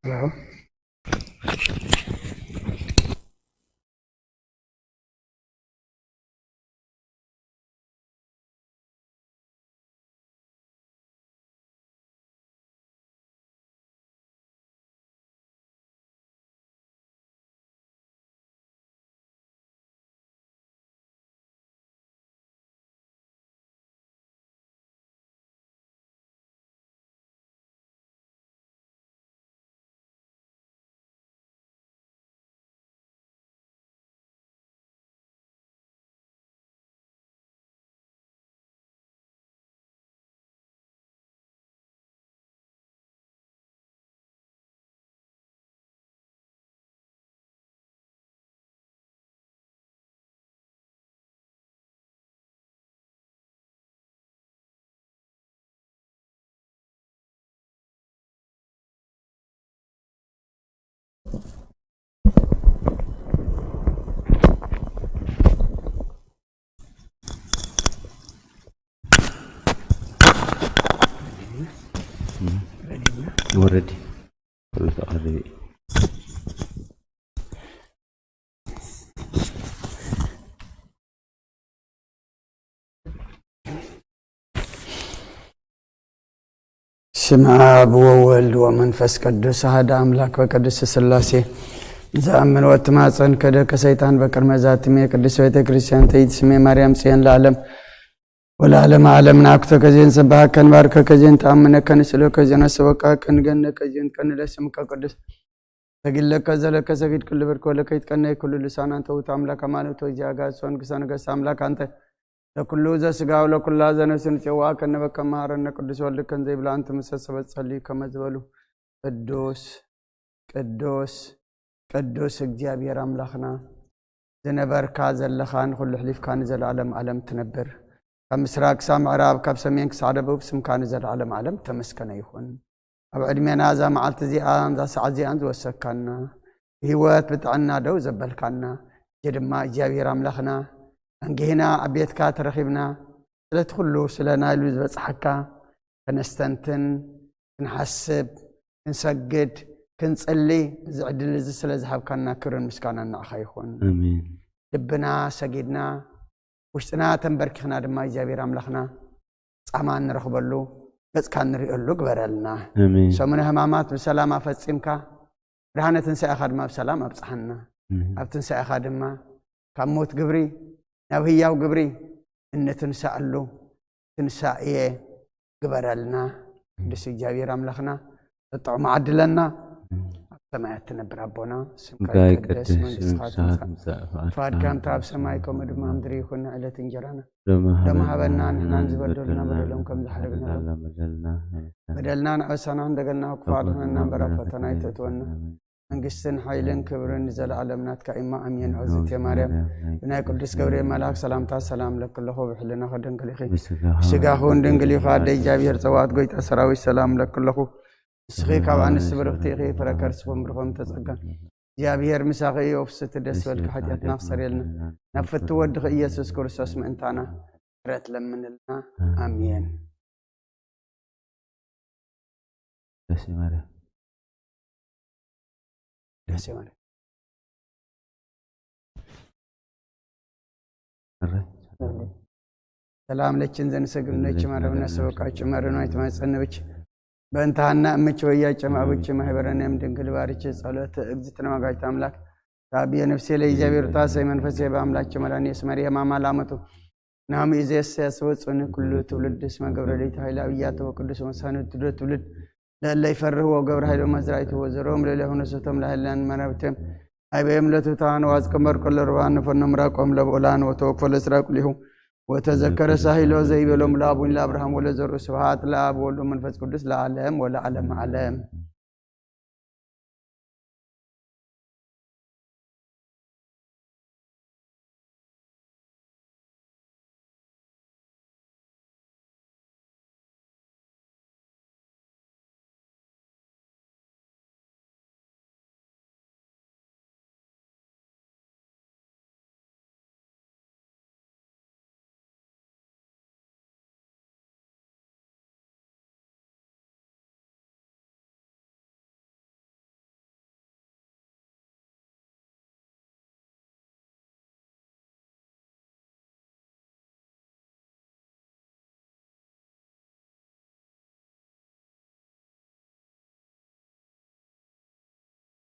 Hello. ወረዲ። ስም ኣብ ወወልድ ወመንፈስ ቅዱስ ኣሐደ ኣምላክ በቅድስት ስላሴ። ዝኣምን ወትማጸን ከደ ከሰይጣን በቅድመ ዛትሜ ቅድስት ቤተ ክርስቲያን ተይት ስሜ ማርያም ጽዮን ለዓለም ወለዓለም ዓለም ናኩቶ ከዜን ሰባሃከን ባርከ ከዜን ተኣምነ ከንስሎ ከዜን ኣስበቃ ከንገነ ከዜን ከንለስምከ ቅዱስ ሰጊድ ለከ ዘለከ ሰጊድ ኩሉ ብርክ ወለከ ይትቀነይ ኩሉ ልሳን አንተ ውእቱ አምላክ አማኑኤል ወእግዚአ አጋእዝት ወንጉሰ ነገስት አምላክ አንተ ለኩሉ ዘስጋ ወለኩላ ዘነፍስ ንጽዋ ከነበከ መሐረነ ቅዱስ ወልድ ከን ዘይብላ አንተ ምሰ ሰበት ጸልዩ ከመ ዝበሉ ቅዱስ ቅዱስ ቅዱስ እግዚኣብሔር ኣምላኽና ዝነበርካ ዘለኻ ንኹሉ ሕሊፍካ ንዘለዓለም ዓለም ትነብር ካብ ምስራቅ ክሳብ ምዕራብ ካብ ሰሜን ክሳብ ደቡብ ስምካ ንዘለዓለም ዓለም ተመስከነ ይኹን። ኣብ ዕድሜና እዛ መዓልቲ እዚኣን እዛ ሰዓት እዚኣን ዝወሰካና ብህይወት ብጥዕና ደው ዘበልካና እጂ ድማ እግዚኣብሔር ኣምላኽና ኣንጊህና ኣብ ቤትካ ተረኺብና ስለቲ ኩሉ ስለ ናይሉ ዝበጽሓካ ከነስተንትን ክንሓስብ ክንሰግድ ክንጽሊ እዚ ዕድል እዚ ስለ ዝሃብካና ክብርን ምስጋና ንዓኻ ይኹን። ኣሜን። ልብና ሰጊድና ውሽጥና ተንበርኪኽና ድማ እግዚኣብሔር ኣምላኽና ጻማ እንረኽበሉ ገጽካ እንሪኦሉ ግበረልና። ኣሜን። ሰሙነ ሕማማት ብሰላም ኣፈጺምካ ብርሃነ ትንሳኤኻ ድማ ብሰላም ኣብጽሓና። ኣሜን። ኣብ ትንሳኤኻ ድማ ካብ ሞት ግብሪ ናብ ህያው ግብሪ እንትንሳኣሉ ትንሳኤ ግበረልና። ቅዱስ እግዚኣብሔር ኣምላኽና ጥዑም ዓድለና ኣብ ሰማያት ትነብር ኣቦና ስምካ ይቀደስ መንግስትኻ ትምጻእ ፍቃድካ ከምታ ኣብ ሰማይ ከምኡ ድማ ምድሪ ይኹን ዕለት እንጀራና ደማ ሃበና ንሕናን ዝበደሉና በደሎም ከም ዝሓደግናሎም በደልና ንዕበሳና እንደገልና ክፉ ኣድሕነና እምበር ኣብ ፈተና ኣይተእትወና መንግስትን ሓይልን ክብርን ንዘለዓለም ናትካ እማ ኣሜን። ኦዝቴ ማርያም ብናይ ቅዱስ ገብርኤል መልኣክ ሰላምታ ሰላም ለክለኹ ብሕልናኺ ድንግል ኢኺ ብስጋኹ እውን ድንግል ኢኻ ኣደ እግዚኣብሔር ጸዋት ጎይታ ሰራዊት ሰላም ለክለኹ ንስኺ ካብ ኣንስቲ ብርኽቲ ኢኺ ፍረ ከርስኹም ብርኾም ተጸጋ እግዚኣብሔር ምሳኺ እዩ ፍስቲ ደስ በልካ ሓጢኣትና ክሰርየልና ናብ ፍቲ ወድኺ ኢየሱስ ክርስቶስ ምእንታና ምሕረት ለምንልና ኣሜን። ደሴ ማርያም ደሴ ማርያም ሰላም ለችን ዘንሰግድ ነች ማርያም ነሰበቃች ማርያም ነው የተማጸነች በእንተ ሐና እምች ወያ ጨማ ብች ማህበረንም ድንግል ባርች ጸሎት እግዝእትነ ወላዲተ አምላክ ታቢየ ነፍሴ ለእግዚአብሔር ታሰይ መንፈሴ በአምላክ መድኃኒት መርየም አማላመቱ ናም ኢዜስ ያስወጽኒ ኩሉ ትውልድ እስመ ገብረ ለይት ኃይል አብያተ ወቅዱስ መሳኑ ትውልድ ለእለ ይፈርህ ወገብረ ኃይሎ መዝራይቱ ወዘሮም ለለሆነ ሰቶም ለህላን መራብቴም አይበየም ለቱታን ዋዝ ቀመር ቆለ ርባን ንፈኖ ምራቆም ለብኡላን ወተወክፎ ለስራ ቁሊሁ ወተዘከረ ሳሂሎ ዘይቤሎም ለአቡን ለአብርሃም ወለዘርኡ ስብሃት ለአብ ወወልድ ወመንፈስ ቅዱስ ለዓለም ወለዓለም ዓለም።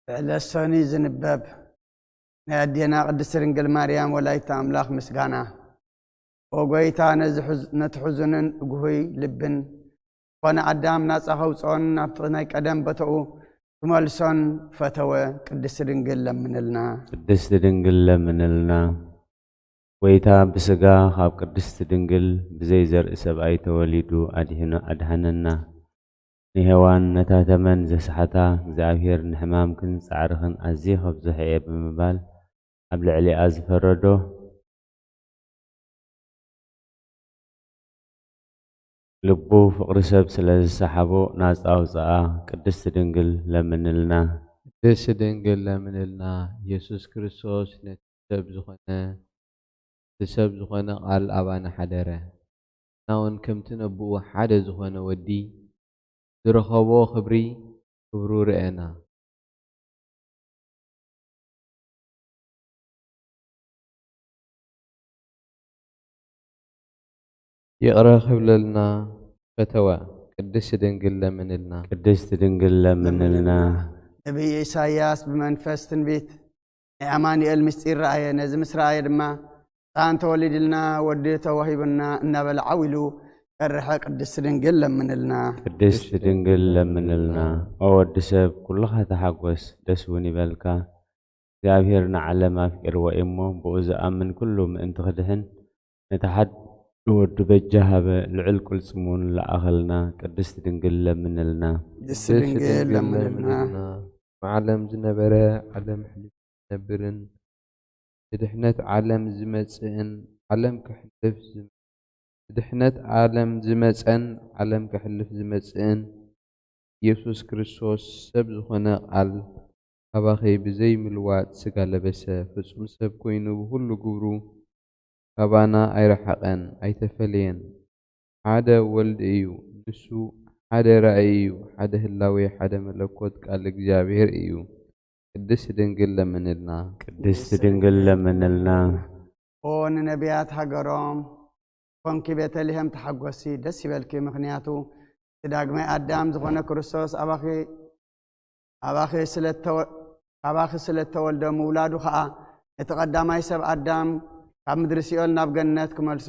ብዕለት ሰኑይ ዝንበብ ናይ ኣዴና ቅድስት ድንግል ማርያም ወላዲተ ኣምላኽ ምስጋና። ኦ ጎይታ፣ ነዚ ሕዝ-፣ ነቲ ሕዙንን ግሁይ ልብን ዝኾነ ኣዳም ናጻ ከውጽኦን ናብቲ ናይ ቀደም ቦታኡ ክመልሶን ፈተወ። ቅድስት ድንግል ለምንልና። ቅድስት ድንግል ለምንልና። ጎይታ ብስጋ ካብ ቅድስት ድንግል ብዘይ ዘርኢ ሰብኣይ ተወሊዱ ኣድሕኖ-፣ ኣድሓነና። ንሄዋን ነታ ተመን ዘስሓታ እግዚኣብሔር ንሕማምክን ጻዕርኽን ኣዝየ ከብዝሖ እየ ብምባል ኣብ ልዕሊኣ ዝፈረዶ ልቡ ፍቕሪ ሰብ ስለ ዝሰሓቦ ናጻ ኣውጽኣ። ቅድስት ድንግል ለምንልና። ቅድስት ድንግል ለምንልና። ኢየሱስ ክርስቶስ ነቲ ሰብ ዝኾነ፣ እቲ ሰብ ዝኾነ ቃል ኣባና ሓደረ። ንሕና እውን ከምቲ ነብኡ ሓደ ዝኾነ ወዲ ዝረኸቦ ክብሪ ክብሩ ርኤና። ይቕረ ክብለልና ፈተወ። ቅድስት ድንግል ለምንልና። ቅድስት ድንግል ለምንልና። ነቢይ ኢሳይያስ ብመንፈስ ትንቢት ናይ ኣማኑኤል ምስጢር ረኣየ። ነዚ ምስ ረኣየ ድማ ህፃን ተወሊድልና፣ ወዲ ተዋሂቡና እናበለ ዓው ኢሉ ሰርሐ። ቅድስት ድንግል ለምንልና። ቅድስት ድንግል ለምንልና። ኦ ወዲ ሰብ፣ ኩልኻ ተሓጎስ፣ ደስ እውን ይበልካ። እግዚኣብሔር ንዓለም ኣፍቂርዎ እዩ እሞ፣ ብኡ ዝኣምን ኩሉ ምእንቲ ክድሕን፣ ነቲ ሓደ ወዱ በጃ ሃበ፣ ልዑል ቅልጽም እውን ለኣኸልና። ቅድስት ድንግል ለምንልና። ቅድስት ድንግል ለምንልና። ዓለም ዝነበረ፣ ዓለም ሕሊፍ ዝነብርን፣ ንድሕነት ዓለም ዝመጽእን፣ ዓለም ከሕልፍ ዝመ-፣ ንድሕነት ዓለም ዝመጸን፣ ዓለም ከሕልፍ ዝመጽእን፣ ኢየሱስ ክርስቶስ ሰብ ዝኾነ ቃል ካባኺ ብዘይ ምልዋጥ ስጋ ለበሰ፣ ፍጹም ሰብ ኮይኑ ብኹሉ ግብሩ ካባና ኣይረሓቐን፣ ኣይተፈለየን። ሓደ ወልድ እዩ፣ ንሱ ሓደ ራእይ እዩ፣ ሓደ ህላዌ፣ ሓደ መለኮት ቃል እግዚኣብሔር እዩ። ቅድስት ድንግል ለምንልና። ቅድስት ድንግል ለምንልና። ኦ ንነቢያት ሃገሮም ኮንኪ ቤተልሔም ተሓጎሲ፣ ደስ ይበልኪ፣ ምኽንያቱ እቲ ዳግማይ ኣዳም ዝኾነ ክርስቶስ ኣባኺ፣ ኣባኺ ስለ እተወ-፣ ካባኺ ስለ እተወልደ ምውላዱ ኸኣ ነቲ ቀዳማይ ሰብ ኣዳም ካብ ምድሪ ሲኦል ናብ ገነት ክመልሶ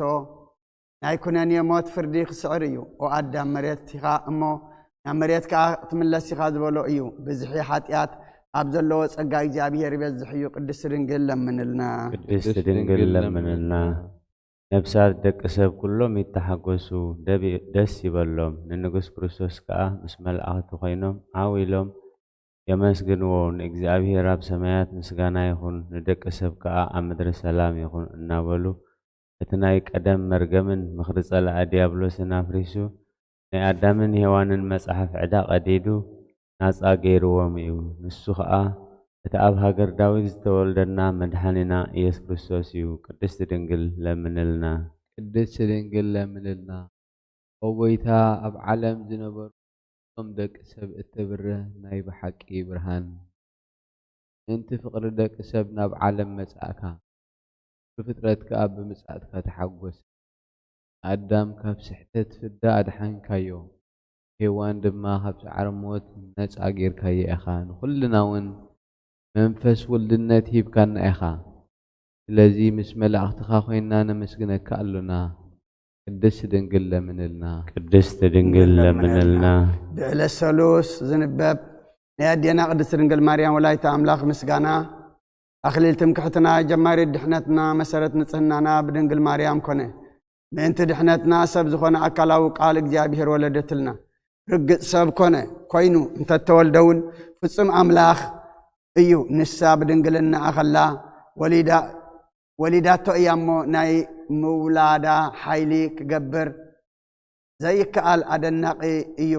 ናይ ኩነኔ ሞት ፍርዲ ክስዕር እዩ። ኦ ኣዳም፣ መሬት ኢኻ እሞ ናብ መሬት ከኣ ክትምለስ ኢኻ ዝበሎ እዩ። ብዝሒ ሓጢኣት ኣብ ዘለዎ ጸጋ እግዚኣብሔር ይበዝሕ እዩ። ቅድስት ድንግል ለምንልና። ቅድስት ድንግል ለምንልና። ነፍሳት ደቂ ሰብ ኩሎም ይተሓጎሱ፣ ደብ-፣ ደስ ይበሎም። ንንጉስ ክርስቶስ ከኣ ምስ መላእኽቱ ኮይኖም ዓው ኢሎም የመስግንዎ። ንእግዚኣብሔር ኣብ ሰማያት ምስጋና ይኹን፣ ንደቂ ሰብ ከኣ ኣብ ምድሪ ሰላም ይኹን እናበሉ፣ እቲ ናይ ቀደም መርገምን ምኽሪ ጸላኢ ዲያብሎስን ኣፍሪሱ፣ ናይ ኣዳምን ሄዋንን መጽሓፍ ዕዳ ቀዲዱ ናጻ ገይርዎም እዩ። ንሱ ኸኣ እቲ ኣብ ሃገር ዳዊት ዝተወልደና መድሓኒና ኢየሱስ ክርስቶስ እዩ። ቅድስት ድንግል ለምንልና። ቅድስት ድንግል ለምንልና። ኦ ጎይታ፣ ኣብ ዓለም ዝነበሩ እቶም ደቂ ሰብ እተብርህ ናይ ብሓቂ ብርሃን፣ ምእንቲ ፍቕሪ ደቂ ሰብ ናብ ዓለም መጻእካ፣ ኩሉ ፍጥረት ከኣ ብምጽኣትካ ተሓጎሰ። ኣዳም ካብ ስሕተት ፍዳ ኣድሓንካዮ፣ ሄዋን ድማ ካብ ጻዕሪ ሞት ነጻ ጌርካዮ ኢኻ። ንኹልና እውን መንፈስ ውልድነት ሂብካና ኢኻ። ስለዚ ምስ መላእኽትኻ ኮይንና ነመስግነካ ኣሎና። ቅድስት ድንግል ለምንልና። ቅድስት ድንግል ለምንልና። ብዕለት ሰሉስ ዝንበብ ናይ ኣዴና ቅድስት ድንግል ማርያም ወላዲተ ኣምላኽ ምስጋና፣ ኣኽሊል ትምክሕትና፣ ጀማሪት ድሕነትና፣ መሰረት ንጽህናና ብድንግል ማርያም ኮነ። ምእንቲ ድሕነትና ሰብ ዝኾነ ኣካላዊ ቃል እግዚኣብሔር ወለደትልና። ርግጽ ሰብ ኮነ፣ ኮይኑ እንተተወልደ እውን ፍጹም ኣምላኽ እዩ። ንሳ ብድንግልናኣ ኸላ ወሊዳ፣ ወሊዳቶ እያ እሞ፣ ናይ ምውላዳ ሓይሊ ክገብር ዘይከኣል ኣደናቂ እዩ።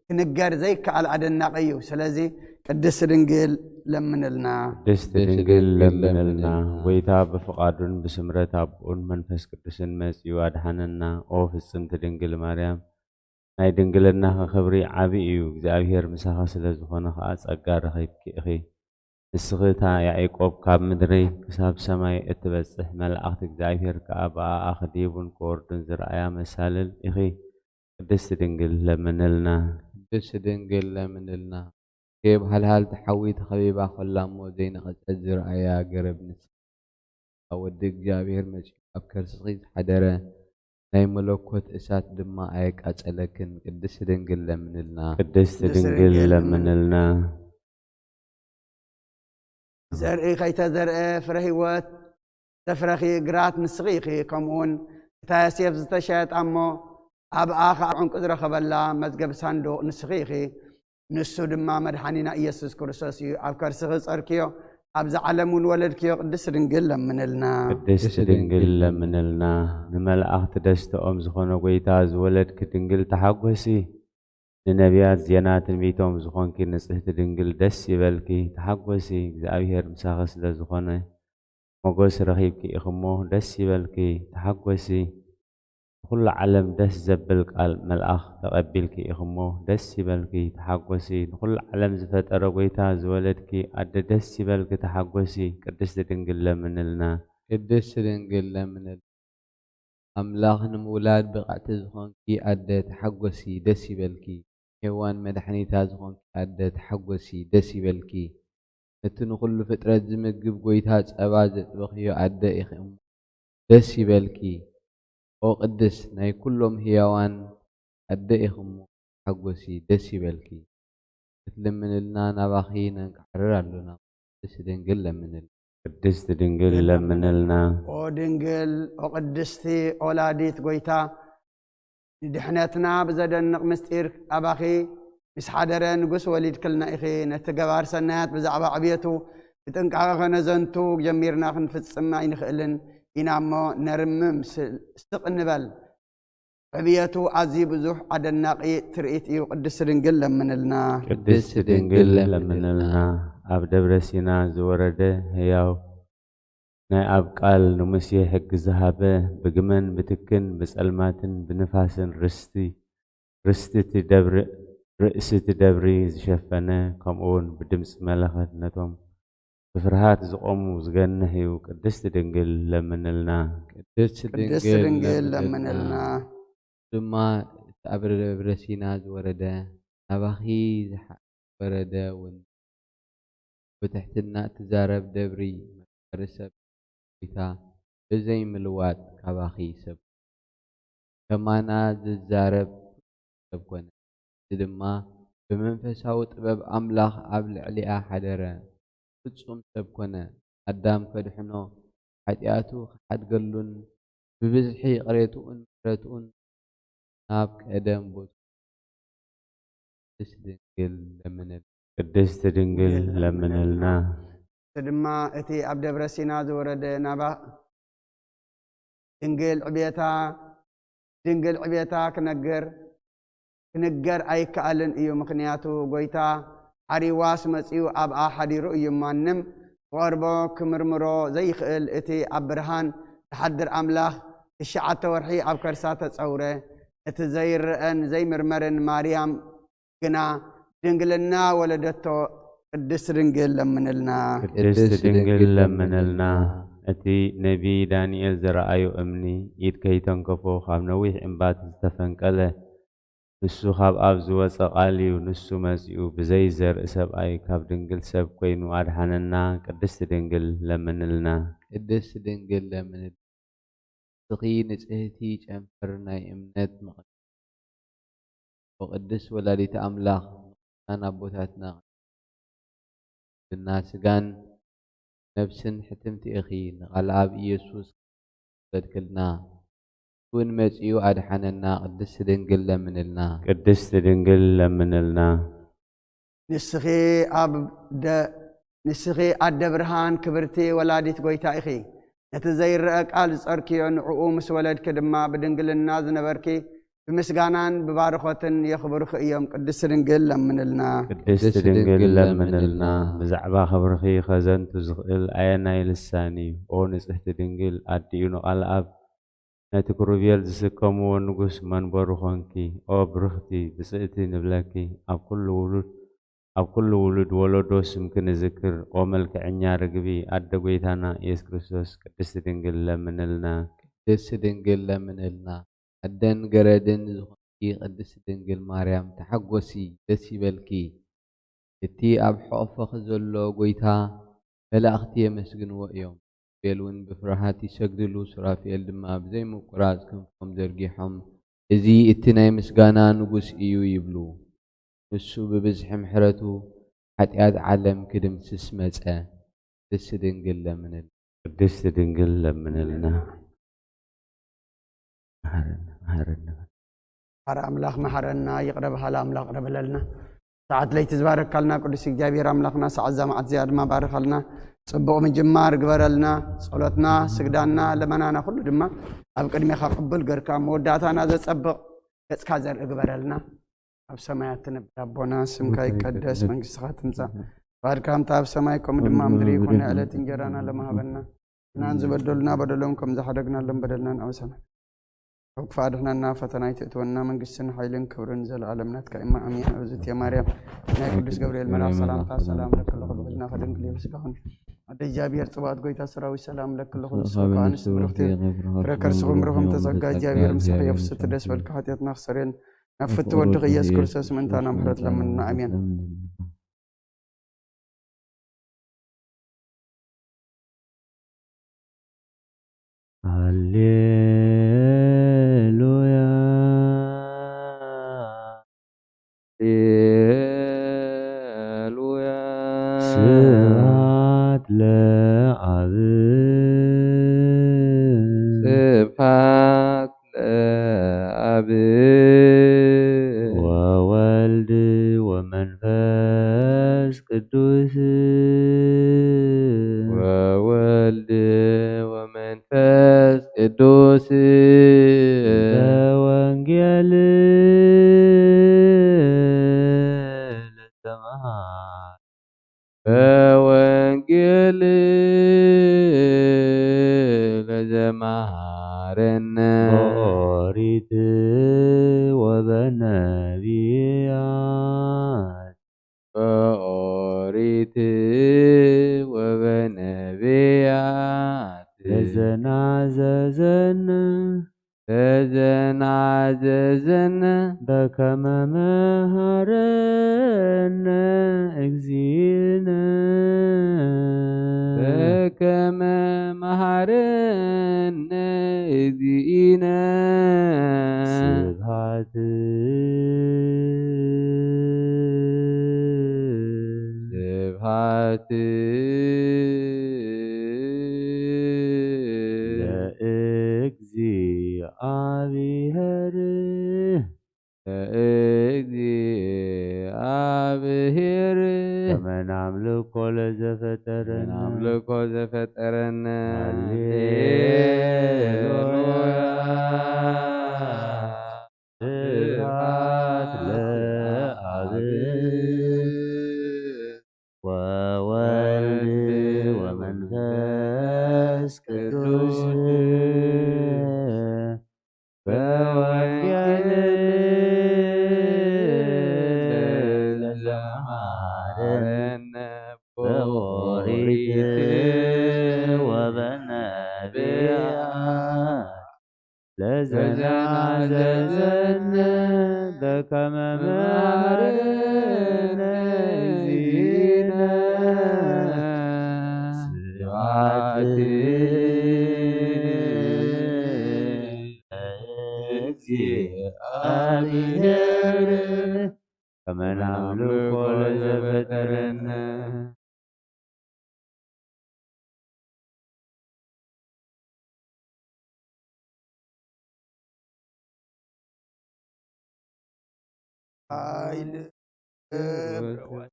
ክንገር ዘይከኣል ኣደናቂ እዩ። ስለዚ ቅድስት ድንግል ለምንልና። ቅድስት ድንግል ለምንልና። ጎይታ ብፍቓዱን ብስምረት ኣቦኡን መንፈስ ቅዱስን መጺኡ ኣድሓነና። ኦ ፍጽምቲ ድንግል ማርያም፣ ናይ ድንግልናኺ ክብሪ ዓቢ እዩ። እግዚኣብሔር ምሳኺ ስለ ዝኾነ ኸኣ ጸጋ ረኺብኪ ኢኺ። ንስኺ እታ ያዕቆብ ካብ ምድሪ ክሳብ ሰማይ እትበጽሕ መልኣኽቲ እግዚኣብሔር ከኣ ብኣኣ ክድይቡን ክወርዱን ዝረኣያ መሳልል ኢኺ። ቅድስቲ ድንግል ለምንልና። ቅድስቲ ድንግል ለምንልና። ኬብ ሃልሃልቲ ሓዊ ተኸቢባ ኸላ እሞ ዘይነቐጸት ዝረኣያ ገረብ ንስኺ። ወዲ እግዚኣብሔር መጺኡ ኣብ ከርስኺ ዝሓደረ ናይ መለኮት እሳት ድማ ኣየቃጸለክን። ቅድስቲ ድንግል ለምንልና። ቅድስቲ ድንግል ለምንልና። ዘርኢ ከይተዘርአ ፍረ ህይወት ዘፍረኺ ግራት ንስኺ ኢኺ። ከምኡውን እታ ዮሴፍ ዝተሸጣ እሞ ኣብኣ ኸዓ ዕንቁ ዝረኸበላ መዝገብ ሳንዱቕ ንስኺ ኢኺ። ንሱ ድማ መድሓኒና ኢየሱስ ክርስቶስ እዩ። ኣብ ከርስኺ ዝጸርክዮ ኣብዚ ዓለም እውን ወለድክዮ። ቅድስቲ ድንግል ለምንልና። ቅድስቲ ድንግል ለምንልና። ንመላእኽቲ ደስተኦም ዝኾነ ጐይታ ዝወለድኪ ድንግል ተሓጎሲ። ንነቢያት ዜና ትንቢቶም ዝኾንኪ ንጽህቲ ድንግል ደስ ይበልኪ፣ ተሓጎሲ፣ እግዚኣብሔር ምሳኺ ስለ ዝኾነ። ሞገስ ረኺብኪ ኢኺ እሞ ደስ ይበልኪ፣ ተሓጎሲ። ንኹሉ ዓለም ደስ ዘብል ቃል መልኣኽ ተቐቢልኪ ኢኺ እሞ ደስ ይበልኪ፣ ተሓጎሲ። ንኹሉ ዓለም ዝፈጠረ ጐይታ ዝወለድኪ ኣደ ደስ ይበልኪ፣ ተሓጎሲ። ቅድስቲ ድንግል ለምንልና። ቅድስቲ ድንግል ለምንልና። ኣምላኽ ንምውላድ ብቕዕቲ ዝኾንኪ ኣደ ተሓጎሲ፣ ደስ ይበልኪ። ሄዋን መድሓኒታ ዝኾንኪ ኣደ ተሓጎሲ፣ ደስ ይበልኪ። ነቲ ንኹሉ ፍጥረት ዝምግብ ጐይታ ጸባ ዘጥበኽዮ ኣደ ኢኺ እሞ ደስ ይበልኪ። ኦ ቅድስት ናይ ኩሎም ህያዋን ኣደ ኢኺ እሞ ተሓጎሲ፣ ደስ ይበልኪ። ክትልምንልና ናባኺ ነንቃዕርር ኣሎና። ቅድስቲ ድንግል ለምንልና። ቅድስቲ ድንግል ለምንልና። ኦ ድንግል፣ ኦ ቅድስቲ፣ ኦ ወላዲት ጐይታ፣ ንድሕነትና ብዘደንቕ ምስጢር ኣባኺ ምስ ሓደረ ንጉስ ወሊድክልና ኢኺ። ነቲ ገባር ሰናያት ብዛዕባ ዕብየቱ ብጥንቃቐ ከነዘንቱ ጀሚርና ክንፍጽም ኣይንኽእልን ኢና እሞ ነርምም፣ ስ-፣ ስቕ ንበል። ዕብየቱ ኣዝዩ ብዙሕ ኣደናቒ ትርኢት እዩ። ቅድስቲ ድንግል ለምንልና። ቅድስቲ ድንግል ለምንልና። ኣብ ደብረ ሲና ዝወረደ ህያው ናይ ኣብ ቃል ንሙሴ ሕጊ ዝሃበ፣ ብግመን ብትክን ብጸልማትን ብንፋስን ርስቲ፣ ርስቲ እቲ ደብሪ፣ ርእሲ እቲ ደብሪ ዝሸፈነ፣ ከምኡውን ብድምጺ መለኸት ነቶም ብፍርሃት ዝቖሙ ዝገንሕ እዩ። ቅድስቲ ድንግል ለምንልና። ቅድስቲ ቅድስቲ ድንግል ድንግል ለምንልና። ለምንልና። ድማ እቲ ኣብ ደብረ ሲና ዝወረደ፣ ናባኺ ዝሓ-፣ ወረደ እውን ብትሕትና እትዛረብ ደብሪ መፍቀሪ ሰብ ጐይታ ብዘይ ምልዋጥ ካባኺ ሰብ ከማና ዝዛረብ ሰብ ኮነ። እዚ ድማ ብመንፈሳዊ ጥበብ ኣምላኽ ኣብ ልዕሊኣ ሓደረ። ፍጹም ሰብ ኮነ። ኣዳም ከድሕኖ፣ ሓጢኣቱ ክሓድገሉን ብብዝሒ ይቕሬትኡን ምሕረትኡን ናብ ቀደም ቦትኡ ቅድስት ድንግል ለምንልና። ቅድስት ድንግል ለምንልና። እዚ ድማ እቲ ኣብ ደብረ ሲና ዝወረደ ናባ ድንግል ዕብየታ፣ ድንግል ዕብየታ ክነግር፣ ክንገር ኣይከኣልን እዩ። ምኽንያቱ ጐይታ ዓሪዋስ መጺኡ ኣብኣ ሓዲሩ እዩ። ማንም ክቐርቦ ክምርምሮ ዘይኽእል እቲ ኣብ ብርሃን ዝሓድር ኣምላኽ ትሽዓተ ወርሒ ኣብ ከርሳ ተጸውረ። እቲ ዘይረኣን ዘይምርመርን ማርያም ግና ድንግልና ወለደቶ። ቅድስት ድንግል ለምንልና። ቅድስት ድንግል ለምንልና። እቲ ነቢ ዳንኤል ዝረኣዮ እምኒ ኢድ ከይተንከፎ ካብ ነዊሕ እምባት ዝተፈንቀለ፣ ንሱ ካብ ኣብ ዝወጸ ቃል እዩ። ንሱ መጺኡ ብዘይ ዘርኢ ሰብኣይ ካብ ድንግል ሰብ ኮይኑ ኣድሓነና። ቅድስት ድንግል ለምንልና። ቅድስት ድንግል ለምንልና። ንስኺ ንጽህቲ ጨንፈር ናይ እምነት መቐ-፣ ኦ ቅድስት ወላዲተ ኣምላኽ፣ ንቅዱሳን ኣቦታትና ብና ስጋን ነብስን ሕትምቲ ኢኺ። ንቓል ኣብ ኢየሱስ ወለድክልና፣ እውን መጺኡ ኣድሓነና። ቅድስት ድንግል ለምንልና። ቅድስት ድንግል ለምንልና። ንስኺ ኣብ ደ-፣ ንስኺ ኣደ ብርሃን ክብርቲ ወላዲት ጐይታ ኢኺ። ነቲ ዘይረአ ቃል ዝጸርክዮ ንዕኡ ምስ ወለድኪ ድማ ብድንግልና ዝነበርኪ ብምስጋናን ብባርኾትን የኽብሩኺ እዮም። ቅድስቲ ድንግል ለምንልና። ቅድስቲ ድንግል ለምንልና። ብዛዕባ ክብርኺ ኸዘንቱ ዝኽእል ኣየናይ ልሳን እዩ? ኦ ንጽህቲ ድንግል ኣዲኡ ንቓል ኣብ ነቲ ክሩቤል ዝስከምዎ ንጉስ መንበሩ ኾንኪ። ኦ ብርኽቲ ብጽእቲ ንብለኪ፣ ኣብ ኩሉ ውሉድ፣ ኣብ ኩሉ ውሉድ ወለዶ ስምኪ ንዝክር። ኦ መልክዐኛ ርግቢ፣ ኣደ ጐይታና ኢየሱስ ክርስቶስ፣ ቅድስቲ ድንግል ለምንልና። ቅድስቲ ድንግል ለምንልና። ኣደን ገረድን ዝኾንኪ ቅድስቲ ድንግል ማርያም፣ ተሓጎሲ፣ ደስ ይበልኪ። እቲ ኣብ ሕቑፍኺ ዘሎ ጐይታ መላእኽቲ የመስግንዎ እዮም። ኪሩቤል እውን ብፍርሃት ይሰግድሉ፣ ሱራፌል ድማ ብዘይምቁራጽ ክንፎም ዘርጊሖም፣ "እዚ እቲ ናይ ምስጋና ንጉስ እዩ" ይብሉ። ንሱ ብብዝሒ ምሕረቱ ሓጢኣት ዓለም ክድምስስ መጸ። ቅድስቲ ድንግል ለምንልና። ቅድስቲ ድንግል ለምንልና። መሓረና፣ መሓረና። መሓሪ ኣምላኽ መሓረና፣ ይቕረ በሃሊ ኣምላኽ ይቕረ በለልና። ሰዓት ለይቲ ዝባረካልና ቅዱስ እግዚኣብሔር ኣምላኽና፣ ሰዓት እዛ መዓት እዚኣ ድማ ባርኸልና። ጽቡቕ ምጅማር ግበረልና። ጸሎትና፣ ስግዳና፣ ለመናና ኩሉ ድማ ኣብ ቅድሜኻ ቅቡል ገርካ፣ መወዳእታና ዘጸብቕ ገጽካ ዘርኢ ግበረልና። ኣብ ሰማያት ትነብር ኣቦና፣ ስምካ ይቀደስ፣ መንግስትኻ ትምጻእ፣ ፍቓድካ ከምታ ኣብ ሰማይ ከምኡ ድማ ኣብ ምድሪ ይኹን። ናይ ዕለት እንጀራና ሎሚ ሃበና። ንሕናን ዝበደሉና በደሎም ከም ዝሓደግናሎም በደልናን ኣበሳና። ካብ ክፉእ ኣድሕነና፣ ፈተና ኣይተእትወና፣ መንግስትን ሓይልን ክብርን ዘለኣለም ናትካ እማ፣ ኣሜን። እግዝእትየ ማርያም፣ ናይ ቅዱስ ገብርኤል መልኣክ ሰላምታ፣ ሰላም ለኪ ኣለኹ፣ ብሕልናኺ ድንግል እየ፣ ብስጋኺ ኣደ እግዚኣብሔር ጽባኦት፣ ጎይታ ሰራዊት፣ ሰላም ለኪ ኣለኹ፣ ንስኺ ከኣ ኣንስቲ ብሩኽቲ፣ ፍረ ከርስኺ ብሩኽ፣ ምተጸጋ እግዚኣብሔር ምሳኺ እየ፣ ፍስሕቲ ደስ በልኪ፣ ሓጢኣትና ክሰርየን ናብ ፍቲ ወድኺ ኢየሱስ ክርስቶስ ምእንታና ምሕረት ለምንና፣ ኣሜን። ሃሌሉያ። ሃሌሉያ። ስብሐት ለአብ። ስብሐት ለአብ። ወወልድ ወመንፈስ ቅዱስ። ወወልድ ወመንፈስ ቅዱስ። በወንጌል ለዘመሃር። በወንጌል ለዘመሃረነ። በኦሪት ወበነቢያት። በኦሪት ወበነቢያት። ተዘናዘዘነ። ተዘናዘዘነ። በከመ መሃረነ እግዚእነ። በከመ መሃረነ እግዚእነ። ስብሐት። ስብሐት። ለእግዚኣብሔር። ለእግዚኣብሔር። ከመ ናምልኮ ለዘፈጠረነ። ከመ ናምልኮ ዘፈጠረነ። ሃሌሉያ። ስብሐት ለአብ ወወልድ ወመንፈስ ቅዱስ። በወንጌል ለዘመሃረነ። በኦሪት ወበነቢያት። ለዘናዘዘነ በከመ መሃረነ እግዚእነ። ስብሐት ለእግዚኣብሔር። ከመ ናምልኮ ለዘፈጠረነ። ኃይል ክብር ወ-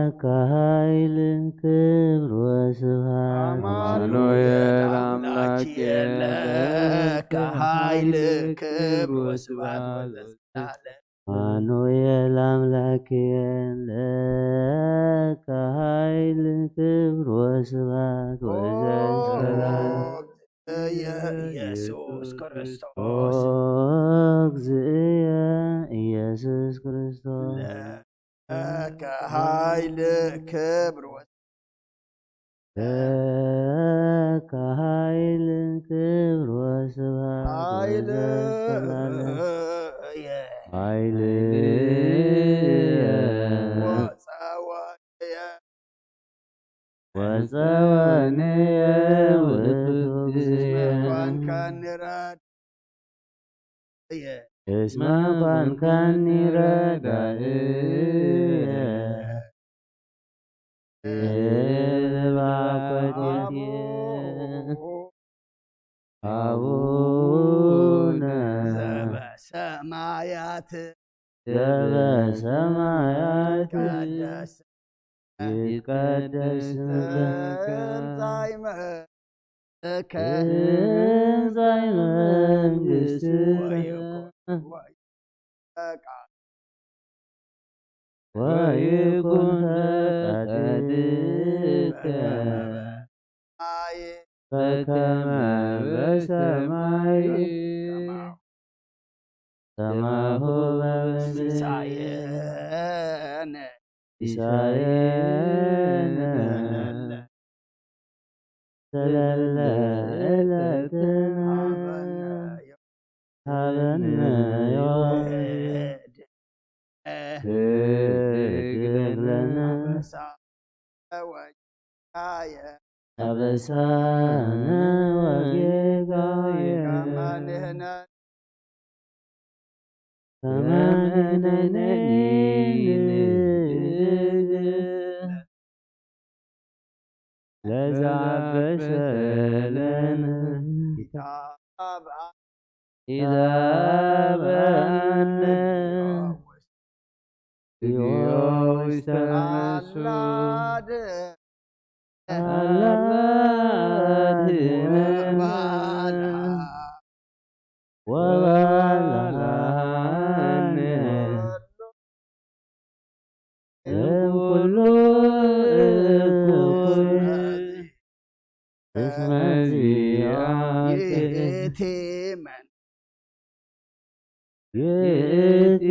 ለከ ኃይል ክብር ወስብሐት። አማኑኤል አምላኬ ለከ ኃይል ክብር ወስብሐት ወዘላለም። አማኑኤል አምላኬ ለከ ኃይል ክብር ወስብሐት ወዘላለም። ኢየሱስ ክርስቶስ። ኦ እግዚእየ ኢየሱስ ክርስቶስ። ለከ ኃይል ክብር ወ- ለከ ኃይል ክብር ወስብሐት ኃይል ወዘላለም። የ- ኃይል ንረድ እየ እስመ ኮንካኒ ረዳእየ እልባኮቴቴ አቡነ ዘበሰማያት ዘበሰማያት ቀደስ ይትቀደስ ስምከ ትምጻእ መንግስትከ ትምጻእ መንግስትከ ወይኩን ፈቃድከ ወይኩን ፈቃድከ አይ በከመ በሰማይ ከማሁ በምድር ሲሳየነ ሲሳየነ ዘለለ ዕለትነ ሀበነ ሀበነ ዮም ወህድግ ህድግ ለነ አበሳነ ወጌጋየ አበሳነ ወጌጋየ ከመ ንሕነኒ ከመ ንሕነኒ ንህድግ ለዘአበሰ ለነ ኢታብአ ኢታብአነ እግዚኦ ውስተ መንሱት አላድ አላድነ ወባልዓነ እምኩሉ እኩይ እስመ ዚአከ ይእቲ መን ይእቲ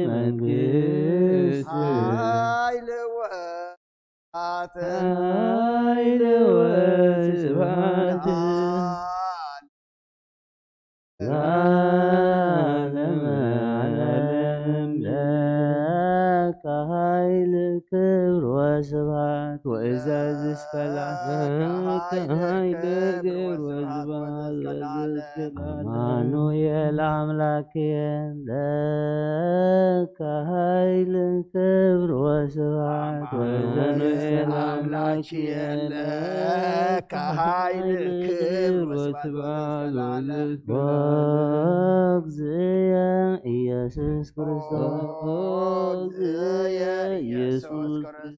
መንግስት ኃይል ወስብሐት ኃይል ወስብሐት ለዓለመ ዓለም ለከ ኃይል ክብር ወስብሐት ወእዘዝ እስከ ለዓለም ለከ ኃይል ክብር ወስብሐት ወእዘዝ እስከ ለዓለም አማኑኤል አምላክየ ለከ ኃይል ክብር ወስብሐት ወእዘዝ እስከ አማኑኤል ለዓለም አምላክየ ለከ ኃይል ክብር ወስብሐት ወእዘዝ እስከ ለዓለም ወእግዚእየ ኢየሱስ ክርስቶስ ወእግዚእየ ኢየሱስ ክርስቶስ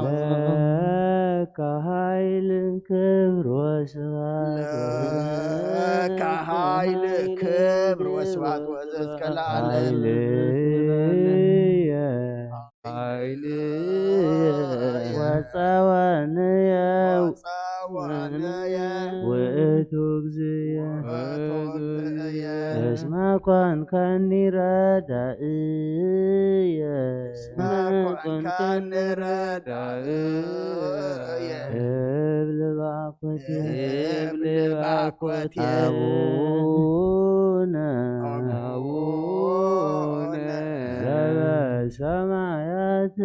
ለከ ኃይል ክብር ወስብሐት ለከ ኃይል ክብር ወስብሐት ወእዘዝ እስከ ለዓለም ኃይልየ ኃይልየ ወጸወንየ ወጸወንየ ውእቱ እግዚእየ ወእቱ እግዚእየ እስመ ኮንከኒ ረዳእየ እስመ ኮንከኒ ረዳእየ እብል ባኮቴ እብል ባኮቴ አቡነ አቡነ ዘበሰማያት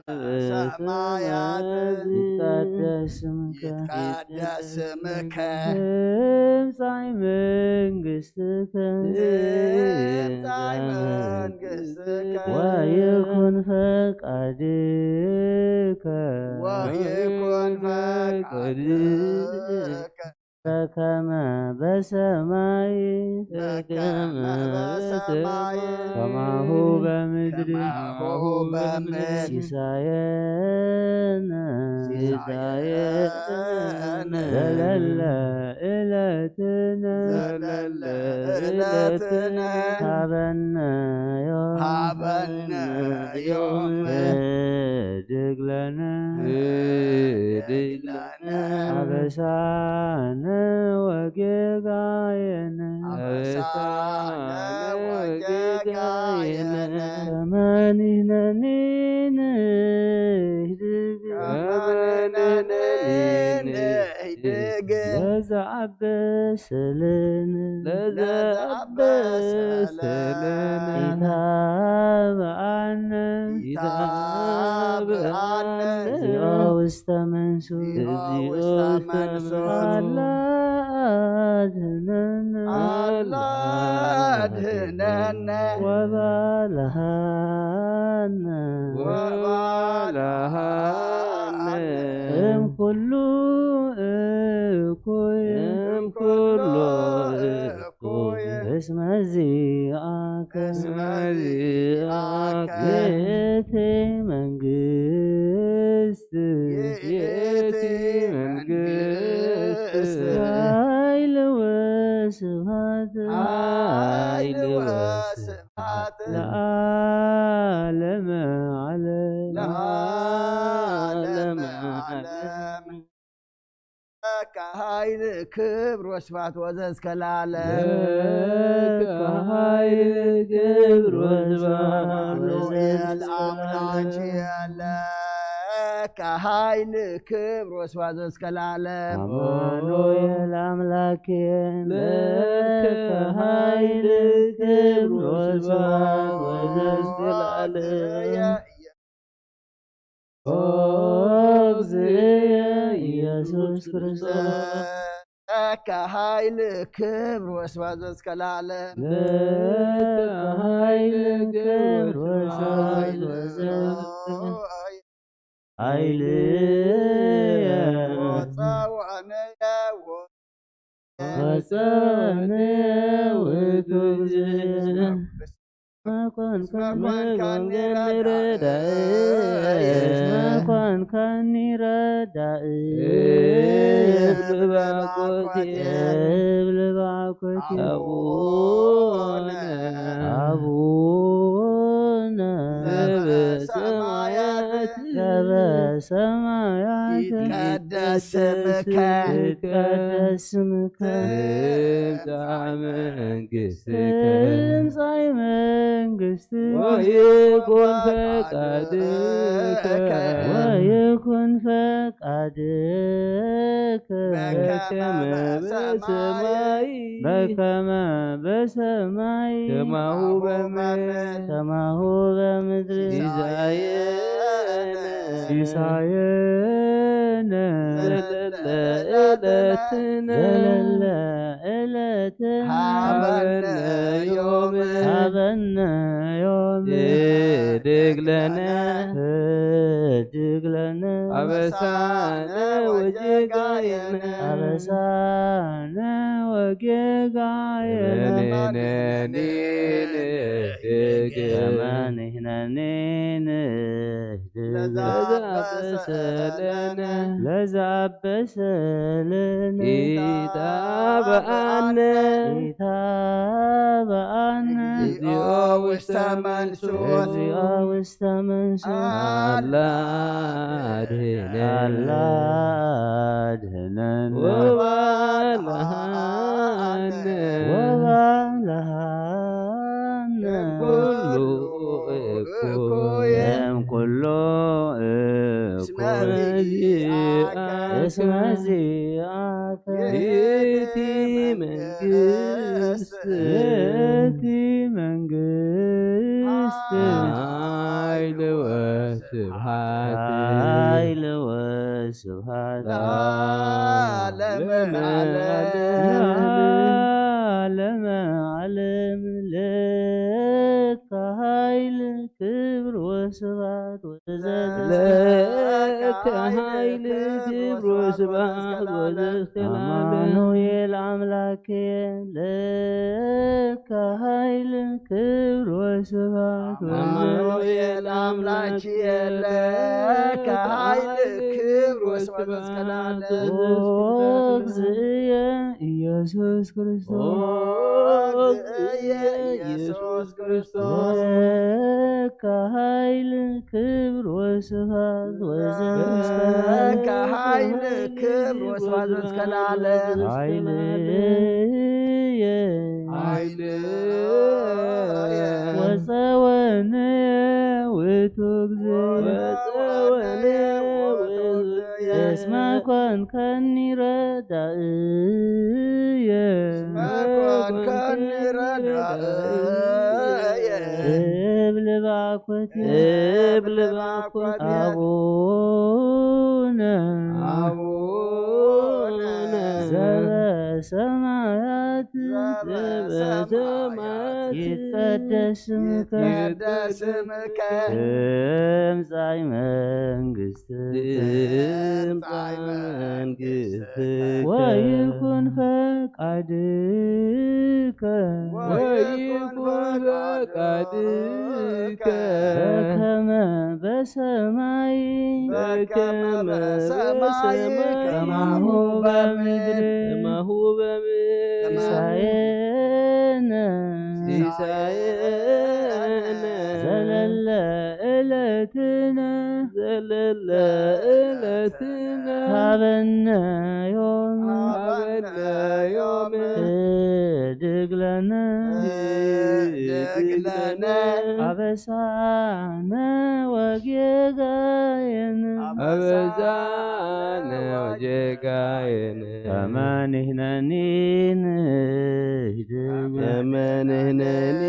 ዘበሰማያት ይትቀደስ ስምከ ይትቀደስ ስምከ ትምጻእ መንግስትከ ትምጻእ መንግስትከ ወይኩን ፈቃድከ ወይኩን ፈቃድከ በከመ በሰማይ በከመ በሰማይ ከማሁ በምድር ከማሁ በምድር ሲሳየነ ሲሳየነ ዘለለ ዕለትነ ዘለለ ዕለትነ ሀበነ ዮም ሀበነ ዮም ህድግ ለነ ህድግ ለነ አበሳነ ወጌጋየነ አበሳነ ወጌጋየነ ከመ ንሕነኒ ንህድግ ከመ ንሕነኒ ንህድግ ለዘአበሰ ለነ ለዘአበሰ ለነ ኢታብአነ ኢታብአነ እግዚኦ ውስተ መንሱት እግዚኦ ውስተ መንሱት አላ ኣድህነነ ኣላ ኣድህነነ ወባልሃነ ወባልሃነ እም ኩሉ እኩይ እም ኩሉ እስመ ዚኣከ እስመ ዚኣከ ይእቲ መንግስት ይእቲ መንግስት ኃይል ወስብሐት ኃይል ወስብሐት ለዓለመ ዓለም ለዓለመ ዓለም ለከ ኃይል ክብር ወስብሐት ወዘእስከ ለዓለም ለከ ኃይል ክብር ወስብሐት አማኑኤል ወዘእስከ አምላክ ለዓለም ለከ ኃይል ክብር ወስብሐት ወዘእስከ ለዓለም አማኑኤል አምላኬ ለከ ኃይል ክብር ወስብሐት ወዘእስከ ለዓለም ኦ እግዚእ ኢየሱስ ክርስቶስ ለከ ኃይል ክብር ወስብሐት ወዘእስከ ለዓለም ለከ ኃይል ክብር ወስብሐት ወዘእስከ ኃይል ወፀወነ ወፀወነ ውእቱ እግዚእ መኮንከኒ ረዳእ መኮንከኒ ረዳእ እብል ባኮቴ እብል ባኮቴ አቡነ አቡነ ዘበሰማያት ዘበሰማያት ይትቀደስ ስምከ ይትቀደስ ስምከ ትምጻእ መንግስትከ ትምጻእ መንግስትከ ወይኩን ፈቃድከ ወይኩን ፈቃድከ በከመ በሰማይ በከመ በሰማይ ከማሁ በምድር ከማሁ በምድር ሲሳየነ ሲሳየነ ዘለለ ዕለትነ ዘለለ ዕለትነ ሀበነ ዮም ሀበነ ዮም ህድግ ለነ ህድግ ለነ አበሳነ ወጌጋየነ አበሳነ ወጌጋየነ ንሕነኒ ንህድግ ከመ ንሕነኒ ንህድግ ለዘአበሰለነ ለዘአበሰለነ ኢታብአነ ኢታብአነ እግዚኦ ውስተ መንሱት እግዚኦ ውስተ መንሱት አላ አድህነነ አላ አድህነነ ወባልሃነ ወባልሃነ ኩሉ እኩይ እም ኩሉ እስመ እኩይ ዚአከ እስመ ዚአከ ይእቲ መንግስት ይእቲ መንግስት ኃይል ወስብሐት ኃይል ወስብሐት ለዓለመ ዓለም ለዓለመ ዓለም ለከ ኃይል ክብር ወስብሐት ወዘተ ለከ ኃይል ክብር ወስብሐት ወዘተ ለዓለም አማኑኤል አምላኬ ለከ ኃይል ክብር ወስብሐት ወዘተ አማኑኤል አምላኬ ለከ ኃይል ክብር ወስብሐት ወዘተ ለዓለም ኦ እግዚእየ ኢየሱስ ክርስቶስ ኦ እግዚእየ ኢየሱስ ክርስቶስ ለከ ኃይል ክብር ወስብሐት ወዘተ ለከ ኃይል ክብር ወስብሐት ወዘተ ለዓለም ኃይልየ ኃይልየ ወፀወንየ ውእቱ እግዚእ ወፀወንየ ውእቱ እግዚእ እስመ ኮንከኒ ረዳእየ መኮንከኒ ረዳእየ እብል ባኮቴ እብል ባኮቴ አቡነ አቡነ ዘበ ሰማያት ዘበሰማያት ይትቀደስ ስምከ ይትቀደስ ስምከ ትምጻእ መንግስት ትምጻእ መንግስትከ ወይኩን ፈቃድከ ወይኩን ፈቃድከ በከመ በሰማይ በከመ በሰማይ ከማሁ በምድር ከማሁ በምድር ሲሳየነ ሲሳየነ ዘለለ ዕለትነ ዘለለ ዕለትነ ሀበነ ዮም ሀበነ ዮም ህድግ ለነ ህድግ ለነ አበሳነ ወጌጋየነ አበሳነ ወጌጋየነ ከመ ንሕነኒ ንህድግ ከመ ንሕነኒ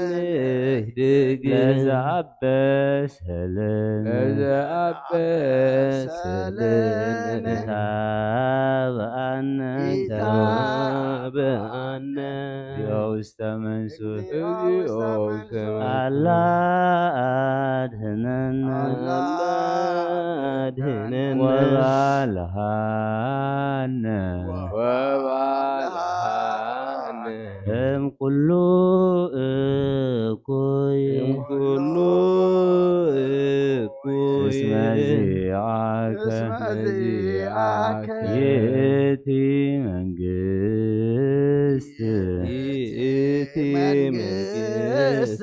ንህድግ ለዘአበሰለነ ለዘአበሰለነ ኢታብአነ ኢታብአነ እግዚኦ ውስተ መንሱት እግዚኦ ውስተ መንሱት አላ አድህነነ አላ አድህነነ ወባልሃነ ወባልሃነ እም ኩሉ እኩይ እም ኩሉ እኩይ እስመ ዚአከ እስመ ዚአከ ይእቲ መንግስት ይእቲ መንግስት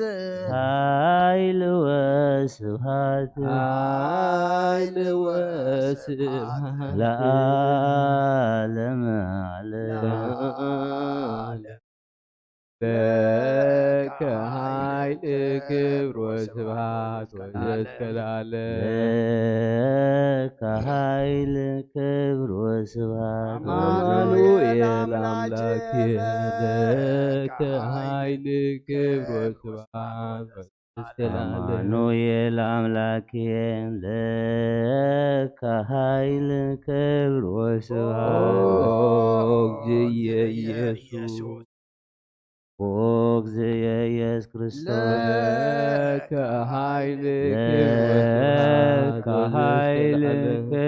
ኃይል ወስብሐት ኃይል ወስብሐት ለዓለመ ዓለም። ለዓለም። ለከ ኃይል ክብር ወስብሐት ወዘእስከ ለዓለም። ለከ ኃይል ክብር ወስብሐት አማኑኤል አምላክ ለከ ኃይል ክብር ወስብሐት ወዘእስከ ለዓለም። አማኑኤል አምላክ ለከ ኃይል ክብር ወስብሐት ኦ እግዚእ ኢየሱስ ኦ እግዚእ ኢየሱስ ክርስቶስ ለከ ኃይል ለከ ኃይል ክብር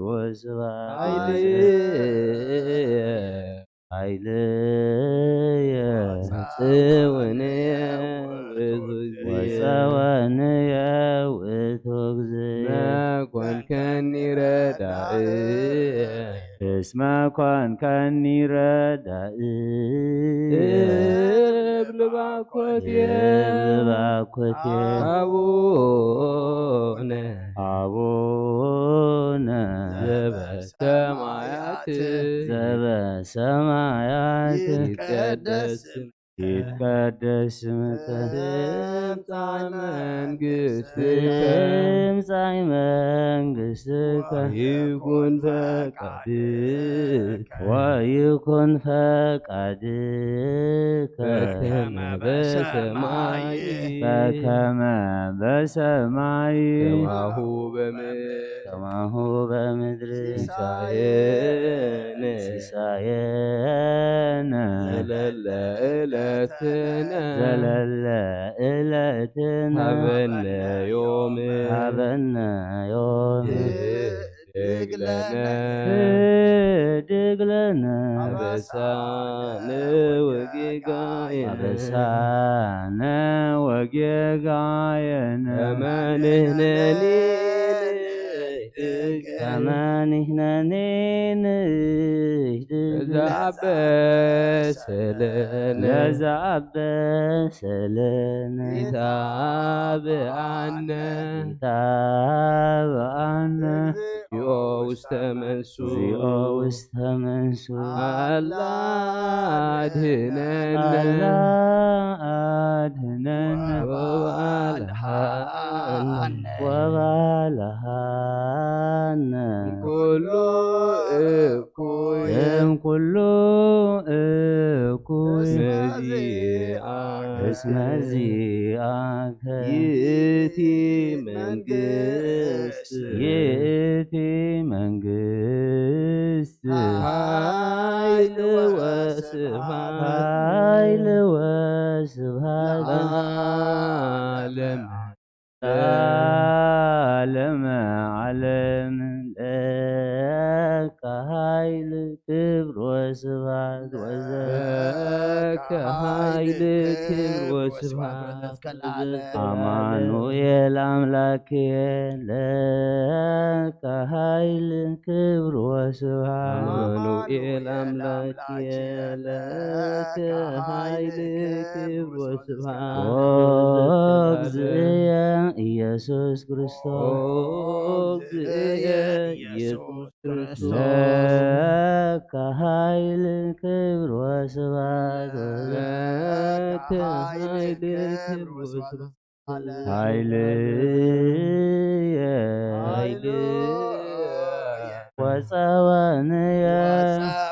ወስብሐት ኃይል ኃይልየ ጽውንየ ውእቱ እግዚእ ወፀወንየ ውእቱ እግዚእ መኮንከኒ ረዳእ እስመ ኮንከኒ ረዳእ እብል ባኮቴ እብል ባኮቴ አቡነ አቡነ ዘበሰማያት ዘበሰማያት ይትቀደስ ይትቀደስ ስምከ ትምጻእ መንግስትከ ትምጻእ መንግስትከ ይኩን ፈቃድከ ወይኩን ፈቃድከ በከመ በሰማይ በከመ በሰማይ ከማሁ በምድር ከማሁ በምድር ሲሳየነ ሲሳየነ ዘለለ ዕለትነ ዘለለ ዕለትነ ሀበነ ዮም ሀበነ ዮም ህድግ ለነ ህድግ ለነ አበሳነ ወጌጋየነ አበሳነ ወጌጋየነ ከመ ንሕነኒ ንህድግ ከመ ንሕነኒ ንህድግ ለዘአበሰለነ ለዘአበሰለነ ኢታብአነ ኢታብአነ እግዚኦ ውስተ መንሱ እግዚኦ ውስተ መንሱ አላ አድህነነ አላ አድህነነ ወባልሃነ ወባልሃነ ኩሉ እኩይ እም ኩሉ እኩይ መዚአ እስመ ዚአከ ይእቲ መንግስት ይእቲ መንግስት ኃይል ወስብሐት ኃይል ወስብሐት ለዓለመ ዓለም። ለከ ኃይል ክብር ወስብሐት ወዘከ ኃይል ክብር ወስብሐት አማኑኤል አምላክ ለከ ኃይል ክብር ወስብሐት አማኑኤል አምላክ ለከ ኃይል ክብር ወስብሐት ኦ እግዚእየ ኢየሱስ ክርስቶስ ኦ እግዚእየ ኢየሱስ ክርስቶስ ለከ ኃይል ክብር ወስብሐት ለከ ኃይል ክብር ወስብሐት ኃይልየ ኃይልየ ወፀወንየ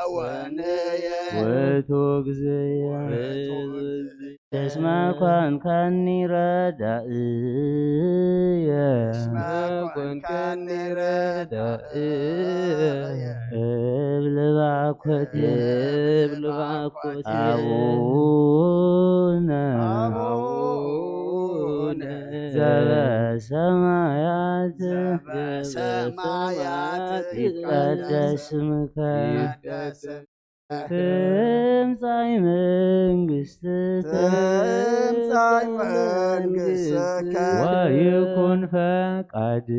ወፀወንየ ውእቱ እግዚእየ ውእቱ እግዚእየ እስመ ኮንካኒ ረዳእየ እስመ ኮንካኒ ረዳእየ እብል ባኮቴ እብል ባኮቴ አቡነ አቡነ ዘበሰማያት ዘበሰማያት ይትቀደስ ስምከ ይትቀደስ ትምጻእ መንግስትከ ትምጻእ መንግስትከ ወይኩን ፈቃድከ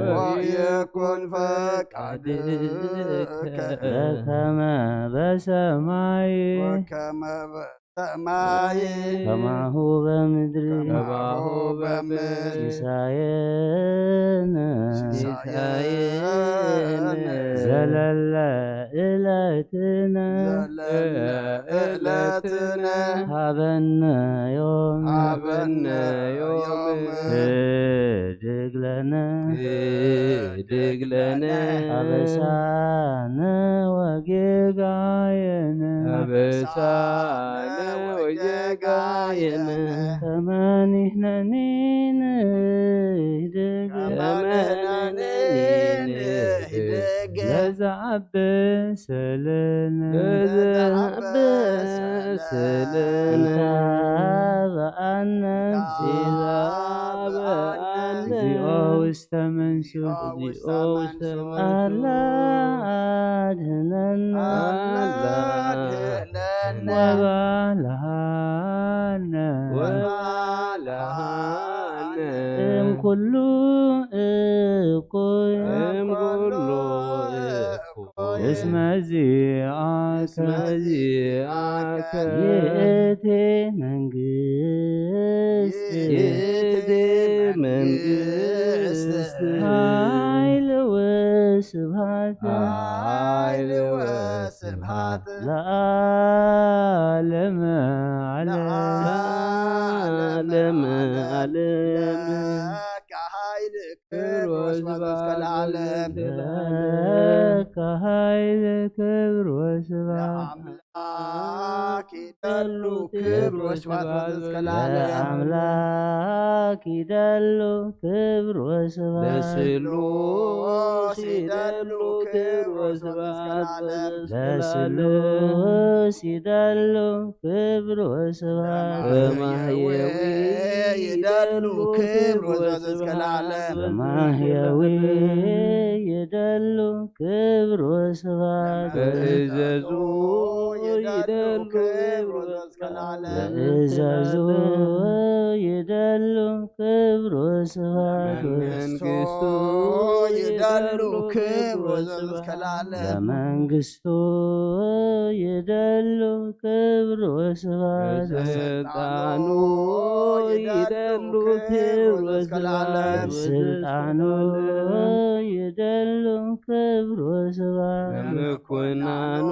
ወይኩን ፈቃድከ በከመ በሰማይ ወከመ በሰማይ ከማሁ በምድሪ ከማሁ በምድሪ ሲሳየነ ሲሳየነ ዘለለ ዕለትነ ዘለለ ዕለትነ ሃበነ ዮም ሃበነ ዮም ህድግ ለነ ህድግ ለነ አበሳነ ወጌጋየነ አበሳነ ወጌጋየነ ከመ ንሕነኒ ንህድግ ከመ ንሕነኒ ንህድግ ለዘአበሰ ለነ ለዘአበሰ ለነ እንተ በአነ እንተ በአነ እግዚኦ ውስተ መንሱ እግዚኦ ውስተ መንሱ አላ አድህነና አላ አድህነና ወባልሃነ ወባልሃነ እምኩሉ እኩይ እምኩሉ እኩይ እስመ ዚአከ እስመ ዚአከ ይእቲ መንግስት ይእቲ መንግስት ኃይል ወስብሐት ኃይል ወስብሐት ለዓለመ ዓለም ለዓለመ ዓለም ለከ ኃይል ክብር ወስብሐት እስከ ለዓለም ለከ ኃይል ክብር ወስብሐት ለአምላክ ይደሉ ክብር ወስብሐት እስከ ለዓለም ለአምላክ ይደሉ ክብር ወስብሐት ለስሉስ ይደሉ ክብር ወስብሐት ለስሉስ ይደሉ ክብር ወስብሐት በማህየዊ ይደሉ ክብር ወስብሐት እስከ ለዓለም በማህየዊ ይደሉ ክብር ወስብሐት በእዘዙ ይደሉ ክብር ወስብሐት እስከ ለዓለም በእዘዙ ይደሉ ክብር ወስብሐት መንግስቱ ይደሉ ክብር ወስብሐት እስከ ለዓለም በመንግስቱ ይደሉ ክብር ወስብሐት በስልጣኑ ይደሉ ክብር ወስብሐት በስልጣኑ ይደሉ ክብር ወስብሐት በምኩናኑ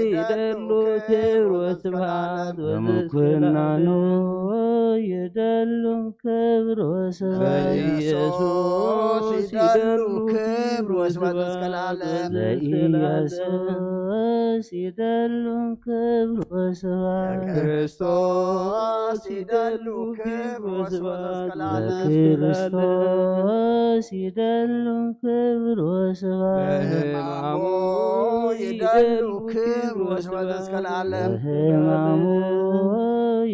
ይደሉ ክብር ወስብሐት በምኩናኑ ይደሉ ክብር ወስብሐት በኢየሱስ ይደሉ ክብር ወስብሐት እስከ ለዓለም በኢየሱስ ክርስቶስ ይደሉ ክብር ወስብሐት። ክርስቶስ ይደሉ ክብር ወስብሐት እስከ ለዓለም። ለክርስቶስ ይደሉ ክብር ወስብሐት። በሕማሙ ይደሉ ክብር ወስብሐት እስከ ለዓለም። በሕማሙ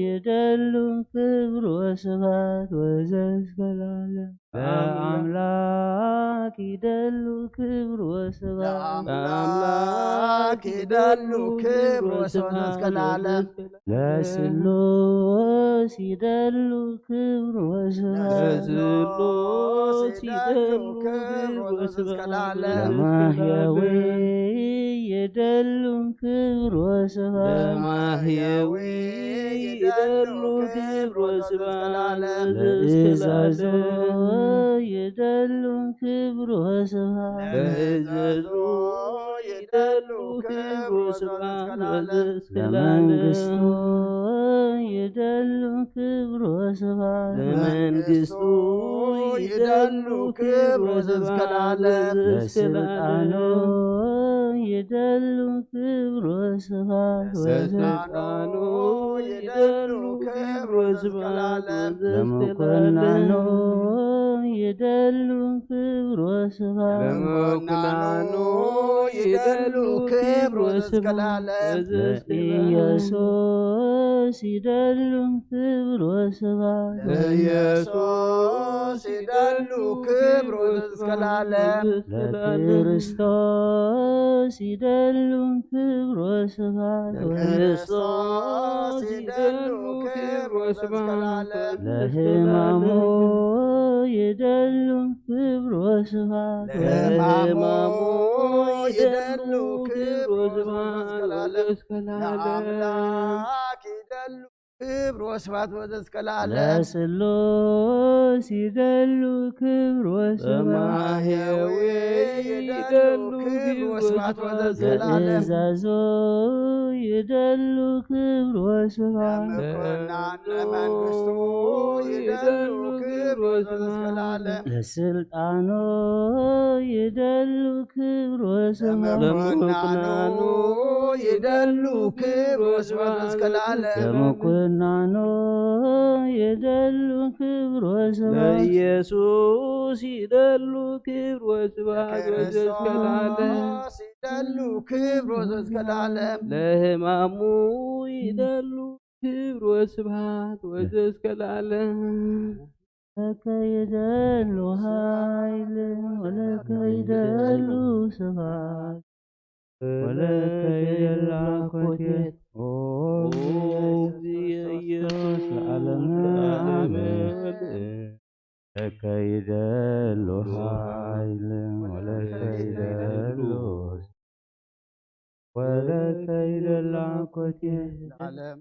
ይደሉ ክብር ወስብሐት ወዘእስከ ለዓለም። ለአምላክ ይደሉ ክብር ወስብሐት። ለአምላክ ይደሉ ክብር ወስብሐት እስከ ለዓለም። ለስሉስ ይደሉ ክብር ወስብሐት። ለስሉስ ይደሉ ክብር ወስብሐት እስከ ለዓለም። ለማሕየዊ ይደሉ ክብር ወስብሐት። ለማሕየዊ ይደሉ ክብር ወስብሐት እስከ ለእዛዞ ለዓለም። ይደሉ ክብር ወስብሐት። ለእዛዞ ይደሉ ክብር ወስብሐት እስከ ለዓለም። ለመንግስቱ ይደሉ ክብር ወስብሐት። ለመንግስቱ ይደሉ ክብር ወስብሐት እስከ ለዓለም። ለስልጣኑ ይደሉ ክብር ወስብሐት። ለስልጣኑ ይደሉ ክብር ወስብሐት እስከ ለዓለም። ለመኮንኑ ይደሉ ክብር ወስብሐት። ለመኮንኑ ይደሉ ክብር ወስብሐት እስከ ለዓለም። ለኢየሱስ ይደሉ ክብር ወስብሐት። ለኢየሱስ ይደሉ ክብር ወስብሐት እስከ ለዓለም። ለክርስቶስ ይደሉ ክብር ወስብሐት። ለክርስቶስ ይደሉ ክብር ወስብሐት እስከ ለዓለም። ለሕማሙ ይደሉ ክብር ወስብሐት። ለሕማሙ ይደሉ ክብር ወስብሐት እስከ ለዓለም። ለአምላክ ይደሉ ክብር ወስብሐት ወዘእስከ ለዓለም። ለስሉስ ይደሉ ክብር ወስብሐት። ለማሕየዊ ይደሉ ክብር ወስብሐት ወዘእስከ ለዓለም። ለእዛዞ ይደሉ ክብር ወስብሐት። ለመኮንኑ ለመንግስቱ ይደሉ ክብር ወስብሐት ወዘእስከ ለዓለም። ለስልጣኑ ይደሉ ክብር ወስብሐት። ለመኮንኑ ይደሉ ክብር ወስብሐት ወዘእስከ ለዓለም። ለመኮንኑ ይደሉ ክብር ወስብሐት። ለኢየሱስ ይደሉ ክብር ወስብሐት ወዘእስከ ለዓለም። ለክርስቶስ ይደሉ ክብር ወዘእስከ ለዓለም። ለሕማሙ ይደሉ ክብር ወስብሐት ወዘእስከ ለዓለም። ለከ ይደሉ ኃይል ወለከ ይደሉ ስብሐት ወለከ ይደሉ አኮቴት ኦ እግዚእ ኢየሱስ ለዓለመ ዓለም። ለከ ይደሉ ኃይል ወለከ ይደሉ ወለከ ይደሉ አኮቴት ለዓለም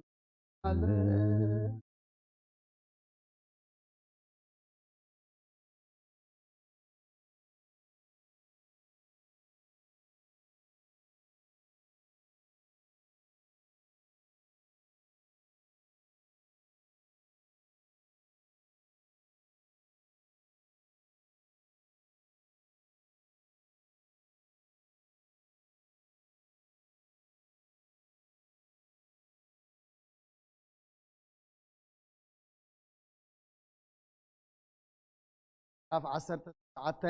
ምዕራፍ ዓሰርተ ትሽዓተ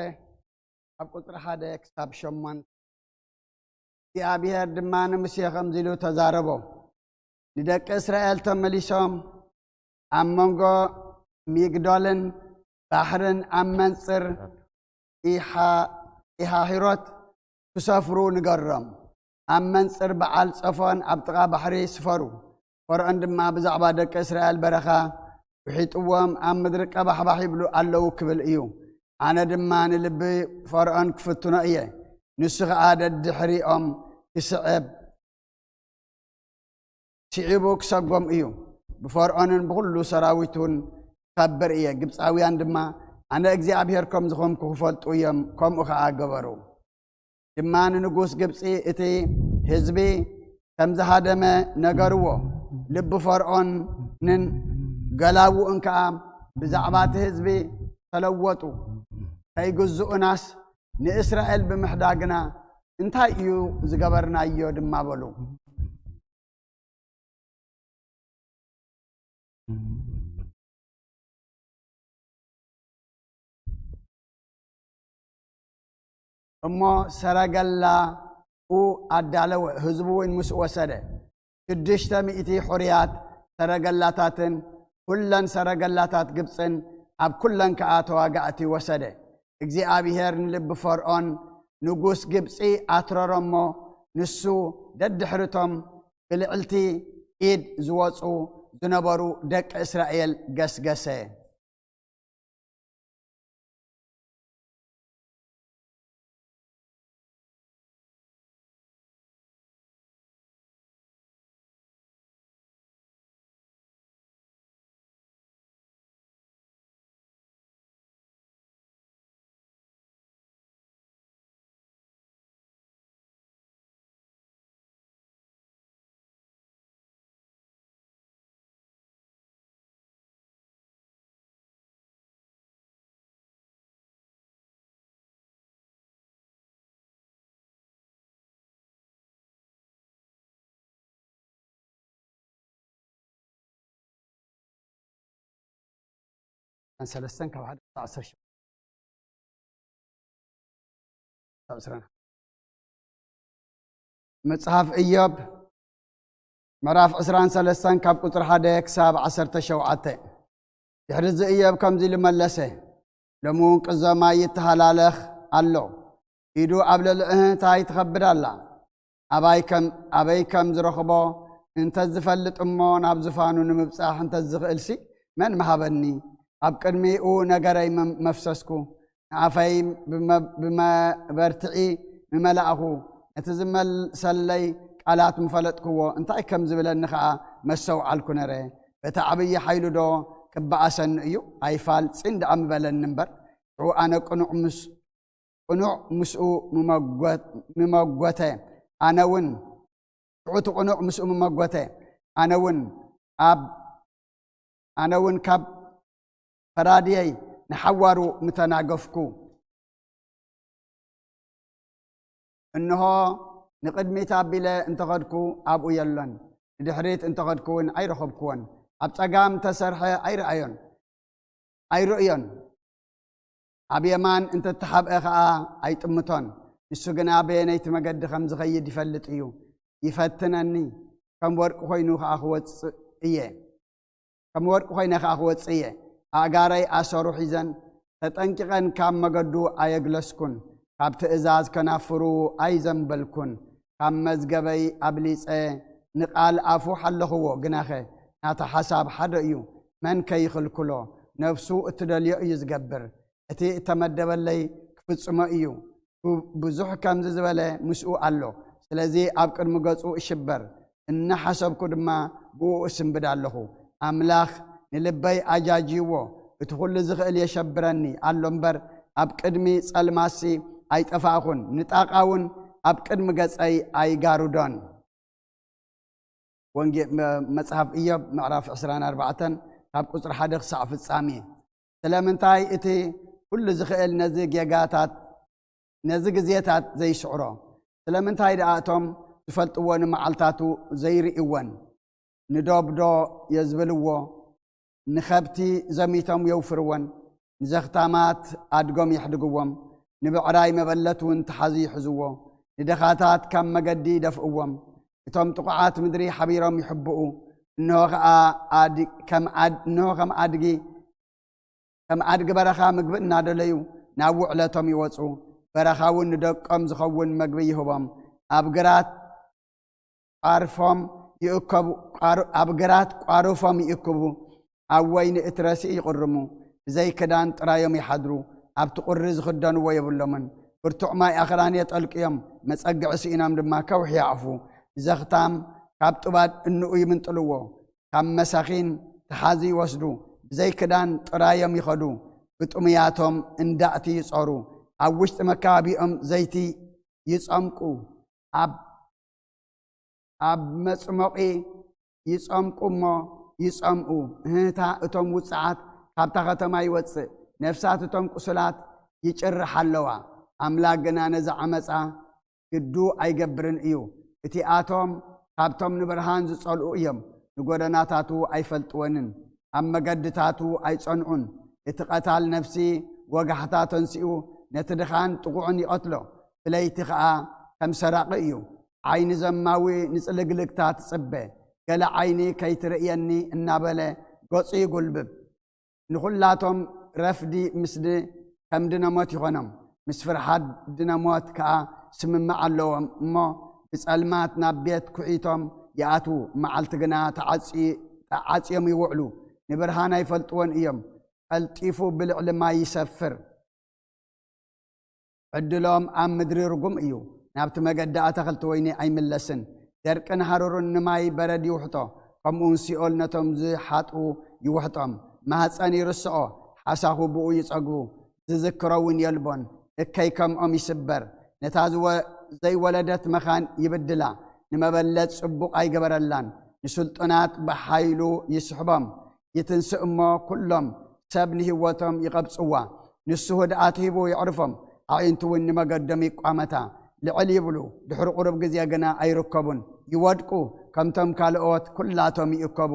ካብ ቁፅሪ ሓደ ክሳብ ሸሞንተ። እግዚኣብሔር ድማ ንሙሴ ከምዚ ኢሉ ተዛረቦ፣ ንደቂ እስራኤል ተመሊሶም ኣብ መንጎ ሚግዶልን ባሕርን ኣብ መንፅር ኢሓ- ኢሃሂሮት ክሰፍሩ ንገሮም። ኣብ መንፅር በዓል ፀፎን ኣብ ጥቓ ባሕሪ ስፈሩ። ፈርዖን ድማ ብዛዕባ ደቂ እስራኤል በረኻ ውሒጥዎም ኣብ ምድሪ ቀባሕባሕ ይብሉ ኣለዉ ክብል እዩ። ኣነ ድማ ንልቢ ፈርዖን ክፍትኖ እየ። ንሱ ኸዓ ደድሕሪኦም ክስዕብ ስዒቡ ክሰጎም እዩ። ብፈርዖንን ብኹሉ ሰራዊቱን ከብር እየ። ግብፃውያን ድማ ኣነ እግዚኣብሔር ከም ዝኾንኩ ክፈልጡ እዮም። ከምኡ ኸዓ ገበሩ። ድማ ንንጉስ ግብፂ እቲ ህዝቢ ከም ዝሃደመ ነገርዎ። ልቢ ፈርዖንን ገላውኡን ከዓ ብዛዕባ እቲ ህዝቢ ተለወጡ። ከይግዝኡናስ ንእስራኤል ብምሕዳግና እንታይ እዩ ዝገበርናዮ ድማ በሉ። እሞ ሰረገላኡ ኣዳለወ፣ ህዝቡ እውን ምስኡ ወሰደ። ሽዱሽተ ሚእቲ ሕሩያት ሰረገላታትን ኩለን ሰረገላታት ግብጽን ኣብ ኩለን ከኣ ተዋጋእቲ ወሰደ። እግዚኣብሔር ንልቢ ፈርዖን ንጉስ ግብጺ ኣትረሮ እሞ፣ ንሱ ደድሕርቶም ብልዕልቲ ኢድ ዝወጹ ዝነበሩ ደቂ እስራኤል ገስገሰ። ሰለስተን ካብ ሓደ ክሳብ ዓሰርተ ሸውዓተ። መጽሓፍ ኢዮብ ምዕራፍ ዕስራን ሰለስተን ካብ ቁጽሪ ሓደ ክሳብ ዓሰርተ ሸውዓተ። ድሕሪ እዚ ኢዮብ ከምዚ ኢሉ መለሰ፣ ሎሚ እውን ቅዘማ ይተሃላለኽ ኣሎ፣ ኢዱ ኣብ ልዕሊ እህንታይ ትኸብድ ኣላ። ኣባይ ከም ኣበይ ከም ዝረኽቦ እንተ ዝፈልጥ እሞ ናብ ዝፋኑ ንምብጻሕ እንተ ዝኽእልሲ መን ምሃበኒ? ኣብ ቅድሚኡ ነገረይ መም- መፍሰስኩ፣ ንኣፈይ ብመ- ብመበርትዒ ምመላእኹ፣ ነቲ ዝመልሰለይ ቃላት ምፈለጥክዎ፣ እንታይ ከም ዝብለኒ ኸኣ መስተውዓልኩ ነረ። በቲ ዓብዪ ሓይሉ ዶ ክበኣሰኒ እዩ? ኣይፋልጺን ደኣ ምበለኒ እምበር፣ ሽዑ ኣነ ቅኑዕ ምስ ቅኑዕ ምስኡ ምመጎተ፣ ኣነ እውን ሽዑ እቲ ቅኑዕ ምስኡ ምመጎተ፣ ኣነ እውን ኣብ ኣነ እውን ካብ ፈራድየይ ንሓዋሩ ምተናገፍኩ። እንሆ ንቕድሚት ኣቢለ እንተኸድኩ ኣብኡ የሎን፣ ንድሕሪት እንተኸድኩ እውን ኣይረኸብክዎን። ኣብ ጸጋም እንተሰርሐ ኣይረኣዮን። ኣይርእዮን። ኣብ የማን እንተተሓብአ ኸኣ ኣይጥምቶን። ንሱ ግና በየነይቲ መገዲ ከም ዝኸይድ ይፈልጥ እዩ። ይፈትነኒ፣ ከም ወርቂ ኮይኑ ኸኣ ክወጽእ እየ። ከም ወርቂ ኮይነ ኸኣ ክወጽእ እየ። ኣእጋረይ ኣሰሩ ሒዘን ተጠንቂቐን ካብ መገዱ ኣየግለስኩን። ካብ ትእዛዝ ከናፍሩ ኣይዘንበልኩን። ካብ መዝገበይ ኣብሊጸ ንቓል ኣፉ ሓለኽዎ። ግናኸ ናታ ሓሳብ ሓደ እዩ፣ መን ከይኽልክሎ? ነፍሱ እትደልዮ እዩ ዝገብር። እቲ እተመደበለይ ክፍጽሞ እዩ። ብ- ብዙሕ ከምዚ ዝበለ ምስኡ ኣሎ። ስለዚ ኣብ ቅድሚ ገጹ እሽበር፣ እናሓሰብኩ ድማ ብኡ እስንብድ ኣለኹ። ኣምላኽ ንልበይ ኣጃጅይዎ፣ እቲ ኹሉ ዝኽእል የሸብረኒ ኣሎ እምበር፣ ኣብ ቅድሚ ጸልማሲ ኣይጠፋእኹን፣ ንጣቓ እውን ኣብ ቅድሚ ገጸይ ኣይጋርዶን። ወንጌ መ- መጽሓፍ ኢዮብ ምዕራፍ ዕስራን ኣርባዕተን ካብ ቁጽሪ ሓደ ክሳዕ ፍጻሜ። ስለምንታይ እቲ ኩሉ ዝኽእል ነዚ ጌጋታት ነዚ ግዜታት ዘይስዕሮ? ስለምንታይ ደኣ እቶም ዝፈልጥዎ ንመዓልታቱ ዘይርእይወን? ንዶብ ዶ የዝብልዎ? ንኸብቲ ዘሚቶም የውፍርወን፣ ንዘኽታማት ኣድጎም የሕድግዎም፣ ንብዕራይ መበለት እውን ተሓዙ ይሕዝዎ፣ ንደኻታት ካብ መገዲ ይደፍእዎም። እቶም ጥቑዓት ምድሪ ሓቢሮም ይሕብኡ፣ እንሆ ኸኣ ኣድ- ከም ኣድ- እንሆ ከም ኣድጊ ከም ኣድጊ በረኻ ምግቢ እናደለዩ ናብ ውዕለቶም ይወጹ። በረኻ እውን ንደቆም ዝኸውን መግቢ ይህቦም። ኣብ ግራት ቋርፎም ይእከቡ፣ ቋር- ኣብ ግራት ቋርፎም ይእክቡ፣ ኣብ ወይኒ እቲ ረሲእ ይቕርሙ። ብዘይ ክዳን ጥራዮም ይሓድሩ፣ ኣብቲ ቁሪ ዝኽደንዎ የብሎምን። ብርቱዕ ማይ ኣኽራን የጠልቅዮም፣ መጸግዒ ስኢኖም ድማ ከውሒ ይኣፉ። ንዘኽታም ካብ ጡባት እንኡ ይምንጥልዎ፣ ካብ መሳኺን ተሓዚ ይወስዱ። ብዘይ ክዳን ጥራዮም ይኸዱ፣ ብጥሙያቶም እንዳእቲ ይጾሩ። ኣብ ውሽጢ መካባቢኦም ዘይቲ ይጸምቁ፣ ኣብ ኣብ መጽሞቒ ይጸምቁ እሞ ይጸምኡ። እህታ እቶም ውጽዓት ካብታ ከተማ ይወጽእ፣ ነፍሳት እቶም ቁሱላት ይጭርሓ ኣለዋ። ኣምላክ ግና ነዚ ዓመጻ ግዱ ኣይገብርን እዩ። እቲኣቶም ካብቶም ንብርሃን ዝጸልኡ እዮም። ንጎደናታቱ ኣይፈልጥወንን፣ ኣብ መገድታቱ ኣይጸንዑን። እቲ ቀታል ነፍሲ ወጋሕታ ተንሲኡ ነቲ ድኻን ጥቑዕን ይቐትሎ። ፍለይቲ ኸኣ ከም ሰራቒ እዩ። ዓይኒ ዘማዊ ንጽልግልግታ ትጽበ። ገለ ዓይኒ ከይትርእየኒ እናበለ ገጹ ይጉልብብ። ንኹላቶም ረፍዲ ምስ ድ-፣ ከም ድነሞት ይኾኖም። ምስ ፍርሓት ድነሞት ከኣ ስምምዕ ኣለዎም እሞ፣ ብጸልማት ናብ ቤት ኩዒቶም ይኣትዉ። መዓልቲ ግና ተዓጺ-፣ ተዓጽዮም ይውዕሉ። ንብርሃን ኣይፈልጥዎን እዮም። ቀልጢፉ ብልዕሊ ማይ ይሰፍር። ዕድሎም ኣብ ምድሪ ርጉም እዩ። ናብቲ መገዲ ኣታኽልቲ ወይኒ ኣይምለስን። ደርቅን ሃሩርን ንማይ በረድ ይውሕጦ፣ ከምኡውን ሲኦል ነቶም ዝሓጥኡ ይውሕጦም። ማህፀን ይርስዖ፣ ሓሳኹ ብኡ ይጸግቡ፣ ዝዝክሮ እውን የልቦን። እከይ ከምኦም ይስበር። ነታ ዝወ-፣ ዘይወለደት መኻን ይብድላ፣ ንመበለት ጽቡቕ ኣይገበረላን። ንስልጡናት ብሓይሉ ይስሕቦም። ይትንስእ እሞ ኩሎም ሰብ ንህይወቶም ይቐብጽዋ። ንሱ ህድኣት ሂቡ የዕርፎም፣ ኣዒንቱ እውን ንመገዶም ይቋመታ። ልዕል ይብሉ፣ ድሕሪ ቁሩብ ግዜ ግና ኣይርከቡን። ይወድቁ፣ ከምቶም ካልኦት ኩላቶም ይእከቡ።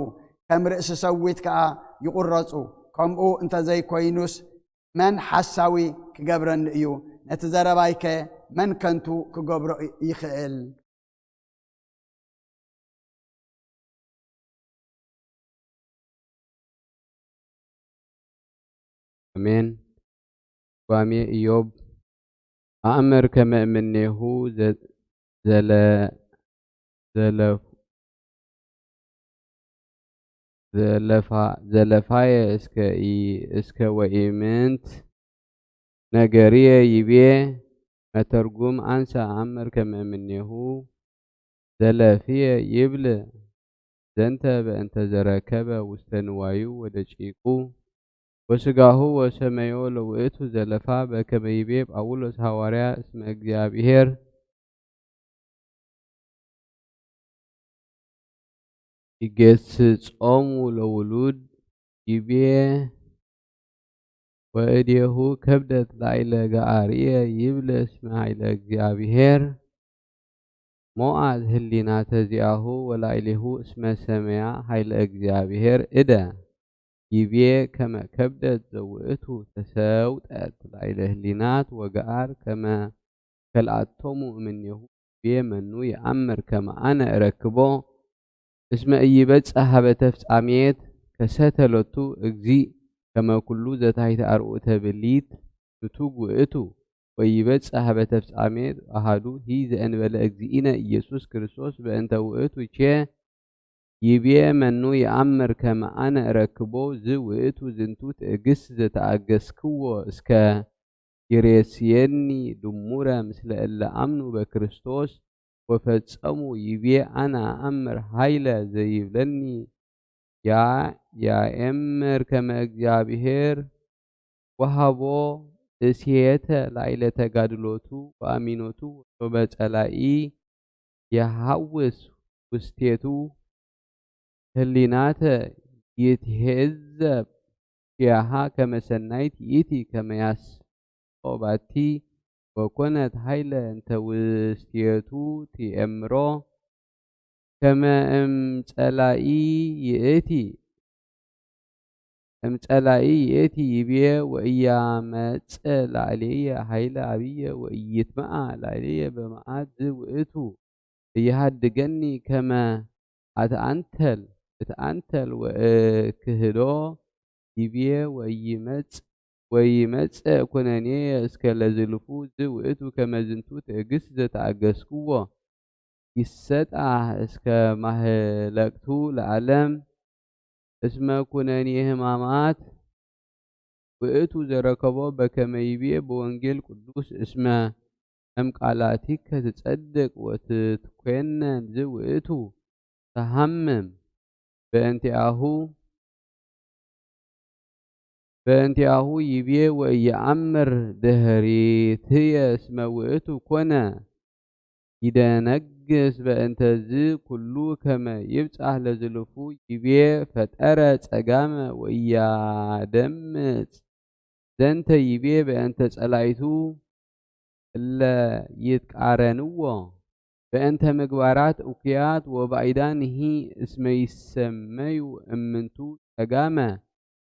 ከም ርእሲ ሰዊት ከኣ ይቑረጹ። ከምኡ እንተዘይኮይኑስ መን ሓሳዊ ክገብረኒ እዩ? ነቲ ዘረባይከ መን ከንቱ ክገብሮ ይኽእል? ኣሜን። ጓሜ ኢዮብ፣ ኣእምር ከመ እምኔሁ ዘ-፣ ዘለ-፣ ዘለፍ-፣ ዘለፋ-፣ ዘለፋየ እስከ ኢ-፣ እስከ ወኢምንት ነገርየ ይቤ መተርጉም፣ አንሰ አአምር ከመ እምኔሁ ዘለፍየ ይብል። ዘንተ በእንተ ዘረከበ ውስተ ንዋዩ ወደቂቁ ወስጋሁ ወሰመዮ ለውእቱ ዘለፋ፣ በከመ ይቤ ጳውሎስ ሐዋርያ፣ እስመ እግዚአብሔር ይገስጾሙ ለውሉድ ይቤ ወእዴሁ ከብደት ላዕለ ገአርየ ይብል እስመ ኃይለ እግዚአብሔር ሞዓት ህሊናተ ዚአሁ ወላዕሌሁ እስመ ሰመያ ኃይለ እግዚአብሔር እደ ይቤ ከመ ከብደት ዘውእቱ ተሰውጠት ላዕለ ህሊናት ወገአር ከመ ከልአቶሙ እምኔሁ ይቤ መኑ የአምር ከመ አነ እረክቦ እስመ ኢይበጽሕ ሀበ ተፍጻሜት ከሰተ ሎቱ እግዚእ ከመ ኩሉ ዘታሕተ አርዑተ ብሊት ስቱግ ውእቱ ወይበጽሕ ሀበ ተፍጻሜት አሐዱ ሂ ዘእንበለ እግዚእነ ኢየሱስ ክርስቶስ በእንተ ውእቱ ቼ ይቤ መኑ የአምር ከመ አነ እረክቦ ዝ ውእቱ ዝንቱ ትዕግስት ዘተአገስክዎ እስከ ይሬስየኒ ድሙረ ምስለ እለ አምኑ በክርስቶስ ወፈጸሙ ይቤ አነ አአምር ኃይለ ዘይብለኒ ያ-፣ ያኤምር ከመ እግዚአብሔር ወሃቦ እሴተ ላዕለ ተጋድሎቱ ወአሚኖቱ ወሶበ ጸላኢ የሐውስ ውስቴቱ ህሊናተ ይትሄዘብ ኪያሃ ከመ ሰናይት ይእቲ ከመ ያስኦ ባቲ ወኮነት ኃይለ እንተ ውስቴቱ ትኤምሮ ከመ እም ጸላኢ ይእቲ እም ጸላኢ ይእቲ ይቤ ወእያመጽእ ላዕሌየ ኃይለ አብየ ወኢይትመአ ላዕሌየ በመዓት ዝ ውእቱ እየሃድገኒ ከመ አትአንተል እትአንተል ወእክህዶ ይቤ ወይመጽ-፣ ወይመጽእ ኩነኔ እስከ ለዝልፉ ዝ ውእቱ ከመ ዝንቱ ትዕግስት ዘተአገስክዎ ይሰጣህ እስከ ማህለቅቱ ለዓለም እስመ ኩነኔ ህማማት ውእቱ ዘረከቦ በከመ ይቤ በወንጌል ቅዱስ እስመ እም ቃላቲከ ትጸድቅ ወትትኮነን ዝ ውእቱ ተሃምም በእንቲአሁ በእንቲአሁ ይቤ ወኢየአምር ድህሪትየ እስመ ውእቱ ኮነ ይደነግስ በእንተ ዝ ኩሉ ከመ ይብጻሕ ለዝልፉ ይቤ ፈጠረ ጸጋመ ወኢያደምጽ ዘንተ ይቤ በእንተ ጸላይቱ እለ ይትቃረንዎ። በእንተ ምግባራት እኩያት ወባይዳንሂ እስመ ይሰመዩ እምንቱ ጸጋመ።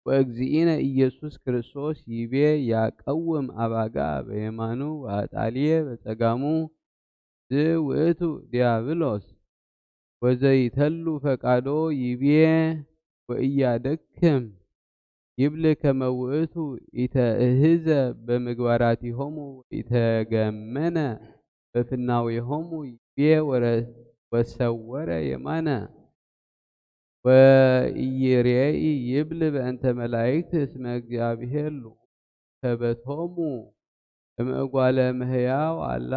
ወእግዚእነ ኢየሱስ ክርስቶስ ይቤ ያቀውም አባጋ በየማኑ ወአጣልየ በጸጋሙ ዝውእቱ ዲያብሎስ። ወዘይተሉ ፈቃዶ ይቤ ወእያደክም ይብል ከመ ውእቱ ኢተእህዘ በምግባራቲሆሙ ወኢተገመነ በፍናዊሆሙ ይቤ ወረ-፣ ወሰወረ የማነ ወኢይሬኢ ይብል በእንተ መላእክት እስመ እግዚአብሔር ልዑል ከበቶሙ እምእጓለ እምሕያው አላ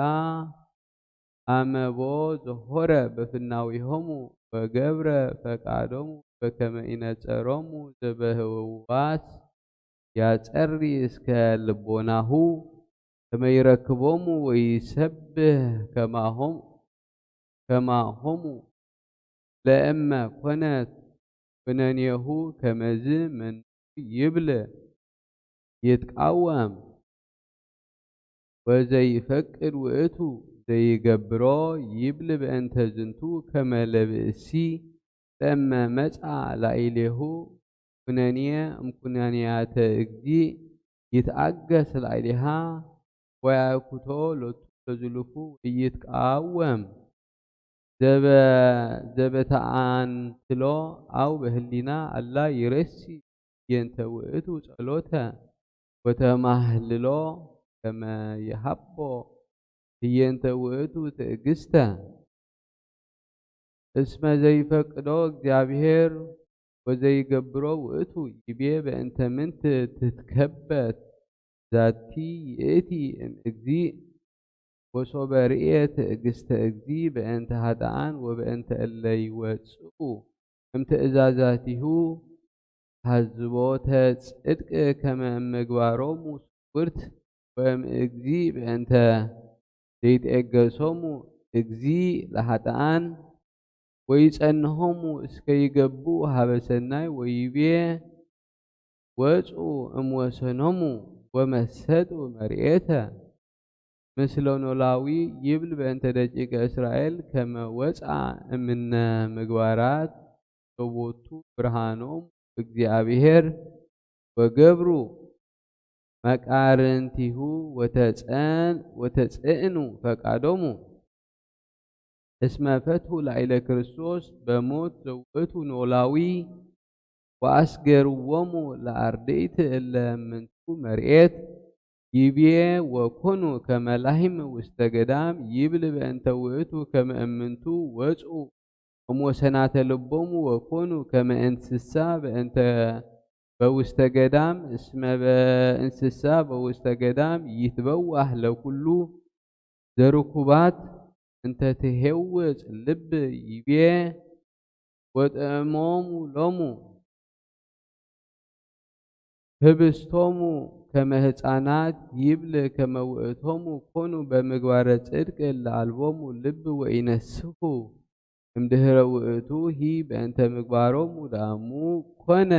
አመቦ ዘሆረ በፍናዊሆሙ ወገብረ ፈቃዶሙ በከመ ኢነጸሮሙ ዘበህዋስ ያጸሪ እስከ ልቦናሁ ከመ ይረክቦሙ ወይሰብህ ከማሆም-፣ ከማሆሙ ለእመ ኮነት ኩነኔሁ ከመዝ መኑ ይብል ይትቃወም ወዘይፈቅድ ውእቱ ዘይገብሮ ይብል በእንተ ዝንቱ ከመ ለብእሲ ለእመ መጻ ላዕሌሁ ኩነኔ እምኩነኔያተ እግዚእ ይትአገስ ላዕሌሃ ወያእኩቶ ሎቱ ለዝሉፉ ወኢይትቃወም ዘበ-፣ ዘበተአንትሎ አው በህሊና አላ ይሬሲ ህየንተ ውእቱ ጸሎተ ወተማህልሎ ከመ ይሃቦ ህየንተ ውእቱ ትዕግስተ። እስመ ዘይፈቅዶ እግዚአብሔር ወዘይገብሮ ውእቱ ይቤ በእንተ ምንት ትትከበት ዛቲ ይእቲ እምእግዚእ። ወሶበ ርእየ ትዕግስተ እግዚእ በእንተ ኃጥኣን ወበእንተ እለ ይወጽኡ እምትእዛዛቲሁ ሐዝቦተ ጽድቅ ከመ እምግባሮሙ ስውርት ወእምእግዚእ በእንተ ዘይትዔገሶሙ እግዚእ ለኃጥኣን ወይጸንሆሙ እስከ ይገብኡ ሀበ ሰናይ ወይቤ ወፁ እምወሰኖሙ ወመሰጡ መርኤተ ምስለ ኖላዊ ይብል በእንተ ደቂቀ እስራኤል ከመ ወፅአ እምነ ምግባራት ዘቦቱ ብርሃኖም እግዚአብሔር ወገብሩ መቃርንቲሁ ወተጸን-፣ ወተጽዕኑ ፈቃዶሙ እስመ ፈትሁ ላዕለ ክርስቶስ በሞት ዘውእቱ ኖላዊ ወአስገርዎሙ ለአርድእት እለ እምንቱ መርኤት ይቤ ወኮኑ ከመ ላህም ውስተ ገዳም ይብል በእንተ ውእቱ ከመ እምንቱ ወፁ እምወሰናተ ልቦሙ ወኮኑ ከመ እንስሳ በእንተ በውስተ ገዳም እስመ በእንስሳ በውስተ ገዳም ይትበዋህ ለኩሉ ዘርኩባት እንተ ትሄውፅ ልብ ይቤ ወጥዕሞሙ ሎሙ ህብስቶሙ ከመ ህፃናት ይብል ከመ ውእቶሙ ኮኑ በምግባረ ጽድቅ እለ አልቦሙ ልብ ወኢነስሑ እምድህረ ውእቱ ሂ በእንተ ምግባሮሙ ዳሙ ኮነ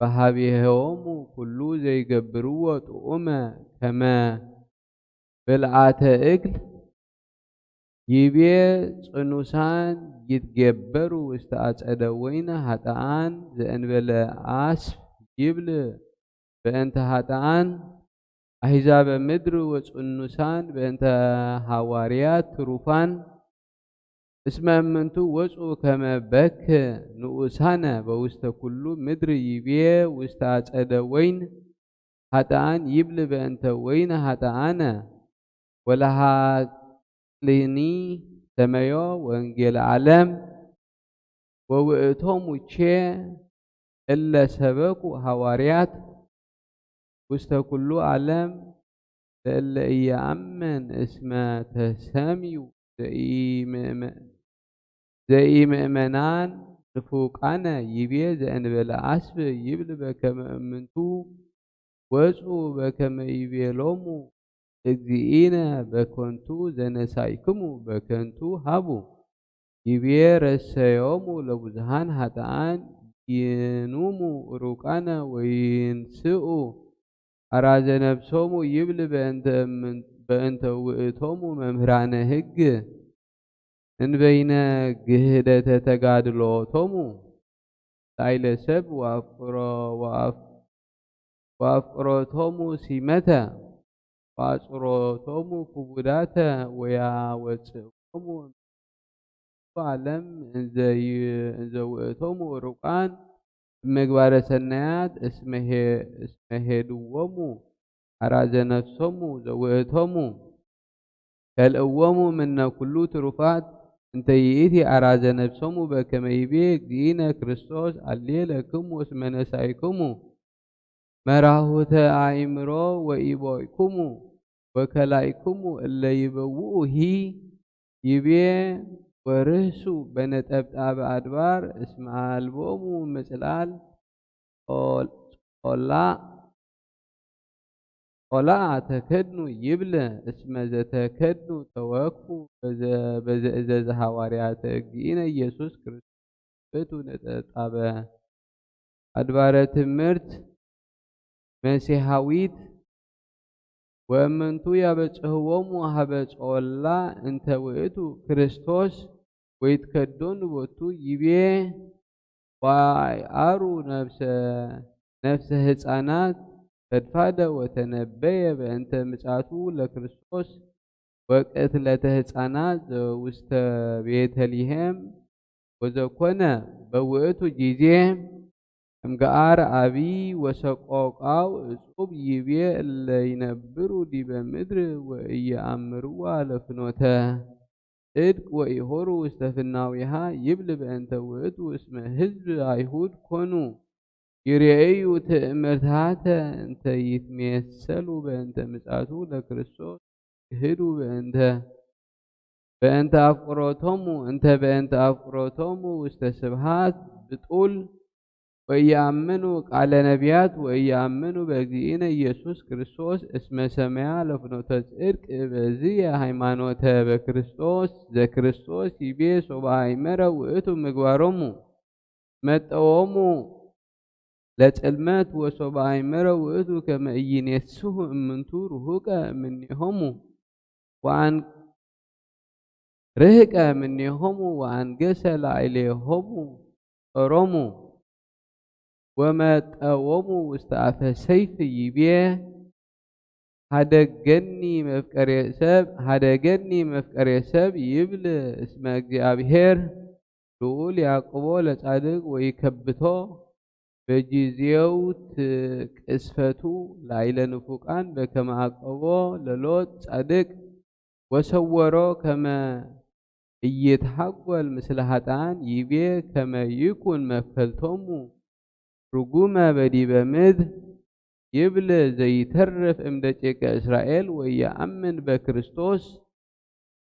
በሃቤሆሙ ኩሉ ዘይገብርዎ ጥዑመ ከመ ብልዓተ እግል ይቤ ጽኑሳን ይትገበሩ ውስተ አጸደ ወይነ ኃጥኣን ዘእንበለ አስፍ ይብል በእንተ ኃጥኣን አሕዛበ ምድር ወጽኑሳን በእንተ ሐዋርያት ትሩፋን እስመ እምንቱ ወፁ ከመ በክ ንኡሳነ በውስተ ኩሉ ምድር ይቤ ውስተ አጸደ ወይን ኃጥኣን ይብል በእንተ ወይን ኃጥኣነ ወለሃቅልኒ ሰመዮ ወንጌል ዓለም ወውእቶሙ ቼ እለ ሰበኩ ሐዋርያት ውስተ ኩሉ ዓለም ለእለ ኢየአምን እስመ ተሰምዩ ዘኢምእመ-፣ ዘኢምእመናን ንፉቃነ ይቤ ዘእንበለ አስብ ይብል በከመ እምንቱ ወፁ በከመ ይቤሎሙ እግዚእነ በከንቱ ዘነሳይክሙ በከንቱ ሃቡ ይቤ ረሰዮሙ ለብዙሃን ኃጥኣን ይኑሙ ሩቃነ ወይንስኡ አራዘ ነፍሶሙ ይብል በእንተ እምን-፣ በእንተ ውእቶሙ መምህራነ ሕግ እንበይነ ግህደተ ተጋድሎቶሙ ላይለ ሰብ ወአፍቅሮ ወአፍ- ወአፍቅሮቶሙ ሲመተ ወአጽሮቶሙ ክቡዳተ ወያወፅእዎሙ ዓለም እንዘ ይ- እንዘ ውእቶሙ ርቋን ምግባረ ሰናያት እስመ ሄ- እስመ ሄድዎሙ አራዘ ነፍሶሙ ዘውእቶሙ ከልእዎሙ ምነ ኩሉ ትሩፋት እንተ ይእቲ አራዘ ነፍሶሙ በከመ ይቤ እግዚእነ ክርስቶስ አሌ ለክሙ እስመ ነሳይክሙ መራሁተ አእምሮ ወኢቦይኩሙ ወከላይኩሙ እለ ይበውኡ ሂ ይቤ ወርህሱ በነጠብጣበ አድባር እስመ አልቦሙ ምጽላል ጾላእ ተከድኑ ይብል እስመ ዘተከድኑ ተወክፉ በዘእዘዘ ሐዋርያተ እግዚእነ ኢየሱስ ክርስቶስ ውእቱ ነጠብጣበ አድባረ ትምህርት መሲሐዊት ወእምንቱ ያበጽሕዎሙ ሀበ ጾላ እንተ ውእቱ ክርስቶስ ወይትከዶኑ ቦቱ ይቤ ወአይአሩ ነፍሰ ነፍሰ ህፃናት ፈድፋደ ወተነበየ በእንተ ምጻቱ ለክርስቶስ ወቅትለተ ህፃናት ዘውስተ ቤተልሔም ወዘኮነ በውእቱ ጊዜ እምገአር አቢ ወሰቆቃው እጹብ ይቤ እለ ይነብሩ ዲበ ምድር ወእየአምርዋ ለፍኖተ ጽድቅ ወኢሆሩ ውስተ ፍናዊሃ ይብል በእንተ ውእቱ እስመ ህዝብ አይሁድ ኮኑ ይሬእዩ ትእምርታተ እንተ ይትሜሰሉ በእንተ ምጻቱ ለክርስቶስ ይህዱ በእንተ በእንተ አፍቅሮቶሙ እንተ በእንተ አፍቅሮቶሙ ውስተ ስብሃት ብጡል ወኢየአምኑ ቃለ ነቢያት ወኢየአምኑ በእግዚእነ ኢየሱስ ክርስቶስ እስመ ሰመያ ለፍኖተ ጽድቅ በዝየ ሃይማኖተ በክርስቶስ ዘክርስቶስ ይቤ ሶበ አይመረ ውእቱ ምግባሮሙ መጠዎሙ ለጽልመት ወሶበ አይመረ ውእቱ ከመ ኢይኔስሁ እምንቱ ርሁቀ እምኔሆሙ ወአን ርህቀ እምኔሆሙ ወአንገሰ ላዕሌሆሙ ጾሮሙ ወመጠዎሙ ውስተ አፈ ሰይፍ ይቤ ሀደገኒ መፍቀሬ ሰብ ሀደገኒ መፍቀሬ ሰብ ይብል እስመ እግዚአብሔር ልዑል ያዕቅቦ ለጻድቅ ወይከብቶ በጊዜው ትቅስፈቱ ላይለ ንፉቃን በከመ አቀቦ ለሎጥ ጻድቅ ወሰወሮ ከመ ኢይትሐጎል ምስለ ኃጥኣን ይቤ ከመ ይኩን መክፈልቶሙ ርጉመ በዲበ ምድር ይብል ዘይተርፍ እምደቂቀ እስራኤል ወየአምን በክርስቶስ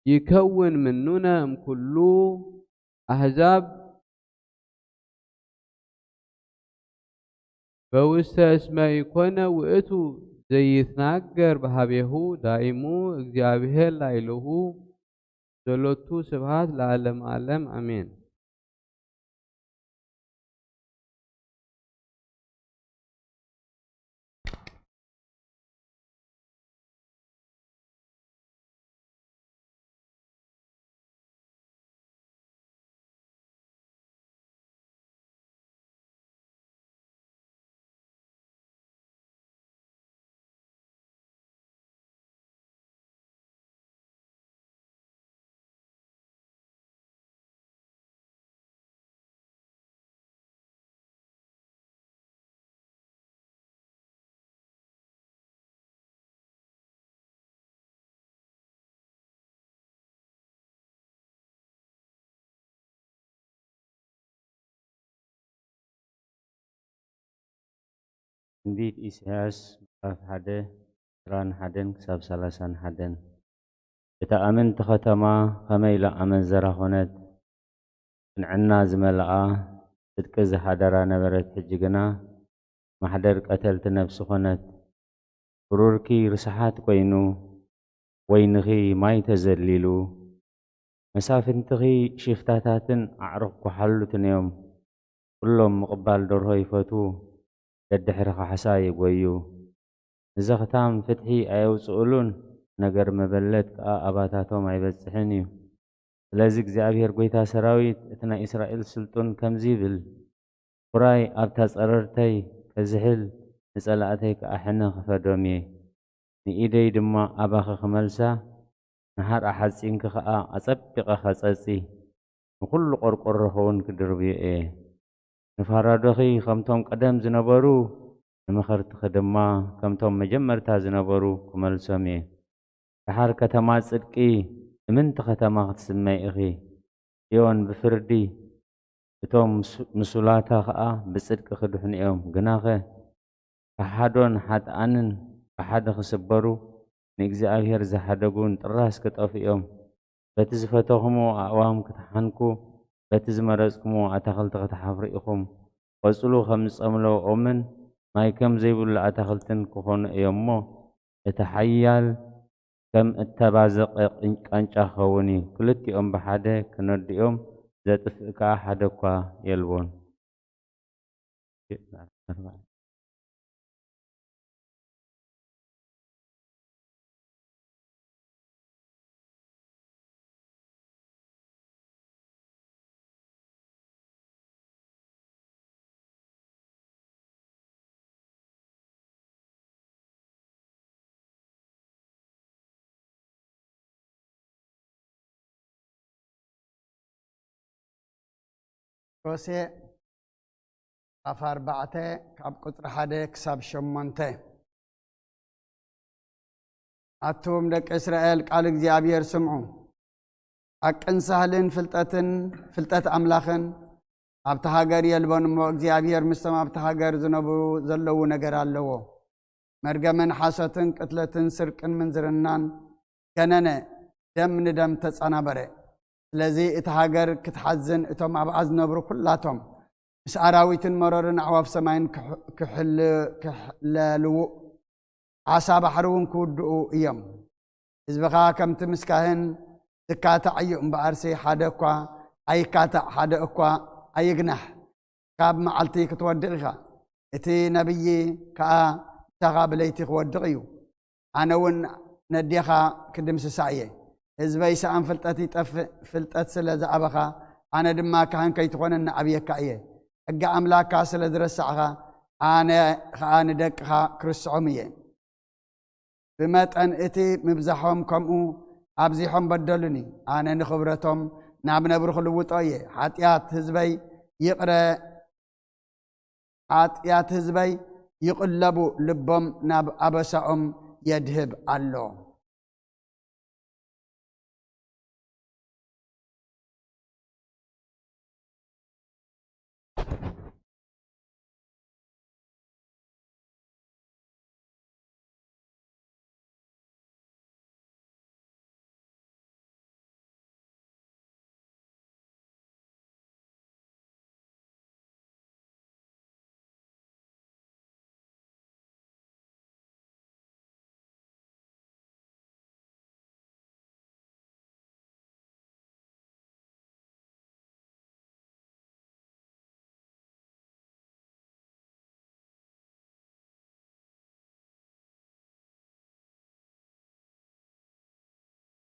ይከውን ምኑነ እምኩሉ አሕዛብ በውስተ እስመ ኢኮነ ውእቱ ዘይትናገር በሃቤሁ ዳይሙ እግዚአብሔር ላይለሁ ዘሎቱ ስብሃት ለዓለመ ዓለም አሜን። ትንቢት ኢሳያስ ምዕራፍ ሓደ ዕስራን ሓደን ክሳብ ሰላሳን ሓደን። እታ ኣመንቲ ኸተማ ኸመይ ኢላ ኣመንዘራ ኾነት፣ ቅንዕና ዝመልኣ ጽድቂ ዝሓደራ ነበረት፣ ሕጂ ግና ማሕደር ቀተልቲ ነፍሲ ኾነት። ብሩርኪ ርስሓት ኮይኑ፣ ወይንኺ ማይ ተዘሊሉ፣ መሳፍንትኺ ሽፍታታትን ኣዕሩኽ ጓሓሉትን እዮም። ኩሎም ምቕባል ደርሆ ይፈትዉ፣ ደድሕሪ ካሕሳ ይጎዩ። ንዘኽታም ፍትሒ ኣየውጽኡሉን፣ ነገር መበለት ከኣ ኣባታቶም ኣይበጽሕን እዩ። ስለዚ እግዚኣብሔር ጐይታ ሰራዊት፣ እቲ ናይ እስራኤል ስልጡን ከምዚ ይብል፣ ውራይ ኣብታ ጸረርተይ ከዝሕል፣ ንጸላእተይ ከኣ ሕነ ክፈዶም እየ። ንኢደይ ድማ ኣባኺ ክመልሳ፣ ንሃርኣ ሓጺንኪ ኸኣ ኣጸቢቐ ኸጸጺ፣ ንኹሉ ቈርቆሮኺ እውን ክድርብዮ እየ። ንፋራዶኺ ከምቶም ቀደም ዝነበሩ፣ ንመኸርትኺ ድማ ከምቶም መጀመርታ ዝነበሩ ክመልሶም እየ። ደሓር ከተማ ጽድቂ እምንቲ ከተማ ክትስመይ ኢኺ። ጽዮን ብፍርዲ፣ እቶም ምስ-፣ ምስላታ ኸኣ ብጽድቂ ክድሕኑ እዮም። ግናኸ፣ ከሓዶን ሓጥኣንን ብሓደ ክስበሩ፣ ንእግዚኣብሔር ዝሓደጉን ጥራስ ክጠፍኡ እዮም። በቲ ዝፈተኹምዎ ኣእዋም ክትሓንኩ፣ በቲ ዝመረጽኩምዎ ኣታኽልቲ ክትሓፍሩ ኢኹም። ቆጽሉ ከም ዝጸምለወ ኦምን ማይ ከም ዘይብሉ ኣታኽልትን ክኾኑ እዮም እሞ፣ እቲ ሓያል ከም እተባዘቐ ቅን-፣ ቃንጫ ክኸውን እዩ። ክልቲኦም ብሓደ ክነድኡ እዮም፣ ዘጥፍእ ከኣ ሓደ እኳ የልቦን። ሆሴዕ ምዕራፍ ኣርባዕተ ካብ ቁጽሪ ሓደ ክሳብ ሸሞንተ። ኣቱም ደቂ እስራኤል፣ ቃል እግዚኣብሔር ስምዑ። ሓቅን ሳህልን ፍልጠትን፣ ፍልጠት ኣምላኽን ኣብቲ ሃገር የልቦን እሞ፣ እግዚኣብሔር ምስቶም ኣብቲ ሃገር ዝነብሩ ዘለዉ ነገር ኣለዎ። መርገምን ሓሶትን ቅትለትን ስርቅን ምንዝርናን ገነነ፣ ደም ንደም ተጸናበረ። ስለዚ እታ ሃገር ክትሓዝን እቶም ኣብኣ ዝነብሩ ኩላቶም ምስ ኣራዊትን መሮርን ኣዕዋፍ ሰማይን ክሕ-፣ ክሕል-፣ ክሕለልዉ፣ ዓሳ ባሕሪ እውን ክውድኡ እዮም። ህዝብኻ ከምቲ ምስ ካህን ዝካታዕ እዩ እምበኣርሲ፣ ሓደ እኳ ኣይካታዕ፣ ሓደ እኳ ኣይግናሕ። ካብ መዓልቲ ክትወድቕ ኢኻ፣ እቲ ነብዪ ከኣ ምሳኻ ብለይቲ ክወድቕ እዩ። ኣነ እውን ነዴኻ ክድምስሳ እየ። ህዝበይ ሰኣን ፍልጠት ይጠፍእ፣ ፍልጠት ስለ ዝኣበኻ፣ ኣነ ድማ ካህን ከይትኾነኒ ኣብየካ እየ። ሕጊ ኣምላክካ ስለ ዝረሳዕኻ፣ ኣነ ኸኣ ንደቅኻ ክርስዖም እየ። ብመጠን እቲ ምብዛሖም ከምኡ ኣብዚሖም በደሉኒ። ኣነ ንኽብረቶም ናብ ነብሪ ክልውጦ እየ። ሓጢኣት ህዝበይ ይቕረ፣ ሓጢኣት ህዝበይ ይቕለቡ፣ ልቦም ናብ ኣበሳኦም የድህብ ኣሎ።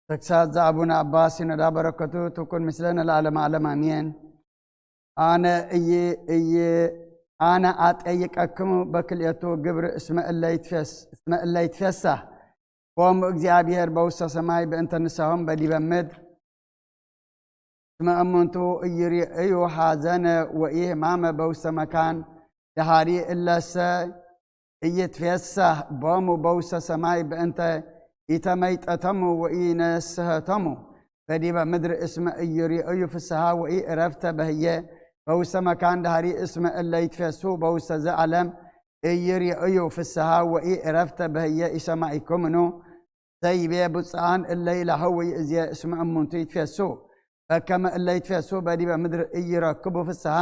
ተግሳጽ ዘኣቡነ ኣባ ሲኖዳ በረከቱ ትኩን ምስለነ ለዓለመ ዓለም ኣሜን። ኣነ እይ-፣ እይ-፣ ኣነ ኣጠይቀክሙ በክልኤቱ ግብር እስመ እለ ይትፌስ-፣ እስመ እለ ይትፌሳህ ቦሙ እግዚኣብሔር በውስተ ሰማይ በእንተ ንስሖም በዲበ ምድር። እስመ እሙንቱ እይርእዩ ሐዘነ ወኢሕማመ በውስተ መካን። ደሃሪ እለሰ እይትፌሳህ ቦሙ በውስተ ሰማይ በእንተ ኢተመይጠቶሙ ወኢነስሐቶሙ በዲበ ምድር። እስመ እይርእዩ ፍስሃ ወኢዕረፍተ በህየ በውስተ መካን። ደሃሪ እስመ እለ ይትፌሱ በውስተ ዘ ዓለም እይርእዩ ፍስሃ ወኢዕረፍተ በህየ ኢሰማኢኩምኑ። ዘይቤ ብፁዓን እለ ይላህው ይእዜ እስመ እሙንቱ ይትፌሱ በከመ እለ ይትፌሱ በዲበ ምድር እይረክቡ ፍስሃ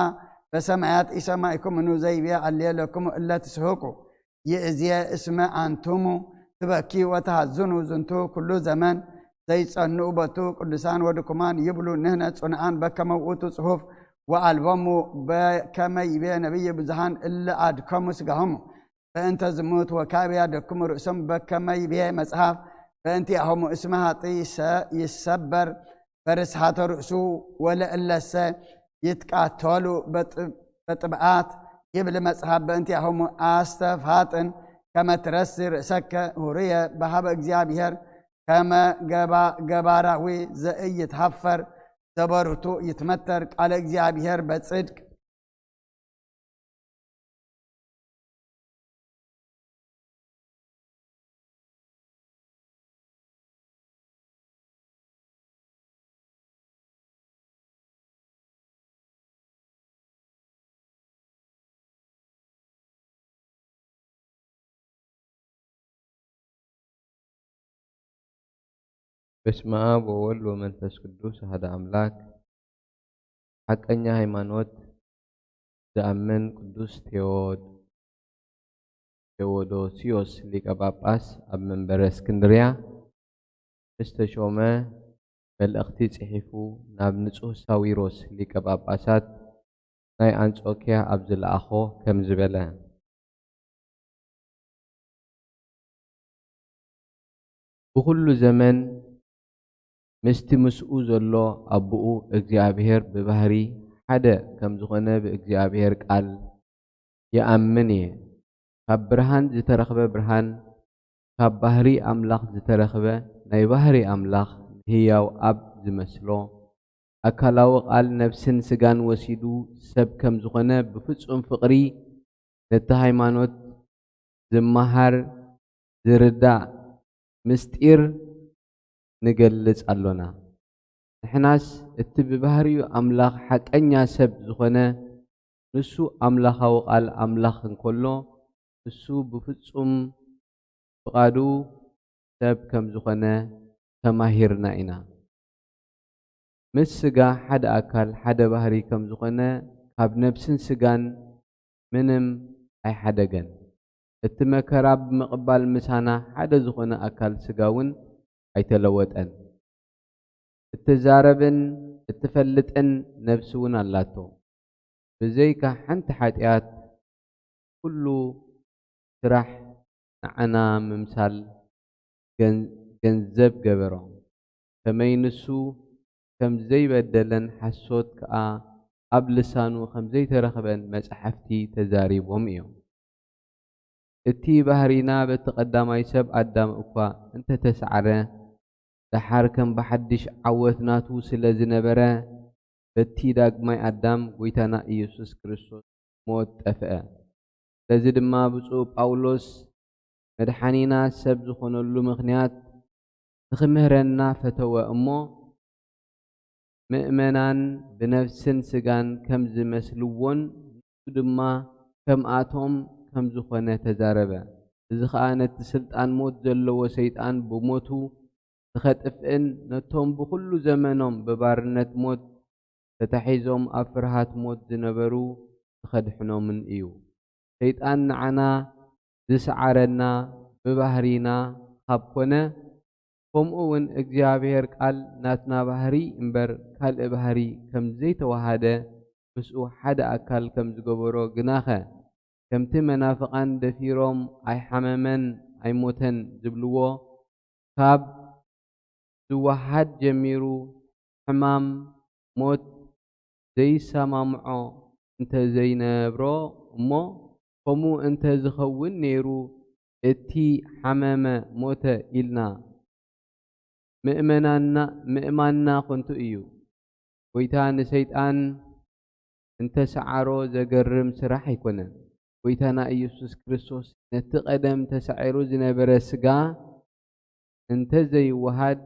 በሰማያት ኢሰማኢኩምኑ። ዘይቤ ኣልየ ለክሙ እለ ትስህቁ ይእዜ እስመ ኣንቱሙ ትበኪ ወተሃዝኑ ዝንቱ ኩሉ ዘመን። ዘይጸንኡ በቱ ቅዱሳን ወድኩማን ይብሉ ንህነ ጽኑዓን በከመ ውእቱ ጽሑፍ ወኣልቦሙ በከመ ይቤ ነቢይ ብዙሃን እለ ኣድከሙ ስጋሆሙ በእንተ ዝሙት ወካብያ ደክሙ ርእሶም በከመ ይቤ መጽሐፍ። በእንቲኣሆሙ እስመ ኃጥእ ይሰ-፣ ይሰበር በርስሓተ ርእሱ ወለእለሰ ይትቃተሉ በጥ-፣ በጥብዓት ይብል መጽሓፍ። በእንቲኣሆሙ ኣስተፋጥን ከመ ትረሲ ርእሰከ ሁርየ በሃበ እግዚኣብሔር ከመ ገባ-፣ ገባራዊ ዘእይትሃፈር ዘበርቱ ይትመተር ቃለ እግዚኣብሔር በጽድቅ። በስመ አብ ወወልድ ወመንፈስ ቅዱስ አሐደ አምላክ። ሓቀኛ ሃይማኖት ዝኣምን ቅዱስ ቴዎድ-፣ ቴዎዶስዮስ ሊቀ ጳጳስ ኣብ መንበረ እስክንድርያ ምስ ተሾመ፣ መልእኽቲ ጽሒፉ ናብ ንጹህ ሳዊሮስ ሊቀ ጳጳሳት ናይ ኣንጾክያ ኣብ ዝለኣኾ ከምዚ በለ። ብኹሉ ዘመን ምስቲ ምስኡ ዘሎ ኣቦኡ እግዚኣብሔር ብባህሪ ሓደ ከም ዝኾነ ብእግዚኣብሔር ቃል ይኣምን እየ። ካብ ብርሃን ዝተረኽበ ብርሃን፣ ካብ ባህሪ ኣምላኽ ዝተረኽበ ናይ ባህሪ ኣምላኽ ንህያው ኣብ ዝመስሎ ኣካላዊ ቃል ነፍስን ስጋን ወሲዱ ሰብ ከም ዝኾነ ብፍጹም ፍቕሪ ነቲ ሃይማኖት ዝመሃር ዝርዳእ ምስጢር ንገልጽ ኣሎና። ንሕናስ እቲ ብባህሪኡ ኣምላኽ ሓቀኛ ሰብ ዝኾነ ንሱ ኣምላኻዊ ቃል ኣምላኽ እንከሎ፣ ንሱ ብፍጹም ፍቓዱ ሰብ ከም ዝኾነ ተማሂርና ኢና። ምስ ስጋ ሓደ ኣካል ሓደ ባህሪ ከም ዝኾነ ካብ ነፍስን ስጋን ምንም ኣይሓደገን። እቲ መከራ ብምቕባል ምሳና ሓደ ዝኾነ ኣካል ስጋ እውን ኣይተለወጠን። እትዛረብን እትፈልጥን ነፍሲ እውን ኣላቶ። ብዘይካ ሓንቲ ሓጢኣት ኩሉ ስራሕ ንዓና ምምሳል ገን-፣ ገንዘብ ገበሮ። ከመይ ንሱ ከም ዘይበደለን ሓሶት ከኣ ኣብ ልሳኑ ከም ዘይተረኽበን መጻሕፍቲ ተዛሪቦም እዮም። እቲ ባህሪና በቲ ቀዳማይ ሰብ ኣዳም እኳ እንተተሳዕረ፣ ደሓር ከም ብሓድሽ ዓወት ናቱ ስለ ዝነበረ፣ በቲ ዳግማይ ኣዳም ጐይታና ኢየሱስ ክርስቶስ ሞት ጠፍአ። ስለዚ ድማ ብፁዕ ጳውሎስ መድሓኒና ሰብ ዝኾነሉ ምኽንያት ንኽምህረና ፈተወ እሞ፣ ምእመናን ብነፍስን ስጋን ከም ዝመስልዎን ንሱ ድማ ከምኣቶም ከም ዝኾነ ተዛረበ። እዚ ኸኣ ነቲ ስልጣን ሞት ዘለዎ ሰይጣን ብሞቱ ንኸጥፍእን ነቶም ብኹሉ ዘመኖም ብባርነት ሞት ተታሒዞም ኣብ ፍርሃት ሞት ዝነበሩ ንኸድሕኖምን እዩ። ሰይጣን ንዓና ዝሰዓረና ብባህሪና ካብ ኮነ፣ ከምኡ እውን እግዚኣብሔር ቃል ናትና ባህሪ እምበር ካልእ ባህሪ ከም ዘይተዋሃደ፣ ምስኡ ሓደ ኣካል ከም ዝገበሮ፣ ግናኸ ከምቲ መናፍቓን ደፊሮም ኣይሓመመን ኣይሞተን ዝብልዎ፣ ካብ ዝወሃድ ጀሚሩ ሕማም ሞት ዘይሰማምዖ እንተ ዘይነብሮ እሞ፣ ከምኡ እንተ ዝኸውን ነይሩ፣ እቲ ሓመመ ሞተ ኢልና ምእመናና-፣ ምእማንና ከንቱ እዩ። ጐይታ ንሰይጣን እንተ ሰዓሮ ዘገርም ስራሕ ኣይኮነን። ጐይታና ኢየሱስ ክርስቶስ ነቲ ቀደም ተሳዒሩ ዝነበረ ስጋ እንተ ዘይወሃድ፣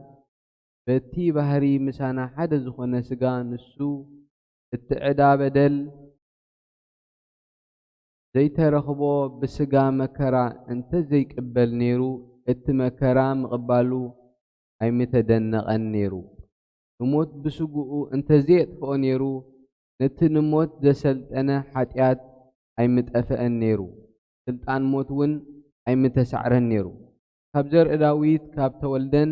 በቲ ባህሪ ምሳና ሓደ ዝኾነ ስጋ ንሱ እቲ ዕዳ በደል ዘይተረኽቦ ብስጋ መከራ እንተ ዘይቅበል ነይሩ፣ እቲ መከራ ምቕባሉ ኣይምተደነቐን ነይሩ። ንሞት ብስግኡ እንተ ዘየጥፍኦ ነይሩ፣ ነቲ ንሞት ዘሰልጠነ ሓጢኣት ኣይምጠፍአን ነይሩ። ስልጣን ሞት እውን ኣይምተሳዕረን ነይሩ። ካብ ዘርኢ ዳዊት ካብ ተወልደን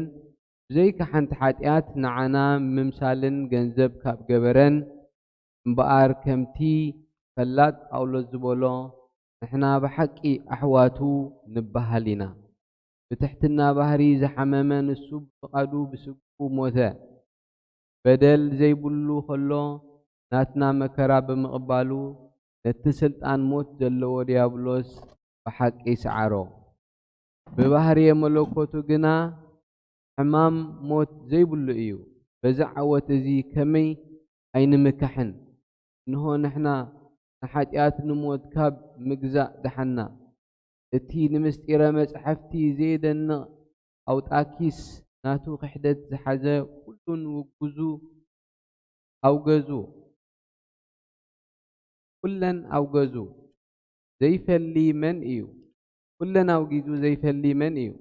ብዘይካ ሓንቲ ሓጢኣት ንዓና ምምሳልን ገንዘብ ካብ ገበረን እምበኣር፣ ከምቲ ፈላጥ ጳውሎስ ዝበሎ፣ ንሕና ብሓቂ ኣሕዋቱ ንበሃል ኢና። ብትሕትና ባህሪ ዝሓመመ ንሱ ብፍቓዱ ብስግኡ ሞተ። በደል ዘይብሉ ከሎ ናትና መከራ ብምቕባሉ ነቲ ስልጣን ሞት ዘለዎ ዲያብሎስ ብሓቂ ሰዓሮ። ብባህርየ መለኮቱ ግና ሕማም ሞት ዘይብሉ እዩ። በዚ ዓወት እዚ ከመይ ኣይንምካሕን? እንሆ ንሕና ንሓጢኣት ንሞት ካብ ምግዛእ ደሓና። እቲ ንምስጢረ መጻሕፍቲ ዘየደንቕ ኣውጣኪስ ናቱ ክሕደት ዝሓዘ ኩሉን ውጉዙ ኣውገዙ። ኩለን ኣውገዙ ዘይፈሊ መን እዩ? ኩለን ኣውጊዙ ዘይፈሊ መን እዩ?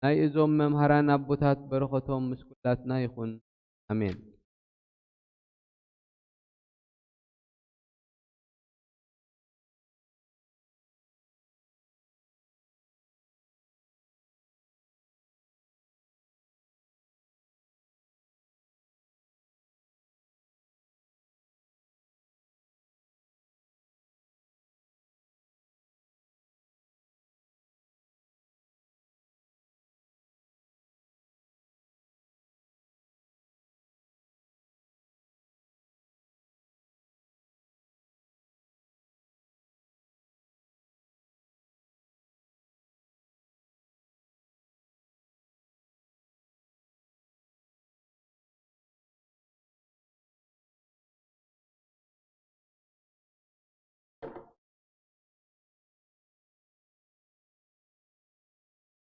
ናይ እዞም መምሃራን ኣቦታት በረኸቶም ምስ ኩላትና ይኹን። ኣሜን።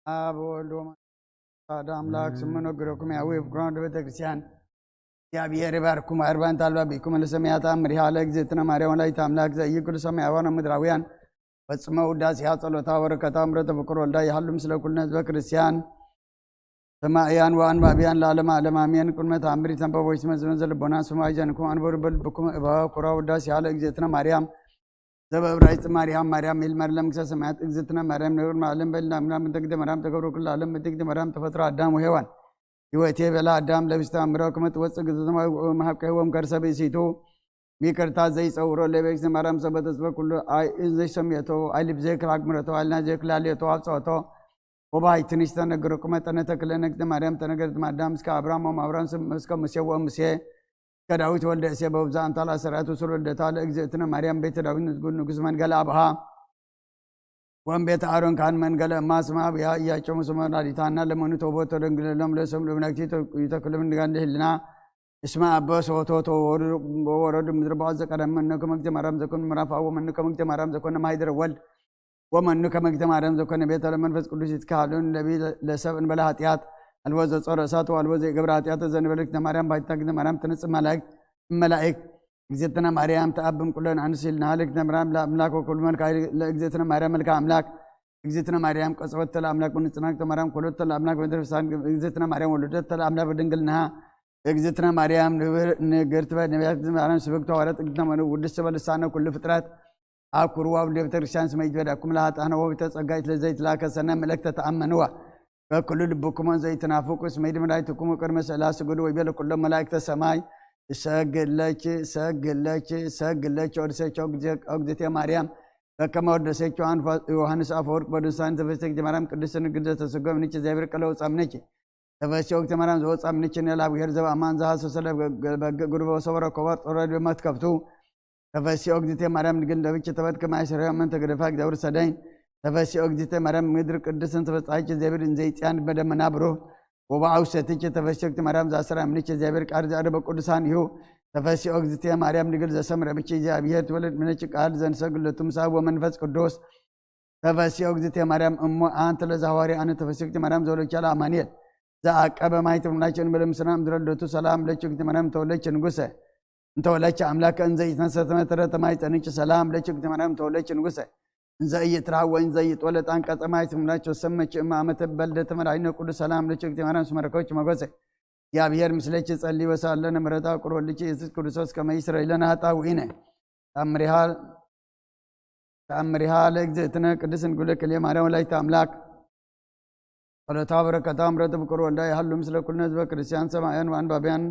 ኣብ ወልድ ወመንፈስ ቅዱስ ኣሐዱ ኣምላክ ስሙ ነግረኩም ያዊ ፍቅሮን ወደ ቤተክርስቲያን እግዚኣብሔር ይባርኩም። ኣርባን ታልባ ቢኩም ለሰማያት ኣምሪሃ ለእግዝእትነ ማርያም ወላዲተ ኣምላክ ዘኢይክሉ ሰማያውያን ወምድራውያን ፈጽመ ውዳሴሃ ጸሎታ ወረከታ ምረተ ፍቅር ወልዳ ይሃሉ ምስለ ኩልነ ህዝበ ክርስቲያን ሰማእያን ወኣንባብያን ለዓለመ ዓለም ኣሜን። ቅድመ ተኣምር ይተንበቦ ይስመ ዝመዘ ልቦና ስማ ይዘንኩም ኣንበሩ በልብኩም እባ ኩራ ውዳሴሃ ለእግዝእትነ ማርያም ዘበእብራይስጥ ማርያም ማርያም ይልመር ለምክሰ ሰማያት እግዝእትነ ማርያም ንብር ማለም በልና ምናምን ተግደ ማርያም ተገብሩ ኩሉ ዓለም በትግደ ማርያም ተፈጥሮ ኣዳም ወሔዋን ይወቴ በላ ኣዳም ለብስተ ኣምረው ክመት ወፅእ ግዝእትነ መሃብ ከህዎም ከርሰ ብእሲቱ ይቅርታ ዘይፀውሮ ለቤግዝእትነ ማርያም ሰበ ተስፈ ኩሉ ኣይ ዘይሰምየቶ ኣይ ልብ ዘይክል ኣግምረቶ ኣልና ዘይክል ኣልየቶ ኣብፀወቶ ወባይ ትንሽ ተነግረኩመ ጠነ ተክለ ነግዝእትነ ማርያም ተነገረት ማዳም እስከ ኣብራም ወም ኣብራም እስከ ሙሴ ወም ሙሴ ከዳዊት ወልደ እሴ በውብዛ ኣንታላ ሰራቱ ስር ወልደታ ለእግዝእትነ ማርያም ቤተ ዳዊት ንዝጉድ ንጉስ መንገለ ኣብሃ ወም ቤተ ኣሮን ካህን መንገለ እማ ስማ ኣብያ እያቸው ስመ ወላዲታና ለመኑ ተውቦቶ ደንግለሎም ለሰም ልብነግቲ ይተክልም ንጋንደ ህልና እስመ ኣበ ሰወቶ ተወረዱ ምድሪ ባዖት ዘቀደም መነ ከመ እግዚእ ማርያም ዘኮነ ምዕራፍ ኣዎ መነ ከመ እግዚእ ማርያም ዘኮነ ማይደረ ወልድ ወመኑ ከመ እግዚእ ማርያም ዘኮነ ቤተ ለመንፈስ ቅዱስ ይትካሃሉ ነቢ ለሰብ እንበለ ኃጢአት አልቦ ዘጾረ እሳት ወአልቦ ዘይገብረ ኃጢአት ዘንበለ እግዝእትነ ማርያም ባይታ እግዝእትነ ማርያም ትንጽ መላእክት መላእክት እግዝእትነ ማርያም ተአብም ኩለን አንስት ይልና ለእግዝእትነ ማርያም ለአምላክ ወኩሉ መልካ ለእግዝእትነ ማርያም መልካ አምላክ እግዝእትነ ማርያም ቀጽወተ ለአምላክ በንጽናክተ ማርያም ኮሎተ ለአምላክ በደርሳን እግዝእትነ ማርያም ወለደተ ለአምላክ በድንግልናሃ እግዝእትነ ማርያም ንግርት በነቢያት ማርያም ስብክተ ሐዋርያት እግዝእትነ ማርያም ውድስት በልሳነ ኩሉ ፍጥረት ኣብ ኩርዋ ውድ ቤተክርስቲያን ስመ ይትበዳኩም ለሃጣነ ወቢተ ጸጋይት ለዘይትላከሰነ ምልእክተ ተኣመንዋ በኩሉ ልብኩሞን ዘይትናፍቁ ስመ ይድምዳይትኩሙ ቅድመ ስእላ ስግዱ ወይቤለ ኩሎም መላእክተ ሰማይ እሰግለች እሰግለች እሰግለች ኦድሰች ኦግዝእትየ ማርያም በከመ ወደሰችው አንፋ ዮሐንስ አፈወርቅ በዱሳን ተፈስሕቲ ማርያም ቅድስት ንግድ ዘተስጎምንች እግዚአብሔር ቀለ ወጻምነች ተፈስሒ ኦግዝእትየ ማርያም ዘወጻምንች ንእግዚአብሔር ዘበአማን ዘሐሰሰ ለበግ ጉርበ ወሰበረ ኮበር ጦረ መትከብቱ ተፈስሒ ኦግዝእትየ ማርያም ድንግል ደብች ተበት ከማይ ሰሪያ መን ተገደፋ እግዚአብሔር ሰደኝ ተፈስሒ ኦግዝእትየ ማርያም ምድር ቅድስትን ተፈጻች እግዚአብሔር እንዘይጽያን በደመና ብሩህ ወበአውሰትች ተፈስሒ ኦግዝእትየ ማርያም ዘአስራ ምንች እግዚአብሔር ቃል ዘአደበ ቅዱሳን ይሁ ተፈስሒ ኦግዝእትየ ማርያም ድንግል ዘሰምረ ብች እግዚአብሔር ትወለድ ምነች ቃል ዘንሰግለቱ ምሳብ ወመንፈስ ቅዱስ ተፈስሒ ኦግዝእትየ ማርያም እሞ አንቲ ለዛዋሪ አነ ተፈስሒ ኦግዝእትየ ማርያም ዘወለቻ ለአማኑኤል ዘአቀበ ማይ ትምናቸው እንበለ ምስና ምድረ ልደቱ ሰላም ለች ኦግዝእትየ ማርያም ተወለች ንጉሰ እንተወለች አምላክ እንዘ ይትነሰተ መተረተ ማይ ጸንች ሰላም ለች ኦግዝእትየ ማርያም ተወለች ንጉሰ እንዘ እይትራህ ወእንዘ ይጦለጥ አንቀጸ ማይ ትምናቸው ሰመች እማ አመተ በልደተ መድኃኒነ ቅዱስ ሰላም ለች ኦግዝእትየ ማርያም ስመረከች መጎሰ እግዚአብሔር ምስለች ጸሊ ወሳለነ ምሕረታ ቁር ወልች ኢየሱስ ክርስቶስ ከመ ይስረይ ለነ ኃጣውኢነ ተአምሪሃ ተአምሪሃ ለእግዝእትነ ቅድስት ድንግል ክልኤ ማርያም ወላዲተ አምላክ ጸሎታ በረከታ ምሕረተ ፍቁር ወልዳ ይሃሉ ምስለ ኩልነ ህዝበ ክርስቲያን ሰማያን ወአንባቢያን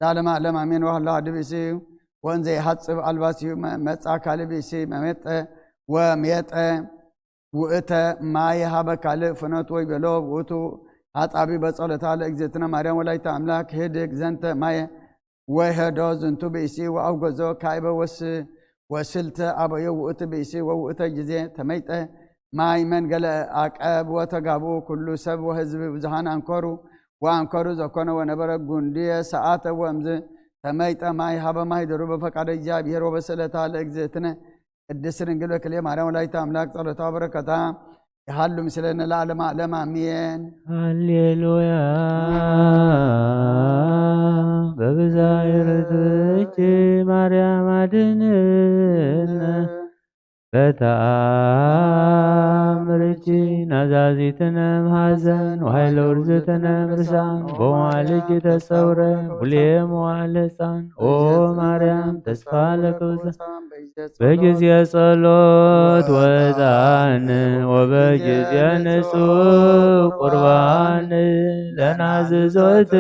ለዓለመ ዓለም አሜን። ወሃሎ አሐዱ ብእሲ ወእንዘ ይሐጽብ አልባሲሁ መጻ ካልእ ብእሲ መሜጠ ወሜጠ ውእተ ማይ ሀበ ካልእ ፍኖት ወይ በሎ ውእቱ ሐጻቢ በጸሎታ ለእግዝእትነ ማርያም ወላዲተ አምላክ ህድግ ዘንተ ማየ ወይሀዶ ዝንቱ ብእሲ ወአውገዞ ካይበ ወስ-፣ ወስልተ አበዮ ውእቱ ብእሲ ወውእተ ጊዜ ተመይጠ ማይ መንገለ አቀብ ወተጋቡ ኩሉ ሰብ ወህዝብ ብዙሃን አንከሩ ወአንከሩ ዘኮነ ወነበረ ጉንድየ ሰአተ ወእምዝ ተመይጠ ማይ ሀበ ማይ ድሩ በፈቃደ እግዚአብሔር ወበስእለታ ለእግዝእትነ ቅድስት ድንግል በክልኤ ማርያም ወላዲተ አምላክ ጸሎታ በረከታ ይሃሉ ምስለነ ለዓለመ ዓለም አሜን። ሃሌሉያ። በብዛይ ርትብኪ ማርያም አድንን በተአምርኪ ናዛዚትነ እምሐዘን ወኃይለ ውርዝትነ እምርሳን በመዋልኪ ተጸውረ ብሉየ መዋዕለ ሕፃን ኦ ማርያም ተስፋ ለክብዘ በጊዜ ጸሎት ወጣን ወበጊዜ ንጹሕ ቁርባን ለናዝዞት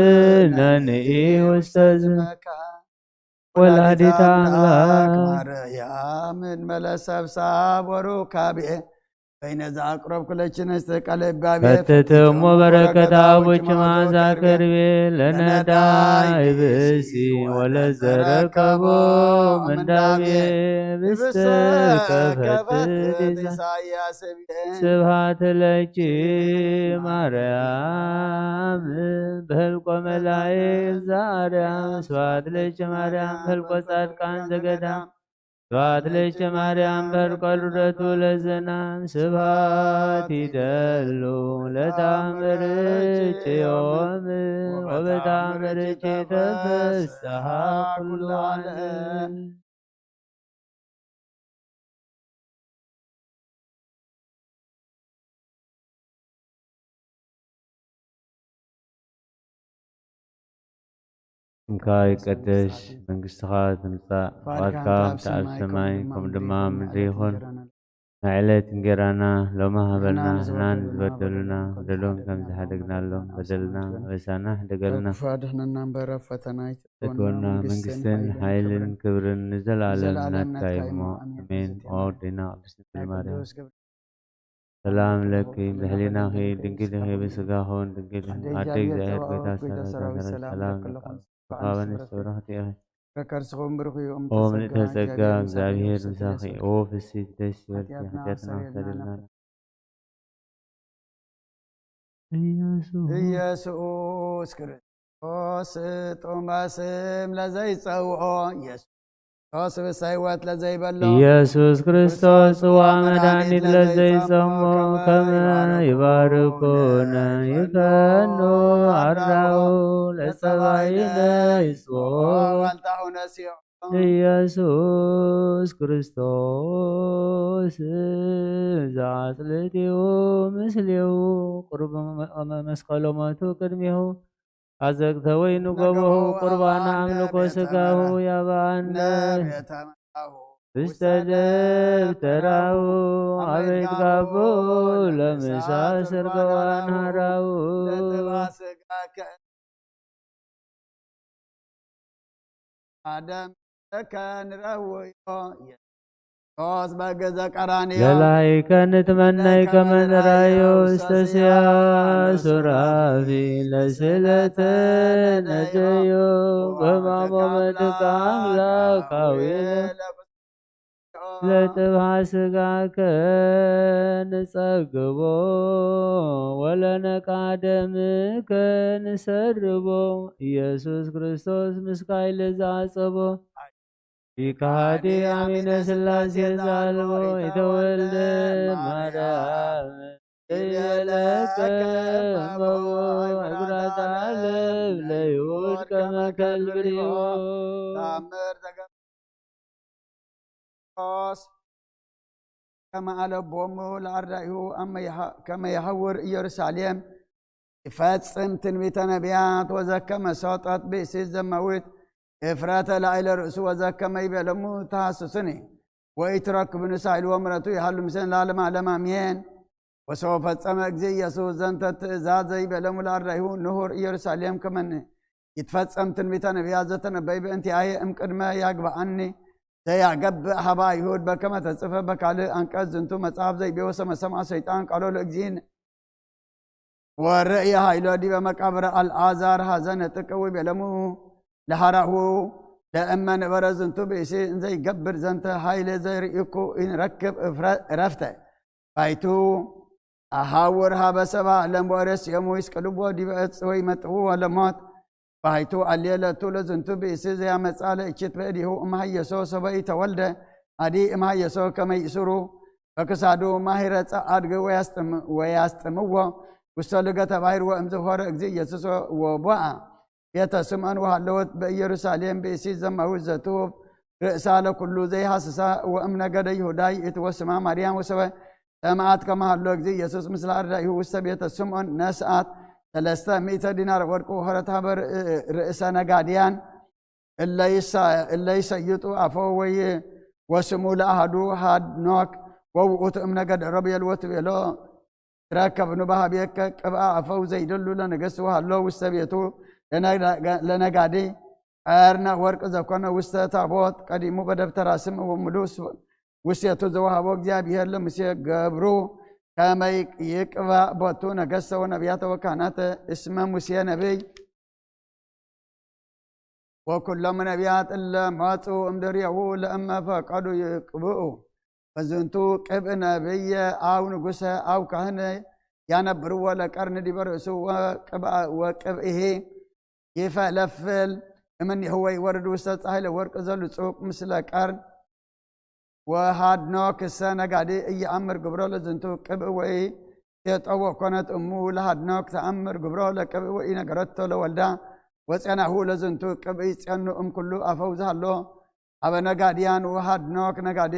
ነንኢ ውስተ ዝመካ ወላዲተ አምላክ ማርያም እንመለ ሰብሳብ ወሩካቤ በይነ ዘአቅረብኩ ለኪ ንስቲ ቃለ ባቤ ፈትትሞ በረከታ አቡኪ መዓዛ ከርቤ ለነዳይ ብእሲ ወለዘረከቦ ምንዳቤ ብስተ ከፈትት ኢሳያስ ብየ ስብሐት ለኪ ማርያም በህልቆ መላእክት ዘአርያም ስብሐት ለኪ ማርያም በህልቆ ጻድቃን ዘገዳም ስብሐት ለኪ ማርያም በህልቆ ልደቱ ለዘናም ስብሐት ይደሉ ለታምርኪ ዮም ወበታምርኪ ተፈስሐ ኩሉ ዓለም። ስምካ ይቀደስ፣ መንግስትኻ ትምጻእ፣ ፍቓድካ ፍቓድካ ኣብ ከምቲ ኣብ ሰማይ ሰማይ ከምኡ ከምኡ ድማ ድማ ኣብ ምድሪ ምድሪ ይኹን። ይኹን። ንዕለት እንጌራና ሎሚ ሃበልና፣ ንሕና ንሕና ንዝበደሉና ንዝበደሉና በደሎም ከም በደልና ዝሓደግናሎም በደልና፣ ኣበሳና ሕደገልና። ካብ ክፉእ ኣድሕነና እምበር፣ ኣብ ፈተና ኣይትእትወና። ኣይትእትወና። መንግስትን መንግስትን ሓይልን ሓይልን ክብርን ክብርን ንዘለኣለም ንዘለኣለም ናትካ ናትካ እዩ እሞ፣ እዩ እሞ። ኣሜን። ኣሜን። ኣሜን። ኦ ወደይና ቅድስት ድንግል ናይ ማርያም። ቅዱስ ገብርኤል ሰላም ለኪ፣ ብሕሊናኺ ድንግል ኢኺ፣ ብስጋኺ እውን ድንግል ኢኺ። ኣደ ኣደ እግዚኣብሔር፣ እግዚኣብሔር፣ ጸባኦት፣ ጌታ ጌታ ሰራዊት፣ ሰራዊት፣ ሰላም ሰላም ለኪ፣ ለኪ። ተቃበኒ፣ ተባረኺ። ተባረኽቲ ኢኺ። ፍረ ከርስኹም ብሩኽ እዩ። ኦ ምልእተ ጸጋ፣ ጸጋ፣ እግዚኣብሔር ምሳኺ። ኦ ፍስሕቲ ደስ ይበልኪ፣ ሓጢኣትና ሓጢኣትና ኣስተሰርየልና። ኣስተሰርየልና። ኢየሱስ። ኢየሱስ ክርስቶስ ጥዑመ ስም ለዘይጸውዖ፣ ኢየሱስ ክርስቶስ ህይወት ለዘይበሎ፣ ኢየሱስ ክርስቶስ ጽዋ መድኃኒት ለዘይጸሞ ከመ ይባርኩነ ይፈኑ አራው ለጸባኢነ ይጽዎ ዋልታሁ ነሲኦ። ኢየሱስ ክርስቶስ ዘአጽልእቲሁ ምስሌሁ ቁርብ መ-፣ መስቀሎ ሞቱ ቅድሜሁ አዘግተ ወይኑ ገቦሁ ቁርባን አምልኮ ስጋሁ ያባነ ውስተ ደብተራሁ አበይት ጋቦ ለምሳ ሰርገዋን ሃራው። አደም ከንረውዮ ኢየሱስ በገዘ ቀራንዮ ለላይከ ንትመነይ ከመ ንራዮ ውስተ ስያ ሱራፊ ለስለተ ነደዮ በማሞመትካ አምላካዊ ለጥብሃ ስጋከ ንጸግቦ ወለነቃ ደምከ ንሰርቦ ኢየሱስ ክርስቶስ ምስካይ ለዛጸቦ ኢካዲ አሚነ ስላሴ ዛልቦ የተወልደ ማርያም ይቤለከ እመቦ ዕብራተ ዓለም ለይሁድ ከመ ከልብሪዮ። ተአምር ዘገ-፣ ከመ አለቦሙ ለአርዳኢሁ አመ የሐ-፣ ከመ የሐውር ኢየሩሳሌም ይፈጽም ትንቢተ ነቢያት ወዘከመ ሰጠት ብእሲት ዘማዊት እፍረተ ላዕለ ርእሱ ወዘከመ ይቤለሙ ተሐስሱኒ ወኢትረክቡኒ ሳይል ወምረቱ ይሃሉ ምስሌነ ለዓለመ ዓለም አሜን። ወሶ ፈጸመ እግዚእ ኢየሱስ ዘንተ ትእዛዘ ይቤለሙ ለአርዳኢሁ ንሁር ኢየሩሳሌም ከመ ይትፈጸም ትንቢተ ነቢያት ዘተነበይ በእንቲአየ እምቅድመ ያግብአኒ ዘያገብእ ሀበ ኣይሁድ በከመ ተጽፈ በካልእ አንቀጽ ዝንቱ መጽሐፍ ዘይቤወሰ መሰምዐ ሰይጣን ቃሎ ለእግዚእን ወርእየ ኃይሎ ዲበ መቃብር አልዓዛር ሐዘነ ጥቀዊ ቤለሙ ለሐራሁ ለእመ ነበረ ዝንቱ ብእሲ እንዘይገብር ዘንተ ኃይለ ዘይርእኩ ኢንረክብ እፍረ- እረፍተ ባይቱ አሃውር ሀበ ሰባ ለምቦረስ የሙይስ ቅልቦ ዲበ እጽ ወይ መጥው ወለሞት ባይቱ አልየለቱ ለዝንቱ ብእሲ ዘያመጻ ለእችት በእዲሁ እምሃየሶ ሰበይ ተወልደ አዲ እምሃየሶ ከመይእስሩ በክሳዱ ማሂረ ጸአድግ ወያስጥምዎ ውስተ ልገተ ባይር ወእምዝሆረ እግዚእ ኢየሱስ ወቦአ ቤተ ስምዖን ወሃለወት በኢየሩሳሌም ብእሲ ዘማዊ ዘትሁብ ርእሳ ለኩሉ ዘይሃስሳ ወእም ነገደ ይሁዳይ እትወስማ ማርያም ወሰበ ሰማዕት ከመሃሎ እግዚእ ኢየሱስ ምስለ አርዳኢሁ ውስተ ቤተ ስምዖን ነስአት ሰለስተ ሚእተ ዲናር ወርቅ ወሆረት ሀበ ርእሰ ነጋድያን እለይሰይጡ አፎ ወይ ወስሙ ለአሃዱ ሃድኖክ ወውኡት እም ነገደ ሮቤል ወትቤሎ ትረከብኑ በሃቤከ ቅብአ አፈው ዘይደሉ ለነገስ ወሃሎ ውስተ ቤቱ ለነጋዴ ቀርነ ወርቅ ዘኮነ ውስተ ታቦት ቀዲሙ በደብተራ ስም ወምሉስ ውስቴቱ ዘወሃቦ እግዚአብሔር ለሙሴ ገብሩ ከመይ ይቅባእ ቦቱ ነገስተ ወነቢያተ ወካህናተ እስመ ሙሴ ነቢይ ወኩሎም ነቢያት እለ መጹ እምድሬሁ ለእመ ፈቀዱ ይቅብኡ። በዝንቱ ቅብእ ነቢየ አው ንጉሰ አው ካህነ ያነብርዎ ለቀርኒ ዲበ ርእሱ ወቅብአ- ወቅብኢሂ ይፈለፍል እምኔሁ ወይወርድ ውስተ ጻሕለ ወርቅ ዘልጹቅ ምስለ ቀርን ወሃድኖ ክሰ ነጋዲ እየአምር ግብሮ ለዝንቱ ቅብእ ወይ ሴጦ ወኮነት እሙ ለሃድኖክ ተአምር ግብሮ ለቅብእ ወኢነገረቶ ለወልዳ ወጸናሁ ለዝንቱ ቅብእ ይጸኑ እምኩሉ አፈው ዝሃሎ አበ ነጋድያን ወሃድኖክ ነጋዴ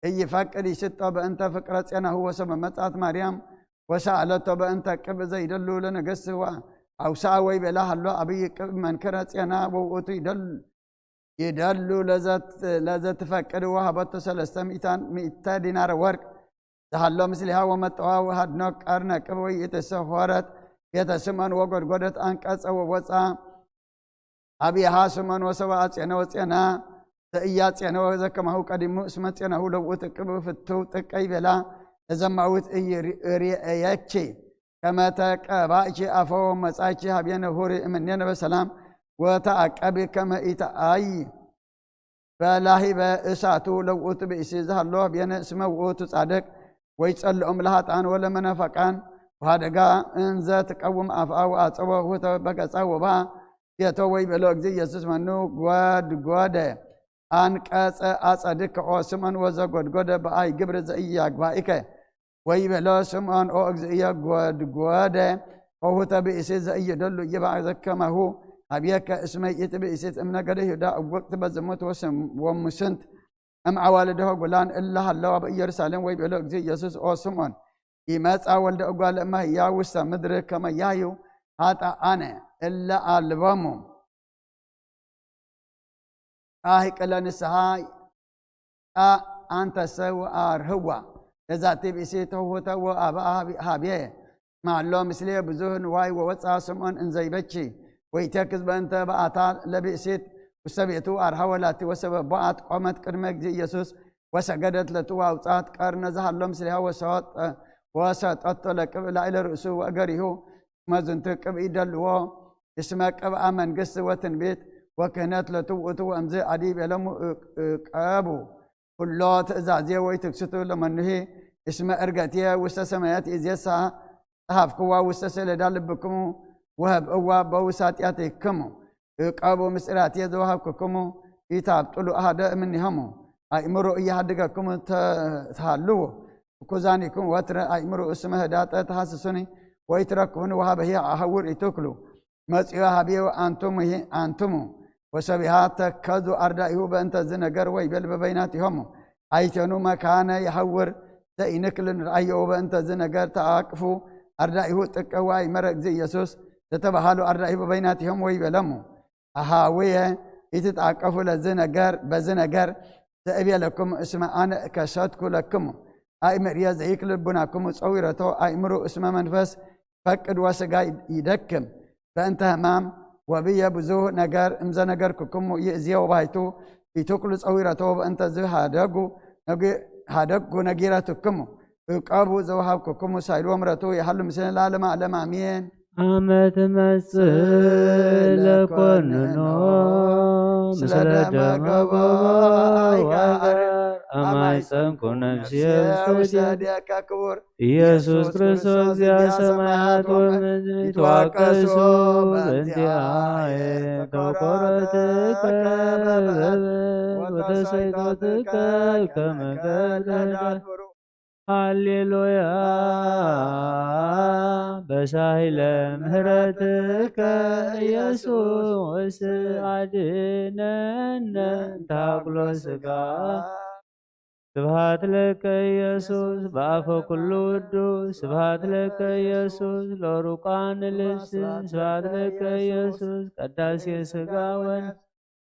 እይፈቅድ ይስጦ በእንተ ፍቅረ ጼናሁ ወሰበ መጻት ማርያም ወሰአለቶ በእንተ ቅብእ ዘይደሉ ለነገስ አውሳ ወይ ቤላ ሃሎ አብይ ቅብእ መንክረ ጼና ወውእቱ ይደሉ ይደሉ ለዘትፈቅድ ወሃበቶ ሰለስተ ሚእተ ዲናር ወርቅ ዝሃሎ ምስሊሃ ወመጠዋ ወሃድኖ ቀርነ ቅብ ወይእትሰ ሆረት ቤተ ስምዖን ወጎድጎደት አንቀጸ ወወፃ አብያሃ ስምዖን ወሰብአ ጼነ ወጼና ዘእያ ጼነ ወዘከማሁ ቀዲሙ እስመ ጼናሁ ለውእት ቅብ ፍትው ጥቀይ ቤላ ለዘማዊት እይርእየኪ ከመተቀባእኪ አፎ መጻኪ ሀቤነ ሁሪ እምኔነ በሰላም ወተአቀቢ ከመ ኢተአይ በላሂበ እሳቱ ለውእቱ ብእሲ ዝሃሎ ሀቤነ እስመ ውእቱ ጻድቅ ወይጸልኦም ለሃጣን ወለመነፈቃን ወሃደጋ እንዘ ትቀውም አፍአ ወአጸቦ ውህተ በገጻ ወባ ቤቶ ወይቤሎ እግዚእ ኢየሱስ መኑ ጎድጎደ አንቀጸ አጸድከ ኦ ስምዖን ወዘጎድጎደ በአይ ግብር ዘኢያግባኢከ ወይቤሎ ስምዖን ኦ እግዚእየ ጎድጎደ ሆሁተ ብእሲ ዘኢይደሉ ይባእ ዘከማሁ ሀብየከ እስመ ይእቲ ብእሲት እምነገደ ይሁዳ እውቅት በዝሙት ወስም- ወሙስንት እም አዋልደ ሆጉላን እለ ሀለዋ በኢየሩሳሌም ወይቤሎ እግዚእ ኢየሱስ ኦ ስምዖን ይመጻ ወልደ እጓለ እመህያ ውስተ ምድር ከመያዩ ሀጣአነ እለ አልቦሙ ጻሂቅ ለንስሓ ጣ አንተሰ ወአርህዋ ለዛቲ ብእሲ ተውህተ ወአብአ ሀብየ ማሎ ምስሌ ብዙህ ንዋይ ወወፃ ስምዖን እንዘይበቺ ወይቴክዝ በእንተ በአታ ለብእሲት ውስተ ቤቱ አርሃወ ላቲ ወሰበቦ አትቆመት ቅድመ እግዚእ ኢየሱስ ወሰገደት ለቱ ወአውፃት ቀርነ ዝሃሎ ምስሌሃ ወሰጠቶ ለቅብእ ላዕለ ርእሱ ወእገሪሁ መዝንቱ ቅብኢ ደልዎ እስመ ቅብአ መንግስት ወትንቢት ወክህነት ለቱ ውእቱ ወእምዝ አዲ ቤለሙ እቀቡ ኩሎ ትእዛዜ ወይትክስቱ ለመኑሂ እስመ እርገትየ ውስተ ሰማያት ኢዜሳ ጸሐፍክዋ ውስተ ሰሌዳ ልብክሙ ወሀብእዋ በውሳጢያቲክሙ እቀቡ ምስጢራትየ ዘወሃብክክሙ ኢታብጥሉ አሐደ እምኔሆሙ አእምሮ እየሃድገክሙ ተሃልዉ ኩዛኒኩም ወትረ አእምሮ እስመ ህዳጠ ተሐስሱኒ ወይትረክቡኒ ወሀበሂ አሐውር ኢትክሉ መጽዮ ሀቤው አንቱም አንቱሙ ወሰቢሃ ተከዙ አርዳኢሁ በእንተ ዝ ነገር ወይቤል በበይናቲሆሙ አይቴኑ መካነ የሐውር ዘኢንክል ንርአዮ በእንተ ዝ ነገር ተአቅፉ አርዳኢሁ ጥቀ ወአይመረ እግዚእ ኢየሱስ ዘተባሃሉ አርዳኢሁ በበይናቲሆም ወይቤለሙ አሃውየ ኢትትአቀፉ ለዝ ነገር በዝ ነገር ዘእቤለኩም እስመ አነ እከሰትኩ ለክሙ አእምርየ ዘይክል ልቡናክሙ ጸዊረቶ አእምሩ እስመ መንፈስ ፈቅድ ወስጋ ይደክም በእንተ ህማም ወብየ ብዙህ ነገር እምዘነገርክኩሙ ይእዜ ወባይቱ ኢትኩሉ ጸዊረቶ በእንተ ዝሃደጉ ነጊ-፣ ሃደግኩ ነጊረትክሙ እቀቡ ዘውሃብኩክሙ ሳይልዎም ረቱ ይሃሉ ምስለ ለዓለመ ዓለም ኣሜን። ኣመ ትመጽእ ለኮንኖ ለኮንኖ ምስለ ምስለ ደመ ደመ ገቦ ገቦ ይጋር ይጋር ኣማይ ጸምኩ ነፍስየ ውሰድየ ውሰድየከ ክቡር ኢየሱስ ኢየሱስ ክርስቶስ ክርስቶስ ዚኣ ዚኣ ሰማያት ሰማያት ወምድሪ ወምድሪ ተዋቀሱ ተዋቀሱ በእንቲኣየ በእንቲኣየ ተቆረተ ተቆረተ ከበበ ወተሰይጠትከ ከመ ከመ ሃሌሉያ በሳይለ ምህረትከ ኢየሱስ ኣድነነ እንታክሎ ስጋ ስብሐት ለከ ኢየሱስ በአፈ ኩሉ ውዱ ስብሐት ለከ ኢየሱስ ለሩቃን ልብስ ስብሐት ለከ ኢየሱስ ቀዳሴ ስጋ ወን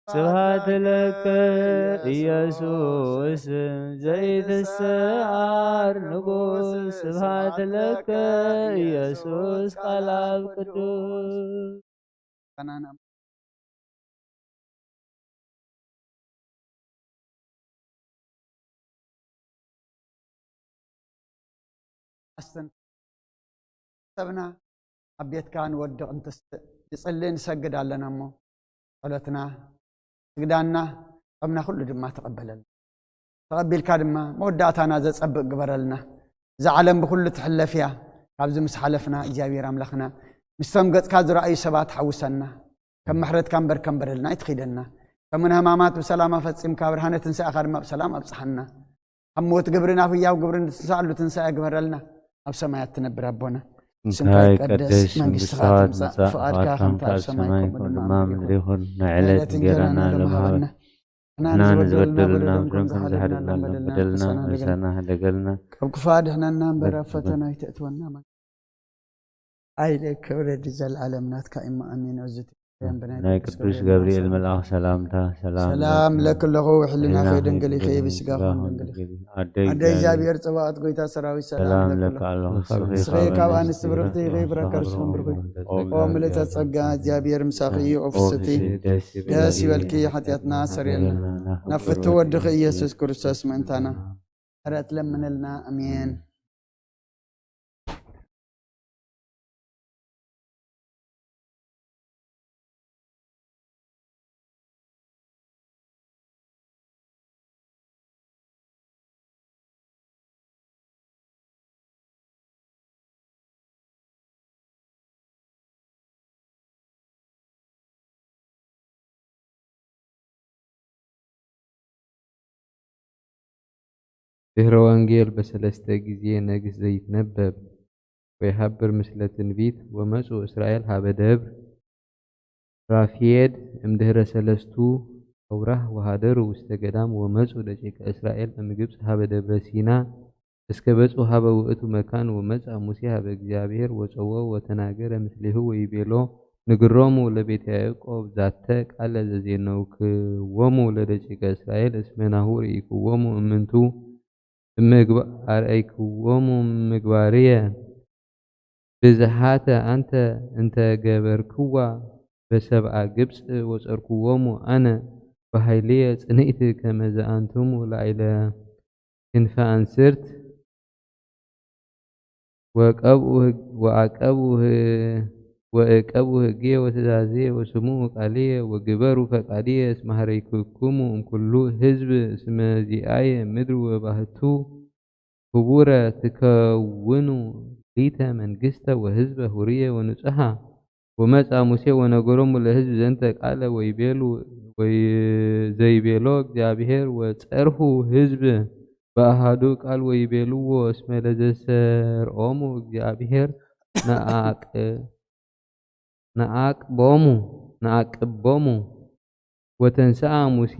ስብሐት ለከ ኢየሱስ ዘይትሰዓር ንጉስ ስብሐት ለከ ኢየሱስ ቃል ኣብ ቅዱስ ኣስተን ሰብና ኣብ ቤትካ ንወድቕ እንትስእ ንጽሊ ንሰግድ ኣለና እሞ ጸሎትና ስግዳና ጾምና ኩሉ ድማ ተቐበለልና። ተቐቢልካ ድማ መወዳእታና ዘጸብቕ ግበረልና። እዛ ዓለም ብኹሉ ትሕለፍ እያ። ካብዚ ምስ ሓለፍና እግዚኣብሔር ኣምላኽና ምስቶም ገጽካ ዝረኣዩ ሰባት ሓውሰና። ከም ምሕረትካ እምበር ከም በደልና ኣይትኺደና። ሰሙነ ሕማማት ብሰላም ኣፈጺምካ ብርሃነ ትንሳኤኻ ድማ ብሰላም ኣብጽሓና። ካብ ሞት ግብሪ ናብ ህያው ግብሪ ንትንሳኣሉ ትንሳኤ ግበረልና። ኣብ ሰማያት ትነብር ኣቦና ስምካ እንታይ ይቀደስ፣ ቀደስ፣ መንግስትኻ መንግስትኻ ትምጻእ፣ ትምጻእ፣ ፍቓድካ ፍቓድካ ከምታ ኣብ ከምታ ኣብ ሰማይ ሰማይ ከምኡ ከምኡ ድማ ድማ ኣብ ምድሪ ምድሪ ይኹን። ይኹን። ናይ ዕለት ናይ ዕለት እንጀራና እንጀራና ለምሃበና። ለምሃበና። ንሕና ንሕና ንዝበደሉና ንዝበደሉና በደሎም ከም በደሎም ከም ዝሓደግና ዝሓደግና ለመደልና ለመደልና ተሳናህለገልና። ንሳናህለገልና። ካብ ክፉእ ኣድሕነና እምበር ኣብ ፈተና ኣይተእትወና። ኣይለ ክብሪ ዘልዓለም ናትካ እሞ ኣሜን። እዚ ናይ ናይ ቅዱስ ቅዱስ ገብርኤል ገብርኤል መልኣኽ ሰላም ሰላምታ ሰላም ሰላም ለኪ ለክለኹ ሕሊናኺ ሕሊናኺ ድንግል ኢኺ ድንግል ብስጋኹ ስጋኹ ድንግል ኢኺ። ድንግል። ኣደይ ኣደይ እግዚኣብሔር። እግዚኣብሔር ጽባኦት ጎይታ ሰራዊት ሰላም ሰላም ለኪ ለኪ ኣለኹ። ኣለኹ። ንስኺ ንስኺ ካብ ካብ ኣንስቲ ኣንስቲ ብርኽቲ ኢኺ ብረከ ርስኹም ብሩኽ። ኦ ምልእተ ጸጋ እግዚኣብሔር ምሳኺ እዩ። ኦ ኦ ፍስቲ ፍስቲ ደስ ይበልኪ። ደስ ይበልኪ። ሓጢኣትና ሰሪየልና። ናብ ፍትው ወድኺ ኢየሱስ ክርስቶስ ምእንታና ምሕረት ለምንልና። ኣሜን። ድህረ ወንጌል በሰለስተ ጊዜ ነግስ ዘይትነበብ ወይሃብር ምስለ ትንቢት ወመጹ እስራኤል ሃበ ደብር ራፊየድ እምድህረ ሰለስቱ አውራህ ወሃደሩ ውስተ ገዳም ወመጹ ደቂቀ እስራኤል እምግብጽ ሃበ ደብረ ሲና እስከ በጹ ሃበ ውእቱ መካን ወመጻ ሙሴ ሃበ እግዚኣብሔር ወጸዎ ወተናገረ ምስሌሁ ወይቤሎ ንግሮሙ ለቤት ያዕቆብ ዛተ ቃለ ዘዜነውክዎሙ ለደቂቀ እስራኤል እስመ ናሁ ርኢክዎሙ እምንቱ እምግባ ኣርአይክዎሙ ምግባርየ ብዝሃተ ኣንተ እንተ ገበርክዋ በሰብኣ ግብጽ ወጸርክዎሙ ኣነ በሃይልየ ጽንዕቲ ከመ ዘኣንትሙ ላዕለ ክንፈ ኣንስርት ወቀብኡ ህግ-፣ ወአቀብኡ ህ-፣ ወእቀብኡ ህግየ ወትእዛዝየ ወስምዑ ቃልየ ወግበሩ ፈቃድየ እስመ ሀረይክኩሙ እምኩሉ ህዝብ እስመ ዚአየ ምድር ወባህቱ ህቡረ ትከውኑ ሊተ መንግስተ ወህዝበ ሁርየ ወንጹሃ። ወመጻ ሙሴ ወነገሮሙ ለህዝብ ዘንተ ቃለ ወይቤሉ ወይ ዘይቤሎ እግዚኣብሔር ወጸርሁ ህዝብ በአሃዱ ቃል ወይቤልዎ እስመ ለዘሰርኦሙ እግዚኣብሔር ነአቅ-፣ ነአቅቦሙ፣ ነአቅቦሙ። ወተንሰአ ሙሴ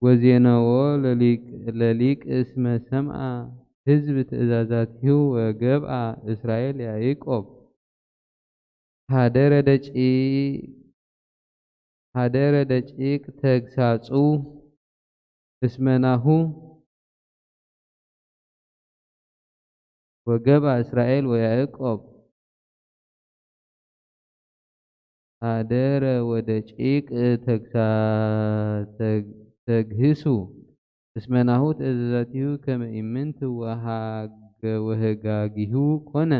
ወዜነዎ ለሊቅ፣ ለሊቅ እስመ ሰምአ ህዝብ ትእዛዛቲሁ ወገብአ እስራኤል ያዕቆብ። ሀደረ ደቂቅ፣ ሀደረ ደቂቅ ተግሳጹ እስመ ናሁ ወገብአ እስራኤል ወያዕቆብ ሀደረ ወደቂቅ ተግሳ-፣ ተግ-፣ ተግህሱ። እስመ ናሁ ትእዛዛቲሁ ከመ ኢምንት ወሃገ-፣ ወህጋጊሁ ኮነ።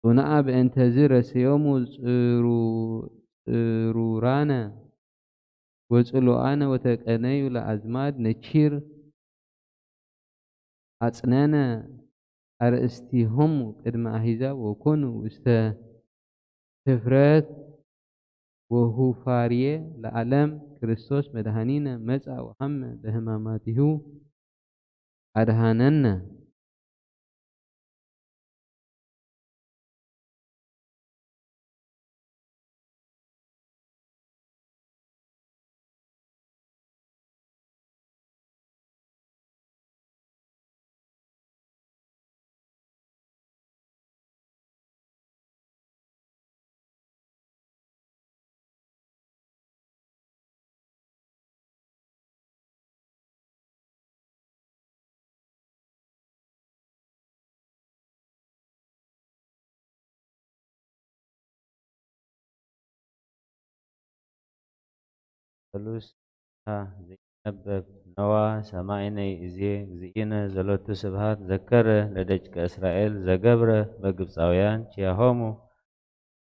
ሶናአ በእንተዝ ረሰዮሙ ጽሩ-፣ ጽሩራነ ወጽሉኣነ ወተቀነዩ ለአዝማድ ነቺር አጽነነ አርእስቲሆሙ ቅድመ አሕዛብ ወኮኑ ውስተ ህፍረት ወሁፋርየ ለዓለም። ክርስቶስ መድኃኒነ መጻ ወሐመ በሕማማቲሁ አድኃነነ። ሰሉስ ታ ዘይትነበብ ነዋ ሰማይነይ እዜ እግዚእነ ዘሎቱ ስብሃት ዘከረ ለደቂቀ እስራኤል ዘገብረ በግብፃውያን ኪያሆሙ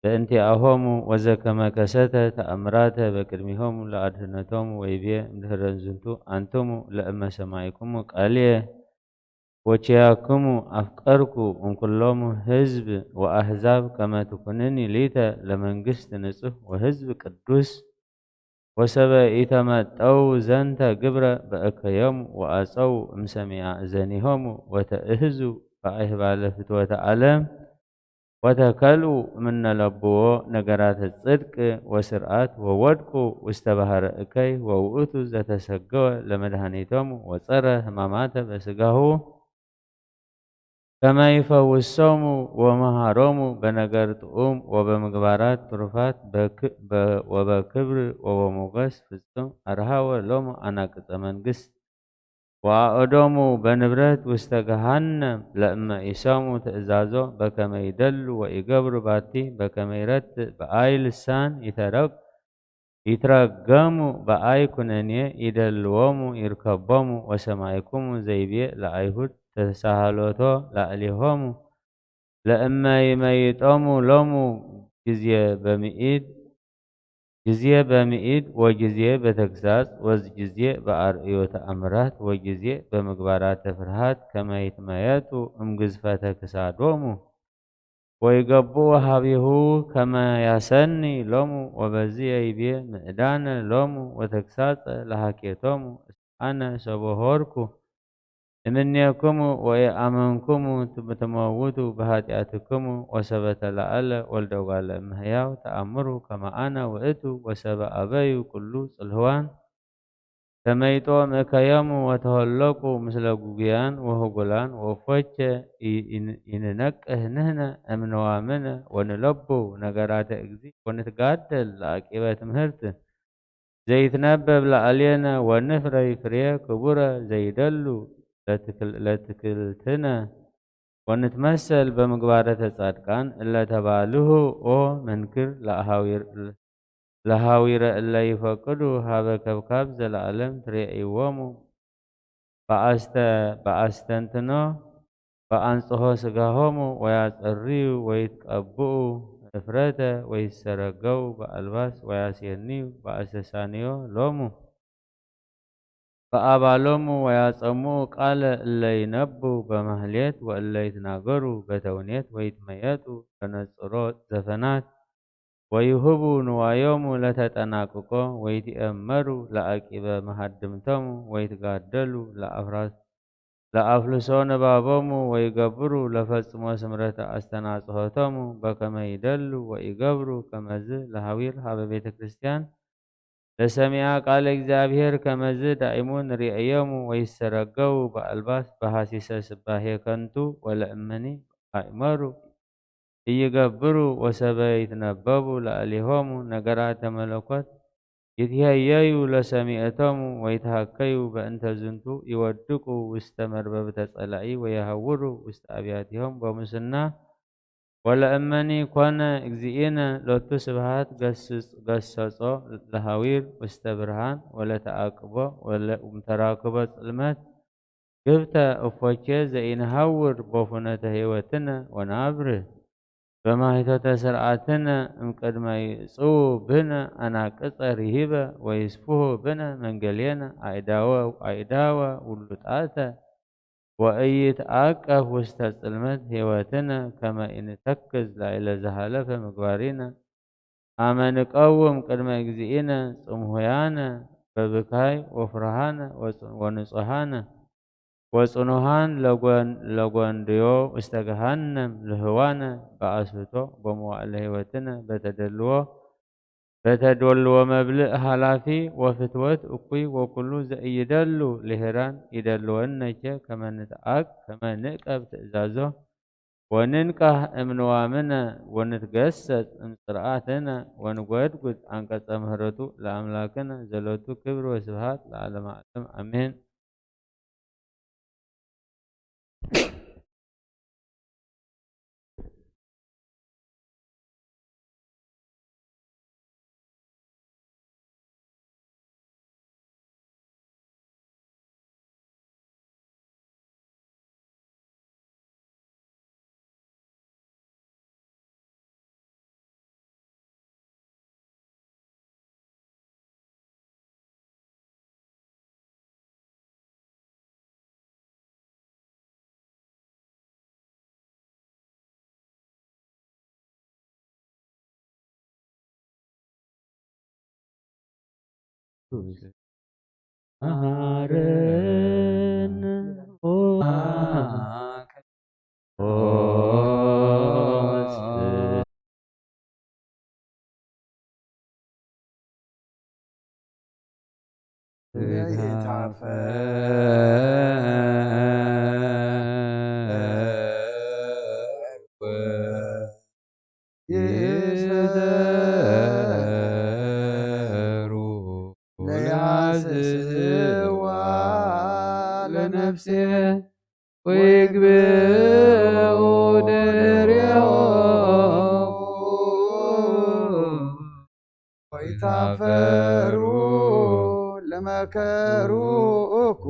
በእንቲአሆሙ ወዘከመ ከሰተ ተአምራተ በቅድሚሆሙ ለአድህነቶሙ ወይቤ እምድህረ ዝንቱ አንትሙ ለእመ ሰማይኩሙ ቃልየ ወኪያክሙ አፍቀርኩ እምኩሎሙ ህዝብ ወአሕዛብ ከመ ትኩንኒ ሊተ ለመንግስት ንጹሕ ወህዝብ ቅዱስ ወሰበ ኢተመጠው ዘንተ ግብረ በእከዮሙ ወአጸው እምሰሚዓ እዘኒሆሙ ወተእህዙ በአሕባለ ፍትወተ ዓለም ወተከልኡ እምነ ለብዎ ነገራተ ጽድቅ ወስርዓት ወወድቁ ውስተ ባህረ እከይ ወውእቱ ዘተሰገወ ለመድኃኒቶሙ ወጸረ ህማማተ በስጋሁ ከመ ይፈውሶሙ ወመሃሮሙ በነገር ጥዑም ወበምግባራት ትሩፋት በክ-፣ በ-፣ ወበክብር ወበሞገስ ፍጹም አርሃወ ሎሙ አናቅጸ መንግስት ወአእዶሙ በንብረት ውስተ ገሃነም ለእመ ኢሰሙ ትእዛዞ በከመ ይደሉ ወኢገብሩ ባቲ በከመ ይረትእ በአይ ልሳን ይተረግ-፣ ይትረገሙ በአይ ኩነኔ ይደልዎሙ ይርከቦሙ ወሰማይኩሙ ዘይቤ ለአይሁድ ተሳሃሎቶ ላዕሌሆሙ ለእመ ይመይጦሙ ሎሙ ግዜ በምኢድ ግዜ በምኢድ ወግዜ በተግሳጽ ወግዜ በአርእዮ ተአምራት ወግዜ በምግባራተ ፍርሃት ከመ ይትመየጡ እምግዝፈተ ክሳዶሙ ወይገብኡ ሀቢሁ ከመ ያሰኒ ሎሙ ወበዝየ ይቤ ምእዳነ ሎሙ ወተግሳጸ ለሃኬቶሙ እስመ አነ ሰቦ ሆርኩ እምኔክሙ ወኢአመንኩሙ ትመውቱ በኃጢአትክሙ ወሰበ ተላዕለ ወልደ እጓለ እመሕያው ተአምሩ ከመ አነ ውእቱ ወሰበ አበዩ ኩሉ ጽልህዋን ተመይጦ ምእከዮሙ ወተሆለቁ ምስለ ጉጉያን ወህጉላን ወእፎቼ ይ-፣ ይን-፣ ይንነቅህ ንህነ እምንዋምነ ወንለቡ ነገራተ እግዚእ ወንትጋደል ለአቂበ ትምህርት ዘይትነበብ ለአልየነ ወንፍረይ ፍሬ ክቡረ ዘይደሉ ለትክል-፣ ለትክልትነ ወንትመሰል በምግባረተ ጻድቃን እለ ተባልሁ ኦ መንክር ለአሃዊር-፣ ለሃዊረ እለ ይፈቅዱ ሀበ ከብካብ ዘለዓለም ትሬእይዎሙ በአስተ-፣ በአስተንትኖ በአንጽሖ ስጋሆሙ ወያጸርዩ ወይትቀብኡ እፍረተ ወይትሰረገው በአልባስ ወያሴንዩ በአስተሳንዮ ሎሙ በአባሎሙ ወያጸምኡ ቃለ እለ ይነቡ በማህሌት ወእለ ይትናገሩ በተውኔት ወይትመየጡ በነጽሮ ዘፈናት ወይሁቡ ንዋዮሙ ለተጠናቅቆ ወይትኤመሩ ለአቂበ መሃድምቶሙ ወይትጋደሉ ለአፍራስ-፣ ለአፍልሶ ንባቦሙ ወይገብሩ ለፈጽሞ ስምረተ አስተናጽሆቶሙ በከመ ይደሉ ወይገብሩ ከመዝ ለሃዊር ሀበ ቤተ ክርስቲያን ለሰሚዐ ቃለ እግዚአብሔር ከመዝ ዳይሙ ንርእዮሙ ወይሰረገው በአልባስ በሐሲሰ ስባሄ ከንቱ ወለእመኒ አእመሩ ኢይገብሩ ወሰበ ይትነበቡ ለእሌሆሙ ነገራተ መለኮት ይትሄየዩ ለሰሚዕቶሙ ወይትሃከዩ በእንተ ዝንቱ ይወድቁ ውስተ መርበብተ ጸላኢ ወየሃውሩ ውስተ አብያቲሆም በሙስና ወለእመኒ ኮነ እግዚእነ ሎቱ ስብሐት ገስጽ-፣ ገሰጾ ለሃዊር ውስተ ብርሃን ወለተአቅቦ ወለእምተራክቦ ጽልመት ግብተ እፎቼ ዘኢንሃውር ቦፉነተ ህይወትነ ወናብርህ በማይቶተ ስርዓትነ እምቅድመ ይጽው ብነ አናቅጸ ርሂበ ወይስፍሁ ብነ መንገሌነ አእዳወ አእዳወ ውሉጣተ ወኢይትአቀፍ ውስተ ጽልመት ህይወትነ ከመ ኢንተክዝ ላዕለ ዘሃለፈ ምግባሪነ አመ ንቀውም ቅድመ እግዚእነ ጽምሁያነ በብካይ ወፍርሃነ ወጽ-፣ ወንጹሃነ ወጽኑሃን ለጎን-፣ ለጎንድዮ ውስተ ገሃነም ልህዋነ በአስህቶ በመዋዕለ ህይወትነ በተደልዎ በተዶልዎ መብልእ ሃላፊ ወፍትወት እኩይ ወኩሉ ዘኢይደሉ ልሂራን ይደልወነቸ ከመ ንትአክ-፣ ከመ ንዕቀብ ትእዛዞ ወንንቃህ እምንዋምነ ወንትገሰጽ እምጽርዓትነ ወንጎድጉድ አንቀጸ ምህረቱ ለአምላክነ ዘሎቱ ክብር ወስብሃት ለዓለመ ዓለም አሜን። መሃረነ ኦ ይስደሩ ለያስስዋ ለነፍሴ ወይግብኡ ድሬሆ ወይታፈሩ ለመከሩ እኩ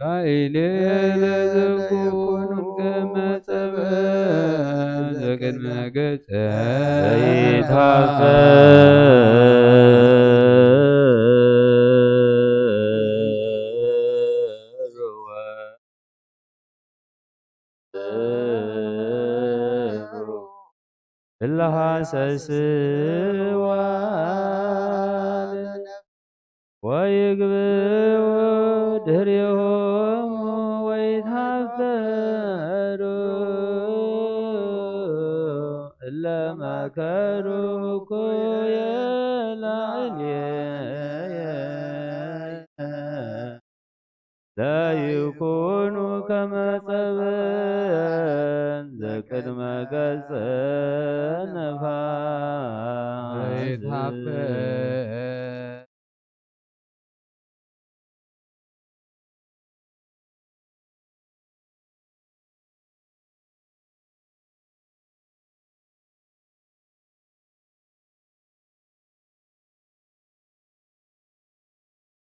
ላይሌ ለዘኩን ከመ ጸበል ዘቅድመ ገጸ ዘይታፈር እለ ሐሰስዋ ለነፍስ ወይግብኡ ድህሬሆሙ ወይትሃፈሩ እለ መከሩ እኩየ ላዕሌየ። ለይኩኑ ከመ ጸበል ዘቅድመ ገጸ ነፋስ።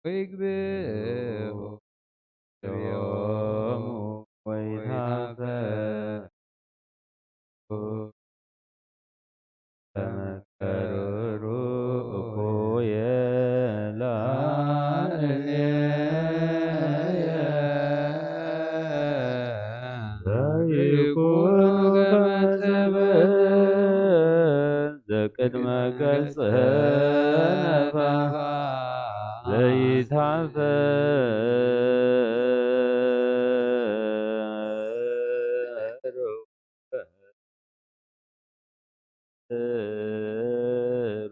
ወይግብኡ ዮም ወይታፈሩ ተመከሩ እኩየ ላዕሌየ። ዘይኩኑ ከመ ጸበል ዘቅድመ ገጸ ነፋስ ዘይታፈር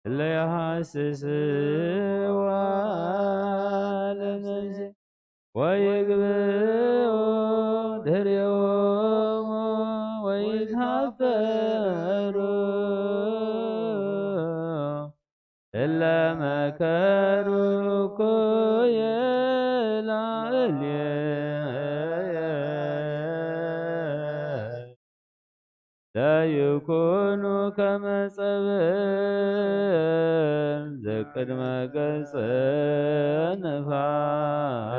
እለ የሐስስዋ ለነፍሴ ወይግብኡ ድህሬሆሙ ወይትሃፈሩ እለ መከሩ እኩየ ላዕሌየ። لا يكون كما ጸበል ዘቅድመ ገጽ ንፋስ።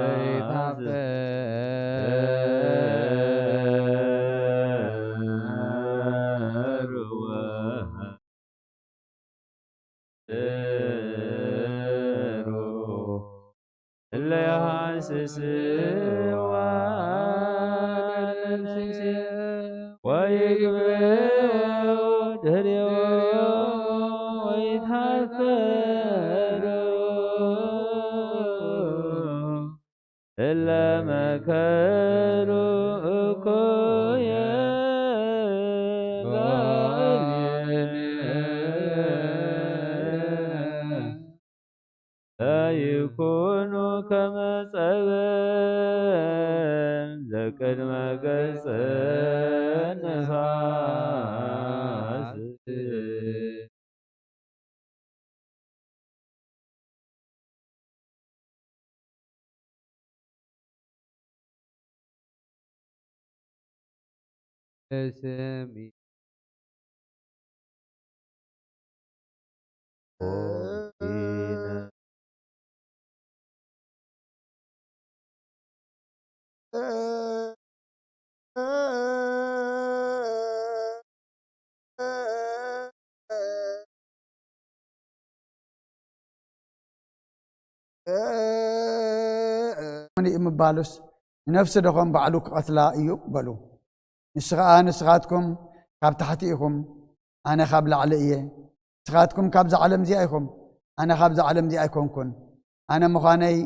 እለ ይሃስስዋ ለነፍስየ ወይግብኦ ድህሬዎ ወይትሃፈሩ እለ መከሩ እኮየ ጋኔን። ይኩኑ ከመ ጸበል ዘቅድመ ገጽ ንፋስ። ስሚ ምባሉስ ንነፍሲ ደኾን ባዕሉ ክቐትላ እዩ በሉ። ንሱ ኸኣ ንስኻትኩም ካብ ታሕቲ ኢኹም፣ ኣነ ካብ ላዕሊ እየ። ንስኻትኩም ካብዛ ዓለም እዚኣ ኢኹም፣ ኣነ ካብዛ ዓለም እዚኣ ኣይኮንኩን። ኣነ ምዃነይ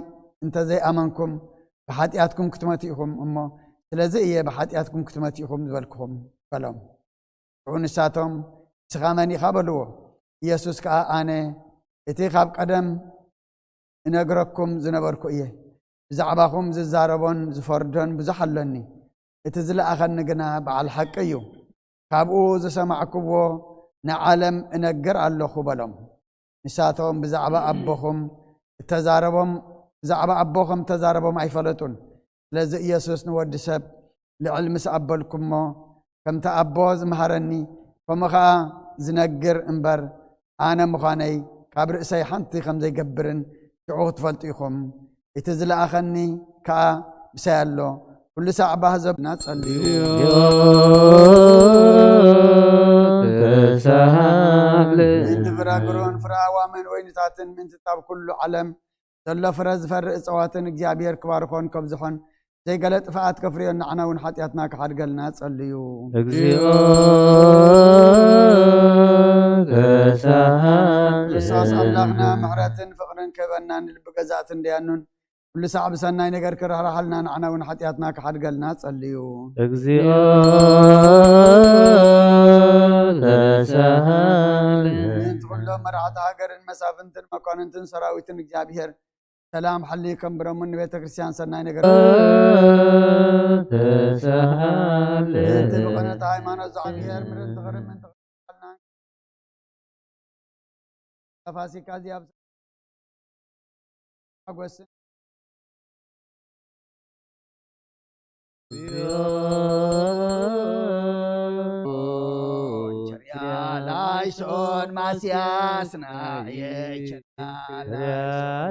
እንተ ዘይኣመንኩም ብሓጢኣትኩም ክትመቱ ኢኹም እሞ፣ ስለዚ እየ ብሓጢኣትኩም ክትመቱ ኢኹም ዝበልኩኹም በሎም። ሽዑ ንሳቶም ንስኻ መን ኢኻ በልዎ። ኢየሱስ ከኣ ኣነ እቲ ካብ ቀደም እነግረኩም ዝነበርኩ እየ። ብዛዕባኹም ዝዛረቦን ዝፈርዶን ብዙሕ ኣሎኒ። እቲ ዝለኣኸኒ ግና በዓል ሓቂ እዩ። ካብኡ ዝሰማዕኩዎ ንዓለም እነግር ኣለኹ በሎም። ንሳቶም ብዛዕባ ኣቦኹም እተዛረቦም ብዛዕባ ኣቦ ከም እተዛረቦም ኣይፈለጡን። ስለዚ ኢየሱስ ንወዲ ሰብ ልዕል ምስ ኣበልኩሞ ከምቲ ኣቦ ዝመሃረኒ ከምኡ ኸኣ ዝነግር እምበር ኣነ ምዃነይ ካብ ርእሰይ ሓንቲ ከም ዘይገብርን ሽዑ ክትፈልጡ ኢኹም። እቲ ዝለኣኸኒ ከኣ ምሳይ ኣሎ። ኩሉ ሳዕ ባህ ዘብልና ጸልዩ። ተሳሃለ ምእንቲ ፍረ ግሩን ፍረ ኣዋምን ወይንታትን ምእንቲ ኣብ ኩሉ ዓለም ዘሎ ፍረ ዝፈሪ እጽዋትን እግዚኣብሔር ክባርኾን ከብዝሖን ዘይገለ ጥፍኣት ከፍርዮን ንዓና እውን ሓጢኣትና ክሓድገልና ጸልዩ። እግዚኦ ተሳሃለ። ክርስቶስ ኣምላኽና ምሕረትን ፍቕርን ክህበና ንልቢ ገዛእትን ደያኑን ኩሉ ሳዕ ብሰናይ ነገር ክርሕርሓልና ንዓና እውን ሓጢኣትና ክሓድገልና ጸልዩ። እግዚኦ ተሳሃለ። ምእንቲ ኩሎም መራሕቲ ሃገርን መሳፍንትን መኳንንትን ሰራዊትን እግዚኣብሔር ሰላም ሓልዩ ከንብረሙን ንቤተ ክርስቲያን ሰናይ ነገር ተሳሃለ። ምእንቲ ብቐነታ ሃይማኖት እግዚኣብሔር ምእንቲ ክርምን ፋሲካ እዚ ኣብ ሓጎስን ላይሶን ማስያስ ናየ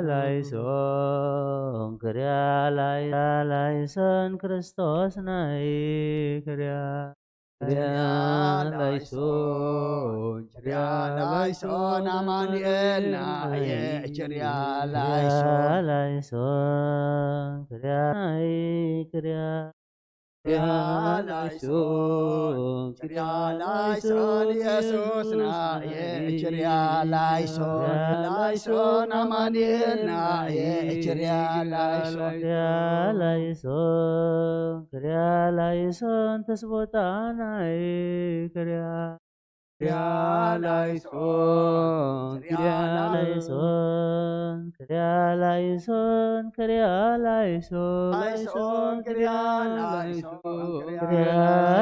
ላይሶን ክርያ ላይሶን ክርስቶስ ናይ ክርያ ላይሶን ላይሶን ኣማኑኤል ናየ ችርያ ላይሶን ላይሶን ክርያ ናይ ክርያ ክርያ ላይሶን ችርያ ላይሶን ኢየሱስ ናየ ችርያ ላይሶን ላይሶን ኣማኑኤል ናየ ችርያ ላይሶን ክርያ ላይሶን ክርያ ላይሶን ተስቦታ ናይ ክርያ ክሪያ ላይሶን፣ ክሪያ ላይሶን፣ ክሪያ ላይሶን፣ ክሪያ ላይሶን፣ ላይሶን፣ ክሪያ ላይሶን፣ ክሪያ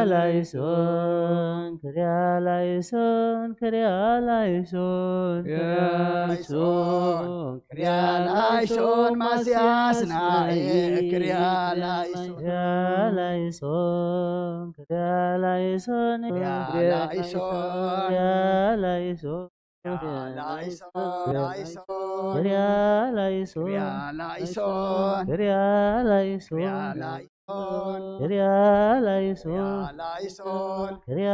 ላይሶን፣ ክሪያ ላይሶን፣ ክሪያ ላይሶን፣ ክሪያ ላይሶን፣ ክሪያ ላይሶን፣ ማስያስ ናየ፣ ክሪያ ላይሶን፣ ክሪያ ላይሶን፣ ክሪያ ላይሶን፣ ክሪያ ላይሶን፣ ክሪያ ላይሶን፣ ክሪያ ላይሶን፣ ክሪያ ላይሶን፣ ክሪያ ላይሶን፣ ክሪያ ላይሶን፣ ክሪያ ላይሶን፣ ክሪያ ላይሶን፣ ክሪያ ላይሶን፣ ክሪያ ላይሶን፣ ክሪያ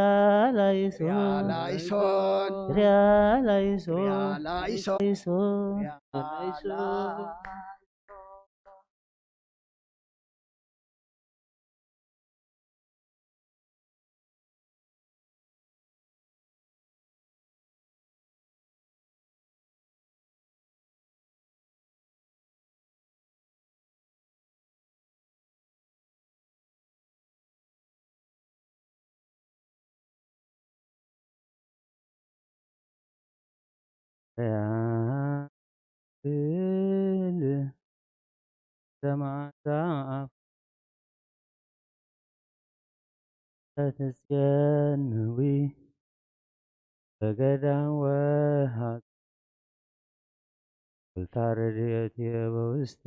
ላይሶን፣ ክሪያ ላይሶን፣ ክሪያ ላይሶን፣ ክሪያ ላይሶን። እል ሰማዕታ ኣፍ ተትጽየንዊ በገዳም ወሃብ እልታ ረድኤት የበውስተ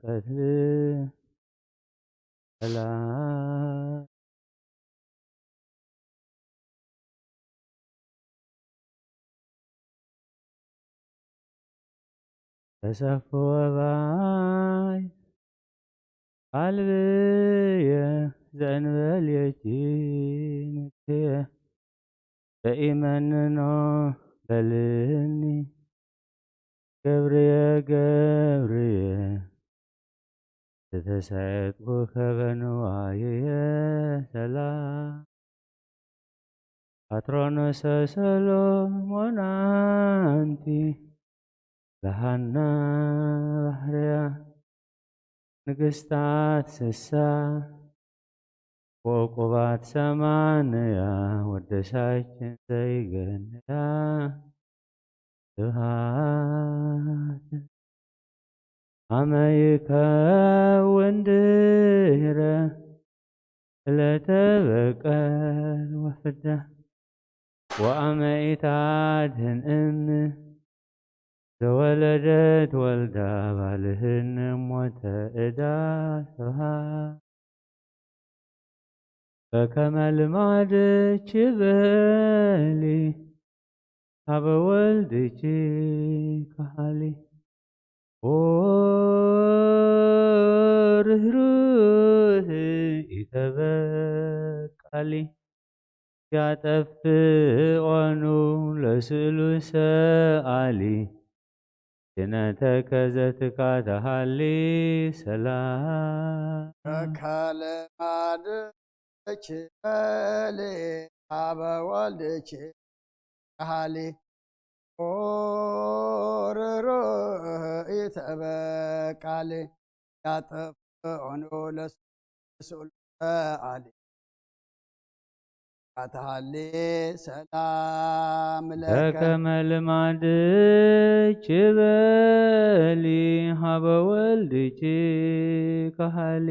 ቀትል ሰላም ተሰፍወባይ ኣልብየ ዘእንበል የኪንክየ በኢመንኖ በልኒ ገብርየ ገብርየ ዝተሳየጥኩ ከበንዋይየ ሰላም ኣትሮኖሰ ሰሎሞን ኣንቲ ለሃና ባሕርያ ንግስታት ስሳ ወቁባት ሰማንያ ወደሳችን ዘይገንያ ስብሃት ኣመ ይከውን ድህረ ዕለተ በቀል ወፍዳ ወኣመ ኢታድህን እም ዘወለደት ወልዳ ባልህን ሞተ እዳ ስብሃት በከመ ልማድኪ በሊ ሀበ ወልድኪ ከሃሊ ኦ ርህሩህ ኢተበቃሊ ያጠፍኦኑ ለስእሉ ሰኣሊ ድነተከ ዘትካተሃሊ ሰላም በከልማድኪ በሊ ሀበ ወልድኪ ከሃሊ ኦ ርህሩህ ኢተበቃሊ ያጠፍኦኑ ለስእሉ ሰኣሊ አትሃሌ ሰላም ለከ በከመ ልማድኪ በሊ ሀበ ወልድኪ ከሃሊ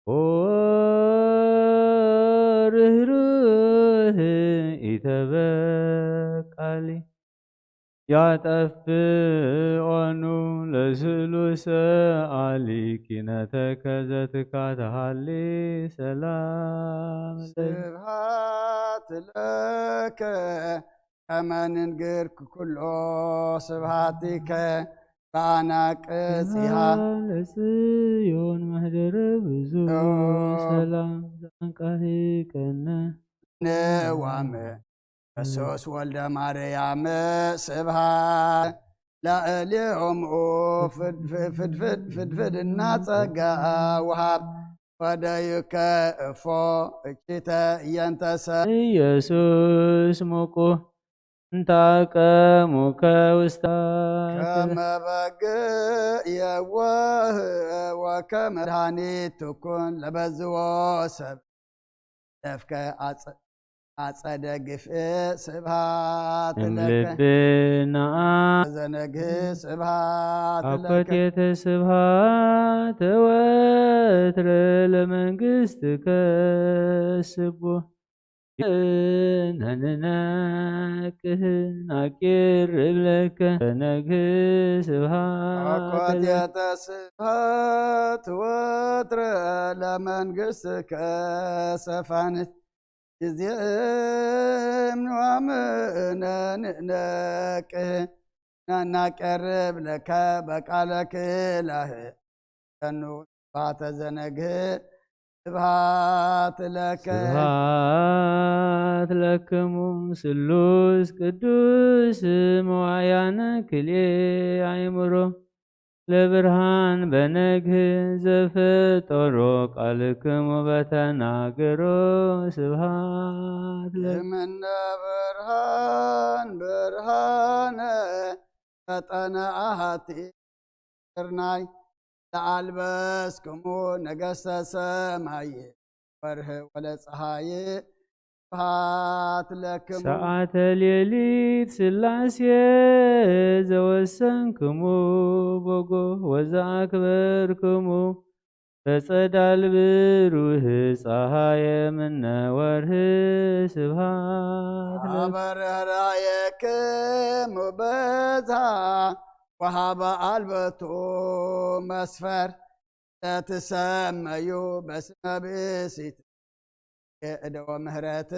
ኦ ርህሩህ ኢተበቃሊ ያጠፍኦኑ ለስእሉ ሰኣሊ ኪነተከ ዘትካ ተሃሊ ሰላም ለኪ። ስብሃት ለከ ከመ ንንግር ኩሎ ስብሃቲከ በአናቅጽሃ ሰላም ለጽዮን ማህደረ ብዙ ኦ። ሰላም ዘአንቃሂ ቀነ ነዋመ ክርስቶስ ወልደ ማርያም ስብሃት ላዕሌሆሙ ፍድፍድ ፍድፍድ ፍድፍድ እና ጸጋ ውሃብ ወደዩከ እፎ እኪተ እየንተሰ ኢየሱስ ሙቁ እንታቀሙከ ውስታ ከመ በግ የዋህ ወከመ መድኃኒት ትኩን ለበዝዎ ሰብ ደፍከ አጽ ኣጸደ ግፍእ ስብሃት ለከ። እምልብናኣ ዘነግህ ስብሃት ለከ። ኣኮቴተ ስብሃት ወትረ ለመንግስትከ ስቡ ነንነቅህ ናቂርብ ለከ ነግህ ስብሃት ለከ። ኣኮቴተ ስብሃት ወትረ ለመንግስትከ ሰፋንት ጊዜ እምንዋምነ ንነቅህ ነናቀርብ ለከ በቃለ ክላህ ተኑ ባተ ዘነግህ ስብሃት ለከ። ስብሃት ለክሙ ስሉስ ቅዱስ መዋያነ ክልኤ ኣይምሮ ለብርሃን በነግህ ዘፈጠሮ ቃልክሙ በተናገሮ ስብሃት ለክሙ። እምነ ብርሃን ብርሃነ ፈጠነ ኣሃቲ ስርናይ ለኣልበስክሙ ነገስተ ሰማይ ወርህ ወለ ፀሃይ ስብሃት ለክሙ። ሰዓተ ሌሊት ስላሴ ዘወሰንክሙ በጎ ወዘኣክበርክሙ በጸዳል ብሩህ ፀሃየ ምነ ወርህ ስብሃት ለክሙ። አበረራየክሙ በዛ ወሃበ አልበቱ መስፈር ለትሰመዩ በስመ ብእሲት እደወ ምህረት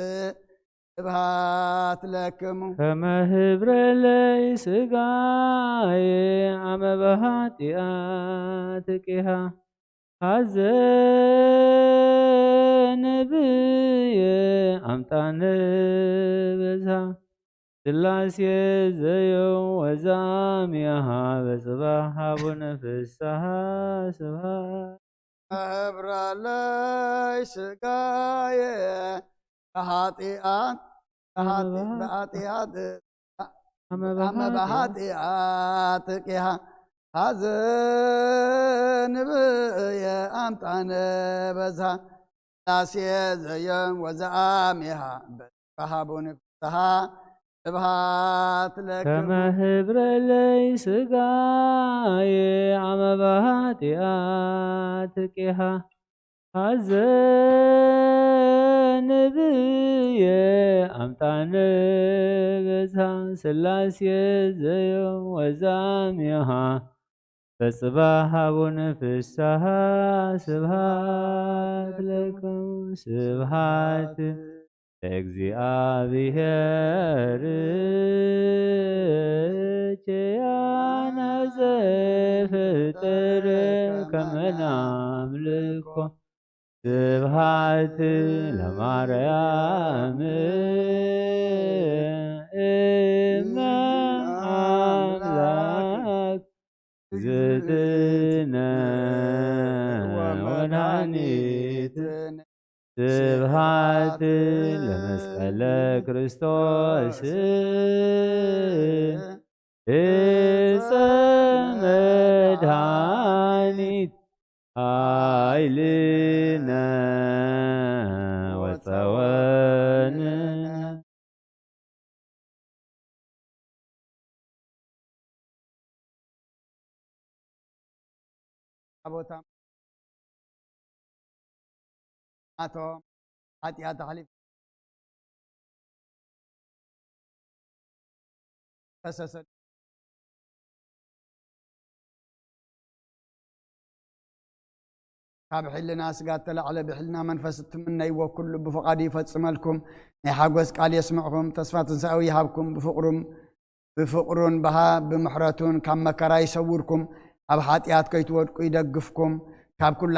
ስብሃት ለክሙ። ከመ ህብረ ለይ ስጋየ አመ በኃጢአት ቂሃ ሐዘን ብየ አምጣነ በዛ ስላሴ ዘየው ወዛሚያሃ በጽባሕ አቡነ ፍስሐ ስብሐት። መብራለይ ስጋየ በኃጢአት በኃጢአት አመ አመ በኃጢአት ቂሃ ሐዘን ብየ አምጣነ በዛ ስላሴ ዘየም ወዘአሚሃ በጽባሕ አቡነ ፍስሐ ስብሐት ለክሙ። ከመ ህብረ ለይ ስጋየ አመ በኃጢአት ቂሃ ሐዘን ብየ አምጣነ በዛ ስላሴ ዘየው ወዛሚሃ በጽባሕ አቡነ ፍስሐ ስብሐት ለክሙ ስብሐት ለእግዚአብሔር ኪያነ ዘፈጠረ ከመ ናምልኮ ስብሐት ለማርያም እመ አምላክ እግዝእትነ ወመድኃኒትነ ስብሐት ለመስቀለ ክርስቶስ እፀ መድኃኒት ኃይልነ ወፀወንነ። ታቦታ ናቶም ሓጢኣት ኣሕሊፍ ፈሰሰ። ካብ ሕልና ስጋ እተላዕለ ብሕልና መንፈስ እትምነይዎ ኩሉ ብፍቓዱ ይፈጽመልኩም። ናይ ሓጎስ ቃል የስምዕኹም፣ ተስፋ ትንሳኤኡ ይሃብኩም። ብፍቕሩም ብፍቕሩን ብሃ ብምሕረቱን ካብ መከራ ይሰውርኩም፣ ኣብ ሓጢኣት ከይትወድቁ ይደግፍኩም፣ ካብ ኩሉ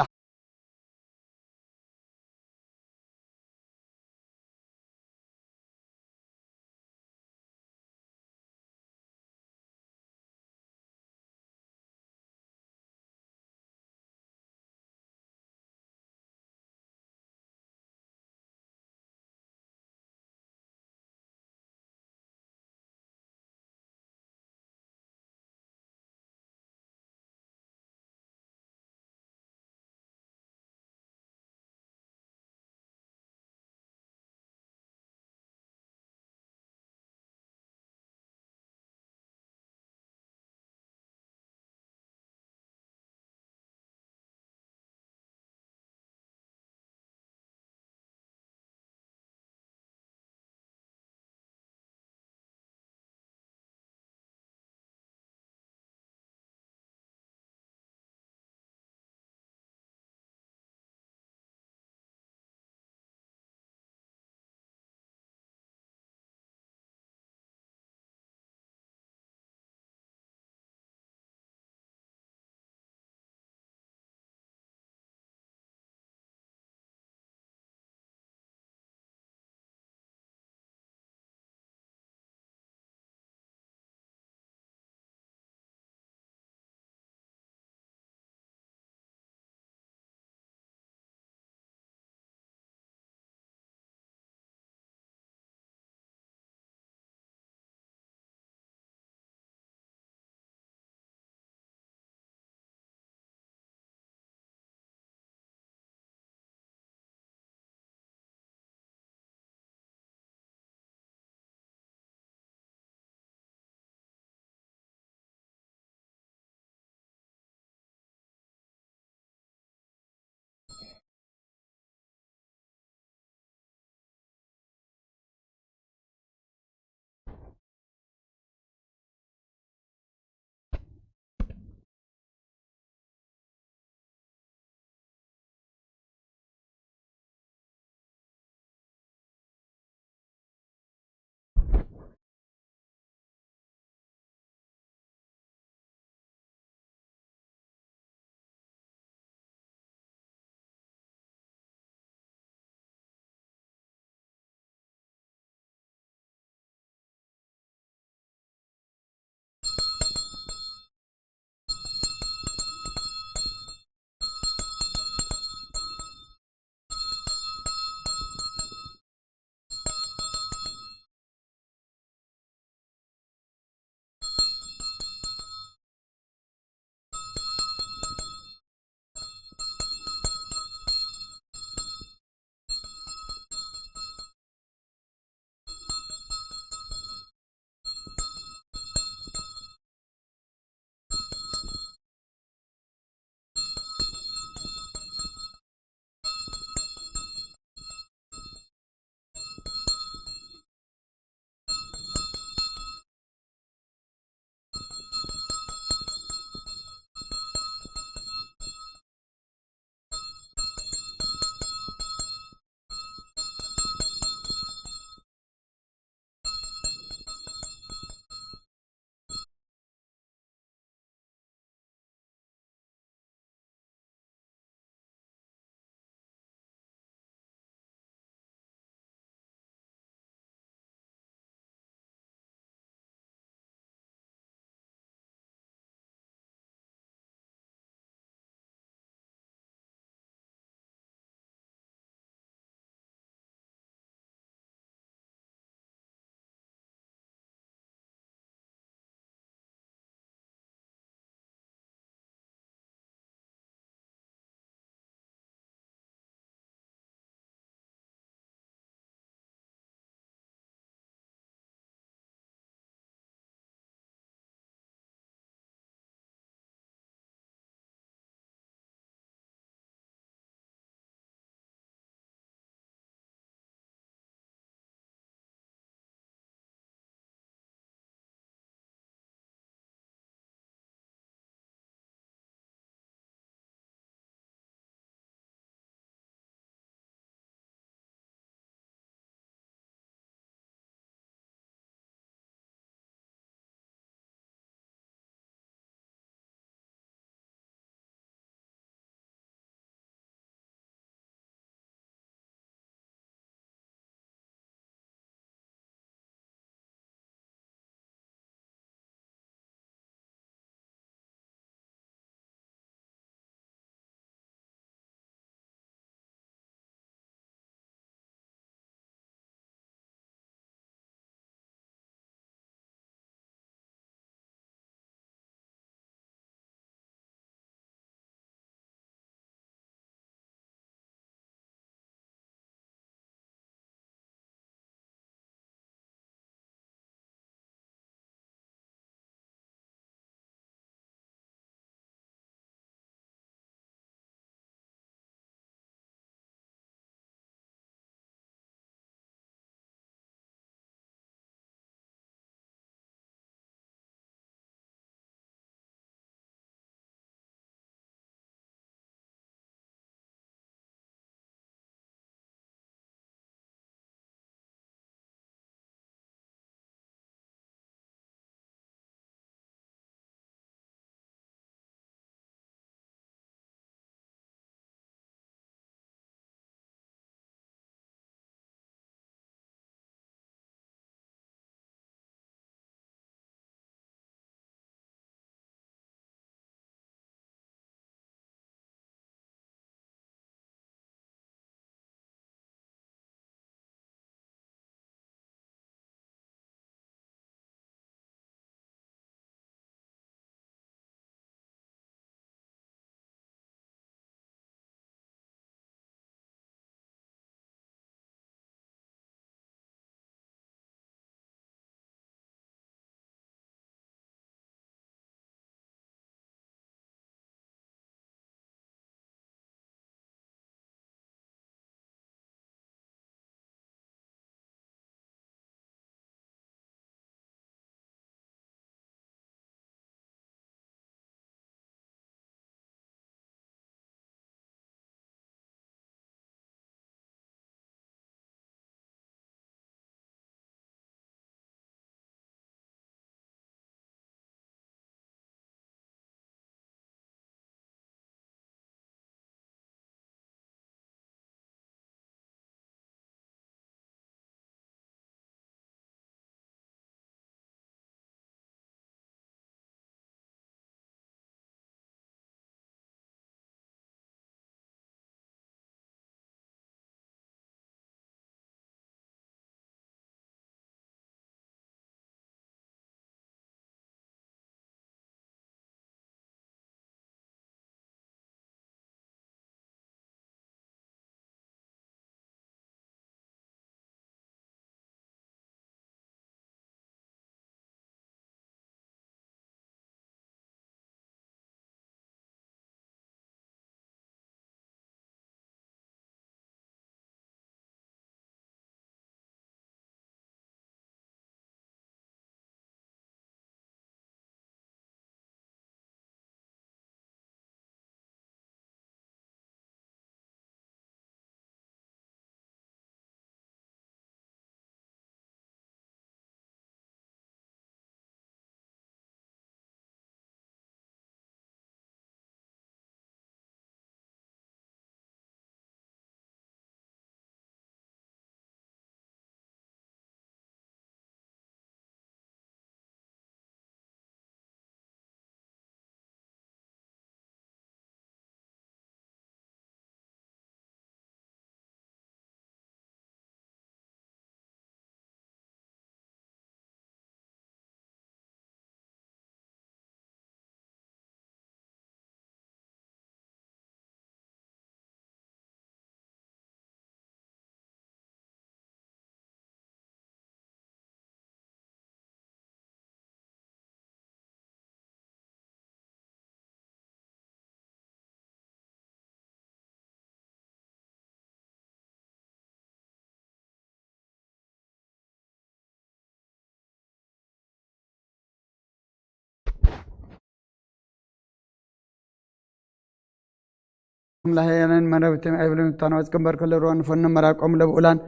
ላህያንን መረብትን ኣይብልን እታናወፅ ቅንበር ክልሮ ንፈኑ መራቆም ለብኡላን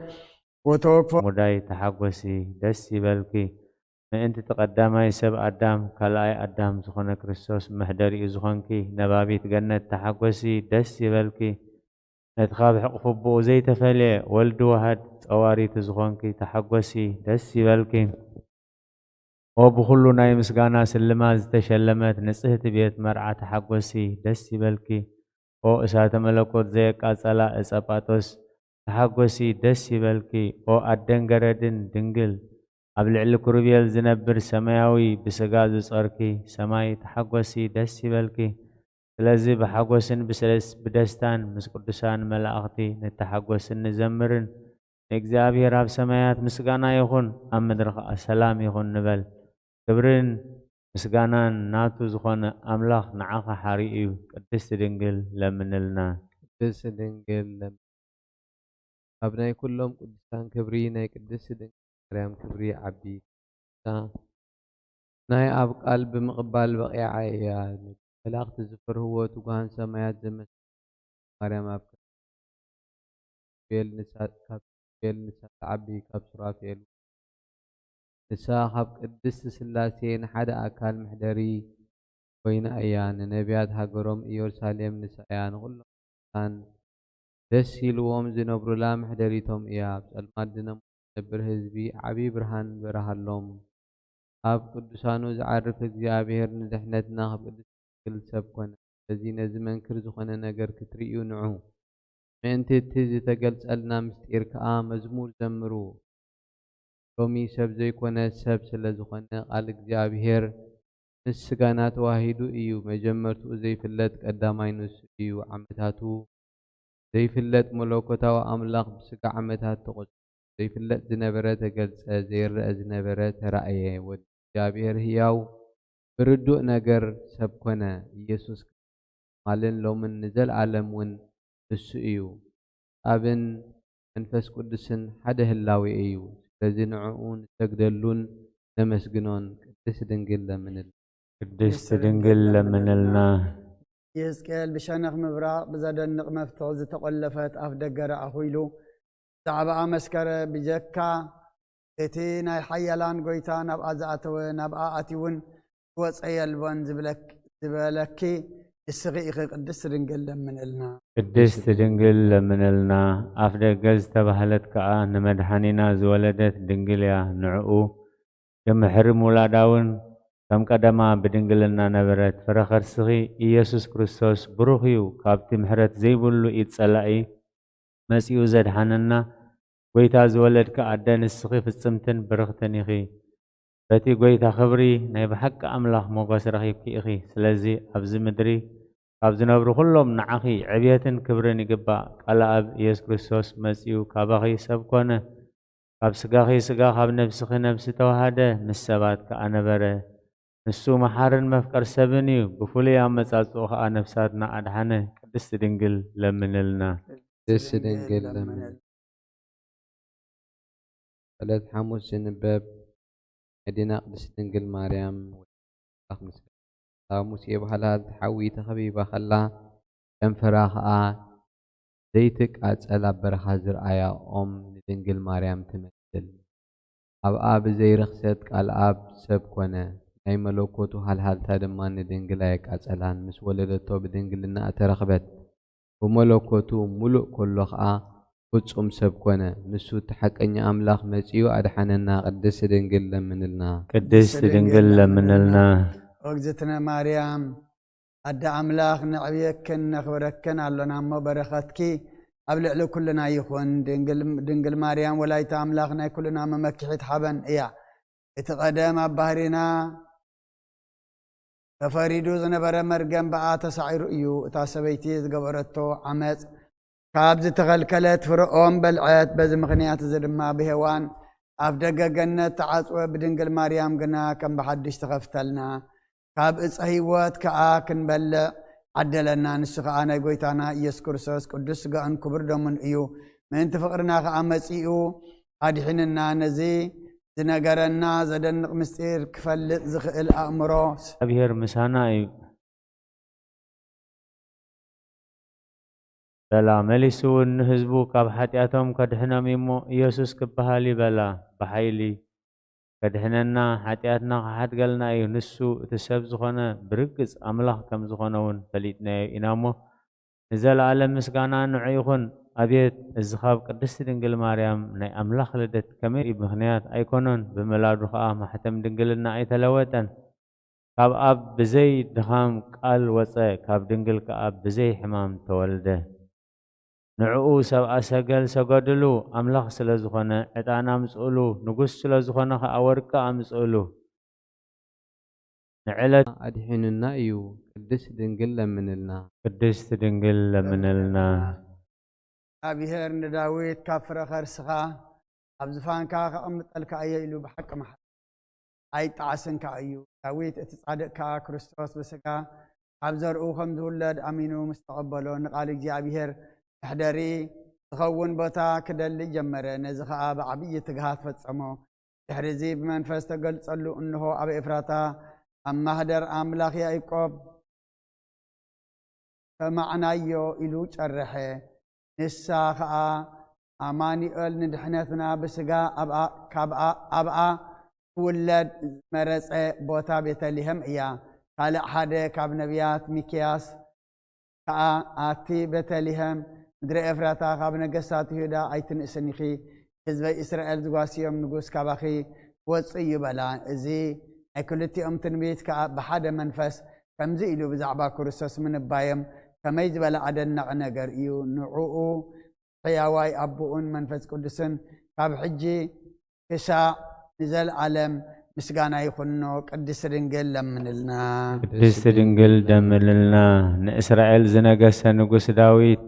ወተወክፎ ሙዳይ ተሓጎሲ ደስ ይበልኪ። ምእንቲ እቲ ቀዳማይ ሰብ ኣዳም ካልኣይ ኣዳም ዝኾነ ክርስቶስ መሕደሪኡ ዝኾንኪ ነባቢት ገነት ተሓጎሲ ደስ ይበልኪ። ነቲ ካብ ሕቕፉ ብኡ ዘይተፈልየ ወልዲ ዋህድ ጸዋሪቱ ዝኾንኪ ተሓጎሲ ደስ ይበልኪ። ኦ ብኹሉ ናይ ምስጋና ስልማት ዝተሸለመት ንጽህቲ ቤት መርዓ ተሓጎሲ ደስ ይበልኪ። ኦ እሳተ መለኮት ዘየቃጸላ እጸ ጳጦስ ተሓጎሲ ደስ ይበልኪ። ኦ ኣደን ገረድን ድንግል ኣብ ልዕሊ ኩሩቤል ዝነብር ሰማያዊ ብስጋ ዝጾርኪ ሰማይ ተሓጎሲ ደስ ይበልኪ። ስለዚ ብሓጎስን ብስለስ ብደስታን ምስ ቅዱሳን መላእኽቲ ንተሓጎስን ንዘምርን ንእግዚኣብሔር ኣብ ሰማያት ምስጋና ይኹን ኣብ ምድሪ ኸኣ ሰላም ይኹን ንበል። ክብርን ምስጋናን ናቱ ዝኾነ ኣምላኽ ንዓኻ ሓሪኡ እዩ። ቅድስቲ ድንግል ለምንልና። ቅድስቲ ድንግል ለምን ካብ ናይ ኩሎም ቅዱሳን ክብሪ ናይ ቅድስቲ ድንግል ማርያም ክብሪ ይዓቢ። እታ ናይ ኣብ ቃል ብምቕባል በቒዓ እያ። መላእኽቲ ዝፈርህዎ ትጉሃን ሰማያት ዘመሰ ማርያም ኣብ ክንዲ ኪሩቤል ንሳ ካብ ኪሩቤል ንሳ ትዓቢ ካብ ሱራፌል ንሳ ካብ ቅድስቲ ስላሴ ንሓደ ኣካል መሕደሪ ኮይና እያ። ንነቢያት ሃገሮም ኢየሩሳሌም ንሳ እያ። ንኹሎም ቅዱሳን ደስ ኢልዎም ዝነብሩላ መሕደሪቶም እያ። ኣብ ጸልማት ዝነብር ህዝቢ ዓቢ ብርሃን በርሃሎም። ኣብ ቅዱሳኑ ዝዓርፍ እግዚኣብሔር ንድሕነትና ካብ ቅድስቲ ድንግል ሰብ ኮነ። ስለዚ ነዚ መንክር ዝኾነ ነገር ክትርእዩ ንዑ። ምእንቲ እቲ ዝተገልጸልና ምስጢር ከኣ መዝሙር ዘምሩ። ሎሚ ሰብ ዘይኮነ ሰብ ስለ ዝኾነ ቃል እግዚኣብሔር ምስ ስጋና ተዋሂዱ እዩ። መጀመርትኡ ዘይፍለጥ ቀዳማይ ንሱ እዩ። ዓመታቱ ዘይፍለጥ መለኮታዊ ኣምላኽ ብስጋ ዓመታት ተቖጸረ። ዘይፍለጥ ዝነበረ ተገልጸ፣ ዘይረኣ ዝነበረ ተራእየ። ወዲ እግዚኣብሔር ህያው ብርዱእ ነገር ሰብ ኮነ። ኢየሱስ ትማልን ሎምን ንዘለኣለም እውን ንሱ እዩ። ኣብን መንፈስ ቅዱስን ሓደ ህላዌ እዩ። ስለዚ ንዕኡ ንሰግደሉን ነመስግኖን። ቅድስት ድንግል ለምንልና። ቅድስት ድንግል ለምንልና። የሕዝቅኤል ብሸነኽ ምብራቕ ብዘደንቕ መፍትሒ ዝተቖለፈት ኣፍ ደገ ረኣኹ ኢሉ ብዛዕባኣ መስከረ። ብጀካ እቲ ናይ ሓያላን ጐይታ ናብኣ ዝኣተወ፣ ናብኣ ኣትዩውን ዝወጸ የልቦን ዝብለክ-፣ ዝበለኪ ንስኺ ኢኺ። ቅድስት ድንግል ለምንልና። ቅድስት ድንግል ለምንልና። ኣፍ ደገ ዝተባህለት ከኣ ንመድሓኒና ዝወለደት ድንግል እያ። ንዕኡ የምሕሪ ምውላዳ እውን ከም ቀደማ ብድንግልና ነበረት። ፍረ ከርስኺ ኢየሱስ ክርስቶስ ብሩኽ እዩ። ካብቲ ምሕረት ዘይብሉ ኢድ ጸላኢ መጺኡ ዘድሓነና ጐይታ ዝወለድኪ ኣደ ንስኺ ፍጽምትን ብርኽትን ኢኺ። በቲ ጐይታ ኽብሪ ናይ ብሓቂ ኣምላኽ ሞገስ ረኺብኪ ኢኺ። ስለዚ ኣብዚ ምድሪ ካብ ዝነብሩ ኹሎም ንዓኺ ዕብየትን ክብርን ይግባእ። ቃል ኣብ ኢየሱስ ክርስቶስ መጺኡ ካባኺ ሰብ ኮነ። ካብ ስጋኺ ስጋ ካብ ነብስኺ ነብሲ ተዋሃደ፣ ምስ ሰባት ከኣ ነበረ። ንሱ መሓርን መፍቀር ሰብን እዩ። ብፍሉይ ኣመጻጽኡ ከኣ ነፍሳትና ኣድሓነ። ቅድስቲ ድንግል ለምንልና። ቅድስት ድንግል ለምንልና። ዕለት ሓሙስ ዝንበብ ናይ ዲና ቅድስት ድንግል ማርያም ኣምላኽ ምስ እታ ሙሴ ብሃልሃልቲ ሓዊ ተኸቢባ ከላ፣ ጨንፈራ ኸኣ ዘይትቃጸል ኣብ በረኻ ዝረኣያ ኦም ንድንግል ማርያም ትመስል። ኣብኣ ብዘይ ርኽሰት ቃል ኣብ ሰብ ኮነ። ናይ መለኮቱ ሃልሃልታ ድማ ንድንግል ኣየቃጸላን። ምስ ወለደቶ ብድንግልና እተረኽበት። ብመለኮቱ ምሉእ ከሎ ኸኣ ፍጹም ሰብ ኮነ። ንሱ እቲ ሓቀኛ ኣምላኽ መጺኡ ኣድሓነና። ቅድስት ድንግል ለምንልና። ቅድስት ድንግል ለምንልና። እግዝእትነ ማርያም ኣደ ኣምላኽ ነዕብየክን ነኽብረክን ኣሎና እሞ በረኸትኪ ኣብ ልዕሊ ኩልና ይኹን። ድንግል፣ ድንግል ማርያም ወላዲተ ኣምላኽ ናይ ኩልና መመክሒት ሓበን እያ። እቲ ቀደም ኣብ ባህሪና ተፈሪዱ ዝነበረ መርገም ብኣ ተሳዒሩ እዩ። እታ ሰበይቲ ዝገበረቶ ዓመጽ ካብ ዝተኸልከለት ፍረ ኦም በልዐት። በዚ ምኽንያት እዚ ድማ ብሄዋን ኣፍ ደገ ገነት ተዓጽወ፣ ብድንግል ማርያም ግና ከም ብሓድሽ ተኸፍተልና። ካብ እፀ ህይወት ከኣ ክንበልዕ ዓደለና። ንሱ ከኣ ናይ ጐይታና ኢየሱስ ክርስቶስ ቅዱስ ስጋኡን ክቡር ደሙን እዩ። ምእንቲ ፍቕርና ከኣ መጺኡ ኣድሒንና። ነዚ ዝነገረና ዘደንቕ ምስጢር ክፈልጥ ዝኽእል ኣእምሮ እግዚኣብሔር ምሳና እዩ። በላ። መሊሱ እውን ንህዝቡ ካብ ሓጢኣቶም ከድሕኖም እዩ እሞ፣ ኢየሱስ ክበሃል እዩ በላ። ብሓይሊ ከድሕነና፣ ሓጢኣትና ክሓድገልና እዩ። ንሱ እቲ ሰብ ዝኾነ ብርግጽ ኣምላኽ ከም ዝኾነ እውን ፈሊጥናዮ ኢና እሞ፣ ንዘለኣለም ምስጋና ንዑ ይኹን። ኣቤት፣ እዚ ካብ ቅድስቲ ድንግል ማርያም ናይ ኣምላኽ ልደት ከመይ ምኽንያት ኣይኮነን፣ ብምውላዱ ኸኣ ማሕተም ድንግልና ኣይተለወጠን። ካብ ኣብ ብዘይ ድኻም ቃል ወጸ፣ ካብ ድንግል ከኣ ብዘይ ሕማም ተወልደ። ንዕኡ ሰብኣ ሰገል ሰገድሉ፣ ኣምላኽ ስለ ዝኾነ ዕጣን ኣምጽእሉ፣ ንጉስ ስለ ዝኾነ ኸኣ ወርቂ ኣምጽእሉ። ንዕለት ኣድሒኑና እዩ፣ ቅድስት ድንግል ለምንልና። ቅድስት ድንግል ለምንልና። እግዚኣብሔር ንዳዊት ካብ ፍረ ከርስኻ ኣብ ዝፋንካ ከቐምጠልካ እየ ኢሉ ብሓቂ መሓ ኣይጣዓስን ከኣ እዩ። ዳዊት እቲ ጻድቕ ከኣ ክርስቶስ ብስጋ ካብ ዘርኡ ከም ዝውለድ ኣሚኑ ምስ ተቐበሎ፣ ንቓል እግዚኣብሔር መሕደሪ ዝኸውን ቦታ ክደሊ ጀመረ። ነዚ ኸኣ ብዓብዪ ትግሃት ፈጸሞ። ድሕሪ እዚ ብመንፈስ ተገልጸሉ፣ እንሆ ኣብ ኤፍራታ ኣብ ማህደር ኣምላኽ ያዕቆብ ሰማዕናዮ ኢሉ ጨረሐ። ንሳ ኸኣ ኣማኑኤል ንድሕነትና ብስጋ ኣብኣ፣ ካብኣ፣ ኣብኣ ክውለድ ዝመረጸ ቦታ ቤተልሔም እያ። ካልእ ሓደ ካብ ነቢያት ሚክያስ ከኣ ኣቲ ቤተልሔም ምድሪ ኤፍራታ ካብ ነገስታት ይሁዳ ኣይትንእስን ኢኺ፣ ህዝበይ እስራኤል ዝጓስዮም ንጉስ ካባኺ ክወጽእ እዩ በላ። እዚ ናይ ክልቲኦም ትንቢት ከኣ ብሓደ መንፈስ ከምዚ ኢሉ ብዛዕባ ክርስቶስ ምንባዮም ከመይ ዝበለ ኣደናቒ ነገር እዩ! ንዕኡ ሕያዋይ ኣቦኡን መንፈስ ቅዱስን ካብ ሕጂ ክሳዕ ንዘለኣለም ምስጋና ይኹኖ። ቅድስቲ ድንግል ለምንልና። ቅድስቲ ድንግል ደምልልና። ንእስራኤል ዝነገሰ ንጉስ ዳዊት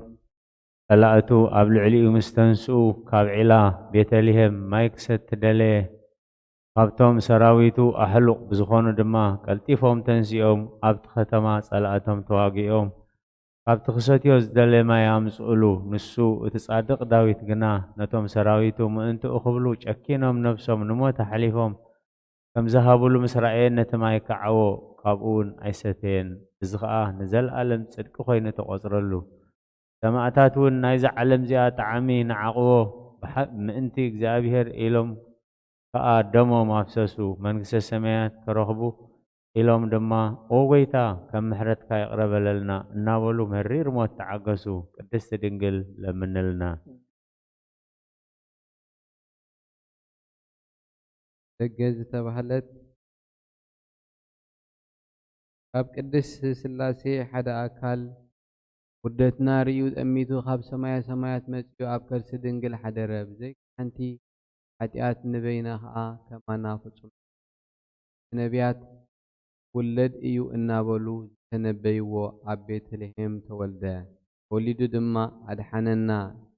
ጸላእቱ ኣብ ልዕሊኡ ምስ ተንስኡ፣ ካብ ዒላ ቤተልሔም ማይ ክሰቲ ደለየ። ካብቶም ሰራዊቱ ኣሕሉቕ ብዝኾኑ ድማ ቀልጢፎም ተንሲኦም ኣብቲ ከተማ ጸላእቶም ተዋጊኦም፣ ካብቲ ክሰትዮ ዝደለየ ማይ ኣምጽኡሉ። ንሱ እቲ ጻድቕ ዳዊት ግና ነቶም ሰራዊቱ ምእንትኡ ክብሉ ጨኪኖም ነብሶም ንሞት ኣሕሊፎም ከም ዝሃብሉ ምስ ረኣየ ነቲ ማይ ከዓዎ፣ ካብኡ እውን ኣይሰተየን። እዚ ኸኣ ንዘለኣለም ጽድቂ ኮይኑ ተቖጽረሉ። ሰማእታት እውን ናይዛ ዓለም እዚኣ ጣዕሚ ንዓቕዎ፣ ብሓ-፣ ምእንቲ እግዚኣብሔር ኢሎም ከኣ ደሞም ኣፍሰሱ። መንግስተ ሰማያት ክረኽቡ ኢሎም ድማ፣ "ኦ ጐይታ፣ ከም ምሕረትካ ይቕረ በለልና" እናበሉ መሪር ሞት ተዓገሱ። ቅድስቲ ድንግል ለምንልና። ደገ ዝተባህለት፣ ካብ ቅድስት ሥላሴ ሓደ ኣካል ውርደትና ርእዩ ጠሚቱ ካብ ሰማየ ሰማያት መጺኡ ኣብ ከርሲ ድንግል ሓደረ። ብዘይካ ሓንቲ ሓጢኣት ንበይና ኸኣ ከማና ፍጹም። ነቢያት ውለድ እዩ እናበሉ ዝተነበይዎ ኣብ ቤተልሔም ተወልደ። ወሊዱ ድማ ኣድሓነና፣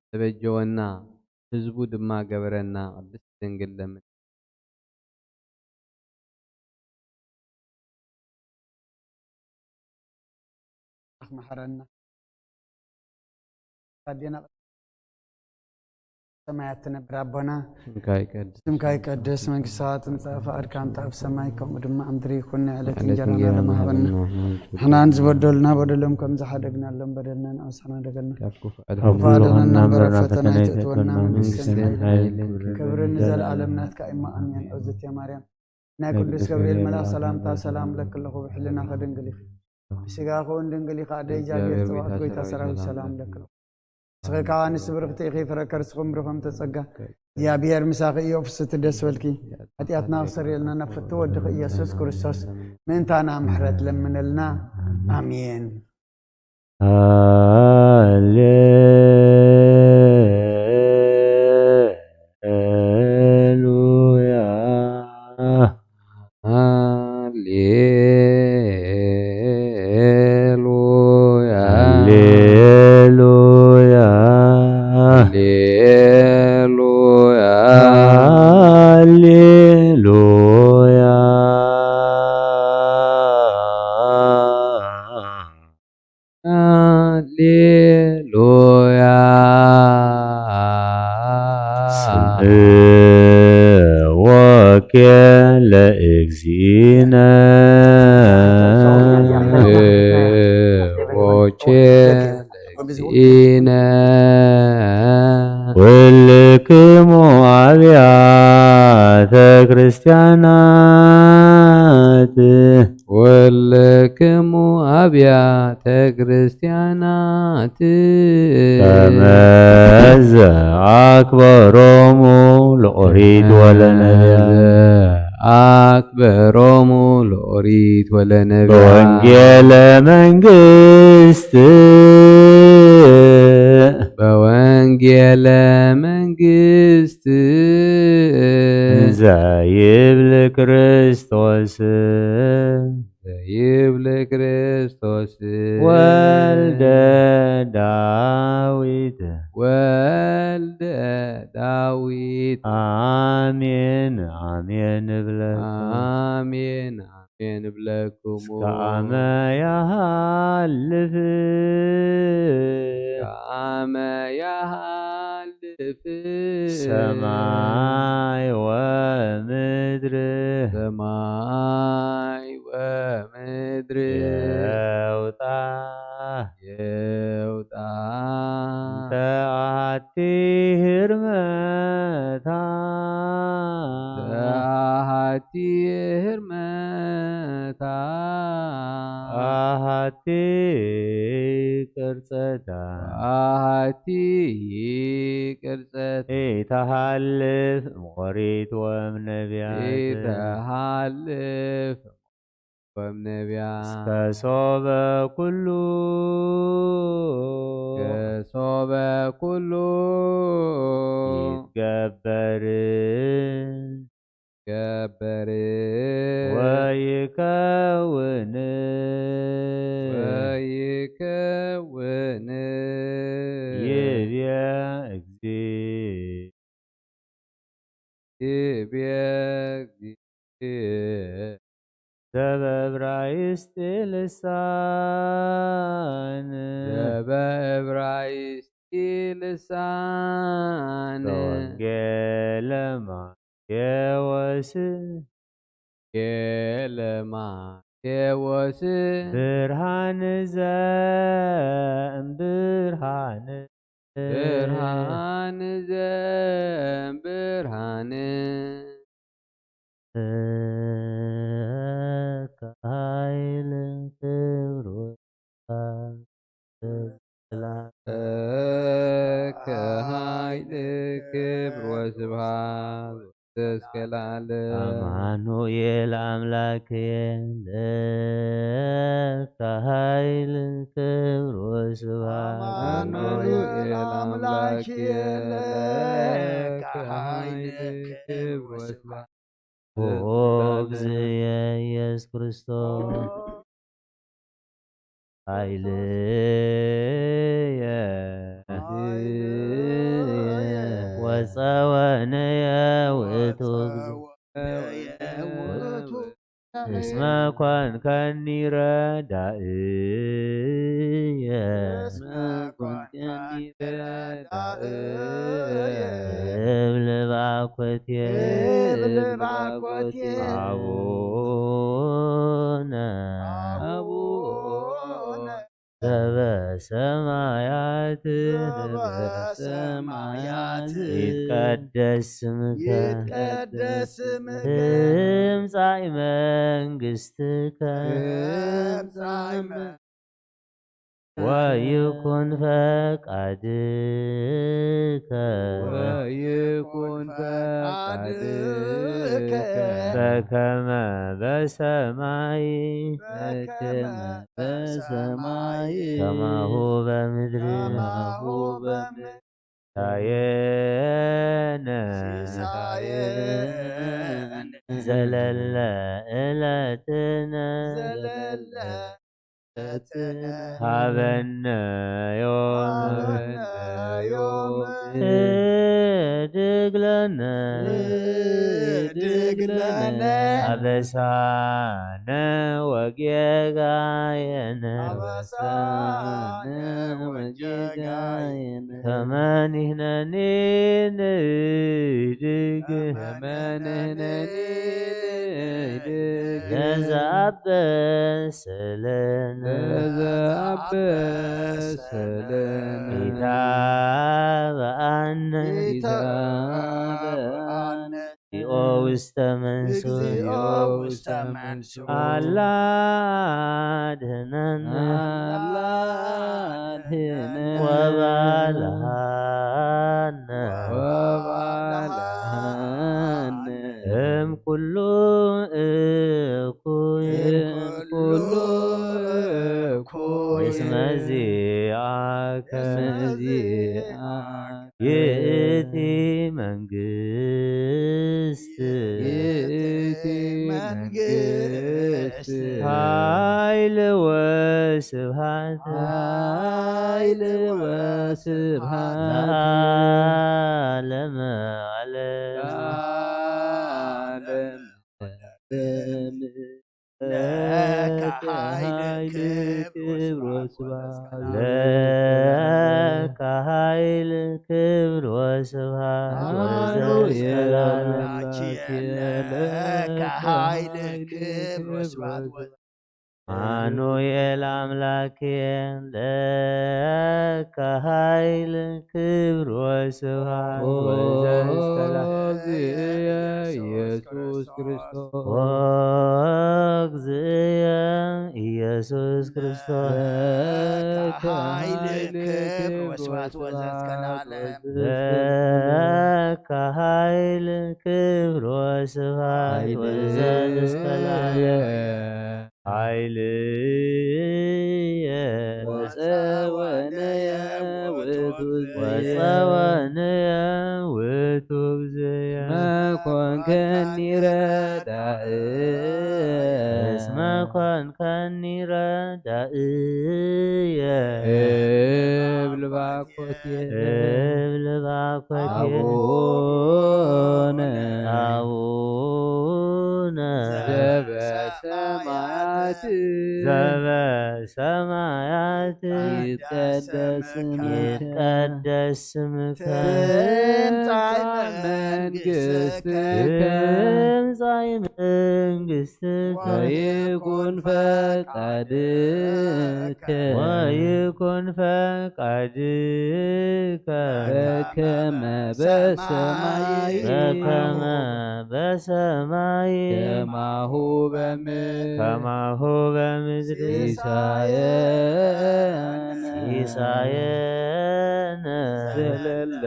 ተበጀወና፣ ህዝቡ ድማ ገበረና። ቅድስት ድንግል ለምን። ኣምላኽ መሐረና። ኣዴና ሰማያት ትነብር ኣቦና፣ ስምካ ይቀደስ፣ ስምካ ይቀደስ፣ መንግስትኻ ትምጻእ፣ ፈቃድካ ምጻእ፣ ኣብ ሰማይ ከምኡ ድማ ኣብ ምድሪ ይኹን። ንዕለት ዕለት እንጀራና እንጀራና ሎም ሃበና። ሃበና። ንሕናን ዝበደሉና በደሎም ከም ዝሓደግናሎም በደልና ንኣሳና ደገልና። ካብ ክፉእ ካብ ክፉእ ኣድሕነና ኣድሕነና እምበር እምበር ናብ ፈተና ፈተና ኣይተእትወና፣ ኣይተእትወና፣ መንግስትን መንግስትን ሓይልን ሓይልን ክብርን ክብርን ንዘለኣለም ናትካ እዩ። ኣሜን። እግዝእትየ ማርያም ናይ ናይ ቅዱስ ቅዱስ ገብርኤል ገብርኤል መልኣኽ መልኣኽ ሰላምታ ሰላምታ ሰላም ሰላም ለኪ ኣለኹ፣ ብሕልናኺ ድንግል ኢኺ፣ ብስጋኺ እውን ድንግል ኢኻ። ኣደ እግዚኣብሔር እግዚኣብሔር ጽባኦት ጐይታ ጎይታ ሰራዊት ሰራዊት ሰላም ሰላም ለኪ ኣለኹ። ንስኺ ከኣ ኣንስቲ ብርኽቲ ኢኺ፣ ፍረ ከርስኺ እውን ብሩኽ እዩ። ጸጋ እግዚኣብሔር ምሳኺ እዩ። ፍስቲ ደስ በልኪ፣ ሓጢኣትና ክሰርየልና ናብ ፍትው ወድኺ ኢየሱስ ክርስቶስ ምእንታና ምሕረት ለምነልና። ኣሜን። ሃሌሉያ። ሃሌሉያ። ሃሌሉያ። ሃሌሉያ። ሃሌሉያ። ስብሐ ለእግዚእነ። ስብሐ ለእግዚእነ። ኩልክሙ ኣብያተ ክርስቲያናት ኩልክሙ ኣብያተ ክርስቲያናት ከመዘ ኣክበሮሙ ለኦሪት ወለነብያት። ኣክበሮሙ ለኦሪት ወለነብያት። በወንጌለ መንግስት በወንጌለ መንግስት ዘይብል ክርስቶስ ዘይብል ክርስቶስ ወልደ ዳዊት ወልደ ዳዊት። ኣሜን ኣሜን እብለኩም። ኣሜን ኣሜን እብለኩም። እስከ ኣመ ያሃልፍ እስከ ኣመ ያሃልፍ ሰማይ ወምድር ሰማይ ወምድር የውጣ የውጣ እንተ ኣሃቲ ህርመታ እንተ ኣሃቲ ህርመታ ኣሃቲ ቅርጸታ ኣሃቲ ቅርጸታ ኢተሃልፍ እምኦሪት ወእምነብያት ኢተሃልፍ ወእምነብያት። እስከ ሶበ ኩሉ እስከ ሶበ ኩሉ ይትገበር ይትገበር ወይከውን ወይከውን ይብየ እግዚእ ይብየ እግዚእ ዘበእብራይስጢ ልሳን ዘበእብራይስጢ ልሳን በወንጌለ ማቴዎስ ወንጌለ ማቴዎስ ብርሃን ዘእም ብርሃን ብርሃን ዘእም ብርሃን ከኃይል ክብር ወስብሐት ለከ ኃይል ክብር ወስብሐት እስከ ለዓለም። አማኑኤል አምላክየ ለከ ኃይል ክብር ወስብሐት አማኑኤል አምላክየ ለከ ኃይል ክብር ወስብሐት ኦ እግዚእየ ኢየሱስ ክርስቶስ ኃይልየ ወጸወንየ ውእቱ እግዚእ እስመ ኮንከኒ ረዳእየ እስመ ኮንከኒ ረዳእየ እብል ባኮቴ እብል ባኮቴ አቡነ አቡነ ዘበሰማያት ዘበሰማያት ይትቀደስ ስምከ ይትቀደስ ስምከ ትምጻእ መንግስትከ ትምጻእ መ- ወይኩን ፈቃድከ ወይኩን ፈቃድከ በከመ በሰማይ በከመ በሰማይ ከማሁ በምድር ከማሁ በምድር ሲሳየነ ዘለለ ዕለትነ ዘለለ ዕለትነ ሃበነ ዮም ሃበነ ዮም ህድግ ለነ ህድግ ድግለነ አበሳነ ወጌጋየነ አበሳነ ወጌጋየነ ከመ ንሕነኒ ንህድግ ከመ ንሕነኒ ንህድግ ለዘአበሰ ለነ ለዘአበሰ ለነ ኢታብአነ ኢታብአነ እግዚኦ ውስተ መንሱት እግዚኦ ውስተ መንሱት አላ አድህነነ አላ አድህነነ ወባልሃነ ወባልሃነ እም ኩሉ እኩይ እም ኩሉ እኩይ እስመ ዚአከ እስመ ዚአከ ይእቲ መንግስት ይእቲ መንግስት ኃይል ወስብሐት ኃይል ወስብሐት ለዓለመ ዓለም ለዓለመ ዓለም ለከ ኃይል ክብር ወስብሐት ለከ ኃይል ክብር ወስብሐት አማኑኤል ወዘእስከ ለዓለም። አምላኬ ለከ ኃይል ክብር ወስብሐት አማኑኤል አምላኬ ለከ ኃይል ክብር ወስብሐት ወዘእስከ ለዓለም። ወእግዚእየ ኢየሱስ ክርስቶስ ወእግዚእየ ኢየሱስ ክርስቶስ ለከ ኃይል ክብር ወስብሐት ወዘእስከ ለዓለም። ለከ ኃይል ክብር ወስብሐት ወዘእስከ ለዓለም። ኃይልየ ወፀወነየ ውእቱ ወፀወንየ ውእቱ እግዚእየ መኮንከኒ ረዳእ እስመ ኮንከኒ ረዳእየ እብል ባኮቴ እብል ባኮቴ አቡነ አቡነ ዘበሰማያት ዘበሰማያት ይትቀደስ ስምከ ይትቀደስ ስምከ ትምጻእ መንግስትከ ትምጻእ መንግስትከ ወይኩን ፈቃድከ ወይኩን ፈቃድከ በከመ በሰማይ በከመ በሰማይ ከማሁ በምድር ከማሁ በምድር ሲሳየነ ሲሳየነ ዘለለ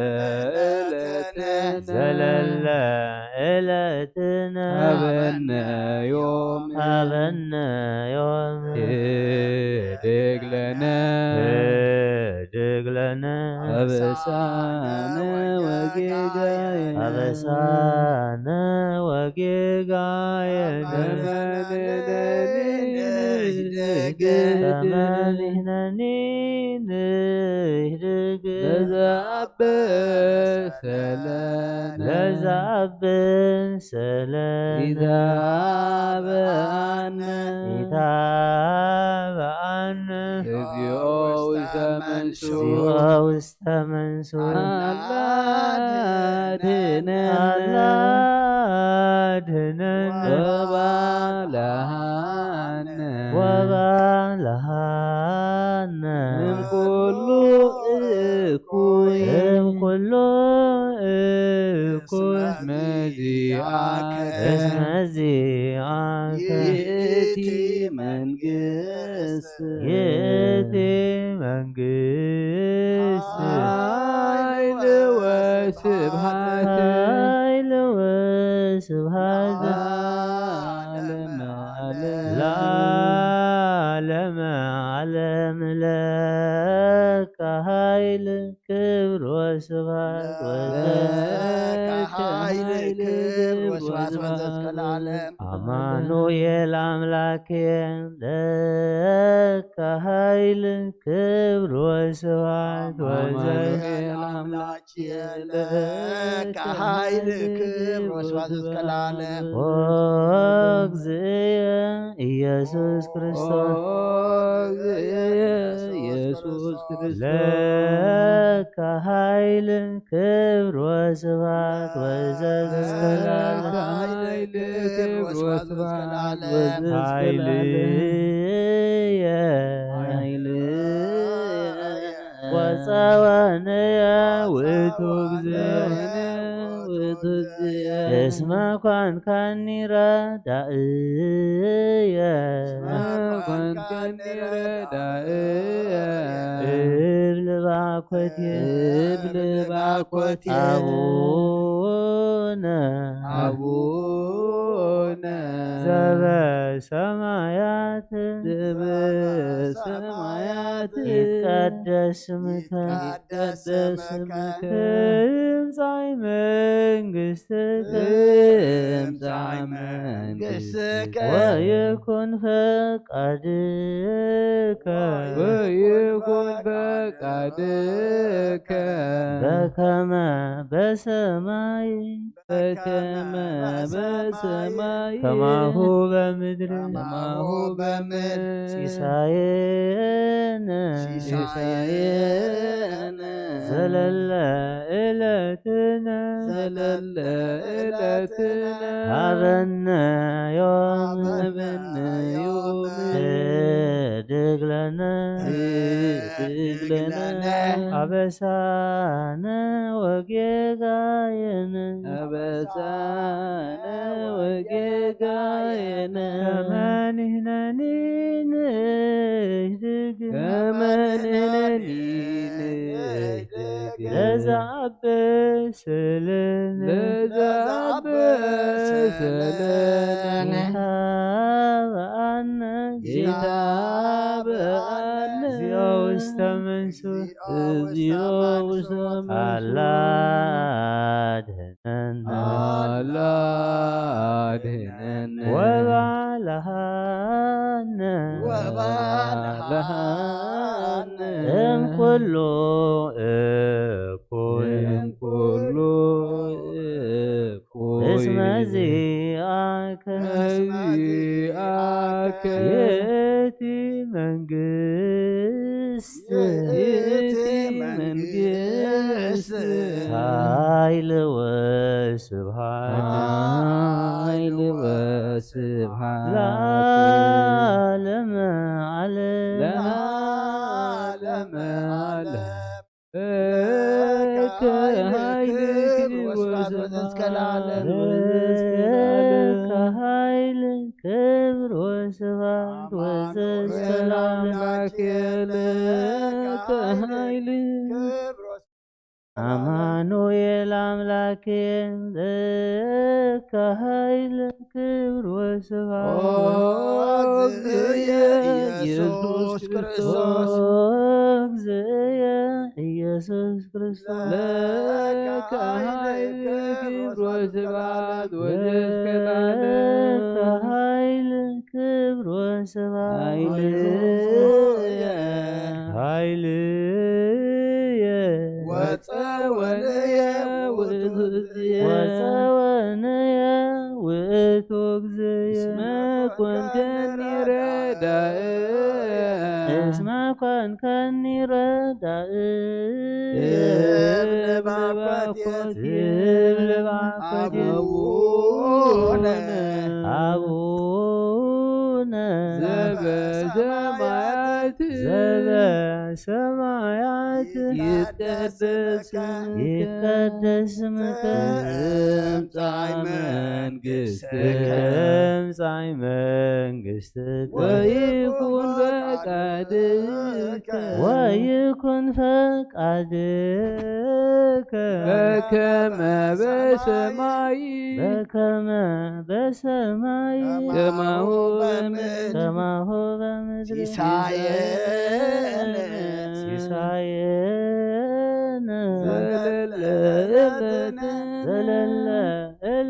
ዕለትነ ዘለለ ዕለትነ ሀበነ ዮም ሀበነ ዮም ህድግ ለነ ህድግ ለነ አበሳነ ወጌጋየነ አበሳነ ወጌጋየነ ከመ ንሕነኒ ንህድግ ከመ ንሕነኒ ንህድግ ለዘአበሰ ለነ ለዘአበሰ ለነ ኢታብአነ ኢታብአነ እግዚኦ ውስተ መንሱ እግዚኦ ውስተ መንሱ አላ አድህነነ አላ አድህነነ ወባልሃነ ወባልሃነ እምኩሉ እኩይ እምኩሉ እኩይ መዚአከ እስመ ዚአከ ይእቲ መንግስት ይእቲ መንግስት ኃይል ወስብሐት ኃይል ወስብሐት ለዓለመ ዓለም ለዓለመ ዓለም ለከ ኃይል ክብር ወስብሐት ለከ ኃይል ክብር ወዘእስከ ለዓለም። አማኑኤል አምላኬ ለከ ኃይል ክብር ወስብሐት ወዘእስከ አምላኬ ለከ ኃይል ክብር ወስብሐት ወዘእስከ ለዓለም። ኦ እግዚእየ ኢየሱስ ክርስቶስ ኦ እግዚእየ ኢየሱስ ክርስቶስ ለከ ኃይል ክብር ወስብሐት ወዘእስከ ለዓለም። ኃይል ክብር ወስብሐት ወዘእስከ ለዓለም። ኃይልየ ኃይልየ ወጸወንየ ውእቱ እግዚእ። እስመ ኮንካኒ ረዳእየ። እስመ ኮንካኒ ረዳእየ። እብል ባኮቴ እብል ባኮቴ አቡነ አቡነ ዘበሰማያት ዘበሰማያት ይትቀደስ ስምከ ይትቀደስ ስምከ ትምጻእ መንግስትከ ትምጻእ መንግስትከ ወይኩን ፈቃድከ ወይኩን ፈቃድከ በከመ በሰማይ በከመ በሰማይ ከማሁ በምድር ከማሁ በምድር ሲሳየነ ሲሳየነ ዘለለ ዕለትነ ዘለለ ዕለትነ ሀበነ ዮም ሀበነ ዮም ህድግ ለነ ህድግ ለነ አበሳነ ወጌጋየነ አበሳነ ወጌጋየነ ከመ ንሕነኒ ንህድግ ከመ ንሕነኒ ንህድግ ለዘአበሰ ለነ ለዘአበሰ ለነ ጌታ በአነ ጌታ በአነ እግዚኦ ውስተ መንሱት እግዚኦ ውስተ መንሱት አላ አድህነነ አላ አድህነነ ወባልሐነ ወባልሐነ እምኩሉ እኩይ እምኩሉ እኩይ እስመ ዚአከ ዚአከ ይእቲ መንግስት ይእቲ መንግስት ኃይል ወስብሐት ኃይል ወስብሐት ለዓለመ ዓለም ለዓለመ ዓለም። ለከ ኃይል ክብር ወስብሐት ወዘእስከ ለዓለም። ለከ ኃይል ክብር ወስብሐት ወዘእስከ ለዓለም። ለከ ኃይል አማኑኤል አምላኬ ለከ ኃይል ክብር ወስብሐት ኦ እግዚእየ ኢየሱስ ክርስቶስ ኦ እግዚእየ ኢየሱስ ክርስቶስ ለከ ኃይል ክብር ወስብሐት ወዘእስከ ለዓለም። ለከ ኃይል ክብር ወስብሐት ኃይልየ ኃይልየ ወጸወንየ ውእቱ እግዚእ ወጸወንየ ውእቱ እግዚእ እስመ ኮንከኒ ረዳእ እስመ ኮንከኒ ረዳእ እብል ባኮቴ እብል ባኮቴ አቡነ አቡነ ዘበሰማያት ዘበሰማያት ይትቀደስ ስምከ ይትቀደስ ስምከ ትምጻእ መንግስትከ ትምጻእ መንግስትከ ወይኩን ፈቃድከ ወይኩን ፈቃድከ በከመ በሰማይ በከመ በሰማይ ከማሁ በምድር ከማሁ በምድር ሲሳየነ ሲሳየነ ዘለለ ዕለትነ ዘለለ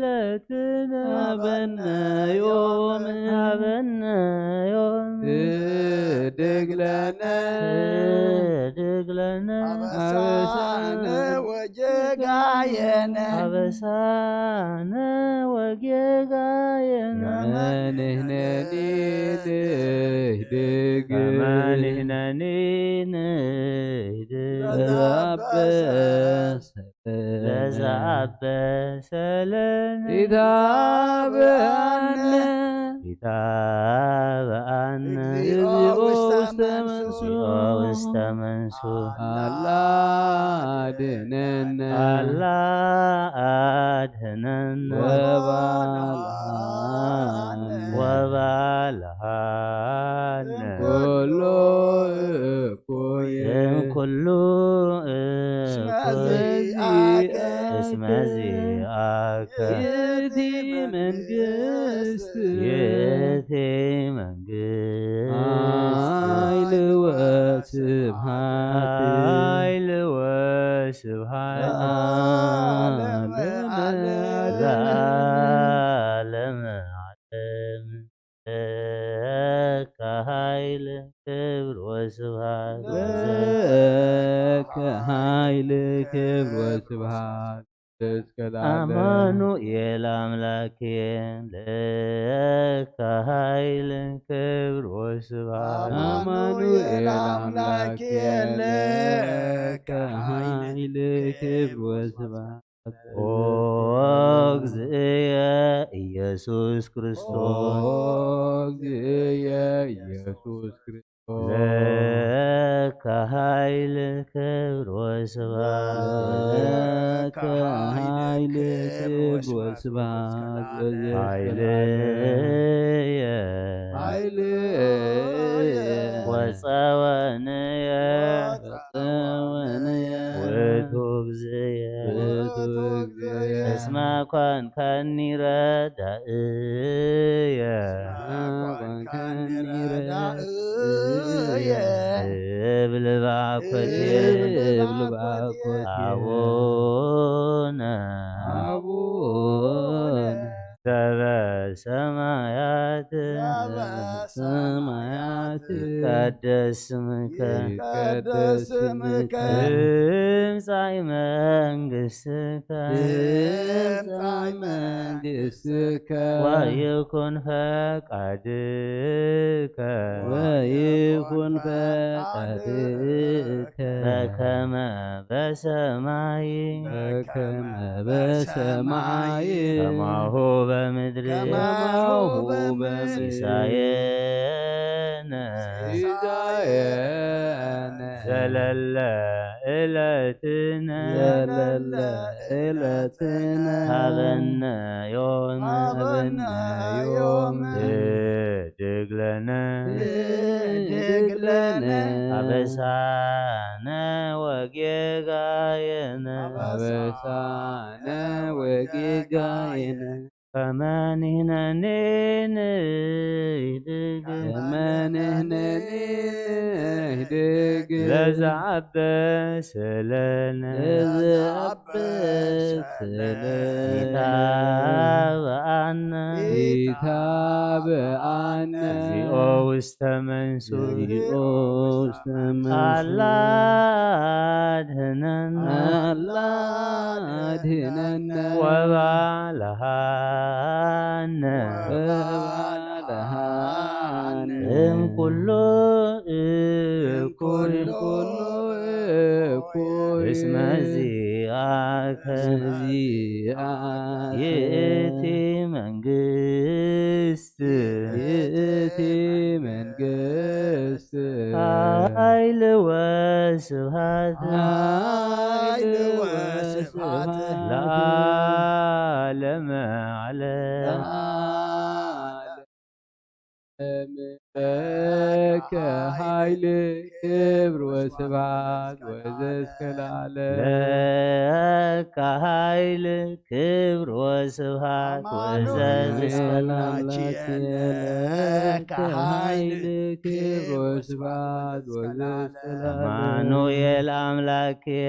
ለትነ ሀበነ ዮም ሀበነ ዮም ትድግለነ ትድግለነ አበሳነ ወጌጋየነ አበሳነ ወጌጋየነ ንሕነኒ ንህድግ ከመ ንሕነኒ ንህድግ ለዘአበሰ ለዘአበሰ ለነ ኢታብአነ ኢታብአነ እግዚኦ ውስተ መንሱ ውስተ መንሱ አላ አድነነ አላ አድነነ ወባልሃነ ወባልሃነ ኩሎ እኩይ እም ኩሉ እኩይ እስመ ዚአከ እስመ ዚአከ ይእቲ መንግስት ይእቲ መንግስት ኃይል ወስብሐት ኃይል ወስብሐት ለዓለመ ዓለም። ለዓለመ ዓለም። ለከ ኃይል ክብር ወስብሐት ለከ ኃይል ክብር ወስብሐት እስከ ለዓለም። አማኑኤል አምላኬ ለከ ኃይል ክብር ወስብሐት አማኑኤል አምላኬ ለከ ኃይል ክብር ወስብሐት ኦ እግዚእየ ኢየሱስ ክርስቶስ ኦ እግዚእየ ኢየሱስ ክርስቶስ ለከ ኃይል ክብር ወስብሐት ለከ ኃይል ክብር ወስብሐት ኃይልየ ኃይልየ ወጸወንየ ወጸወንየ ውእቱ እግዚእየ ውእቱ እግዚእየ እስመ ኮንከኒ ረዳእየ እስመ ኮንከኒ ረዳእየ እብል ባኮቴ እብል ባኮቴ አቡነ አቡነ ዘበሰማያት ዘበሰማያት ይትቀደስ ስምከ ይትቀደስ ስምከ ትምጻእ መንግስትከ ትምጻእ መንግስትከ ወይኩን ፈቃድከ ወይኩን ፈቃድከ በከመ በሰማይ በከመ በሰማይ ከማሁ በምድሪ ከማሁ በምድሪ ሲሳየነ ሲሳየነ ዘለለ ዕለትነ ዘለለ ዕለትነ ሃበነ ዮም ሃበነ ዮም ህድግ ለነ ህድግ ለነ አበሳነ ወጌጋየነ አበሳነ ወጌጋየነ ከመ ንሕነኒ ንህድግ ከመ ንሕነኒ ንህድግ ለዘአበሰ ለነ ለዘአበሰ ለነ ኢታብአነ ኢታብአነ እግዚኦ ውስተ መንሱ እግዚኦ ውስተ መንሱ አላ አድህነነ አላ አድህነነ ወባልሃነ ወባልሃነ እምኩሉ እኩይ እምኩሉ እኩይ እስመ ዚአከ ዚአከ ይእቲ መንግስት ይእቲ መንግስት ኃይል ወስብሐት ኃይል ወስብሐት ለዓለመ ዓለም። ለዓለመ ለከ ኃይል ክብር ወስብሐት ወዘእስከ ለዓለም። ለከ ኃይል ክብር ወስብሐት ወዘእስከ ለዓለም። ለከ ኃይል ክብር ወስብሐት ወዘእስከ ለዓለም። አማኑኤል አምላክየ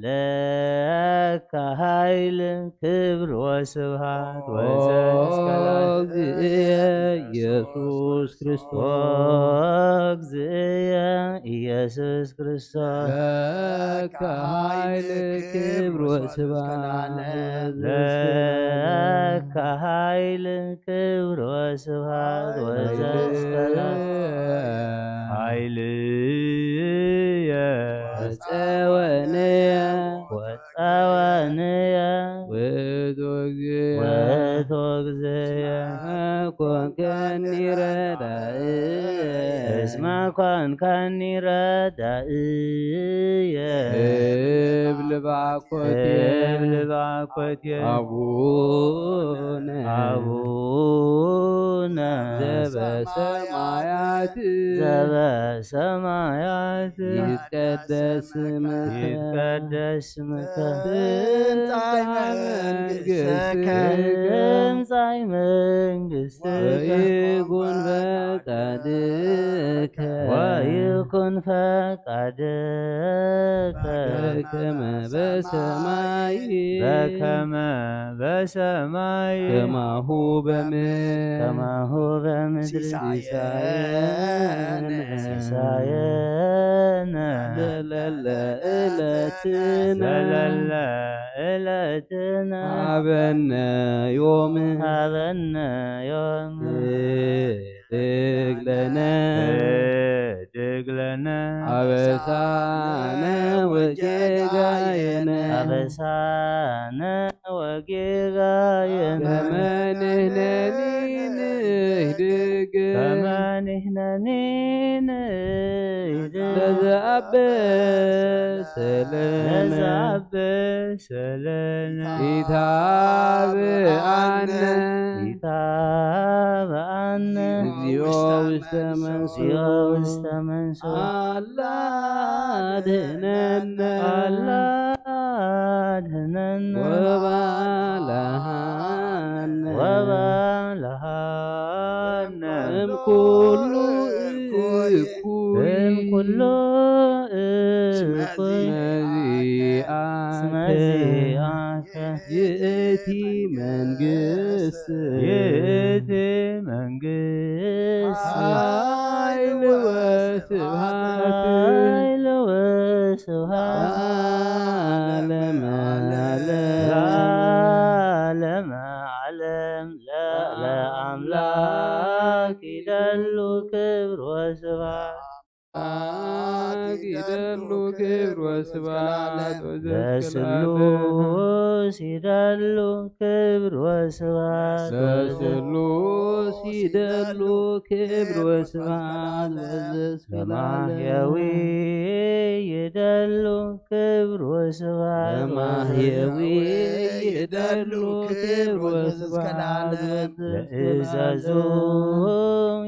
ለከ ኃይል ክብር ወስብሐት ወዘእስከ ለዓለም። እግዚእየ ኢየሱስ ክርስቶስ። ኦ እግዚእየ ኢየሱስ ክርስቶስ። ለከ ኃይል ክብር ወስብሐት ለከ ኃይል ክብር ወስብሐት ወዘእስከ ለዓለም። ኃይልየ ወጸወንየ ወጸወንየ ውእቱ እግዚእ ውእቱ እግዚእ ኮንከኒ ረዳኢ እስመ ኮንከኒ ረዳእየ እብል ባኮቴ እብል ባኮቴ አቡነ አቡነ ዘበሰማያት ዘበሰማያት ይትቀደስ ስምከ ይትቀደስ ስምከ ትምጻእ መንግሥትከ ትምጻእ መንግሥትከ ወይኩን ፈቃድከ ወይኩን ፈቃድከ በከመ በሰማይ በከመ በሰማይ ከማሁ በምድር ከማሁ በምድር ሲሳየነ ሲሳየነ ዘለለ ዕለትነ ዘለለ ዕለትነ ሀበነ ዮም ሀበነ ዮም ህድግ ለነ ህድግ ለነ አበሳነ ወጌጋየነ አበሳነ ወጌጋየነ ከመ ንሕነኒ ንህድግ ከመ ንሕነኒ ንህድግ ለዘአበሰ ለነ ለዘአበሰ ለነ ኢታብአነ ኢታብአነ እግዚኦ ውስተ መንሱት እግዚኦ ውስተ መንሱት አላ አድህነነ አላ አድህነነ ወባልሃነ ወባልሃነ እምኩሉ እኩይ እምኩሉ እኩይ መዚአከ መዚአከ ይእቲ መንግስት ይእቲ መንግስት ኃይል ወስብሐት ኃይል ወስብሐት ለዓለመ ዓለም ለዓለመ ዓለም ለአምላክ ይደሉ ክብር ወስብሐት ይደሉ ክብር ወስብሐት ወዘእስከ ለዓለም። ለስሉስ ይደሉ ክብር ወስብሐት ለስሉስ ይደሉ ክብር ወስብሐት ወዘእስከ ለዓለም። ለማህየዊ ይደሉ ክብር ወስብሐት ለማህየዊ ይደሉ ክብር ወስብሐት ወዘእስከ ለዓለም። ለእዘዙ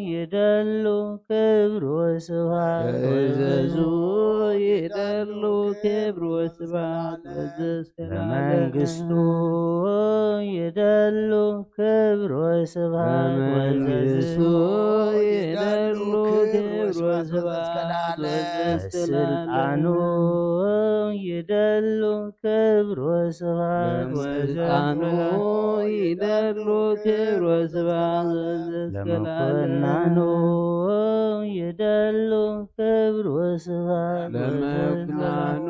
ይደሉ ክብር ወስብሐት ለእዘዙ ይደሉ ክብር ወስብሐት ወዘእስከ ለዓለም። ለመንግስቱ ይደሉ ክብር ወስብሐት ለመንግስቱ ወዘእስከ ይደሉ ክብር ወስብሐት ወዘእስከ ለዓለም። ለስልጣኑ ይደሉ ክብር ወስብሐት ለስልጣኑ ወዘእስከ ይደሉ ክብር ወስብሐት ወዘእስከ ለዓለም። ለመኮንኑ ይደሉ ክብር ወስብሐት ለመኮንኑ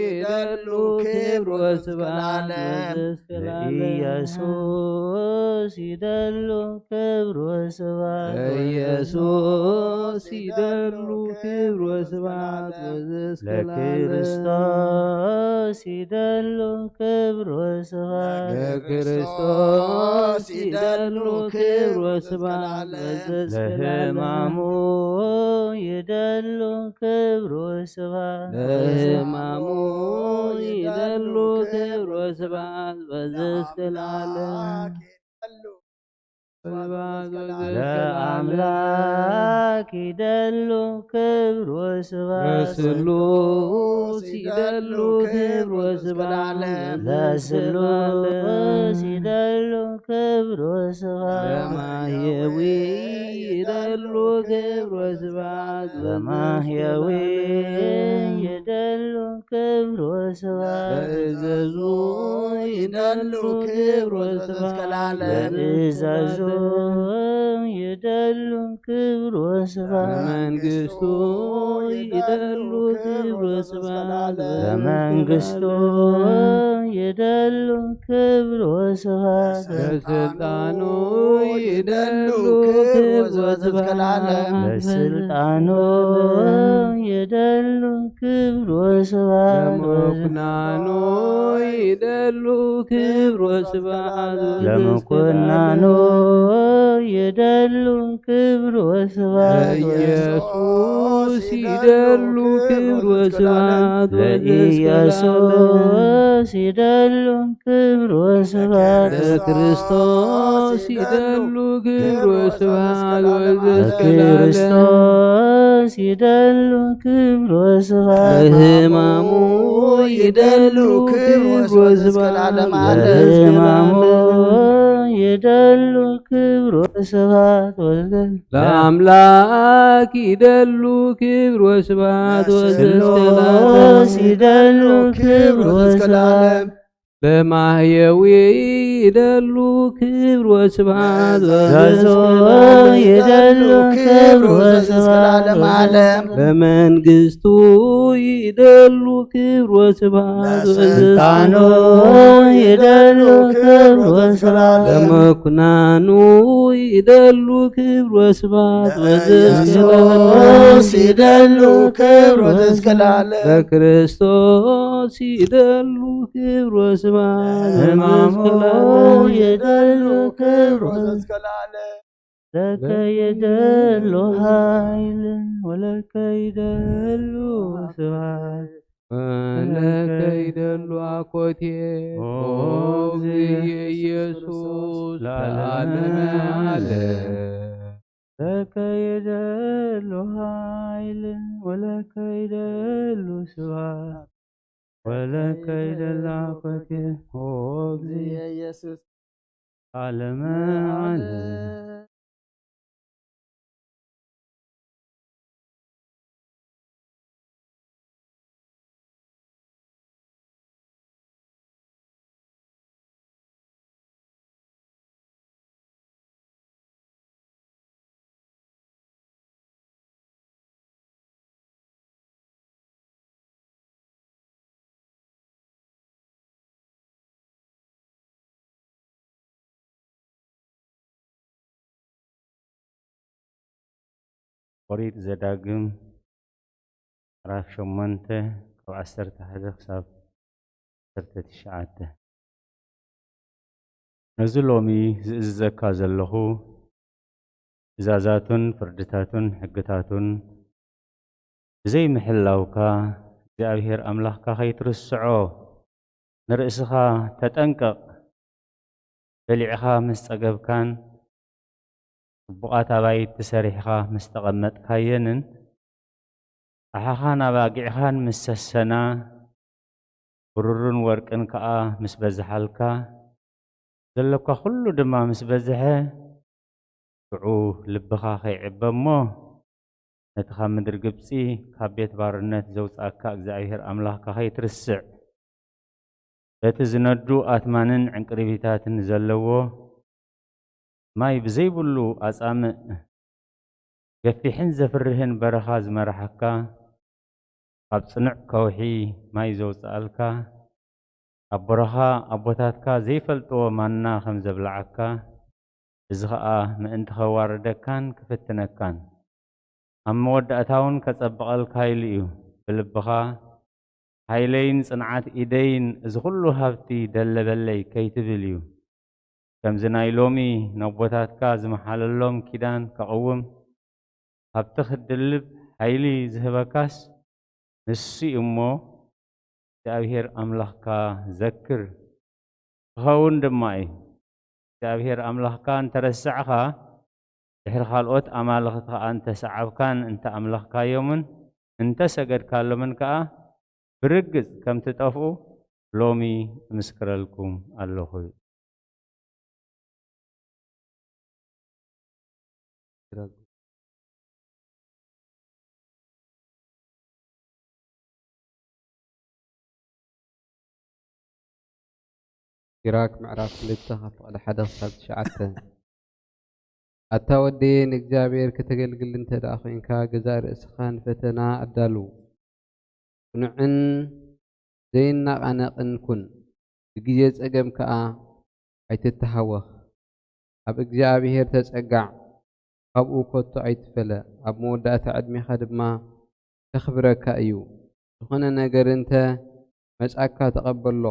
ይደሉ ክብር ወስብሐት ለዓለም። ወዘእስከ ለዓለም። ለኢየሱስ ይደሉ ክብር ወስብሐት ለኢየሱስ ይደሉ ክብር ወስብሐት ወዘእስከ ለዓለም። ለክርስቶስ ይደሉ ክብር ወስብሐት ለክርስቶስ ይደሉ ክብር ወስብሐት ወዘእስከ ለዓለም። ለሕማሙ ይደሉ ክብር ወስብሐት ለሕማሙ ይደሉ ክብር ወስብሐት ወዘእስከ ለዓለም። ወስብሐት ለዘለዓለም። ለአምላክ ይደሉ ክብር ወስብሐት። ለስሉስ ይደሉ ክብር ወስብሐት። ለስሉስ ይደሉ ክብር ወስብሐት። ለማህየዊ ይደሉ ክብር ወስብሐት። ለማህየዊ ይደሉ ክብር ወስብሐት። ለእዘዙ ይደሉ ክብር ወስብሐት። ለእዘዙ ይደሉ ክብር ወስብሐት። ለመንግስቱ ይደሉ ክብር ወስብሐት። ለመንግስቱ ይደሉ ክብር ወስብሐት። ለስልጣኑ ይደሉ ክብር ወስብሐት። ለስልጣኑ ይደሉ ክብር ወስብሐት። ለመኩናኑ ይደሉ ክብር ወስብሐት። ለመኩናኑ ይደሉ ክብር ወስብሐት። ለኢየሱስ ይደሉ ክብር ወስብሐት። ለኢየሱስ ይደሉ ክብር ወስብሐት። ለክርስቶስ ይደሉ ክብር ወስብሐት። ለክርስቶስ ይደሉ ክብር ወስብሐት። ለሕማሙ ይደሉ ክብር ወስብሐት። ለሕማሙ ይደሉ ክብር ወስብሐት። ለአምላክ ይደሉ ክብር ወስብሐት። ለስሉስ ይደሉ ክብር ወስብሐት። ለማህየዊ ይደሉ ክብር ወስብሐት። ለዘዞ ይደሉ ክብር ወስብሐት። ለመንግስቱ ይደሉ ክብር ወስብሐት። ለስልጣኑ ይደሉ ክብር ወስብሐት። ለመኩናኑ ይደሉ ክብር ወስብሐት። ለኢየሱስ ይደሉ ክብር ወስብሐት። ለክርስቶስ ይደሉ ክብር ወስብሐት። ለሕማሙ ይደሉ ክብር ወስብሐት። ለከ ይደሉ ኃይል ወለከ ይደሉ ስብሐት። ለከ ይደሉ አኮቴ ኦ እግዚእ ኢየሱስ ለዓለመ ዓለም። ለከ ይደሉ ኃይል ወለከ ይደሉ ስብሐት ወለከ ይደሉ አኮቴ ኦ እግዚእ ኢየሱስ ለዓለመ ዓለም። ኦሪት ዘዳግም ምዕራፍ ሸሞንተ ካብ ዓሰርተ ሓደ ክሳብ ዓሰርተ ትሽዓተ። ነዚ ሎሚ ዝእዝዘካ ዘለኹ ትእዛዛቱን ፍርድታቱን ሕግታቱን ብዘይምሕላውካ እግዚኣብሔር ኣምላኽካ ከይትርስዖ፣ ንርእስኻ ተጠንቀቕ። በሊዕኻ ምስ ጸገብካን ጽቡቓት ኣባይቲ ሰሪሕኻ ምስ ተቐመጥካየንን ኣሓኻን ኣባጊዕኻን ምስ ሰሰና፣ ብሩርን ወርቅን ከኣ ምስ በዝሓልካ፣ ዘለካ ኩሉ ድማ ምስ በዝሐ፣ ሽዑ ልብኻ ከይዕበ እሞ፣ ነቲ ካብ ምድሪ ግብጺ፣ ካብ ቤት ባርነት ዘውጽኣካ እግዚኣብሔር ኣምላኽካ ከይትርስዕ፣ በቲ ዝነዱ ኣትማንን ዕንቅርቢታትን ዘለዎ፣ ማይ ብዘይብሉ ኣጻምእ፣ ገፊሕን ዘፍርህን በረኻ ዝመርሓካ፣ ካብ ጽኑዕ ከውሒ ማይ ዘውጽኣልካ፣ ኣብ በረኻ ኣቦታትካ ዘይፈልጥዎ ማና ከም ዘብልዓካ፣ እዚ ኸኣ ምእንቲ ኸዋርደካን ክፍትነካን፣ ኣብ መወዳእታውን ከጸብቐልካ ኢሉ እዩ። ብልብኻ፣ ሓይለይን ጽንዓት ኢደይን እዚ ኹሉ ሃብቲ ደለበለይ ከይትብል እዩ። ከምዚ ናይ ሎሚ ነቦታትካ ዝመሓለሎም ኪዳን ከቕውም፣ ሃብቲ ክትድልብ ሓይሊ ዝህበካስ ንሱ እዩ እሞ፣ እግዚኣብሔር ኣምላኽካ ዘክር፣ ክኸውን ድማ እዩ። እግዚኣብሔር ኣምላኽካ እንተረሳዕኻ፣ ድሕሪ ካልኦት ኣማልኽቲ ኸኣ እንተሰዓብካን እንተኣምለኽካዮምን እንተሰገድካሎምን ከኣ፣ ብርግጽ ከም ትጠፍኡ ሎሚ እምስክረልኩም ኣለኹ። ሲራክ ምዕራፍ ክልተ ካብ ፍቕዲ ሓደ ክሳብ ትሽዓተ። ኣታ ወደየ፣ ንእግዚኣብሔር ከተገልግል እንተ ደኣ ዄንካ፣ ገዛእ ርእስኻ ንፈተና ኣዳሉ። ቅኑዕን ዘይነቓነቕን ኩን። ብግዜ ጸገም ከኣ ኣይትተሃወኽ። ኣብ እግዚኣብሔር ተጸጋዕ፣ ካብኡ ከቶ ኣይትፈለ። ኣብ መወዳእታ ዕድሜኻ ድማ ከኽብረካ እዩ። ዝኾነ ነገር እንተ መጻካ ተቐበሎ፣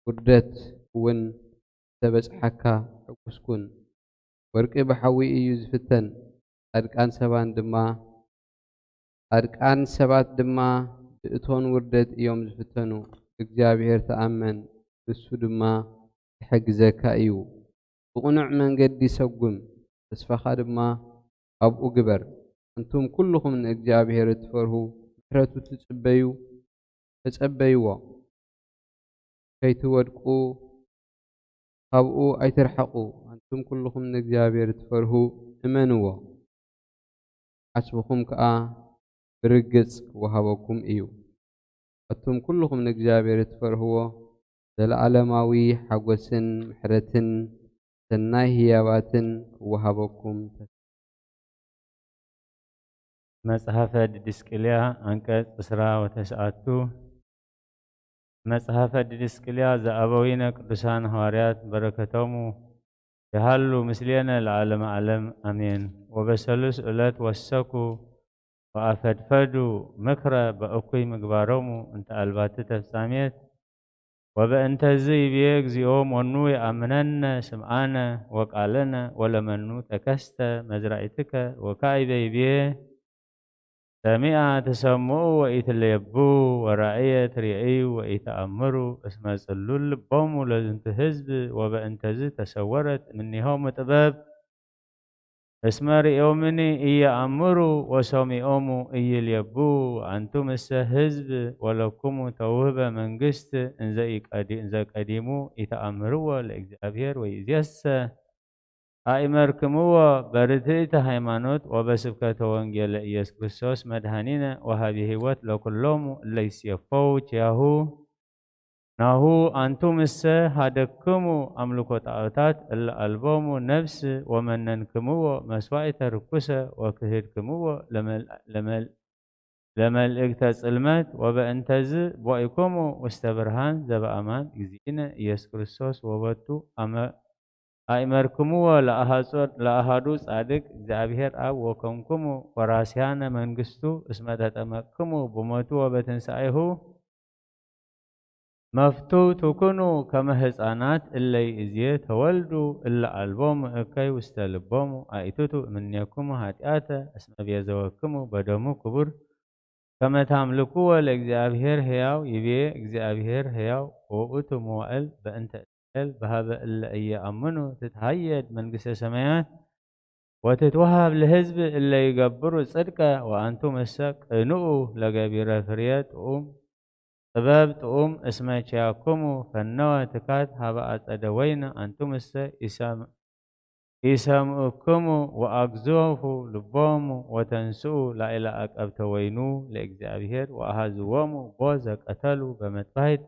ውርደት እውን እንተ በጽሓካ ሕጉስ ኩን። ወርቂ ብሓዊ እዩ ዝፍተን፣ ጻድቃን ሰባን ድማ፣ ጻድቃን ሰባት ድማ ብእቶን ውርደት እዮም ዝፍተኑ። እግዚኣብሔር ተኣመን፣ ንሱ ድማ ይሕግዘካ እዩ። ብቕኑዕ መንገዲ ሰጉም፣ ተስፋኻ ድማ ኣብኡ ግበር። ኣንቱም ኩልኹም ንእግዚኣብሔር እትፈርሁ፣ ምሕረቱ ትጽበዩ፣ ተጸበይዎ። ከይትወድቁ ካብኡ ኣይትርሓቑ። ኣንቱም ኩልኹም ንእግዚኣብሔር እትፈርሁ፣ እመንዎ፣ ዓስብኹም ከኣ ብርግጽ ክወሃበኩም እዩ። ኣቱም ኩልኹም ንእግዚኣብሔር እትፈርህዎ፣ ዘለዓለማዊ ሓጎስን ምሕረትን ሰናይ ህያባትን ክወሃበኩም ተስፋ። መጽሓፈ ዲድስቅልያ፣ ዓንቀጽ ዕስራ ወተስዓቱ። መጽሓፈ ዲድስቅልያ ዘኣበዊነ ቅዱሳን ሃዋርያት በረከቶሙ ይሃሉ ምስሌነ ለዓለመ ዓለም፣ ኣሜን። ወበሰሉስ ዕለት ወሰኩ ወኣፈድፈዱ ምክረ በእኩይ ምግባሮሙ፣ እንተ ኣልባቲ ተፍጻሜት። ወበእንተዝ ይቤ እግዚኦ፣ መኑ የኣምነነ ስምዓነ ወቃለነ፣ ወለመኑ ተከስተ መዝራኢትከ። ወካዕበ ይቤ ሰሚኣ ትሰምዑ ወኢትሌቡ፣ ወራእየ ትርእዩ ወኢተኣምሩ፣ እስመ ጽሉል ልቦሙ ለዝንቱ ህዝብ። ወበእንተዝ ተሰወረት እምኔሆሙ ጥበብ፣ እስመ ርእዮምኒ ኢየኣምሩ ወሰሚዖሙ ኢይሌቡ። ኣንቱምሰ ህዝብ፣ ወለኩሙ ተውህበ መንግስት፣ እንዘ ኢቀዲ-፣ እንዘ ቀዲሙ ኢተኣምርዎ ለእግዚኣብሔር ወይእዜሰ ኣእመርክምዎ በርትዕቲ ሃይማኖት ወበስብከተ ወንጌለ ኢየሱስ ክርስቶስ መድኃኒነ ወሃቢ ሕይወት ለኩሎሙ እለ ይሴፈው ኪያሁ። ናሁ ኣንቱምሰ ሃደክሙ ኣምልኮ ጣዖታት እለ ኣልቦሙ ነፍስ ወመነንክምዎ መስዋዕተ ርኩሰ ወክህድክምዎ ለመል-፣ ለመል-፣ ለመልእክተ ጽልመት። ወበእንተዝ ቦኢኮሙ ውስተ ብርሃን ዘበኣማን እግዚእነ ኢየሱስ ክርስቶስ ወበቱ ኣመ-፣ ኣእመርክምዎ ለኣሃጾ-፣ ለኣሃዱ ጻድቅ እግዚኣብሔር ኣብ ወኮንኩሙ ወራስያነ መንግስቱ እስመ ተጠመቅክሙ ብሞቱ ወበትንሳኤሁ መፍቱ ትኩኑ ከመ ህፃናት እለይ እዜ ተወልዱ እለ ኣልቦሙ እከይ ውስተ ልቦሙ ኣእትቱ እምኔክሙ ኃጢአተ እስመ ቤዘወክሙ በደሙ ክቡር ከመ ታምልክዎ ለእግዚኣብሔር ሕያው ይቤ እግዚኣብሔር ሕያው ወውእቱ መዋእል በእንተ እስራኤል በሃበ እለ እየአምኑ ትትሃየድ መንግስተ ሰማያት ወትትወሃብ ለህዝብ እለ ይገብሩ ጽድቀ ወአንቱምሰ ቅንኡ ለገቢረ ፍርየ ጥዑም ጥበብ ጥዑም እስመ ኪያክሙ ፈነወ ትካት ሀበ አጸደ ወይን አንትሙሰ ኢሰም-፣ ኢሰምዕክሙ ወአግዘፉ ልቦሙ ወተንስኡ ላዕለ አቀብተ ወይኑ ለእግዚአብሔር ወአሃዝዎሙ ቦ ዘቀተሉ በመጥባሕት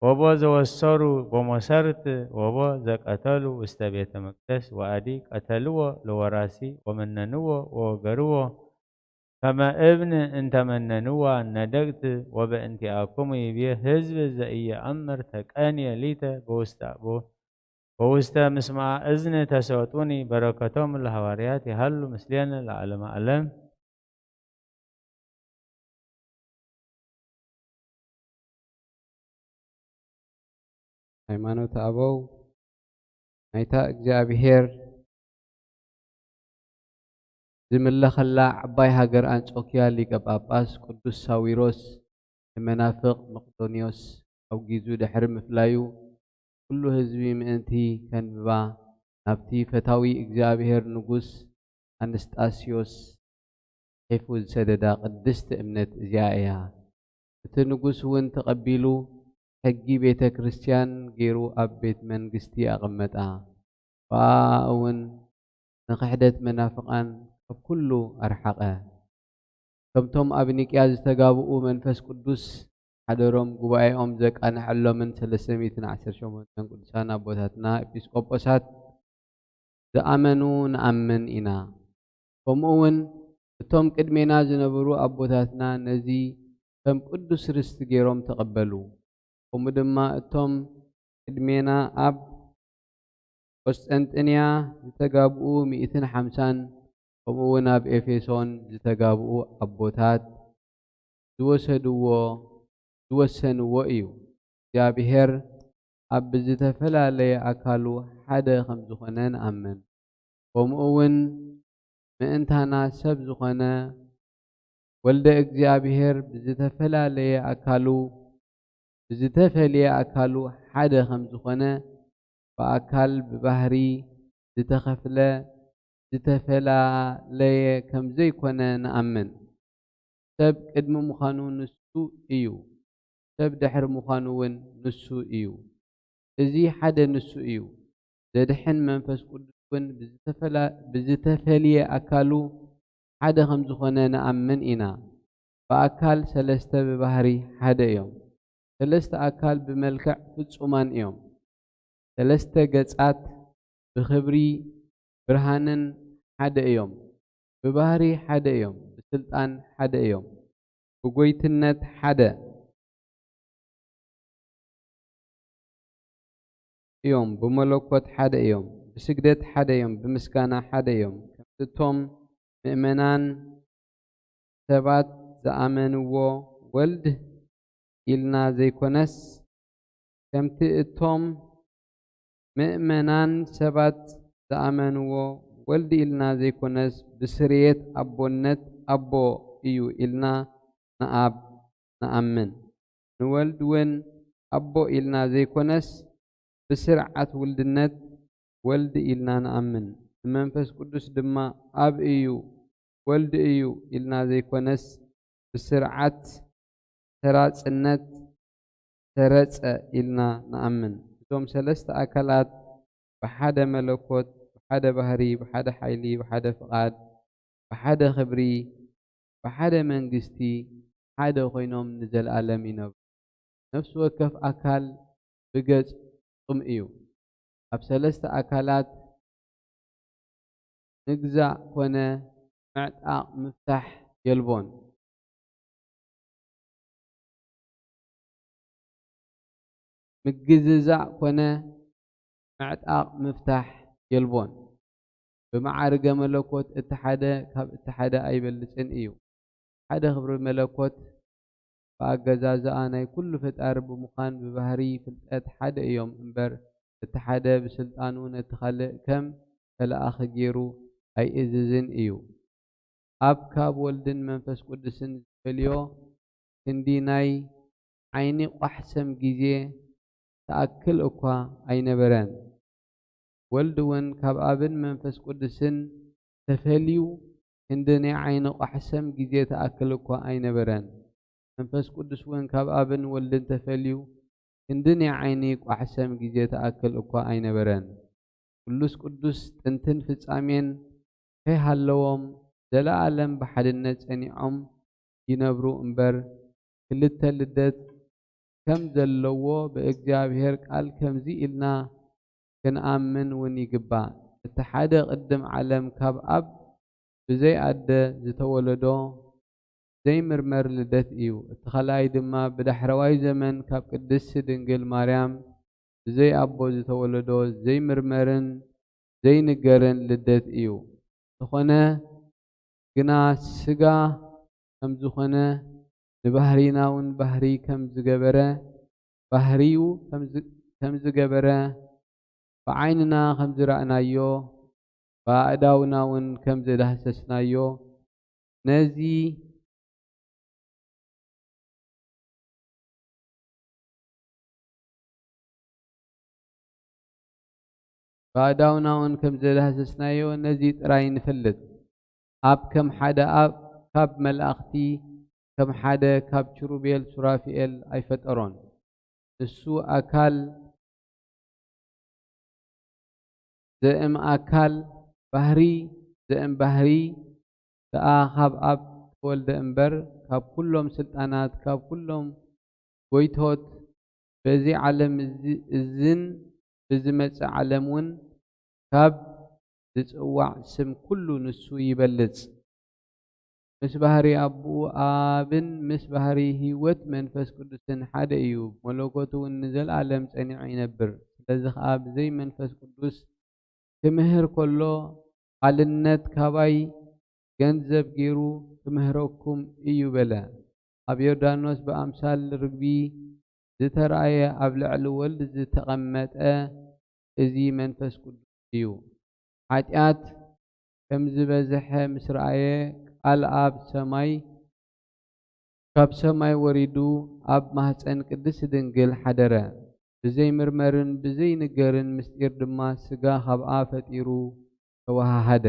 ወቦ ዘወሰሩ በሞሰርት ወቦ ዘቀተሉ ውስተ ቤተ መቅደስ ወአዲ ቀተልዎ ለወራሲ ወመነንዎ ወወገርዎ ከመ እብን እንተ መነንዋ ነደቅት ወበእንቲአክሙ ይቤ ህዝብ ዘኢየአምር ተቀንየ ሊተ በውስተ፣ በውስተ ምስማዐ እዝን ተሰጡኒ። በረከቶም ለሐዋርያት ይሃሉ ምስሌነ ለዓለመ ዓለም። ሃይማኖተ ኣበው ናይታ እግዚኣብሔር ዝምለኸላ ዓባይ ሃገር ኣንጾክያ ሊቀ ጳጳስ ቅዱስ ሳዊሮስ ንመናፍቕ መቕዶንዮስ ኣውጊዙ ድሕሪ ምፍላዩ፣ ኩሉ ህዝቢ ምእንቲ ከንብባ ናብቲ ፈታዊ እግዚኣብሔር ንጉስ ኣንስጣስዮስ ጽሒፉ ዝሰደዳ ቅድስቲ እምነት እዚኣ እያ። እቲ ንጉስ እውን ተቐቢሉ ሕጊ ቤተ ክርስቲያን ገይሩ ኣብ ቤት መንግስቲ ኣቐመጣ። ብኣኣ እውን ንኽሕደት መናፍቓን ካብ ኩሉ ኣርሓቐ። ከምቶም ኣብ ኒቅያ ዝተጋብኡ መንፈስ ቅዱስ ሓደሮም ጉባኤኦም ዘቃንዐሎምን ሰለስተ ሚእትን ዓሰርተ ሸሞንተን ቅዱሳን ኣቦታትና ኤጲስቆጶሳት ዝኣመኑ ንኣምን ኢና። ከምኡ እውን እቶም ቅድሜና ዝነበሩ ኣቦታትና ነዚ ከም ቅዱስ ርስቲ ገይሮም ተቐበሉ። ከምኡ ድማ እቶም ቅድሜና ኣብ ቆስጠንጥንያ ዝተጋብኡ ሚእትን ሓምሳን ከምኡ እውን ኣብ ኤፌሶን ዝተጋብኡ ኣቦታት ዝወሰድዎ ዝወሰንዎ እዩ። እግዚኣብሔር ኣብ ብዝተፈላለየ ኣካሉ ሓደ ከም ዝኾነ ንኣምን። ከምኡ እውን ምእንታና ሰብ ዝኾነ ወልደ እግዚኣብሔር ብዝተፈላለየ ኣካሉ ብዝተፈልየ ኣካሉ ሓደ ከም ዝኾነ ብኣካል ብባህሪ ዝተኸፍለ ዝተፈላለየ ከም ዘይኮነ ንኣምን። ሰብ ቅድሚ ምዃኑ ንሱ እዩ፣ ሰብ ድሕሪ ምዃኑ እውን ንሱ እዩ። እዚ ሓደ ንሱ እዩ። ዘድሕን መንፈስ ቅዱስ እውን ብዝተፈላ- ብዝተፈልየ ኣካሉ ሓደ ከም ዝኾነ ንኣምን ኢና። ብኣካል ሰለስተ ብባህሪ ሓደ እዮም። ሰለስተ ኣካል ብመልክዕ ፍጹማን እዮም። ሰለስተ ገጻት ብኽብሪ ብርሃንን ሓደ እዮም። ብባህሪ ሓደ እዮም። ብስልጣን ሓደ እዮም። ብጎይትነት ሓደ እዮም። ብመለኮት ሓደ እዮም። ብስግደት ሓደ እዮም። ብምስጋና ሓደ እዮም። ከምቲ እቶም ምእመናን ሰባት ዝኣመንዎ ወልድ ኢልና ዘይኮነስ፣ ከምቲ እቶም ምእመናን ሰባት ዝኣመንዎ ወልድ ኢልና ዘይኮነስ፣ ብስርየት ኣቦነት ኣቦ እዩ ኢልና ንኣብ ንኣምን። ንወልድ እውን ኣቦ ኢልና ዘይኮነስ፣ ብስርዓት ውልድነት ወልድ ኢልና ንኣምን። ንመንፈስ ቅዱስ ድማ ኣብ እዩ፣ ወልድ እዩ ኢልና ዘይኮነስ፣ ብስርዓት ሰራጽነት ሰረጸ ኢልና ንኣምን። እዞም ሰለስተ ኣካላት ብሓደ መለኮት፣ ብሓደ ባህሪ፣ ብሓደ ሓይሊ፣ ብሓደ ፍቓድ፣ ብሓደ ክብሪ፣ ብሓደ መንግስቲ ሓደ ኮይኖም ንዘለኣለም ይነብሩ። ነፍሲ ወከፍ ኣካል ብገጽ ፍጹም እዩ። ኣብ ሰለስተ ኣካላት ምግዛእ ኮነ ምዕጣቕ ምፍታሕ የልቦን። ምግዝዛእ ኮነ ምዕጣቕ ምፍታሕ የልቦን። ብመዓርገ መለኮት እቲ ሓደ ካብ እቲ ሓደ ኣይበልጽን እዩ። ሓደ ክብሪ መለኮት ብኣገዛዝኣ ናይ ኩሉ ፈጣሪ ብምዃን ብባህሪ ፍልጠት ሓደ እዮም እምበር፣ እቲ ሓደ ብስልጣኑ ነቲ ካልእ ከም ተለኣኺ ገይሩ ኣይእዝዝን እዩ። ኣብ ካብ ወልድን መንፈስ ቅዱስን ዝፈልዮ ክንዲ ናይ ዓይኒ ቋሕሰም ግዜ ትኣክል እኳ ኣይነበረን። ወልድ እውን ካብ ኣብን መንፈስ ቅዱስን ተፈልዩ ክንዲ ናይ ዓይኒ ቋሕሰም ግዜ ትኣክል እኳ ኣይነበረን። መንፈስ ቅዱስ እውን ካብ ኣብን ወልድን ተፈልዩ ክንዲ ናይ ዓይኒ ቋሕሰም ግዜ ትኣክል እኳ ኣይነበረን። ቅዱስ ቅዱስ ጥንትን ፍጻሜን ከይሃለዎም ዘለኣለም ብሓድነት ጸኒዖም ይነብሩ እምበር፣ ክልተ ልደት ከም ዘለዎ ብእግዚኣብሔር ቃል ከምዚ ኢልና ክንኣምን እውን ይግባእ። እቲ ሓደ ቅድም ዓለም ካብ ኣብ ብዘይ ኣደ ዝተወለዶ ዘይምርመር ልደት እዩ። እቲ ካልኣይ ድማ ብዳሕረዋይ ዘመን ካብ ቅድስቲ ድንግል ማርያም ብዘይ ኣቦ ዝተወለዶ ዘይምርመርን ዘይንገርን ልደት እዩ። ዝኾነ ግና ስጋ ከም ዝኾነ ንባህሪና እውን ባህሪ ከም ዝገበረ ባህሪኡ ከም ዝ- ከም ዝገበረ ብዓይንና ከም ዝረእናዮ ብኣእዳውና እውን ከም ዝዳህሰስናዮ ነዚ ብኣእዳውና እውን ከም ዘዳህሰስናዮ ነዚ ጥራይ ንፈልጥ። ኣብ ከም ሓደ ኣብ ካብ መላእኽቲ፣ ከም ሓደ ካብ ኪሩቤል ሱራፊኤል ኣይፈጠሮን። ንሱ ኣካል ዘእም ኣካል፣ ባህሪ ዘእም ባህሪ ደኣ ካብ ኣብ ተወልደ እምበር፣ ካብ ኩሎም ስልጣናት፣ ካብ ኩሎም ጎይቶት፣ በዚ ዓለም እዚ፣ እዝን ብዝመጽእ ዓለም እውን ካብ ዝጽዋዕ ስም ኩሉ ንሱ ይበልጽ። ምስ ባህሪ ኣቦኡ ኣብን ምስ ባህሪ ህይወት መንፈስ ቅዱስን ሓደ እዩ። መለኮቱ እውን ንዘለኣለም ጸኒዑ ይነብር። ስለዚ ኸኣ ብዘይ መንፈስ ቅዱስ ክምህር ከሎ፣ ቃልነት ካባይ ገንዘብ ገይሩ ክምህረኩም እዩ በለ። ኣብ ዮርዳኖስ ብኣምሳል ርግቢ ዝተራእየ፣ ኣብ ልዕሊ ወልድ ዝተቐመጠ፣ እዚ መንፈስ ቅዱስ እዩ። ሓጢኣት ከም ዝበዝሐ ምስ ረኣየ፣ ቃል ኣብ ሰማይ፣ ካብ ሰማይ ወሪዱ ኣብ ማህፀን ቅድስት ድንግል ሓደረ። ብዘይምርመርን ብዘይንገርን ምስጢር ድማ ስጋ ካብኣ ፈጢሩ ተወሃሃደ።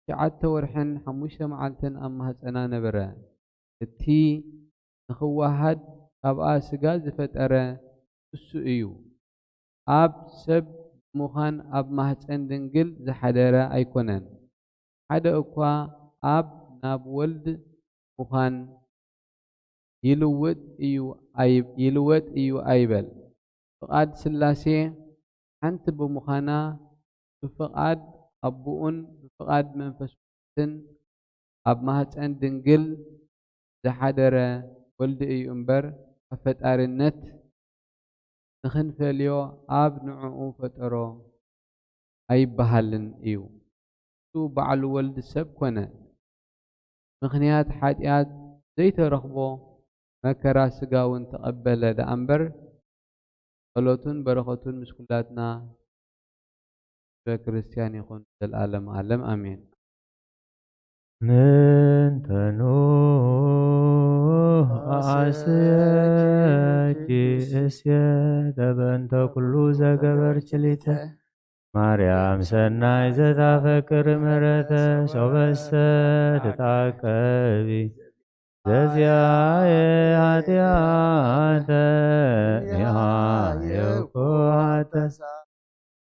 ትሽዓተ ወርሕን ሓሙሽተ መዓልትን ኣብ ማህፀና ነበረ። እቲ ንኽወሃድ ካብኣ ስጋ ዝፈጠረ እሱ እዩ። ኣብ ሰብ ብምዃን ኣብ ማህፀን ድንግል ዝሓደረ ኣይኮነን። ሓደ እኳ ኣብ ናብ ወልድ ምዃን ይልውጥ እዩ ኣይ-፣ ይልወጥ እዩ ኣይበል። ፍቓድ ስላሴ ሓንቲ ብምዃና ብፍቓድ ኣቦኡን ብፍቓድ መንፈስ ቅዱስን ኣብ ማህፀን ድንግል ዝሓደረ ወልዲ እዩ እምበር፣ ካብ ፈጣሪነት ንኽንፈልዮ ኣብ ንዕኡ ፈጠሮ ኣይበሃልን እዩ። እሱ ባዕሉ ወልዲ ሰብ ኮነ። ምኽንያት ሓጢኣት ዘይተረኽቦ መከራ ስጋ እውን ተቐበለ ደኣ እምበር፣ ጸሎቱን በረኸቱን ምስ ኩላትና ህዝበ ክርስቲያን ይኹን ዘልኣለም ዓለም ኣሜን። ምንተኑ ኣስየኪ እስየ ተበንተ ኩሉ ዘገበርኪ ሊተ ማርያም ሰናይ ዘታፈቅር ምሕረተ ሶበሰ ትታቀቢ ዘዚኣየ ኃጢአተ ይሃየኩ ኃጢአተ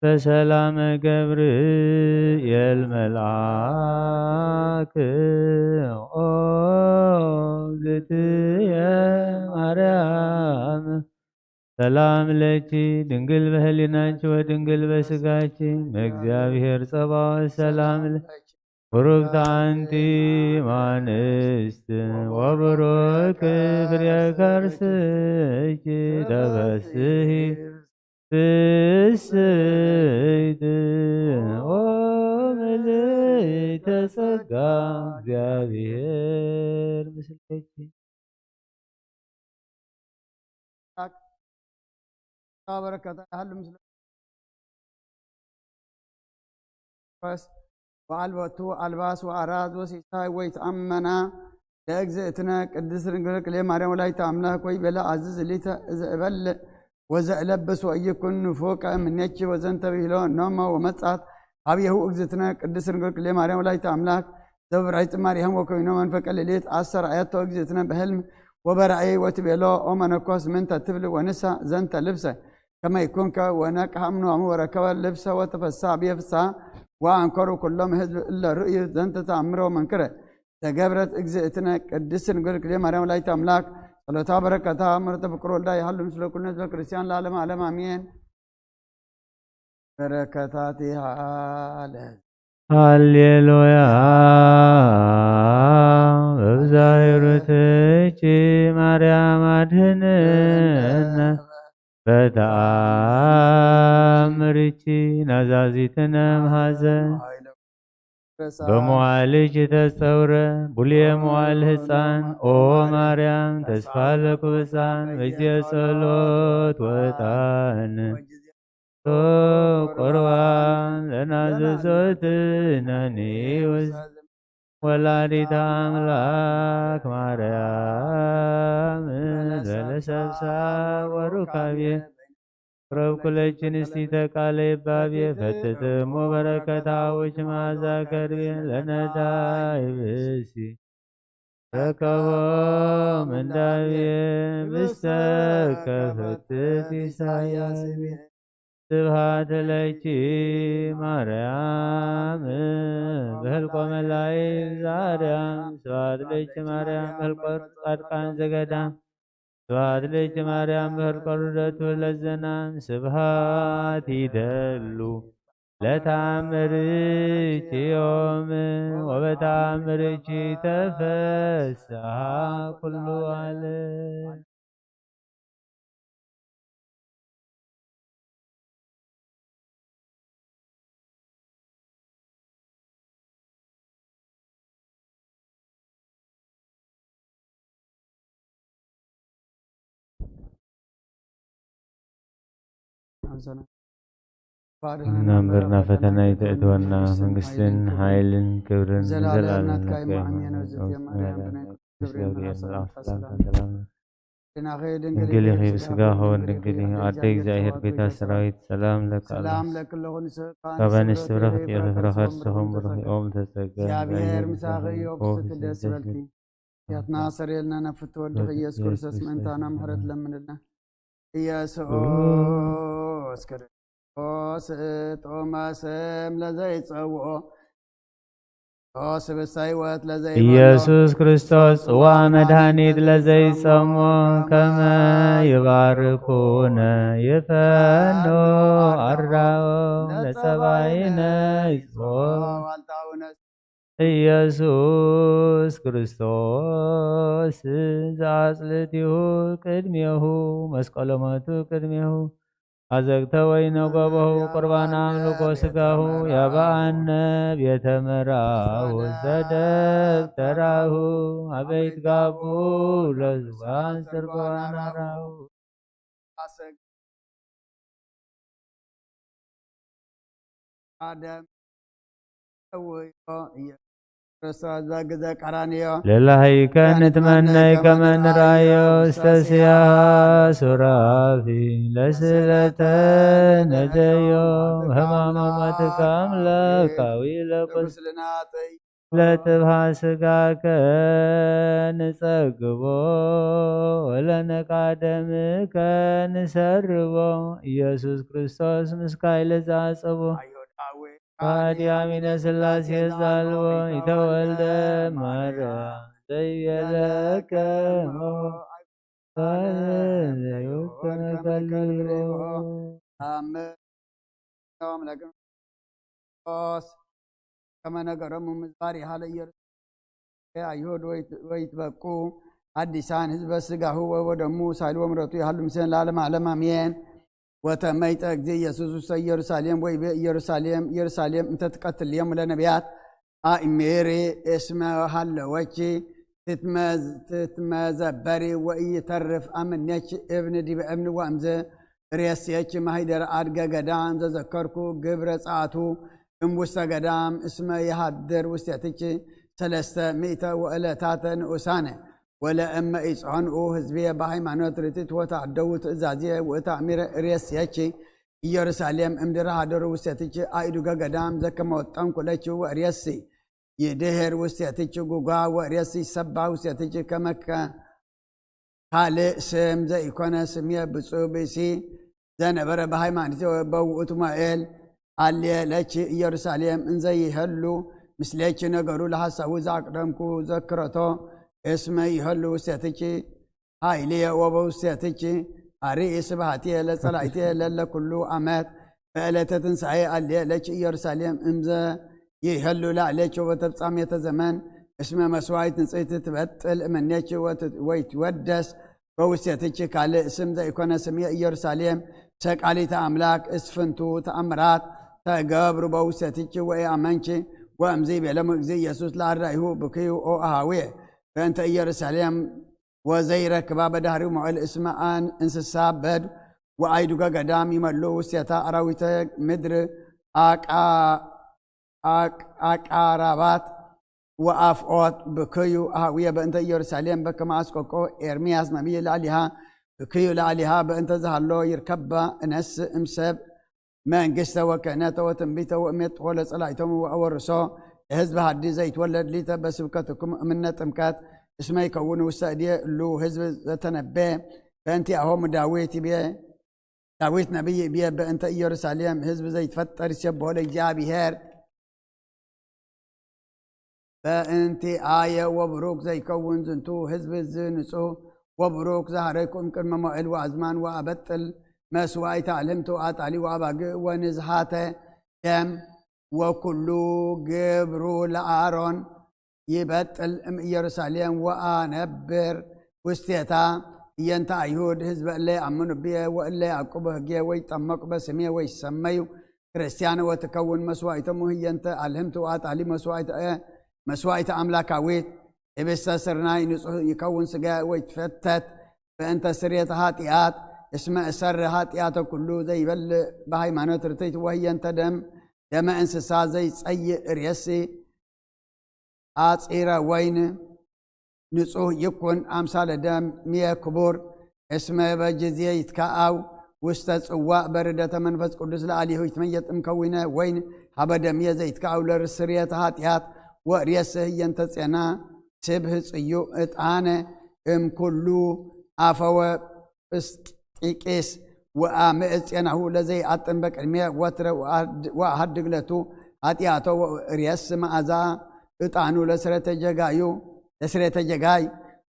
በሰላመ ገብርኤል መልአክ ኦ ግትየ ማርያም ሰላም ለኪ ድንግል በህሊናኪ ወድንግል በስጋኪ እመእግዚአብሔር ጸባኦት ሰላም ለኪ ብሩክት አንቲ እምአንስት ወብሩክ ፍሬ ከርስኪ ተፈስሒ ፍስሕት ኦ ምልዕተ ጸጋ እግዚአብሔር ምስሌኪ። በረከታ ይሃሉ ምስለ መንፈስ ወአልቦቱ አልባስ ወአራዝ ወሲሳይ ወይትአመና ለእግዝእትነ ቅድስት ድንግል ክሌ ማርያም ወላዲተ አምላክ ወይ በለ አዝዝ ሊተ እዘእበልዕ ወዘእለብስ ወእይኩን ንፉቀ እምኔኪ ወዘንተ ብሂሎ ኖመ ወመጻት ሀቤሁ እግዝእትነ ቅድስት ድንግል ክሌ ማርያም ወላዲተ አምላክ ዘብራይት ማርያም ወኮይኖ መንፈቀ ሌሊት አስተርአየቶ እግዝእትነ በህልም ወበራእይ ወትቤሎ ኦ መነኮስ ምንተ ትብል ወንሳ ዘንተ ልብሰ ከመ ይኩንከ ወነቅሐ እምኖሙ ወረከበ ልብሰ ወተፈሳ ብየ ፍስሐ ወአንከሩ ኩሎም ህዝብ እለ ርእዩ ዘንተ ተአምሮ መንክረ ተገብረት እግዝእትነ ቅድስት ድንግል ክልኤ ማርያም ወላዲተ አምላክ ጸሎታ በረከታ ምሕረተ ፍቅር ወልዳ ይሃሉ ምስለ ኩሉ ህዝበ ክርስቲያን ለዓለመ ዓለም አሜን። በረከታቲሃ ለህዝብ ሃሌሉያ። በብዛሂሩትኪ ማርያም አድህንነ በተአምርኪ ናዛዚትነ እምሐዘን በመዋልኪ ተጸውረ ቡልየ መዋል ህፃን ኦ ማርያም ተስፋ ለኩብፃን በጊዜ ጸሎት ወጣን ቁርባን ለናዘዞትነኒ ውስተ ወላዲተ አምላክ ማርያም ለለሰብሳ ወሩካቤ ረብኩለኪ ንስቲተ ቃለ ይባቤ ፈትትሙ በረከታ ውች መዓዛ ከርቤ ለነዳይ ብእሲ ረከቦ ምንዳቤ ብስተከ ፈትት ኢሳያስ ቤ። ስብሐት ለኪ ማርያም በህልቆ መላእክት ዘአርያም። ስብሐት ለኪ ማርያም በህልቆ ጻድቃን ዘገዳም። ስብሐት ለኪ ማርያም በህልቆ ርደቱ ለዘናም። ስብሐት ይደሉ ለተአምርኪ ዮም ወበተአምርኪ ተፈስሐ ኩሉ ዓለም። እናንበርና ፈተና ይተእትወና፣ መንግስትን ሓይልን ክብርን ንዘለኣለም ናትካ እዩ። ኣሜን። ድንግል ኢኺ ብስጋ ኸውን ድንግል ኢኺ፣ ኣደ እግዚኣብሔር ቤታ ሰራዊት፣ ሰላም ለኪ ኣለኪ። ካብ ኣንስቲ ብሩኽቲ ኢኺ፣ ፍረ ከርስኺ ቡሩኽ እዩ። ኦም ተጸጋ እግዚኣብሔር ምሳኺ እዩ፣ ብስቲ ደስ ይበልኪ። ያትና ሰሬልና ናብ ፍትወ ወድኺ ኢየሱስ ክርስቶስ ምእንታና ምሕረት ለምንልና። ኢየሱስ ክርስቶስ ጥዑመ ስም ለዘይጸውኦ፣ ክርስቶስ ስብስተ ህይወት ለዘይበሎ። ኢየሱስ ክርስቶስ ጽዋ መድኃኒት ለዘይጸሞ ከመ ይባርኩነ ይፈኖ አራው ለጸባይነ ይጽፎ። ዋልታውነ ኢየሱስ ክርስቶስ ዘአጽልቲሁ ቅድሜሁ መስቀሎ ሞቱ ቅድሜሁ አዘግተ ወይነ ጎበሁ ቁርባን አምልኮ ስጋሁ ያበአነ ቤተ መራሁ ዘደብተራሁ አበይት ጋቡ ለዝዋን ስርጓን አራሁ። አደም እውዮ ኢየሱስ ክርስቶስ በግዘ ቀራንዮ ለላህይከ ንትመነይ ከመ ንራዮ ውስተ ሲያ ሱራፊ ለስለተ ነደዮ ህማመ ሞትከ አምላካዊ ለቁስ ቁስልናተይ ለጥብሃ ስጋከ ንጸግቦ ወለነቃ ደምከ ንሰርቦ። ኢየሱስ ክርስቶስ ምስካይ ለዛጸቦ አይሁዳዊ ካዲ አሚነ ስላሴ ዛልቦ ይተወልደ ማርያም ዘይቤለከ እሞ አምላክን ክርስቶስ ከመ ነገሮሙ ምዝባር ይሃለ ኢየሩሳሌም አይሁድ ወይት-፣ ወይትበቁ አዲሳን ህዝበ ስጋሁ ወደሙ ሳይል ወምረቱ ይሃሉ ምስሌነ ለዓለመ ዓለም አሜን። ወተመይጠ እግዚእ ኢየሱስ ውስተ ኢየሩሳሌም ወይቤ ኢየሩሳሌም ኢየሩሳሌም እንተ ትቀትልዮም ለነቢያት አእሜሪ እስመ ሃለወኪ ትትመዝ-፣ ትትመዘበሪ ወኢይተርፍ አምኔኪ እብን ዲበ እብን ወእምዝ ሬስየኪ ማሂደረ አድገ ገዳም ዘዘከርኩ ግብረ ጸአቱ እምውስተ ገዳም እስመ ይሃድር ውስቴትኪ ሰለስተ ሚእተ ወእለታተ ንኡሳነ። ወለእመ ኢጸንኡ ህዝብየ በሃይማኖት ርትዕት ወተአደዉ ትእዛዝየ ወእታእሚረ ሬስየኪ ኢየሩሳሌም እምድረ ሃደሩ ውስቴትኪ አእዱገ ገዳም ዘከመ ወጠንኩ ለኪ ወእሬሲ ይድህር ውስቴትኪ ጉጓ ወእሬሲ ሰባ ውስቴትኪ ከመከ ካልእ ስም ዘኢኮነ ስምየ ብፁዕ ብእሲ ዘነበረ በሃይማኖት በውእቱ መዋእል አልየ ለኪ ኢየሩሳሌም እንዘ ይሄሉ ምስሌኪ ነገሩ ለሐሳዊ ዘአቅደምኩ ዘክረቶ እስመ ይሄሉ ውስቴትኪ ኃይልየ ወበውስቴትኪ አርኢ ስብሐትየ ለጸላእትየ ለለ ኩሉ አመት በዕለተ ትንሣኤ አልየ ለኪ ኢየሩሳሌም እምዘ ይሄሉ ላዕሌኪ ወበተፍጻሜተ ዘመን እስመ መስዋዕት ንጽሕቲ ትበጥል እምኔኪ ወት-፣ ወይትወደስ በውስቴትኪ ካልእ ስም ዘኢኮነ ስምየ ኢየሩሳሌም ሰቃሊተ አምላክ እስፍንቱ ተአምራት ተገብሩ በውስቴትኪ ወኢአመንኪ። ወእምዚ ቤለሙ እግዚእ ኢየሱስ ለአርዳኢሁ ብክዩ ኦ አሃውየ በእንተ ኢየሩሳሌም ወዘይረክባ በዳህሪው መዋእል እስመ አን እንስሳ በድ ወአይዱገ ገዳም ይመሉ ውስቴታ አራዊተ ምድር አቃ-፣ አቅ-፣ አቃራባት ወአፍኦት ብክዩ አሃውየ በእንተ ኢየሩሳሌም በከመ አስቆቆ ኤርምያስ ነቢይ ለአሊሃ እክዩ ላዕሊሃ በእንተ ዝሃሎ ይርከባ እነስ እምሰብ መንግስተ ወከነተ ወትንቢተ ወእሜት ኾለ ጸላይቶም ወአወርሶ ለህዝብ ሃዲ ዘይትወለድ ሊተ በስብከትኩም እምነ ጥምቀት እስመ ይከውን ውስተ እድየ እሉ ህዝብ ዘተነበ በእንቲአሆሙ ዳዊት ይቤ ዳዊት ነቢይ ይቤ በእንተ ኢየሩሳሌም ህዝብ ዘይትፈጠር ይሴብሖ ለእግዚኣብሔር በእንቲ ኣየ ወብሩክ ዘይከውን ዝንቱ ህዝብ እዚ ንጹህ ወብሩክ ዝሃረይኩም ቅድመ መዋእል ወኣዝማን ወኣበጥል መስዋዕተ ኣልህምቱ ኣጣሊ ወኣባግእ ወንዝሃተ ደም ወኩሉ ግብሩ ለኣሮን ይበጥል እም ኢየሩሳሌም ወኣነብር ውስቴታ እየንተ ኣይሁድ ህዝበ እለ ኣምኑ ብየ ወእለ ኣቁቡ ህጌ ወይ ጠመቁ በስሜ ወይ ሰመዩ ክርስቲያን ወትከውን መስዋዕቶም ህየንተ ኣልህምቲ ወኣጣሊ መስዋዕት ኣምላካዊት ህብስተ ስርናይ ንጹህ ይከውን ስጋ ወይ ትፈተት በእንተ ስርየት ሃጢኣት እስመ እሰር ሃጢኣተ ኩሉ ዘይበልዕ ብሃይማኖት ርትይት ወህየንተ ደም ደመ እንስሳ ዘይጸይእ ርእሲ ኣጺረ ወይን ንጹህ ይኩን ኣምሳለ ደምየ ክቡር እስመ በጅዜ ይትካኣው ውስተ ጽዋእ በርደተ መንፈስ ቅዱስ ለኣሊሁ ይትመየጥ እምከዊነ ወይን ሃበ ደምየ ዘይትካኣው ለርስርየተ ሃጢኣት ወርእየስህ የንተጼና ስብህ ጽዩ እጣነ እምኩሉ ኣፈወ ጢቂስ ወአምዕጽ ጼናሁ ለዘይአጥን በቅድሜ ወትረ ወአሃድግ ለቱ ኃጢአቶ ወርእየስ መዓዛ ዕጣኑ ለስረተ ጀጋዩ ለስረተ ጀጋይ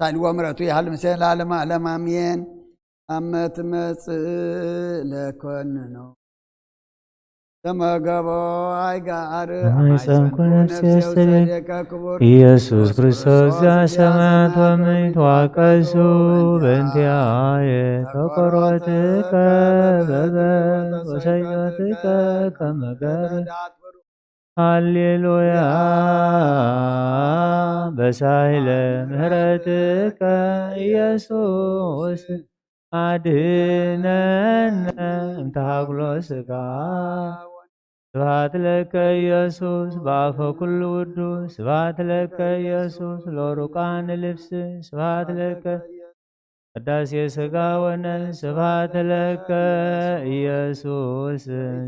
ሳሊ ወምረቱ ይሃል ምስለ ለዓለመ ዓለም አሜን። አመ ትመጽእ ለኮንኖ ተመገቦ አይጋር ማይፀንኩ ነፍሴ ውስተ እዴከ ክቡር ኢየሱስ ክርስቶስ ዘሰማያት ወምድር ተዋቀሱ በእንቲአየ ተቆሮትከ በበ ወሰይወትከ ከመገር ሃሌሉያ በሳይለ ምህረትከ ኢየሱስ አድነነ እምተሃግሎ ስጋ። ስብሐት ለከ ኢየሱስ በአፈ ኩሉ ውዱስ። ስብሐት ለከ ኢየሱስ ለሩቃን ልብስ። ስብሐት ለከ ቅዳሴ ስጋ ወነፍስ። ስብሐት ለከ ኢየሱስ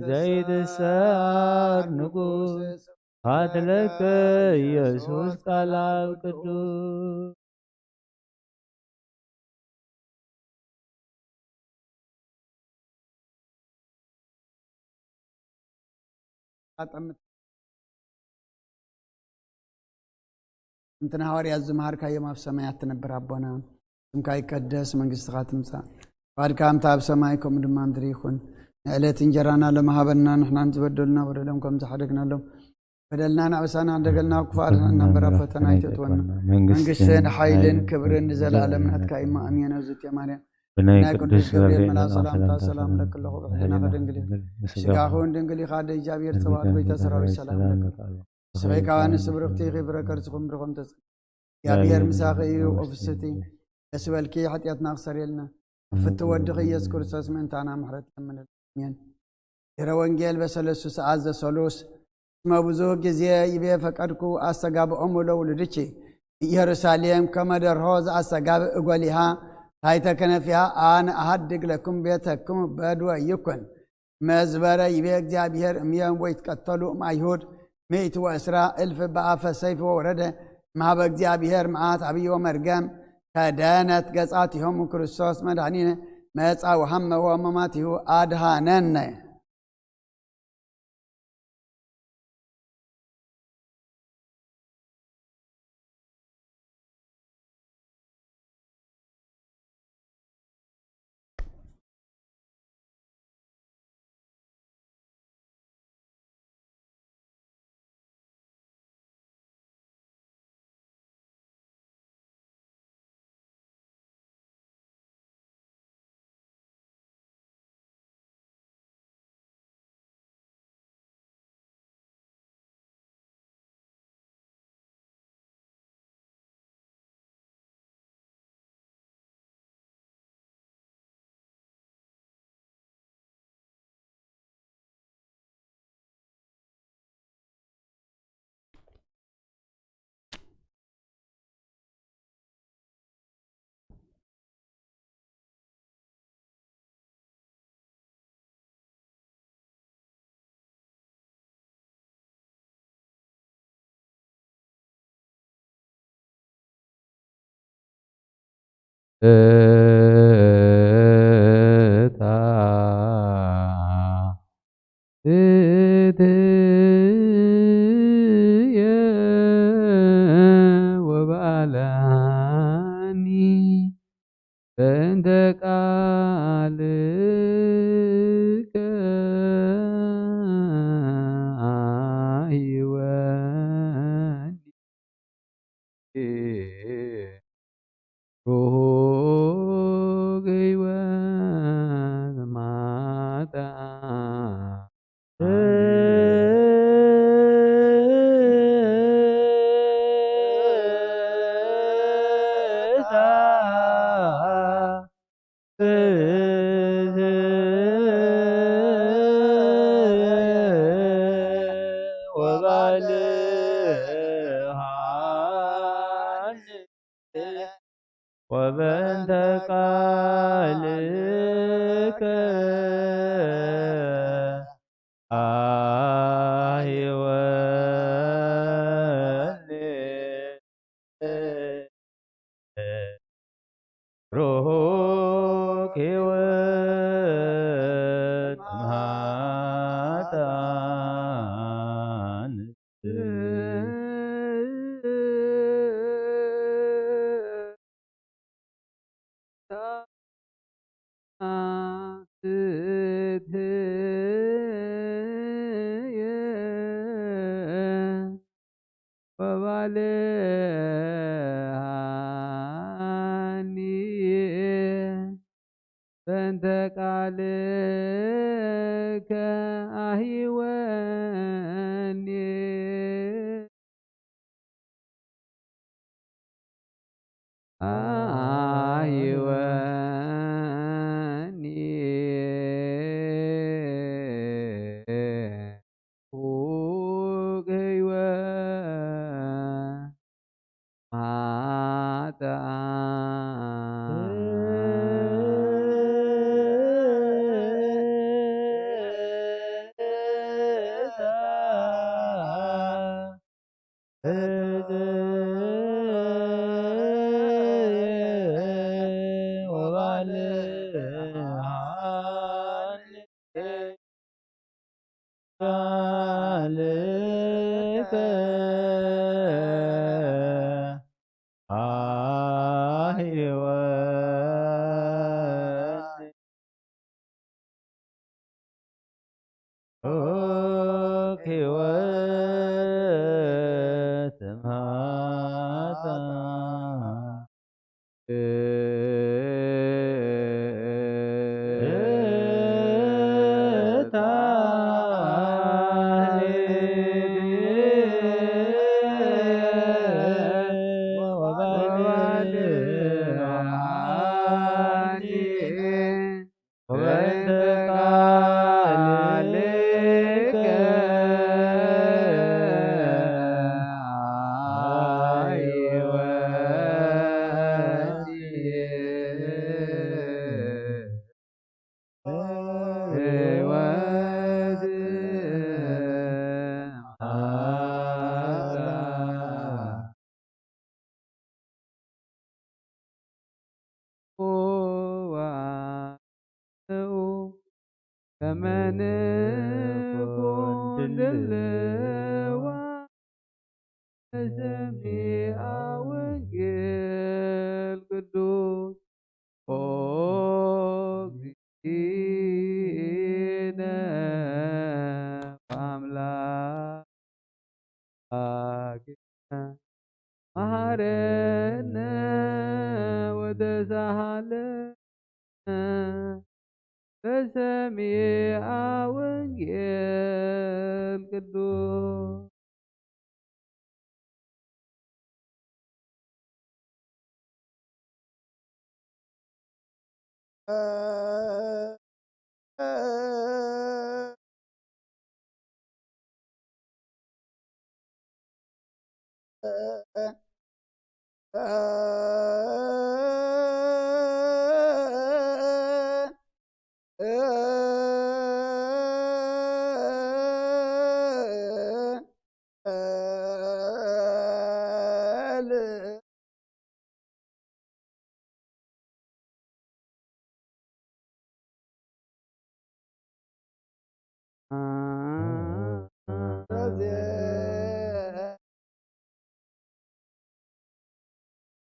ዘይትሰዓር ንጉስ። ስብሐት ለከ ኢየሱስ ቃል አብ ቅዱስ። ኣጠምት። እንትን ሃዋርያት ዝመሃርካዮም ኣብ ሰማያት ትነብር ኣቦና፣ ስምካ ይቀደስ፣ መንግስትኻ ትምጻእ፣ ፍቓድካ ከምታ ኣብ ሰማይ ከምኡ ድማ ምድሪ ይኹን። ንዕለት እንጀራና ሎሚ ሃበና፣ ንሕናን ዝበደሉና በደሎም ከም ዝሓደግናሎም በደልና ናበሳና እንደገልና ክፉኣት ንሕና እምበር ኣብ ፈተና ኣይተእትወና። መንግስትን ሓይልን ክብርን ንዘለኣለም ናትካ እዩ። ኣሜን። እግዝእትየ ማርያም ብናይ ናይ ቅዱስ ቅዱስ ገብርኤል ገብርኤል መልኣክ መልኣክ ሰላምታ ሰላምታ ሰላም ሰላም ለኪ ኣለኹ። ብሕሊናኺ ለኪ ድንግል ኣለኹ። ኢኺ። ብስጋኺ እውን ድንግል ኢኻ። ኣደ እግዚኣብሔር ጸባኦት ጎይታ ሰራዊት ሰላም ለኪ። ሰበይካዋን ስብርኽቲ ኢኺ፣ ፍረ ከርስኹም ብርኹም ተጸ እግዚኣብሔር ምሳኺ እዩ። ኦፍስቲ ደስ በልኪ፣ ሓጢኣትና ክሰርየልና ፍቲ ወድኺ ኢየሱስ ክርስቶስ ምእንታና ምሕረት ለምንልና። ኣሜን። ድሕረ ወንጌል በሰለስቱ ሰዓት ዘሰሉስ እስመ ብዙህ ጊዜ ይቤ ፈቀድኩ አስተጋብኦሙ ለውሉድኪ ኢየሩሳሌም ከመ ደርሆ ዘአስተጋብእ እጎሊሃ ታሕተ ከነፊሃ አነ አሐድግ ለክሙ ቤተክሙ በድወ ይኩን። መዝበረ ይቤ እግዚኣብሔር እምዮም ወይትቀተሉ እም አይሁድ ምእቲ ወእስራ እልፍ በአፈ ሰይፍ ወወረደ እምሃበ እግዚኣብሔር መዓት አብይ ወመርገም ከደነት ገጻቲሆሙ ክርስቶስ መድኃኒነ መጻ ወሐመ ወመማቲሁ አድኃነነ። እታ እትየ ወባልዓኒ በእንተ ቃልከ ኣህይወኒ። ሩሁቅ ህይወት ማጣ ወበእንተ ቃልከ ኣህይወኒ ሩሁቅ ህይወት ማጣን። ወባልዓኒ በእንተ ቃልከ ኣህይወኒ። ኣህይወኒ ሩቅ ህይወት ማጣን። ወባልዓኒ ቃልከ ኣህይወኒ። ሩቅ ህይወት ማጣን። ወበእንተ ቃልከ ከመንኩን ድልዋ ሰሚዐ ወንጌል ቅዱስ ኦ እግዚእነ አምላክነ መሐረነ ወተሳሃለነ በሰሚዐ ወንጌል ቅዱስ።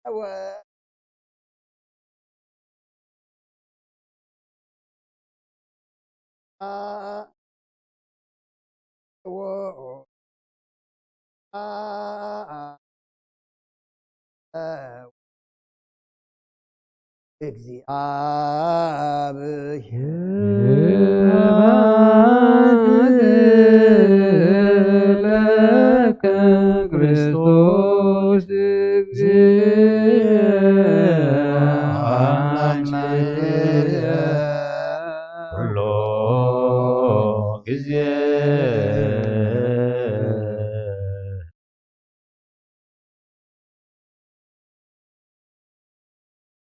እወ። አ-፣ እወ። አ-፣ አ-፣ አ-፣ እግዚአብሔር ይባርክ ለከ ክርስቶስ እግዚእ አምላክ ኩሎ ጊዜ።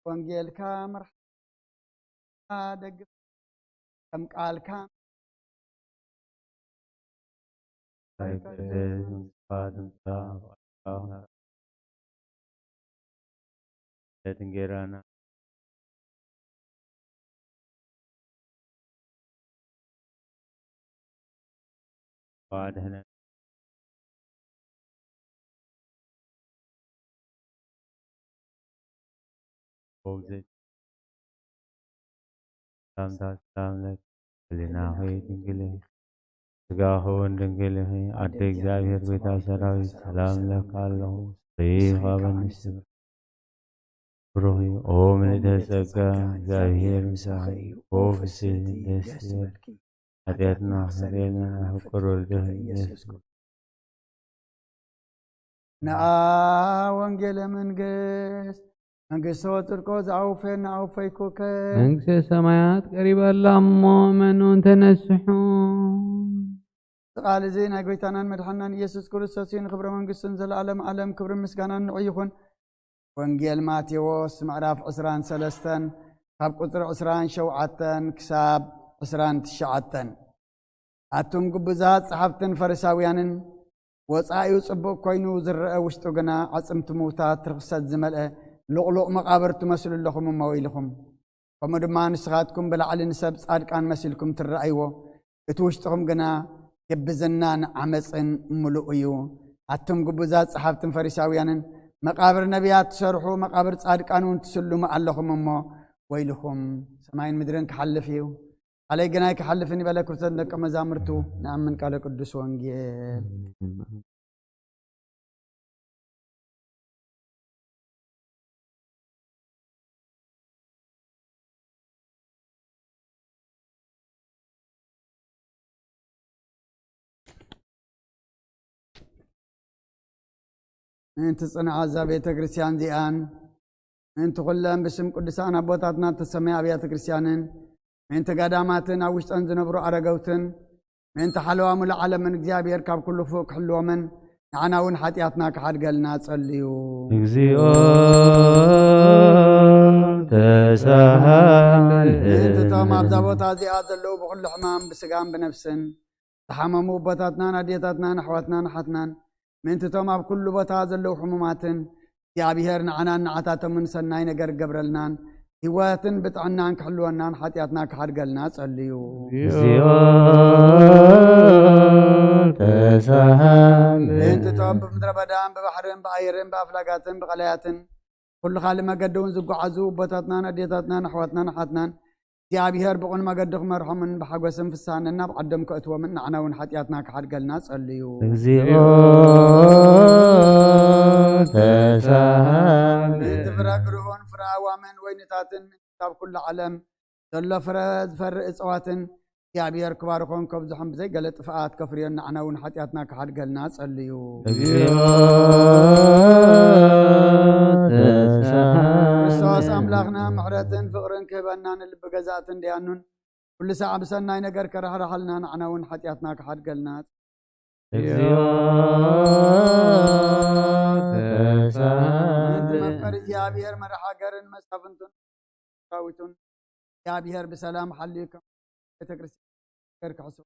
ወንጌልካ ምርሓ ደግፍ ከም ቃልካ እንጌራና ዋድህነ ሰላምታ ሰላም ለኪ ህሊናኺ ድንግል ኢኺ፣ ስጋኺ እውን ድንግል ኢኺ። ኣደ እግዚኣብሔር ቤታ ሰራዊት ሰላም ለካ ኣለኹ። ሪኽ ኣበንስር ብሩኺ ኦ ምልእተ ጸጋ፣ እግዚኣብሔር ምሳኺ እዩ። ኦ ፍስሕቲ ደስ ይበልኪ። ኃጢአትና ኃጢአትና ፍቅር ወልድህ ኢየሱስ ክርስቶስ። ነአ ወንጌለ መንግስት መንግስቶ ጽድቆ ዝአውፌ ነአውፈይኩከ። መንግስተ ሰማያት ቀሪባ ኣላ እሞ እመኑ እንተነስሑ። እዚ ቃል እዚ ናይ ጎይታናን መድሓናን ኢየሱስ ክርስቶስ እዩ። ንክብረ መንግስቱን ዘለዓለም ዓለም ክብርን ምስጋናን ንዑ ይኹን። ወንጌል ማቴዎስ ምዕራፍ ዕስራን ሰለስተን ካብ ቁጽሪ ዕስራን ሸውዓተን ክሳብ ዕስራን ትሽዓተን። ኣቱም ግቡዛት ጸሓፍትን ፈሪሳውያንን፣ ወጻኢኡ ጽቡቕ ኮይኑ ዝረአ ውሽጡ ግና ኣጽምቲ ምውታት ርኽሰት ዝመልአ ልቕሉቕ መቓብር ትመስሉ ኣለኹም እሞ ወይልኹም። ከምኡ ድማ ንስኻትኩም ብላዕሊ ንሰብ ጻድቃን መሲልኩም ትረኣይዎ፣ እቲ ውሽጥኹም ግና ግብዝናን ዓመጽን ምሉእ እዩ። ኣቱም ግቡዛት ጸሓፍትን ፈሪሳውያንን፣ መቓብር ነቢያት ትሰርሑ፣ መቓብር ጻድቃን እውን ትስልሙ ኣለኹም እሞ ወይልኹም። ሰማይን ምድርን ክሓልፍ እዩ፣ ቃለይ ግና ኣይክሓልፍን እዩ በለ። ክርተት ደቀ መዛሙርቱ ንኣምን ቃለ ቅዱስ ወንጌል። ምእንቲ ጽንዓት እዛ ቤተ ክርስቲያን እዚኣን፣ ምእንቲ ኩለን ብስም ቅዱሳን ኣቦታትና እተሰመያ ኣብያተ ክርስቲያንን፣ ምእንቲ ገዳማትን ኣብ ውሽጠን ዝነብሩ ኣረገውትን፣ ምእንቲ ሓለዋ ሙሉእ ዓለምን እግዚኣብሔር ካብ ኩሉ ክፉእ ክሕልዎምን፣ ንዓና እውን ሓጢኣትና ክሓድገልና ጸልዩ። እግዚኦ ተሳሃለነ። ምእንቲ እቶም ኣብዛ ቦታ እዚኣ ዘለዉ ብኹሉ ሕማም ብስጋን ብነፍስን ዝሓመሙ ኣቦታትናን ኣዴታትናን ኣሕዋትናን ኣሓትናን፣ ምእንቲ እቶም ኣብ ኩሉ ቦታ ዘለዉ ሕሙማትን፣ እግዚኣብሔር ንዓናን ንዓታቶምን ሰናይ ነገር ክገብረልናን ህይወትን ብጥዕናን ክሕልወናን ሓጢኣትና ክሓድገልና ጸልዩ። እግዚኦ ተሳሃለነ። ምእንቲ እቶም ብምድረ በዳን ብባሕርን ብኣየርን ብኣፍላጋትን ብቐላያትን ኩሉ ካልእ መገዲ እውን ዝጓዓዙ ኣቦታትናን ኣዴታትናን ኣሕዋትናን ኣሓትናን፣ እግዚኣብሔር ብቕን መገዲ ክመርሖምን ብሓጎስን ፍስሃን ነናብ ዓዶም ከእትዎምን ንዓና እውን ሓጢኣትና ክሓድገልና ጸልዩ። እግዚኦ ተሳሃለነ። ምእንቲ ፍረ ግርሁን ፍረ ኣዋምን ወይንታትን፣ ምእንቲ ኣብ ኩሉ ዓለም ዘሎ ፍረ ዝፈሪ እጽዋትን፣ እግዚኣብሔር ክባርኾን ከብዝሖን ብዘይ ገለ ጥፍኣት ከፍርዮን ንዓና እውን ሓጢኣትና ክሓድገልና ጸልዩ። እግዚኦ ተሳሃለነ። ክርስቶስ ኣምላኽና ምሕረትን ፍቕርን ክህበና ንልቢ ገዛእትን ደያኑን ኩሉ ሳዕ ብሰናይ ነገር ከራሕርሓልና ንዓና እውን ሓጢኣትና ክሓድገልና። እግዚኦ ተሳሃለነ። ምእንቲ መፍቀሪ እግዚኣብሔር መራሒ ሃገርን መሳፍንቱን ሰራዊቱን እግዚኣብሔር ብሰላም ሓልዩ ከም ቤተ ክርስቲያን ክሕሱ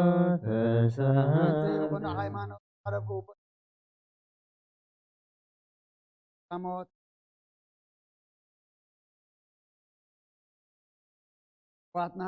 ዮተሳሃ ምእንቲ ይኹን ሃይማኖት ዓረፉ ሞት ኣሕዋትና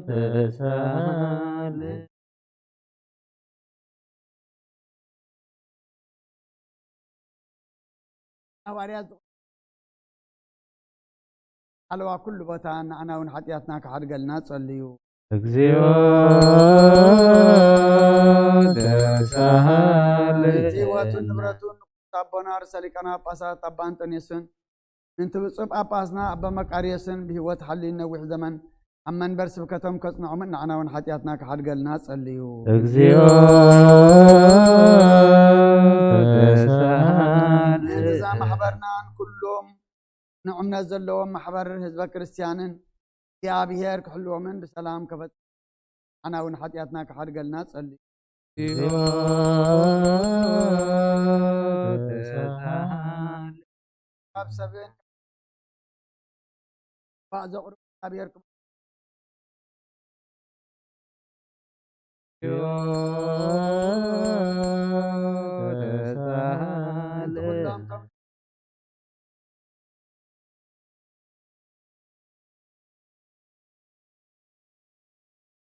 ተሳለ። ሃዋርያት ዝቆ-፣ ኣለዋ ኩሉ ቦታ ንዓና እውን ሓጢኣትና ክሓድገልና ጸልዩ። እግዚኦ ተሳሃለ። እቲ ህይወቱን ንብረቱን ንጉስ ኣቦና ርእሰ ሊቃነ ጳጳሳት ኣባ እንጠንዮስን ምእንቲ ብፁዕ ጳጳስና ኣባ መቃርዮስን ብህይወት ሓልዩ ነዊሕ ዘመን ኣብ መንበር ስብከቶም ከጽንዖምን ንዓና እውን ሓጢኣትና ክሓድገልና ጸልዩ። እግዚኦ ተሳሃለ። ምእንቲ እዛ ማሕበርናን ኩሎም ንእምነት ዘለዎም ማሕበር ህዝበ ክርስትያንን እግዚኣብሔር ክሕልዎምን ብሰላም ከፈጽ-፣ ንዓና እውን ሓጢኣትና ክሓድገልና ጸልዩ። ካብ ሰብን ባእ ዘቕርቡ እግዚኣብሔር ክብ-፣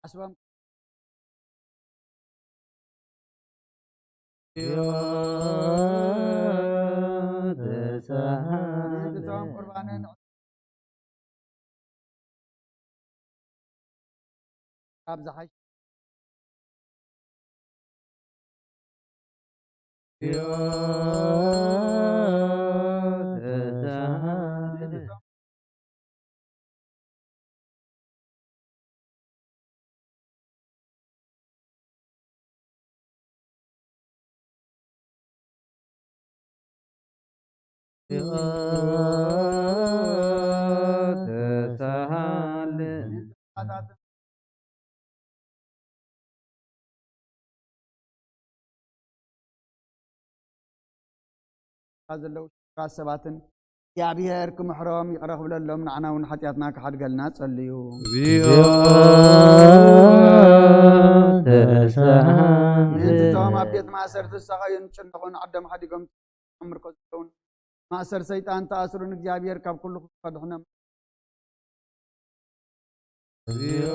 ዓስቦም ምእንቲ እቶም ቁርባንን ካብ ዝሓሽ ዘለዉ ሽግራት ሰባትን እግዚኣብሔር ክምሕሮም ይቕረ ክብለሎም ንዓና እውን ሓጢኣትና ክሓድገልና ጸልዩ። እግዚኦ ተሳሃለ። ምእንቲ እቶም ኣብ ቤት ማእሰርቲ ዝሳቐዩን ዝጭነቑን ዓዶም ሓዲጎም ምርኮ ዘለውን ማእሰር ሰይጣን ተኣስሩን እግዚኣብሔር ካብ ኩሉ ክፈድሕኖም። እግዚኦ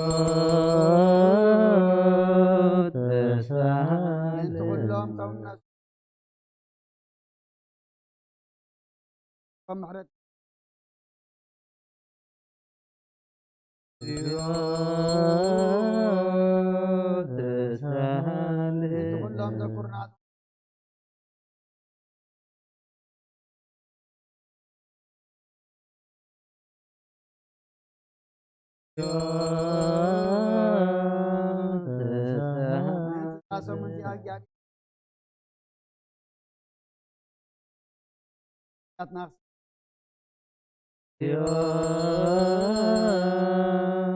ተሳሃለ። ምእንቲ ኩሎም እቶም ነፍስ-፣ ከም ምሕረት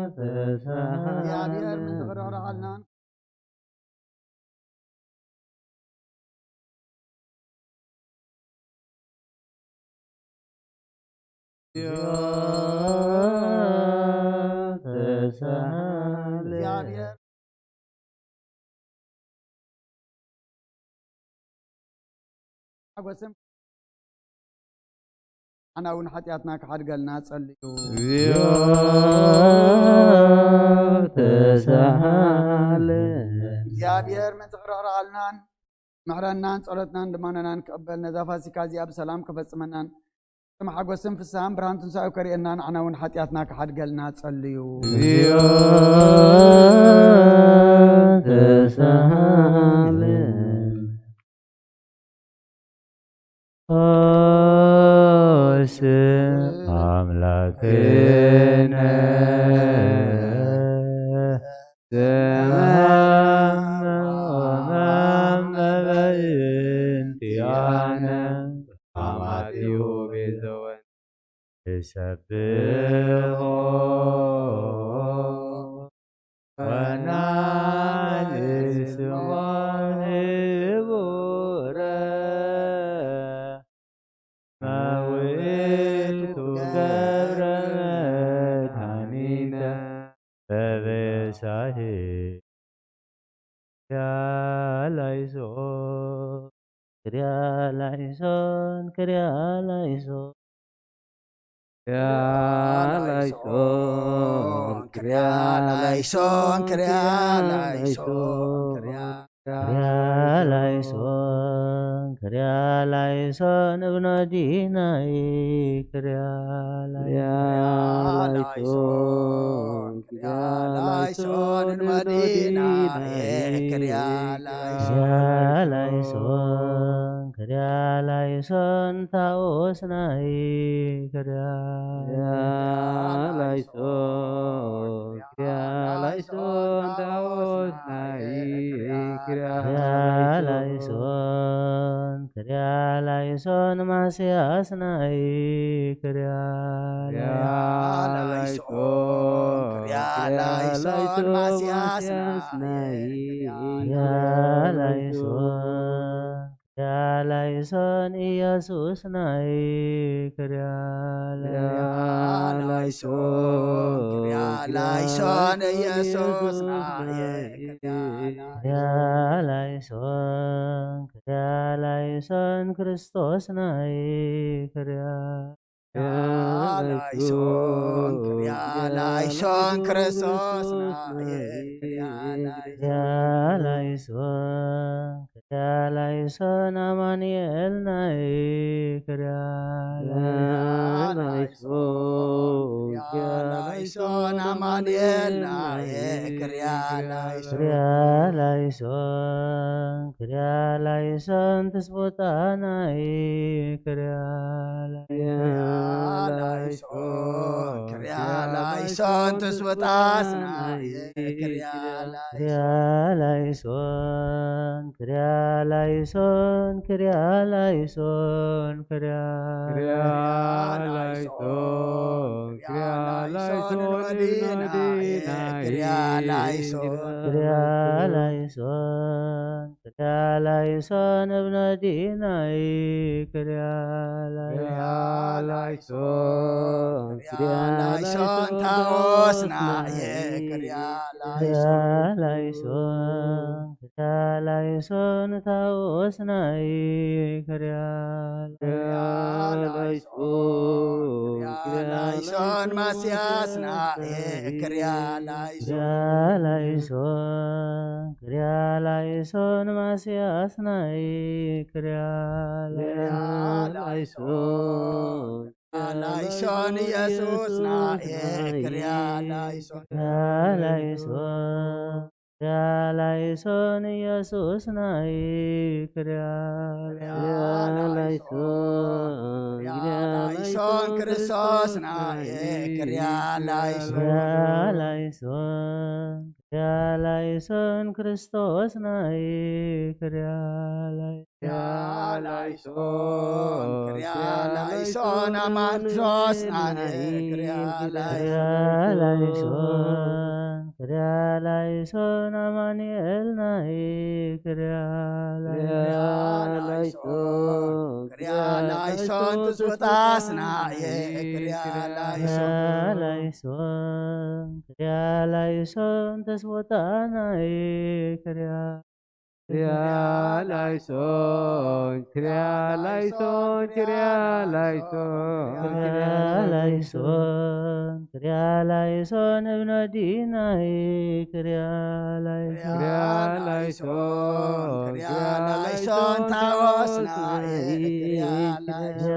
እግዚኣብሔር ምንትኽርኽረኻልናን ሓጎስን ኣና እውን ሓጢኣትና ክሓድገልና ጸልዩ። ተሳሃለ። እግዚኣብሔር ምእንቲ ክርሕርሃልናን ምሕረናን ጸሎትናን ልማነናን ክቕበል ነዛ ፋሲካ እዚኣ ብሰላም ክፈጽመናን፣ ጽም ሓጎስን ፍስሃን ብርሃን ትንሳኤው ከርእየና ንዓና እውን ሓጢኣትና ክሓድገልና ጸልዩ። ተሳሃለ። ኦስ ኣምላክነ ዘመሃመ በእንቲኣነ ኣማቲሁ ቤዘወን ንሰብሖ ወናመስግኖ ህቡረ መውእቱ ገብረ መድኃኒተ ክሪያ ላይሶን፣ ክሪያ ላይሶን፣ ክሪያ ላይሶን፣ ክሪያ ላይሶን፣ ክሪያ ላይሶን፣ ክሪያ ላይሶን እብኖ ዲናይ፣ ክሪያ ላይሶን፣ ክሪያ ላይሶን እብኖ ዲናይ፣ ክሪያ ላይሶን፣ ክሪያ ላይሶን ታኦስናይ፣ ክሪያ ላይሶን፣ ክሪያ ላይሶን ታኦስናይ፣ ክሪያ ላይሶን፣ ክሪያ ላይሶን ማስያስናይ፣ ክሪያ ላይሶን፣ ክሪያ ላይሶን ማስያስናይ፣ ክሪያ ላይሶን፣ ክሪያ ላይሶን ኢየሱስናይ፣ ክሪያ ላይሶን፣ ክሪያ ላይሶን ኢየሱስናይ፣ ክሪያ ላይሶን፣ ክሪያ ላይሶን ክርስቶስናይ፣ ክሪያ ላይሶን፣ ክሪያ ላይሶን ክርስቶስናይ፣ ክሪያ ላይሶን፣ ክሪያ ላይሶን ኣማኑኤልናይ፣ ክሪያ ላይሶን፣ ክሪያ ላይሶን ኣማኑኤልናይ፣ ክሪያ ላይሶን፣ ክሪያ ላይሶን፣ ክሪያ ላይሶን ትስቦታናይ፣ ክሪያ ላይሶን፣ ክሪያ ላይሶን ትስቦታስናይ፣ ክሪያ ላይሶን፣ ክሪያ ላይሶን፣ ክሪያ ላይሶን፣ ክሪያ ላይሶን፣ ክሪያ ላይሶን መዲናይ፣ ክሪያ ላይሶን፣ ክሪያ ላይሶን፣ ክሪያ ላይሶን እብኖ ዲናይ፣ ክሪያ ላይሶን፣ ክሪያ ላይሶን ታኦስናይ፣ ክሪያ ላይሶን፣ ክሪያ ላይሶን ታኦስናይ፣ ክሪያ ላይሶን፣ ክሪያ ላይሶን ማስያስናይ፣ ክሪያ ላይሶን፣ ክሪያ ላይሶን፣ ክሪያ ላይሶን ማስያስናይ፣ ክሪያ ላይሶን፣ ላይሶን ኢየሱስናይ፣ ክሪያ ላይሶን፣ ክሪያ ላይሶን፣ ክሪያ ላይሶን ኢየሱስናይ፣ ክሪያ ላይሶን፣ ክሪያ ላይሶን ክርስቶስናይ፣ ክሪያ ላይሶን፣ ክሪያ ላይሶን፣ ክሪያ ላይሶን ክርስቶስናይ፣ ክሪያ ላይሶን፣ ክሪያ ላይሶን ኣማን ክርስቶስናይ፣ ክሪያ ክሪያ ላይሶን፣ ላይሶን፣ ክሪያ ላይሶን ኣማኑኤልናይ፣ ክሪያ ክሪያ ላይሶን፣ ላይሶን፣ ክሪያ ላይሶን ትስቦታስናይ፣ ክሪያ ላይሶን፣ ላይሶን፣ ክሪያ ላይሶን ተስቦታናይ፣ ክሪያ ክሪያ ላይሶን፣ ክሪያ ላይሶን፣ ክሪያ ላይሶን፣ ክሪያ ላይሶን፣ ክሪያ ላይሶን እብኖ ዲናይ፣ ክሪያ ላይሶን፣ ክሪያ ላይሶን፣ ክሪያ ላይሶን ታወስናይ፣ ክሪያ ላይሶን፣ ክሪያ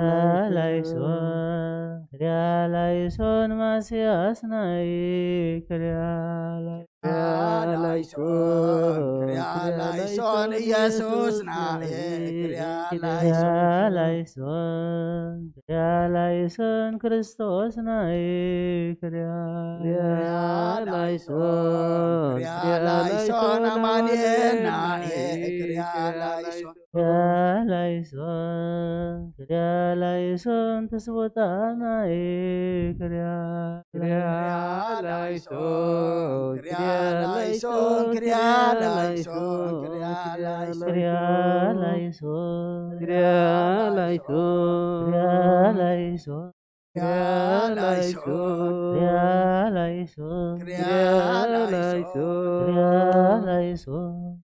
ላይሶን፣ ክሪያ ላይሶን ማስያስናይ፣ ክሪያ ላይሶን፣ ክሪያ ላይሶን፣ ክሪያ ላይሶን ኢየሱስናይ፣ ክሪያ ክሪያ ላይሶን፣ ላይሶን፣ ክሪያ ላይሶን ክርስቶስናይ፣ ክሪያ ክሪያ ላይሶን፣ ክሪያ ክሪያ ላይሶን ላይሶን፣ ኣማኑኤልናይ፣ ክሪያ ክሪያ ላይሶን፣ ላይሶን፣ ክሪያ ላይሶን፣ ክሪያ ላይሶን ተስቦታናይ፣ ክሪያ ክሪያ ላይሶን፣ ክሪያ ላይሶን፣ ክሪያ ላይሶን፣ ክሪያ ላይሶን፣ ክሪያ ላይሶን፣ ክሪያ ላይሶን፣ ክሪያ ላይሶን፣ ክሪያ ላይሶን፣ ክሪያ ላይሶን፣ ክሪያ ላይሶን፣ ክሪያ ላይሶን፣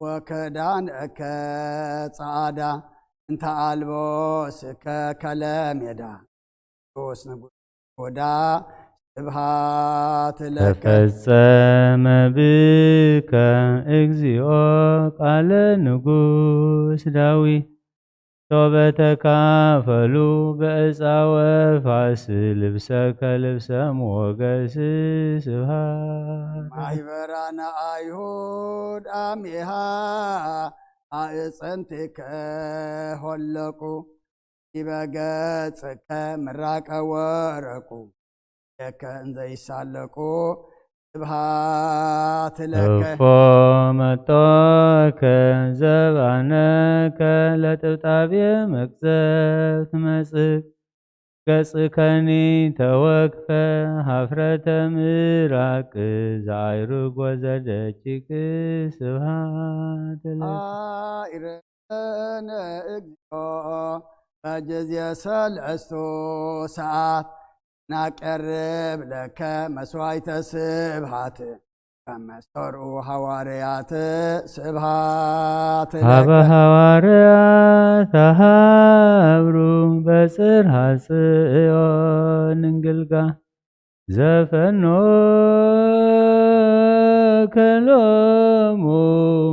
ወክዳንከ ጸዓዳ፣ እንተ ኣልቦ ስከ ከለሜዳ። ንጉስ ንጉስ ይሁዳ ስብሃት ለከ። ተፈጸመ ብከ እግዚኦ ቃለ ንጉስ ዳዊት። ሶበ ተካፈሉ በዕፃ ወፋስ ልብሰከ ልብሰ ሞገስ ስብሃት። ማህበራነ አይሁድ አሜሃ አእፀንቲከ ሆለቁ። ዲበ ገጽከ ምራቀ ወረቁ። የከ እንዘ ይሳለቁ ስብሃት ለከ። እፎ መጦከ ዘባነከ ለጥብጣብየ መቅዘፍት መጽእ። ገጽከኒ ተወክፈ ሀፍረተ ምራቅ ዘአይሩግ ወዘደቂቅ ስብሃት ለከ። አነ እግዚኦ በጊዜ ሰለስቱ ሰዓት ናቀርብ ለከ መስዋዕተ ስብሃት ከመ ሰርኡ ሃዋርያት ስብሃት ሃበ ለከ። ሃዋርያት ተሃብሩ በጽርሃ ጽዮን እንግልጋ ዘፈኖ ከሎሙ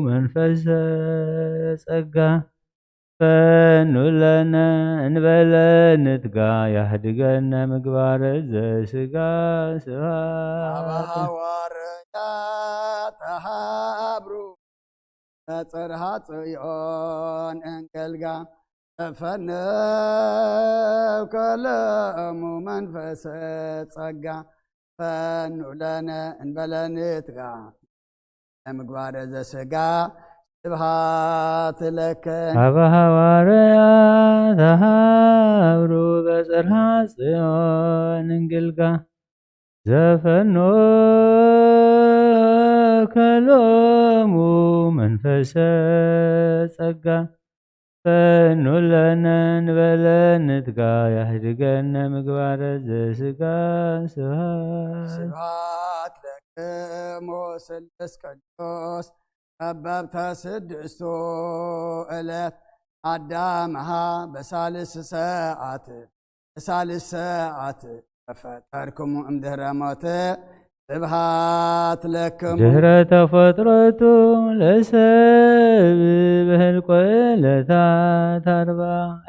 መንፈሰ ጸጋ ፈኑ ለነ እንበለ ንትጋ ያህድገነ ምግባረ ዘስጋ ስብሃት። ሃበ ሃዋርያት ተሃብሩ በጽርሃ ጽዮን እንገልጋ ተፈነው ከለሙ መንፈሰ ጸጋ ፈኑ ለነ እንበለ ንትጋ ለምግባረ ዘስጋ ስብሃት ለከ። ሃበ ሃዋርያት ተሃብሩ በጽርሃ ጽዮን እንግልጋ ዘፈኖ ከሎሙ መንፈሰ ጸጋ ፈኑ ለነ እንበለ ንትጋ ያህድገነ ምግባረ ዘስጋ ስብሃት። ስብሃት ለክሙ ስሉስ ቅዱስ ከበብተ ስድስቱ ዕለት አዳምሃ በሳልስ ሰዓት በሳልስ ሰዓት ተፈጠርክሙ እምድህረ ሞት ስብሃት ለክሙ። ድህረ ተፈጥሮቱ ለሰብ በህልቆ ዕለታት አርባ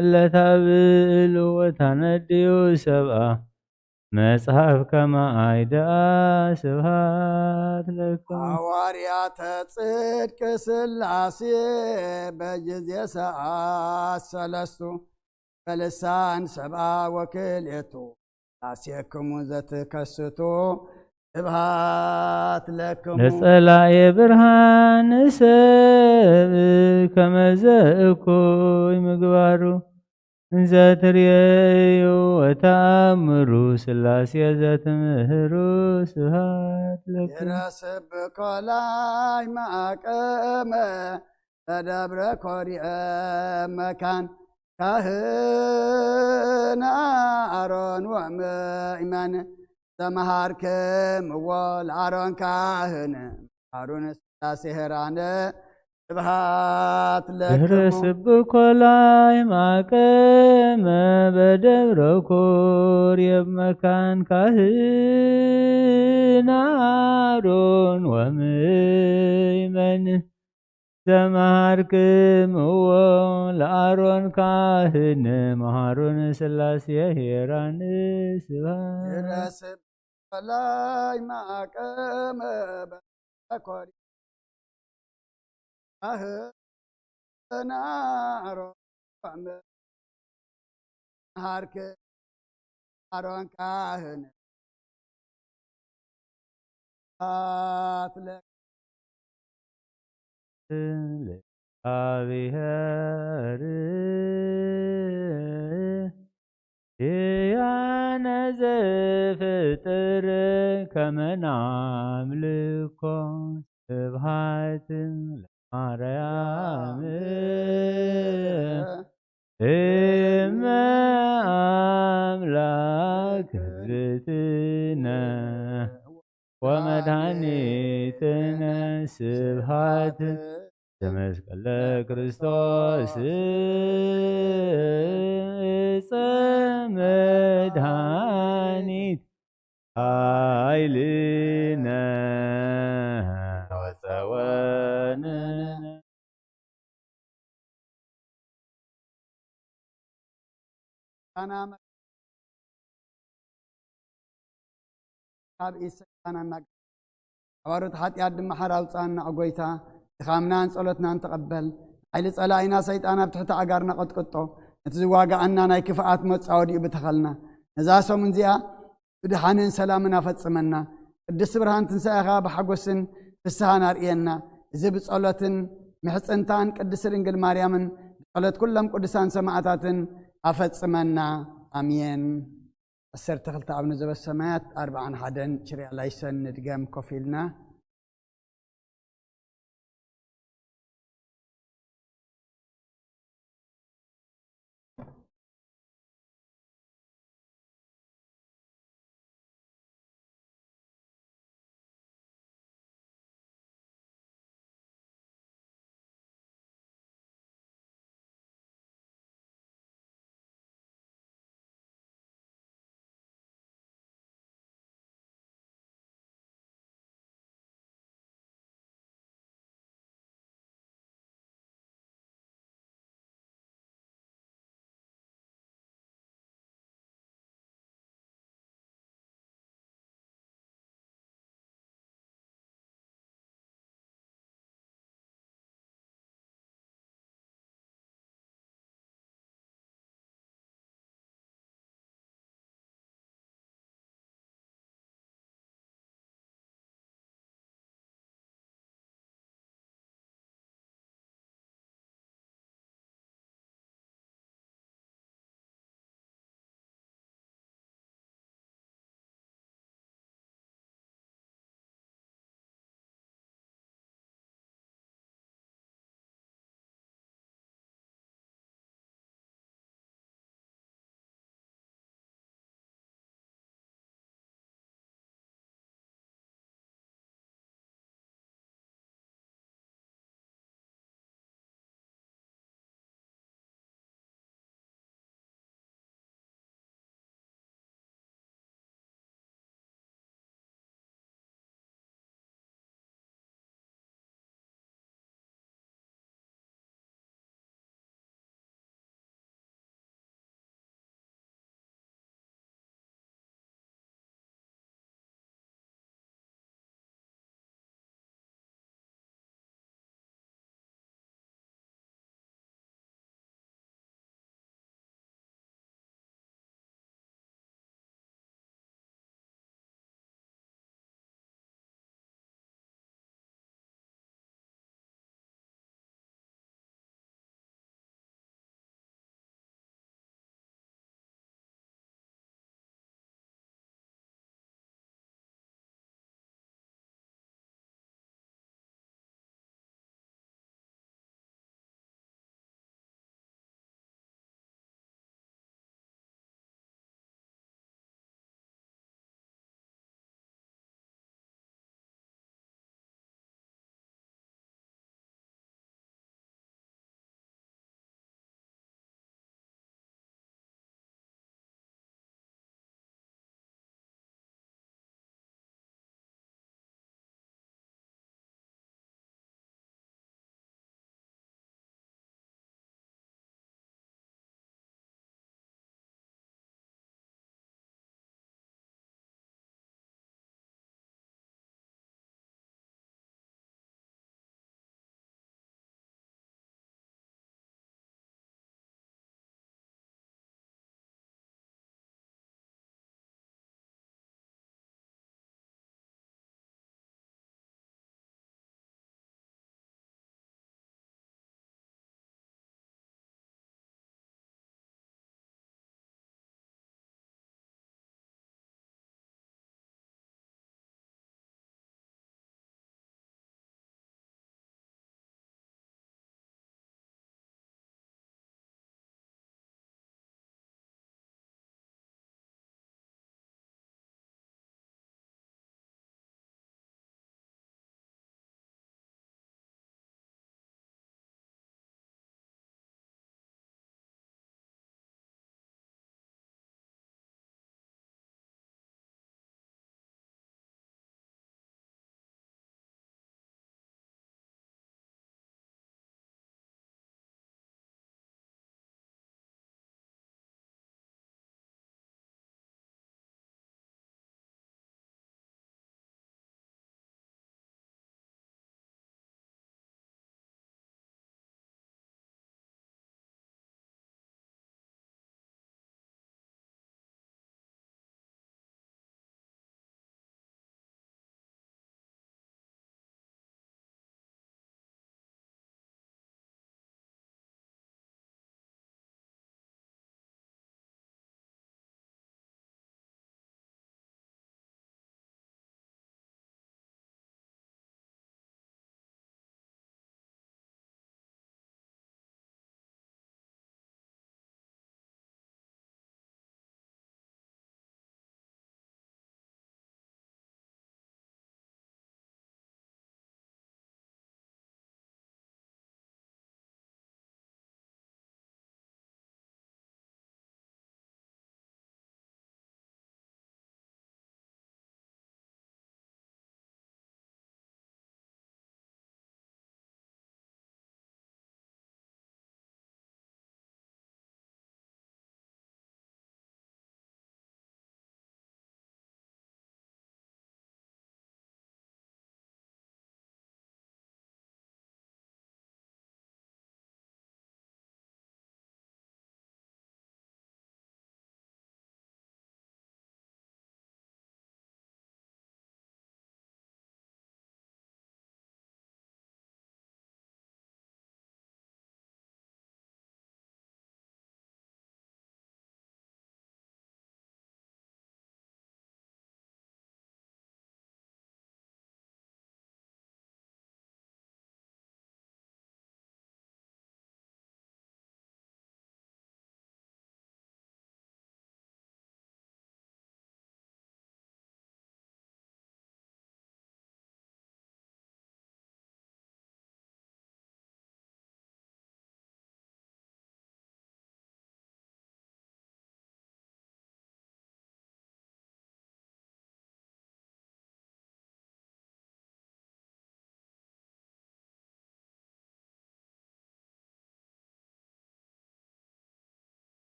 እለታ ብእሉ ወታነድዩ ሰብአ መጽሐፍ ከመ አይደአ ስብሃት ለክሙ። ሐዋርያተ ጽድቅ ስላሴ በጊዜ ሰዓት ሰለስቱ በልሳን ሰብአ ወክልኤቱ ላሴክሙ ዘትከስቱ ስብሃት ለክሙ። ለጸላኤ ብርሃን ሰብ ከመዘ እኩይ ምግባሩ እንዘ ትርእዩ ወተአምሩ ስላሴ ዘትምህሩ ስብሃት ለክሙ። ይረስብ ኮላይ ማቀመ በደብረ ኮርየ መካን ካህን አሮን ወምእመን ዘመሃርክምዎ ለአሮን ካህን አሮን ስላሴ ሄራነ ስብሃት ድህረ ለክሙ። ስብኮ ላይ ማቀመ በደብረ ኮርየብ መካን ካህን አሮን ወምእመን ዘመሃርክምዎ ለአሮን ካህን መሃሩን ስላሴ ሄራን ስብሃት። ድህረ ስብኮ ላይ ማቀመ በደብረ ኮርየ ካህን አሮን መሃርክ አሮን ካህን አትለ ለእግዚአብሔር ያነ ዘፍጥር ከመ ናምልኮ ስብሃት ለማርያም እመ አምላክ ክብርትነ ወመድኃኒትነ ስብሃት መስቀለ ክርስቶስ ዕፀ መድኃኒት ኃይልነ ወፀወንነ። ጣና መ-፣ ካብ ኢድ ሰይጣን ኣናግ-፣ ካብ ኣሮት ሓጢኣት ድማ ሓር ኣውፅኣና፣ ኦ ጎይታ። ድኻምናን ጸሎትናን ተቐበል። ሓይሊ ጸላኢና ሰይጣን ኣብ ትሕቲ ኣጋርና ቀጥቅጦ። ነቲ ዝዋግኣና ናይ ክፍኣት መጻወዲኡ ብተኸልና። ነዛ ሰሙን እዚኣ ብድሓንን ሰላምን ኣፈጽመና። ቅድስቲ ብርሃን ትንሳኤኻ ብሓጎስን ፍስሃን ኣርእየና። እዚ ብጸሎትን ምሕጽንታን ቅድስቲ ድንግል ማርያምን ብጸሎት ኩሎም ቅዱሳን ሰማዕታትን ኣፈጽመና። ኣሜን። ዓሰርተ ክልተ ኣብነ ዘበሰማያት ኣርብዓን ሓደን ችርያ ላይሰን ንድገም ኮፍ ኢልና።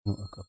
No, okay.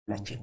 ናቸው።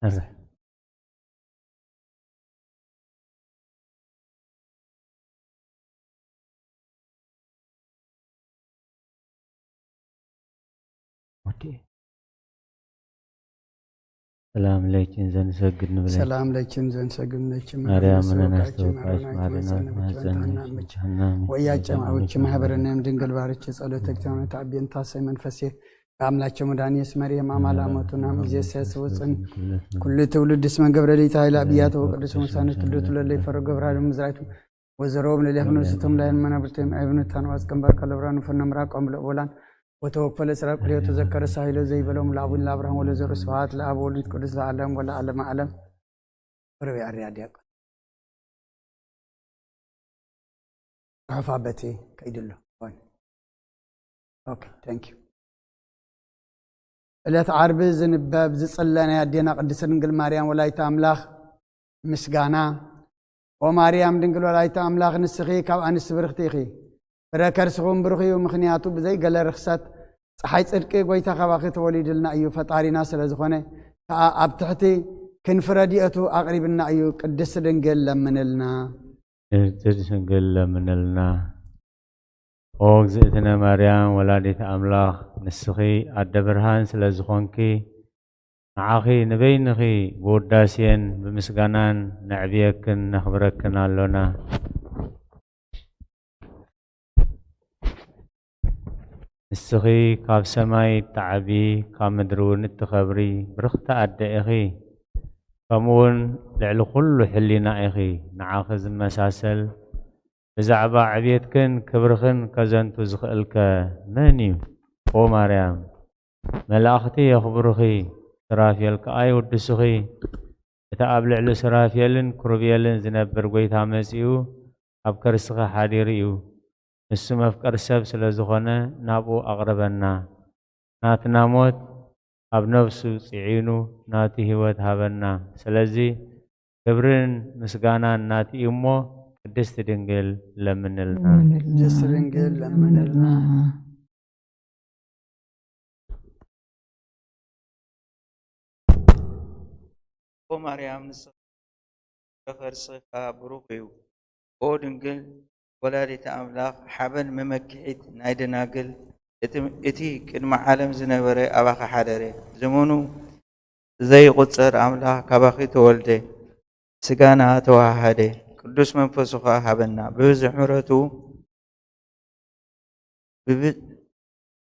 ነርሕ። ወዲ ሰላም ለኪን ዘንሰግድ ንብለኪ። ሰላም ለኪን ዘንሰግድ ንብለኪ። ማርያም ማርያም ምንን ምንን ኣስተወቃሽ ኣስተወቃሽ ማርያም ማርያም ማርያም ማርያም ማርያም ወያጨም ኣውኪ ማህበረነ ድንግል ባርኪ ጸሎተ እግዚአብሔር ተዓቢ እንታሰይ መንፈሴ በአምላቸው መድኃኒት መርየም አማላሞቱና ሚዜ ሲያስወፅን ኩሉ ትውልድ እስመ ገብረ ሊት ኃይል አብያተ ወቅዱስ ሙሳነ ትውልድ ለለ ይፈሩ ገብራ ምዝራይቱ ወዘሮም ለሊያፍ ነፍስቶም ላይ መናብርቶም አይብኑ ታንዋስ ግንባር ከለብራኑ ፈነምራ ቆም ለኦላን ወተወክፈለ ስራ ቅልዮ ተዘከረ ሳይሎ ዘይበሎም ለአቡን ለአብርሃም ወለዘሩ ስብሐት ለአብ ወልድ ቅዱስ ለዓለም ወለዓለመ ዓለም። ርቤ ኣርያ ዲያቆን ጽሑፋ በቲ ከይድሎ። ኦኬ፣ thank you። ዕለት ዓርቢ ዝንበብ ዝጽለ ናይ ኣዴና ቅድስት ድንግል ማርያም ወላዲተ ኣምላኽ ምስጋና። ኦ ማርያም ድንግል ወላዲተ ኣምላኽ፣ ንስኺ ካብ ኣንስቲ ብርኽቲ ኢኺ፣ ፍረ ከርስኹም ብሩኽ እዩ፣ ምኽንያቱ ብዘይ ገለ ርኽሰት ጸሓይ ጽድቂ ጐይታ ካባኺ ተወሊዱልና እዩ፣ ፈጣሪና ስለ ዝኾነ ከኣ ኣብ ትሕቲ ክንፊ ረድኤቱ ኣቕሪብና እዩ፣ ቅድስት ድንግል ለምንልና። ቅድስት ድንግል ለምንልና። ኦ እግዝእትነ ማርያም ወላዲተ ኣምላኽ፣ ንስኺ ኣደ ብርሃን ስለ ዝኾንኪ፣ ንዓኺ ንበይንኺ ብውዳሴን ብምስጋናን ነዕብየክን ነኽብረክን ኣሎና። ንስኺ ካብ ሰማይ እትዓቢ፣ ካብ ምድሪ እውን እትኸብሪ ብርኽቲ ኣደ ኢኺ። ከምኡውን ልዕሊ ኩሉ ሕሊና ኢኺ። ንዓኺ ዝመሳሰል ብዛዕባ ዕብየትክን ክብርኽን ከዘንቱ ዝኽእልከ መን እዩ? ኦ ማርያም፣ መላእኽቲ የኽብሩኺ፣ ሱራፌል ከኣ ይውድሱኺ። እቲ ኣብ ልዕሊ ሱራፌልን ክሩቤልን ዝነብር ጐይታ መጺኡ ኣብ ከርስኺ ሓዲሩ እዩ። ንሱ መፍቀር ሰብ ስለ ዝኾነ ናብኡ ኣቕርበና። ናትና ሞት ኣብ ነፍሱ ጽዒኑ ናቱ ህይወት ሃበና። ስለዚ ክብርን ምስጋናን ናቱ እዩ እሞ ቅድስቲ ድንግል ለምንልና። ለምንልና። ቅድስት ድንግል ለምንልና። ኦ ማርያም፣ ንስኺ ፍረ ከርስኺ ኸኣ ብሩኽ እዩ። ኦ ድንግል ወላዲተ ኣምላኽ፣ ሓበን መመክሒት ናይ ደናግል፣ እቲ፣ እቲ ቅድሚ ዓለም ዝነበረ ኣባኺ ሓደረ። ዘመኑ ዘይቁጸር ኣምላኽ ካባኺ ተወልደ፣ ስጋና ተዋሃሃደ፣ ቅዱስ መንፈሱ ኸኣ ሃበና። ብብዝሒ ምሕረቱ፣ ብብ-፣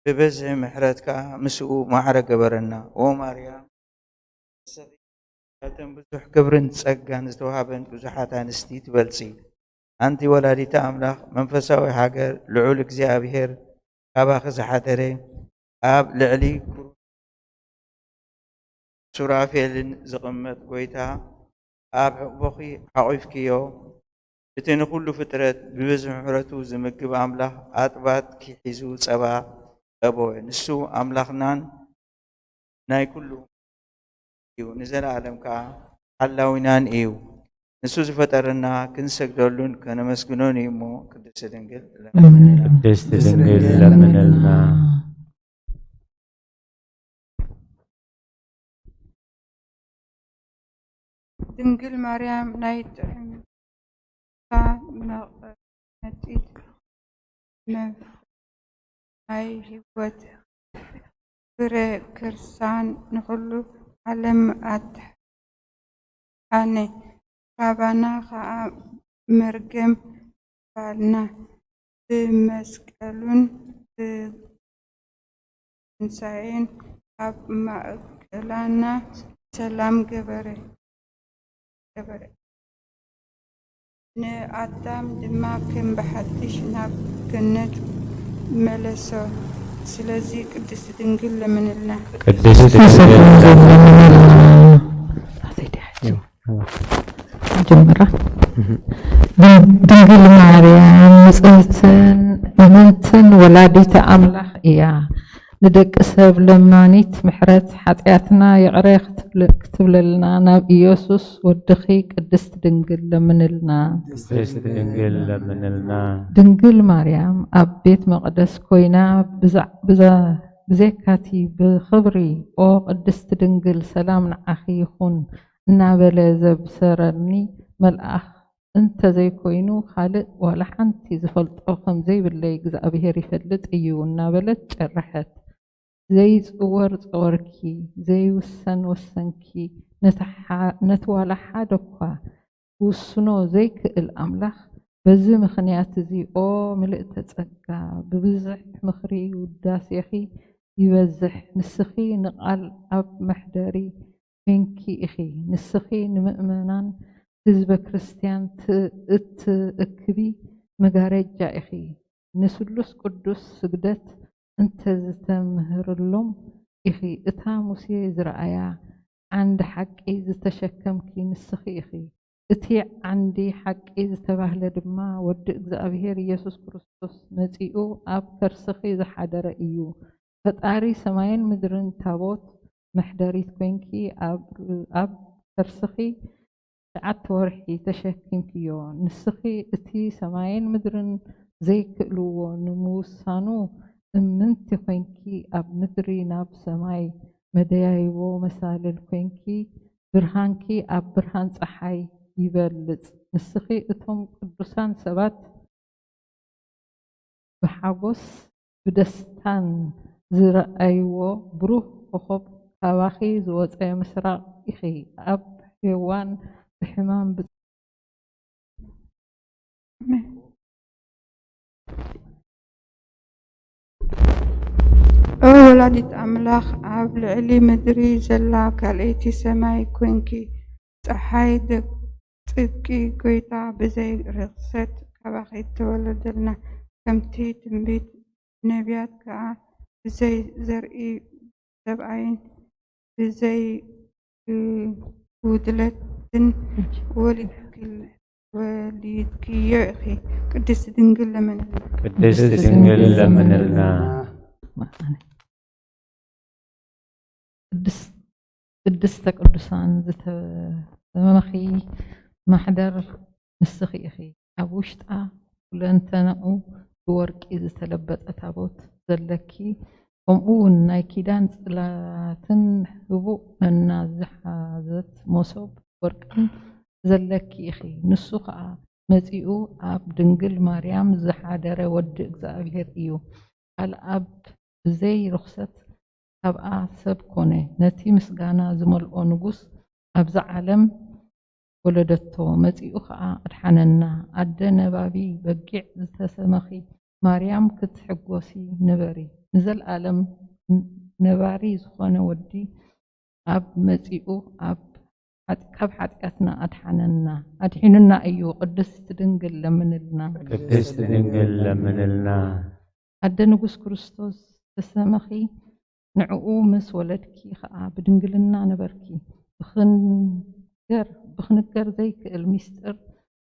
ብብዝሒ ምሕረት ከኣ ምስኡ ማዕረ ገበረና። ኦ ማርያም፣ ንስኺ ካብተን ብዙሕ ክብርን ጸጋን ዝተዋህበን ብዙሓት ኣንስቲ ትበልጺ። ኣንቲ ወላዲተ ኣምላኽ፣ መንፈሳዊ ሃገር ልዑል እግዚኣብሔር ካባኺ ዝሓደረ፣ ኣብ ልዕሊ ሱራፌልን ዝቕመጥ ጐይታ፣ ኣብ ሕቕፎኺ ሓቑፍክዮ። እቲ ንኹሉ ፍጥረት ብብዝሒ ምሕረቱ ዝምግብ ኣምላኽ፣ ኣጥባትኪ ሒዙ ጸባ ቀበወ። ንሱ ኣምላኽናን ናይ ኩሉ እዩ፣ ንዘለኣለም ከኣ ሓላዊናን እዩ። ንሱ ዝፈጠረና ክንሰግደሉን ከነመስግኖን እዩ እሞ፣ ቅድስቲ ድንግል ለምንልና። ቅድስቲ ድንግል ለምንልና። ድንግል ማርያም ናይ ጥዕምታ መቐመጢት፣ መፍረይት ናይ ህይወት ፍረ ከርሳን ንኹሉ ዓለም ኣትሓነ፣ ካባና ኸኣ መርገም ኣጥፋኣልና፣ ብመስቀሉን ብትንሳኤን ኣብ ማእከላና ሰላም ገበረ፣ ገበረ። ንኣዳም ድማ ከም ብሓድሽ ናብ ገነት መለሶ። ስለዚ ቅድስቲ ድንግል ለምንልና። ቅድስቲ ድንግል ለምንልና። ኣሰይ፣ ድያ ሕጂ? ጀምራ። ድን-፣ ድንግል ማርያም ንጽህትን እምንትን ወላዲተ ኣምላኽ እያ። ንደቂ ሰብ ለማኒት ምሕረት፣ ሓጢኣትና ይቕረ ክትብለ-፣ ክትብለልና ናብ ኢየሱስ ወድኺ ቅድስት ድንግል ለምንልና። ቅድስት ድንግል ለምንልና። ድንግል ማርያም ኣብ ቤት መቕደስ ኮይና ብዛ-፣ ብዛ-፣ ብዘይካቲ ብኽብሪ ኦ ቅድስቲ ድንግል ሰላም ንዓኺ ይኹን እናበለ ዘብሰረኒ መልኣኽ እንተ ዘይኮይኑ ካልእ ዋላ ሓንቲ ዝፈልጦ ከም ዘይብለይ እግዚኣብሔር ይፈልጥ እዩ እናበለት ጨረሐት። ዘይጽወር ጸወርኪ፣ ዘይውሰን ወሰንኪ፣ ነቲ ዋላ ሓደ እኳ ክውስኖ ዘይክእል ኣምላኽ፣ በዚ ምኽንያት እዚ ኦ ምልእተ ጸጋ፣ ብብዝሕ ምኽሪ ውዳሴኺ ይበዝሕ። ንስኺ ንቓል ኣብ መሕደሪ ኮንኪ ኢኺ። ንስኺ ንምእመናን ህዝበ ክርስቲያን እትእክቢ መጋረጃ ኢኺ። ንስሉስ ቅዱስ ስግደት እንተዝተምህርሎም ኢኺ እታ ሙሴ ዝረኣያ ዓንዲ ሓቂ ዝተሸከምኪ ንስኺ ኢኺ። እቲ ዓንዲ ሓቂ ዝተባህለ ድማ ወዲ እግዚኣብሔር ኢየሱስ ክርስቶስ መጺኡ ኣብ ከርስኺ ዝሓደረ እዩ። ፈጣሪ ሰማይን ምድርን ታቦት መሕደሪት ኮይንኪ ኣብ ከርስኺ ትሽዓተ ወርሒ ተሸኪምክዮ። ንስኺ እቲ ሰማይን ምድርን ዘይክእልዎ ንምውሳኑ እምንቲ ኮይንኪ ኣብ ምድሪ ናብ ሰማይ መደያይቦ መሳልል ኮይንኪ ብርሃንኪ ኣብ ብርሃን ጸሓይ ይበልጽ። ንስኺ እቶም ቅዱሳን ሰባት ብሓጎስ ብደስታን ዝረኣይዎ ብሩህ ኮኾብ ካባኺ ዝወጸ ምስራቕ ኢኺ። ኣብ ሄዋን ብሕማም ብ ኦ ወላዲት ኣምላኽ ኣብ ልዕሊ ምድሪ ዘላ ካልኣይቲ ሰማይ ኮንኪ። ጸሓይ ጽድቂ ጎይታ ብዘይ ርኽሰት ካባኺ ተወለደልና። ከምቲ ትንቢት ነቢያት ከኣ ብዘይ ዘርኢ ሰብኣይን ብዘይ ጉድለትን ወሊድክዮ ኢኺ። ቅድስቲ ድንግል ለምንልና። ቅድስቲ ድንግል ለምንልና። ቅድስተ ቅዱሳን ዝተመኺ ማሕደር ንስኺ ኢኺ። ኣብ ውሽጣ ኩለንተንኡ ብወርቂ ዝተለበጠ ታቦት ዘለኪ፣ ከምኡ እውን ናይ ኪዳን ጽላትን ህቡእ መና ዝሓዘት መሶብ ወርቅን ዘለኪ ኢኺ። ንሱ ኸኣ መጺኡ ኣብ ድንግል ማርያም ዝሓደረ ወዲ እግዚኣብሔር እዩ። ቃል ኣብ ብዘይ ርኹሰት ካብኣ ሰብ ኮነ። ነቲ ምስጋና ዝመልኦ ንጉስ ኣብዛ ዓለም ወለደቶ፣ መጺኡ ኸኣ ኣድሓነና። ኣደ ነባቢ በጊዕ ዝተሰመኺ ማርያም ክትሕጎሲ ንበሪ። ንዘልኣለም ነባሪ ዝኾነ ወዲ ኣብ መጺኡ ኣብ ካብ ሓጢኣትና ኣድሓነና ኣድሒኑና እዩ። ቅድስቲ ድንግል ለምንልና። ቅድስቲ ድንግል ለምንልና። ኣደ ንጉስ ክርስቶስ ዝተሰመኺ ንዕኡ ምስ ወለድኪ ኸኣ ብድንግልና ንበርኪ። ብኽንገር ብኽንገር ዘይክእል ሚስጥር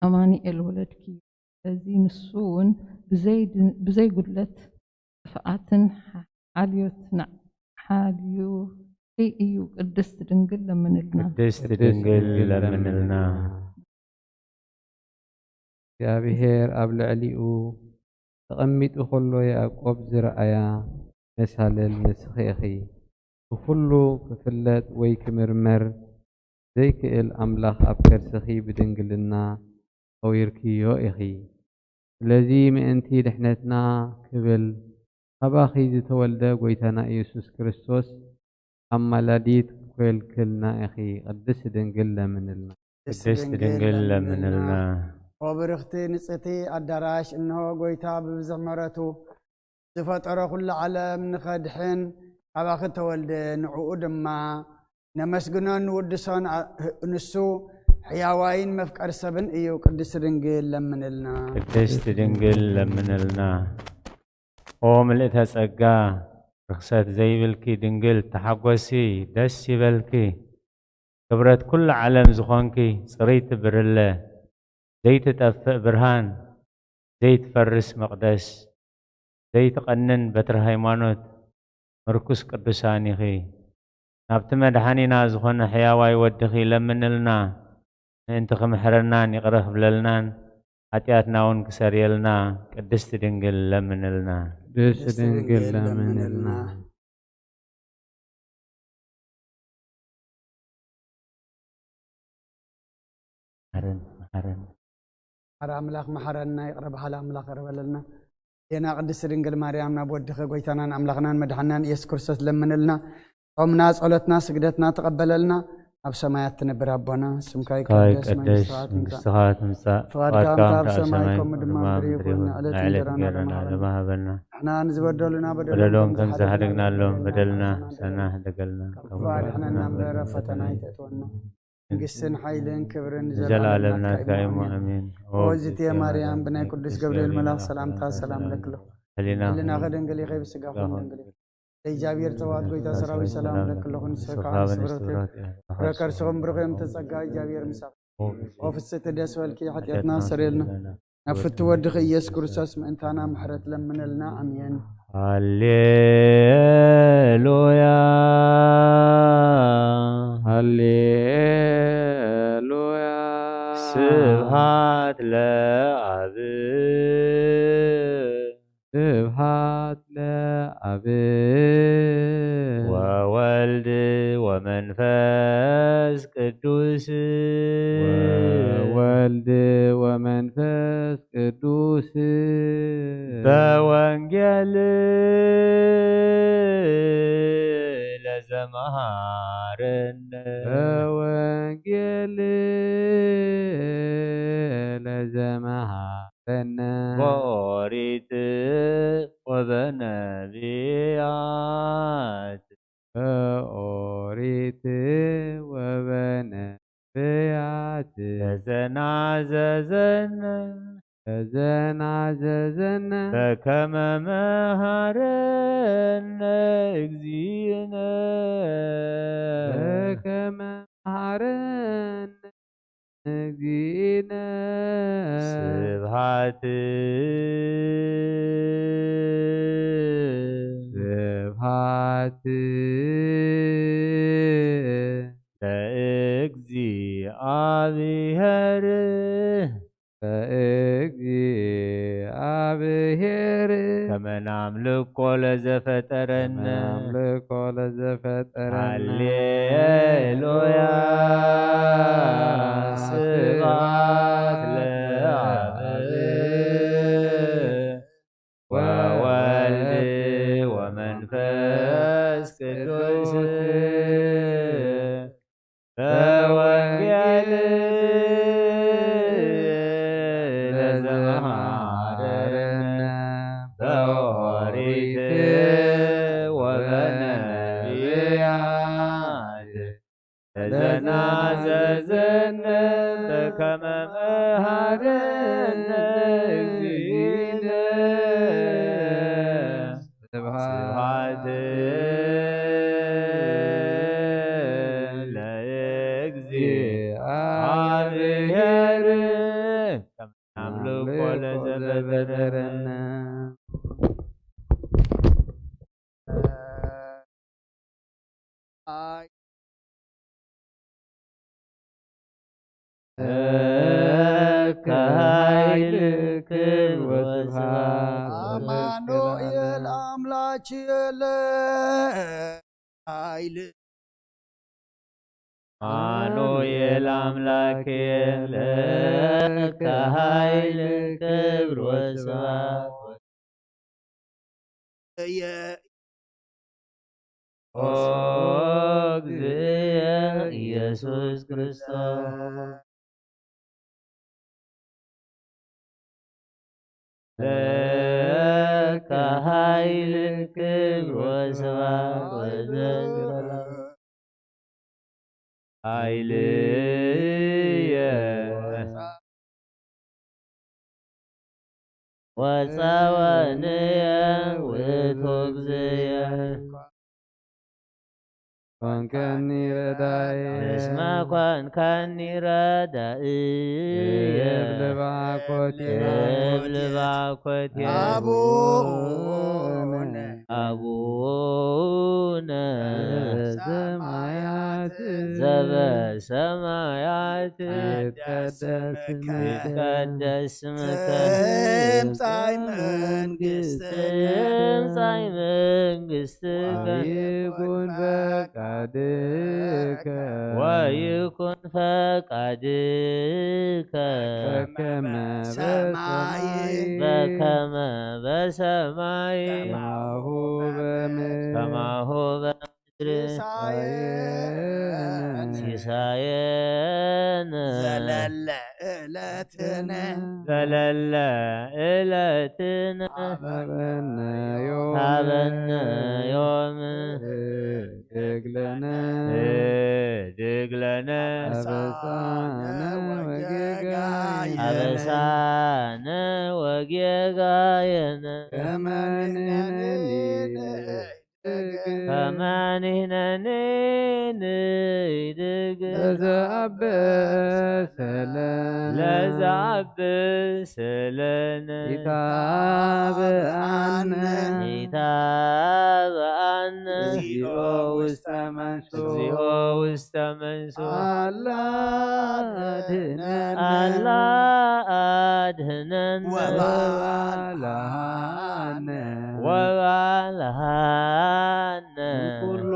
ኣማኑኤል ወለድኪ። ስለዚ ንሱ እውን ብዘይ ብዘይ ጉድለት ጥፍኣትን ሓልዮት ሓልዮትኪ እዩ። ቅድስቲ ድንግል ለምንልና። ቅድስቲ ድንግል ለምንልና። እግዚኣብሔር ኣብ ልዕሊኡ ተቐሚጡ ኸሎ ያዕቆብ ዝረኣያ መሳልል ንስኺ ኢኺ። ብኹሉ ክፍለጥ ወይ ክምርመር ዘይክእል ኣምላኽ ኣብ ከርስኺ ብድንግልና ጠዊርክዮ ኢኺ። ስለዚ ምእንቲ ድሕነትና ክብል ካባኺ ዝተወልደ ጐይታና ኢየሱስ ክርስቶስ ኣማላዲት ኮይልክልና ኢኺ። ቅድስቲ ድንግል ለምንልና። ቅድስቲ ድንግል ለምንልና። ኦ ብርኽቲ ንጽህቲ ኣዳራሽ፣ እንሆ ጐይታ ብብዝሒ ምሕረቱ ዝፈጠሮ ኩሉ ዓለም ንኸድሕን ካባኺ ተወልደ፣ ንዕኡ ድማ ነመስግኖን ንውድሶን። ንሱ ሕያዋይን መፍቀሪ ሰብን እዩ። ቅድስቲ ድንግል ለምንልና። ቅድስቲ ድንግል ለምንልና። ኦ ምልእተ ጸጋ፣ ርኽሰት ዘይብልኪ ድንግል፣ ተሓጎሲ፣ ደስ ይበልኪ። ክብረት ኩሉ ዓለም ዝኾንኪ ጽርይቲ ብርለ፣ ዘይትጠፍእ ብርሃን፣ ዘይትፈርስ መቕደስ፣ ዘይትቐንን በትሪ ሃይማኖት፣ ምርኩስ ቅዱሳን ኢኺ። ናብቲ መድሓኒና ዝኾነ ሕያዋይ ወድኺ ለምንልና፣ ምእንቲ ክምሕረናን ይቕረ ክብለልናን ሓጢኣትና እውን ክሰርየልና ቅድስቲ ድንግል ለምንልና። ቅድስቲ ድንግል ለምንልና። መሓረን፣ መሓረን። መሓሪ ኣምላኽ መሓረና፣ ይቕረ በሃሊ ኣምላኽ ይቕረ በለልና። ኣዴና ቅድስቲ ድንግል ማርያም ናብ ወድኺ ጎይታናን ኣምላኽናን መድሓናን ኢየሱስ ክርስቶስ ለምንልና። ጾምና፣ ጸሎትና፣ ስግደትና ተቐበለልና። ኣብ ሰማያት ትነብር ኣቦና፣ ስምካ ይቀደስ፣ መንግስትኻ ትምጻእ፣ ፍቓድካ ከምቲ ኣብ ሰማይ ከምኡ ድማ ኣብ ምድሪ ይኹን። ንዕለት እንጀራና ሃበና። ንሕና ንዝበደሉና በደሎም ከም ዝሓደግናሎም በደልና ምሳና ሕደገልና። ካብ ክፉእ ኣድሕነና እምበር ኣብ ፈተና ኣይተእትወና። መንግስትን ሓይልን ክብርን ንዘለኣለም ናትካ እዩ። ኣሜን። ኦ እግዝእትየ ማርያም፣ ብናይ ቅዱስ ገብርኤል መልኣኽ ሰላምታ ሰላም ለክሎ። ህሊናኺ ድንግል ኢኺ፣ ብስጋኺ ድንግል ኢኺ። እግዚኣብሔር ጸባኦት ጎይታ ሰራዊት ሰላም ለክሎ። ንስኺ ከኣ ንስብረት ፍረ ከርስኹም ብሩኽ እዮም። ተጸጋ እግዚኣብሔር ምሳኺ። ኦ ፍስሕቲ ደስ በልኪ፣ ሓጢኣትና ሰረየልና። ናብ ፍቱ ወድኺ ኢየሱስ ክርስቶስ ምእንታና ምሕረት ለምነልና። ኣሜን። ሃሌሉያ፣ ሃሌሉያ። ስብሃት ለኣብ፣ ስብሃት ለኣብ ወወልድ ወመንፈስ ቅዱስ፣ ወወልድ ወመንፈስ ቅዱስ። በወንጌል ለዘመሃረነ፣ በወንጌል ለዘመሃረነ፣ በኦሪት ወበነቢያት፣ በኦሪት ወበነቢያት። ተዘናዘዘነ፣ ተዘናዘዘነ፣ በከመ መሃረነ እግዚእነ፣ በከመ መሃረነ እግዚእነ። ስብሃት፣ ስብሃት ለእግዚኣብሔር፣ ለእግዚኣብሔር። ከመ ናምልኮ ለዘፈጠረነ፣ ከመ ናምልኮ ለዘፈጠረነ። ሃሌሉያ፣ ስብሐት ለአብ ወወልድ ወመንፈስ ቅዱስ። በወንጌል ለዘመሃረነ፣ በኦሪት ወበነቢያት ለዘናዘዘነ፣ በከመ መሃረነ እግዚእነ። ስብሐት ለእግዚኣብሔር። ከመ ናምልኮ ለዘፈጠረነ። ለከ ኃይል ክብር ወስብሐት። አማኑኤል አምላክ ኃይል። አማኑኤል አምላክ ለከ ኃይል ክብር ወስብሐት። የ- ኦ እግዚእ ኢየሱስ ክርስቶስ። ለከ ኃይል ክብር ወስብሐት ወዘልዓለም። ኃይልየ ወጸወንየ ውእቱ እግዚእየ። ኮንከኒ ረዳኢ። እስመ ኮንከኒ ረዳኢ። እብል ባኮቴ። እብል ባኮቴ። አቡነ። አቡነ ዘሰማያት። ዘበሰማያት ይትቀደስ ስምከ ትምጻእ መንግስትከ ትምጻእ መንግስትከ ይኩን ፈቃድከ ወይኩን ፈቃድከ በከመ ሰማይ በሰማይ በከመ በሰማይ ከማሁ በምድር ከማሁ በምድር ሲሳየነ ሲሳየነ ዘለለ ዕለትነ ዘለለ ዕለትነ ሀበነ ዮም ሀበነ ዮም ህድግ ለነ ህድግ ለነ አበሳነ ወጌጋየነ አበሳነ ወጌጋየነ ከመ ንሕነኒ ንህድግ ከመ ንሕነኒ ንህድግ ለዘአበሰ ለነ ለዘአበሰ ለነ ኢታብአነ ኢታብአነ እግዚኦ ውስተ መንሱ እግዚኦ ውስተ መንሱ አላ አድነነ አላ አድህነን ወባልሃነ ወባልሃነ ወባልሃነ ኩሉ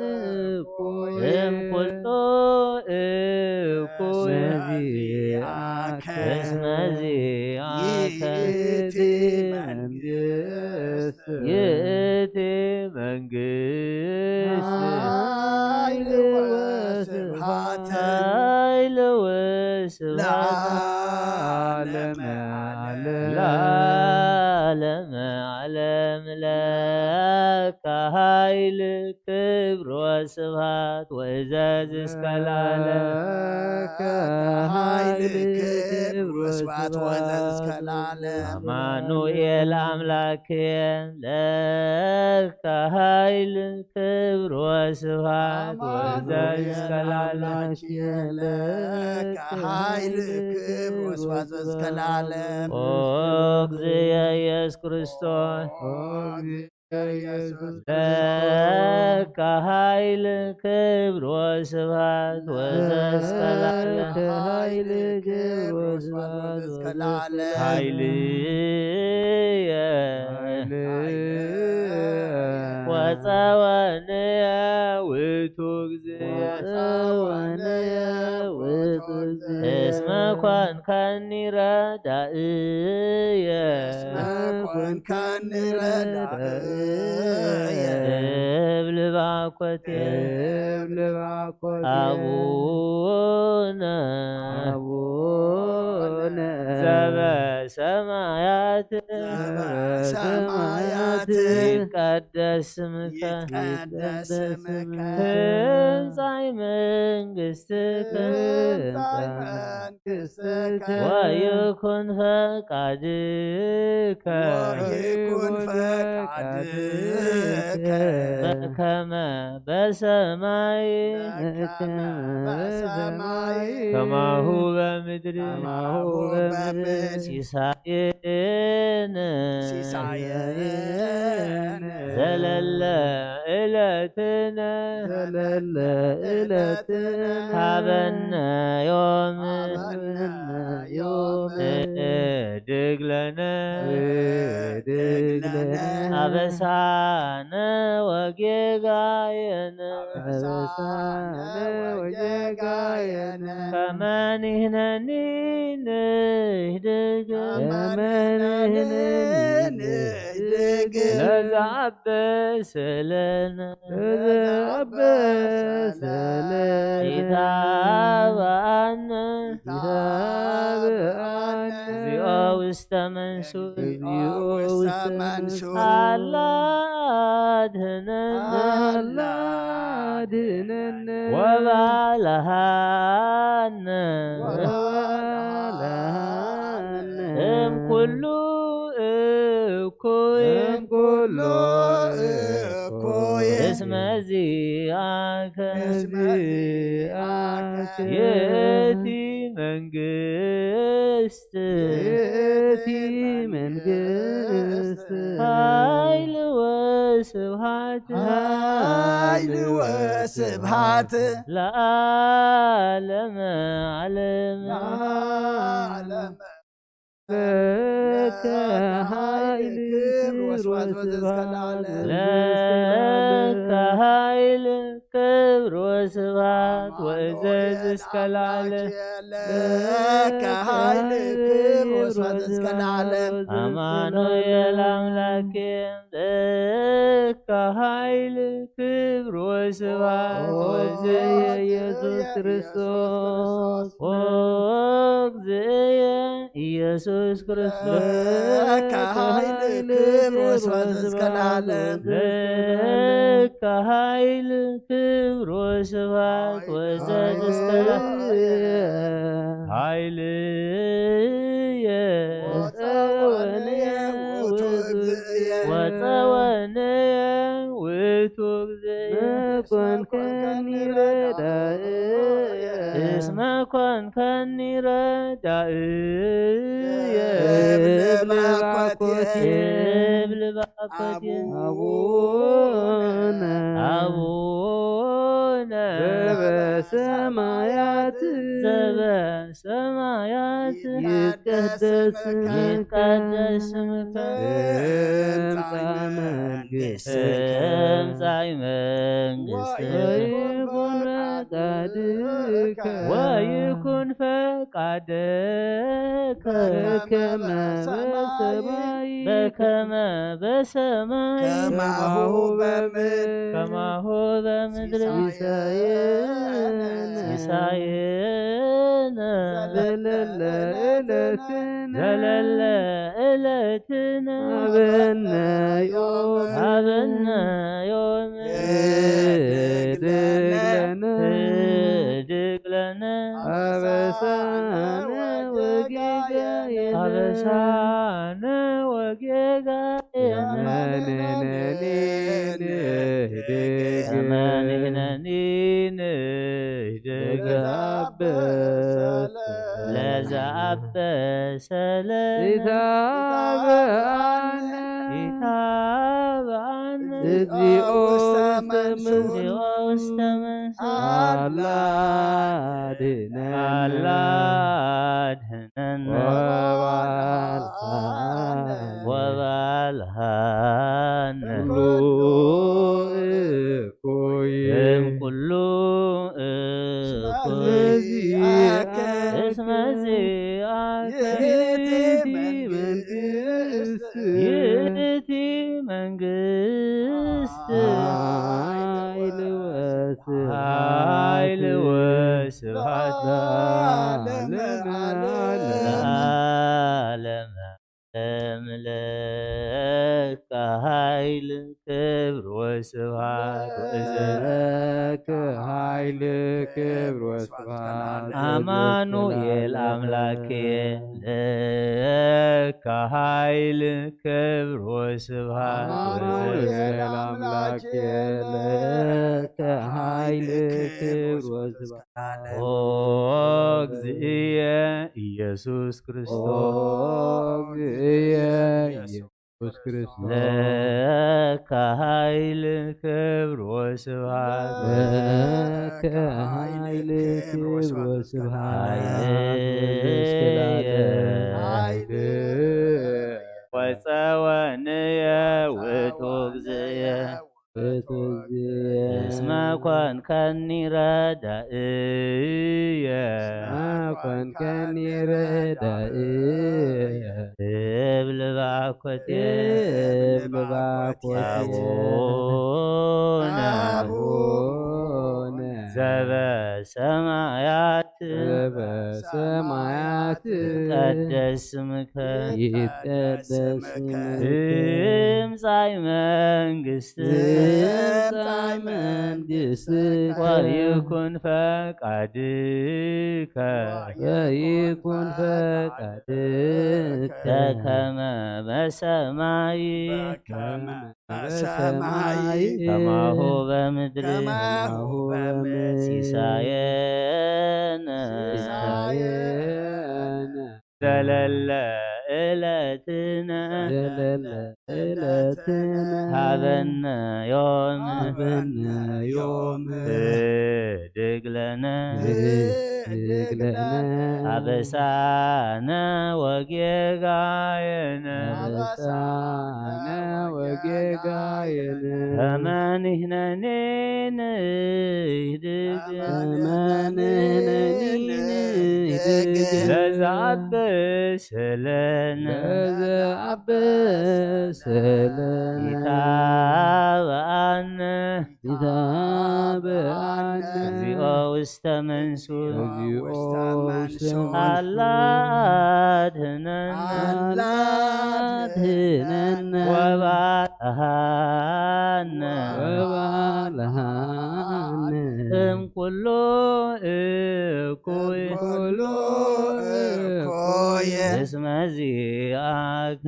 እኩይ እም ኩሉ እኩይ መዚአከ እስመ ዚአከ ይእቲ መንግስት ይእቲ መንግስት ኃይል ወስብሐት ኃይል ወስብሐት ለዓለመ ዓለም ለዓለመ ዓለም ለከ ኃይል ክብር ወስብሐት ወእዘዝ እስከ ለዓለም ኃይል ክብር ወስብሐት ወእዘዝ እስከ ለዓለም አማኑኤል አምላኬ ለከ ኃይል ክብር ወስብሐት ወእዘዝ እስከ ለዓለም ለከ ኃይል ክብር ወስብሐት ወእዘዝ እስከ ለዓለም ኦ እግዚእ ኢየሱስ ክርስቶስ ኢየሱስ ለከ ኃይል ክብር ወስብሐት ወእዘዝ እስከ ለዓለም ለከ ኃይል ክብር ወስብሐት እስከ ለዓለም ኃይልየ ወጸወንየ ውእቱ እግዚእ ወጸወንየ ውእቱ እስመ ኮንካኒ ረዳእየ እስመ ኮንካኒ ረዳእየ እብል ባኮቴ እብል ባኮቴ አቡነ አቡነ ዘበሰማያት ዘበሰማያት ይትቀደስ ስምከ ይትቀደስ ስምከ ትምጻእ መንግስትከ ትምጻእ መንግስትከ ወይኩን ፈቃድከ ወይኩን ፈቃድከ በከመ በሰማይ በከመ በሰማይ ከማሁ በምድር ከማሁ በምድር ሲሳየነ ሲሳየነ ዘለለ ዕለትነ ዘለለ ዕለትነ ሀበነ ዮም ሀበነ ዮም ህድግ ለነ ህድግ ለነ አበሳነ ወጌጋየነ አበሳነ ወጌጋየነ ከመ ንሕነኒ ንህድግ ከመ ንሕነኒ ንህድግ ንህድግ ለዘአበሰ ለነ ለዘአበሰ ለነ ኢታብአነ ኢታብአነ እግዚኦ ውስተ መንሱት እግዚኦ ውስተ መንሱት አላ አድህነን አላ አድህነነ ወባልሃነ ወባልሃነ እም ኩሉ እኩይ እም ኩሉ እኩይ እስመ ዚአከ ዚአከ ይእቲ መንግስት ይእቲ መንግስት ኃይል ወስ ስብሐት ኃይል ወስብሐት ለዓለመ ዓለም። ለዓለመ ለከ ኃይል ክብር ወስብሐት ለከ ኃይል ክብር ወስብሐት ወእዘዝ እስከ ለዓለም። ለከ ኃይል ክብር ወስብሐት እስከ ለዓለም። አማኑኤል አምላኬ ለከ ኃይል ክብር ወስብሐት ወዘየ ኢየሱስ ክርስቶስ ወእግዚእየ ኢየሱስ ክርስቶስ ለከ ኃይል ክብር ወስብሐት እስከ ለዓለም። ለከ ኃይል ክብር ወስብሐት ወዘዝ እስከ ለዓለም። ኃይልየ ወጸወንየ ውእቱ እግዚእየ። ወጸወንየ ውእቱ እግዚእየ። መኮንከኒ ረዳእየ። እስመ ኮንከኒ ረዳእየ። እብል ባኮቴ። እብል ባኮቴ። አቡነ። አቡነ። ዘበሰማያት። ዘበሰማያት። ይትቀደስ ስምከ። ይትቀደስ ስምከ። ትምጻእ መንግስትከ። ትምጻእ መንግስትከ። ወይኩን ፈቃድከ። ወይኩን ፈቃድከ። በከመ በሰማይ። በከመ በሰማይ። ከማሁ በምድር። ከማሁ በምድር። ሲሳየነ። ሲሳየነ። ዘለለ ዕለትነ። ዘለለ ዕለትነ። ሀበነ ዮም። ሀበነ ዮም። ህድግ ለነ። ህድግ ለነ። አበሳነ ወጌጋየነ። አበሳነ ወጌጋየነ። ከመ ንሕነኒ ንህድግ። ከመ ንሕነኒ ንህድግ። ለዘአበሰ። ለዘአበሰ። ሰለ ኢታብአነ። ኢታብአነ። እግዚኦ ውስተ መንሱት። እግዚኦ ውስተ መንሱት። አላ አድነነ። አላ አድነነ። ወባልሐነ። ወባልሐነ። ኩሉ እኩይ። እም ኩሉ እኩይ። እስመ ዚአከ። እስመ ዚአከ። ይእቲ መንግስት። ይእቲ መንግስት። ኃይል ወስብሐት። ኃይል ወስብሐት። ለዓለመ ዓለም። ለዓለመ ዓለም። ለከ ኃይል ክብር ወስብሐት ወእዘዝ። ለከ ኃይል ክብር ወስብሐት አማኑኤል አምላኬ። ለከ ኃይል ክብር ወስብሐት ወእዘዝ። አማኑኤል አምላኬ። ለከ ኃይል ክብር ወስብሐት። ኦ እግዚእየ ኢየሱስ ክርስቶስ። ኦ እግዚእየ ኢየሱስ ክርስቶስ። ለከ ኃይል ክብር ወስብሐት። ለከ ኃይል ክብር ወስብሐት። ኃይልየ። ኃይል ወጸወንየ ውእቱ እግዚእየ። እስመ ኮንከኒ ረዳእየ። እስመ ኮንከኒ ረዳእየ። እብል ባኮቴ። እብል ባኮቴ። አቡነ። አቡነ። ዘበሰማያት። ዘበሰማያት። ይትቀደስ ስምከ። ይትቀደስ ስምከ። ትምጻእ መንግስትከ። ትምጻእ መንግስትከ። ወይኩን ፈቃድከ። ወይኩን ፈቃድከ። በከመ በሰማይ። በከመ በሰማይ። ከማሁ በምድር። ከማሁ በምድር። ሲሳየነ። ሲሳየነ። ዘለለ ዕለትነ ዘለለ ዕለትነ ሃበነ ዮም ሃበነ ዮም ህድግ ለነ ህድግ ለነ አበሳነ ወጌጋየነ አበሳነ ወጌጋየነ ከመ ንሕነኒ ንህድግ ከመ ንሕነኒ ንህድግ ለዘአበሰ ለነ ለዘአበሰ ለነ ኢታብአነ ኢታብአነ እግዚኦ ውስተ መንሱት እግዚኦ ውስተ መንሱት አላ አድህነነ አላ አድህነነ ወባልሃነ ወባልሃነ እምኩሉ እኩይ ኩሉ እኩይ እስመ ዚአከ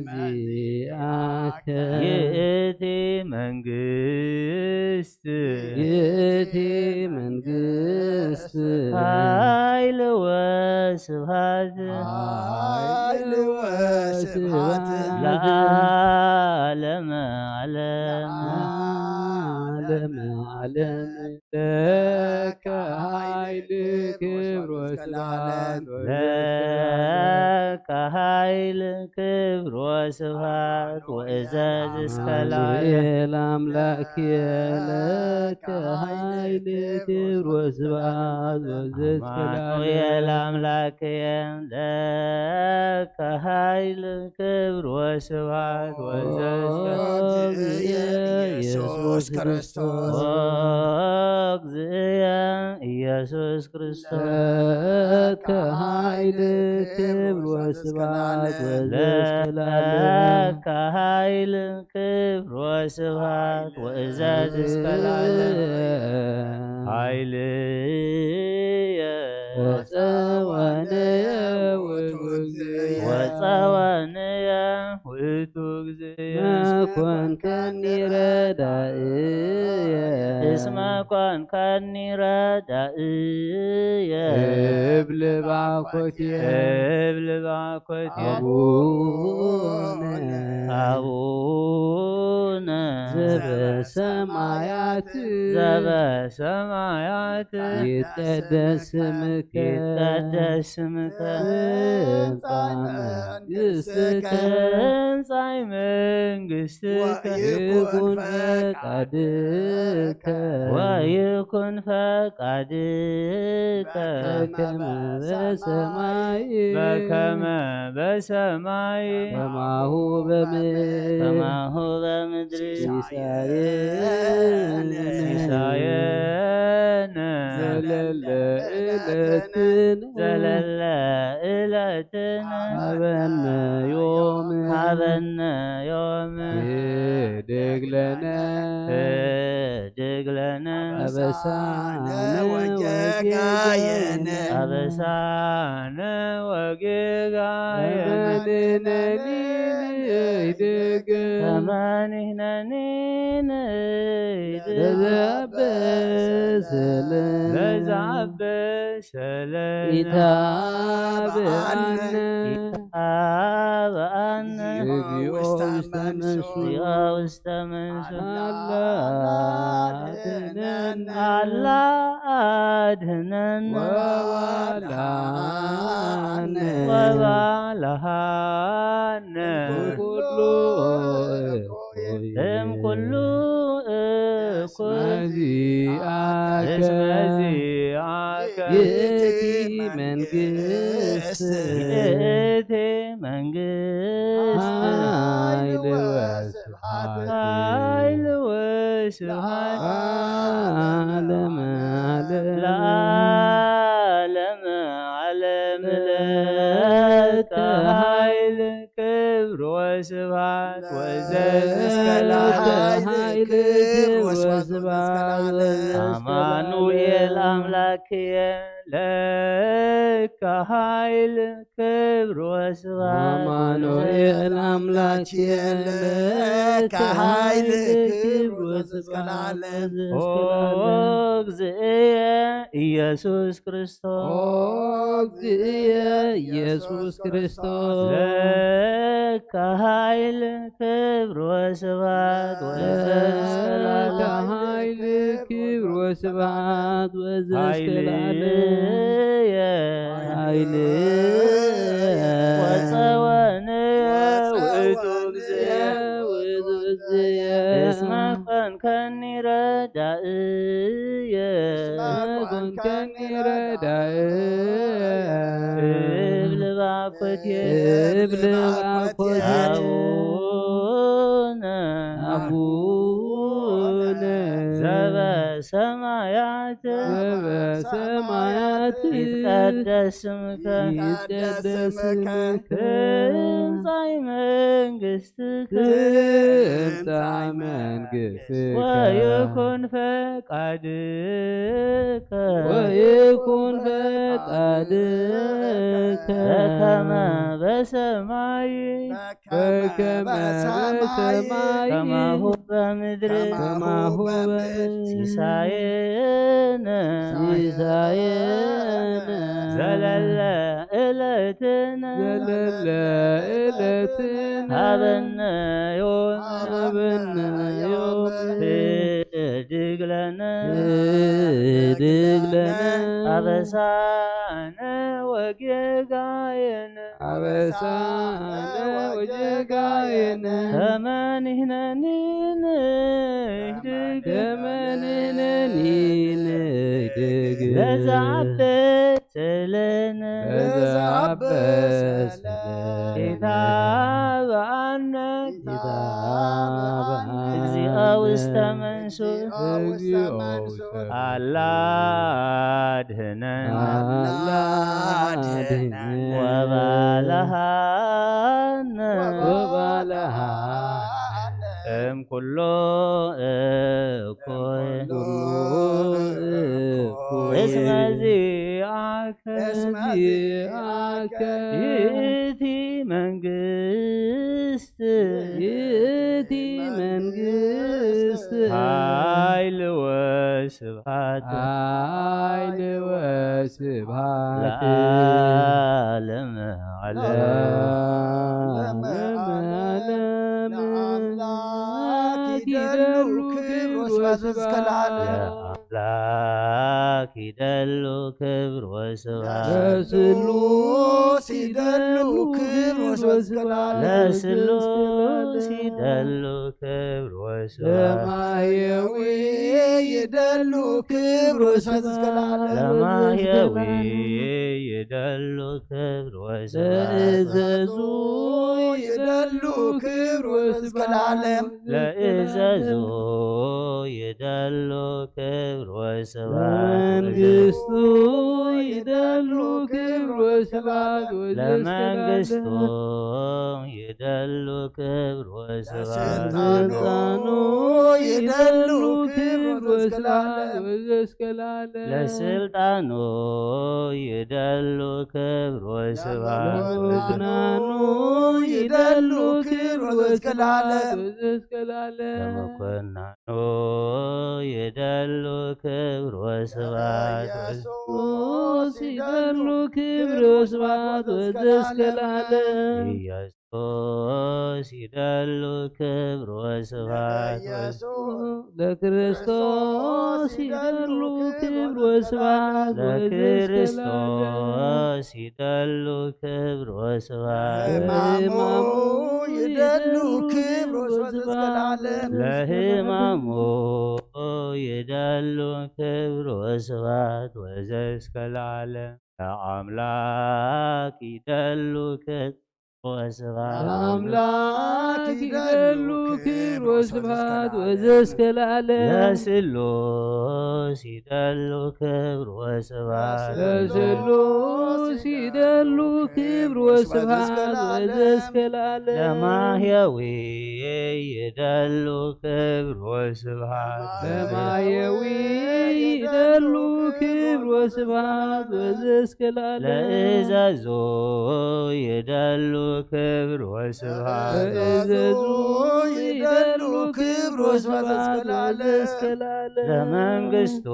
ዚአከ ይእቲ መንግስት ይእቲ መንግስት ኃይል ወስብሐት ኃይል ወስብሐት ለዓለመ ዓለም ለዓለመ ዓለም ለከ ኃይል ክብር ወስብሐት ለከ ኃይል ክብር ወስብሐት ወእዘዝ እስከ ለዓለም አምላክ ለከ ኃይል ክብር ወስብሐት ወእዘዝ እስከ ለዓለም አምላክ ለከ ኃይል ክብር ወስብሐት ወእዘዝ እስከ ኢየሱስ ክርስቶስ ወእግዚእየ ኢየሱስ ክርስቶስ ለከ ኃይል ክብር ወስብሐት ወእዘዝ እስከ ለዓለም ለከ ኃይል ክብር ወስብሐት ወእዘዝ እስከ ለዓለም ኃይልየ ወጸወንየ ውእቱ እግዚእየ ወጸወንየ ውእቱ እግዚእየ መኮንከኒ ረዳእየ እስመ ኮንከኒ ረዳእየ እብል ባኮትየ እብል ባኮትየ አቡነ አቡነ ዘበሰማያት ዘበሰማያት ይትቀደስ ስምከ ይትቀደስ ስምከ ትምጻእ መንግሥትከ ትምጻእ መንግሥትከ ወይኩን ፈቃድከ ወይኩን ፈቃድከ በከመ በሰማይ በከመ በሰማይ ከማሁ በምድር ከማሁ በምድር ሲሳየነ ሲሳየነ ዘለለ ዕለትነ ዘለለ ዕለትነ ሀበነ ዮም ሀበነ ዮም ህድግ ለነ ህድግ ለነ አበሳነ ወጌጋየነ አበሳነ ወጌጋየነ ከመ ንሕነኒ ንህድግ ከመ ንሕነኒ ንህድግ ለዘአበሰ ለነ ለዘአበሰ ለነ ኢታብአነ ኢታብአነ እግዚኦ ውስተ መንሱት እግዚኦ ውስተ መንሱት አላ አድህነነ አላ አድህነነ ወባልሃነ ወባልሃነ ኩሉ እም ኩሉ እኩይ መዚአከ እስመ ዚአከ ይእቲ መንግስት ይእቲ መንግስት ኃይል ወስብሐት ኃይል ወስብሐት ለዓለመ ዓለም ለዓለመ ዓለም ለከ ኃይል ክብር ወስብሐት ወዘእስከ ለዓለም ኃይል ክብር ወስብሐት አማኑኤል አምላክየ ለ ለከ ኃይል ክብር ወስብሐት አማኑኤል አምላክ ለከ ኃይል ክብር ወስብሐት ኦ እግዚእየ ኢየሱስ ክርስቶስ ኦ እግዚእየ ኢየሱስ ክርስቶስ ለከ ኃይል ክብር ወስብሐት ወዘእስከ ለአለዓለም። ለከ ኃይል ክብር ወስብሐት ወዘእስከ ለአለዓለም። ኃይልየ ኃይልየ ወጸወንየ ውእቱ እግዚእየ ውእቱ እግዚእየ እስመ ኮንከኒ ረዳእየ እስመ ኮንከኒ ረዳእየ እብል ባኮቴ እብል ባኮቴ አቡነ አቡነ ዘበሰማያት ዘበሰማያት ይትቀደስ ስምከ ይትቀደስ ስምከ ትምጻእ መንግስትከ ትምጻእ መንግስትከ ወይኩን ፈቃድከ ወይኩን ፈቃድከ በከመ በሰማይ በከመ በሰማይ ከማሁ በምድር ከማሁ በምድር ሲሳየነ ሲሳየነ ዘለለ ዕለትነ ዘለለ ዕለትነ ሀበነ ዮም ሀበነ ዮም ህድግ ለነ ህድግ ለነ አበሳነ ወጌጋየነ አበሳነ ወጌጋየነ ከመ ንሕነኒ ንህድግ ከመ ንሕነኒ ንህድግ ለዘአበሰ ለነ ለዘአበሰ ለነ ኢታብአነ ኢታብአነ እግዚኦ ውስተ መንሱት እግዚኦ ውስተ መንሱት አላ አድህነን አላ አድህነን ወባልሐነ ወባልሐነ እምኩሉ እኩይ እምኩሉ እኩይ እስመ ዚአከ እስመ ዚአከ ይእቲ መንግስት ይእቲ መንግስት ኃይል ወስብሐት ኃይል ወስብሐት ለዓለመ ዓለም ለዓለመ ዓለም ለአምላክ ይደሉ ክብር ወስብሐት እስከ ለዓለም። ለአምላክ ይደሉ ክብር ወስብሐት ለስሉስ ይደሉ ክብር ወስብሐት እስከ ለዓለም። ለስሉስ ይደሉ ክብር ወስብሐት ለማህየዊ ይደሉ ክብር ወስብሐት እስከ ለዓለም። ለማህየዊ ይደሉ ክብር ወስብሐት ለእዘዙ ይደሉ ክብር ወስብሐት እስከ ለዓለም። ለእዘዙ ይደሉ ክብር ወስብሐት ለመንግስቱ ይደሉ ክብር ወስብሐት ለመንግስቱ ይደሉ ክብር ወስብሐት ለስልጣኑ ይደሉ ክብር ወስብሐት እስከ ለዓለም። ለስልጣኑ ይደሉ ክብር ወስብሐት ለመኮንኑ ይደሉ ክብር ወስብሐት እስከ ለዓለም። ለመኮንኑ ይደሉ ክብር ወስብሐት ለኢየሱስ ይደሉ ክብር ወስብሐት እስከ ለዓለም። ኢየሱስ ይደሉ ክብር ወስብሐት ለኢየሱስ ለክርስቶስ ይደሉ ክብር ወስብሐት ለክርስቶስ ይደሉ ክብር ወስብሐት ለሕማሙ ይደሉ ክብር ወስብሐት እስከ ለዓለም። ለሕማሙ ይደሉ ክብር ወስብሐት ወዘእስከ ለዓለም። ለአምላክ ይደሉ ክብር ወስብሐት ለአምላክ ይደሉ ክብር ወስብሐት ወዘእስከ ለዓለም። ለስሉስ ይደሉ ክብር ወስብሐት። ለስሉስ ይደሉ ክብር ወስብሐት ወዘእስከ ለዓለም። ለማህየዊ ይደሉ ክብር ወስብሐት። ለማህየዊ ይደሉ ክብር ወስብሐት ወዘእስከ ለዓለም። ለእዘዙ ይደሉ ክብር ወስብሐት። ለእዘዙ ይደሉ ክብር ወስብሐት ወዘእስከ ለዓለም። ለመንግስቱ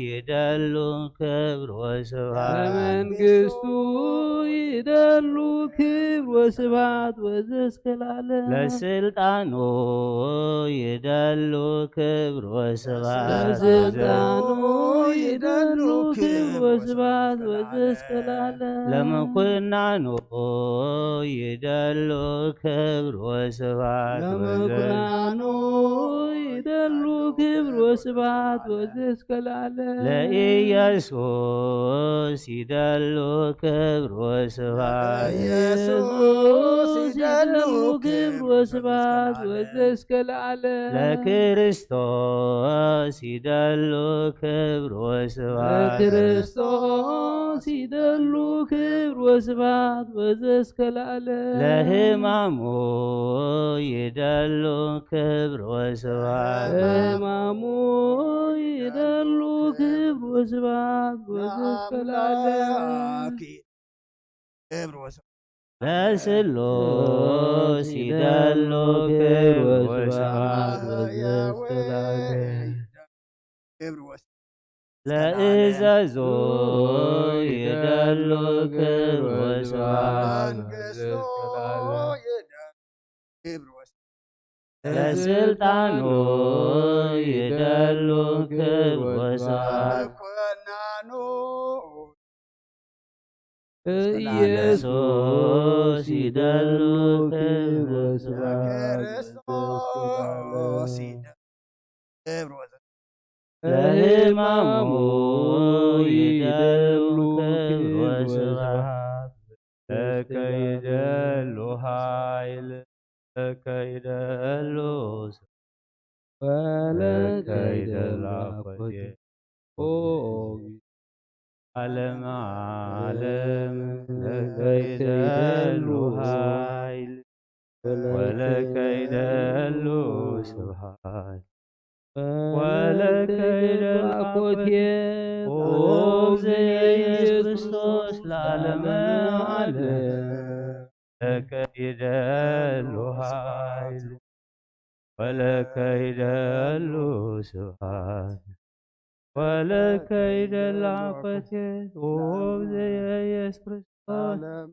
ይደሉ ክብር ወስብሐት። ለመንግስቱ ይደሉ ክብር ወስብሐት ወዘእስከ ለዓለም። ለስልጣኑ ይደሉ ክብር ወስብሐት። ለስልጣኑ ይደሉ ክብር ወስብሐት ወዘእስከ ለዓለም። ለምኩናኑ ይደሉ ክብር ወስብሐት ወዘእስከ ለዓለም። ለምኩናኑ ይደሉ ክብር ወስብሐት ወዘእስከ ለዓለም። ለኢየሱስ ይደሉ ክብር ወስብሐት። ለኢየሱስ ይደሉ ክብር ወስብሐት ወዘእስከ ለዓለም። ለክርስቶስ ይደሉ ክብር ወስብሐት። ለክርስቶስ ይደሉ ክብር ወስብሐት ወዘእስከ ለዓለም። ለሕማሙ ይደሉ ክብር ወስብሐት። ለሕማሙ ይደሉ ክብር ወስብሐት ወዘእስከ ለዓለም። ለስሉስ ይደሉ ክብር ወስብሐት ወዘእስከ ለዓለም። ለእዘዙ ይደሉ ክብር ወስብሐት። ለስልጣኑ ይደሉ ክብር ወስብሐት። ኢየሱስ ይደሉ ክብር ወስብሐት። ለሕማሙ ይደሉ ክብር ወስብሐት። ለከ ይደሉ ኃይል፣ ለከ ይደሉ ስብሐት፣ ወለከ ይደሉ አኮቴ። ኦ ዓለም ዓለም ለከ ይደሉ ኃይል፣ ወለከ ይደሉ ስብሐት፣ ወለከ ይደሉ አኮቴ። ኦ እግዝእየ ኢየሱስ ክርስቶስ ለዓለመ ዓለም፣ ለከ ይደሉ ኃይል፣ ወለከ ይደሉ ስብሐት፣ ወለከ ይደሉ አኮቴ። ኦ እግዝእየ ኢየሱስ ክርስቶስ ዓለም።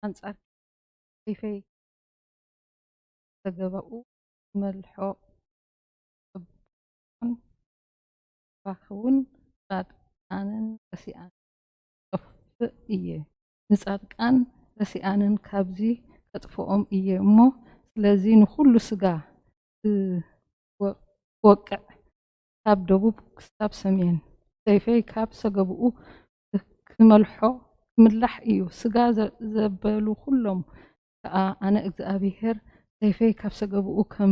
ኣንጻር ሰይፈይ ሰገባኡ ክመልሖ ጽቡቕን ባኽውን ጻድቃንን ረሲኣንን ከጥፍእ እየ። ንጻድቃን ረሲኣንን ካብዚ ከጥፍኦም እየ እሞ፣ ስለዚ ንኹሉ ስጋ ክወ-፣ ክወቅዕ ካብ ደቡብ ክሳብ ሰሜን ሰይፈይ ካብ ሰገባኡ ክመልሖ ክምላሕ እዩ። ስጋ ዘ-፣ ዘበሉ ኩሎም ከኣ ኣነ እግዚኣብሄር ሰይፈይ ካብ ሰገባኡ ከም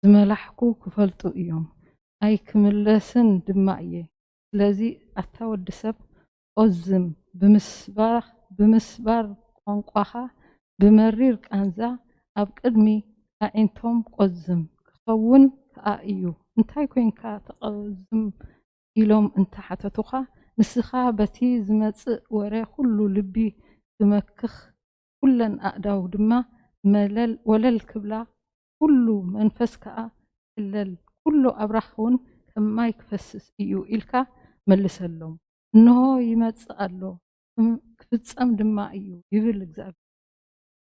ዝመላሕኩ ክፈልጡ እዮም። ኣይክምለስን ድማ እየ። ስለዚ ኣታ ወዲ ሰብ፣ ቆዝም፣ ብምስባር ቋንቋኻ ብመሪር ቃንዛ ኣብ ቅድሚ ኣዒንቶም ቆዝም። ክኸውን ከኣ እዩ። እንታይ ኮይንካ ትቐዝም? ኢሎም እንተ ሓተቱኻ፣ ንስኻ በቲ ዝመጽእ ወረ ኩሉ ልቢ ክመክኽ፣ ኩለን ኣእዳው ድማ መለል ወለል ክብላ፣ ኩሉ መንፈስ ከኣ ክሕለል፣ ኩሉ ኣብራኽ እውን ከም ማይ ክፈስስ እዩ ኢልካ መልሰሎም። እንሆ ይመጽእ ኣሎ፣ ክም-፣ ክፍጸም ድማ እዩ ይብል እግዚኣብሔር።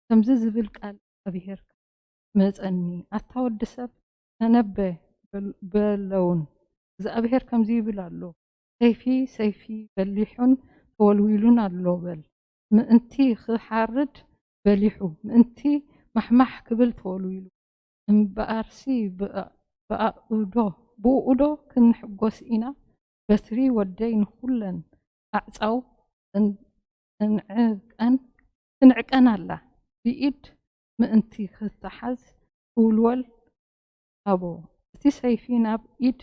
ከምዚ ዝብል ቃል እግዚኣብሔር መጸኒ፣ ኣታ ወዲ ሰብ፣ ተነበ በል-፣ በለውን። እግዚኣብሔር ከምዚ ይብል ኣሎ፣ ሰይፊ፣ ሰይፊ በሊሑን ተወልዊሉን ኣሎ በል። ምእንቲ ክሓርድ በሊሑ፣ ምእንቲ ማሕማሕ ክብል ተወልዊሉ። እምበኣርሲ ብኣ-፣ ብኣኡዶ፣ ብኡኡዶ ክንሕጎስ ኢና? በትሪ ወደይ ንኹለን ኣዕጻው እን-፣ እንዕቀን፣ ትንዕቀን ኣላ። ብኢድ ምእንቲ ክትሓዝ ክውልወል ሃቦ። እቲ ሰይፊ ናብ ኢድ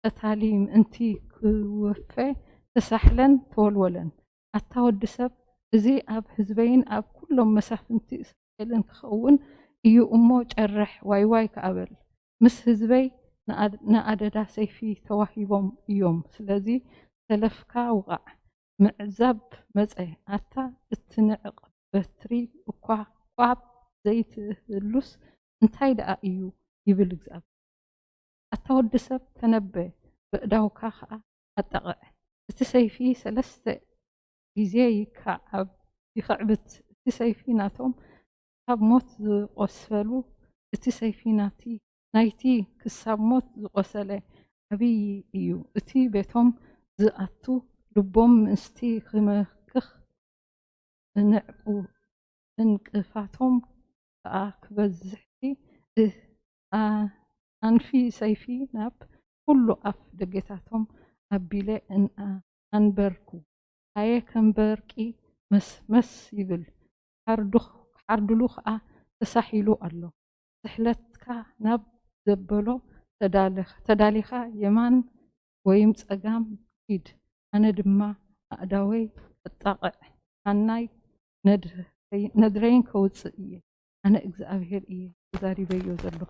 ቀታሊ ምእንቲ ክወፌ ተሳሕለን ተወልወለን። ኣታ ወዲ ሰብ፣ እዚ ኣብ ህዝበይን ኣብ ኩሎም መሳፍንቲ እስራኤልን ክኸውን እዩ እሞ፣ ጨርሕ ዋይ ዋይ ከኣ በል። ምስ ህዝበይ ንኣድ-፣ ንኣደዳ ሰይፊ ተዋሂቦም እዮም። ስለዚ ሰለፍካ ውቓዕ። ምዕዛብ መጸ። ኣታ እትንዕቕ በትሪ እኳ ቋብ ዘይትህሉስ እንታይ ደኣ እዩ? ይብል እግዚኣብሔር። ኣታ ወዲ ሰብ፣ ተነበ፣ በእዳውካ ኸኣ ኣጣቕዕ። እቲ ሰይፊ ሰለስተ ግዜ ይከዓብ-፣ ይኽዕብት። እቲ ሰይፊ ናቶም ክሳብ ሞት ዝቖሰሉ፣ እቲ ሰይፊ ናቲ፣ ናይቲ ክሳብ ሞት ዝቖሰለ ዓብዪ እዩ። እቲ ቤቶም ዝኣቱ ልቦም ምስቲ ክመክኽ፣ እንዕቁ-፣ እንቅፋቶም ከኣ ክበዝሕቲ፣ እ-፣ ኣ-፣ ኣንፊ ሰይፊ ናብ ኩሉ ኣፍ ደገታቶም ኣቢለ እን-፣ ኣ-፣ ኣንበርኩ። ኣየ ከም በርቂ መስ-፣ መስ ይብል፣ ክሓርዱ-፣ ክሓርድሉ ከኣ ተሳሒሉ ኣሎ። ስሕለትካ ናብ ዘበሎ ተዳለኻ-፣ ተዳሊኻ የማን ወይም ጸጋም ኪድ፣ ኣነ ድማ ኣእዳወይ እጣቕዕ፣ ሃናይ ነድረይ-፣ ነድረይን ከውጽእ እየ። ኣነ እግዚኣብሄር እየ ተዛሪበዮ ዘለኹ።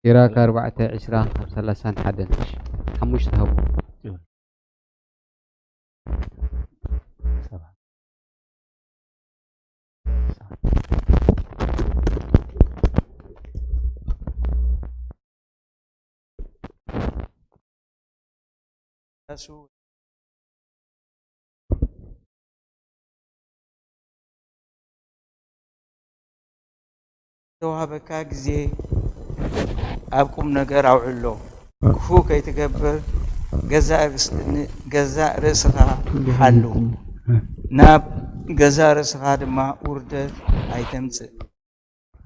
ሲራክ ኣርባዕተ ዕስራ ካብ ሰላሳን ሓደን። ሓሙሽተ ሃቡ። ተዋሃበካ ግዜ ኣብ ቁም ነገር ኣውዕሎ። ክፉእ ከይትገብር ገዛእ ርእስ-፣ ን-፣ ገዛእ ርእስኻ ሓሉ። ናብ ገዛእ ርእስኻ ድማ ውርደት ኣይተምጽእ።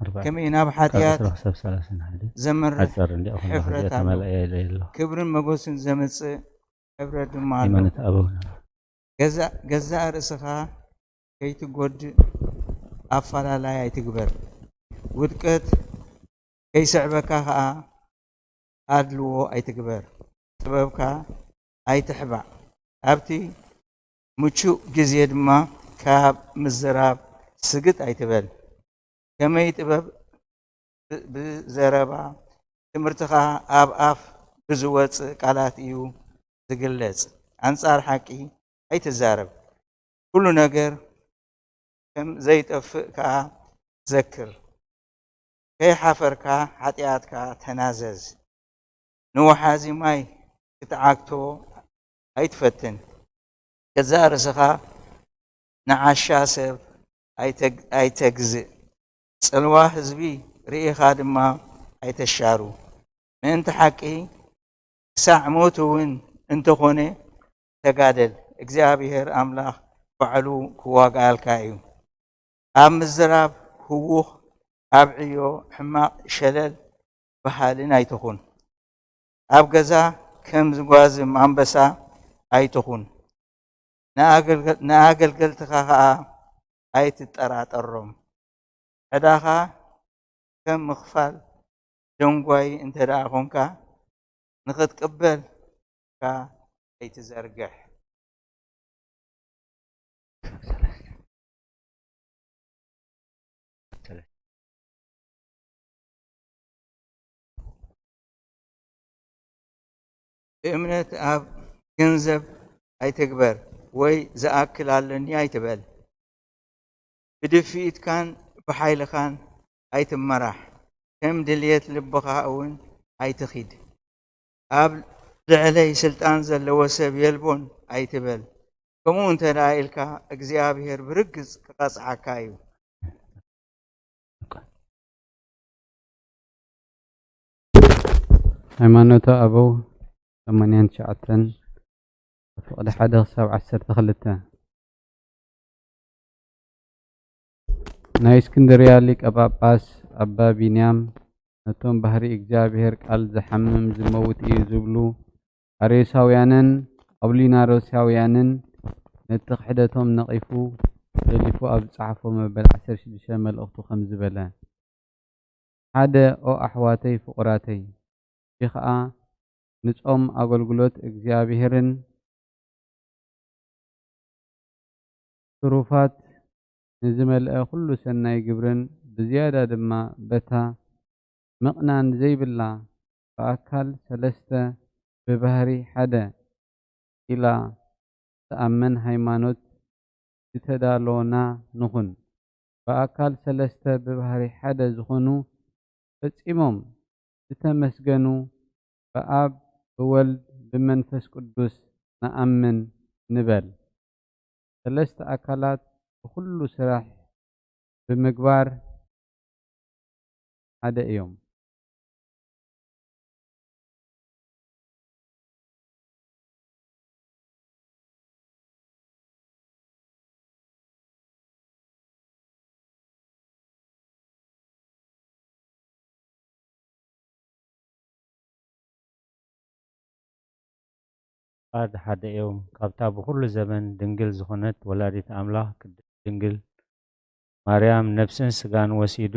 ኣርባዕተ ከመይ ናብ ሓጢኣት ካብ ዕስራ ክሳብ ሰላሳ ሓደ ዘምርሕ ሓጸር እንዲያ፣ ኩሉ ሕፍረት ሓጢኣት ኣሎ። መላእያ ኢለ ኣሎ። ክብርን መጎስን ዘምጽእ ሕብረት ድማ ኣሎ። ሃይማኖት ኣበው። ገዛእ፣ ገዛእ ርእስኻ ከይትጎድእ ኣፈላላይ ኣይትግበር። ውድቀት ከይስዕበካ ኸኣ ኣድልዎ ኣይትግበር። ጥበብካ ኣይትሕባእ። ኣብቲ ምቹእ ግዜ ድማ ካብ ምዝራብ ስግጥ ኣይትበል። ከመይ ጥበብ ብ-፣ ብዘረባ፣ ትምህርትኻ ኣብ ኣፍ ብዝወጽእ ቃላት እዩ ዝግለጽ። ኣንጻር ሓቂ ኣይትዛረብ። ኩሉ ነገር ከም ዘይጠፍእ ከኣ ዘክር። ከይሓፈርካ ሓጢኣትካ ተናዘዝ። ንወሓዚ ማይ ክትዓግቶ ኣይትፈትን። ገዛእ ርእስኻ ንዓሻ ሰብ ኣይተግ-፣ ኣይተግዝእ። ጽልዋ ህዝቢ ርኢኻ ድማ ኣይተሻሩ። ምእንቲ ሓቂ ክሳዕ ሞት እውን እንተኾነ ተጋደል። እግዚኣብሔር ኣምላኽ ባዕሉ ክዋግኣልካ እዩ። ኣብ ምዝራብ ህዉኽ፣ ኣብ ዕዮ ሕማቕ ሸለል በሃልን ኣይትኹን። ኣብ ገዛ ከም ዝጓዝም ኣንበሳ ኣይትኹን። ንኣገልገ-፣ ንኣገልገልትኻ ኸኣ ኣይትጠራጠሮም። ዕዳኻ ከም ምኽፋል ደንጓዪ እንተ ደኣ ኾንካ፣ ንኽትቅበል ኢድካ ኣይትዘርግሕ። ብእምነት ኣብ ገንዘብ ኣይትግበር፣ ወይ ዝኣክል ኣለኒ ኣይትበል። ብድፍኢትካን ብሓይልኻን ኣይትመራሕ፣ ከም ድልየት ልብኻ እውን ኣይትኺድ። ኣብ ልዕለይ ስልጣን ዘለዎ ሰብ የልቦን ኣይትበል። ከምኡ እንተ ደኣ ኢልካ፣ እግዚኣብሔር ብርግጽ ክቐጽዓካ እዩ። ሃይማኖተ ኣበው ሰማንያን ትሽዓተን፣ ፍቕዲ ሓደ ክሳብ ዓሰርተ ክልተ። ናይ እስክንድርያ ሊቀ ጳጳስ ኣባ ቢንያም ነቶም ባህሪ እግዚኣብሔር ቃል ዝሓምም ዝመውት እዩ ዝብሉ ኣርዮሳውያንን ኣውሊናሮሳውያንን ነቲ ክሕደቶም ነቒፉ ገሊፉ ኣብ ዝጸሓፎ መበል ዓሰርተ ሽዱሽተ መልእኽቱ ከምዚ በለ። ሓደ ኦ ኣሕዋተይ ፍቑራተይ፣ እዚ ኸኣ ንጾም ኣገልግሎት እግዚኣብሔርን ትሩፋት ንዝመልአ ኩሉ ሰናይ ግብርን ብዝያዳ ድማ በታ ምቕናን ዘይብላ ብኣካል ሰለስተ ብባህሪ ሓደ ኢላ ትኣምን ሃይማኖት ዝተዳሎና ንኹን። ብኣካል ሰለስተ ብባህሪ ሓደ ዝኾኑ ፈጺሞም ዝተመስገኑ ብኣብ ብወልድ ብመንፈስ ቅዱስ ንኣምን ንበል። ሰለስተ ኣካላት ብኹሉ ስራሕ ብምግባር ሓደ እዮም። ኣድ ሓደ እዮም። ካብታ ብኹሉ ዘመን ድንግል ዝኾነት ወላዲት ኣምላኽ ቅድስት ድንግል ማርያም ነፍስን ስጋን ወሲዱ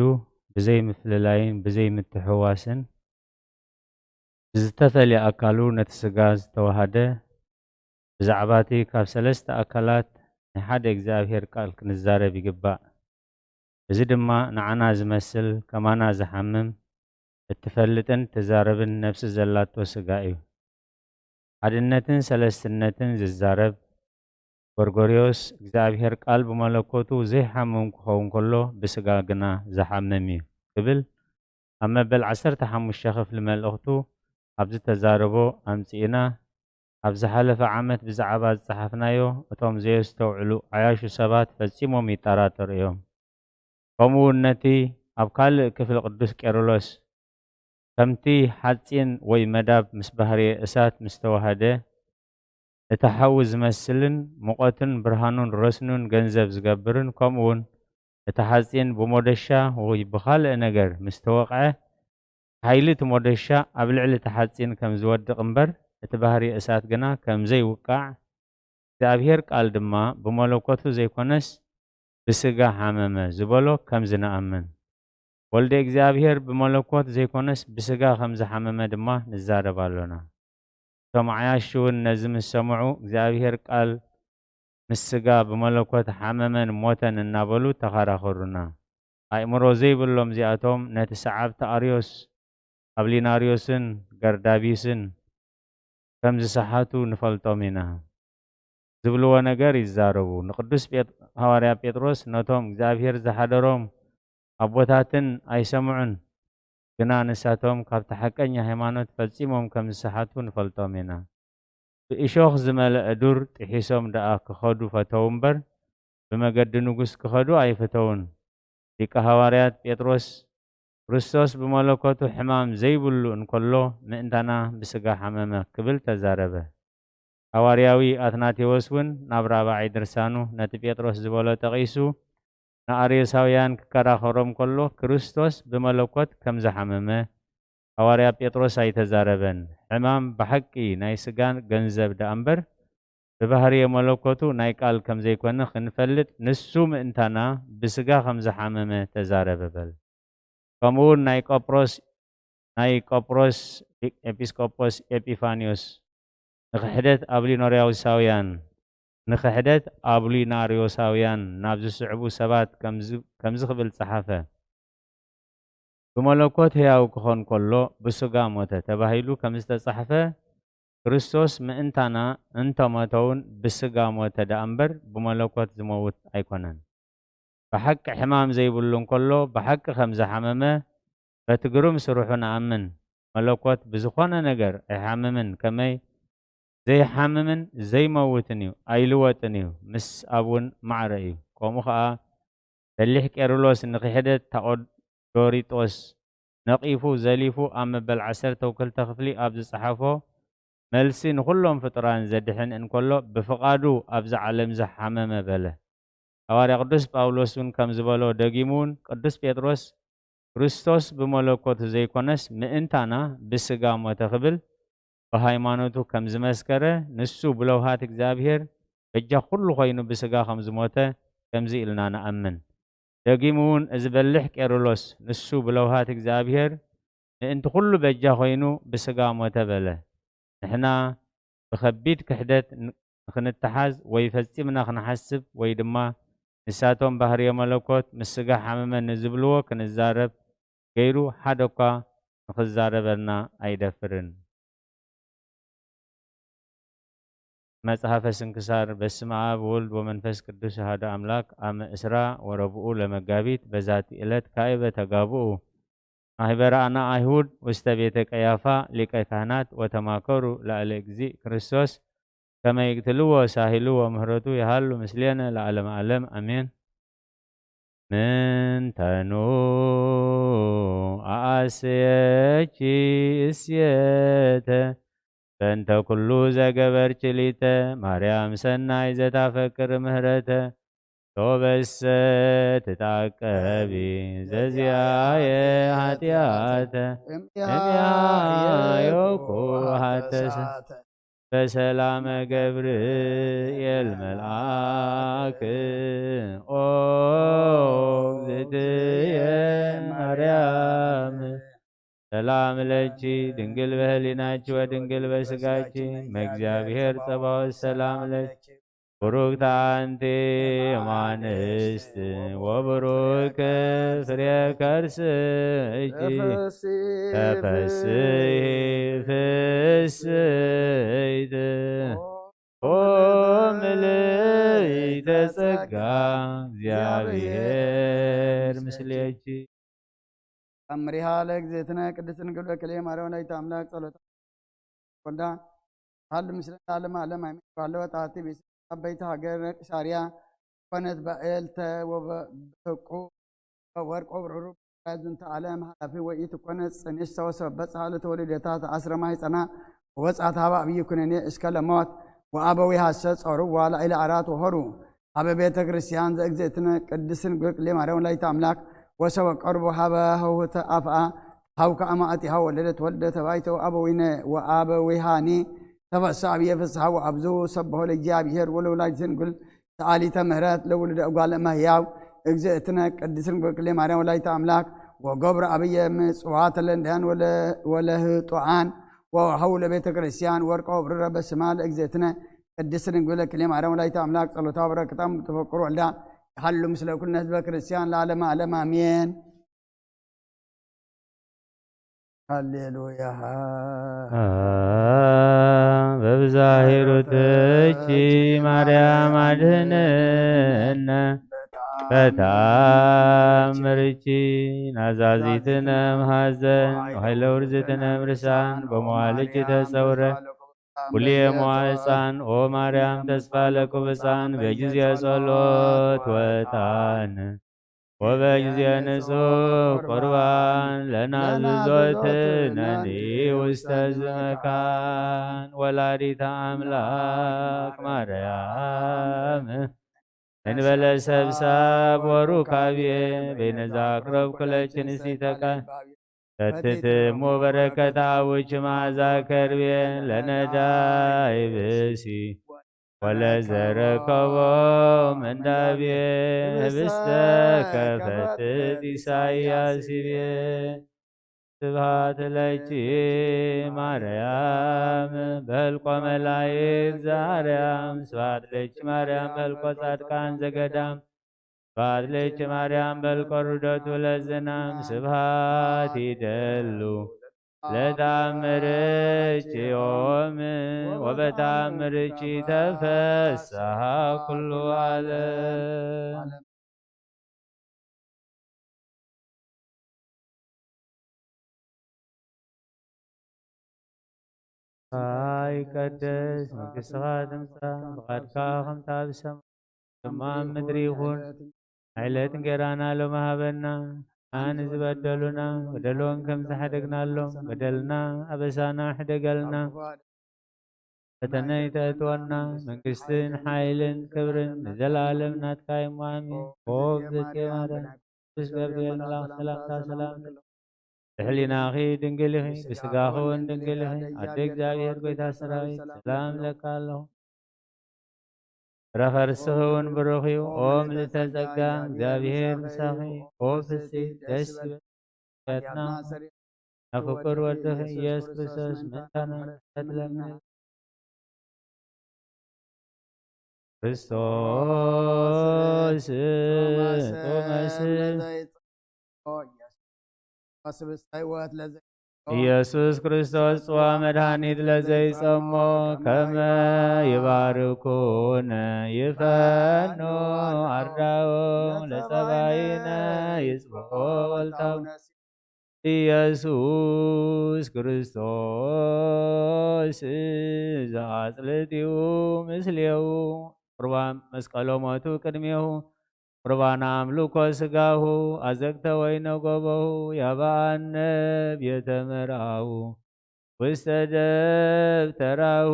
ብዘይ ምፍልላይን ብዘይ ምትሕውዋስን ብዝተፈልየ ኣካሉ ነቲ ስጋ ዝተዋሃደ፣ ብዛዕባ እቲ ካብ ሰለስተ ኣካላት ናይ ሓደ እግዚኣብሔር ቃል ክንዛረብ ይግባእ። እዚ ድማ ንዓና ዝመስል፣ ከማና ዝሓምም፣ እትፈልጥን ትዛረብን ነፍሲ ዘላቶ ስጋ እዩ። ሓድነትን ሰለስትነትን ዝዛረብ ጎርጎርዮስ፣ እግዚኣብሔር ቃል ብመለኮቱ ዘይሓምም ክኸውን ከሎ፣ ብስጋ ግና ዝሓምም እዩ ክብል ኣብ መበል ዓሰርተ ሓሙሽተ ክፍሊ መልእኽቱ ኣብ ዝተዛረቦ ኣምጺእና፣ ኣብ ዝሓለፈ ዓመት ብዛዕባ ዝጸሓፍናዮ፣ እቶም ዘየስተውዕሉ ዓያሹ ሰባት ፈጺሞም ይጠራጠሩ እዮም። ከምኡ እውን ነቲ ኣብ ካልእ ክፍሊ ቅዱስ ቄርሎስ፣ ከምቲ ሓጺን ወይ መዳብ ምስ ባህርየ እሳት ምስ ተዋህደ፣ እቲ ሓዊ ዝመስልን ሙቐትን ብርሃኑን ረስኑን ገንዘብ ዝገብርን፣ ከምኡ እውን እቲ ሓጺን ብሞደሻ ወይ ብኻልእ ነገር ምስ ተወቕዐ፣ ሓይሊ እቲ ሞደሻ ኣብ ልዕሊ እቲ ሓጺን ከም ዝወድቕ እምበር፣ እቲ ባህርየ እሳት ግና ከም ዘይውቃዕ፣ እግዚኣብሔር ቃል ድማ ብመለኮቱ ዘይኮነስ ብስጋ ሓመመ ዝበሎ ከምዚ ንኣምን። ወልደ እግዚኣብሔር ብመለኮት ዘይኮነስ ብስጋ ከም ዝሓመመ ድማ ንዛረብ ኣሎና። እቶም ዓያሹ እውን ነዚ ምስ ሰምዑ፣ እግዚኣብሔር ቃል ምስ ስጋ ብመለኮት ሓመመን ሞተን እናበሉ ተኸራኸሩና። ኣእምሮ ዘይብሎም እዚኣቶም ነቲ ሰዓብቲ ኣርዮስ፣ ኣብሊናርዮስን ገርዳቢስን ከም ዝሰሓቱ ንፈልጦም ኢና። ዝብልዎ ነገር ይዛረቡ። ንቅዱስ ጴጥ-፣ ሃዋርያ ጴጥሮስ ነቶም እግዚኣብሔር ዝሓደሮም ኣቦታትን ኣይሰምዑን፣ ግና ንሳቶም ካብቲ ሓቀኛ ሃይማኖት ፈጺሞም ከም ዝሰሓቱ ንፈልጦም ኢና። ብእሾኽ ዝመልአ ዱር ጥሒሶም ደኣ ክኸዱ ፈተዉ እምበር፣ ብመገዲ ንጉስ ክኸዱ ኣይፈተዉን። ሊቀ ሃዋርያት ጴጥሮስ፣ ክርስቶስ ብመለኮቱ ሕማም ዘይብሉ እንከሎ፣ ምእንታና ብስጋ ሓመመ ክብል ተዛረበ። ሃዋርያዊ ኣትናቴዎስ እውን ናብ ራብዓይ ድርሳኑ ነቲ ጴጥሮስ ዝበሎ ጠቒሱ፣ ንኣርዮሳውያን ክከራኸሮም ከሎ፣ ክርስቶስ ብመለኮት ከም ዝሓመመ ሃዋርያ ጴጥሮስ ኣይተዛረበን። ሕማም ብሓቂ ናይ ስጋ ገንዘብ ደኣ እምበር፣ ብባህርየ መለኮቱ ናይ ቃል ከም ዘይኮነ ክንፈልጥ፣ ንሱ ምእንታና ብስጋ ከም ዝሓመመ ተዛረበ በል። ከምኡ እውን ናይ ቆጵሮስ፣ ናይ ቆጵሮስ ኤጲስቆጶስ ኤጲፋንዮስ ንክሕደት ኣብሊኖርዮሳውያን፣ ንክሕደት ኣብሊናርዮሳውያን ናብ ዝስዕቡ ሰባት ከምዚ፣ ከምዚ ክብል ጸሓፈ። ብመለኮት ሕያው ክኾን ከሎ ብስጋ ሞተ ተባሂሉ ከም ዝተጻሕፈ፣ ክርስቶስ ምእንታና እንተሞተ እውን ብስጋ ሞተ ደኣ እምበር ብመለኮት ዝመውት ኣይኮነን። ብሓቂ ሕማም ዘይብሉ እንከሎ ብሓቂ ከም ዝሓመመ በቲ ግሩም ስርሑ ንኣምን። መለኮት ብዝኾነ ነገር ኣይሓምምን፣ ከመይ ዘይሓምምን ዘይመውትን እዩ፣ ኣይልወጥን እዩ፣ ምስ ኣብ እውን ማዕረ እዩ። ከምኡ ኸኣ በሊሕ ቄርሎስ ንክሕደት ታኦዶሪጦስ ነቒፉ ዘሊፉ ኣብ መበል ዓሰርተ ክልተ ክፍሊ ኣብ ዝጸሓፎ መልሲ ንኹሎም ፍጡራን ዘድሕን እንከሎ ብፍቓዱ ኣብዛ ዓለም ዝሓመመ በለ። ሃዋርያ ቅዱስ ጳውሎስ እውን ከም ዝበሎ ደጊሙ እውን ቅዱስ ጴጥሮስ ክርስቶስ ብመለኮቱ ዘይኮነስ ምእንታና ብስጋ ሞተ ክብል ብሃይማኖቱ ከም ዝመስከረ ንሱ ብለውሃት እግዚኣብሔር በጃ ኩሉ ኮይኑ ብስጋ ከም ዝሞተ ከምዚ ኢልና ንኣምን። ደጊሙ እውን እዚ በሊሕ ቄርሎስ ንሱ ብለውሃት እግዚኣብሔር ምእንቲ ኩሉ በጃ ኮይኑ ብስጋ ሞተ በለ። ንሕና ብኸቢድ ክሕደት ን-፣ ንኽንተሓዝ ወይ ፈጺምና ክንሓስብ ወይ ድማ ንሳቶም ባህርየ መለኮት ምስ ስጋ ሓመመ ንዝብልዎ ክንዛረብ ገይሩ ሓደ እኳ ንኽዛረበልና ኣይደፍርን። መጽሐፈ ስንክሳር። በስመ አብ ወወልድ ወመንፈስ ቅዱስ አሐዱ አምላክ። አመ እስራ ወረብኡ ለመጋቢት በዛቲ ዕለት ካዕበ ተጋብኡ ማህበረ አና አይሁድ ውስተ ቤተ ቀያፋ ሊቀ ካህናት ወተማከሩ ላዕለ እግዚእ ክርስቶስ ከመ ይቅትልዎ ሳሂሉ ወምህረቱ ይሃሉ ምስሌነ ለዓለመ ዓለም አሜን። ምንተኑ አአስየኪ እሴተ በእንተ ኩሉ ዘገበርኪ ሊተ ማርያም ሰናይ ዘታፈቅር ምህረተ ሶበሰ ትታቀቢ ዘዚአየ ኃጢአተ እምያዮኩ ሀተሰ በሰላመ ገብርኤል መልአክ ኦ እግዝእትየ ማርያም ሰላም ለኪ ድንግል በህሊናኪ ወድንግል በስጋኪ መእግዚአብሔር ጸባኦት ሰላም ለኪ ቡሩክት አንቲ እማንስት ወቡሩክ ፍሬ ከርስኪ ተፈስሒ ፍስሕት ኦ ምልዕተ ጸጋ እግዚአብሔር ምስሌኪ። ተአምሪሃ ለእግዝእትነ ቅድስት ድንግል በክልኤ ማርያም ወላዲተ አምላክ ጸሎታ ወልዳ ሃሉ ምስለ ለዓለመ ዓለም አሜን። ባለወት አሐቲ ብእሲ አበይቲ ሀገር ቂሳርያ ኮነት በእልተ ወበሕቁ ወወርቅ ወብሩር ዝንተ ዓለም ኃላፊ ወኢትኮነ ጽንዕት ሰወሰ በጽሐ ለተወልደታ ተአስረ ማሕፀና ወወጽአት ሀበ አብይ ኩነኔ እስከ ለሞት ወአበዊሃሰ ጾርዋ ላዕለ አራት ወሆሩ ሀበ ቤተ ክርስቲያን ዘእግዝእትነ ቅድስት ድንግል ክሌ ማርያም ወላዲተ አምላክ ወሰበ ቀርቡ ሀበ ሀውህተ አፍአ ሀውከ አማእቲሃ ወለደት ወልደ ተባይተ ወአበዊነ ወአበዊሃኒ ተፈሳ አብየ ፍስሐ ወአብዙ ሰብሖ ለእግዚአብሔር ወለወላዲተ ድንግል ሰአሊተ ምህረት ለውሉደ እጓለ እመሕያው እግዝእትነ ቅድስት ድንግል ክሌ ማርያም ወላዲተ አምላክ ወገብረ አብየ ምጽዋተ ለነዳያን ወለ-፣ ወለህጡዓን ወወሀቡ ለቤተ ክርስቲያን ወርቀ ወብሩረ በስማ ለእግዝእትነ ቅድስት ድንግል ክሌ ማርያም ወላዲተ አምላክ ጸሎታ ወበረከታ ተፈቅሩ ወልዳ ይሃሉ ምስለ ኩልነ ህዝበ ክርስቲያን ለዓለመ ዓለም አሜን። ሃሌሉያ። በብዛሂሩትኪ ማርያም አድህንነ በታምርኪ ናዛዚትነ እምሐዘን ወኃይለ ውርዝትነ እምርሳን በመዋልጅ ተጸውረ ኩልየ መዋዕፃን። ኦ ማርያም ተስፋ ለቅቡፃን በጊዜ ጸሎት ወጣን ወበጊዜ ንጹሕ ቁርባን ለናዝዞትነኒ ውስተ ዝመካን። ወላዲተ ኣምላክ ማርያም እንበለ ሰብሳብ ወሩካቤ በይነዛ ክረብ ኩለችን ሲተካ ፈትትሙ በረከት አቡች መዓዛ ከርቤ ለነዳይ ብእሲ ወለዘረከቦ ምንዳቤ ህብስተ ከፈትት ኢሳይያስ ይቤ። ስብሐት ለኪ ማርያም በልቆ መላእክት ዘአርያም። ስብሐት ለኪ ማርያም በልቆ ጻድቃን ዘገዳም። ስብሐት ለኪ ማርያም በልቆ ርደቱ ለዝናም። ስብሐት ይደሉ ለተአምርኪ ዮም ወበተአምርኪ ተፈስሐ ኩሉ ዓለም። ይቀደስ መንግሥትኻ ትምጻእ፣ ፍቓድካ ከምቲ ኣብ ሰማይ ከምኡ ኣብ ምድሪ ይኹን። ዕለት እንጌራና ሎሚ ሃበና፣ ንዝበደሉና በደሎም ከም ዝሓደግናሎም በደልና ኣበሳና ሕደገልና። ፈተነ ይተእትወና፣ መንግስትን ሓይልን ክብርን ንዘለዓለም ናትካ እዩ። ኣሜን። ኦ ብፅየ ማርያም፣ ቅዱስ ገብርኤል መልኣክ ሰላምታ ሰላም። ብሕሊናኺ ድንግል ኢኺ፣ ብስጋኺ እውን ድንግል ኢኺ። ኣደ እግዚኣብሔር ጎይታ ሰራዊት፣ ሰላም እለካ ኣለኹ። ፍረ ከርስኺ እውን ብሩኽ እዩ። ኦ ምልዕተ ጸጋ፣ እግዚኣብሔር ምሳኺ። ኦ ፍስሕቲ ደስ ይበል ያትና። ናብ ፍቁር ወድኺ ኢየሱስ ክርስቶስ ምእንታና ምሕረት ለምን። ክርስቶስ ቶማስ ኢየሱስ ክርስቶስ ጽዋ መድኃኒት ለዘይጸሞ ከመ ይባርኩነ ይፈኑ አርዳኡ ለጸባይነ ይጽብሖ ወልታው ኢየሱስ ክርስቶስ ዘአጽልቲኡ ምስሌው ቁርባን መስቀሎ ሞቱ ቅድሜሁ ቁርባን አምልኮ ስጋሁ አዘግተ ወይነ ጎበሁ ያበአነ ቤተ መርአሁ ውስተ ደብተራሁ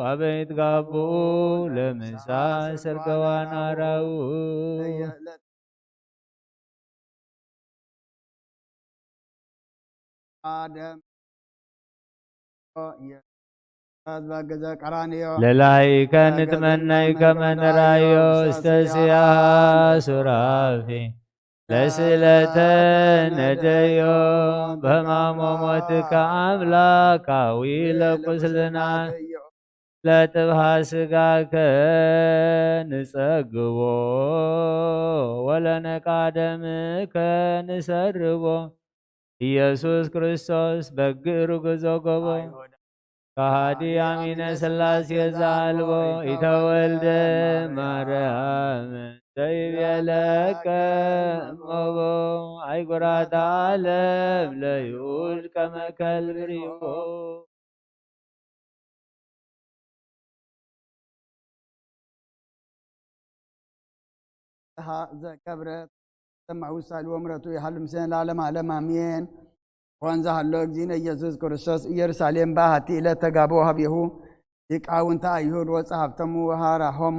አበይት ጋብኡ ለምሳ ሰርገዋን አራው። አደም የህዝባ ገዛ ቀራንዮ ለላይከ ንትመነይ ከመ ንራዮ እስተ ሲያ ሱራፊ ለስለተ ነደዮ በሕማሞ ሞትከ አምላካዊ ለቁስልና ለጥብሃ ስጋከ ንጸግቦ ወለነቃ ደምከ ንሰርቦ። ኢየሱስ ክርስቶስ በግ ርጉዞ ጎቦ ከሃዲ አሚነ ሥላሴ ዘአልቦ ኢተወልደ ማርያም ዘይቤለከ እሞቦ አይጉራተ ዓለም ለይሁድ ከመ ከልብ ርኢዎ። ዘገብረ ሰማዕ ውሳኔ ወምረቱ ይሃሉ ምስለ ለዓለም ዓለም አሜን። ወንዘ ሃሎ እግዚእነ ኢየሱስ ክርስቶስ ኢየሩሳሌም በአሐቲ ዕለት ተጋብኦ ሀቤሁ ሊቃውንተ አይሁድ ወጸሐፍቶሙ ወሃራሆሙ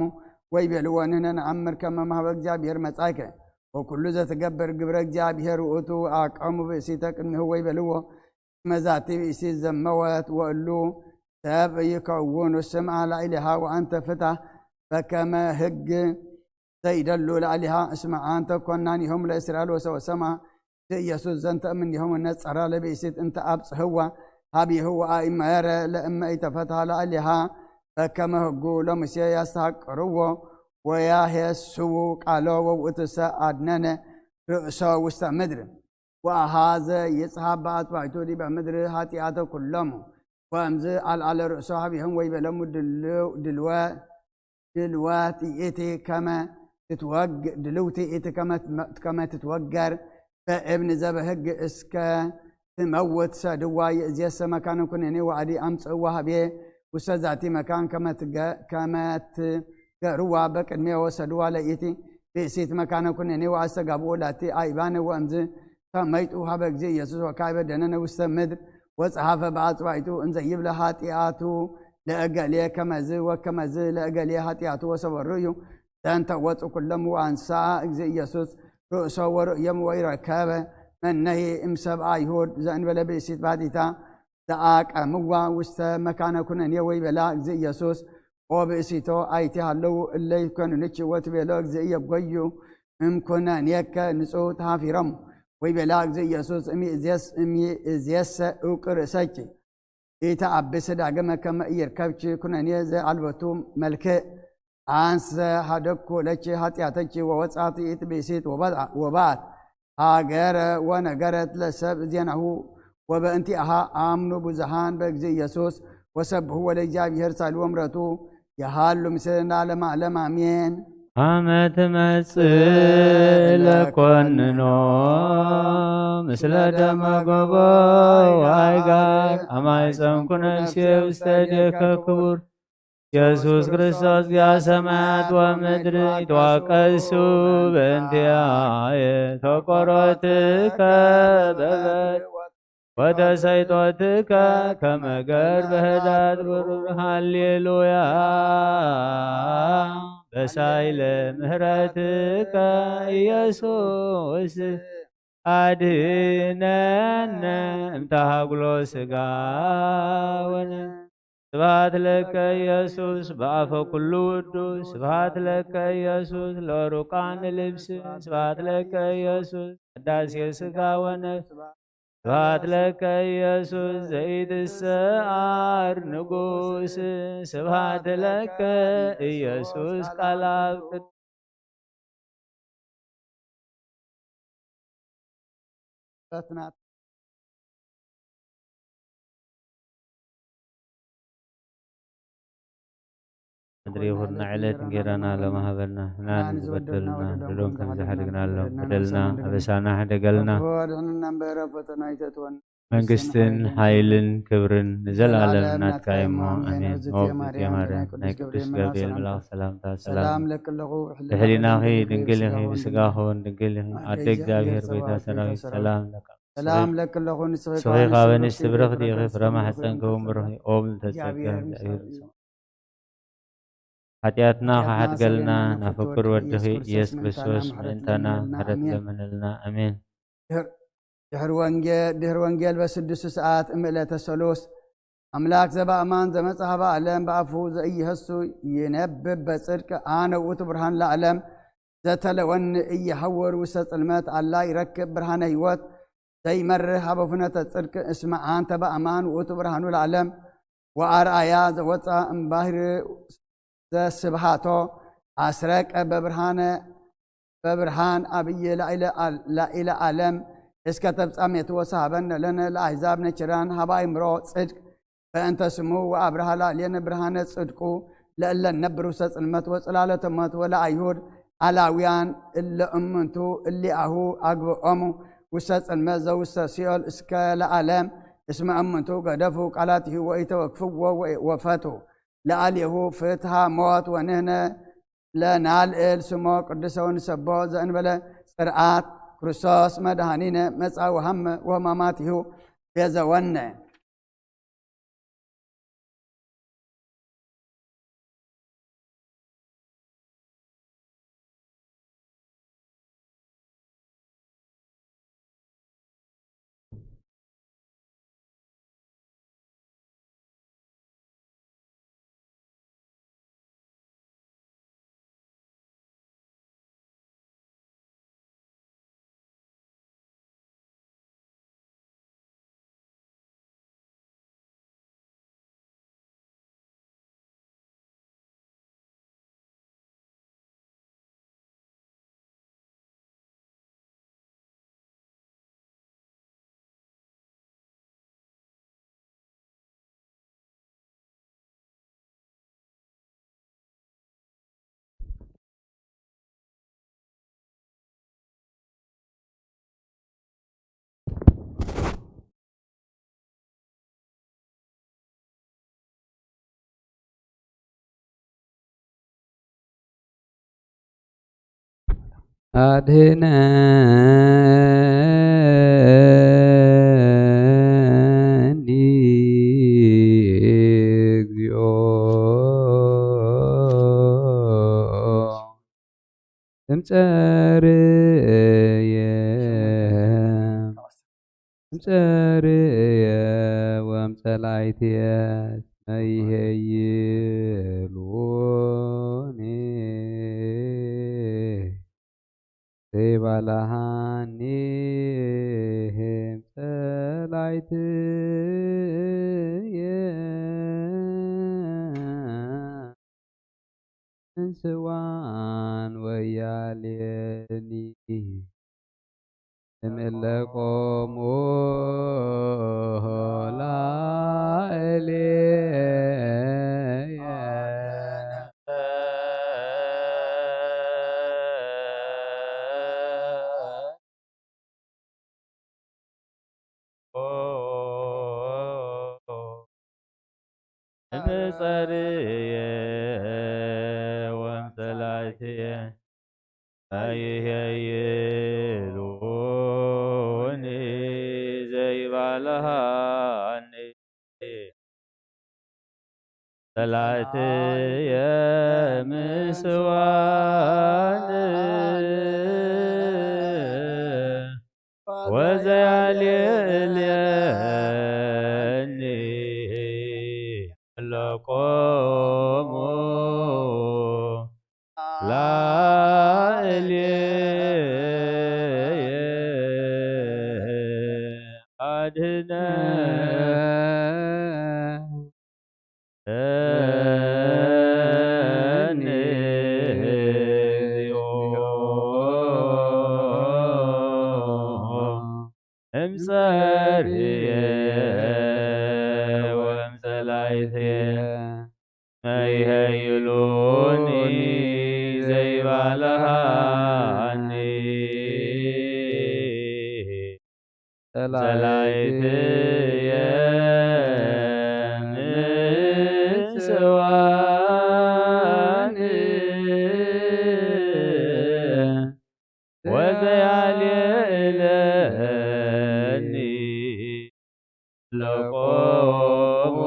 ወይቤልዎ ንሕነ ነአምር ከመ ማህበ እግዚአብሔር መጻእከ ወኩሉ ዘትገብር ግብረ እግዚአብሔር ውእቱ። አቀሙ ብእሲተ ቅድሚሁ ወይቤልዎ መዛቲ ብእሲ ዘመወት ወእሉ ሰብ ይከውኑ ስምዓ ላዕሊሃ ወአንተ ፍታ በከመ ህግ ዘይደሉ ላዕሊሃ እስመ አንተ ኮናኒሆም ለእስራኤል ወሰወሰማ። ኢየሱስ ዘንተ እምኔሆም ነጸራ ለብእሲት እንተ አብጽሕዋ ሀቢሁ ወአእመረ ለእመ ኢተፈትሐ ላዕሊሃ በከመ ህጉ ለሙሴ ያስተሐቅርዎ ወያሄስዉ ቃሎ ወውእቱሰ አድነነ ርእሶ ውስተ ምድር። ወአሃዘ ይጽሐፍ በአጽባዕቱ ዲበ ምድር ኃጢአተ ኩሎሙ። ወእምዝ አልዓለ ርእሶ ሀቢሆም ወይቤሎሙ ድልው- ድልወ- ድልወት ይእቲ ከመ ትትወግ- ድልውቲ ይእቲ ከመ ትመ- ከመ ትትወገር ከእብኒ ዘበህግ እስከ ትመውት ሰድዋ። ይእዜሰ መካነ ኩነኔ ዋዕዲ ኣምጽእዋ ሃብየ ውስተ ዛቲ መካን ከመትገ-፣ ከመትገርዋ በቅድሜ ወሰድዋ ለይቲ ብእሲት መካነ ኩነኔ ወኣስተጋብኡ ላቲ ኣይባነ ወእምዝ ተመይጡ ሀበ እግዚእ ኢየሱስ ወካዕበ ደነነ ውስተ ምድር ወጸሓፈ በኣጽባይቱ እንዘ ይብለ ኃጢኣቱ ለእገሌ ከመዝ ወከመዝ ለእገሌ ኃጢኣቱ ወሰበሩ እዩ። ዘንተ ወፁ ኩሎም ወአንሳ እግዚእ ኢየሱስ ርእሶ ወርእዮም ወይረከበ መነሂ እምሰብ አይሁድ ዘእንበለ ብእሲት ባቲታ ዘአቀምዋ ውስተ መካነ ኩነኔ ወይቤላ እግዚእ ኢየሱስ ኦ ብእሲቶ አይቲ ሃለው እለ ይኮንንኪ ወትቤሎ እግዚእ የጎዩ እምኩነኔከ ንጹህ ተሃፊሮም ወይቤላ እግዚእ ኢየሱስ እሚእዜስ እሚእዜሰ እውቅ ርእሰኪ ኢተአብስ ዳግመ ከመ ኢይርከብኪ ኩነኔ ዘአልበቱ መልክእ። አንሰ ሀደግኩ ለኪ ኃጢአተኪ ወወጻት ይእቲ ብእሲት ወበ-፣ ወበአት ሀገረ ወነገረት ለሰብ ዜናሁ ወበእንቲአሃ አምኑ ብዙሃን በእግዚእ ኢየሱስ ወሰብሑ ወለእግዚአብሔር ሳሉ ወምረቱ የሃሉ ምስሌነ ለዓለመ ዓለም አሜን። አመ ትመጽእ ለኮንኖ ምስለ ደመ ጎቦ ወአይጋር አማይፀንኩ ነፍሴ ውስተ እዴከ ክቡር ኢየሱስ ክርስቶስ ዚአ ሰማያት ወምድር ይትዋቀሱ በእንቲአየ ተቆሮትከ በበ ወተሰይጦትከ ከመ ገር በህዳት ብሩር። ሃሌሉያ። በሳይለ ምህረትከ ኢየሱስ አድነነ እምተሃጉሎ ስጋ ወነ ስብሐት ለከ ኢየሱስ በአፈ ኩሉ ውዱ ስብሐት ለከ ኢየሱስ ለሩቃን ልብስ ስብሐት ለከ ኢየሱስ ቅዳሴ ስጋ ወነፍስ ስብሐት ለከ ኢየሱስ ዘኢትሰዓር ንጉስ ስብሐት ለከ ኢየሱስ ቃል አብ ቅዱስ ምድሪ ይኹንና ዕለት እንጌራና ሎሚ ሃበና ንሕና ንዝበደሉና በደሉና በደሎም ከም ዝሓደግናሎም በደልና ኣበሳና ሕደገልና ኣድሕንና እምበረ ፈተና ኣይተእትወና መንግስትን ሓይልን ክብርን ንዘለኣለም ናትካ እሞ ኣሜን። ኦ እግዝእትየ ማርያም ናይ ቅዱስ ገብርኤል መልኣኽ ሰላምታ ሰላም ለኪ ኣለኹ ብሕሊናኺ ድንግል ኢኺ ብስጋኺ እውን ድንግል ኢኺ ኣደ እግዚኣብሔር ጎይታ ሰራዊት ሰላም ለካ ሰላም ለኪ ኣለኹ ንስኺ ካብ ኣንስቲ ብርኽቲ ኢኺ ፍረ ማሕፀንኪ እውን ብሩኽ እዩ ኦ ምልዕተ ጸጋ እግዚኣብሔር ምሳኺ ሓጢኣትና ከሓድገልና ናፍቅር ወድኺ ኢየሱስ ክርስቶስ ምእንታና ምሕረት ለምንልና ኣሜን። ድሕሪ ወንጌል ድሕሪ ወንጌል በስድስቱ ሰዓት እምእለተ ሰሉስ ኣምላክ ዘባእማን ዘመጽ ሃበ ዓለም ብኣፉ ዘኢይሀሱ ይነብብ በጽድቅ ኣነ ውእቱ ብርሃን ለዓለም ዘተለወኒ እየሐውር ውስተ ጽልመት ኣላ ይረክብ ብርሃነ ህይወት ዘይመርህ ሀበ ፍኖተ ጽድቅ እስመ አንተ በአማን ውእቱ ብርሃኑ ለዓለም ወአርአያ ዘወፃ እምባህር ዘስብሃቶ አስረቀ በብርሃነ በብርሃን አብይ ላኢለ ዓለም እስከ ተፍጻሜቱ ወሰሃበነ ለነ ለአሕዛብ ነኪራን ሀበ አእምሮ ጽድቅ በእንተ ስሙ ወአብርሃ ላዕሌነ ብርሃነ ጽድቁ ለእለ ነብር ውስተ ጽልመት ወጽላለተ ሞት ወለአይሁድ አላውያን እለ እምንቱ እሊአሁ አግብኦሙ ውስተ ጽልመት ዘውስተ ሲኦል እስከ ለዓለም እስመ እምንቱ ገደፉ ቃላቲሁ ወኢተወክፍዎ ወፈቱ ለአሌሁ ፍትሃ ሞት ወንህነ ለናልእል ስሞ ቅዱሰ ወንሰቦ ዘእንበለ ጽርዓት ክርስቶስ መድኃኒነ መጻ ወሃመ ወህማማቲሁ ቤዘወነ። ኣድህነኒ እግዚኦ እምጸርየ እምጸርየ ወእምጸላይትየ እስመ ይሄይሉኒ ዘይባልሃኒ እምጸላይትየ። እንስዋን ወያሌኒ እምእለቆሙ ላዕሌየ። እምጸርየ ወእምጸላይትየ ኣይሄይሉኒ ዘይባልሃኒ ጸላእትየ ምስዋን ወዘያልየኒ ለቆሙ ላዕሌየ ኣድህነ እኒ እምጸርየ ወእምጸላይትየ መይሀይሉኒ ዘይባልሃኒ ጸላይትየ ምስዋኒ ወዘያልየለኒ ለቆሙ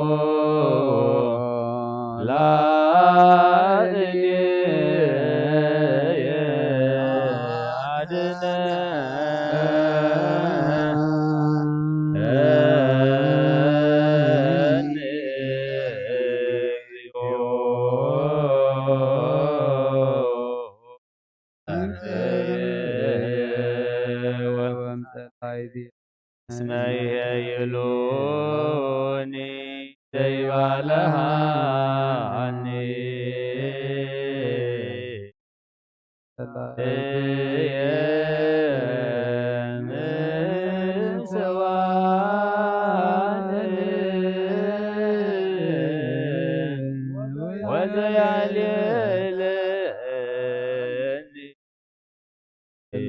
ላዕሌየ ኣድነኒ እግዚኦ። እስመ ይሄይሉኒ ዘይባልሃኒ እየ ምስዋኒ ወዘያልየለኒ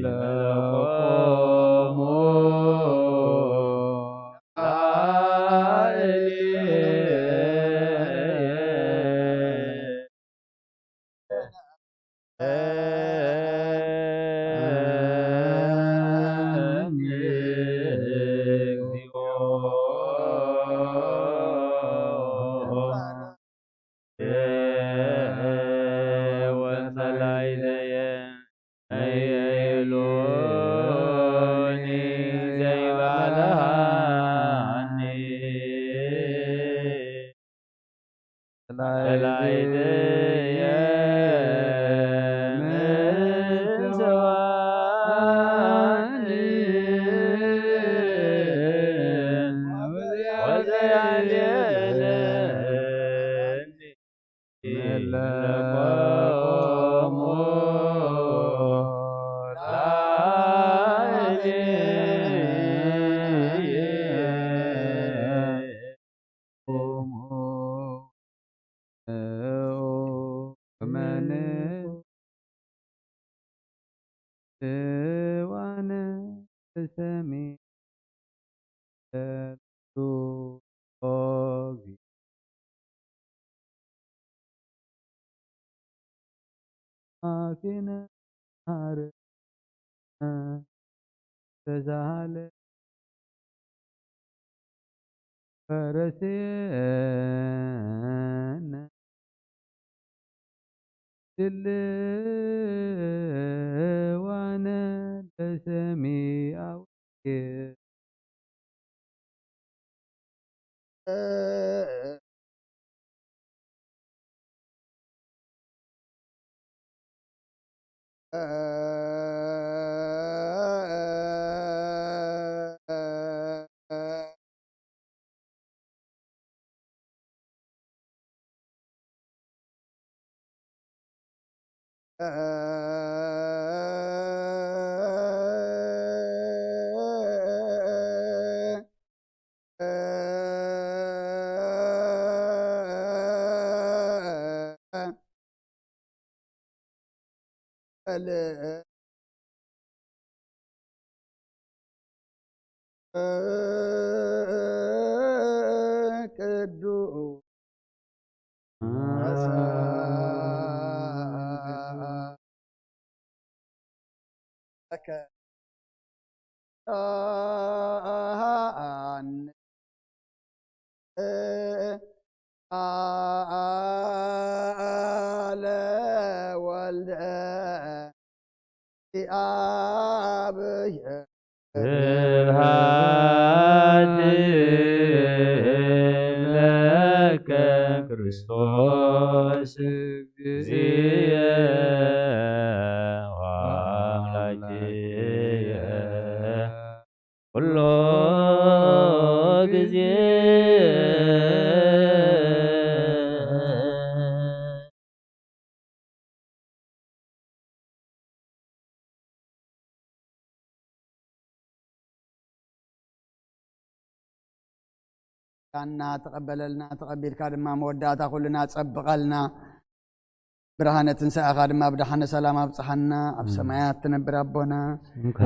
ለቆሙ ላዕሌየ እግዚኦ። ወጸላይተየ መይሉኒ ዘይባልሃኒ ጸላይተየ ምስዋኒ ወዘያልየለኒ መለቆሙ ላዕሌየ። እመን እዋነ ሰሚ ተቱ ኦጊ አፌነ ሃረ ተዛሃለ ፈረሴነ ድልዋነ ለሰሚያዊ ቅዱስ ቃለ ወልደ ዚአብሔር። ስብሐት ለከ ክርስቶስ እግዚእ ወአምላክየ ኩሎ ግዜ። ና ተቐበለልና፣ ተቐቢልካ ድማ መወዳእታ ኩልና ጸብቐልና። ብርሃነ ትንሳኤኻ ድማ ብደሓነ ሰላም ኣብጽሓና። ኣብ ሰማያት ትነብር ኣቦና፣ ስምካ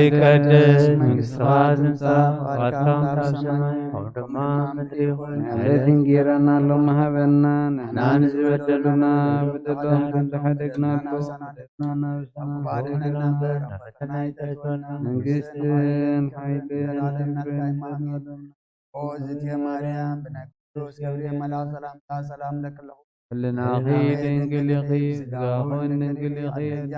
ይቀደስ፣ መንግስትኻ ትምጻእ፣ ፍቓድካ ከም ኣብ ሰማይ ከምኡ ድማ ኣብ ምድሪ ይኹን። ዕለት እንጌራና ሎሚ ሃበና፣ ንሕና ንዝበደሉና በደልና ከም ዝሓደግና፣ ናብ ሰናይ ኣትእተና፣ ናብ ፈተና ኣድሕነና እምበር፣ ናብ ፈተና ኣይተእትወና። መንግስትን ሓይልን ዘለኣለም ናትካ እዩ። ኣሜን። ኦ እግዝእትየ ማርያም፣ ብናይ ቅዱስ ገብርኤል መልኣክ ሰላምታ ሰላም እለኪ ኣለኹ። ህልናኺ ድንግል ኢኺ፣ ስጋኹን ድንግል ኢኺ፣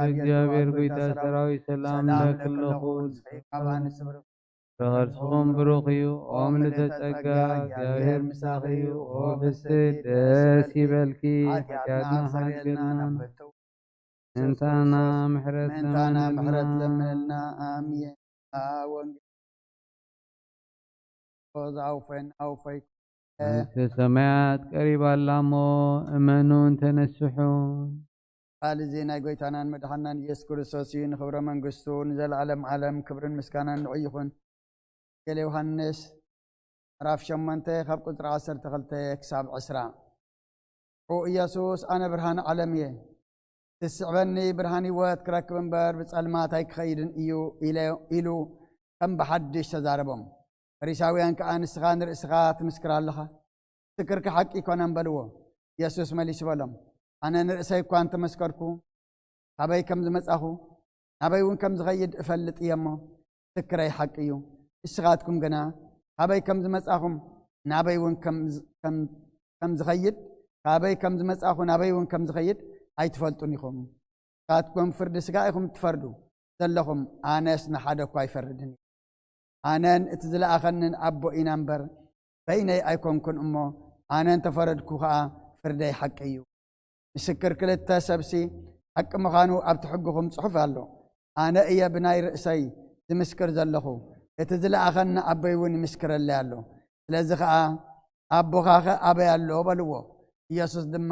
እግዚኣብሔር ጎይታ ሰራዊት ሰላም እለኪ ኣለኹ። ንስኺ ካብ ኣንስቲ ብሩኽ፣ ፍረ ከርስኹም ብሩኽ እዩ። ኦ ምልዕተ ጸጋ፣ እግዚኣብሔር ምሳኺ እዩ። ኦ ፍስሕቲ ደስ ይበልኪ፣ ሓጢኣትና ሓጢኣትና ኣስተሰርየልና፣ ሓጢኣትና ናብ ፍትው ምእንታና ምሕረት ምእንታና ምሕረት ለምንልና። ለምንልና። ኣሜን። ኦ ዝኣውፈን ኣውፈይ። መንግስተ ሰማያት ቀሪባ ኣላ እሞ እመኑን ተነስሑን። ቃል እዚ ናይ ጎይታናን መድሓናን ኢየሱስ ክርስቶስ እዩ። ንኽብረ መንግስቱ ንዘለዓለም ዓለም ክብርን ምስጋናን ንዑ ይኹን። ወንጌል ዮሃንስ ምዕራፍ ሸሞንተ ካብ ቁጽሪ ዓሰርተ ክልተ ክሳብ ዕስራ። ሽዑ ኢየሱስ፣ "ኣነ ብርሃን ዓለም እየ። እቲ ዝስዕበኒ ብርሃን ህይወት ክረክብ እምበር ብጸልማት ኣይክኸይድን እዩ" ኢለ-፣ ኢሉ ከም ብሓድሽ ተዛረቦም። ፈሪሳውያን ከኣ፣ "ንስኻ ንርእስኻ ትምስክር ኣለኻ፣ ምስክርካ ሓቂ ኣይኮነን" በልዎ። ኢየሱስ መሊሱ በሎም፣ "ኣነ ንርእሰይ እኳ እንተመስከርኩ፣ ካበይ ከም ዝመጻኹ፣ ናበይ እውን ከም ዝኸይድ እፈልጥ እየ እሞ፣ ምስክረይ ሓቂ እዩ። ንስኻትኩም ግና፣ ካበይ ከም ዝመጻኹም፣ ናበይ እውን ከም ዝ-፣ ከም፣ ከም ዝኸይድ፣ ካበይ ከም ዝመጻኹ፣ ናበይ እውን ከም ዝኸይድ ኣይትፈልጡን ኢኹም። ንስኻትኩም ፍርዲ ስጋ ኢኹም እትፈርዱ ዘለኹም፣ ኣነስ ንሓደ እኳ ኣይፈርድን እየ። ኣነን እቲ ዝለኣኸንን ኣቦ ኢና እምበር፣ በይነይ ኣይኮንኩን እሞ፣ ኣነ እንተፈረድኩ ኸኣ ፍርደይ ሓቂ እዩ። ምስክር ክልተ ሰብሲ ሓቂ ምዃኑ ኣብቲ ሕግኹም ጽሑፍ ኣሎ። ኣነ እየ ብናይ ርእሰይ ዝምስክር ዘለኹ፣ እቲ ዝለኣኸኒ ኣቦይ እውን ይምስክረለይ ኣሎ። ስለዚ ኸኣ፣ ኣቦኻኸ ኣበይ ኣሎ?" በልዎ። ኢየሱስ ድማ፣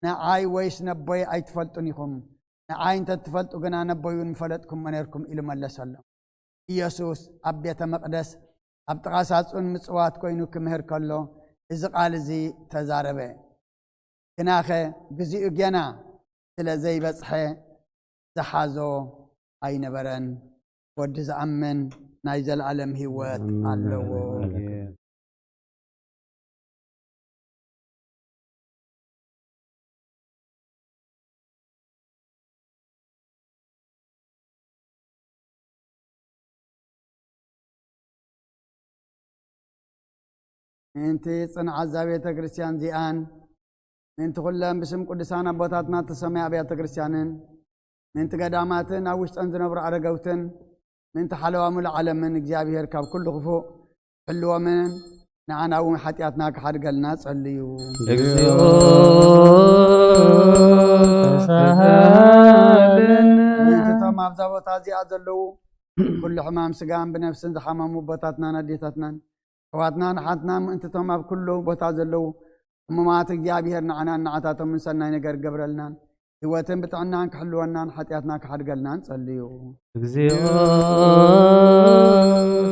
"ንዓይ ወይስ ነቦይ ኣይትፈልጡን ኢኹም። ንዓይ እንተ ትፈልጡ ግና ነቦይ እውን ምፈለጥኩሞ ነርኩም" ኢሉ መለሰሎም። ኢየሱስ ኣብ ቤተ መቕደስ ኣብ ጥቓ ሳጹን ምጽዋት ኮይኑ ክምህር ከሎ፣ እዚ ቃል እዚ ተዛረበ። ግናኸ ግዜኡ ጌና ስለ ዘይበጽሐ ዝሓዞ ኣይነበረን። ወዲ ዝኣምን ናይ ዘለኣለም ህይወት ኣለዎ። ምእንቲ ጽንዓት እዛ ቤተ ክርስቲያን እዚኣን፣ ምእንቲ ኩለን ብስም ቅዱሳን ኣቦታትና እተሰመያ ኣብያተ ክርስቲያንን፣ ምእንቲ ገዳማትን ኣብ ውሽጠን ዝነብሩ ኣረገውትን፣ ምእንቲ ሓለዋ ሙሉእ ዓለምን እግዚኣብሔር ካብ ኩሉ ክፉእ ክሕልዎምን ንዓና እውን ሓጢኣትና ክሓድገልና ጸልዩ። እግዚኦ ተሳሃለነ። ምእንቲ እቶም ኣብዛ ቦታ እዚኣ ዘለዉ ኩሉ ሕማም ስጋን ብነፍስን ዝሓመሙ ኣቦታትናን ኣዴታትናን ኣሕዋትናን ኣሓትናን ምእንቲ እቶም ኣብ ኩሉ ቦታ ዘለዉ ሕሙማት እግዚኣብሔር ንዓናን ንዓታቶምን ሰናይ ነገር ክገብረልናን ህይወትን ብጥዕናን ክሕልወናን ሓጢኣትና ክሓድገልና ንጸልዩ። እግዚኦ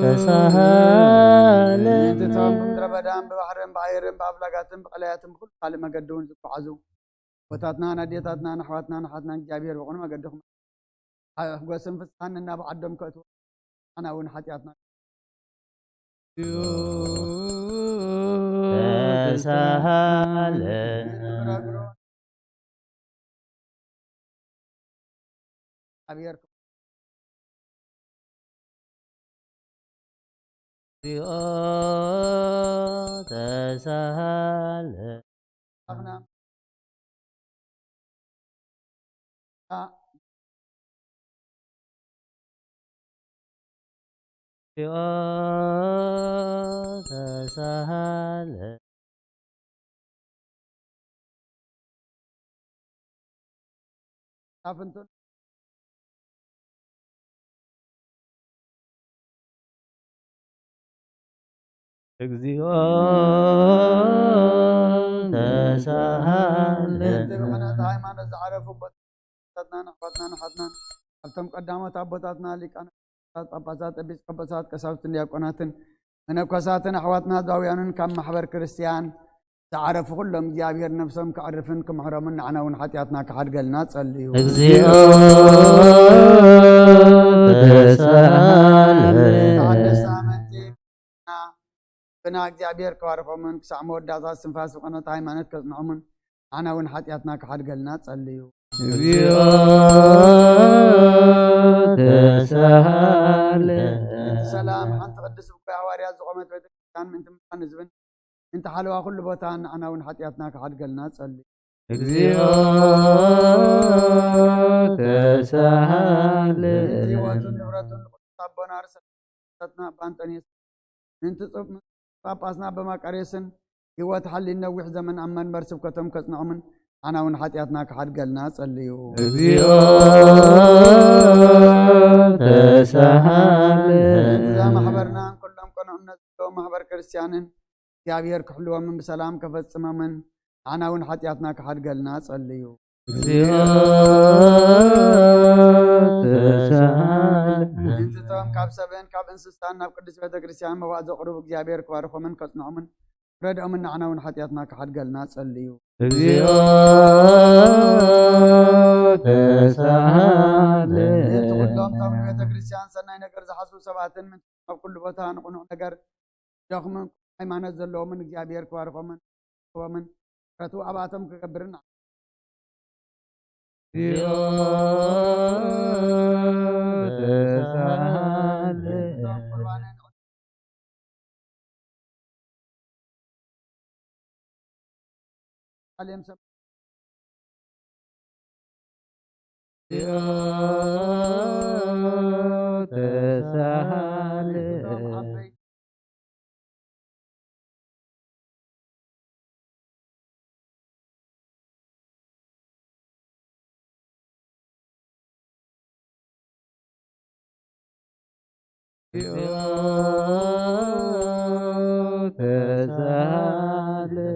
ተሳሃለ። ምእንቲ እቶም ብምድረ በዳን ብባሕርን ብኣየርን ብኣፍላጋትን ብቐላያትን ብኩሉ ካልእ መገዲ እውን ዝጓዓዙ ኣቦታትናን ኣዴታትናን ኣሕዋትናን ኣሓትናን እግዚኣብሔር ብቕኑዕ መገዲ ክመ- ሕጎስን ፍስሓን እናብ ዓዶም ከእትዎ ንዓና እውን ሓጢኣትና እግዚኦ ተሳሃለ። ንብረግሮ እግዚኣብሔር እግዚኦ ተሳሃለ። ኣምላኽና እግዚኦ ተሳሃለ። ኣፍንቱን እግዚኦ ተሳሃለ። እቲ ብቕንዕቲ ሃይማኖት ዝዓረፉ ኣቦታትናን ኣሕዋትናን ኣሓትናን ኣብቶም ቀዳሞት ኣቦታትና ሊቃነ ጳጳሳት፣ ኤጲስቆጶሳት፣ ቀሳውስትን ዲያቆናትን መነኮሳትን ኣሕዋትና ዛውያንን ካብ ማሕበር ክርስቲያን ዝዓረፉ ኩሎም እግዚኣብሔር ነፍሶም ክዕርፍን ክምሕሮምን ንዓና እውን ሓጢኣትና ክሓድገልና ጸልዩ። እግዚኦ ተሳሃለ። ተሓደስቲ ኣመንቲ ብና እግዚኣብሔር ክባርኾምን ክሳዕ መወዳእታ ስንፋስ ብቐኖት ሃይማኖት ከጽንዖምን ንዓና እውን ሓጢኣትና ክሓድገልና ጸልዩ። እግዚኦ ተሳሃለ። እቲ ሰላም ሓንቲ ቅድስቲ ብኮይ ሃዋርያት ዝቖመት ቤተክርስትያን ምእንቲ ምድሓን ህዝብን ምእንቲ ሓለዋ ኩሉ ቦታ ንዓና እውን ሓጢኣትና ክሓድገልና ጸልዩ። እግዚኦ ተሳሃለ። ህይወቱን ንብረቱን ንቅዱስ ኣቦና ርእሰ ኣባ ኣንጠንዮስ ምእንቲ ጽ- ጳጳስና ኣባ መቃርዮስን ህይወት ሓሊን ነዊሕ ዘመን ኣብ መንበር ስብከቶም ከጽንዖምን ንዓና እውን ሓጢኣትና ክሓድገልና ጸልዩ። እግዚኦ ተሳሃለ። እዛ ማሕበርናን ኩሎም ቅኑዕ እምነት ዘለዎም ማሕበር ክርስቲያንን እግዚኣብሔር ክሕልዎምን ብሰላም ከፈጽሞምን ንዓና እውን ሓጢኣትና ክሓድገልና ጸልዩ። እግዚኦ ተሳሃለ። ምእንቲ እቶም ካብ ሰብን ካብ እንስሳን ናብ ቅድስት ቤተ ክርስቲያን መባእ ዘቕርቡ እግዚኣብሔር ክባርኾምን ከጽንዖምን ክረድኦምን ንዓና እውን ሓጢኣትና ክሓድገልና ጸልዩ። እግዚኦ ተሳሃለ። ምእንቲ ኩሎም እቶም ንቤተ ክርስቲያን ሰናይ ነገር ዝሓስቡ ሰባትን ምእንቲ ኣብ ኩሉ ቦታ ንቕኑዕ ነገር ደኽምን ሃይማኖት ዘለዎምን እግዚኣብሔር ክባርኾምን ክቦምን ምሕረቱ ኣብኣቶም ክገብርን እግዚኦ ተሳሃለ። እቶም ቁርባንን ቃልዮም ሰብ እግዚኦ ተሳሃለ። እቶም ዓበይቲ እግዚኦ ተሳሃለ።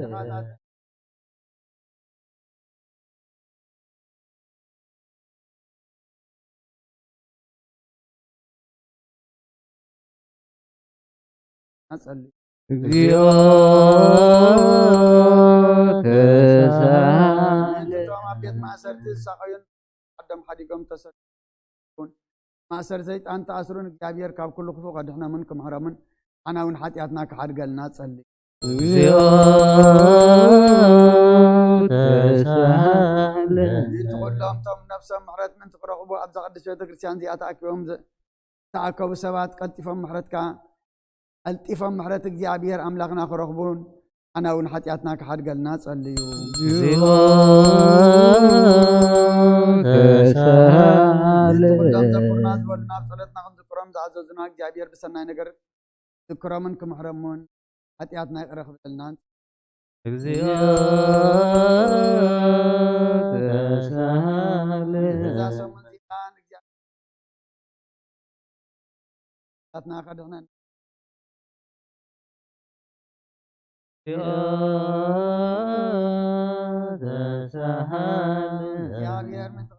ኣጸሊ እግዚኦ ተሳሃለ። እቶም ኣብ ቤት ማእሰርቲ ዝሳቐዩን ዓዶም ሓዲጎም ተሰ- ማእሰር ሰይጣን ተኣስሩን እግዚኣብሔር ካብ ኩሉ ክፉእ ከድሕኖምን ክምሕሮምን ንዓና እውን ሓጢኣትና ክሓድገልና ጸሊ። እግዚኦ ተሳሃለ። ምእንቲ ኩሎም እቶም ነፍሶም ምሕረት ምእንቲ ክረኽቡ ኣብዛ ቅድስት ቤተክርስትያን እዚኣ ተኣኪቦም ዝ- ዝተኣከቡ ሰባት ቀልጢፎም ምሕረትካ ቀልጢፎም ምሕረት እግዚኣብሔር ኣምላኽና ክረኽቡን ኣና እውን ሓጢኣትና ክሓድገልና ጸልዩ። እግዚኦ ተሳሃለ። ኩሎም ዘኩርና ዝበሉና ኣብ ጸሎትና ክንዝክሮም ዝኣዘዙና እግዚኣብሔር ብሰናይ ነገር ዝክሮምን ክምሕረሙን ሓጢኣትና ይቕረ ክብለልናን እግዚኦ ተሳሃለ። እዛ ሰሙን እዚኣ ንእግዚኣብሔር ሓጢኣትና ከድሕነን ተሳሃለ። እግዚኣብሔር ምሕረትና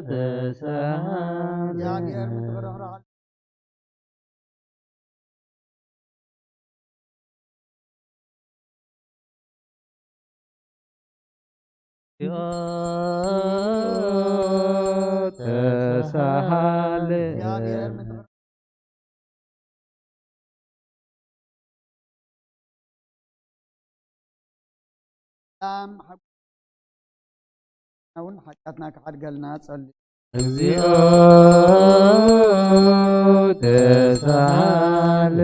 ተሳሃለ። እግዚኣብሔር ምሕረትና ተሳሃለ። እግዚኣብሔር ምሕረትና ሰላም ሓ- እውን ሓጢኣትና ክሓድገልና ጸልዩ። እግዚኦ ተሳሃለ።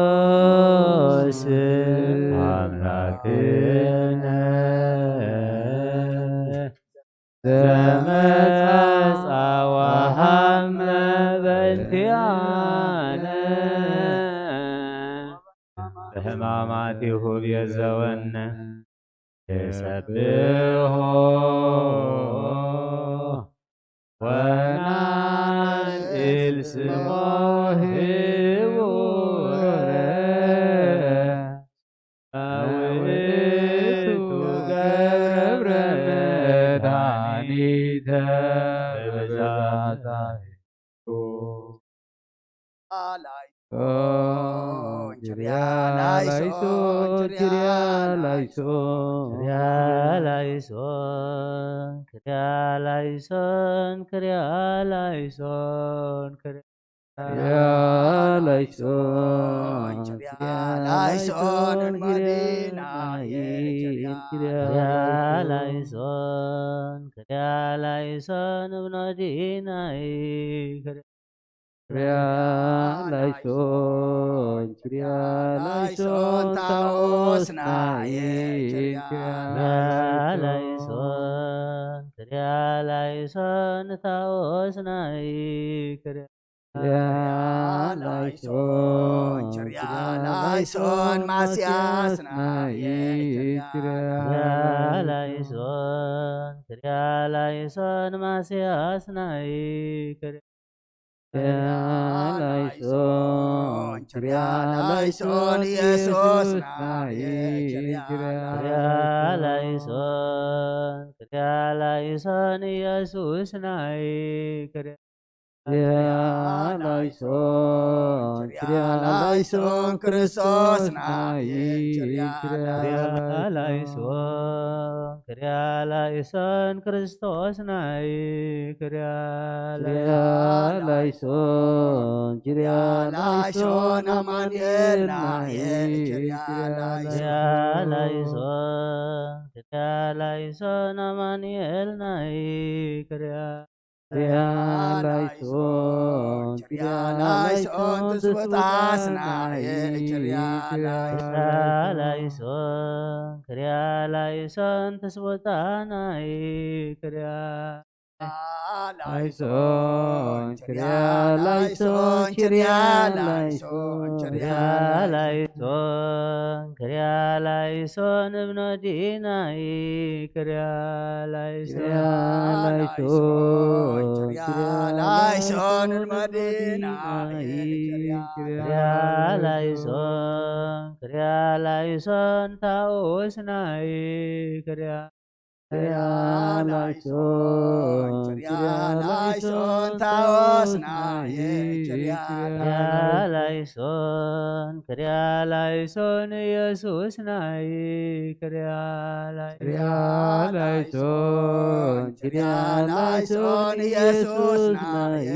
ኦስ ኣምላክነ ዘመጻ ጸዋሃመ በእንቲኣነ ብሕማማቲሁ ቤዘወነ ንሰብሖ ወናልዕል ስሞ ህቡረ ውእቱ ገብረ መድኃኒተ በዛዛይቱ። ላይሶን ኪርያ ላይሶን ኪርያ ላይሶን ኪርያ ላይሶን ኪርያ ላይሶን ኪርያ ላይሶን ኪርያ ኪርያ ላይሶን ኪርያ ላይሶን ንመዲናይ ኪርያ ኪርያ ላይሶን ኪርያ ላይሶን እብኖዲናይ ኪርያ ኪርያ ላይሶን ኪርያ ላይሶን ታኦስናይ ኪርያ ላይሶን ኪርያ ላይሶን ታኦስናይ ኪርያ ኪርያ ላይሶን ኪርያ ላይሶን ማስያስናይ ኪርያ ኪርያ ላይሶን ኪርያ ላይሶን ማስያስናይ ኪርያ ኪርያ ላይሶን ኪርያ ላይሶን ኢየሱስናይ ኪርያ ኪርያ ላይሶን ኪርያ ላይሶን ኢየሱስናይ ኪርያ ኪርያ ላይሶን ኪርያ ላይሶን ክርስቶስናይ ኪርያ ኪርያ ላይሶን ኪርያ ላይሶን ክርስቶስናይ ኪርያ ኪርያ ላይሶን ኪርያ ላይሶን ኣማኑኤልናይ ኪርያ ኪርያ ላይሶን ኪርያ ላይሶን ኣማኑኤልናይ ኪርያ ኪርያ ላይሶን ኪርያ ላይሶን ትስቦታስናይ ኪርያ ኪርያ ላይሶን ኪርያ ላይሶን ትስቦታናይ ኪርያ ላይሶን ኪርያ ላይሶን ኪርያ ላይሶን ኪርያ ኪርያ ላይሶን ኪርያ ላይሶን እብኖዲናይ ኪርያ ላይሶን ኪርያ ላይሶን ኪርያ ላይሶን መዲናይ ኪርያ ኪርያ ላይሶን ኪርያ ላይሶን ታኦስናይ ኪርያ ኪርያ ላይሶን ኪርያ ላይሶን ታኦስናይ ኪርያ ኪርያ ላይሶን ኪርያ ላይሶን ኢየሱስናይ ኪርያ ኪርያ ላይሶን ኪርያ ላይሶን ኢየሱስናይ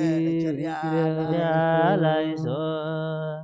ኪርያ ላይሶን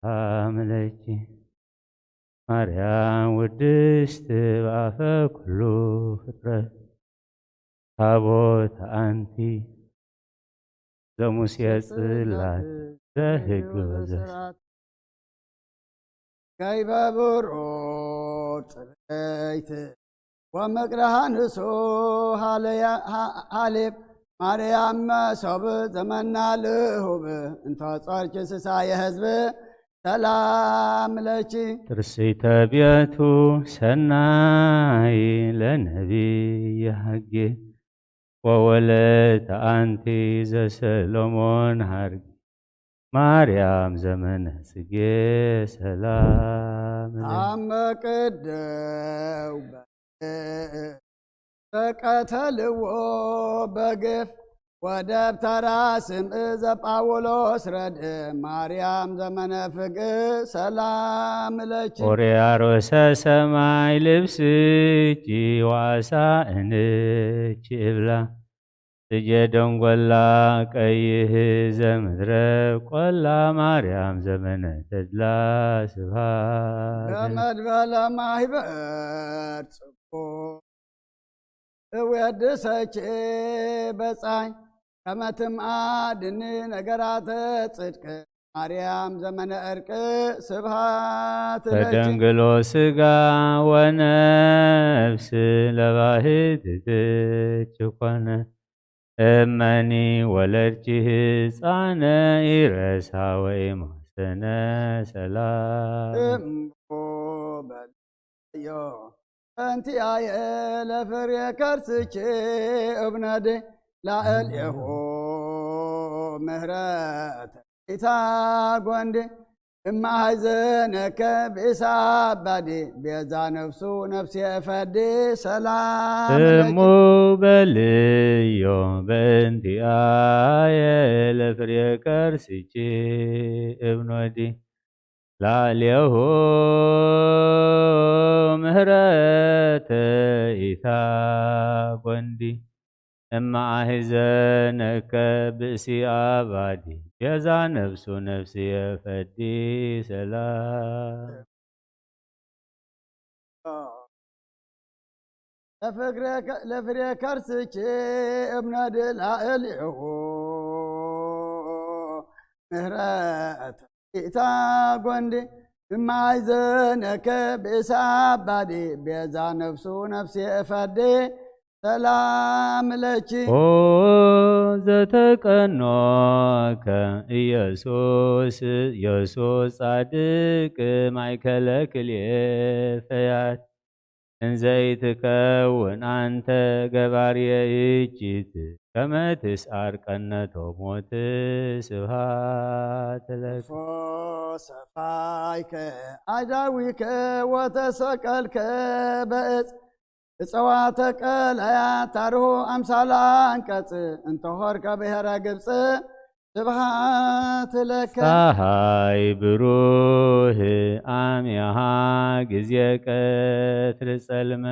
ሰላም ለኪ ማርያም ውድስቲ ብኣፈ ኩሉ ፍጥረት ታቦት ኣንቲ ዘሙሴ ጽላት ዘህግ በዘስ ከይበብሮ ጽርዕይቲ ወምቅርሃ ንሱ ሃሌብ ማርያም መሶብ ዘመና ልሁብ እንተ ጾርኪ ስሳየ ህዝብ ሰላም ለኪ ትርሲተ ቤቱ ሰናይ ለነቢይ ሕጊ ወወለት ኣንቲ ዘሰሎሞን ሃርጊ ማርያም ዘመነ ጽጌ ሰላም ለኪ። ኣመ ቅደው በ- ተቀተልዎ በግፍ ወደብተራ ስም ዘጳውሎስ ረድ ማርያም ዘመነ ፍግ ሰላም ለኪ ኦሪያሮሰ ሰማይ ልብስኪ ዋሳ እንቺ እብላ ስጀ ደንጎላ ቀይህ ዘምድረ ቆላ ማርያም ዘመነ ተድላ ስብሃት በመድበለ ማህበር ጽቡቅ እወድሰኪ በጻይ ከመትምኣድኒ ነገራተ ጽድቅ ማርያም ዘመነ ዕርቅ ስብሃት ለኪ ተደንግሎ ስጋ ወነፍስ ለባህትትች ኮነ እመኒ ወለድኪ ህፃነ ኢረሳ ወይ ማሰነ ሰላም እሞ በልዮ እንቲኣየ ለፍሬ ከርስኪ እብነዲ ላእሌሁ ምህረት ኢታ ጎንዲ እማሃይዘነከ ብእሳ ኣባዲ ቤዛ ነፍሱ ነፍሴ ፈዲ ሰላም እሙ በልዮ በእንቲኣየ ለፍሬ ከርስኪ እብኖዲ ላዕሌሁ ምህረተ ኢታ ጎንዲ እማኣሂዘነከ ብእሲ ኣባዲ ቤዛ ነፍሱ ነፍሲ የፈዲ ሰላም ለፍሬ ከርስኪ እብነዲ ላእሌሁ ምህረት ኢታ ጎንዲ እማይ ዘነከ ብእሳ ኣባዲ ቤዛ ነፍሱ ነፍሴ እፈዲ ሰላም ለኪ ኦ ዘተቀኖከ ኢየሱስ ኢየሱስ ጻድቅ ማእከለ ክልኤ ፈያት እንዘይትከውን ኣንተ ገባርየ እኪት ከመ ትስኣር ቀነቶ ሞት ስብሃት ለከ ፎ ሰፋይከ ኣዳዊከ ወተሰቀልከ በእጽ እፀዋተ ቀላያት ታርሁ ኣምሳላ ኣንቀጽ እንተኾርከ ብሔረ ግብፅ ስብሃት ለከ ፀሃይ ብሩህ ኣምያሃ ግዜ ቀትር ጸልመ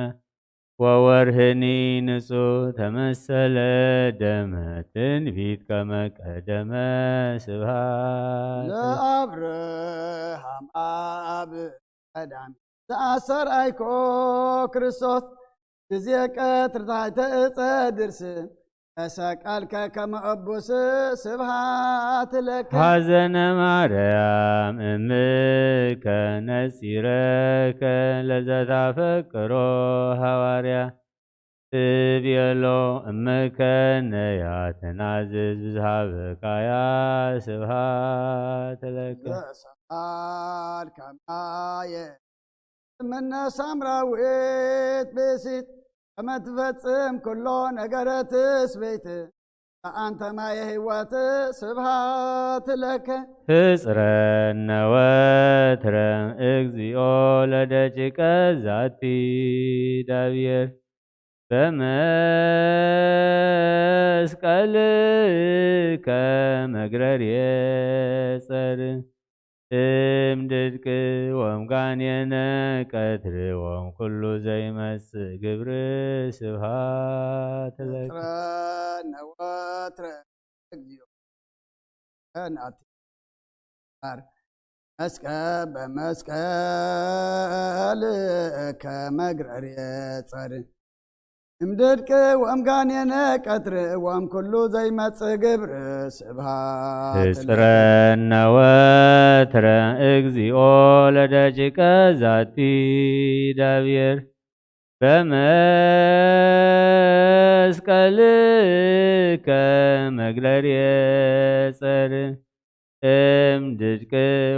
ወወርህኒ ንጹህ ተመሰለ ደመ ትንቢት ከመ ቀደመ ስብሃት ለአብርሃም ኣብ ቀዳም ዘኣሰርኣይኮ ክርስቶስ ግዜ ቀትርታይ ተእፀ ድርስ ተሰቀልከ ከመ እቡስ ስብሃት ለከ ሐዘነ ማርያም እምከ ነጺረከ ለዘታፈቅሮ ሃዋርያ ትቤሎ እምከ ነያ ተናዝዝ ብዝሃበካያ ስብሃት ለከ ዘሰኣል ከማየ እምነ ሳምራዊት ብእሲት ከመ ትፈጽም ኩሎ ነገረ ትስብእት ኣንተ ማየ ህይወት ስብሃት ለከ ህጽረነ ወትረ እግዚኦ ለደቂቀ ዛቲ ዳብየር በመስቀልከ መግረርየ ጸር እምድድቅ ወምጋኔነ ቀትር ወምኩሉ ዘይመጽእ ግብር ስብሃት ለከ ህጽረነ ወትረ እግዚኦ ናቲ መስቀ በመስቀል ከመግረር የጸር እምድድቅ ወእምጋኔነ ቀትር ወእም ኩሉ ዘይመጽእ ግብር ስብሃት ህጽረነ ወትረ እግዚኦ ለደቂቀ ዛቲ ደብር በመስቀልከ መግረር የጸር እም ድድቅ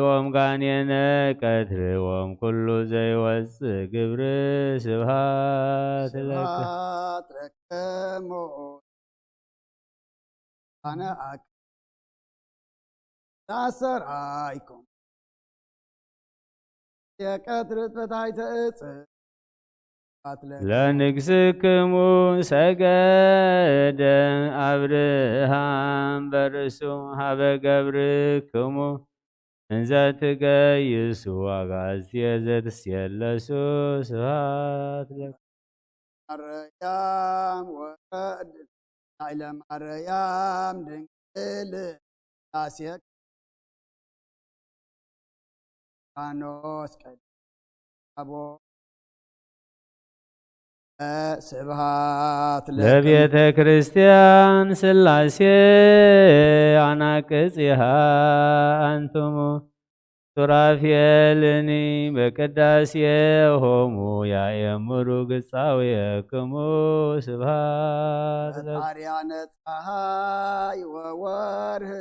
ወም ጋኔነ ቀትር ወም ኩሉ ዘይወጽእ ግብር ስብሃት ለከ። ስብሃት ለክሙ ኣነ ኣክ ዛሰራይኩም የቀትር በታሕተ እጽ ለንግስክሙ ሰገደ አብርሃም በርእሱ ሀበ ገብርክሙ እንዘ ትገይሱ አግዓዝትየ ዘትስየለሱ ስብሐት ለከ። ማርያም ወወልድ ላዕለ ማርያም ድንግል ዳሴ ፋኖስ ቀ አቦ ስብሃት ለቤተ ክርስቲያን ስላሴ አናቅጽሃ አንትሙ ሱራፌልኒ በቅዳሴ ሆሙ ያየምሩ ግጻውየክሙ ስብሃት ለከ። ፈጣሪያነ ፀሐይ ወወርህ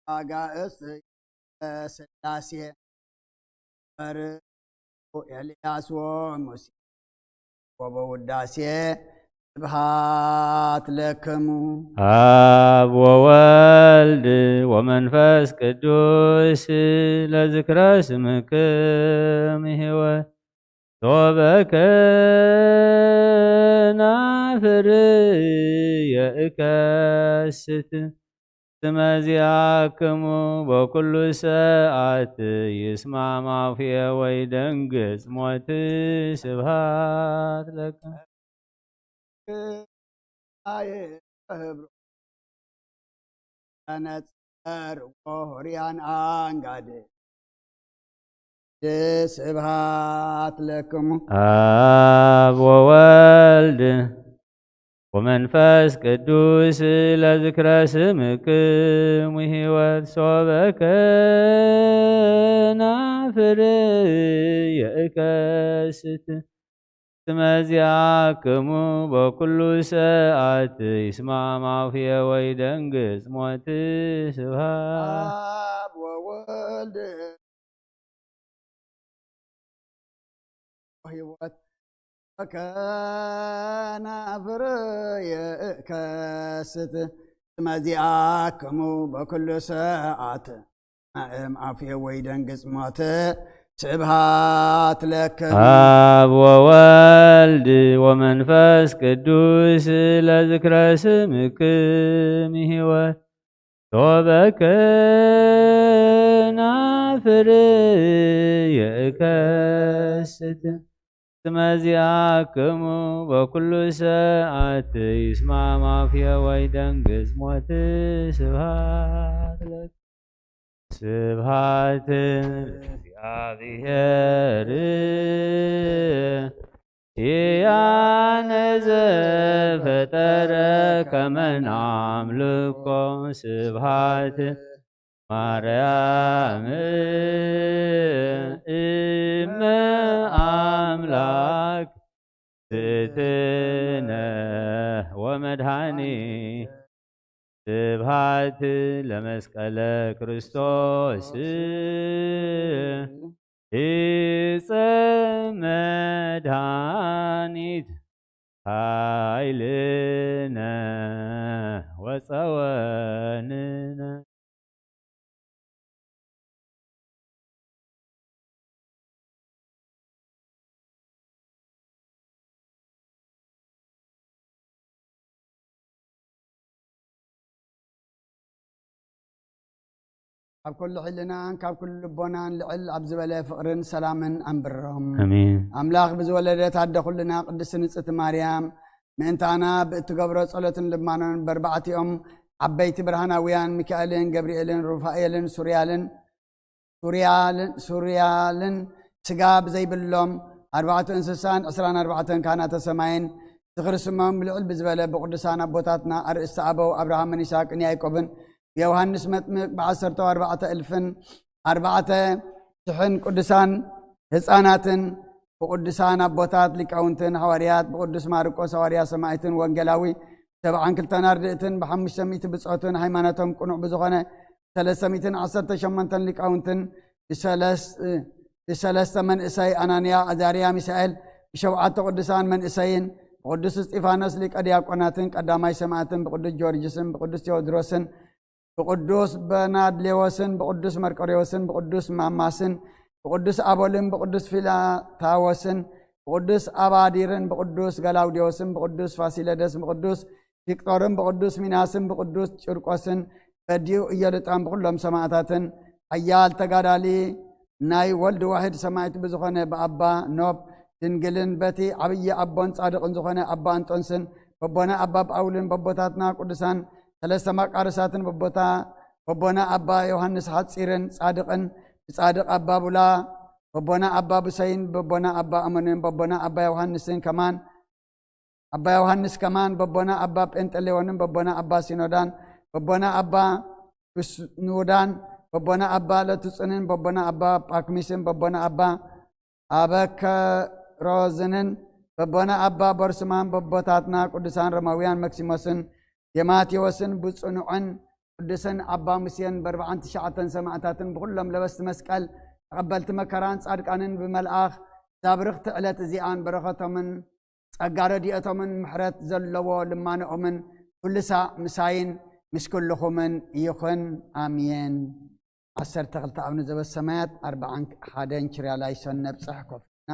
አጋእስ ስላሴ ፈርኡ ኤልያስ ወሙሴ ወበውዳሴ ስብሃት ለክሙ። አብ ወወልድ ወመንፈስ ቅዱስ ለዝክረ ስምክም ህይወት ሶበ ከናፍር የእከስት ስመ ዚአክሙ በኩሉ ሰዓት ይስማዕ ማፉየ ወይ ደንግጽ ሞት ስብሃት ለከ። አየ ህብሮ ተነጸር ወሆርያን አንጋድ ስብሃት ለክሙ። አብ ወወልድ ወመንፈስ ቅዱስ ለዝክረ ስምክሙ ህይወት ሶበ ከናፍር የእከስት ስመ ዚአክሙ በኩሉ ሰዓት ይስማዕ ማፉየ ወይ ደንግጽ ሞት ስብሃት አብ ወወልድ ህይወት ከናፍር የእከስት ስመ ዚአክሙ በኩሉ ሰዓት እም አፍየ ወይ ደንግጽ ሞት ስብሃት ለከ። አብ ወወልድ ወመንፈስ ቅዱስ ለዝክረ ስምክም ህይወት ሶበ ከናፍር የእከስት ስመ ዚአክሙ በኩሉ ሰዓት ይስማዕ ማፍየ ወይ ደንግጽ ሞት ስብሃት ለከ። ስብሃት እግዚአብሔር ያነ ዘፈጠረ ከመ ናምልኮ ስብሃት ማርያም እመ አምላክ ዝትነ ወመድኃኒ ስብሃት ለመስቀለ ክርስቶስ ዕፀ መድኃኒት ኃይልነ ወፀወንነ። ካብ ኩሉ ሕልናን ካብ ኩሉ ልቦናን ልዕል ኣብ ዝበለ ፍቕርን ሰላምን ኣንብሮም። ኣሜን። ኣምላኽ ብዝወለደት ኣደ ኩልና ቅድስቲ ንጽሕቲ ማርያም ምእንታና ብእትገብሮ ጸሎትን ልማኖን በርባዕቲኦም ዓበይቲ ብርሃናውያን ሚካኤልን ገብርኤልን ሩፋኤልን ሱርያልን ሱርያልን ስጋ ብዘይብሎም ኣርባዕተ እንስሳን ዕስራን ኣርባዕተን ካህናተ ሰማይን ዝኽሪ ስሞም ብልዕል ብዝበለ ብቅዱሳን ኣቦታትና ኣርእስቲ ኣበው ኣብርሃምን ይስሐቅን ያዕቆብን ብዮሃንስ መጥምቅ ብዓሰርተ ኣርባዕተ እልፍን ኣርባዕተ ሽሕን ቅዱሳን ህፃናትን ብቅዱሳን ኣቦታት ሊቃውንትን ሃዋርያት ብቅዱስ ማርቆስ ሃዋርያ ሰማዕትን ወንጌላዊ ሰብዓን ክልተን ኣርድእትን ብሓሙሽተ ሚእቲ ብጾትን ሃይማኖቶም ቅኑዕ ብዝኾነ ሰለስተ ሚእትን ዓሰርተ ሸሞንተን ሊቃውንትን ብሰለስ- ብሰለስተ መንእሰይ ኣናንያ ኣዛርያ ሚሳኤል ብሸውዓተ ቅዱሳን መንእሰይን ብቅዱስ እስጢፋኖስ ሊቀ ዲያቆናትን ቀዳማይ ሰማዕትን ብቅዱስ ጊዮርጊስን ብቅዱስ ቴዎድሮስን ብቅዱስ በናድሌዎስን ብቅዱስ መርቆሬዎስን ብቅዱስ ማማስን ብቅዱስ ኣቦልን ብቅዱስ ፊላታዎስን ብቅዱስ ኣባዲርን ብቅዱስ ገላውዴዎስን ብቅዱስ ፋሲለደስ ብቅዱስ ቪክቶርን ብቅዱስ ሚናስን ብቅዱስ ጭርቆስን በዲኡ እየሉጣን ብኩሎም ሰማእታትን ሓያል ተጋዳሊ ናይ ወልድ ዋሕድ ሰማዕት ብዝኾነ ብኣባ ኖብ ድንግልን በቲ ዓብዪ ኣቦን ጻድቕን ዝኾነ ኣባ እንጦንስን በቦና ኣባ ጳውልን በቦታትና ቅዱሳን ሰለስተ መቃርሳትን በቦታ በቦና ኣባ ዮሃንስ ሓጺርን ጻድቕን ብጻድቕ ኣባ ቡላ በቦና ኣባ ብሰይን በቦና ኣባ ኣሞንን በቦና ኣባ ዮሃንስን ከማን ኣባ ዮሃንስ ከማን በቦና ኣባ ጴንጠሌዎንን በቦና ኣባ ሲኖዳን በቦና ኣባ ብስኑዳን በቦና ኣባ ለቱጽንን በቦና ኣባ ጳክሚስን በቦና ኣባ ኣበከሮዝንን በቦና ኣባ ቦርስማን በቦታትና ቅዱሳን ሮማውያን መክሲሞስን ዴማቴዎስን ብጽኑዕን ቅዱስን ኣባ ሙሴን በርብዓን ትሽዓተን ሰማዕታትን ብኩሎም ለበስቲ መስቀል ተቐበልቲ መከራን ጻድቃንን ብመልኣኽ ዛብርኽቲ ዕለት እዚኣን በረኸቶምን ጸጋ ረድኤቶምን ምሕረት ዘለዎ ልማኖኦምን ኩሉ ሳዕ ምሳይን ምስ ኩልኹምን ይኹን። ኣሜን። ዓሰርተ ክልተ ኣብ ንዘበ ሰማያት ኣርብዓን ሓደን ችርያላይሶን ነብጽሕ ኮፍ ኢልና።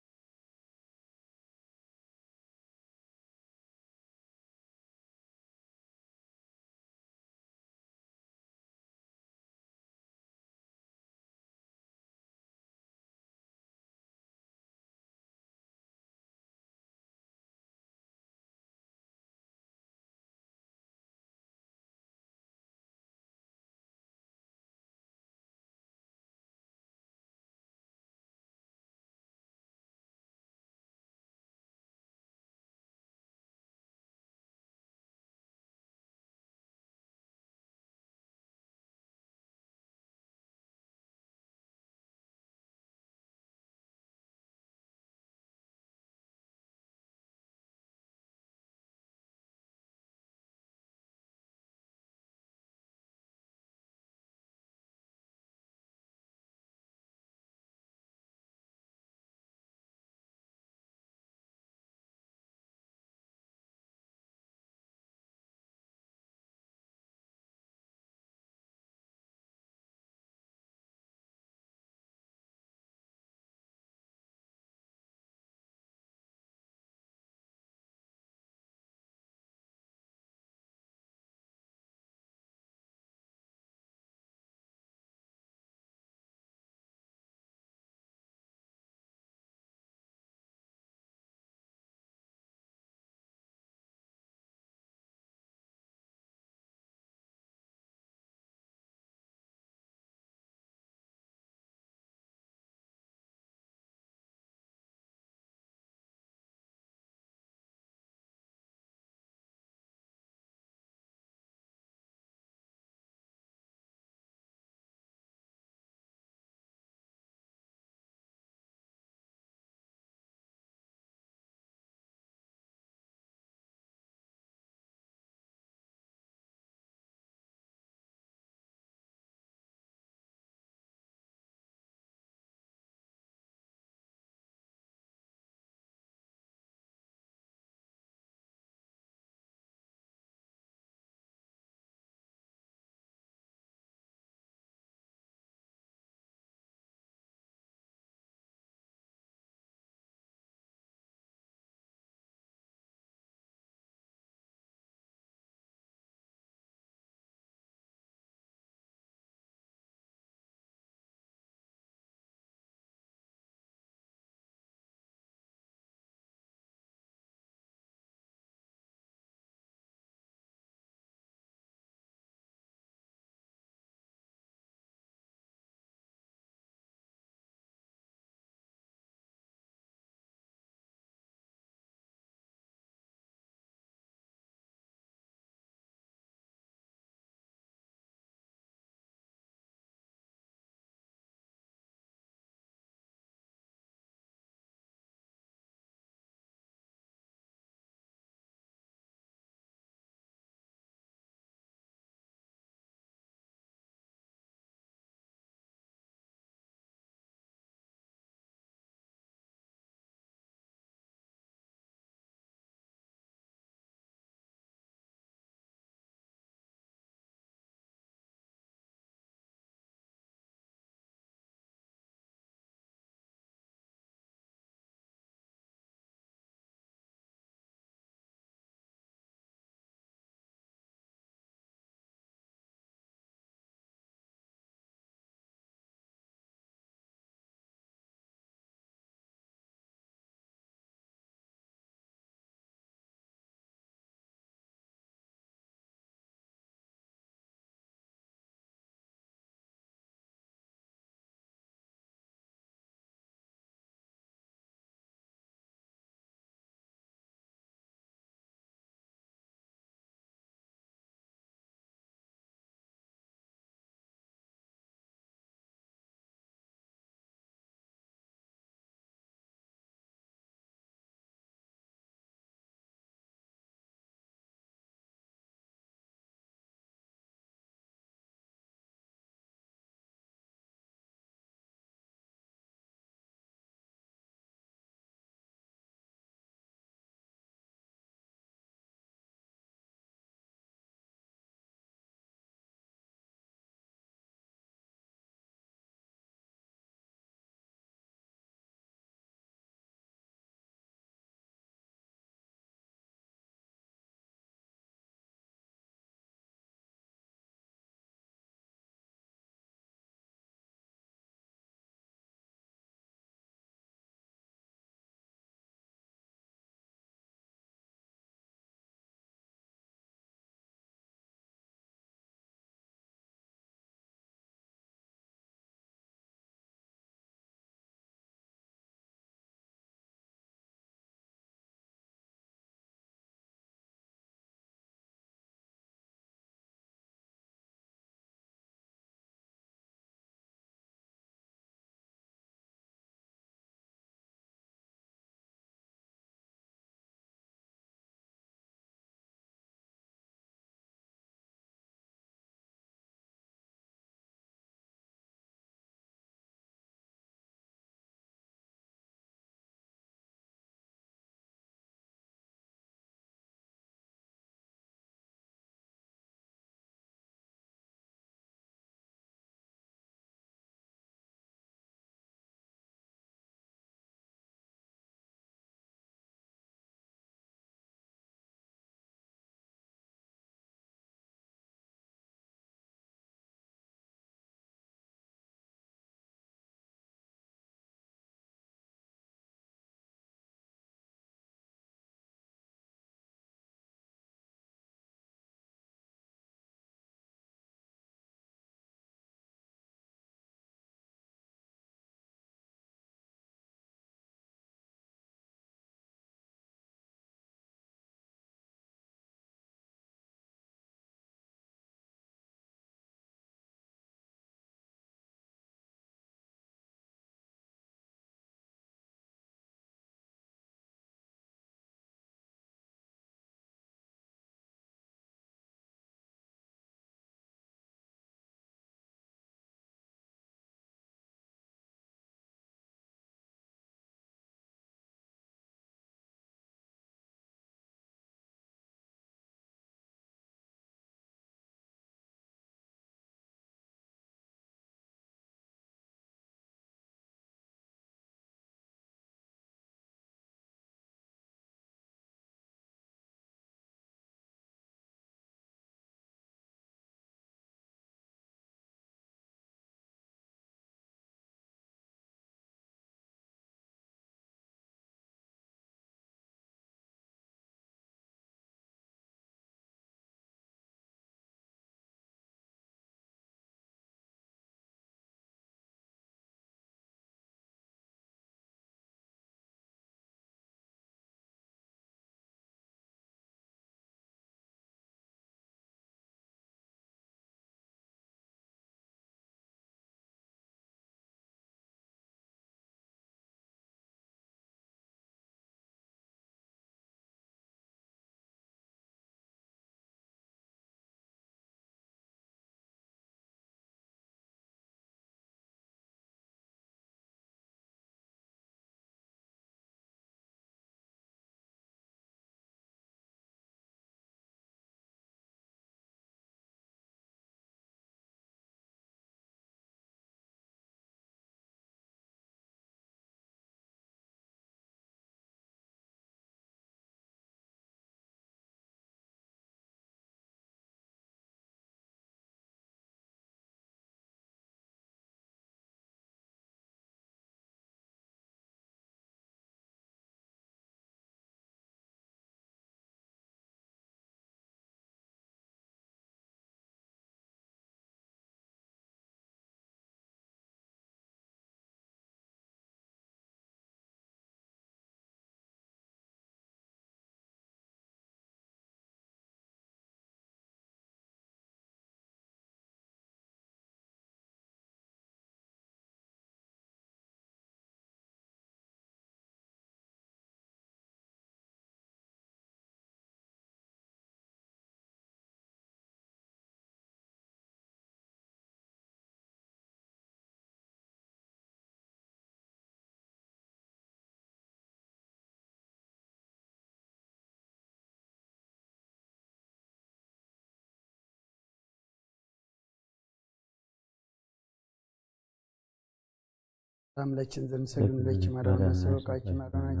አምላችን ዘንሰግድ ለች ማርያም ለሰበቃች ማርያም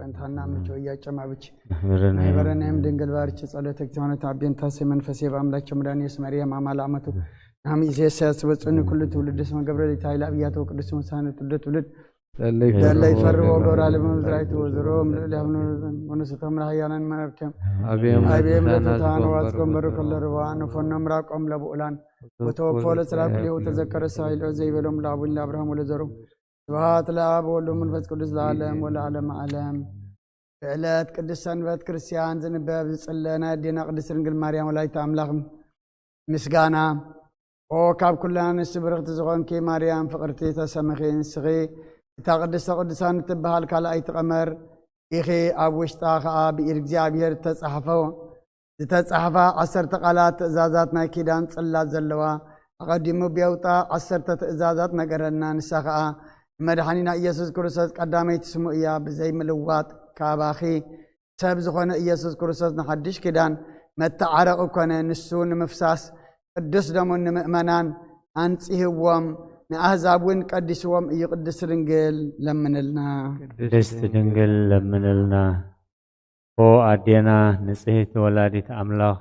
አንታና ምች ወያ ጨማብች ማህበረናይም ድንግል ባርች ጸሎተ እግዚአብሔር አብየንታሴ መንፈሴ በአምላቸው መድኃኒት መርያም አማላ አመቱ ናም ኢዜሳ ያስበጽኒ ኩሉ ትውልድ ስመ ገብረ ሊት ኃይል አብያተ ወቅዱስ መሳነ ትውልድ ትውልድ ለለ ይፈርዎ ገብራ ለመዝራይቱ ወዘሮ ምልእል ያምኑ ወንስቶም ለሃያላን መረብከም አብየም አብየም ለተታን ለተታን ዋጽ ወንበሩ ከለርዋ ንፎኖም ራቆም ለብኡላን ወተወፎ ለስራ ክሌው ተዘከረ ሳይሎ ዘይበሎም ለአቡን ለአብርሃም ወለዘሩ ስብሐት ለአብ ወወልድ ወመንፈስ ቅዱስ ለዓለም ወለዓለመ ዓለም። ብዕለት ቅድስት ሰንበት ክርስቲያን ዝንበብ ዝጽለ ናይ ኣዴና ቅድስት ድንግል ማርያም ወላዲተ ኣምላኽ ምስጋና። ኦ ካብ ኩለን ኣንስቲ ብርኽቲ ዝኾንኪ ማርያም ፍቕርቲ ተሰምኺ፣ ንስኺ እታ ቅድስተ ቅዱሳን እትበሃል ካልኣይቲ ቀመር ኢኺ፣ ኣብ ውሽጣ ኸኣ ብኢድ እግዚኣብሔር እተጻሕፈ ዝተጻሕፋ ዓሰርተ ቃላት ትእዛዛት ናይ ኪዳን ጽላት ዘለዋ፣ ኣቐዲሙ ብየውጣ ዓሰርተ ትእዛዛት ነገረና። ንሳ ኸኣ ንመድሓኒና ኢየሱስ ክርስቶስ ቀዳመይቲ ስሙ እያ። ብዘይ ምልዋጥ ካባኺ ሰብ ዝኾነ ኢየሱስ ክርስቶስ ንሓድሽ ኪዳን መተዓረቒ ኮነ። ንሱ ንምፍሳስ ቅዱስ ደሙ ንምእመናን ኣንጽህዎም፣ ንኣህዛብ እውን ቀዲስዎም እዩ። ቅድስቲ ድንግል ለምንልና። ቅድስቲ ድንግል ለምንልና። ኦ ኣዴና ንጽህቲ ወላዲት ኣምላኽ፣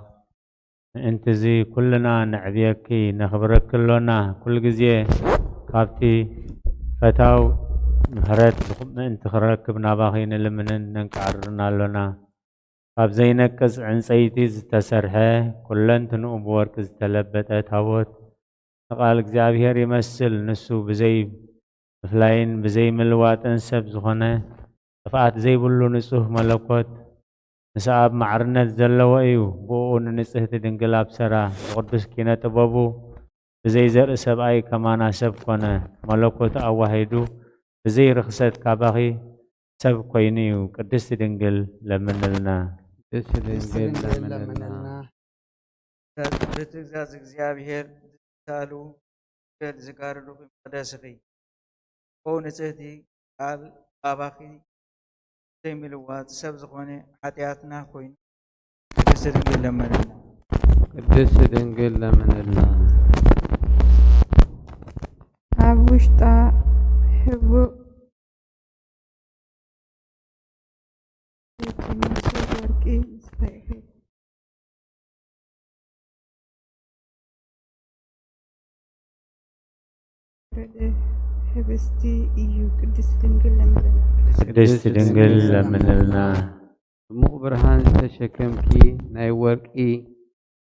ምእንቲ እዚ ኩልና ነዕብየኪ ነኽብረኪ ኣሎና። ኩሉ ግዜ ካብቲ ፈታው ምሕረት ምእንቲ ክረክብ ናባኺ ንልምንን ነንቃዕርርን ኣሎና። ካብ ዘይነቅጽ ዕንጸይቲ ዝተሰርሐ፣ ኩለንትንኡ ብወርቂ ዝተለበጠ ታቦት ንቓል እግዚኣብሔር ይመስል። ንሱ ብዘይ ምፍላይን ብዘይ ምልዋጥን ሰብ ዝኾነ፣ ጥፍኣት ዘይብሉ ንጹህ መለኮት፣ ምስ ኣብ ማዕርነት ዘለዎ እዩ። ብእኡ ንንጽህቲ ድንግል ኣብሰራ፣ ብቕዱስ ኪነ ጥበቡ ብዘይ ዘርኢ ሰብኣይ ከማና ሰብ ኮነ። መለኮት ኣዋሂዱ ብዘይ ርኽሰት ካባኺ ሰብ ኮይኑ እዩ። ቅድስቲ ድንግል ለምንልና። ቅድስቲ ድንግል ለምንልና። ርትእዛዝ እግዚኣብሔር ዝሳሉ ገል ዝጋርዱ መቕደስኺ። ኦ ንጽህቲ ቃል ባባኺ ዘይምልዋጥ ሰብ ዝኾነ ሓጢኣትና ኮይኑ ቅድስቲ ድንግል ለምንልና። ቅድስቲ ድንግል ለምንልና። ኣብ ውሽጣ ሕቡእ ወርቂ ምስ ፈይሒ ወረደ ህብስቲ እዩ። ቅድስቲ ድንግል ለምንልና። ቅድስቲ ድንግል ለምንልና። ድሙቕ ብርሃን ዝተሸከምኪ ናይ ወርቂ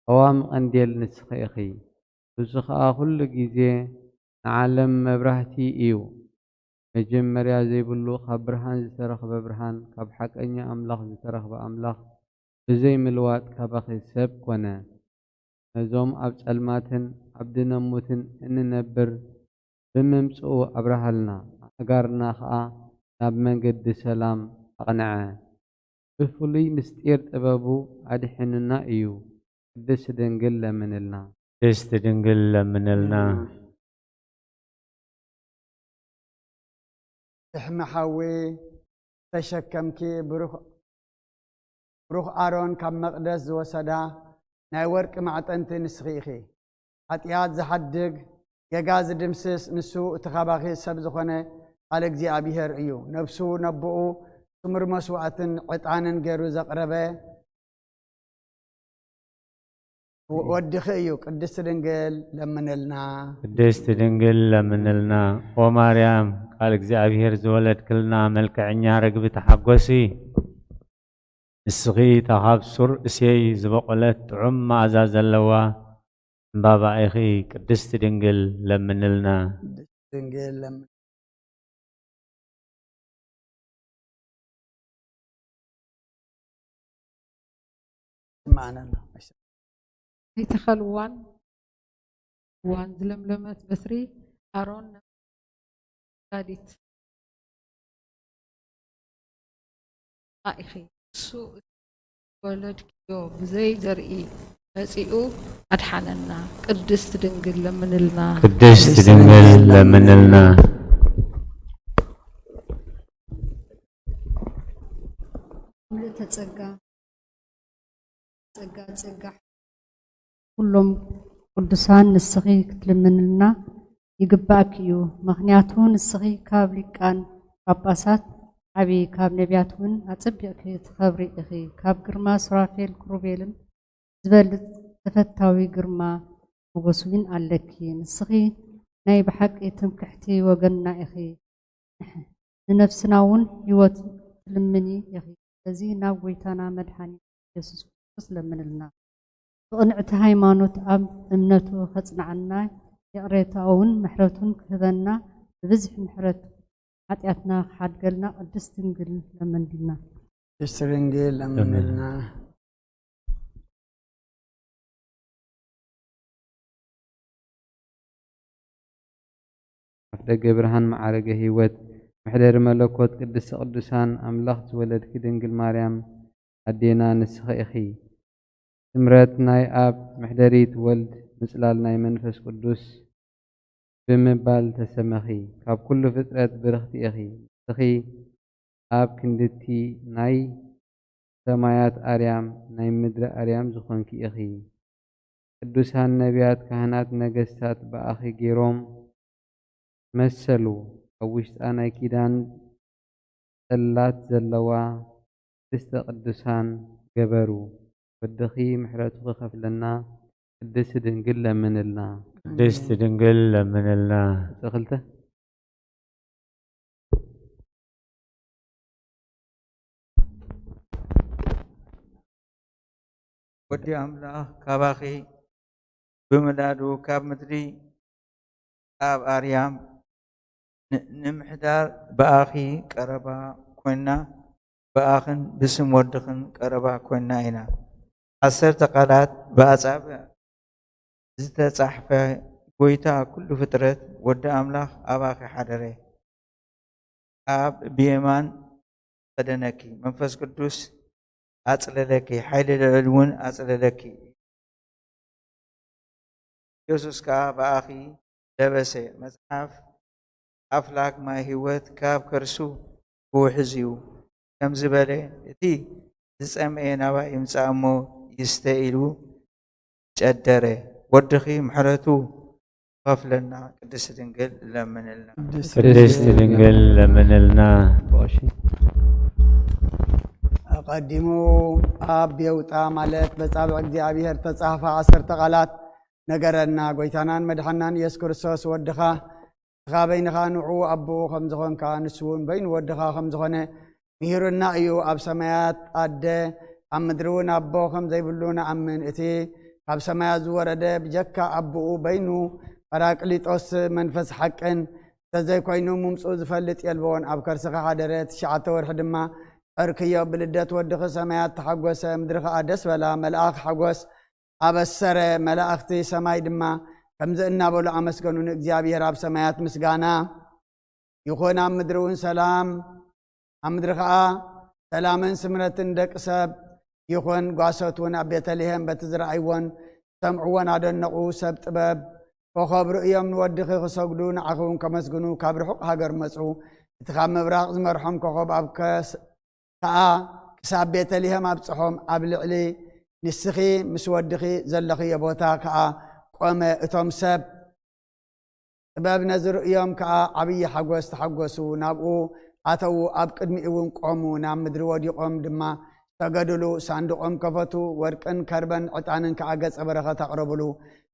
ቀዋሚ ቀንዴል ንስኺ ኢኺ። እሱ ኸኣ ኩሉ ግዜ ንዓለም መብራህቲ እዩ። መጀመርያ ዘይብሉ ካብ ብርሃን ዝተረኽበ ብርሃን፣ ካብ ሓቀኛ ኣምላኽ ዝተረኽበ ኣምላኽ ብዘይ ምልዋጥ ካባኺ ሰብ ኮነ። ነዞም ኣብ ጸልማትን ኣብ ድነሙትን እንነብር ብምምጽኡ ኣብርሃልና፣ ኣእጋርና ኸኣ ናብ መንገዲ ሰላም ኣቕንዐ። ብፍሉይ ምስጢር ጥበቡ ኣድሒኑና እዩ። ቅድስቲ ድንግል ለምንልና። ቅድስቲ ድንግል ለምንልና። ፍሕሚ ሓዊ ዝተሸከምኪ ብሩኽ ብሩኽ ኣሮን ካብ መቕደስ ዝወሰዳ ናይ ወርቂ ማዕጠንቲ ንስኺ ኢኺ። ሓጢኣት ዝሓድግ፣ ጌጋ ዝድምስስ፣ ንሱ እቲ ካባኺ ሰብ ዝኾነ ቃል እግዚኣብሄር እዩ። ነፍሱ ነቦኡ ክምር መስዋእትን ዕጣንን ገይሩ ዘቕረበ ወድኺ እዩ። ቅድስቲ ድንግል ለምንልና። ቅድስቲ ድንግል ለምንልና። ኦ ማርያም፣ ቃል እግዚኣብሄር ዝወለድክልና መልክዐኛ ርግቢ ተሓጎሲ። ንስኺ እታ ካብ ሱር እሴይ ዝበቖለት ጥዑም መኣዛ ዘለዋ ዕምባባ ኢኺ። ቅድስቲ ድንግል ለምንልና። ድንግል ለምን ይስማዓና ኣሎ። ኣይተኸልዋን እዋን ዝለምለመት በትሪ ኣሮን ነጋዲት ኢኺ። ንሱ ወለድክዮ ብዘይ ዘርኢ መጺኡ ኣድሓነና። ቅድስት ድንግል ለምንልና። ቅድስት ድንግል ለምንልና። ምልእተ ጸጋ ጸጋ ጸጋ ኩሎም ቅዱሳን ንስኺ ክትልምንልና ይግባእኪ እዩ። ምኽንያቱ ንስኺ ካብ ሊቃን ጳጳሳት ዓቢ፣ ካብ ነቢያት እውን ኣጸቢቕኪ ትኸብሪ ኢኺ። ካብ ግርማ ሱራፌል ክሩቤልን ዝበልጽ ተፈታዊ ግርማ ሞገስ እውን ኣለኪ። ንስኺ ናይ ብሓቂ ትምክሕቲ ወገንና ኢኺ። ንነፍስና እውን ህይወት ትልምኒ ኢኺ። ስለዚ ናብ ጎይታና መድሓኒ የሱስ ክርስቶስ ለምንልና። ብቕንዕቲ ሃይማኖት ኣብ እምነቱ ኸጽንዓና፣ ይቕሬታኡ እውን ምሕረቱን ክህበና፣ ብብዝሒ ምሕረት ሓጢኣትና ክሓድገልና ቅድስት ድንግል ለምንልና። ቅድስት ድንግል ለምንልና። ኣፍደገ ብርሃን መዓረገ ህይወት፣ መሕደሪ መለኮት ቅድስተ ቅዱሳን ኣምላኽ ዝወለድኪ ድንግል ማርያም ኣዴና ንስኺ ኢኺ። ስምረት ናይ ኣብ፣ ምሕደሪት ወልድ፣ ምጽላል ናይ መንፈስ ቅዱስ ብምባል ተሰመኺ። ካብ ኩሉ ፍጥረት ብርኽቲ ኢኺ። ንስኺ ኣብ ክንድቲ ናይ ሰማያት ኣርያም ናይ ምድሪ ኣርያም ዝኾንኪ ኢኺ። ቅዱሳን ነቢያት፣ ካህናት፣ ነገስታት ብኣኺ ገይሮም መሰሉ። ኣብ ውሽጣ ናይ ኪዳን ጽላት ዘለዋ ቅድስተ ቅዱሳን ገበሩ። ወድኺ ምሕረቱ ክኸፍለና ቅድስቲ ድንግል ለምንልና። ቅድስቲ ድንግል ለምንልና። ገጽ ክልተ። ወዲ ኣምላኽ ካባኺ ብምውላዱ ካብ ምድሪ ኣብ ኣርያም ን-፣ ንምሕዳር ብኣኺ ቀረባ ኮይና፣ ብኣኽን ብስም ወድኽን ቀረባ ኮይና ኢና። ዓሰርተ ቃላት ብኣጻብዕ ዝተጻሕፈ፣ ጎይታ ኩሉ ፍጥረት፣ ወዲ ኣምላኽ ኣባኺ ሓደረ። ኣብ ብየማን ከደነኪ፣ መንፈስ ቅዱስ ኣጽለለኪ፣ ሓይሊ ልዑል እውን ኣጽለለኪ። የሱስ ከኣ ብኣኺ ለበሰ። መጽሓፍ ኣፍላግ ማይ ህይወት ካብ ከርሱ ክውሕዝ እዩ። ከምዚ በለ፣ እቲ ዝጸምኤ ናባይ ይምጻእ እሞ ይስተ ኢሉ ጨደረ። ወድኺ ምሕረቱ ክኸፍለና ቅድስቲ ድንግል ለምንልና። ቅድስቲ ድንግል ለምንልና። ኣቐዲሙ ኣብ የውጣ ማለት በጻብዕ እግዚኣብሔር ተጻሕፋ ዓሰርተ ቃላት ነገረና። ጎይታናን መድሓናን ኢየሱስ ክርስቶስ ወድኻ ንስኻ በይንኻ ንዕኡ ኣቦኡ ከም ዝኾንካ፣ ንሱ እውን በይኑ ወድኻ ከም ዝኾነ ምሂሩና እዩ። ኣብ ሰማያት ኣደ፣ ኣብ ምድሪ እውን ኣቦ ከም ዘይብሉ ንኣምን። እቲ ካብ ሰማያት ዝወረደ ብጀካ ኣቦኡ በይኑ ጳራቅሊጦስ መንፈስ ሓቅን እንተዘይኮይኑ ምምፅኡ ዝፈልጥ የልቦን። ኣብ ከርስኻ ሓደረ፣ ትሽዓተ ወርሒ ድማ ዐርክዮ። ብልደት ወድኺ ሰማያት ተሓጎሰ፣ ምድሪ ኸዓ ደስ በላ። መልኣኽ ሓጎስ ኣበሰረ፣ መላእኽቲ ሰማይ ድማ ከምዚ እናበሉ ኣመስገኑ፣ ንእግዚኣብሔር ኣብ ሰማያት ምስጋና ይኹን፣ ኣብ ምድሪ እውን ሰላም፣ ኣብ ምድሪ ኸዓ ሰላምን ስምረትን ደቂ ሰብ ይኹን። ጓሶት እውን ኣብ ቤተልሔም በቲ ዝረኣይዎን ዝሰምዕዎን ኣደነቑ። ሰብ ጥበብ ኮኸብ ርእዮም ንወድኺ ክሰግዱ፣ ንዓኺ እውን ከመስግኑ ካብ ርሑቕ ሃገር መጹ። እቲ ካብ ምብራቕ ዝመርሖም ኮኸብ ኣብ ከስ-፣ ከኣ ክሳብ ቤተልሔም ኣብጽሖም። ኣብ ልዕሊ ንስኺ ምስ ወድኺ ዘለኽዮ ቦታ ከኣ ቆመ። እቶም ሰብ ጥበብ ነዚ ርእዮም ከኣ ዓብዪ ሓጎስ ተሓጎሱ። ናብኡ ኣተዉ፣ ኣብ ቅድሚኡ እውን ቆሙ። ናብ ምድሪ ወዲቖም ድማ ሰገዱሉ። ሳንዱቖም ከፈቱ፣ ወርቅን ከርበን ዕጣንን ከኣ ገጸ በረኸት ኣቕረቡሉ።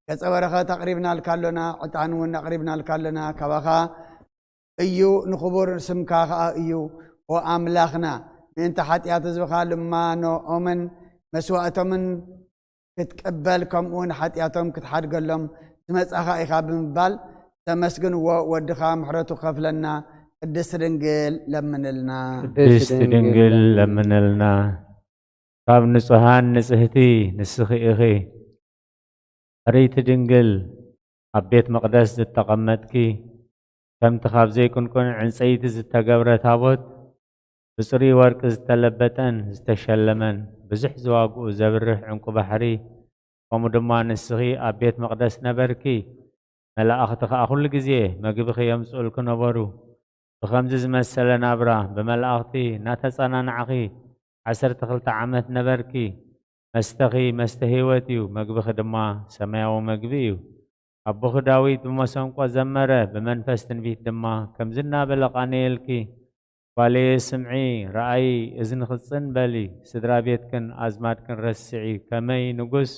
ገጸ በረኸት ኣቕሪብናልካ ኣሎና፣ ዕጣን እውን ኣቕሪብናልካ ኣሎና፣ ካባኻ እዩ፣ ንኽቡር ስምካ ኸኣ እዩ። ኦ ኣምላኽና፣ ምእንቲ ሓጢኣት ህዝብኻ ልማኖኦምን መስዋእቶምን ክትቅበል፣ ከምኡ ንሓጢኣቶም ክትሓድገሎም ዝመጻኻ ኢኻ ብምባል ዘመስግንዎ ወድኻ ምሕረቱ ክኸፍለና ቅድስቲ ድንግል ለምንልና። ቅድስቲ ድንግል ለምንልና። ካብ ንጹሃን ንጽህቲ ንስኺ ኢኺ። ሕርይቲ ድንግል፣ ኣብ ቤት መቕደስ ዝተቐመጥኪ፣ ከምቲ ካብ ዘይቅንቁን ዕንጸይቲ ዝተገብረ ታቦት፣ ብጽሩይ ወርቂ ዝተለበጠን ዝተሸለመን፣ ብዙሕ ዝዋግኡ ዘብርህ ዕንቁ ባሕሪ፣ ከምኡ ድማ ንስኺ ኣብ ቤት መቕደስ ነበርኪ። መላእኽቲ ኸኣ ኩሉ ግዜ መግብኺ የምጽኡልኪ ነበሩ። ብኸምዚ ዝመሰለ ናብራ ብመላእኽቲ እናተጸናናዕኺ ዓሰርተ ክልተ ዓመት ነበርኪ። መስተኺ መስተ ህይወት እዩ፣ መግብኺ ድማ ሰማያዊ መግቢ እዩ። ኣቦኺ ዳዊት ብመሰንቆ ዘመረ፣ ብመንፈስ ትንቢት ድማ ከምዚ እናበለ ቃነየልኪ፣ ጓለየ ስምዒ፣ ረኣዪ፣ እዝንኺ ጽን በሊ፣ ስድራ ቤትክን ኣዝማድክን ረስዒ፣ ከመይ ንጉስ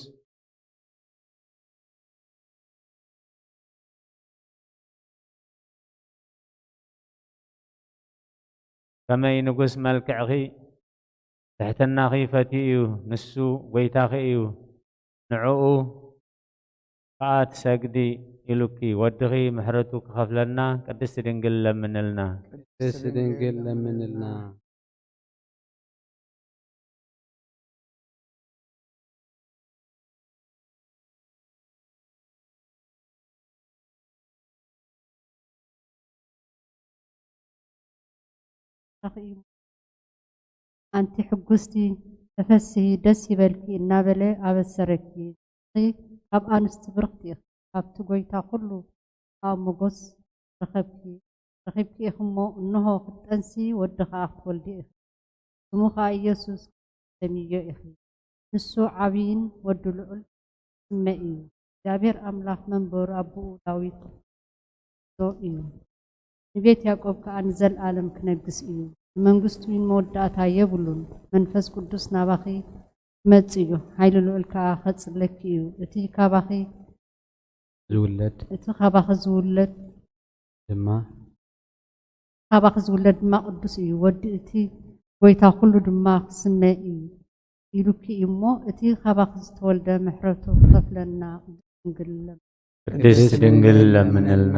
ከመይ ንጉስ መልክዕኺ ትሕትናኺ ፈትዩ እዩ፣ ንሱ ጐይታኺ እዩ፣ ንዕኡ ከኣ ትሰግዲ ኢሉኪ፣ ወድኺ ምሕረቱ ክኸፍለልና ቅድስቲ ድንግል ለምንልና። ቅድስቲ ድንግል ለምንልና። ኣንቲ ሕጉስቲ ተፈስሂ ደስ ይበልኪ እናበለ ኣበሰረኪ። ንስኺ ካብ ኣንስቲ ብርኽቲ ኢኺ፣ ካብቲ ጐይታ ኩሉ ኣብ ሞገስ ረኸብኪ ረኺብኪ ኢኺ እሞ፣ እንሆ ክትጠንሲ ወዲ ኸዓ ክትወልዲ ኢኺ። ስሙ ኸዓ ኢየሱስ ትሰምይዮ ኢኺ። ንሱ ዓብይን ወዲ ልዑል ስመ እዩ። እግዚኣብሔር ኣምላኽ መንበሩ ኣቦኡ ዳዊት ዶ እዩ። ንቤት ያዕቆብ ከኣ ንዘለኣለም ክነግስ እዩ። ንመንግስቱ መወዳእታ የብሉን። መንፈስ ቅዱስ ናባኺ ክመጽእ እዩ። ሓይሊ ልዑል ከኣ ከጽለኪ እዩ። እቲ ካባኺ ዝውለድ እቲ ካባኺ ዝውለድ ድማ ካባኺ ዝውለድ ድማ ቅዱስ እዩ። ወዲ እቲ ጐይታ ኩሉ ድማ ክስመ እዩ ኢሉኪ እዩ እሞ፣ እቲ ካባኺ ዝተወልደ ምሕረቱ ክኸፍለና ቅድስት ድንግል ለምንልና። ቅድስት ድንግል ለምንልና።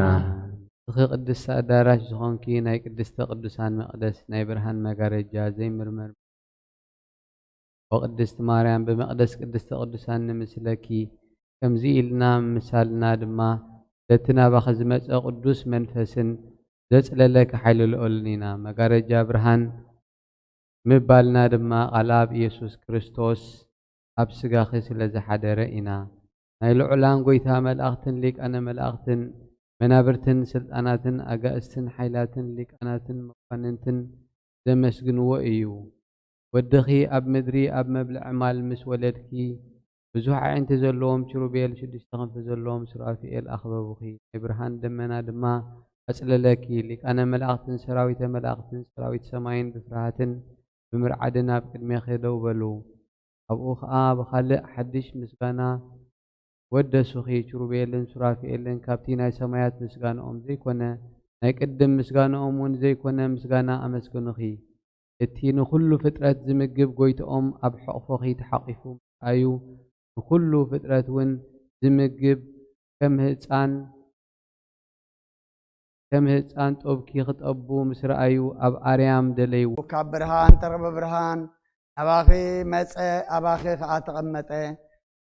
ንስኺ ቅድስቲ ኣዳራሽ ዝኾንኪ ናይ ቅድስተ ቅዱሳን መቕደስ ናይ ብርሃን መጋረጃ ዘይምርመር ኦ ቅድስት ማርያም፣ ብመቕደስ ቅድስተ ቅዱሳን ንምስለኪ፣ ከምዚ ኢልና ምምሳልና ድማ፣ በቲ ናባኺ ዝመጸ ቅዱስ መንፈስን ዘጽለለኪ ሓይሊ ልዑልን ኢና። መጋረጃ ብርሃን ምባልና ድማ፣ ቃል ኣብ ኢየሱስ ክርስቶስ ኣብ ስጋኺ ስለ ዝሓደረ ኢና። ናይ ልዑላን ጐይታ መላእኽትን ሊቃነ መላእኽትን፣ መናብርትን ስልጣናትን ኣጋእዝትን ሓይላትን ሊቃናትን መኳንንትን ዘመስግንዎ እዩ። ወድኺ ኣብ ምድሪ ኣብ መብልዒ ማል ምስ ወለድኪ፣ ብዙሕ ኣዒንቲ ዘለዎም ኪሩቤል፣ ሽዱሽተ ክንፊ ዘለዎም ሱራፊኤል ኣኽበቡኺ። ናይ ብርሃን ደመና ድማ ኣጽለለኪ። ሊቃነ መላእኽትን ሰራዊተ መላእኽትን ሰራዊት ሰማይን ብፍርሃትን ብምርዓድን ኣብ ቅድሜኺ ደው በሉ። ኣብኡ ኸኣ ብኻልእ ሓድሽ ምስጋና ወደሱኺ። ኪሩቤልን ሱራፊኤልን ካብቲ ናይ ሰማያት ምስጋናኦም ዘይኮነ፣ ናይ ቅድም ምስጋናኦም እውን ዘይኮነ ምስጋና ኣመስገኑኺ። እቲ ንኹሉ ፍጥረት ዝምግብ ጐይታኦም ኣብ ሕቕፎኺ ተሓቒፉ ምስ ረኣዩ፣ ንኹሉ ፍጥረት እውን ዝምግብ ከም ህጻን ከም ህጻን ጦብኪ ክጠቡ ምስ ረኣዩ ኣብ ኣርያም ደለይዎ። ካብ ብርሃን ተረኽበ ብርሃን፣ ናባኺ መጸ፣ ኣባኺ ኸኣ ተቐመጠ።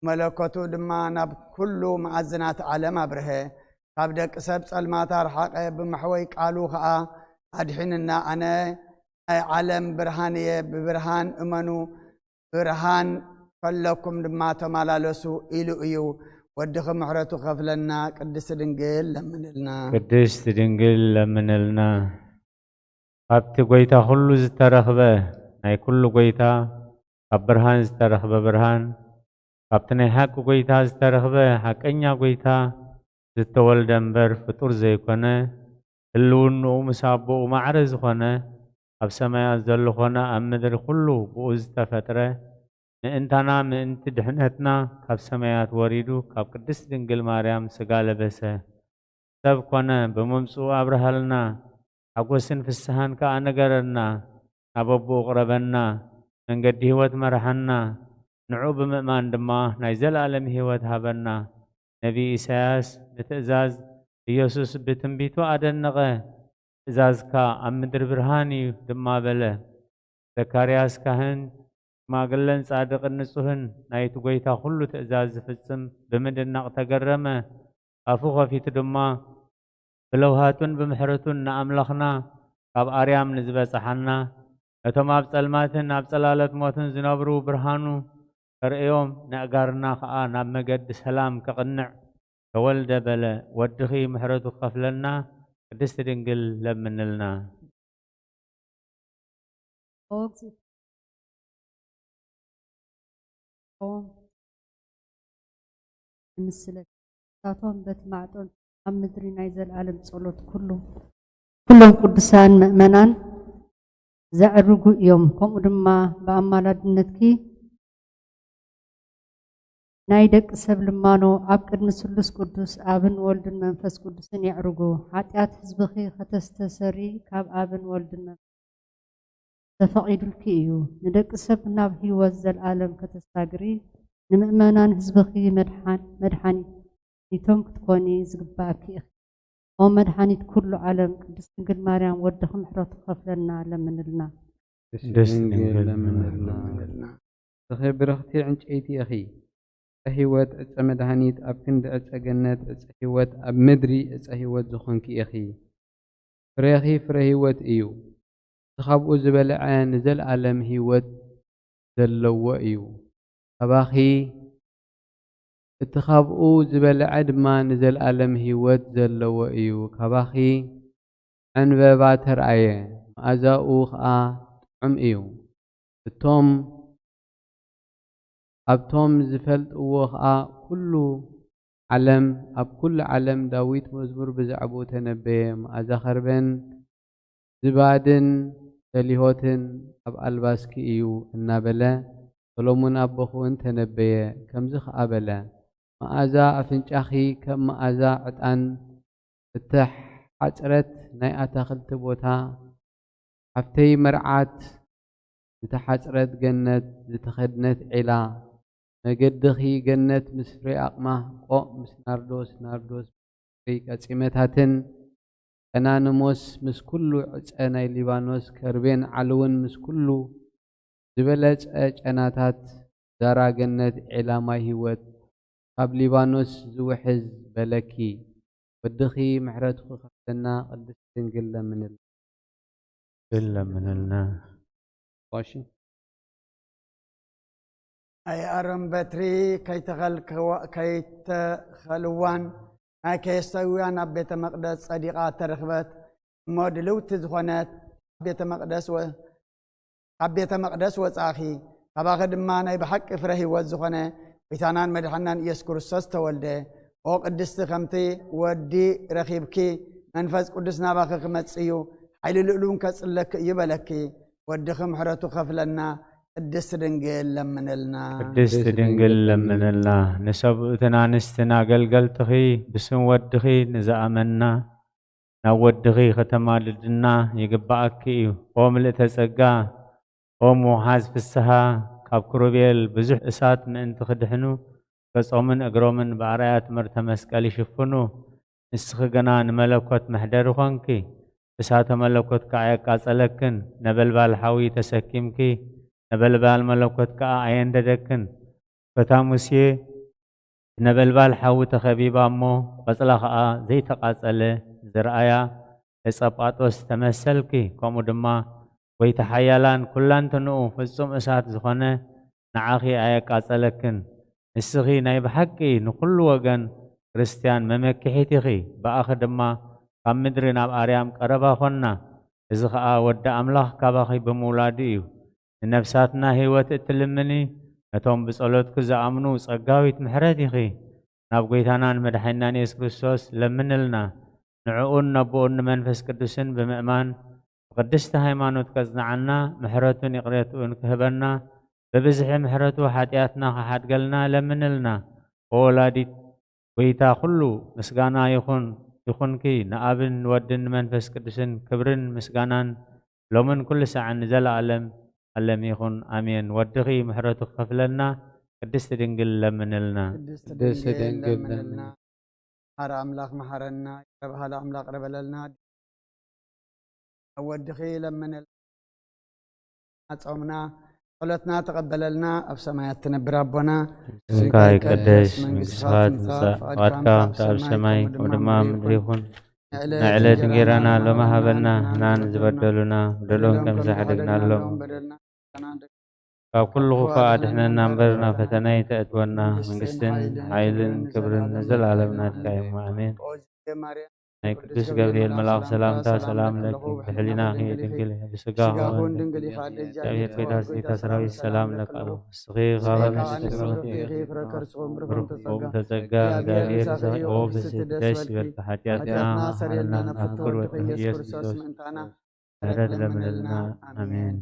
መለኮቱ ድማ ናብ ኩሉ መኣዝናት ዓለም ኣብርሀ። ካብ ደቂ ሰብ ጸልማት ኣርሓቐ፣ ብመሕወይ ቃሉ ኸኣ ኣድሒንና። ኣነ ናይ ዓለም ብርሃን እየ፣ ብብርሃን እመኑ፣ ብርሃን ከለኩም ድማ ተመላለሱ ኢሉ እዩ። ወድኺ ምሕረቱ ከፍለና፣ ቅድስቲ ድንግል ለምንልና። ቅድስቲ ድንግል ለምንልና። ካብቲ ጐይታ ኩሉ ዝተረኽበ፣ ናይ ኩሉ ጐይታ፣ ካብ ብርሃን ዝተረኽበ ብርሃን፣ ካብቲ ናይ ሓቂ ጐይታ ዝተረኽበ ሓቀኛ ጐይታ፣ ዝተወልደ እምበር ፍጡር ዘይኮነ፣ ህልውንኡ ምስ ኣቦኡ ማዕረ ዝኾነ፣ ኣብ ሰማያት ዘሎ ኾነ ኣብ ምድሪ ኩሉ ብኡ ዝተፈጥረ፣ ምእንታና ምእንቲ ድሕነትና ካብ ሰማያት ወሪዱ ካብ ቅድስት ድንግል ማርያም ሥጋ ለበሰ። ሰብ ኮነ፣ ብምምጽኡ ኣብርሃልና፣ ሓጎስን ፍስሃን ከኣ ንገረና። ናብ ኣቦኡ ቅረበና፣ መንገዲ ህይወት መርሓና። ንዑ ብምእማን ድማ ናይ ዘለኣለም ህይወት ሃበና። ነቢይ ኢሳያስ ንትእዛዝ ኢየሱስ ብትንቢቱ ኣደነቐ። ትእዛዝካ ኣብ ምድሪ ብርሃን እዩ ድማ በለ። ዘካርያስ ካህን ሽማግለን ጻድቕን ንጹህን ናይቲ ጐይታ ኹሉ ትእዛዝ ዝፍጽም ብምድናቕ ተገረመ። ኣፉ ኸፊቱ ድማ ብለውሃቱን ብምሕረቱን ንኣምላኽና ካብ ኣርያም ንዝበጽሓና ነቶም ኣብ ጸልማትን ኣብ ጸላለት ሞትን ዝነብሩ ብርሃኑ ከርእዮም፣ ነእጋርና ኸኣ ናብ መገዲ ሰላም ከቕንዕ ተወልደ በለ። ወድኺ ምሕረቱ ክኸፍለልና ቅድስቲ ድንግል ለምንልና። ኦ እግዚኣብሔር፣ ኦ ንምስለኪ። ናቶም በቲ ማዕጠንቱ ኣብ ምድሪ ናይ ዘለኣለም ጸሎት ኩሉ ኩሎም ቅዱሳን ምእመናን ዘዕርጉ እዮም። ከምኡ ድማ ብኣማላድነትኪ ናይ ደቂ ሰብ ልማኖ ኣብ ቅድሚ ስሉስ ቅዱስ ኣብን ወልድን መንፈስ ቅዱስን የዕርጉ። ሓጢኣት ህዝብኺ ከተስተሰሪ ካብ ኣብን ወልድን መንፈስ ተፈቒዱልኪ እዩ። ንደቂ ሰብ ናብ ህይወት ዘለኣለም ከተሳግሪ፣ ንምእመናን ህዝብኺ መድሓን-፣ መድሓኒቶም ክትኮኒ ዝግባእኪ ኢኺ። ኦ መድሓኒት ኩሉ ዓለም፣ ቅድስት ድንግል ማርያም ወድኺ ምሕረቱ ክኸፍለና ለምንልና። ቅድስት ድንግል ለምንልና። ንስኺ ብርኽቲ ዕንጨይቲ ኢኺ፣ ዕፀ ህይወት፣ ዕፀ መድሃኒት፣ ኣብ ክንዲ ዕፀ ገነት፣ ዕፀ ህይወት፣ ኣብ ምድሪ ዕፀ ህይወት ዝኾንኪ ኢኺ። ፍሬኺ ፍረ ህይወት እዩ። እቲ ካብኡ ዝበልዐ ንዘለኣለም ህይወት ዘለዎ እዩ። ካባኺ፣ እቲ ካብኡ ዝበልዐ ድማ ንዘለኣለም ህይወት ዘለዎ እዩ። ካባኺ ዕንበባ ተርኣየ፣ መኣዛኡ ኸኣ ጥዑም እዩ። እቶም ኣብቶም ዝፈልጥዎ ኸኣ ኩሉ ዓለም፣ ኣብ ኩሉ ዓለም ዳዊት መዝሙር ብዛዕባኡ ተነበየ፣ መኣዛ ኸርቤን ዝባድን ሰሊሆትን ኣብ ኣልባስኪ እዩ እናበለ፣ ሰሎሞን ኣቦኺ እውን ተነበየ፣ ከምዚ ኸኣ በለ፣ መኣዛ ኣፍንጫኺ ከም መኣዛ ዕጣን እተሓጽረት ናይ ኣታኽልቲ ቦታ፣ ሓፍተይ መርዓት ዝተሓጽረት ገነት ዝተኸድነት ዔላ፣ መገድኺ ገነት ምስ ፍሬ ኣቕማህ ቆቕ ምስ ናርዶስ፣ ናርዶስ ምስ ፍሬ ቀጺመታትን፣ ቀናንሞስ ምስ ኩሉ ዕጸ ናይ ሊባኖስ፣ ከርቤን ዓልውን ምስ ኩሉ ዝበለጸ ጨናታት፣ ዛራ ገነት ዔላ ማይ ህይወት፣ ካብ ሊባኖስ ዝውሕዝ በለኪ፣ ወድኺ ምሕረቱ ክኸፍለና ቅድስት ድንግል ለምንልና። ድንግል ለምንልና። እሺ። ናይ ኣሮን በትሪ ከይተኸልክዋ-፣ ከይተኸልዋን ናይ ከየስተውያን ኣብ ቤተ መቕደስ ጸዲቓ ተረኽበት። እሞ ድልውቲ ዝኾነት ቤተ መቕደስ ወ-፣ ካብ ቤተ መቕደስ ወጻእኺ፣ ካባኺ ድማ ናይ ብሓቂ ፍረ ህይወት ዝኾነ ጎይታናን መድሓናን ኢየሱስ ክርስቶስ ተወልደ። ኦ ቅድስቲ፣ ከምቲ ወዲ ረኺብኪ፣ መንፈስ ቅዱስ ናባኺ ክመጽእ እዩ፣ ሓይሊ ልኡል እውን ከጽለኪ እዩ በለኪ። ወድኺ ምሕረቱ ከፍለና፣ ቅድስቲ ድንግል ለምንልና። ቅድስቲ ድንግል ለምንልና። ንሰብኡትን ኣንስትን ኣገልገልትኺ፣ ብስም ወድኺ ንዝኣመንና፣ ናብ ወድኺ ከተማልድና ይግብኣኪ እዩ። ኦ ምልእተ ጸጋ፣ ኦ ምውሓዝ ፍስሃ፣ ካብ ክሩቤል ብዙሕ እሳት ምእንቲ ክድሕኑ፣ ገጾምን እግሮምን ብኣርኣያ ትምህርተ መስቀል ይሽፍኑ። ንስኺ ግና ንመለኮት መሕደሪ ኾንኪ፣ እሳተ መለኮት ከኣ የቃጸለክን፣ ነበልባል ሓዊ ተሰኪምኪ፣ ነበልባል መለኮት ከኣ ኣየንደደክን። በታ ሙሴ ብነበልባል ሓዊ ተኸቢባ እሞ፣ ቆጽላ ኸኣ ዘይተቓጸለ ዝረኣያ ለጸጳጦስ ተመሰልኪ። ከምኡ ድማ፣ ጐይታ ሓያላን ኩላንትንኡ ፍጹም እሳት ዝኾነ ንዓኺ ኣየቃጸለክን። ንስኺ ናይ ብሓቂ ንኹሉ ወገን ክርስትያን መመክሒት ኢኺ። ብኣኺ ድማ ካብ ምድሪ ናብ ኣርያም ቀረባ ኾንና። እዚ ኸኣ ወዲ ኣምላኽ ካባኺ ብምውላዱ እዩ። ንነፍሳትና ህይወት እትልምኒ፣ ነቶም ብጸሎትኪ ዝኣምኑ ጸጋዊት ምሕረት ኢኺ። ናብ ጐይታናን መድሓኒናን የሱስ ክርስቶስ ለምንልና። ንዕኡን ነቦኡን ንመንፈስ ቅዱስን ብምእማን፣ ብቅድስቲ ሃይማኖት ከጽንዓና፣ ምሕረቱን ይቕሬትኡን ክህበና፣ ብብዝሒ ምሕረቱ ሓጢኣትና ክሓድገልና ለምንልና። ወወላዲት ጐይታ ኩሉ ምስጋና ይኹን፣ ይኹንኪ፣ ንኣብን ንወድን ንመንፈስ ቅዱስን ክብርን ምስጋናን ሎምን ኩሉ ሳዕን ንዘለኣለም ኣለም ይኹን፣ ኣሜን። ወድኺ ምሕረቱ ክኸፍለልና፣ ቅድስቲ ድንግል ለምንልና። ቅድስቲ ድንግል ለምንልና። መሓረ ኣምላኽ መሓረና፣ ይቅረ በሃሊ ኣምላኽ ይቅረ በለልና። ኣብ ወድኺ ለምንልና፣ ጾምና ጸሎትና ተቐበለልና። ኣብ ሰማያት ትነብር ኣቦና፣ ስምካ ይቀደስ፣ መንግስትኻ ትምጻእ፣ ፍቓድካ ትምጻእ ኣብ ሰማይ ከም ድማ ኣብ ምድሪ ይኹን። ንዕለት እንጌራና ሎሚ ሃበና፣ ንሕናን ዝበደሉና በደሎም ከም ዝሓደግናሎም፣ ካብ ኩሉ ክፉእ ኣድሕነና እምበር፣ ናብ ፈተና ኣይተእትወና። መንግስትን ሓይልን ክብርን ንዘለኣለም ናትካ እዩ። ኣሜን። ናይ ቅዱስ ገብርኤል መልኣኽ ሰላምታ ሰላም ለኪ፣ ብሕሊናኺ ድንግል፣ ብስጋኺ እውን ድንግል ኢኺ፣ ኣደ እግዚኣብሔር ኮይታ ስኒታ ሰራዊት ሰላም ለኪ። ንስኺ ካብ ኣንስቲ ብሩኽ ኢኺ፣ ፍረ ከርስኺ እውን ብሩኽ እዩ። ተጸጋ እግዚኣብሔር ምሳኺ እዩ። ብስቲ ደስ ይበልኪ፣ ሓጢኣትና ሓጢኣትና ሰሪልና፣ ነፍሲ ተወከፍ ኢየሱስ ክርስቶስ ምእንታና ምሕረት ለምንልና። ኣሜን።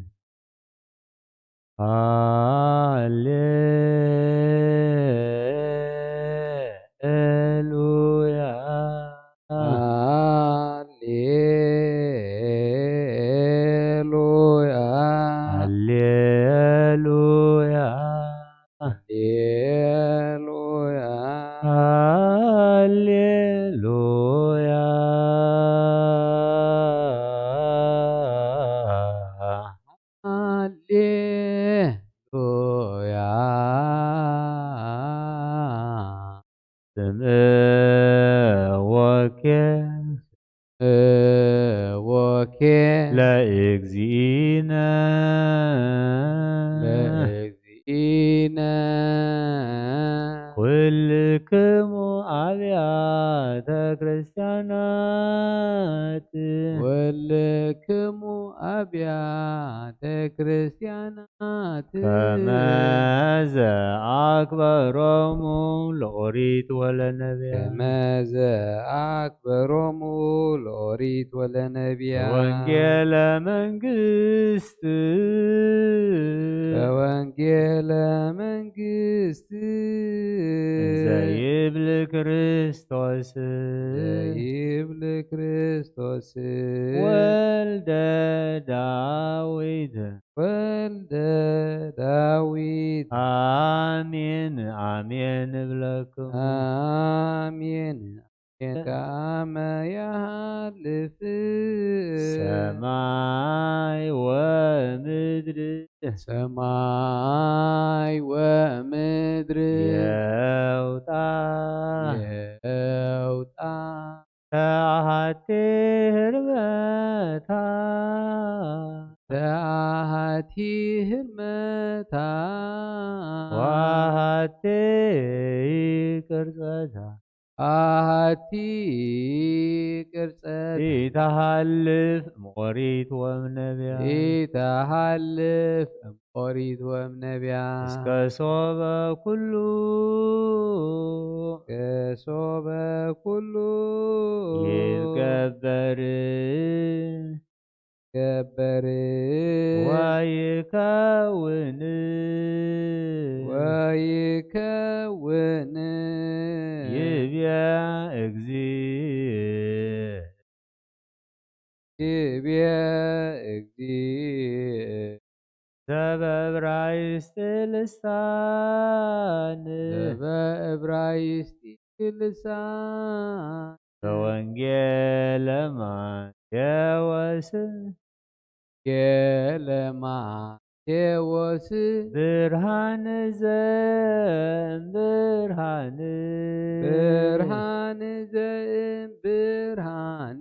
ሃሌሉያ። ሃሌሉያ። ሃሌሉያ። ሃሌሉያ። ሃሌሉያ። ሃሌሉያ። ስምወኬ። ስምወኬ። ለእግዚእነ። ለእግዚእነ። ኩልክሙ ኣብያተ ክርስቲያናት። ኩልክሙ ኣብያተ ክርስቲያናት። ከመዘ ኣክበሮሙ ለኦሪት ወለነቢያ። ከመዘ ኣክበሮሙ ለኦሪት ወለነቢያ። ወንጌለ መንግስት። ወንጌለ መንግስት። ዘይብል ክርስቶስ። ዘይብል ክርስቶስ። ወልደ ዳዊት። ወልደ ዳዊት። ኣሜን፣ ኣሜን እብለኩም። ኣሜን፣ ኣሜን። ከመ ይሃልፍ። ሰማይ ወምድሪ። ሰማይ ወምድሪ። የውጣ። የውጣ። ተኣሃቲ ህርመታ። ተኣሃቲ ህርመታ። ወሃቲ ቅርጸታ። ኣሃቲ ቅርጸት። ኢተሃልፍ እምኦሪት ወእምነቢያ። ኢተሃልፍ እምኦሪት ወእምነቢያ። እስከ ሶበ ኩሉ። እስከ ሶበ ኩሉ። ይትገበር። ገበር። ወይከውን። ወይከውን። ይብየ እግዚእ። ይብየ እግዚእ። ዘበእብራይስጢ ልሳን። ዘበእብራይስጢ ልሳን። በወንጌለ ማቴዎስ። ወንጌለ ማቴዎስ። ብርሃን ዘእም ብርሃን። ብርሃን ዘእም ብርሃን።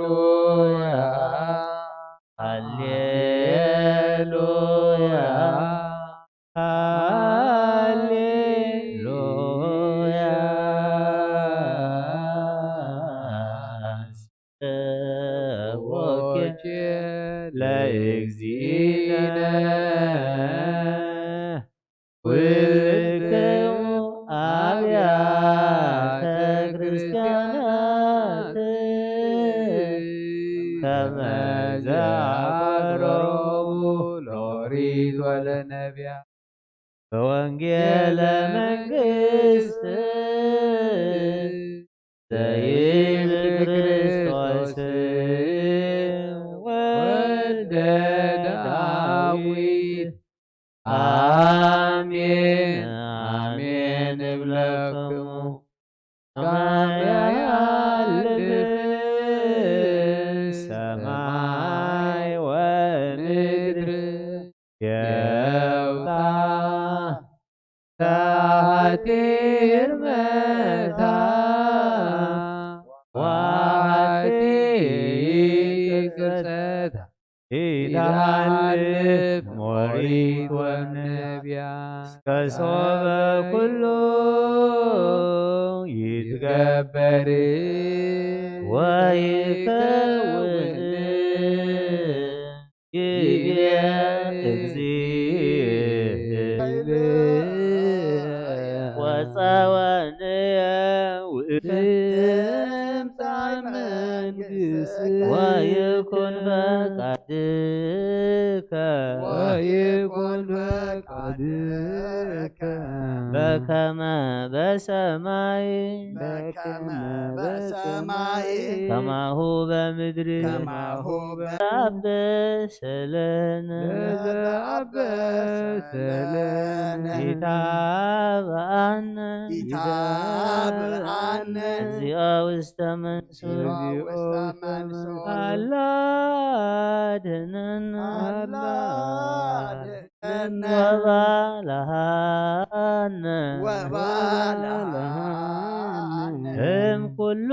ሃሌሉያ። ሃሌሉያ። ሃሌሉያ። ስብሐት ለእግዚእነ። ኩልክሙ ኣብያተ ክርስቲያናት ከመ ዘአክበሮሙ ለኦሪት ወለነቢያ። በወንጌለ መንግስት ዘይብል ክርስቶስ ወልደ ዳዊት። ኣሜን፣ ኣሜን እብለክሙ። ከመ ይሃልፍ ሰማይ ወምድር የውጣ። ተሃቲ ህርመታ ወሃቲ ቅርጸታ። ኢትሃልፍ እምኦሪት ወእምነቢያ። እስከ ሶበ ኩሉ ይትገበር ወይከውን ይቤ እግዚእ ወጸወንየ ውእቱ ትምጻእ መንግሥትከ ወይኩን ፈቃድከ ወይኩን ፈቃድከ በከመ በሰማይ በከመ በሰማይ ከማሁ በምድሪ ከማሁ በ- አበሰ ለነ ለዘአበሰ ለነ ኢታብአነ ኢታብአነ እግዚኦ ውስተ መንሱ እግዚኦ ውስተ መንሱ አላ አድነን አላ አድነን ወባልሃነ ወባልሃነ እም ኩሉ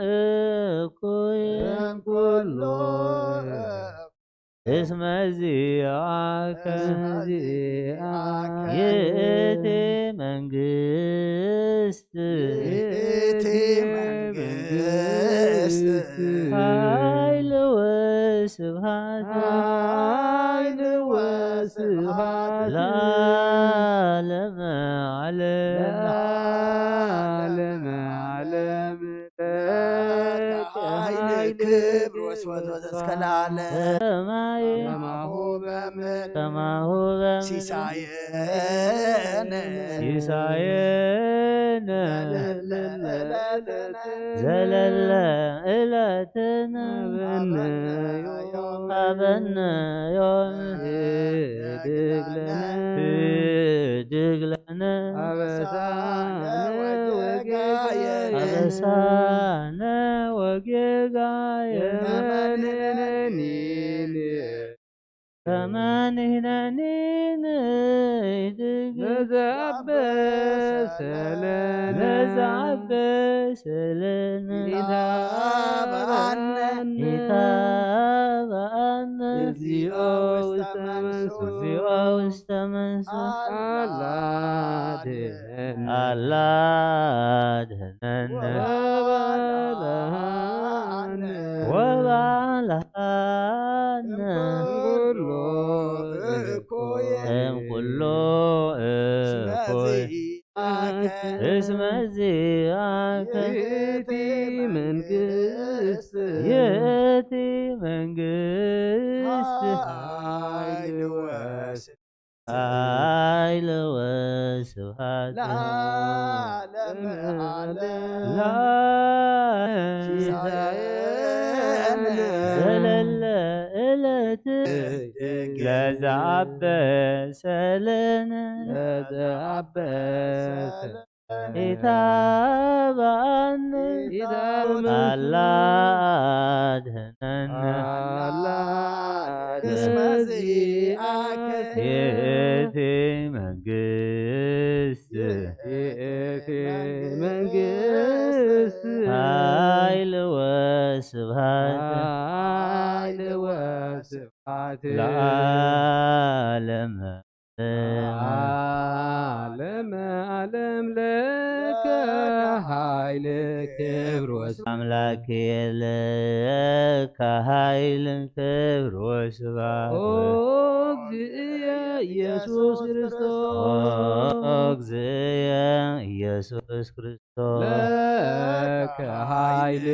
እኩይ እም ኩሉ እስመ ዚአከ እስመ ዚአከ ይእቲ መንግስት ይእቲ መንግስት ኃይል ወስብሐት ኃይል ወስብሐት ለዓለመ ዓለም ለዓለመ ዓለም ለከ ኃይል ክብር ወስብሐት እስከ ለዓለም ሰማይ ከማሁ በምድር ከማሁ በምድር ሲሳየነ ሲሳየነ ዘለለ ዕለትነ ሀበነ ዮም ሀበነ ዮም ህድግ ለነ ህድግ ለነ አበሳነ ወጌጋየ አበሳነ ወጌጋየ ከመ ንሕነኒ ከመ ንሕነኒ ንህድግ ለዘአበሰ ለነ ለዘአበሰ ለነ ኢታብአነ ኢታብአነ እግዚኦ ውስተ መንሱ እግዚኦ ውስተ መንሱ አላ አድህነነ አላ አድህነነ ወባልሃነ ወባልሃነ እምኩሉ እኩይ እምኩሉ እኩይ እስመ ዚአከ እስመ ዚአከ ይእቲ መንግስት ይእቲ መንግስት ኃይል ወስብሐት ኃይል ወስብሐት ለዓለመ ዓለም ለዓለመ ሲሳየነ ዘለለ ዕለት ለዘአበሰ ለነ ለዘአበሰ ኢታብአነ ኢታብአነ አላ አድህነነ አላ እስመ ዚአከ ይእቲ መንግስት ይእቲ መንግስት ኃይል ወስብሐት ኃይል ወስብሐት ለዓለመ ዓለመ ዓለም ለከ ኃይል ክብር ወስብሐት አምላክ ለከ ኃይል ክብር ወስብሐት ኦ እግዚእየ ኢየሱስ ክርስቶስ ኦ እግዚእየ ኢየሱስ ክርስቶስ ለከ ኃይል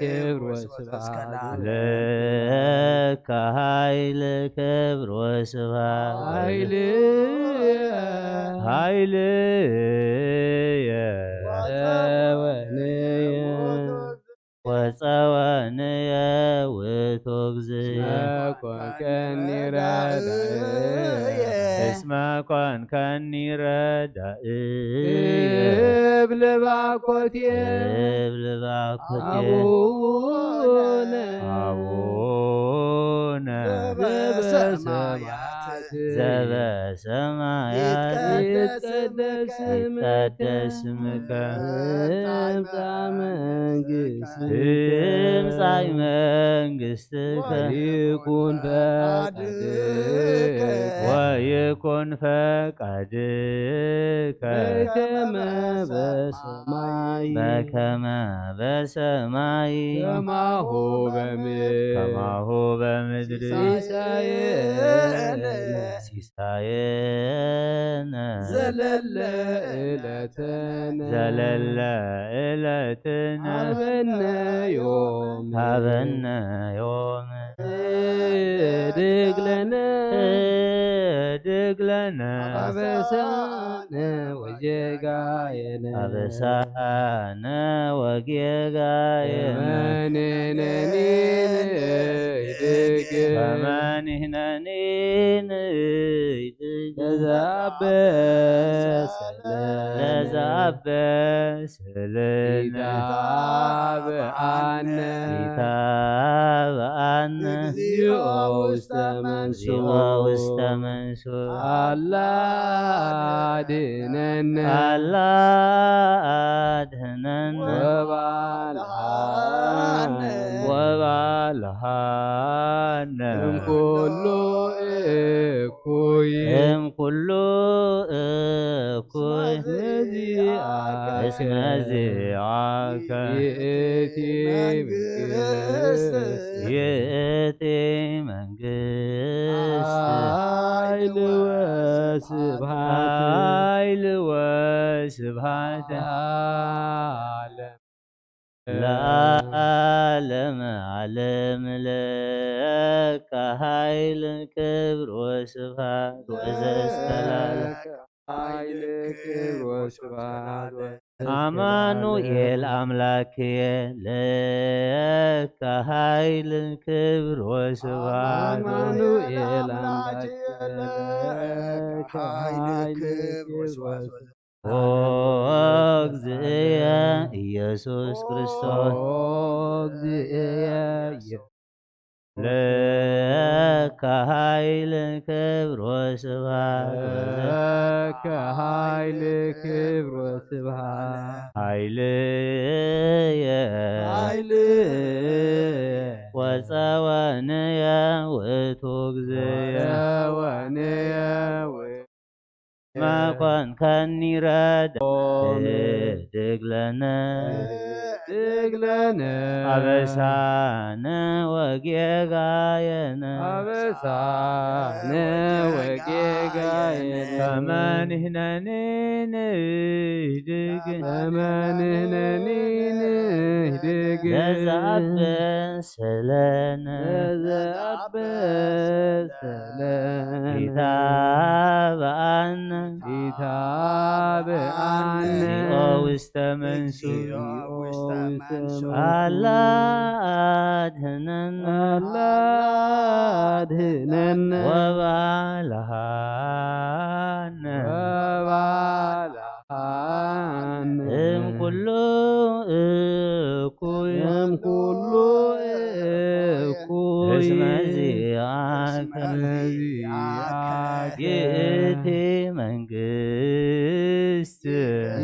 ክብር ወስብሐት ለከ ኃይል ክብር ወስብሐት ኃይልየ ኃይልየ ወጸወንየ ወጸወንየ ውእቱ እግዚእ እስመ ኮንከኒ ረዳእየ እስመ ኮንከኒ ረዳእየ እብል ባኮትየ እብል ባኮትየ አቡነ አቡነ በሰማያት ዘበሰማያት ይትቀደስ ስምከ ይትቀደስ ስምከ ትምጻእ መንግስትከ ትምጻእ መንግስትከ ወይኩን ፈቃድከ ወይኩን ፈቃድከ በከመ በሰማይ በከመ በሰማይ ከማሁ በምድር ከማሁ በምድር ሲሳየነ ሲሳየነ ዘለለ ዕለትነ ዘለለ ዕለትነ ሃበነ ዮም ሃበነ ዮም ህድግ ለነ ህድግ ለነ አበሳነ ወጌጋየነ አበሳነ ወጌጋየነ ከመ ንሕነኒ ንህድግ ከመ ንሕነኒ ንህድግ ለዘአበሰ ለነ ለዘአበሰ ለነ ኢታብአነ ኢታብአነ እግዚኦ ውስተ መንሱት እግዚኦ ውስተ መንሱት አላ አድነነ አላ አድነነ ወባልሃነ ወባልሃነ እምኩሉ እኩይ እምኩሉ እኩይ እስመ ዚአከ እስመ ዚአከ ይእቲ መንግስት ይእቲ መንግስት ኃይል ወስብሐት ኃይል ወስብሐት ለዓለም ለዓለመ ዓለም ለከ ኃይል ክብር ወስብሐት ወዘእስከ ለዓለም ኃይል ክብር ወስብሐት አማኑኤል አምላክየ ለከ ኃይል ክብር ወስብሐት አማኑኤል አምላክየ ለከ ኃይል ክብር ወስብሐት ኦ እግዚእየ ኢየሱስ ክርስቶስ ኦ እግዚእየ ኢየሱስ ለከ ኃይል ክብር ወስብሐት ለከ ኃይል ክብር ወስብሐት ኃይልየ ኃይልየ ወጸወንየ ውእቱ እግዚእየ ወጸወንየ ውእቱ መኮንከኒ ረዳ ህድግ ለነ ህድግ ለነ አበሳነ ወጌጋየነ አበሳነ ወጌጋየነ ከመ ንሕነኒ ንህድግ ከመ ንሕነኒ ንህድግ ለዘአበሰ ለነ ለዘአበሰ ለነ ኢታብአነ ኢታብአነ እግዚኦ ውስተ መንሱት እግዚኦ ውስተ መንሱት አላ አድህነነ አላ አድህነነ ወባልሃነ ወባልሃነ እም ኩሉ እኩይ እም ኩሉ እኩይ እስመ ዚአከ እስመ ዚአከ ይእቲ መንግስት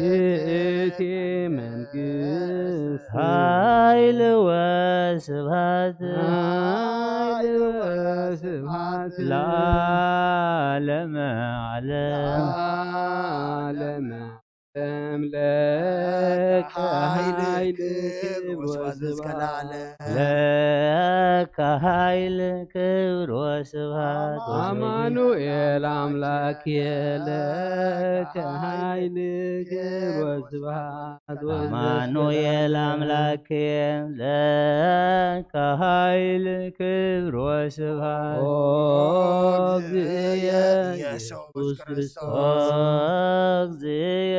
ይእቲ መንግስት ኃይል ወስብሐት ኃይል ወስብሐት ለዓለመ ዓለም ለዓለመ ዓለም ለከ ኃይል ክብር ወስብሐት ለከ ኃይል ክብር ወስብሐት አማኑኤል አምላክ ለከ ኃይል ክብር ወስብሐት አማኑኤል አምላክ ለከ ኃይል ክብር ወስብሐት ኦ እግዚእየ ኢየሱስ ክርስቶስ ኦ እግዚእየ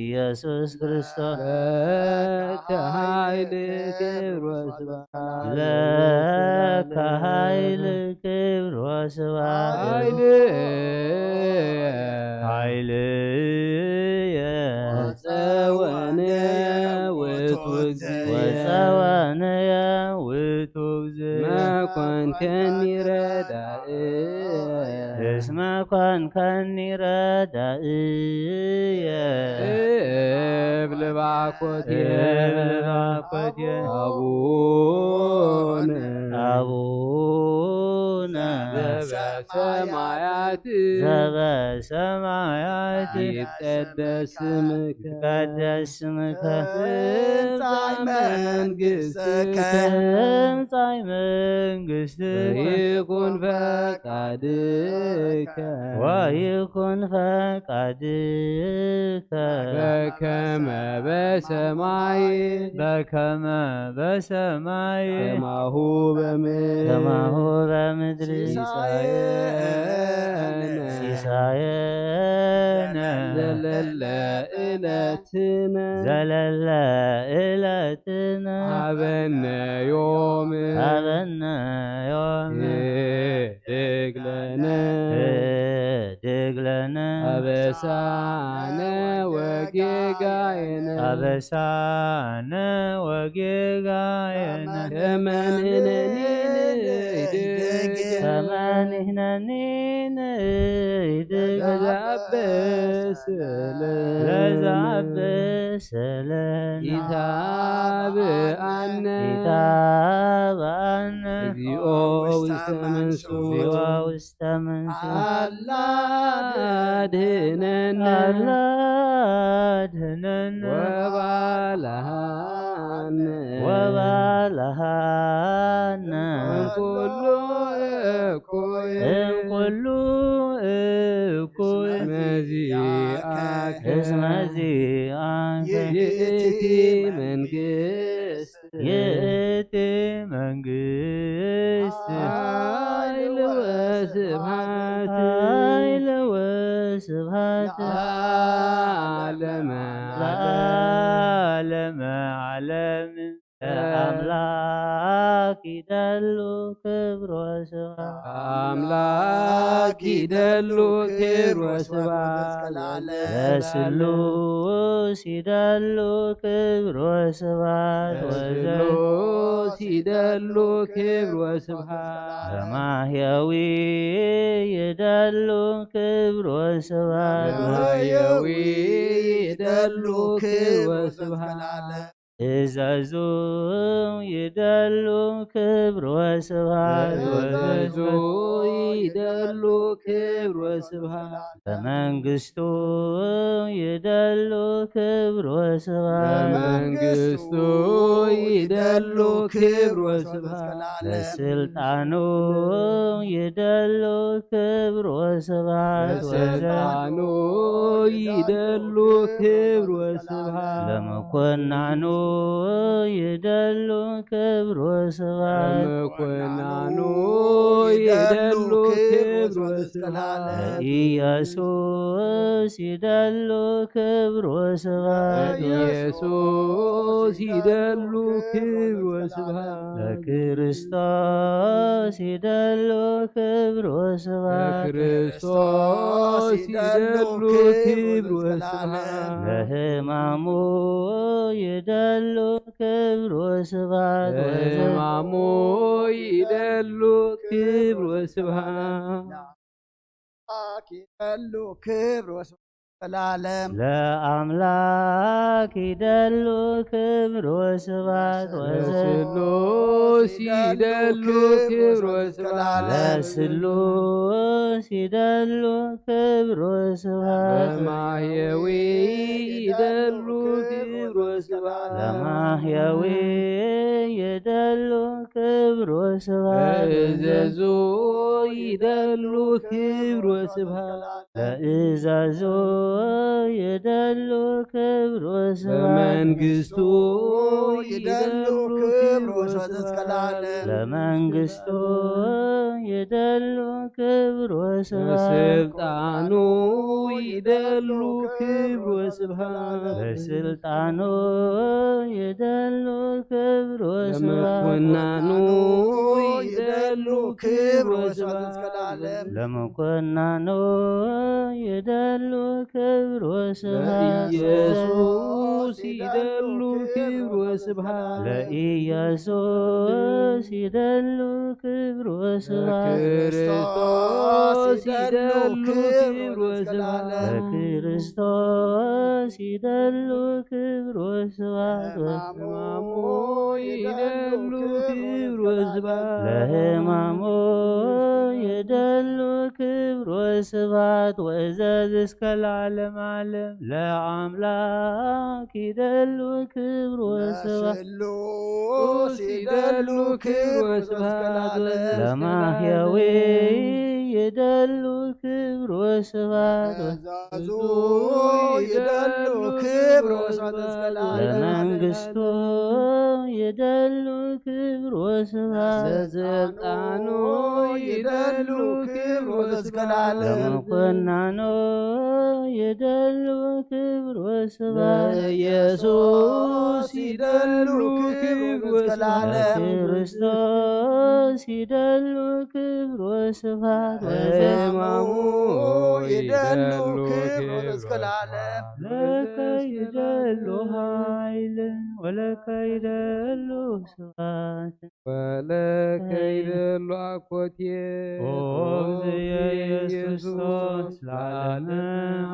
ኢየሱስ ክርስቶስ ለከ ኃይል ክብር ወስብሐት ለከ ኃይል ክብር ወስብሐት ኃይል ኃይልየ ወጸወንየ ውእቱ እግዚእ ወጸወንየ ውእቱ እግዚእ መኮንከኒ ረዳእ እስመ ኮንከኒ ረዳእየ። እብል ባኮቴ። እብል ባኮቴ። አቡነ። አቡነ። ዘበሰማያት። ዘበሰማያት። ይትቀደስ ስምከ። ይትቀደስ ስምከ። ትምጻእ መንግሥትከ። ትምጻእ መንግሥትከ። ወይኩን ፈቃድከ። ወይኩን ፈቃድከ። በከመ በሰማይ። በከመ በሰማይ። ከማሁ በምድር። ከማሁ በምድር። ሲሳየነ። ሲሳየነ። ዘለለ ዕለትነ። ዘለለ ዕለትነ። ሀበነ ዮም። ሀበነ ዮም። ህድግ ለነ። ህድግ ለነ። አበሳነ ወጌጋየነ። አበሳነ ወጌጋየነ። ከመ ንሕነኒ ንህድግ። ከመ ንሕነኒ ንህድግ። ለዘአበሰ ለነ። ለዘአበሰ ለነ። ኢታብአነ። ኢታብአነ። እግዚኦ ውስተ መንሱት። እግዚኦ ውስተ መንሱት። አላ አድህነነ። አላ አድህነነ። ወባልሃነ። ወባልሃነ። እምኩሉ እኩይ። እምኩሉ እኩይ። እስመ ዚአከ። እስመ ዚአከ። ይእቲ መንግስት። ይእቲ መንግስት። ኃይል ወስብሐት። ኃይል ወስብሐት። ለዓለመ ለዓለመ ዓለም። ለአምላክ ይደሉ ክብር ወስብሐት። አምላክ ይደሉ ክብር ወስብሐት። ለስሉስ ይደሉ ክብር ወስብሐት። ለስሉስ ይደሉ ክብር ወስብሐት። ለማህየዊ ይደሉ ክብር ወስብሐት። ለማህየዊ ይደሉ ክብር ወስብሐት። እዘዙ ይደሉ ክብር ወስብሐት። እዘዙ ይደሉ ክብር ወስብሐት። በመንግስቱ ይደሉ ክብር ወስብሐት። በመንግስቱ ይደሉ ክብር ወስብሐት። ለስልጣኑ ይደሉ ክብር ወስብሐት። ለስልጣኑ ይደሉ ክብር ወስብሐት። ለመኮናኑ ይደሉ ክብር ወስብሐት። ለመኮናኑ ይደሉ ክብር ወስብሐት። ኢየሱስ ይደሉ ክብር ወስብሐት። ኢየሱስ ይደሉ ክብር ወስብሐት። ለክርስቶስ ይደሉ ክብር ወስብሐት። ለክርስቶስ ይደሉ ክብር ወስብሐት። ለሕማሙ ይደሉ ክብር ወስብሐት። ለሕማሙ ይደሉ ክብር ወስብሐት። ለአምላክ ይደሉ ክብር ወስብሐት ዘላለም። ለአምላክ ይደሉ ክብር ወስብሐት ወዘ- ለስሉስ ይደሉ ክብር ወስብሐት። ለስሉስ ይደሉ ክብር ወስብሐት። ለማህየዊ ይደሉ ክብር ወስብሐት። ለማህየዊ ይደሉ ክብር ወስብሐት። ለእዘዙ ይደሉ ክብር ወስብሐት። ለእዘዙ ይደሉ ክብር ወስብሐት። ለመንግስቱ ይደሉ ክብር ወስብሐት። ለመንግስቱ ይደሉ ክብር ወስብሐት። ለስልጣኑ ይደሉ ክብር ወስብሐት። ለስልጣኑ ይደሉ ክብር ወስብሐት። ለመኮናኑ ይደሉ ክብር ወስብሐት። ለመኮናኑ ይደሉ ክብር ወስብሐት። ለኢየሱስ ይደሉ ክብር ወስብሐት። ለኢየሱስ ይደሉ ክብር ወስብሐት። ለክርስቶስ ይደሉ ክብር ወስብሐት። ለክርስቶስ ይደሉ ክብር ወስብሐት። ለሕማሙ ይደሉ ክብር ወስብሐት። ለሕማሙ ይደሉ ክብር ወስብሐት። ወእዘዝ እስከ ለዓለመ ዓለም ለአምላክ ይደሉ ክብር ወስብሐት። ለስሉስ ይደሉ ክብር ወስብሐት። ለማሕየዊ ይደሉ ክብር ወስብሐት። ለትእዛዙ ይደሉ ክብር ወስብሐት እስከ ለዓለመ ዓለም። ለመንግስቱ ይደሉ ክብር ወስብሐት። ለስልጣኑ ይደሉ ክብር ወስብሐት። ለምኮናኑ ይደሉ ክብር ወስብሐት። ለኢየሱስ ይደሉ ክብር ወስብሐት። ለክርስቶስ ይደሉ ክብር ወስብሐት። ለሕማሙ ይደሉ ክብር ወስብሐት። ለከ ይደሉ ኃይል ወለከ ይደሉ ስብሐት። ወለከ ይደሉ አኮቴ ኦ እግዝእየ ኢየሱስ ክርስቶስ ለዓለመ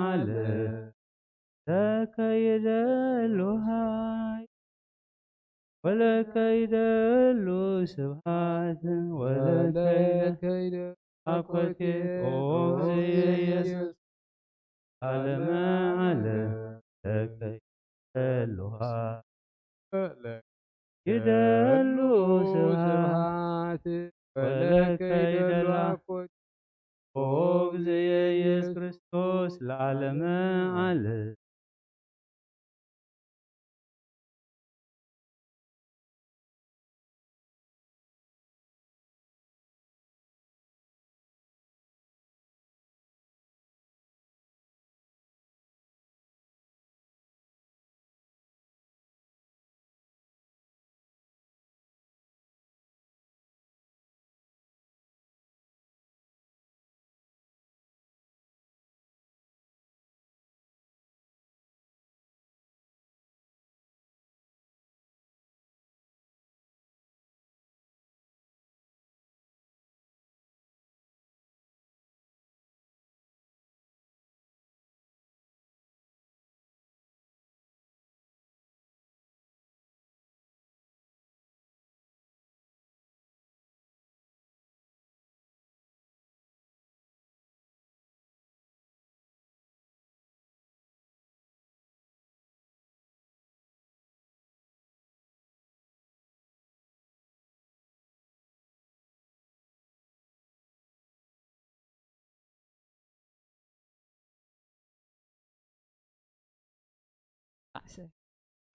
ዓለም። ለከ ይደሉ ኃይል ወለከ ይደሉ ስብሐት። ወለከ ወለከ ይደሉ አኮቴ ኦ እግዝእየ ኢየሱስ ለዓለመ ዓለም። ለከ ይደሉ ኃይል ይደሉ ስብሐት። ወለከ ይደሉ አኮቴ ኦ እግዝእየ ኢየሱስ ክርስቶስ ለዓለመ ዓለም።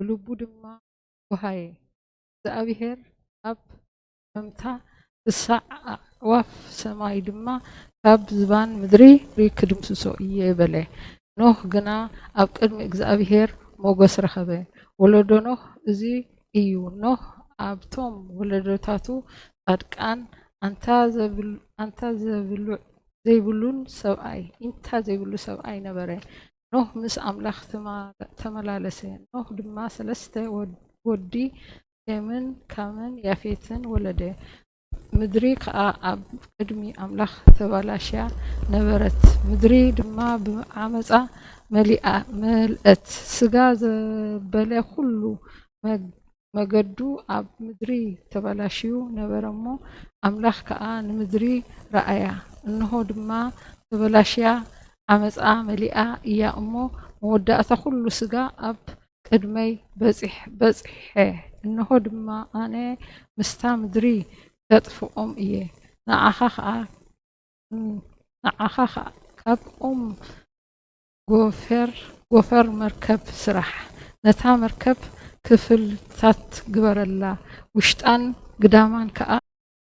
ብልቡ ድማ ጓሃየ። እግዚኣብሄር ኣብ መምታ ክሳዕ ኣዕዋፍ ሰማይ ድማ ካብ ዝባን ምድሪ ክድምስሶ እየ በለ። ኖህ ግና ኣብ ቅድሚ እግዚኣብሄር ሞገስ ረኸበ። ወለዶ ኖህ እዚ እዩ። ኖህ ኣብቶም ወለዶታቱ ጻድቃን ኣንታ ዘይብሉን ሰብኣይ፣ ኢንታ ዘይብሉ ሰብኣይ ነበረ። ኖህ ምስ ኣምላኽ ተመላለሰ። ኖህ ድማ ሰለስተ ወዲ፣ ሴምን ካምን ያፌትን ወለደ። ምድሪ ከኣ ኣብ ቅድሚ ኣምላኽ ተባላሽያ ነበረት። ምድሪ ድማ ብዓመጻ መሊኣ፣ መልአት። ስጋ ዘበለ ኩሉ መ-፣ መገዱ ኣብ ምድሪ ተባላሽዩ ነበረ እሞ፣ ኣምላኽ ከኣ ንምድሪ ረኣያ፣ እንሆ ድማ ተበላሽያ ዓመጻ መሊኣ እያ እሞ፣ መወዳእታ ኩሉ ስጋ ኣብ ቅድመይ በጺሕ-፣ በጺሐ፣ እንሆ ድማ ኣነ ምስታ ምድሪ ከጥፍኦም እየ። ንዓኻ ኸኣ፣ ንዓኻ ኸኣ ካብ ኦም ጎፈር፣ ጎፈር መርከብ ስራሕ፣ ነታ መርከብ ክፍልታት ግበረላ፣ ውሽጣን ግዳማን ከኣ።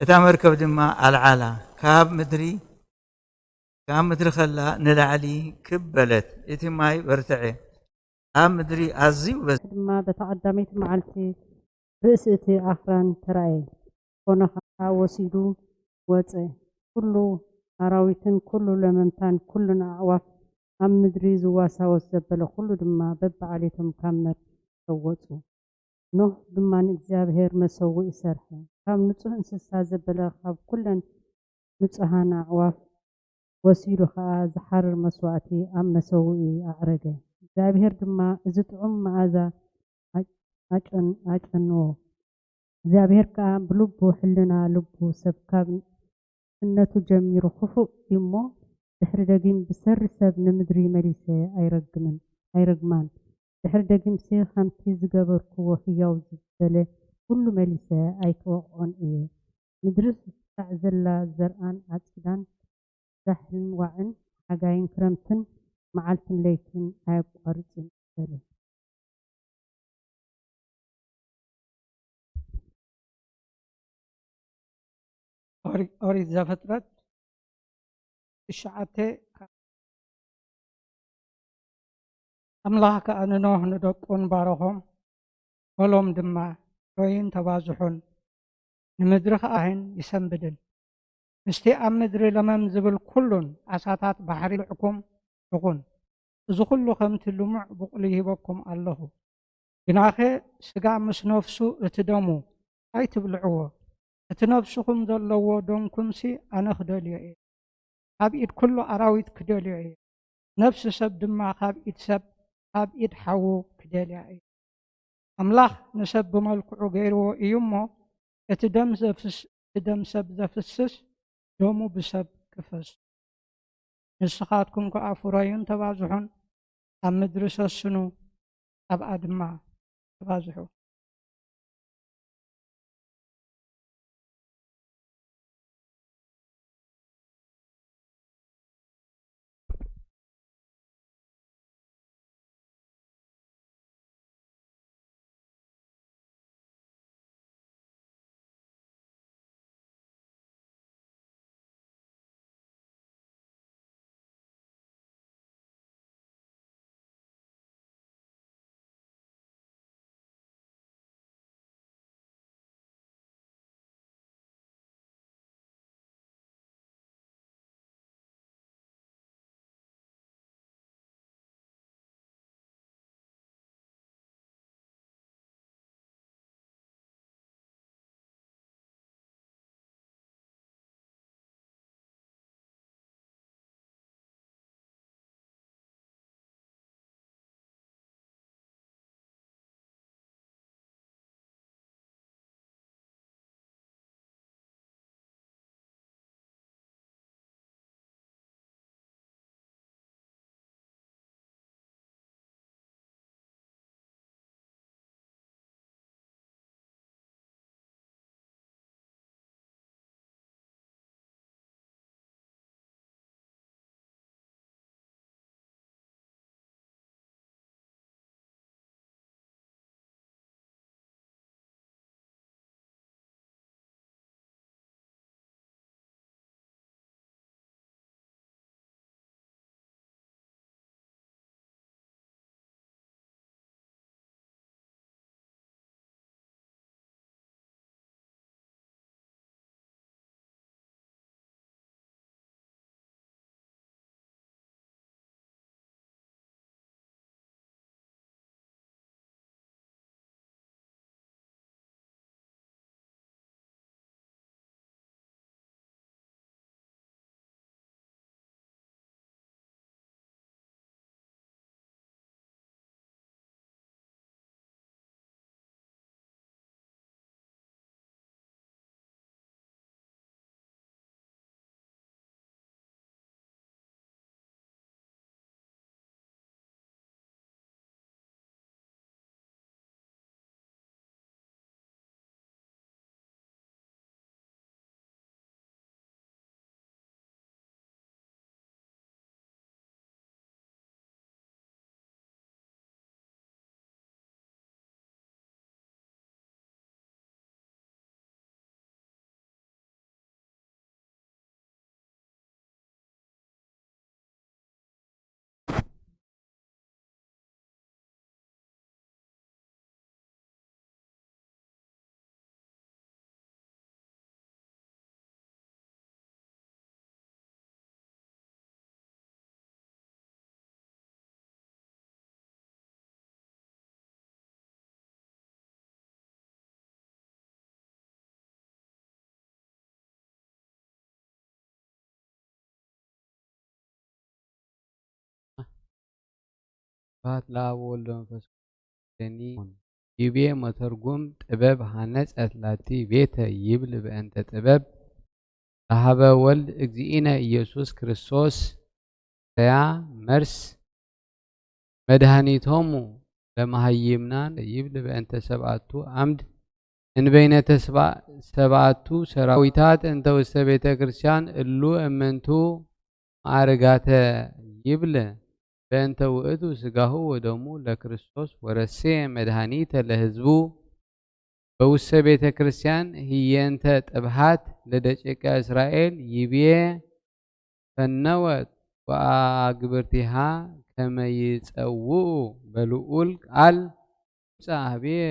እታ መርከብ ድማ ኣልዓላ፣ ካብ ምድሪ፣ ካብ ምድሪ ከላ ንላዕሊ ክብ በለት፣ እቲ ማይ በርትዐ፣ ኣብ ምድሪ ኣዝዩ በዝሐ። ድማ በታ ቀዳመይቲ መዓልቲ ርእሲ እቲ ኣኽራን ተራእየ። ኮነ ኸዓ ወሲዱ ወጸ። ኩሉ ኣራዊትን ኩሉ ለመምታን ኩሉን ኣዕዋፍ ኣብ ምድሪ ዝዋሳወስ ዘበለ ኩሉ ድማ በብዓሌቶም ካብ መር-፣ ተወጹ። ኖህ ድማ ንእግዚኣብሔር መሰውኢ ሰርሐ። ካብ ንጹህ እንስሳ ዘበለ ካብ ኩለን ንጹሃን ኣዕዋፍ ወሲዱ ኸኣ ዝሓርር መስዋእቲ ኣብ መሰውኢ ኣዕረገ። እግዚኣብሔር ድማ እዚ ጥዑም መኣዛ ኣጨንዎ። እግዚኣብሔር ከኣ ብልቡ ሕልና ልቡ ሰብ ካብ ንእስነቱ ጀሚሩ ክፉእ እዩ እሞ፣ ድሕሪ ደጊም ብሰሪ ሰብ ንምድሪ መሊሰ ኣይረግምን ኣይረግማን። ድሕሪ ደጊምሲ ከምቲ ዝገበርክዎ ህያው ዝበለ ኩሉ መሊሰ ኣይክወቕዖን እየ። ምድርስ ክሳዕ ዘላ ዘርኣን ዓጺዳን ዛሕልን ዋዕን ሓጋይን ክረምትን መዓልትን ለይትን ኣየቋርጽን በለ። ኦሪት ዘፍጥረት ትሽዓተ። ኣምላኽ ከኣ ንኖህ ንደቁን ባረኾም፣ በሎም ድማ፣ ፍረዩን ተባዝሑን፣ ንምድሪ ከኣህን ይሰንብድን፣ ምስቲ ኣብ ምድሪ ለመም ዝብል ኩሉን ዓሳታት ባሕሪ ልዕኩም ይኹን። እዚ ኩሉ ከምቲ ልሙዕ ብቑሊ ይህበኩም ኣለኹ። ግናኸ ስጋ ምስ ነፍሱ እቲ ደሙ ኣይትብልዕዎ። እቲ ነፍስኹም ዘለዎ ደምኩምሲ ኣነ ክደልዮ እየ። ካብ ኢድ ኩሉ ኣራዊት ክደልዮ እየ። ነፍሲ ሰብ ድማ ካብ ኢድ ሰብ፣ ካብ ኢድ ሓዉ ክደልያ እየ። ኣምላኽ ንሰብ ብመልክዑ ገይርዎ እዩ እሞ፣ እቲ ደም ዘፍስ-፣ እቲ ደም ሰብ ዘፍስስ ደሙ ብሰብ ክፈስ። ንስኻትኩም ከኣ ፍረዩን ተባዝሑን፣ ኣብ ምድሪ ሰስኑ፣ ኣብኣ ድማ ተባዝሑ። ስብሐት ለአብ ወወልድ ወመንፈስ ቅዱስ። ይቤ መተርጉም ጥበብ ሐነጸት ላቲ ቤተ ይብል በእንተ ጥበብ ለሀበ ወልድ እግዚእነ ኢየሱስ ክርስቶስ። ሰያ መርስ መድኃኒቶሙ ለመሃይምናን ይብል በእንተ ሰብአቱ አምድ። እንበይነ ተስባ-፣ ሰብአቱ ሰራዊታት እንተ ውስተ ቤተ ክርስቲያን እሉ እምንቱ ማዕርጋተ ይብል። በእንተ ውእቱ ስጋሁ ወደሙ ለክርስቶስ ወረሴ መድኃኒተ ለህዝቡ። በውስተ ቤተ ክርስቲያን ህየንተ ጥብሃት ለደቂቀ እስራኤል ይብዬ ፈነወት ወአግብርቲሃ ከመ ይጸውኡ በልዑል ቃል ምጻ ህብየ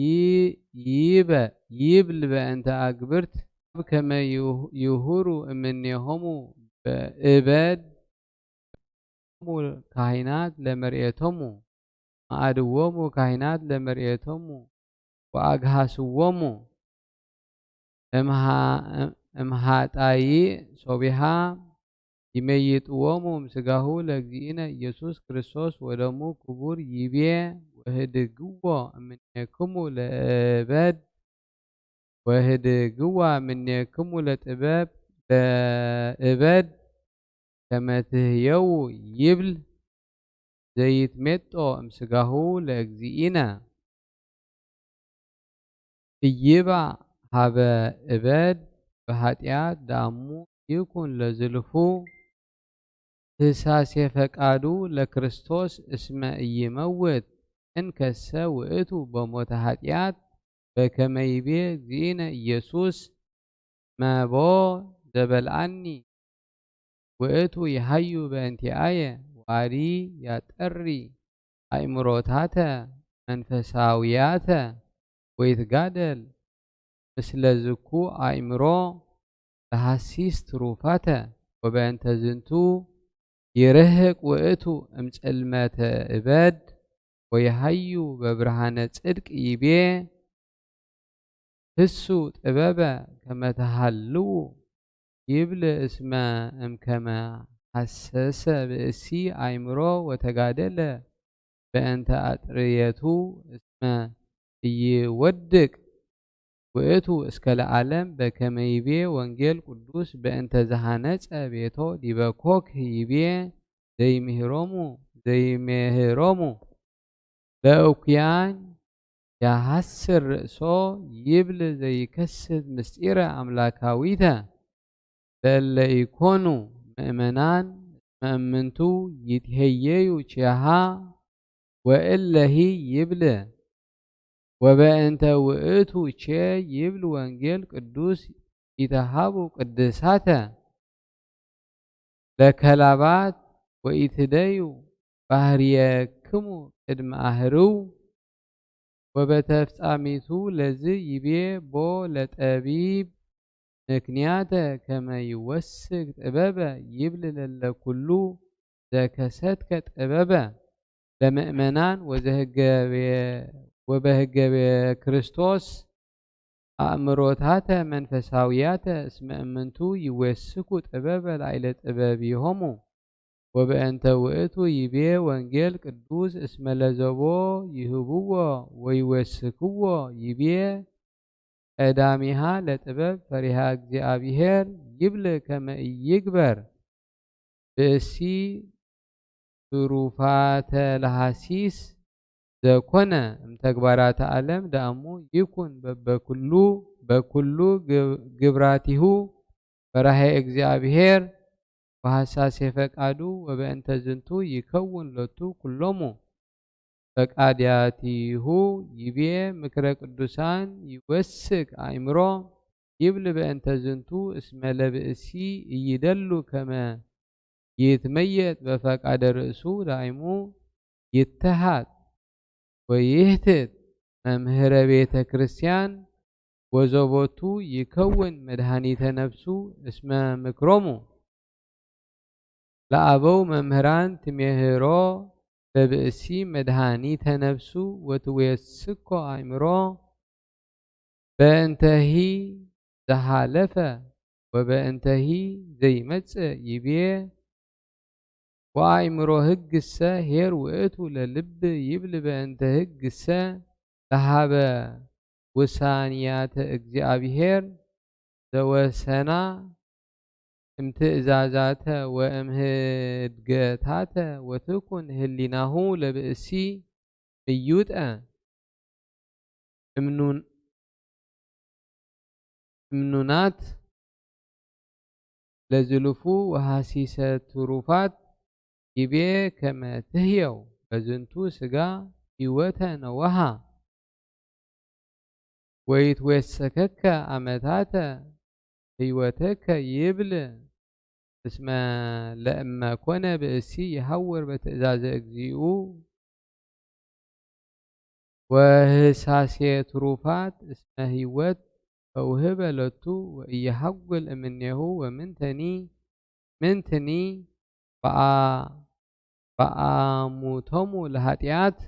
ይ-፣ ይበ-፣ ይብል በእንተ አግብርት ከመ ይሁ-፣ ይሁሩ እምኔሆሙ በእበድ ካህናት ለመርኤቶሙ፣ መአድዎሙ ካህናት ለመርኤቶሙ ወአግሃስዎሙ እምሃ-፣ እምሃጣይእ ሶቢሃ ይመይጥዎሙ እምስጋሁ ለእግዚእነ ኢየሱስ ክርስቶስ ወደሙ ክቡር ይቤ ወህድግዎ እምኔክሙ ለእበድ ወህድግዋ እምኔክሙ ለጥበብ ለእበድ ከመ ትህየዉ ይብል ዘይትሜጦ እምስጋሁ ለእግዚእነ። እይባ ሀበ እበድ በኃጢአት ዳሙ ይኩን ለዝልፉ። ህሳሴ ፈቃዱ ለክርስቶስ እስመ ኢይመውት እንከሰ ውእቱ በሞተ ኃጢአት በከመ ይቤ እግዚእነ ኢየሱስ መቦ ዘበልዓኒ ውእቱ ይሃዩ በእንቲአየ ዋዲ ያጠሪ አእምሮታተ መንፈሳውያተ ወይትጋደል ምስለ ዝኩ አእምሮ ለሐሲስ ትሩፋተ ወበእንተ ዝንቱ ይርህቅ ውእቱ እምጽልመተ እበድ ወይሃዩ በብርሃነ ጽድቅ ይቤ ህሱ ጥበበ ከመ ተሃልዉ ይብል እስመ እምከመ ሐሰሰ ብእሲ አእምሮ ወተጋደለ በእንተ አጥርየቱ እስመ ኢይወድቅ ውእቱ እስከ ለዓለም በከመ ይቤ ወንጌል ቅዱስ በእንተ ዘሐነጸ ቤቶ ዲበ ኮክ ይቤ ዘይምህሮሙ ዘይምህሮሙ ለእኩያን ያሐስር ርእሶ ይብል ዘይከስት ምስጢረ አምላካዊተ ለእለ ኢኮኑ ምእመናን መእምንቱ ይትሄየዩ ቼሃ ወእለሂ ይብል ወበእንተ ውእቱ ቼ ይብል ወንጌል ቅዱስ ይተሃቡ ቅድሳተ ለከላባት ወኢትደዩ ባህርየክሙ ቅድመ አህርው ወበተፍጻሚቱ ለዝ ይቤ ቦ ለጠቢብ ምክንያተ ከመ ይወስክ ጥበበ ይብል ለለ ኩሉ ዘከሰትከ ጥበበ ለምእመናን ወዘህገቤ-፣ ወበህገቤ ክርስቶስ አእምሮታተ መንፈሳውያተ እስመ እምንቱ ይወስኩ ጥበበ ላዕለ ጥበብ ይሆሙ። ወበእንተ ውእቱ ይቤ ወንጌል ቅዱስ እስመ ለዘቦ ይህብዎ ወይወስክዎ ይቤ ቀዳሚሃ ለጥበብ ፈሪሃ እግዚአብሔር ይብል ከመ ኢይግበር ብእሲ ትሩፋተ ለሐሲስ ዘኮነ እምተግባራተ ዓለም ዳእሙ ይኩን በበኩሉ በኩሉ ግብ-፣ ግብራቲሁ ፈራሄ እግዚአብሔር ወሐሳሴ ፈቃዱ ወበእንተ ዝንቱ ይከውን ሎቱ ኩሎሙ ፈቃድያቲሁ ይቤ ምክረ ቅዱሳን ይወስክ አእምሮ ይብል በእንተ ዝንቱ እስመ ለብእሲ ኢይደሉ ከመ ይትመየጥ በፈቃደ ርእሱ ዳይሙ ይተሃት ወይህትት መምህረ ቤተ ክርስቲያን ወዘቦቱ ይከውን መድኃኒተ ነፍሱ እስመ ምክሮሙ ለአበው መምህራን ትሜህሮ በብእሲ መድኃኒተ ነፍሱ ወትዌስኮ አእምሮ በእንተሂ ዘሃለፈ ወበእንተሂ ዘይመጽእ ይቤ ወአእምሮ ሕግሰ ኄር ውእቱ ለልብ ይብል በእንተ ሕግሰ ለሃበ ውሳንያተ እግዚኣብሔር ዘወሰና እምትእዛዛተ ወእምህድገታተ ወትኩን ህሊናሁ ለብእሲ ምዩጠ እምኑን እምኑናት ለዝሉፉ ወሃሲሰ ትሩፋት ይቤ ከመ ትህየው በዝንቱ ስጋ ህይወተ ነወሃ ወይትዌሰከከ አመታተ ህይወተከ ይብል እስመ ለእመ ኮነ ብእሲ ይሃውር በትእዛዘ እግዚኡ ወህሳሴ ትሩፋት እስመ ህይወት ተውህበ ሎቱ ወኢየሃጉል እምኔሁ ወምንተኒ ምንትኒ በአሙቶሙ ለኃጢአት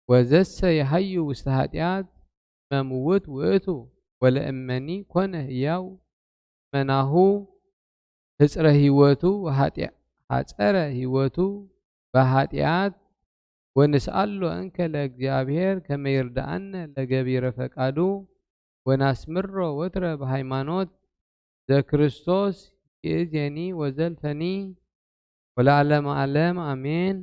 ወዘሰ የሃዩ ውስተ ኃጢአት መምውት ውእቱ ወለእመኒ ኮነ ህያው መናሁ ህፅረ ህይወቱ ኃፀረ ህይወቱ በኃጢአት ወንስአሎ እንከ ለእግዚአብሔር ከመ ይርድአነ ለገቢረ ፈቃዱ ወናስምሮ ወትረ በሃይማኖት ዘክርስቶስ ይእዜኒ ወዘልፈኒ ወለዓለመ ዓለም አሜን።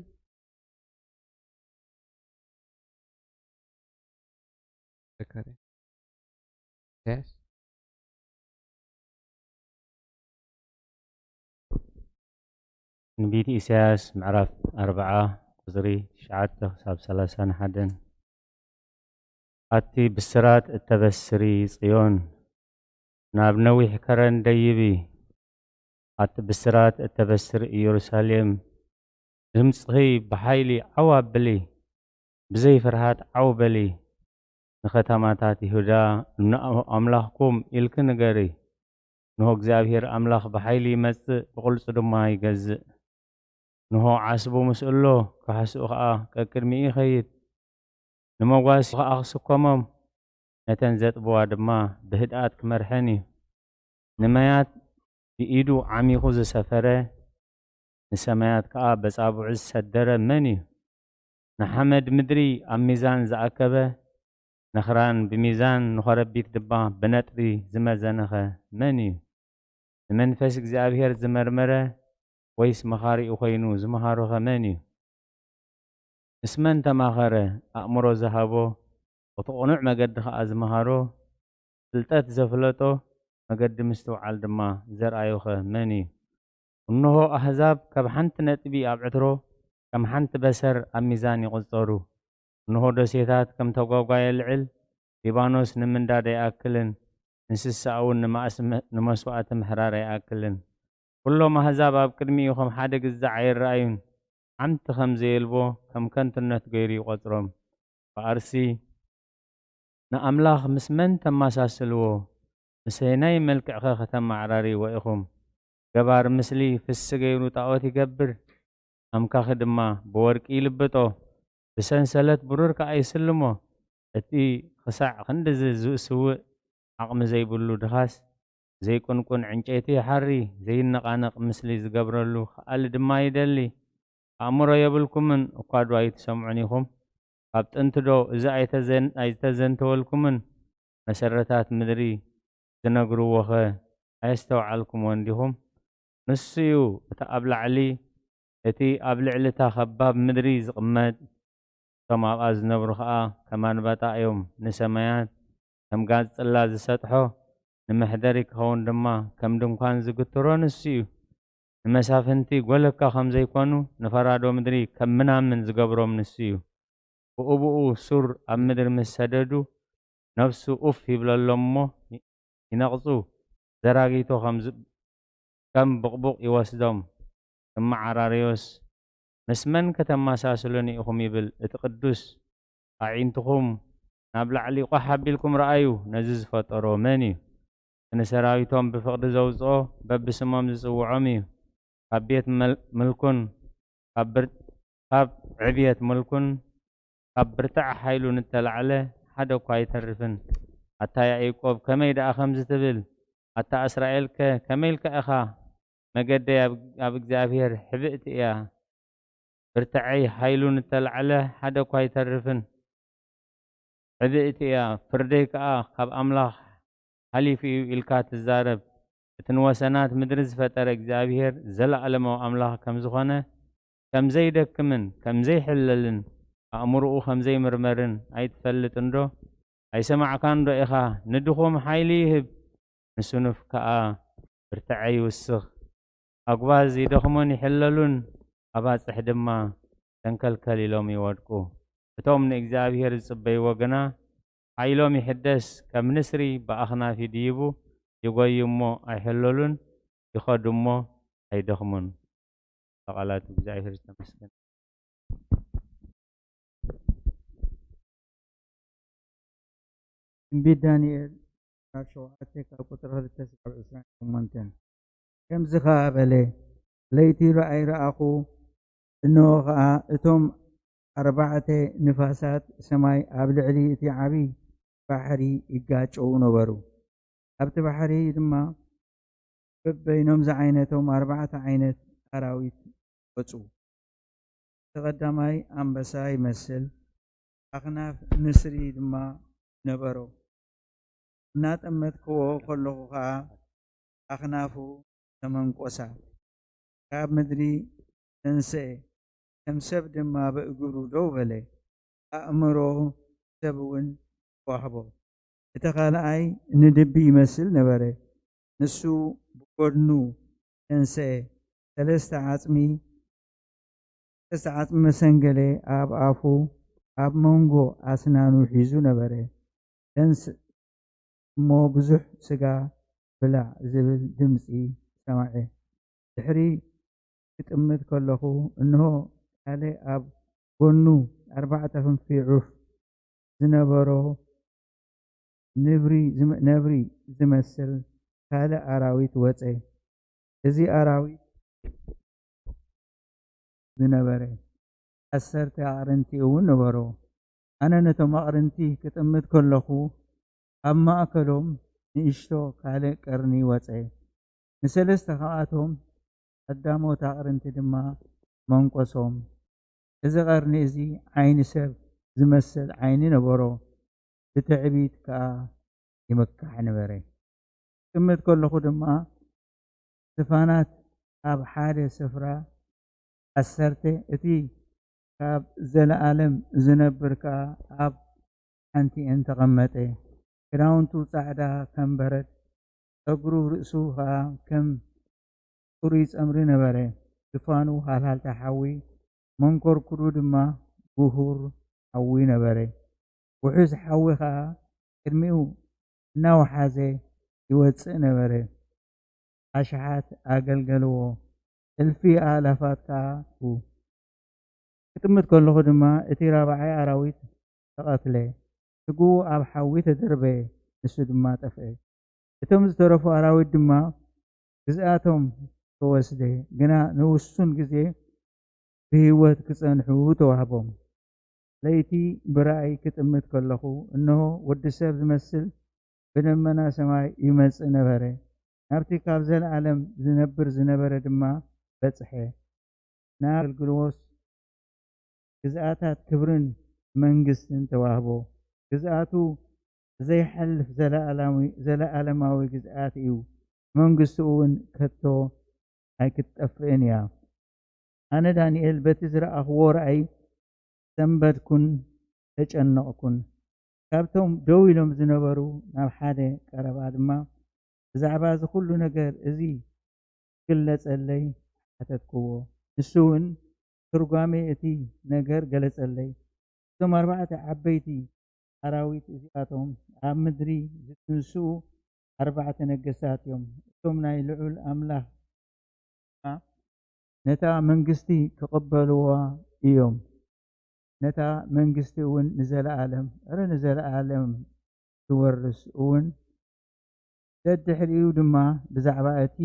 ትንቢት ኢሳያስ ምዕራፍ ኣርብዓ ቁጽሪ ትሽዓተ ክሳብ ሰላሳን ሓደን። ኣቲ ብስራት እተበስሪ ጽዮን፣ ናብ ነዊሕ ከረን ደይቢ። ኣቲ ብስራት እተበስሪ ኢየሩሳሌም፣ ድምጽኺ ብሓይሊ ዓው ኣብሊ፣ ብዘይ ፍርሃት ዓው በሊ። ንኸተማታት ይሁዳ፣ "ንኣምላኽኩም ኢልኪ ንገሪ። ንሆ እግዚኣብሔር ኣምላኽ ብሓይሊ ይመጽእ፣ ብቕልጹ ድማ ይገዝእ። ንሆ ዓስቡ ምስኡ ኣሎ፣ ካሕስኡ ኸኣ ቀቅድሚኡ ይኸይድ። ንመጓስ ኸኣ ክስከሞም፣ ነተን ዘጥብዋ ድማ ብህድኣት ክመርሐን እዩ። ንማያት ብኢዱ ዓሚኹ ዝሰፈረ፣ ንሰማያት ከኣ በጻብዑ ዝሰደረ መን እዩ? ንሓመድ ምድሪ ኣብ ሚዛን ዝኣከበ፣ ነኽራን ብሚዛን ንኸረቢት ድማ ብነጥሪ ዝመዘነኸ መን እዩ? ንመንፈስ እግዚኣብሔር ዝመርመረ፣ ወይስ መኻሪኡ ኾይኑ ዝመሃሮኸ መን እዩ? ምስ መን ተማኸረ፣ ኣእምሮ ዝሃቦ፣ እቲ ቅኑዕ መገዲ ኸኣ ዝመሃሮ፣ ፍልጠት ዘፍለጦ፣ መገዲ ምስትውዓል ድማ ዘርኣዮኸ መን እዩ? እንሆ፣ ኣህዛብ ከም ሓንቲ ነጥቢ ኣብ ዕትሮ፣ ከም ሓንቲ በሰር ኣብ ሚዛን ይቑጸሩ። እንሆ፣ ደሴታት ከም ተጓጓየ ልዕል፣ ሊባኖስ ንምንዳድ ኣይኣክልን፣ እንስሳኡ ንማእስ-፣ ንመስዋእቲ ምሕራር ኣይኣክልን። ኩሎም ኣህዛብ ኣብ ቅድሚኡ ከም ሓደ ግዛዕ ኣይረኣዩን፣ ሓንቲ ከም ዘየልቦ ከም ከንቱነት ገይሩ ይቖጽሮም። ብኣርሲ ንኣምላኽ ምስ መን ተመሳስልዎ? ምስ ኣየናይ መልክዕኸ ከተመዓራርይዎ ኢኹም? ገባር ምስሊ ፍሲ ገይሩ ጣዖት ይገብር፣ ኣምካኺ ድማ ብወርቂ ይልብጦ፣ ብሰንሰለት ብሩር ከኣ ይስልሞ። እቲ ክሳዕ ክንድዚ ዝስውእ ዓቕሚ ዘይብሉ ድኻስ፣ ዘይቅንቁን ዕንጨይቲ ይሓሪ፣ ዘይነቓነቕ ምስሊ ዝገብረሉ ከኣሊ ድማ ይደሊ። ኣእምሮ የብልኩምን፣ እኳ ዶ ኣይትሰምዑን ኢኹም? ካብ ጥንቲ ዶ እዚ ኣይተዘን-፣ ኣይተዘንተወልኩምን? መሰረታት ምድሪ ዝነግርዎኸ ኣየስተውዓልኩምዎን ዲኹም? ንሱ እዩ እቲ ኣብ ላዕሊ፣ እቲ ኣብ ልዕሊ እታ ኸባብ ምድሪ ዝቕመጥ። እቶም ኣብኣ ዝነብሩ ኸኣ ከም ኣንበጣ እዮም። ንሰማያት ከም ጋዝ ጽላት ዝሰጥሖ፣ ንመሕደሪ ክኸውን ድማ ከም ድንኳን ዝግትሮ ንሱ እዩ። ንመሳፍንቲ ጐለካ ከም ዘይኮኑ፣ ንፈራዶ ምድሪ ከም ምናምን ዝገብሮም ንሱ እዩ። ብኡ ብኡ ሱር ኣብ ምድሪ ምስ ሰደዱ፣ ነፍሱ ኡፍ ይብለሎም እሞ ይነቕጹ። ዘራጊቶ ከም ዝ-፣ ከም ብቕቡቕ ይወስዶም። ክመዓራረዮስ፣ "ምስ መን ከተመሳስሉኒ ኢኹም?" ይብል እቲ ቅዱስ። ኣዒንትኹም ናብ ላዕሊ ቋሕ ኣቢልኩም ረኣዩ፣ ነዚ ዝፈጠሮ መን እዩ? እቲ ንሰራዊቶም ብፍቕዲ ዘውጽኦ፣ በብስሞም ዝጽውዖም እዩ። ካብ ቤት መል-፣ ምልኩን ካብ ብር-፣ ካብ ዕብየት ምልኩን ካብ ብርታዐ ሓይሉን እተላዕለ ሓደ እኳ ኣይተርፍን። ኣታ ያዕቆብ፣ ከመይ ደኣ ከምዚ ትብል? ኣታ እስራኤልከ፣ ከመይ ኢልካ ኢኻ መገደይ ኣብ እግዚኣብሔር ሕብእቲ እያ። ብርትዐይ ሓይሉ ንተላዕለ ሓደ እኳ ኣይተርፍን። ሕብእቲ እያ። ፍርደይ ከኣ ካብ ኣምላኽ ሓሊፉ እዩ ኢልካ ትዛረብ። እቲ ንወሰናት ምድሪ ዝፈጠረ እግዚኣብሔር ዘለኣለማዊ ኣምላኽ ከም ዝኾነ፣ ከም ዘይደክምን ከም ዘይሕለልን፣ ኣእምሮኡ ከም ዘይምርመርን ኣይትፈልጥን ዶ? ኣይሰማዕካን ዶ ኢኻ? ንድኹም ሓይሊ ይህብ፣ ንስኑፍ ከኣ ብርትዐ ይውስኽ። ኣጉባዝ ይደኽሙን ይሕለሉን፣ ኣባጽሕ ድማ ተንከልከል ኢሎም ይወድቁ። እቶም ንእግዚኣብሔር ዝጽበይዎ ግና ሓይሎም ይሕደስ፣ ከም ንስሪ ብኣኽናፍ ይድይቡ፣ ይጎዩ እሞ ኣይሕለሉን፣ ይኸዱ እሞ ኣይደኽሙን። ቃላት እግዚኣብሔር ዝተመስገነ። ትንቢት ዳንኤል ምዕራፍ ሸውዓተ ካብ ቁጽሪ ክልተ ስጋብ ዕስራን ሸሞንተን። ከምዚ ኸኣ በለ፣ ለይቲ ራእይ ረኣኹ፣ እንሆ ኸኣ እቶም ኣርባዕተ ንፋሳት ሰማይ ኣብ ልዕሊ እቲ ዓቢ ባሕሪ ይጋጨዉ ነበሩ። ኣብቲ ባሕሪ ድማ በበይኖም ዝዓይነቶም ኣርባዕተ ዓይነት ኣራዊት ወጹ። እቲ ቀዳማይ ኣንበሳ ይመስል፣ ኣኽናፍ ንስሪ ድማ ነበሮ። እናጠመትክዎ ከለኹ ኸኣ ኣኽናፉ ተመንቆሳ፣ ካብ ምድሪ ተንስኤ፣ ከም ሰብ ድማ ብእግሩ ደው በለ። ኣእምሮ ሰብ እውን ተዋህቦ። እቲ ካልኣይ ንድቢ ይመስል ነበረ። ንሱ ብጎድኑ ተንስኤ፣ ሰለስተ ዓጽሚ፣ ሰለስተ ዓጽሚ መሰንገለ ኣብ ኣፉ፣ ኣብ መንጎ ኣስናኑ ሒዙ ነበረ። ተንስ እሞ ብዙሕ ስጋ ብላዕ ዝብል ድምጺ ሰምዐ። ድሕሪ ክጥምት ከለኹ፣ እንሆ፣ ካልእ ኣብ ጎኑ ኣርባዕተ ክንፊ ዑፍ ዝነበሮ ንብሪ ዝመ-፣ ነብሪ ዝመስል ካልእ ኣራዊት ወጸ። እዚ ኣራዊት ዝነበረ ዓሰርተ ኣቕርንቲ እውን ነበሮ። ኣነ ነቶም ኣቕርንቲ ክጥምት ከለኹ፣ ኣብ ማእከሎም ንእሽቶ ካልእ ቀርኒ ወጸ። ንሰለስተ ካብኣቶም ቀዳሞት ኣቕርንቲ ድማ መንቆሶም። እዚ ቀርኒ እዚ ዓይኒ ሰብ ዝመስል ዓይኒ ነበሮ፣ ብትዕቢት ከኣ ይመካሕ ነበረ። ክጥምት ከለኹ ድማ ዝፋናት ኣብ ሓደ ስፍራ ዓሰርተ፣ እቲ ካብ ዘለኣለም ዝነብር ከኣ ኣብ ሓንቲኤን ተቐመጠ። ክዳውንቱ ጻዕዳ ከም በረድ፣ ጸጉሩ ርእሱ ኸኣ ከም ጽሩይ ጸምሪ ነበረ። ዝፋኑ ሃልሃልታ ሓዊ፣ መንኮርኩሩ ድማ ብኹር ሓዊ ነበረ። ውሑስ ሓዊ ኸኣ ቅድሚኡ እናወሓዘ ይወጽእ ነበረ። ኣሽሓት ኣገልገልዎ፣ እልፊ ኣእላፋት ከኣ ክጥምት ከለኹ ድማ እቲ ራብዓይ ኣራዊት ተቐትለ፣ ስግኡ ኣብ ሓዊ ተደርበየ፣ ንሱ ድማ ጠፍአ። እቶም ዝተረፉ ኣራዊት ድማ ግዝኣቶም ተወስደ፣ ግና ንውሱን ግዜ ብህይወት ክጸንሑ ተዋህቦም። ለይቲ ብራእይ ክጥምት ከለኹ፣ እንሆ፣ ወዲ ሰብ ዝመስል ብደመና ሰማይ ይመጽእ ነበረ። ናብቲ ካብ ዘለኣለም ዝነብር ዝነበረ ድማ በጽሐ። ንኣገልግሎስ ግዝኣታት ክብርን መንግስትን ተዋህቦ። ግዝኣቱ ዘይሓልፍ ዘለኣላዊ-፣ ዘለኣለማዊ ግዝኣት እዩ። መንግስቱ እውን ከቶ ኣይክትጠፍእን እያ። ኣነ ዳንኤል በቲ ዝረኣኽዎ ራእይ ሰንበድኩን ተጨነቕኩን። ካብቶም ደው ኢሎም ዝነበሩ ናብ ሓደ ቀረባ ድማ፣ ብዛዕባ እዚ ኩሉ ነገር እዚ ግለጸለይ ሓተትክዎ። ንሱ እውን ትርጓሜ እቲ ነገር ገለጸለይ። እቶም ኣርባዕተ ዓበይቲ ኣራዊት እዚኣቶም ኣብ ምድሪ ዝትንስኡ ኣርባዕተ ነገስታት እዮም። እቶም ናይ ልዑል ኣምላኽ ነታ መንግስቲ ክቕበልዋ እዮም። ነታ መንግስቲ እውን ንዘለኣለም፣ እረ ንዘለኣለም ትወርስ እውን። ደድሕሪኡ ድማ ብዛዕባ እቲ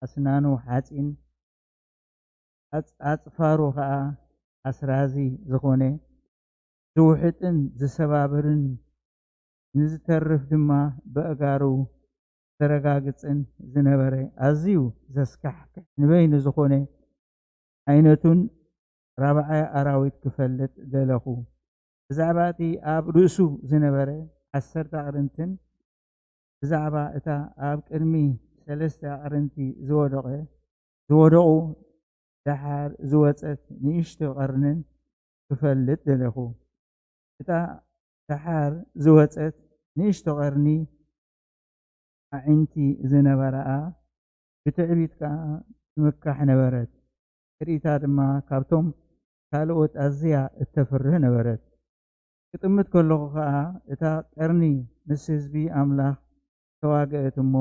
ኣስናኑ ሓጺን፣ ኣጽ-፣ ኣጽፋሩ ኸኣ ኣስራዚ ዝኾነ፣ ዝውሕጥን ዝሰባብርን፣ ንዝተርፍ ድማ በእጋሩ ዘረጋግጽን ዝነበረ ኣዝዩ ዘስካሕክሕ ንበይኑ ዝኾነ ዓይነቱን ራብዓይ ኣራዊት ክፈልጥ ደለኹ። ብዛዕባ እቲ ኣብ ርእሱ ዝነበረ ዓሰርተ ኣቕርንትን ብዛዕባ እታ ኣብ ቅድሚ ሰለስተ ኣቕርንቲ ዝወደቐ ዝወደቑ ደሓር ዝወጸት ንእሽቶ ቀርንን ክፈልጥ ደለኹ። እታ ደሓር ዝወጸት ንእሽቶ ቀርኒ ኣዒንቲ ዝነበራኣ ብትዕቢት ከኣ ትምካሕ ነበረት። ትርኢታ ድማ ካብቶም ካልኦት ኣዝያ እተፍርህ ነበረት። ክጥምት ከለኹ ኸኣ እታ ቀርኒ ምስ ህዝቢ ኣምላኽ ተዋግአት እሞ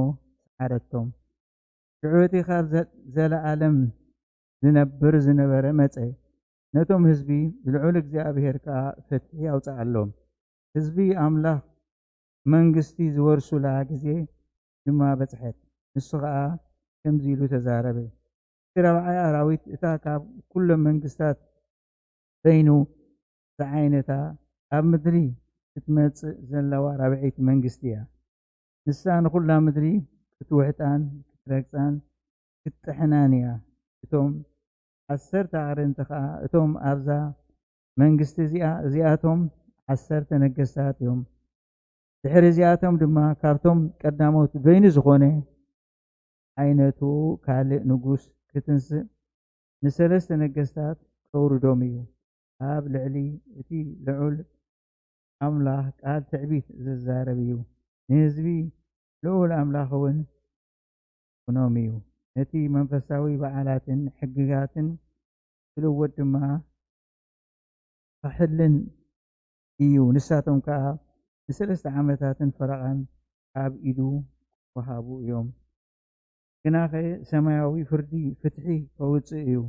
ሰዓረቶም። ሽዑ እቲ ካብ ዘ-፣ ዘለኣለም ዝነብር ዝነበረ መጸ። ነቶም ህዝቢ ልዑል እግዚኣብሔር ከኣ ፍትሒ ኣውጽኣሎም። ህዝቢ ኣምላኽ መንግስቲ ዝወርሱላ ግዜ ድማ በጽሐት። ንሱ ኸኣ ከምዚ ኢሉ ተዛረበ። እቲ ራብዓይ ኣራዊት እታ ካብ ኩሎም መንግስታት በይኑ ዝዓይነታ ኣብ ምድሪ ክትመጽእ ዘለዋ ራብዐይቲ መንግስቲ እያ። ንሳ ንኹላ ምድሪ ክትውሕጣን ክትረግጻን ክትጥሕናን እያ። እቶም ዓሰርተ ኣቕርንቲ ኸኣ እቶም ኣብዛ መንግስቲ እዚኣ፣ እዚኣቶም ዓሰርተ ነገስታት እዮም። ድሕሪ እዚኣቶም ድማ ካብቶም ቀዳሞት በይኑ ዝኾነ ዓይነቱ ካልእ ንጉስ ክትንስእ ንሰለስተ ነገስታት ከውርዶም እዩ። ኣብ ልዕሊ እቲ ልዑል ኣምላኽ ቃል ትዕቢት ዝዛረብ እዩ። ንህዝቢ ልዑል ኣምላኽ እውን ክኖም እዩ። ነቲ መንፈሳዊ በዓላትን ሕግጋትን ክልወጥ ድማ ክሕልን እዩ። ንሳቶም ከኣ ንሰለስተ ዓመታትን ፈረቓን ኣብ ኢዱ ክወሃቡ እዮም። ግናኸ ሰማያዊ ፍርዲ ፍትሒ ከውጽእ እዩ።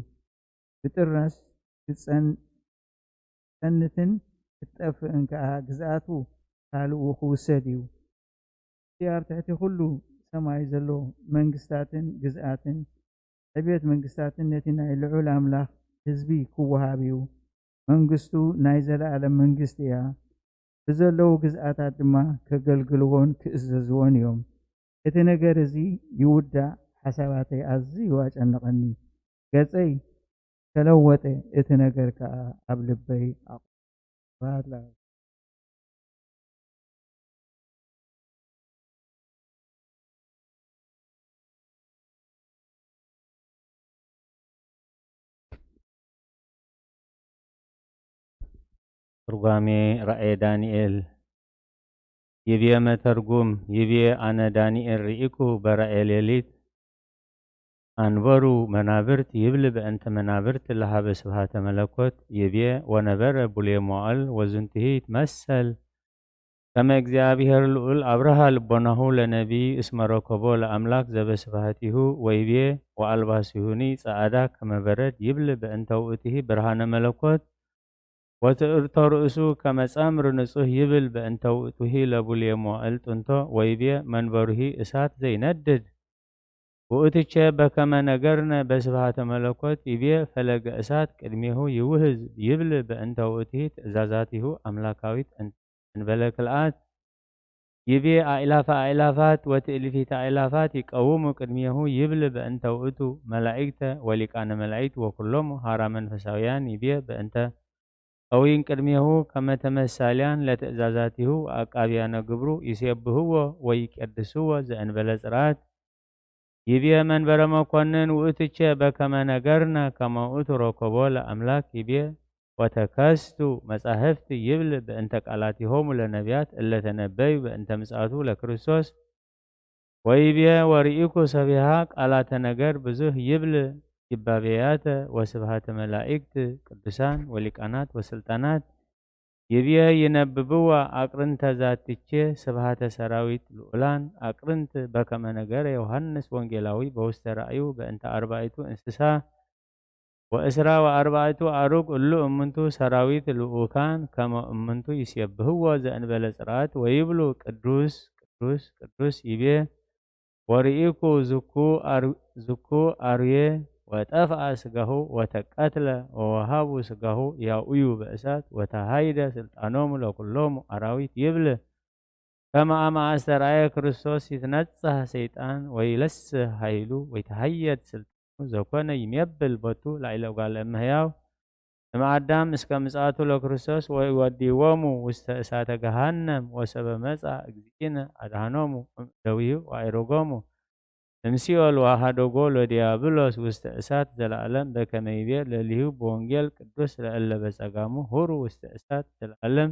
ብጥራስ ክጸን-፣ ክጸንትን ክትጠፍእን ከኣ ግዝኣቱ ካልኡ ክውሰድ እዩ። እቲ ኣብ ትሕቲ ኩሉ ሰማይ ዘሎ መንግስታትን ግዝኣትን ዕብየት መንግስታትን ነቲ ናይ ልዑል ኣምላኽ ህዝቢ ክወሃብ እዩ። መንግስቱ ናይ ዘለኣለም መንግስቲ እያ። ብዘለዉ ግዝኣታት ድማ ከገልግልዎን ክእዘዝዎን እዮም። እቲ ነገር እዚ ይውዳእ፣ ሓሳባተይ ኣዝዩ ኣጨነቐኒ። ገጸይ ተለወጠ፣ እቲ ነገር ከኣ ኣብ ልበይ ኣቑ-፣ ትርጓሜ ራእየ ዳንኤል። ይብየ መተርጉም፣ ይብየ ኣነ ዳንኤል ርኢኩ በራእየ ሌሊት፣ ኣንበሩ መናብርት ይብል በእንተ መናብርት ለሃበ ስብሃተ መለኮት፣ ይብየ ወነበረ ቡሌ መዋእል ወዝንትሂ ይትመሰል ከመ እግዚኣብሔር ልዑል ኣብርሃ ልቦናሁ ለነቢይ እስመ ረከቦ ለኣምላክ ዘበስብሐቲሁ ወይቤ ወኣልባሲሁኒ ጸኣዳ ከመ በረድ ይብል በእንተ ውእቱሂ ብርሃነ መለኮት ወትእርቶ ርእሱ ከመ ጸምር ንጹህ ይብል በእንተ ውእቱሂ ለቡሌ መዋእል ጥንቶ ወይቤ መንበሩሂ እሳት ዘይነድድ ውእትቼ በከመ ነገርነ በስብሐተ መለኮት ይቤ ፈለገ እሳት ቅድሜሁ ይውህዝ ይብል በእንተ ውእቱሂ ትእዛዛቲሁ ኣምላካዊት እን-፣ እንበለ ክልኣት ይቤ ኣእላፈ ኣእላፋት ወትእልፊተ ኣእላፋት ይቀውሙ ቅድሜሁ ይብል በእንተ ውእቱ መላእክተ ወሊቃነ መላእክት ወኩሎሙ ሃራ መንፈሳውያን ይቤ በእንተ ከዊን ቅድሜሁ ከመ ተመሳልያን ለትእዛዛቲሁ ወኣቃብያነ ግብሩ ይሴብህዎ ወይቄድስዎ ዘእንበለ ጽርዓት ይብየ መንበረ መኮንን ውእትቼ በከመ ነገርነ ከመ ውእቱ ረከቦ ለኣምላክ ይብየ ወተከስቱ መጻሕፍት ይብል በእንተ ቃላቲሆሙ ለነቢያት እለ ተነበዩ በእንተ ምጽኣቱ ለክርስቶስ ወይብየ ወርኢኩ ሰፊሃ ቃላተ ነገር ብዙህ ይብል ይባቤያተ ወስብሃተ መላእክት ቅዱሳን ወሊቃናት ወስልጣናት ይብየ ይነብብዋ ኣቅርንተ ዛትቼ ስብሃተ ሰራዊት ልኡላን ኣቅርንት በከመ ነገረ ዮሃንስ ወንጌላዊ በውስተ ራእዩ በእንተ ኣርባዕቱ እንስሳ ወእስራ ወኣርባዕቱ ኣሩግ እሉ እምንቱ ሰራዊት ልኡካን ከመ እምንቱ ይሴብህዎ ዘእንበለ ጽርዓት ወይብሉ ቅዱስ ቅዱስ ቅዱስ ይቤ ወርኢኩ ዝኩ ኣር-፣ ዝኩ ኣርዌ ወጠፍኣ ስጋሁ ወተቀትለ ወወሃቡ ስጋሁ ያኡዩ በእሳት ወተሃይደ ስልጣኖሙ ለኩሎሙ ኣራዊት ይብል። ከመ አመ አስተርአየ ክርስቶስ ይትነጸህ ሰይጣን ወይለስህ ኃይሉ ወይተሃየድ ስልጣኑ ዘኮነ ይሜብል ቦቱ ላዕለ እጓለ እመሕያው እምአዳም እስከ ምጽአቱ ለክርስቶስ ወይወዲዎሙ ውስተ እሳተ ገሃነም ወሰበ መጻ እግዚእነ አድኃኖሙ እምእደዊሁ ወአይረጎሙ እምሲኦል ወአሃደጎ ለዲያብሎስ ውስተ እሳት ዘለዓለም በከመ ይቤ ለሊሁ በወንጌል ቅዱስ ለእለ በጸጋሙ ሁሩ ውስተ እሳት ዘለዓለም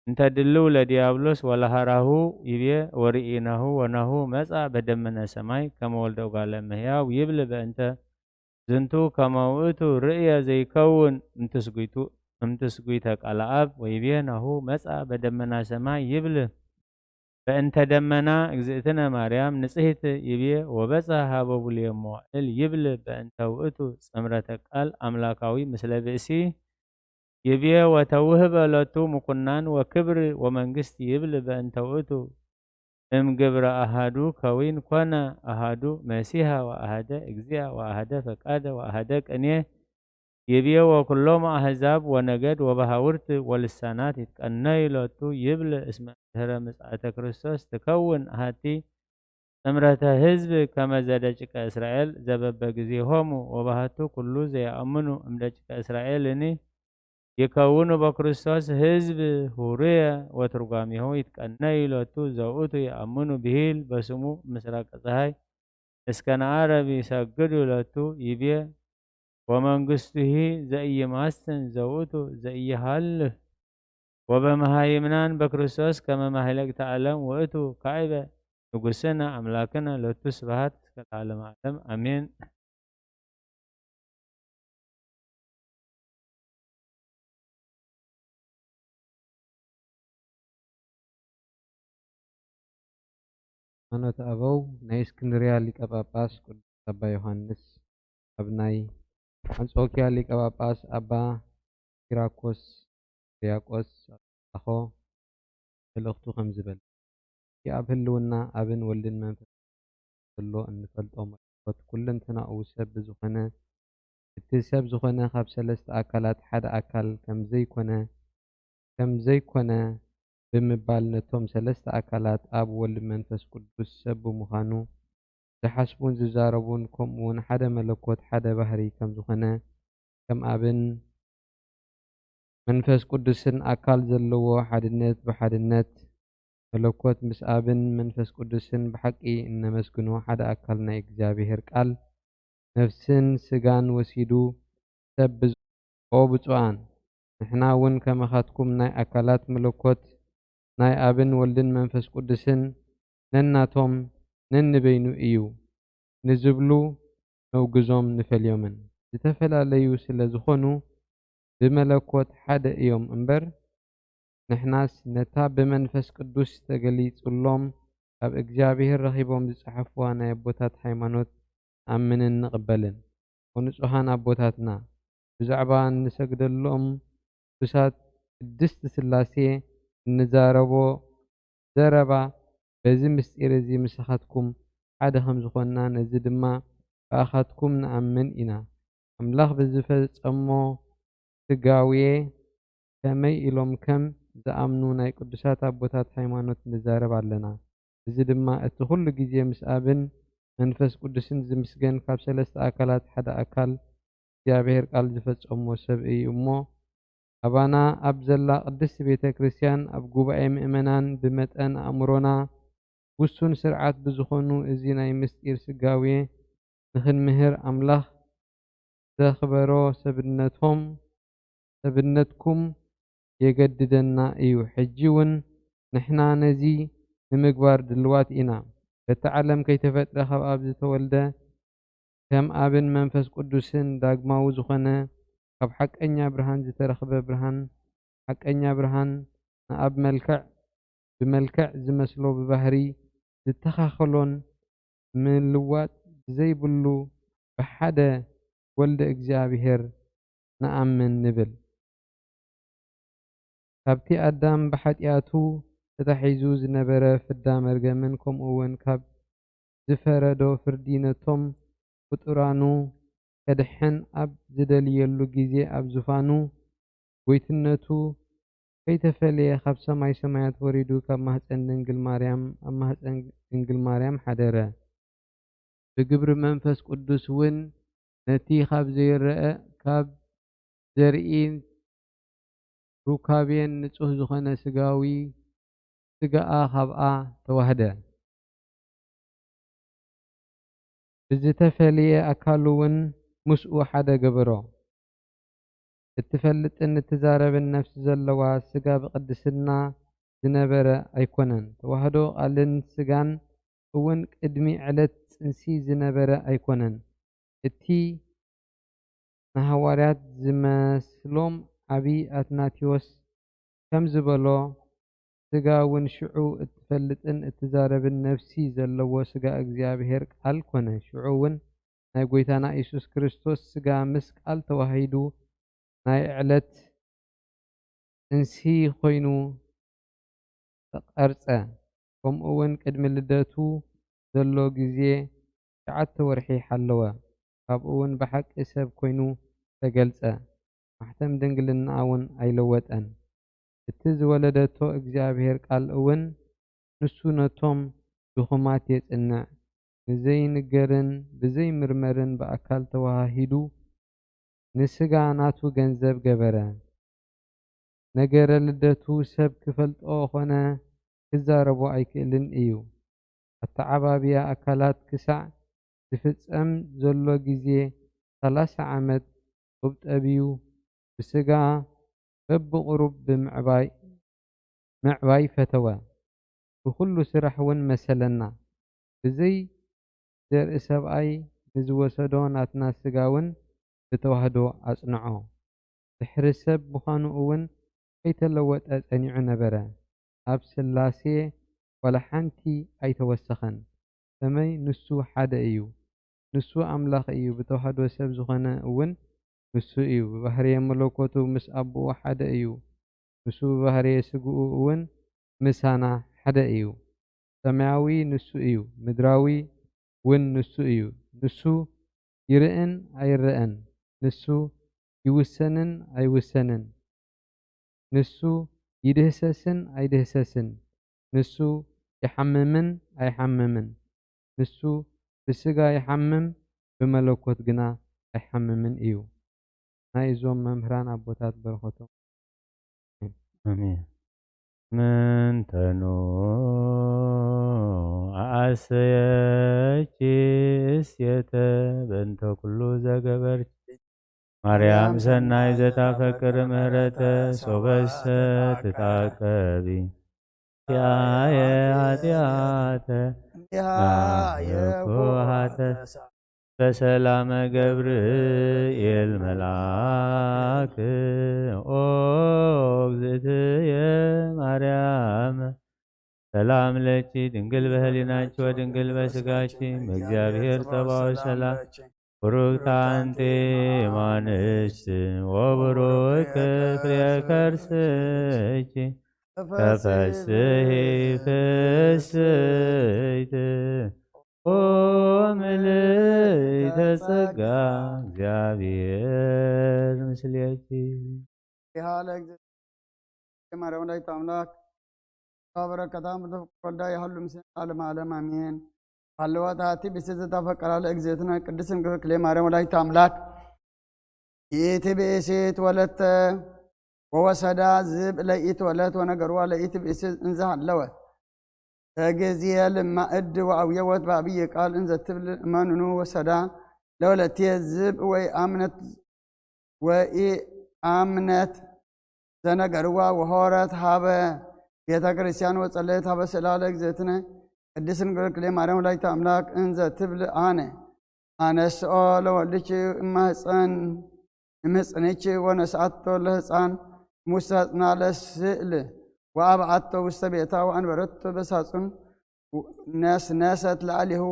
እንተ ድልው ለዲያብሎስ ወለሃራሁ ይቤ ወርኢናሁ ወናሁ መጻ በደመነ ሰማይ ከመ ወልደ እጓለ እመሕያው ይብል በእንተ ዝንቱ ከመ ውእቱ ርእየ ዘይከውን እምትስጉይቱ እምትስጉይተ ቃለ አብ ወይቤ ናሁ መጻ በደመና ሰማይ ይብል በእንተ ደመና እግዝእትነ ማርያም ንጽሕት ይቤ ወበጻ ሀበ ቡልየ መዋእል ይብል በእንተ ውእቱ ጽምረተ ቃል አምላካዊ ምስለ ብእሲ ይቤ ወተውህበ ሎቱ ምኩናን ወክብር ወመንግስት ይብል በእንተ ውእቱ እም ግብረ አሃዱ ከዊን ኮነ አሃዱ መሲሐ ወአሃደ እግዚአ ወአሃደ ፈቃደ ወአሃደ ቅኔ ይቤ ወኩሎሙ አሕዛብ ወነገድ ወበሃውርት ወልሳናት ይትቀነዩ ሎቱ ይብል እስመ ድህረ ምጽአተ ክርስቶስ ትከውን አሃቲ ጥምረተ ህዝብ ከመ ዘደቂቀ እስራኤል ዘበበ ጊዜሆሙ ወባህቱ ኩሉ ዘየአምኑ እምደቂቀ እስራኤልኒ ይከውኑ በክርስቶስ ህዝብ ሁሩየ ወትርጓሜሁ ይትቀነዩ ሎቱ ዘውእቱ የአምኑ ብሂል በስሙ ምስራቀ ፀሐይ እስከ ነዓረብ ይሰግዱ ሎቱ ይቤ ወመንግስቱሂ ዘኢይማስን ዘውእቱ ዘኢይሃልፍ ወበመሃይምናን በክርስቶስ ከመ ማህለቅተ ዓለም ውእቱ ካዕበ ንጉስነ አምላክነ ሎቱ ስብሐት እስከ ለዓለመ ዓለም አሜን። ሃይማኖተ ኣበው ናይ እስክንድርያ ሊቀ ጳጳስ ቅዱስ ኣባ ዮሃንስ፣ ኣብ ናይ ኣንጾኪያ ሊቀ ጳጳስ ኣባ ኪራኮስ ሪያቆስ ኣኾ መልእኽቱ ከምዚ በለ። እቲ ኣብ ህልውና ኣብን ወልድን መንፈስ ዘሎ እንፈልጦ መለኮት ኩለንተናኡ ሰብ ብዝኾነ እቲ ሰብ ዝኾነ ካብ ሰለስተ ኣካላት ሓደ ኣካል ከም ዘይኮነ ከም ዘይኮነ ብምባል ነቶም ሰለስተ ኣካላት ኣብ ወልድ መንፈስ ቅዱስ ሰብ ብምዃኑ ዝሓስቡን ዝዛረቡን ከምኡውን ሓደ መለኮት ሓደ ባህሪ ከም ዝኾነ ከም ኣብን መንፈስ ቅዱስን ኣካል ዘለዎ ሓድነት ብሓድነት መለኮት ምስ ኣብን መንፈስ ቅዱስን ብሓቂ እነመስግኖ ሓደ ኣካል ናይ እግዚኣብሔር ቃል ነፍስን ስጋን ወሲዱ ሰብ ብዝ-፣ ኦ ብፁዓን፣ ንሕና እውን ከማኻትኩም ናይ ኣካላት መለኮት ናይ ኣብን ወልድን መንፈስ ቅዱስን ነናቶም ነንበይኑ እዩ ንዝብሉ ነውግዞም ንፈልዮምን። ዝተፈላለዩ ስለ ዝኾኑ ብመለኮት ሓደ እዮም እምበር፣ ንሕናስ ነታ ብመንፈስ ቅዱስ ተገሊጹሎም ካብ እግዚኣብሔር ረኺቦም ዝጸሓፍዋ ናይ ኣቦታት ሃይማኖት ንኣምንን ንቕበልን። ኦ ንጹሃን ኣቦታትና፣ ብዛዕባ እንሰግደሎም ቅዱሳት ቅድስት ሥላሴ እንዛረቦ ዘረባ፣ በዚ ምስጢር እዚ ምሳኻትኩም ሓደ ከም ዝኾንና፣ ነዚ ድማ ብኣኻትኩም ንኣምን ኢና። ኣምላኽ ብዝፈጸሞ ስጋዌ ከመይ ኢሎም ከም ዝኣምኑ ናይ ቅዱሳት ኣቦታት ሃይማኖት ንዛረብ ኣለና። እዚ ድማ እቲ ኩሉ ግዜ ምስ ኣብን መንፈስ ቅዱስን ዝምስገን ካብ ሰለስተ ኣካላት ሓደ ኣካል እግዚኣብሔር ቃል ዝፈጸሞ ሰብ እዩ እሞ፣ ኣባና ኣብ ዘላ ቅድስት ቤተ ክርስቲያን ኣብ ጉባኤ ምእመናን ብመጠን ኣእምሮና ውሱን ስርዓት ብዝኾኑ እዚ ናይ ምስጢር ስጋዌ ንኽንምህር ኣምላኽ ዘኽበሮ ሰብነቶም፣ ሰብነትኩም የገድደና እዩ። ሕጂ እውን ንሕና ነዚ ንምግባር ድልዋት ኢና። በቲ ዓለም ከይተፈጥረ ካብ ኣብ ዝተወልደ ከም ኣብን መንፈስ ቅዱስን ዳግማዊ ዝኾነ ካብ ሓቀኛ ብርሃን ዝተረኽበ ብርሃን፣ ሓቀኛ ብርሃን ንኣብ መልክዕ፣ ብመልክዕ ዝመስሎ ብባህሪ ዝተኻኸሎን ምልዋጥ ብዘይብሉ ብሓደ ወልደ እግዚኣብሔር ንኣምን ንብል። ካብቲ ኣዳም ብሓጢኣቱ ተታሒዙ ዝነበረ ፍዳ መርገምን ከምኡ እውን ካብ ዝፈረዶ ፍርዲ ነቶም ፍጡራኑ ከድሕን ኣብ ዝደልየሉ ግዜ ኣብ ዙፋኑ ጎይትነቱ ከይተፈልየ ካብ ሰማይ ሰማያት ወሪዱ ካብ ማህፀን ድንግል ማርያም ኣብ ማህፀን ድንግል ማርያም ሓደረ። ብግብሪ መንፈስ ቅዱስ እውን ነቲ ካብ ዘይረአ ካብ ዘርኢ ሩካቤን ንጹህ ዝኾነ ስጋዊ ስጋኣ ካብኣ ተዋህደ። ብዝተፈልየ ኣካሉ እውን ምስኡ ሓደ ገበሮ። እትፈልጥን እትዛረብን ነፍሲ ዘለዋ ስጋ ብቅድስና ዝነበረ ኣይኮነን። ተዋህዶ ቃልን ስጋን እውን ቅድሚ ዕለት ጽንሲ ዝነበረ ኣይኮነን። እቲ ንሃዋርያት ዝመስሎም ዓቢ ኣትናቴዎስ ከም ዝበሎ፣ ስጋ እውን ሽዑ እትፈልጥን እትዛረብን ነፍሲ ዘለዎ ስጋ እግዚኣብሔር ቃል ኮነ። ሽዑ እውን ናይ ጐይታና ኢየሱስ ክርስቶስ ስጋ ምስ ቃል ተዋሂዱ ናይ ዕለት ጥንሲ ኮይኑ ተቐርጸ። ከምኡ እውን ቅድሚ ልደቱ ዘሎ ግዜ ትሽዓተ ወርሒ ሓለወ። ካብኡ እውን ብሓቂ ሰብ ኮይኑ ተገልጸ። ማሕተም ድንግልናኣ እውን ኣይለወጠን። እቲ ዝወለደቶ እግዚኣብሔር ቃል እውን ንሱ ነቶም ድኹማት የጽንዕ፣ ንዘይንገርን ብዘይምርመርን ብኣካል ተዋሃሂዱ ንስጋ ናቱ ገንዘብ ገበረ። ነገረ ልደቱ ሰብ ክፈልጦ ኾነ ክዛረቦ ኣይክእልን እዩ። ኣተዓባብያ ኣካላት ክሳዕ ዝፍጸም ዘሎ ግዜ ሰላሳ ዓመት ቁብጠብዩ ብስጋ በብቑሩብ ብምዕባይ ምዕባይ ፈተወ። ብኹሉ ስራሕ እውን መሰለና። ብዘይ ዘርኢ ሰብኣይ ንዝወሰዶ ናትና ስጋ እውን ብተዋህዶ ኣጽንዖ። ድሕሪ ሰብ ምዃኑ እውን ከይተለወጠ ጸኒዑ ነበረ። ኣብ ስላሴ ዋላ ሓንቲ ኣይተወሰኸን። ከመይ ንሱ ሓደ እዩ። ንሱ ኣምላኽ እዩ። ብተዋህዶ ሰብ ዝኾነ እውን ንሱ እዩ። ብባህርየ መለኮቱ ምስ ኣቦኡ ሓደ እዩ። ንሱ ብባህርየ ስግኡ እውን ምሳና ሓደ እዩ። ሰማያዊ ንሱ እዩ። ምድራዊ እውን ንሱ እዩ። ንሱ ይርእን ኣይረእን። ንሱ ይውሰንን ኣይውሰንን። ንሱ ይድህሰስን ኣይድህሰስን። ንሱ ይሓምምን ኣይሓምምን። ንሱ ብስጋ ይሓምም፣ ብመለኮት ግና ኣይሓምምን እዩ። ናይ እዞም መምህራን ኣቦታት በረኸቶም። ኣሜን። ምንተኑ ኣኣሰየኪ እሴተ በእንተ ኩሉ ዘገበርኪ። ማርያም ሰናይ ዘታፈቅር ምህረተ ሶበሰ ትታቀቢ። ያየ ኃጢአተ እንዲሃ አየኮ ኃጢአተ በሰላመ ገብርኤል መልአክ። ኦ እግዝእትየ ማርያም ሰላም ለኪ ድንግል በህሊናኪ ወድንግል በስጋኪ በእግዚአብሔር ጸባኦት ሰላም። ቡሩክት አንቲ እማንስት ወቡሩክ ፍሬ ከርስኪ። ተፈስሒ ፍስሕት ኦ ምልዕተ ጸጋ እግዚኣብሔር ምስሌኪ። ይሃለ ማርያም ወላዲተ ኣምላክ በረከታ ወልዳ ይሃሉ ምስለ ዓለም ዓለም ኣሜን። ሃለወት ኣቲ ብእሲ ዝተፈቀራ ለእግዝእትነ ቅድስት ድንግል ክሌ ማርያም ወላዲተ ኣምላክ ይእቲ ብእሲ ትወለተ ወወሰዳ ዝብ ለይእቲ ወለት ወነገርዋ ለይእቲ ብእሲ እንዘ ሃለወት ተግዝየ ልማእድ ወአውየወት በአብይ ቃል እንዘ ትብል እመኑኑ ወሰዳ ለወለትየ ዝብ ወይ አምነት ወኢአምነት ዘነገርዋ ወሆረት ሃበ ቤተ ክርስቲያን ወጸለየት ሃበ ስእላ ለእግዝእትነ ቅድስት ድንግል ክሌ ማርያም ወላዲተ አምላክ እንዘ ትብል አነ ኣነስኦ ለወልድኪ እማህፀን እምህፅንኪ ወነስኣቶ ለህፃን ሙሰፅና ለስእል ወአብዓቶ ውስተ ቤታ ወአንበረቶ በሳጹን ነስነሰት ለአሊሁ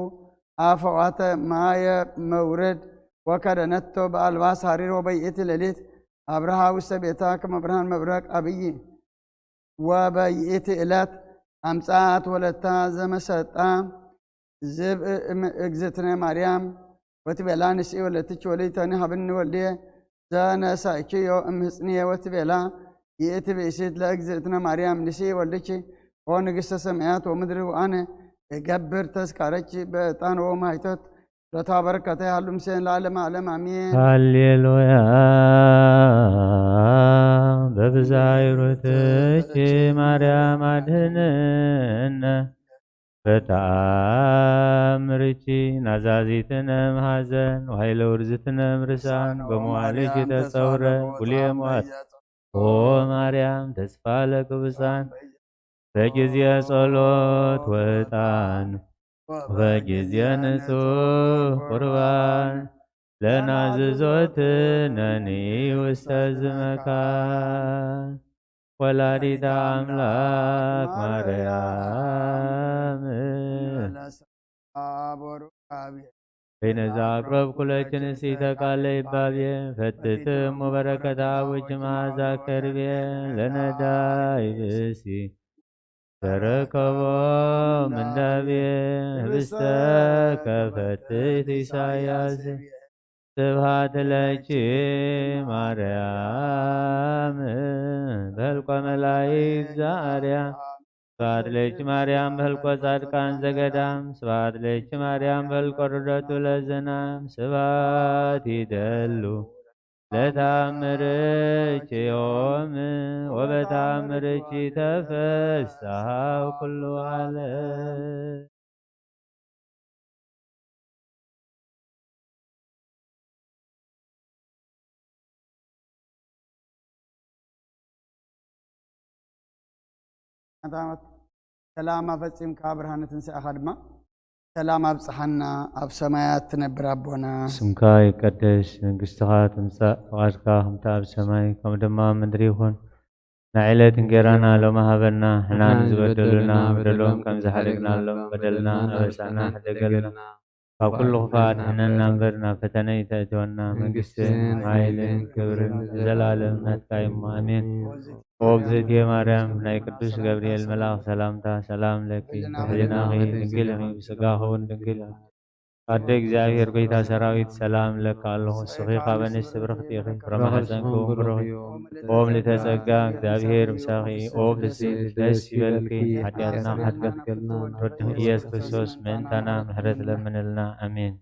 አፈዋተ ማየ መውርድ ወከደነቶ በአልባስ ሐሪር ወበይእቲ ሌሊት አብርሃ ውስተ ቤታ ከመ ብርሃን መብረቅ አብይ ወበይእቲ እለት አምጻት ወለታ ዘመሰጣ ዝብ እም እግዝእትነ ማርያም ወትቤላ ንስኢ ወለትኪ ወሊተኒ ሀብኒ ወልድየ ዘነሳእኪዮ እምህጽንየ ወትቤላ ይእቲ ብእሲት ለእግዝእትነ ማርያም ንሲ ወልድኪ ኦ ንግሥተ ሰማያት ወምድሪ ወአነ እገብር ተስካረኪ በዕጣን ወማይቶት ሎታ በረከተ ያሉ ምስሌን ለዓለመ ዓለም አሜን። ሃሌሉያ። በብዛይ ሩትኪ ማርያም አድህንነ በተአምርኪ ናዛዚትነ እምሐዘን ወኃይለ ውርዝትነ እምርሳን በመዋልኪ ተጸውረ ጉልየ መዋት ኦ ማርያም ተስፋ ለቅዱሳን በጊዜ ጸሎት ወዕጣን በጊዜ ንጹሕ ቁርባን ለናዝዞትነኒ ውስተ ዝመካን ወላዲተ አምላክ ማርያም በይነዛ አቅረብ ኩለችን ሲተ ቃለ ይባቤ ፈትትም ወበረከታ ውጅ መዓዛ ከርቤ ለነዳይ ብእሲ ተረከቦ ምንዳቤ ህብስተ ከፈትት ኢሳያስ ስብሐት ለኪ ማርያም በህልቆ መላእክት ዘአርያም ስብሐት ለኪ ማርያም በህልቆ ጻድቃን ዘገዳም ስብሐት ለኪ ማርያም በህልቆ ርደቱ ለዝናም ስብሐት ይደሉ ለተአምርኪ ዮም ወበተአምርኪ ተፈስሐ ኩሉ ዓለም። ሰላማ ፈጺምካ ብርሃነ ትንሳኤኻ ድማ ሰላም ኣብጽሓና። ኣብ ሰማያት ትነብር ኣቦና ስምካ ይቀደስ፣ መንግስትኻ ትምጻእ፣ ፍቓድካ ከምቲ ኣብ ሰማይ ከምኡ ድማ ኣብ ምድሪ ይኹን። ንዕለት እንጌራና ሎሚ ሃበና፣ ሕና ንዝበደሉና በደሎም ከም ዝሓደግናሎም በደልና ኣበሳና ሕደገልና። ካብ ኩሉ ክፋት ሕነና እምበር ናብ ፈተነ ይተእትወና። መንግስትን መንግስትን ሓይልን ሓይልን ክብርን ክብርን ንዘላለም ናትካ እዩ እሞ ኣሜን። ኣሜን። ኦ እግዝእትየ ማርያም ናይ ቅዱስ ገብርኤል መልኣኽ ሰላምታ ሰላም ለኪ፣ ብሕሊናኺ ድንግል ኢኺ፣ ብስጋኺ እውን ድንግል ኢኺ። ኣደ እግዚኣብሔር ጎይታ ሰራዊት ሰላም እለኪ ኣለኹ። ንስኺ ካብ ኣንስቲ ብርኽቲ ኢኺ፣ ፍረ ማሕፀንኪ እውን ብሩኽ እዩ። ኦም ልተጸጋ እግዚኣብሔር ምሳኺ፣ ኦ ፍስሕቲ ደስ ይበልኪ፣ ሓጢኣትና ሓድገልና፣ ወድኺ ኢየሱስ ክርስቶስ ምእንታና ምሕረት ለምንልና። ኣሜን።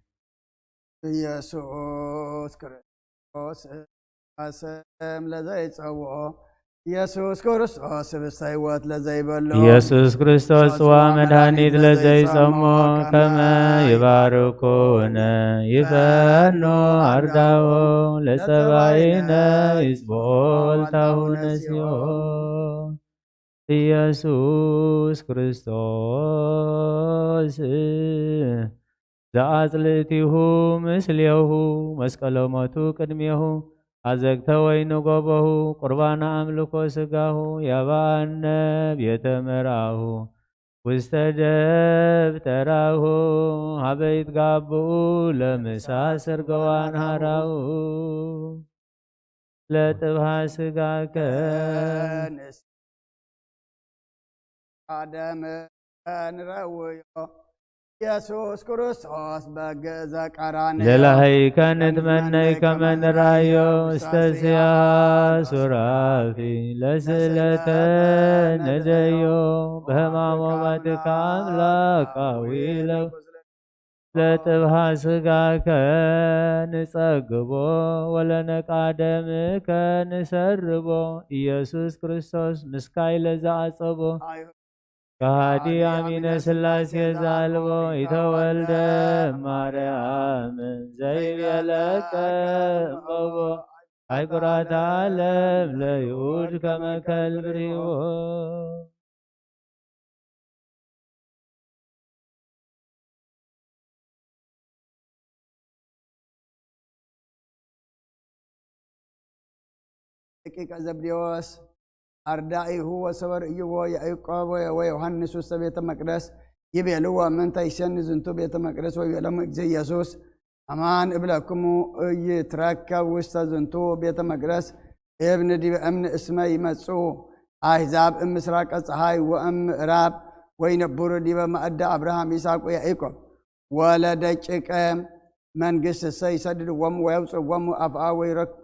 ኢየሱስ ክርስቶስ ስም ለዘይጸውዖ፣ ኢየሱስ ክርስቶስ ህብስተ ሕይወት ለዘይበልዖ፣ ኢየሱስ ክርስቶስ ጽዋ መድኃኒት ለዘይጸሞ፣ ከመ ይባርኩነ ይፈኑ አርዳኦ፣ ለጸባኢነ ይጽብኦ ወልታሁ ነሲኦ። ኢየሱስ ክርስቶስ ዘአጽልእቲሁ ምስሌሁ፣ መስቀለ ሞቱ ቅድሜሁ፣ አዘግተ ወይን ጎበሁ፣ ቁርባነ አምልኮ ስጋሁ፣ ያባአነ ቤተ መርአሁ፣ ውስተ ደብተራሁ፣ ሀበ ይትጋብኡ ለምሳ ሰርገዋን ሀራሁ። ለጥብሃ ስጋከ ንስ-፣ አደም ንረውዮ ኢየሱስ ክርስቶስ በግዕ ዘቀራንዮ። ለላህይከ ንትመነይ ከመ ንራዮ ውስተ ሲያ ሱራፊ ለስእለተ ነደዮ በህማሞ ባትካ አምላካዊ ለው ለጥብሃ ስጋከ ንጸግቦ ወለነቃ ደምከ ንሰርቦ። ኢየሱስ ክርስቶስ ምስካይ ለዘአጸቦ ከሃዲ አሚነ ሥላሴ ዘአልቦ ኢተወልደ ማርያም ዘይቤለከ እምቦቦ። አይጉራት ዓለም ለይሁድ ከመ ከልብ ርሂቦ። ደቂቀ ዘብዴዎስ አርዳኢሁ ወሰበ ርእይዎ ያዕቆብ ወዮሐንስ ውስተ ቤተ መቅደስ ይቤልዎ ምንተ ይሴኒ ዝንቱ ቤተ መቅደስ ወይቤሎሙ እግዚእ ኢየሱስ አማን እብለክሙ ኢይትረከብ ውስተ ዝንቱ ቤተ መቅደስ እብን ዲበ እምኒ እስመ ይመጽኡ አሕዛብ እምስራቀ ፀሓይ ወእም ምዕራብ ወይነብሩ ዲበ ማእደ አብርሃም ይስሐቅ ወያዕቆብ ወለደቂቀ መንግስትሰ ይሰድድዎሙ ወየውፅእዎሙ አፍአ ወይረክ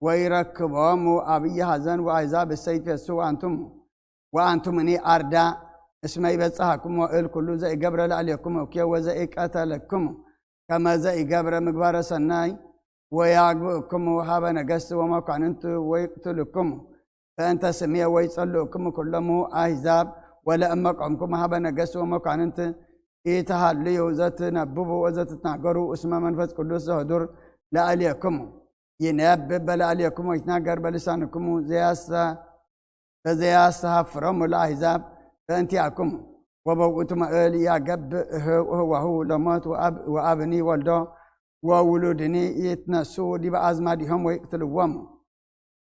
ወይረክቦሙ አብይ ሐዘን ወአሕዛብ እሰይት ፌሱ ወአንቱሙ ወአንቱምኒ አርዳ እስመ ይበጽሐኩም ወእል ኩሉ ዘኢገብረ ላዕሌኩም እኩየ ወዘኢቀተለክሙ ከመ ዘኢገብረ ምግባረ ሰናይ ወያግብእክሙ ሀበ ነገስት ወመኳንንት ወይቅትልክሙ በእንተ ስምየ ወይጸልእክሙ ኩሎሙ አሕዛብ ወለእመ ቆምኩም ሀበ ነገስት ወመኳንንት ኢተሃልዩ ዘትነብቡ ወዘትትናገሩ እስመ መንፈስ ቅዱስ ዘህዱር ላዕሌክሙ ይነብብ በላዕሌክሙ ወይትናገር በልሳንክሙ ዘያሰ በዘያስተሃፍሮሙ ለአሕዛብ በእንቲአክሙ ወበውእቱ መእል ያገብእ እህዋሁ ለሞት ወአብኒ ወልዶ ወውሉድኒ ይትነሱ ዲበ አዝማዲሆም ወይቅትልዎሙ።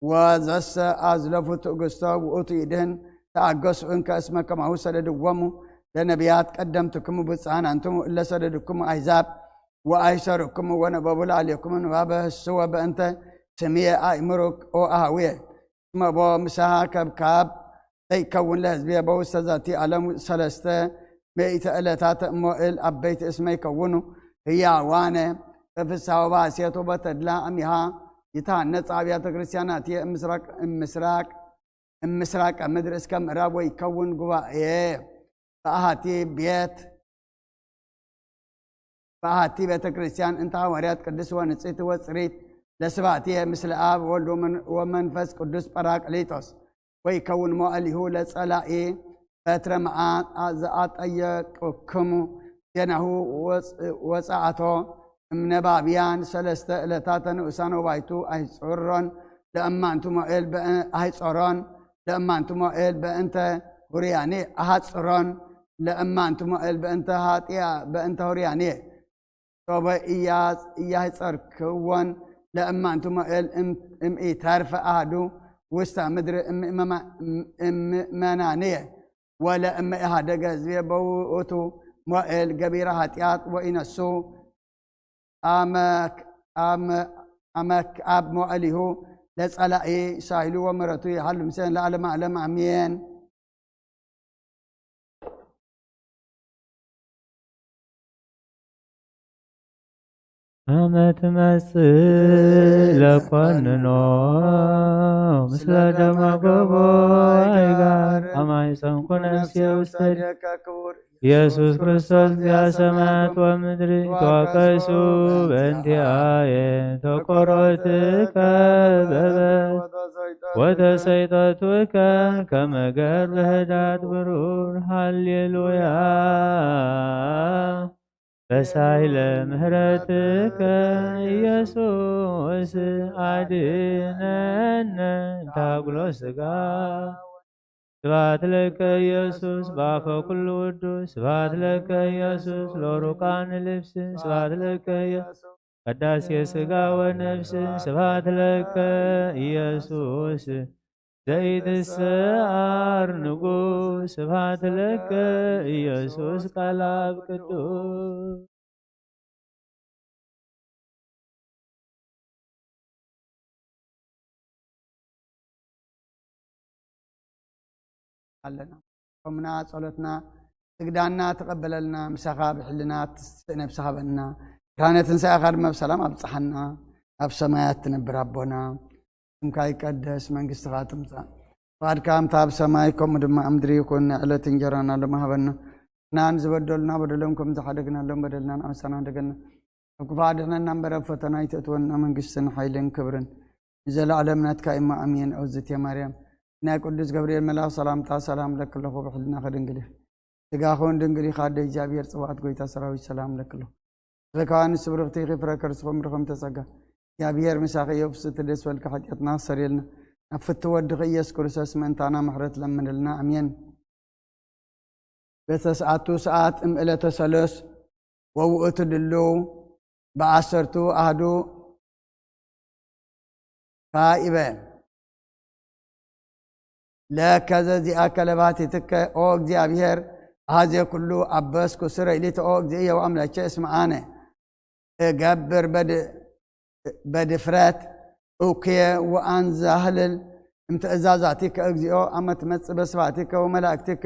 ወዘሰ አዝለፉ ትእግስቶ ውእቱ ይድህን ተአገሱ እንከ እስመ ከማሁ ሰደድዎሙ ለነቢያት ቀደምትክሙ ብፁዓን አንትሙ እለ ሰደድክሙ አሕዛብ ወአይሰሩክሙ ወነበቡ ለአሌክሙ ንባበ ህስወ በእንተ ስምየ አእምሩክ ኦ አሃውየ። እስመ ቦ ምሳሃ ከብካብ ዘይከውን ለህዝብየ በውስተ ዛቲ ዓለም ሰለስተ ምእተ ዕለታት እሞ እል አበይቲ እስመ ይከውኑ ህያዋነ በፍስሃ ወባሴት ወበተድላ አሚሃ ይትሃነጽ አብያተ ክርስቲያናት እምስራቅ እምስራቅ እምስራቀ ምድር እስከ ምዕራብ ወይከውን ጉባኤ በአሃቲ ቤት በአሃቲ ቤተ ክርስቲያን እንተ ሐዋርያት ቅድስት ወንጽሕት ወጽሪት ለስብሐትየ ምስለ አብ ወልድ ወመን- ወመንፈስ ቅዱስ ጳራቅሊጦስ ወይከውን መዋዕሊሁ ለጸላኢ በትረ መዓት ዘአጠየቅክሙ ዜናሁ ወጽ- ወጸአቶ እምነባብያን ሰለስተ ዕለታተ ንኡሳን ወባይቱ ኣይጾሮን ለእማንቱ ሞኤል በእ- ኣይጾሮን ለእማንቱ ሞኤል በእንተ ሁርያኔ ኣሃጽሮን ለእማንቱ ሞኤል በእንተ ሃጥያ በእንተ ሁርያኔ ሶበ እያጽ- እያህጸርክዎን ለእማንቱ ሞኤል እም- እምኢተርፈ አሃዱ ውስተ ምድሪ እምእመማ- እም- እምእመናንየ ወለእመ ኢሃደገ ህዝብየ በውእቱ ሞኤል ገቢረ ኃጢአት ወኢነሱ አመክ- አመ- አመክአብ መዋዕሊሁ ለጸላኢ ሳይሉ ወምሕረቱ ይሃሉ ምስሌነ ለዓለመ ዓለም አሜን። አመ ትመጽእ ለኮንኖ ምስለ ደመ ገቦ አይጋር አማይፀንኩ ነፍሴ ውስተ እዴከ ክቡር ኢየሱስ ክርስቶስ እግዚአ ሰማያት ወምድሪ ተዋቀሱ በእንቲአየ ተቆሮትከ በበ ወተሰይጠቱከ ከመ ገር በህዳት ብሩር ሃሌሉያ። በሳይለ ምህረትከ ኢየሱስ አድነነ ታጉሎ ስጋ ስብሐት ለከ ኢየሱስ በአፈ ኩሉ ውዱስ ስብሐት ለከ ኢየሱስ ለሩቃን ልብስ ስብሐት ለከ ኢየሱስ ቀዳሴ ስጋ ወነፍስ ስብሐት ለከ ኢየሱስ ዘይትሰዓር ንጉስ ስብሐት ለከ ኢየሱስ ቃል አብ ቅዱስ ኣለና። ጾምና ጸሎትና ስግዳና ተቐበለልና፣ ምሳኻ ብሕልና ትስእ ነብስኻ ሃበና፣ ብርሃነ ትንሳኤኻ ድማ ብሰላም ኣብጽሓና። ኣብ ሰማያት ትነብር ኣቦና፣ ስምካ ይቀደስ፣ መንግስትኻ ትምጻእ፣ ፍቓድካ ከምታ ኣብ ሰማይ ከምኡ ድማ ኣብ ምድሪ ይኹን። ናይ ዕለት እንጀራና ሎሚ ሃበና፣ ንሕና ንዝበደሉና በደሎም ከም ዝሓደግናሎም በደልና ንኣምሳና ሓደገና፣ ኣብ ክፉእ ኣድሕነና እምበር ኣብ ፈተና ኣይተእትወና፣ መንግስትን ሓይልን ክብርን ንዘለዓለም ናትካ እሞ ኣሜን። እግዝእትየ ማርያም ናይ ቅዱስ ገብርኤል መልኣኽ ሰላምታ ሰላም ለኪ ኣለኹ፣ ብሕልናኺ ድንግል ኢኺ፣ ስጋኺ እውን ድንግል እዩ፣ ኣደ እግዚኣብሔር ጽባኦት ጎይታ ሰራዊት ሰላም ለኪ ኣለኹ። ተዘካዋኒ ስብርኽቲ ኢኺ ፍረ ከርስኹም ርኸም ተጸጋ እግዚኣብሔር ምሳኺ እዩ። ፍስቲ ደስ በልካ ሓጢኣትና ክሰርየልና ናብ ፍቲ ወድኺ ኢየሱስ ክርስቶስ ምእንታና ምሕረት ለምንልና ኣሜን። በተስዓቱ ሰዓት እምዕለተ ሰሉስ ወውእቱ ድልው በዓሰርቱ አህዱ ካኢበ ለከ ዘዚአከ ለባቲትከ ኦ እግዚኣብሔር አዜ ኩሉ አበስኩ ስረይ ሊተ ኦ እግዚእየ ወአምላኬ እስመ አነ እገብር በድ- በድፍረት እኩየ ወአንዛህልል እምትእዛዛቲከ እግዚኦ አመ ትመጽእ በስብሐቲከ ወመላእክቲከ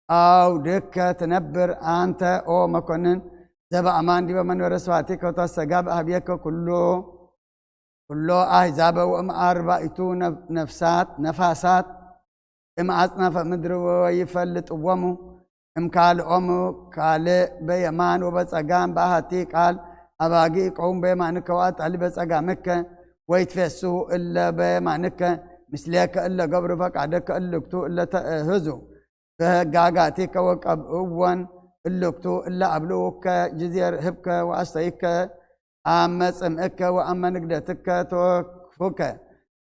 አውድከ ትነብር አንተ ኦ መኮንን ዘበአማን ዲበ መንበረ ስብሐቲከ ወታስተጋብ አህብየከ ኩሉ ኩሎ ኣህዛበ ወእም ኣርባይቱ ነፍ-፣ ነፍሳት፣ ነፋሳት እም ኣጽናፈ ምድሪ ወይፈልጥዎሙ እም ካልኦሙ ካልእ በየማን ወበጸጋም። በአሐቲ ቃል አባጊ ይቀውም በየማንከ ወአጣሊ በጸጋምከ ወይትፌሱ እለ በየማንከ ምስሌከ እለ ገብሩ ፈቃደከ እልክቱ እለ ተእህዙ በህጋጋቲከ ወቀብእወን እልክቱ እለ አብልውከ ጅዜ ርህብከ ወአስተይከ አመ ጽምእከ ወአመ ንግደትከ ተወክፉከ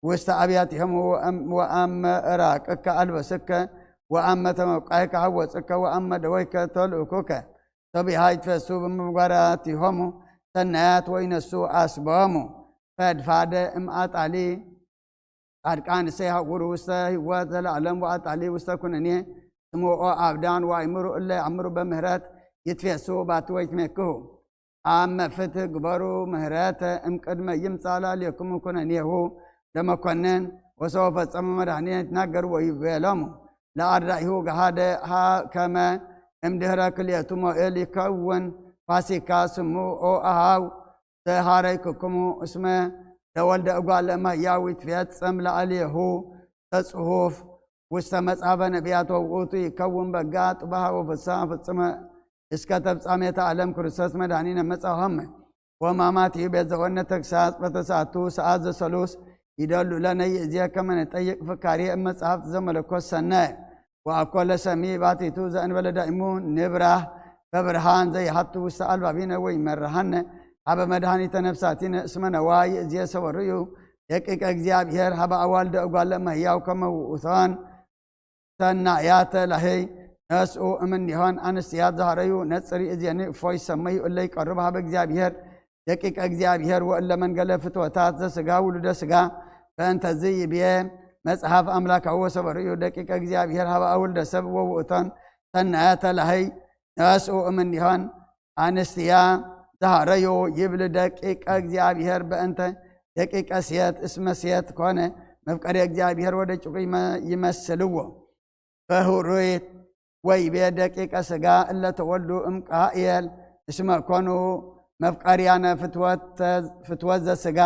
ውስተ አብያቲሆሙ ወአም-፣ ወአመ እራቅከ አልበስከ ወአመ ተመብቃይከ ሐወፅከ ወአመ ደወይከ ተልእኩከ ሰቢሃ ይትፈሱ ብምግባራቲሆሙ ሰናያት ወይነሱ አስቦሙ ፈድፋደ እም አጣሊ ጻድቃን እሰ ይሃውሩ ውስተ ህይወት ዘለዓለም ወአጣሊ ውስተ ኩነኔ። ስምዖ አብዳን ወአእምሩ እለ ይአምሩ በምህረት ይትፌሱ ባቲ ወይትሜክሁ። አመ ፍትህ ግበሩ ምህረተ እምቅድመ ይምጻእ ላዕሌክሙ ኩነኔሁ ለመኮንን ወሰወ ፈጸመ መድኃኒነ ይትናገር ወይቤሎሙ ለአርዳኢሁ ገሃደ ሃ ከመ እምድህረ ክልኤቱ ሞኤል ይከውን ፋሲካ ስሙ ኦ አሃው ዘሃረይክኩሙ እስመ ለወልደ እጓለ እመሕያው ይትፌጸም ላዕሌሁ ተጽሑፍ ውስተ መጽሐፈ ነቢያት ወውእቱ ይከውን በጋ ጥባሃ ወፍሳ ፍጽመ እስከ ተፍጻሜተ ዓለም ክርስቶስ መድኃኒነ መጻ ሆመ ወማማት እዩ ቤዘወነ ተግሳጽ በተሳቱ ሰዓት ዘሰሉስ ይደሉ ለነ ይእዜ ከመ ንጠይቅ ፍካሬ እብ መጽሐፍት ዘመለኮት ሰነ ወአኮ ለሰሚ ባቲቱ ዘእንበለ ዳይሙ ንብራህ በብርሃን ዘይሃቱ ውስተ አልባቢነ ወይመርሃነ ሀበ መድኃኒተ ነፍሳቲነ እስመ ነዋ ይእዜ ሰበሩ እዩ ደቂቀ እግዚኣብሔር ሀበ አዋልደ እጓለ እመሕያው ከመ ውእቶን ሰናያተ ላህይ ነስኡ እምኔሆን አንስትያት ዛህረዩ ነጽሪ እዜኒ እፎ ይሰመዩ እለ ይቀርቡ ሀበ እግዚኣብሔር ደቂቀ እግዚኣብሔር ወእለ መንገለ ፍትወታት ዘስጋ ውሉደ ስጋ በእንተዚ ይብየ መጽሐፍ አምላካዊ ወሰበርዩ ደቂቀ እግዚኣብሔር ሀበ አውልደ ሰብ ወውእቶን ሰናያተ ላህይ ነስኡ እምኔሆን አንስትያ ዛህረዩ ይብል ደቂቀ እግዚኣብሔር በእንተ ደቂቀ ሴት እስመ ሴት ኮነ መፍቀሪ እግዚኣብሔር ወደቂቁ ይመ-፣ ይመስልዎ በህሩይት ወይቤ ደቂቀ ስጋ እለ ተወልዱ እም ቃኤል እስመ ኮኑ መፍቀርያነ ፍትወተ-፣ ፍትወት ዘስጋ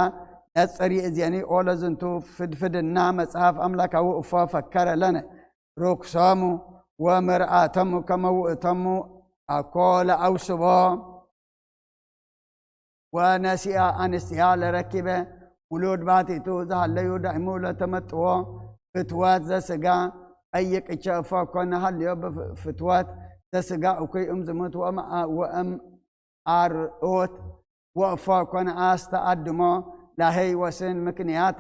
ነጽሪ እዜኒ ኦለ ዝንቱ ፍድፍድና መጽሐፍ አምላካዊ እፎ ፈከረ ለነ ርኩሶሙ ወምርአቶሙ ከመ ውእቶሙ አኮ ለአውስቦ ወነሲአ አንስትያ ለረኪበ ውሉድ ባቲቱ ዝሃለዩ ዳይሙ ለተመጥዎ ፍትወት ዘስጋ ጠይቅቸ እፎ ኮነ ሃልዮ ብፍትወት ዘስጋ እኩይ እም ዝሙት ወእም አ-፣ ወእም አርዑት ወእፎ ኮነ አስተአድሞ ላህይ ወስን ምክንያተ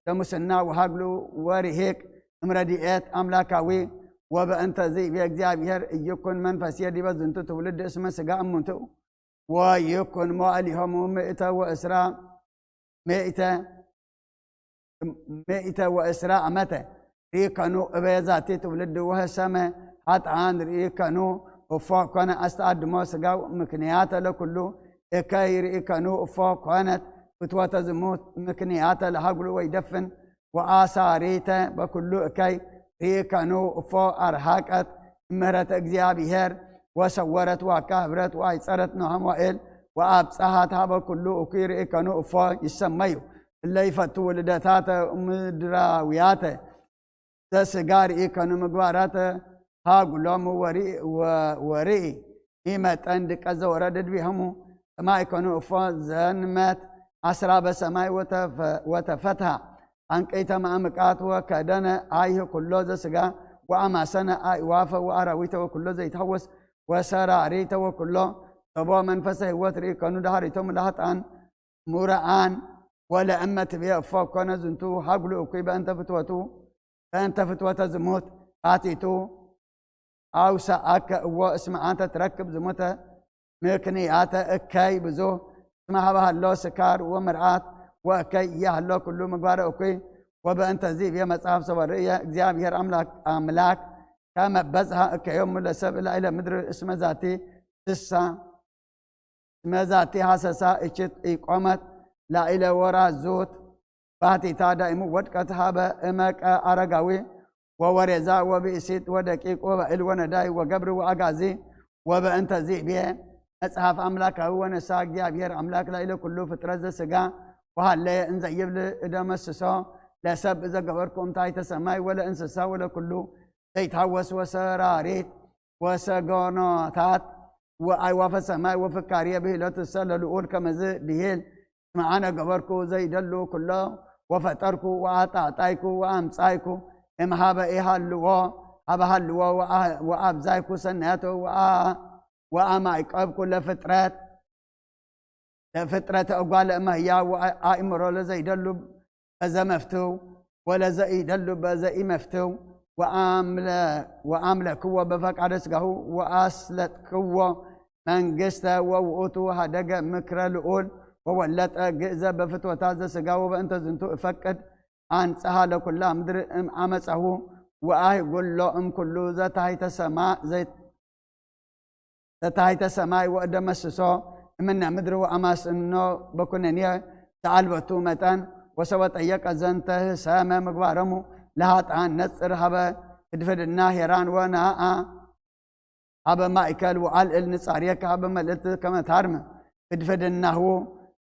ለሙስና ወሃግሉ ወርሂቅ እምረድኤት አምላካዊ ወበእንተ ዝእቤ እግዚኣብሔር እይኩን መንፈስየ ዲበ ዝንቱ ትውልድ እስመ ስጋ እሙንቱ ወይኩን መዋዕሊሆሙ ምእተ ወእስራ፣ ምእተ፣ ምእተ ወእስራ ዓመተ ሪከኑ እበ ዛቲ ትውልድ ወህሰመ ኃጥኣን ሪከኑ እፎ ኮነ አስተአድሞ ስጋው ምክንያተ ለኩሉ እከይ ሪከኑ እፎ ኮነት ፍትወተ ዝሙት ምክንያተ ለሃግሉ ወይደፍን ወአሳሪተ በኩሉ እከይ ሪከኑ እፎ አርሃቀት እምህረተ እግዚኣብሔር ወሰወረት ዋካ ህብረት ወአይጸረት ኖሃ ሞኤል ወአብጽሐት ሀበ ኩሉ እኩይ ርኢከኑ እፎ ይሰመዩ እለ ይፈቱ ውልደታተ ምድራውያተ ዘስጋ ርኢከኑ ምግባራተ ሃጉሎሙ ወርኢ ወርኢ ኢመጠን ድቀ ዘወረደ ድቢሆሙ ሰማይ ከኑ እፎ ዘንመት አስራ በሰማይ ወተፈ-፣ ወተፈትሃ አንቀይተ ማእምቃት ወከደነ አይህ ኩሎ ዘስጋ ወአማሰነ አይዋፈ ወአራዊተ ወኩሎ ዘይትሐወስ ወሰራሪተ ወኩሎ ሰቦ መንፈሰ ህይወት ርኢከኑ ዳህሪቶም ለሀጣን ሙረአን ወለእመ ትቤ እፎ ኮነ ዝንቱ ሃጉሉ እኩይ በእንተ ፍትወቱ በእንተ ፍትወተ ዝሙት አቲቱ አውሰአከ እዎ እስመ አንተ ትረክብ ዝሙተ ምክንያተ እከይ ብዙ እስመ ሀበ ሀሎ ስካር ወምርአት ወእከይ እያህሎ ኩሉ ምግባረ እኩይ ወበእንተ ዚብ የመጽሐፍ ሰበርእየ እግዚኣብሔር አምላክ አምላክ ከመ በጽሐ እከዮሙ ለሰብ ላዕለ ምድር እስመ ዛቲ ስሳ መዛቲ ሐሰሳ እችት ኢቆመት ላኢለ ወራዙት ባቲታ ዳይሙ ወድቀት ሀበ እመቀ አረጋዊ ወወሬዛ ወብእሲት ወደቂቅ ወባእል ወነዳይ ወገብር ወአጋዚ ወበእንተ ዚእቤ መጽሐፍ አምላካዊ ወነሳ እግዚአብሔር አምላክ ላኢለ ኩሉ ፍጥረት ዘስጋ ወሃለየ እንዘይብል እደመስሶ። ለሰብ ዘገበርኩ እምታይተ ሰማይ ወለእንስሳ ወለኩሉ ዘይትሃወስ ወሰራሪት ወሰገኖታት ወኣዕዋፈ ሰማይ ወፍካርየ ብሂሎትሰ ለልዑል ከመዝ ብሂል። እስመ ኣነ ገበርኩ ዘይደሉ ኩሎ ወፈጠርኩ ወኣጣዕጣይኩ ወኣምጻይኩ። እምሃበ ኢሃልዎ ሃበ ሃልዎ ወኣ-፣ ወኣብዛይኩ ሰናያቶ ወኣ-፣ ወኣማይቀብኩ ለፍጥረት ለፍጥረት እጓለ እመህያው ወኣእምሮ ለዘይደሉ በዘ መፍትው ወለዘኢደሉ በዘ ኢመፍትው ወኣምለ-፣ ወኣምለክዎ በፈቃደ ስጋሁ ወኣስለጥክዎ መንግስተ ወውእቱ ሃደገ ምክረ ልዑል ወወለጠ ግእዘ በፍትወታት ዘስጋ ወበእንተ ዝንቱ እፈቅድ ኣንጽሃ ለኩላ ምድር እም ዓመፀሁ ወኣህጉሎ እም ኩሉ ዘታሕተ ሰማ-፣ ዘይ-፣ ዘታሕተ ሰማይ ወእደመስሶ እምነ ምድር ወኣማስኖ በኩነንየ ተኣልበቱ መጠን ወሰወ ጠየቀ ዘንተ ህሰመ ምግባሮሙ ለሃጥኣን ነጽር ሃበ ፍድፍድና ሄራን ወነኣኣ ሃበ ማእከል ወኣልዕል ንጻርየከ ሃበ መልእልት ከመ ታርመ ፍድፍድናሁ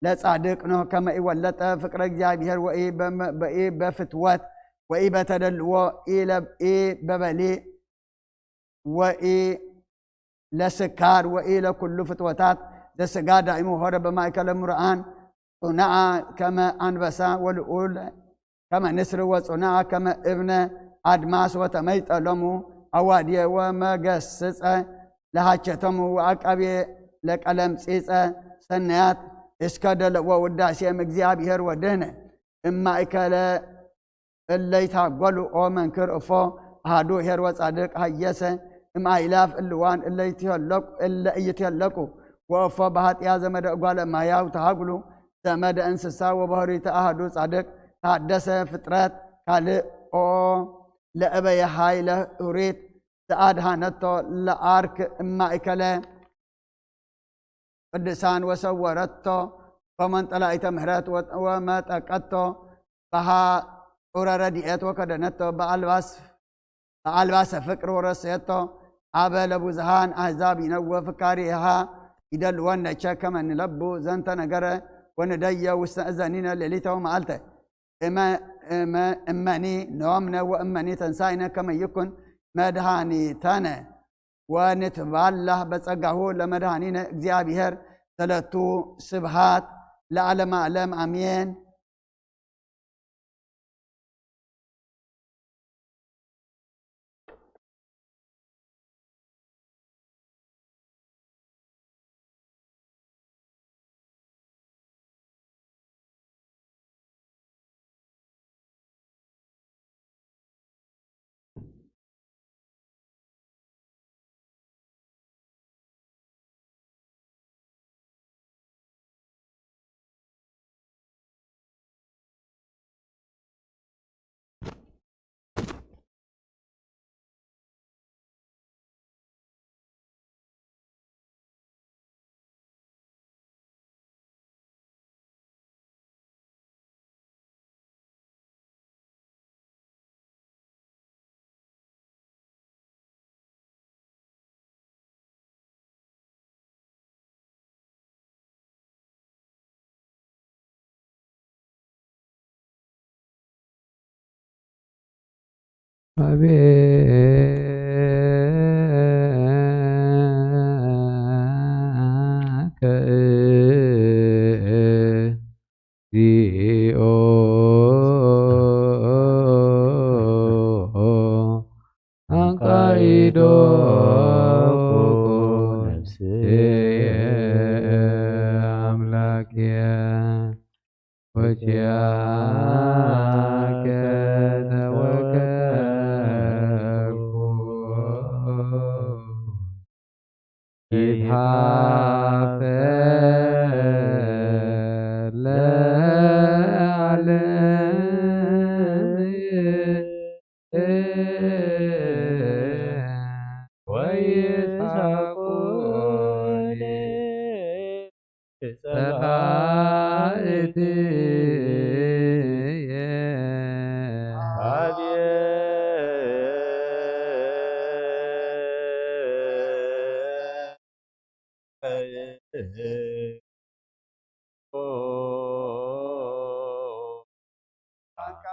ለጻድቅ ኖህ ከመ ኢወለጠ ፍቅረ እግዚኣብሔር ወኢ በመ-፣ በኢ በፍትወት ወኢ በተደልዎ ኢለ-፣ ኢ በበሊ ወኢ ለስካር ወኢ ለኩሉ ፍትወታት ዘስጋ ዳይሙ ሆረ በማእከለ ምርኣን ጽኑዓ ከመ ኣንበሳ ወልዑል ከመ ንስር ወጽኑዓ ከመ እብነ ኣድማስ ወተመይጠ ሎሙ ኣዋድየ ወመገስጸ ለሃቸቶሙ ወኣቃብየ ለቀለምጺጸ ሰናያት እስከ ደለዎ ውዳሴ እምእግዚኣብሔር ወድህነ እማእከለ እለ ይታጎሉ ኦ መንክር እፎ ኣሃዱ ኄር ወጻድቅ ሃየሰ እምኣይላፍ እልዋን እለ ይትሄለቁ፣ እለ ኢይትሄለቁ ወእፎ በሃጥያ ዘመደ እጓለ እመሕያው ተሃጉሉ ዘመደ እንስሳ ወበህሪተ ኣሃዱ ጻድቅ ተሃደሰ ፍጥረት ካልእ ኦ ለእበየ ሃይለ ሁሪት ዘኣድሃነቶ ለኣርክ እማእከለ ቅዱሳን ወሰወረቶ በመንጠላኢተ ምሕረት ወ-፣ ወመጠቀቶ በሃ ጡረ ረድኤት ወከደነቶ በኣልባስ-፣ በኣልባሰ ፍቅር ወረሰየቶ ኣበ ለብዙሃን ኣሕዛብ ይነወ ፍካሪሃ ይደልወን ነቸ ከመ ንለቡ ዘንተ ነገረ ወንደየ ውስተ እዘኒነ ሌሊተ ወመዓልተ። እመ-፣ እመ-፣ እመኒ ኖምነ ወእመኒ ተንሳይነ ከመ ይኩን መድኃኒተነ ወንትባላህ በጸጋሁ ለመድኃኒነ እግዚአብሔር ሰለቱ ስብሃት ለዓለመ ዓለም አሜን። አቤከ እግዚኦ አንቃይዶ ነፍስየ አምላክየ ወኪያከ ተወከልኩ። ይትሃፈ ለዓለም ወይሳቁኒ ጸባእትየ።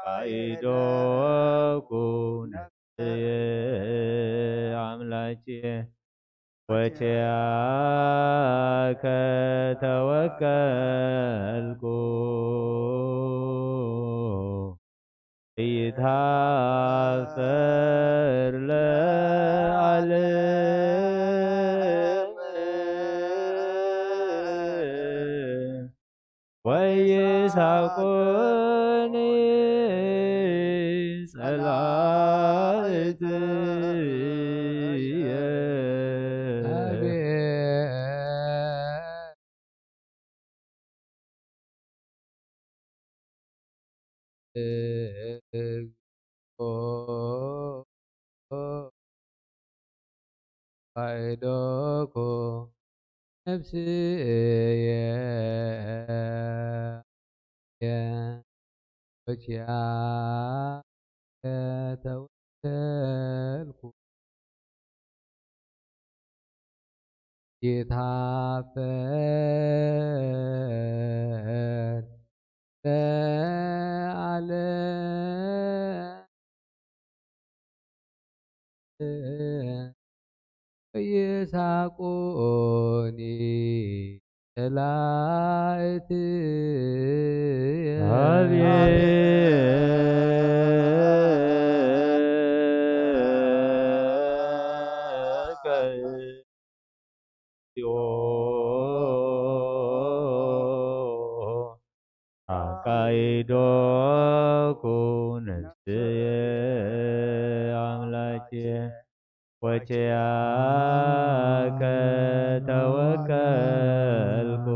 ካይዶኩ ነፍስየ ኣምላኬ ወኪያከ ተወከልኩ። ይትሃፈር ለዓለም ወይሳቆኒ ጸላእትየ። ካይዶኩ ነፍስየ ወኪያከ ተወከልኩ። ይትሃፈር ለዓለም ወይሳቆኒ ጸላእትየ። አካይዶኩ ነፍስየ አምላኬ ወኪያከ ተወከልኩ።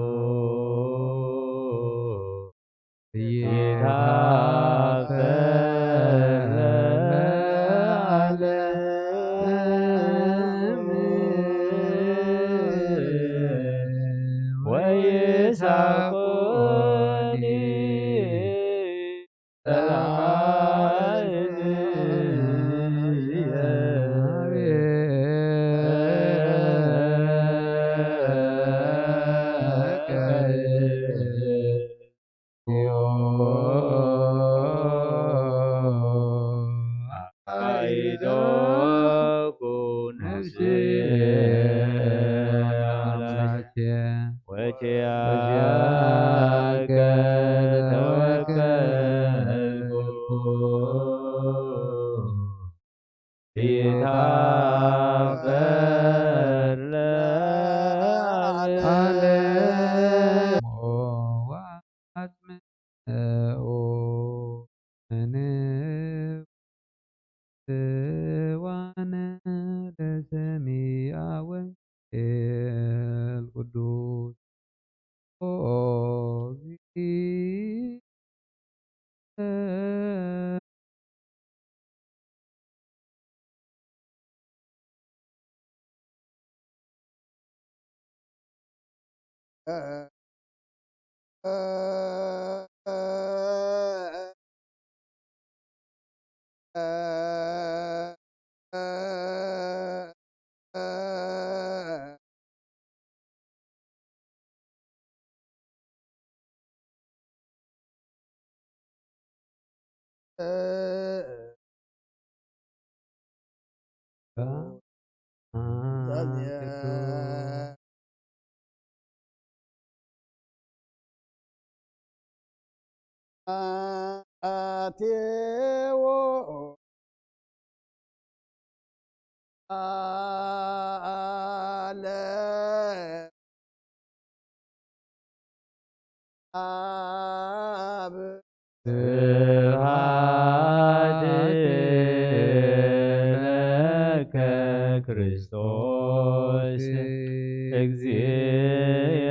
ይትሃፈር ለዓለም ወይሳቆኒ ጸላእትየ። አካይዶኩ ነፍስየ አምላኬ ወኪያከ ተወከልኩ። ይትሃፈር ለዓለም ወአጽምኦ እንዋነ ለሰሚዐ ወንጌል ቅዱስ። ኦ እግዚእ አቴዎ አለ አብ። ስብሐት ለከ ክርስቶስ እግዚእየ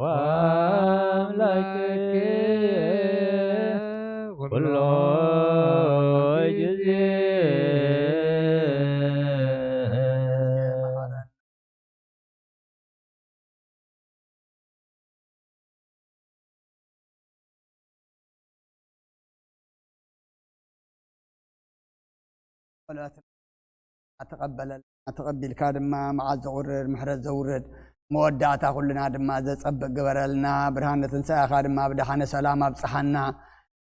ወአምላክየ ኩሎ ጊዜ። ኣተቐበለልና፣ ተቐቢልካ ድማ መዓዝ ዘቑርር ምሕረት ዘውርድ መወዳእታ ኩልና ድማ ዘጸብቕ ግበረልና። ብርሃን ንትንሳኤኻ ድማ ብደሓነ ሰላም ኣብጽሓና።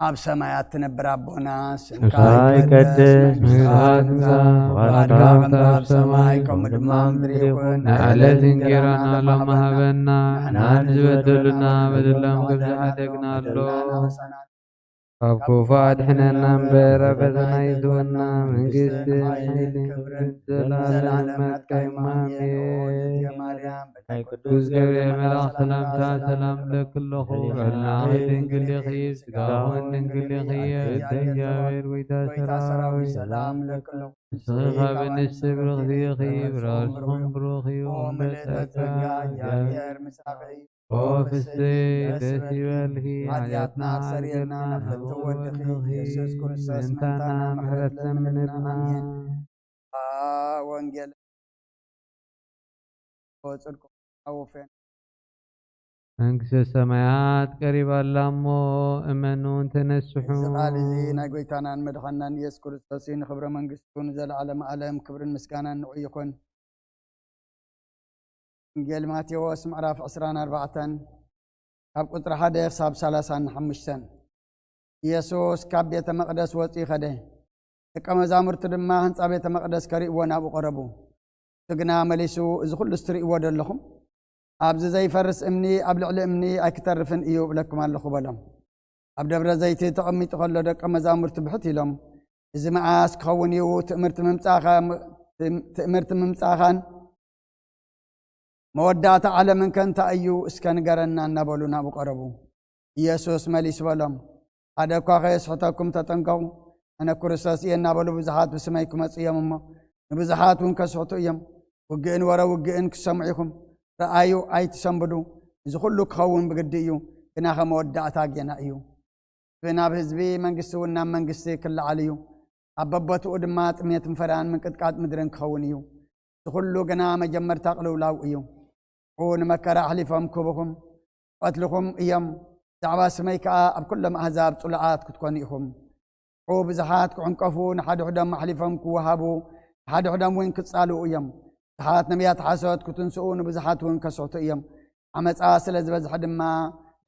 ኣብ ሰማያት ትነብር ኣቦና፣ ስምካ ይቀደስ፣ መንግስትኻ ትምጻእ፣ ፍቓድካ ከምታ ኣብ ሰማይ ከምኡ ድማ ኣብ ምድሪ ይኹን። ናይ ዕለት እንጌራና ሎሚ ሃበና፣ ንሕና ንዝበደሉና በደሎም ከም ዝሓደግና ኣሎ። ካብ ክፉ ኣድሕነና እምበር፣ ኣብ ፈተና ኣይእትወና፣ መንግስትን ሓይልን ክብርን ዘለዓለም ናትካ እዩ። ኣሜን። ናይ ቅዱስ ገብርኤል መልኣኽ ሰላምታ ሰላም እብለኪ ኣለኹ። ልዕሊ ኣኺ ድንግል ኢኺ፣ ብስጋኺ እውን ድንግል ኢኺ። ኣደ እግዚኣብሔር ጎይታ ሰራዊት ሰላም እብለኪ ኣለኹ። ንስኺ ካብ ኣንስቲ ብርኽቲ ኢኺ፣ ፍረ ከርስኺ እውን ብሩኽ እዩ። ምልእተ ጸጋ እግዚኣብሔር ምሳኺ እዩ። ኦ ፍስሕቲ ደስ ይበልኪ፣ ሓጢኣትና ኣስተሰርየልና፣ ናብ ፍትው ወድኺ ኢየሱስ ክርስቶስ ምእንታና ምሕረት ለምንልና። ኣሜን። ወንጌል ጽድቁ ኣውፌን። መንግስተ ሰማያት ቀሪባ ኣላ እሞ እመኑን ተነስሑ። እዚ ቃል እዚ ናይ ጎይታናን መድሓናን ኢየሱስ ክርስቶስ እዩ። ንኽብረ መንግስቱ ንዘለዓለም ዓለም ክብርን ምስጋናን ንዑ ይኹን። ወንጌል ማቴዎስ ምዕራፍ ዕስራን ኣርባዕተን ካብ ቁጽሪ ሓደ ክሳብ ሰላሳን ሓሙሽተን። ኢየሱስ ካብ ቤተ መቕደስ ወጺኡ ኸደ። ደቀ መዛሙርቱ ድማ ህንጻ ቤተ መቕደስ ከርእይዎ ናብኡ ቀረቡ። እሱ ግና መሊሱ፣ "እዚ ኹሉ እስትርእይዎ ደለኹም? ኣብዚ ዘይፈርስ እምኒ ኣብ ልዕሊ እምኒ ኣይክተርፍን እዩ እብለኩም ኣለኹ" በሎም። ኣብ ደብረ ዘይቲ ተቐሚጡ ኸሎ ደቀ መዛሙርቱ ብሕት ኢሎም፣ "እዚ መዓስ ክኸውን እዩ? ትእምርቲ ምምጻኻ-፣ ትእምርቲ ምምጻኻን መወዳእታ ዓለምን ከ እንታይ እዩ? እስከ ንገረና" እናበሉ ናብኡ ቀረቡ። ኢየሱስ መሊሱ በሎም፣ "ሓደ እኳ ከየስሕተኩም ተጠንቀቑ። ኣነ ክርስቶስ እየ" እናበሉ ብዙሓት ብስመይ ክመጹ እዮም እሞ፣ ንብዙሓት እውን ከስሕቱ እዮም። ውግእን ወረ ውግእን ክትሰምዑ ኢኹም። ረኣዩ፣ ኣይትሰንብዱ። እዚ ኹሉ ክኸውን ብግዲ እዩ፣ ግናኸ መወዳእታ ጌና እዩ። ናብ ህዝቢ፣ መንግስቲ እውን ናብ መንግስቲ ክለዓል እዩ። ኣብ በቦትኡ ድማ ጥሜትን ፈራን ምንቅጥቃጥ ምድርን ክኸውን እዩ። እዚ ኹሉ ግና መጀመርታ ቅልውላው እዩ። ሽዑ ንመከራ ኣሕሊፎም ክህቡኹም፣ ክቐትልኹም እዮም። ብዛዕባ ስመይ ከኣ ኣብ ኩሎም ኣህዛብ ጽሉኣት ክትኮኑ ኢኹም። ሽዑ ብዙሓት ክዕንቀፉ፣ ንሓድሕዶም ኣሕሊፎም ክወሃቡ፣ ንሓድሕዶም እውን ክጻልኡ እዮም። ብዙሓት ነቢያት ሓሶት ክትንስኡ፣ ንብዙሓት እውን ከስሕቱ እዮም። ዓመጻ ስለ ዝበዝሐ ድማ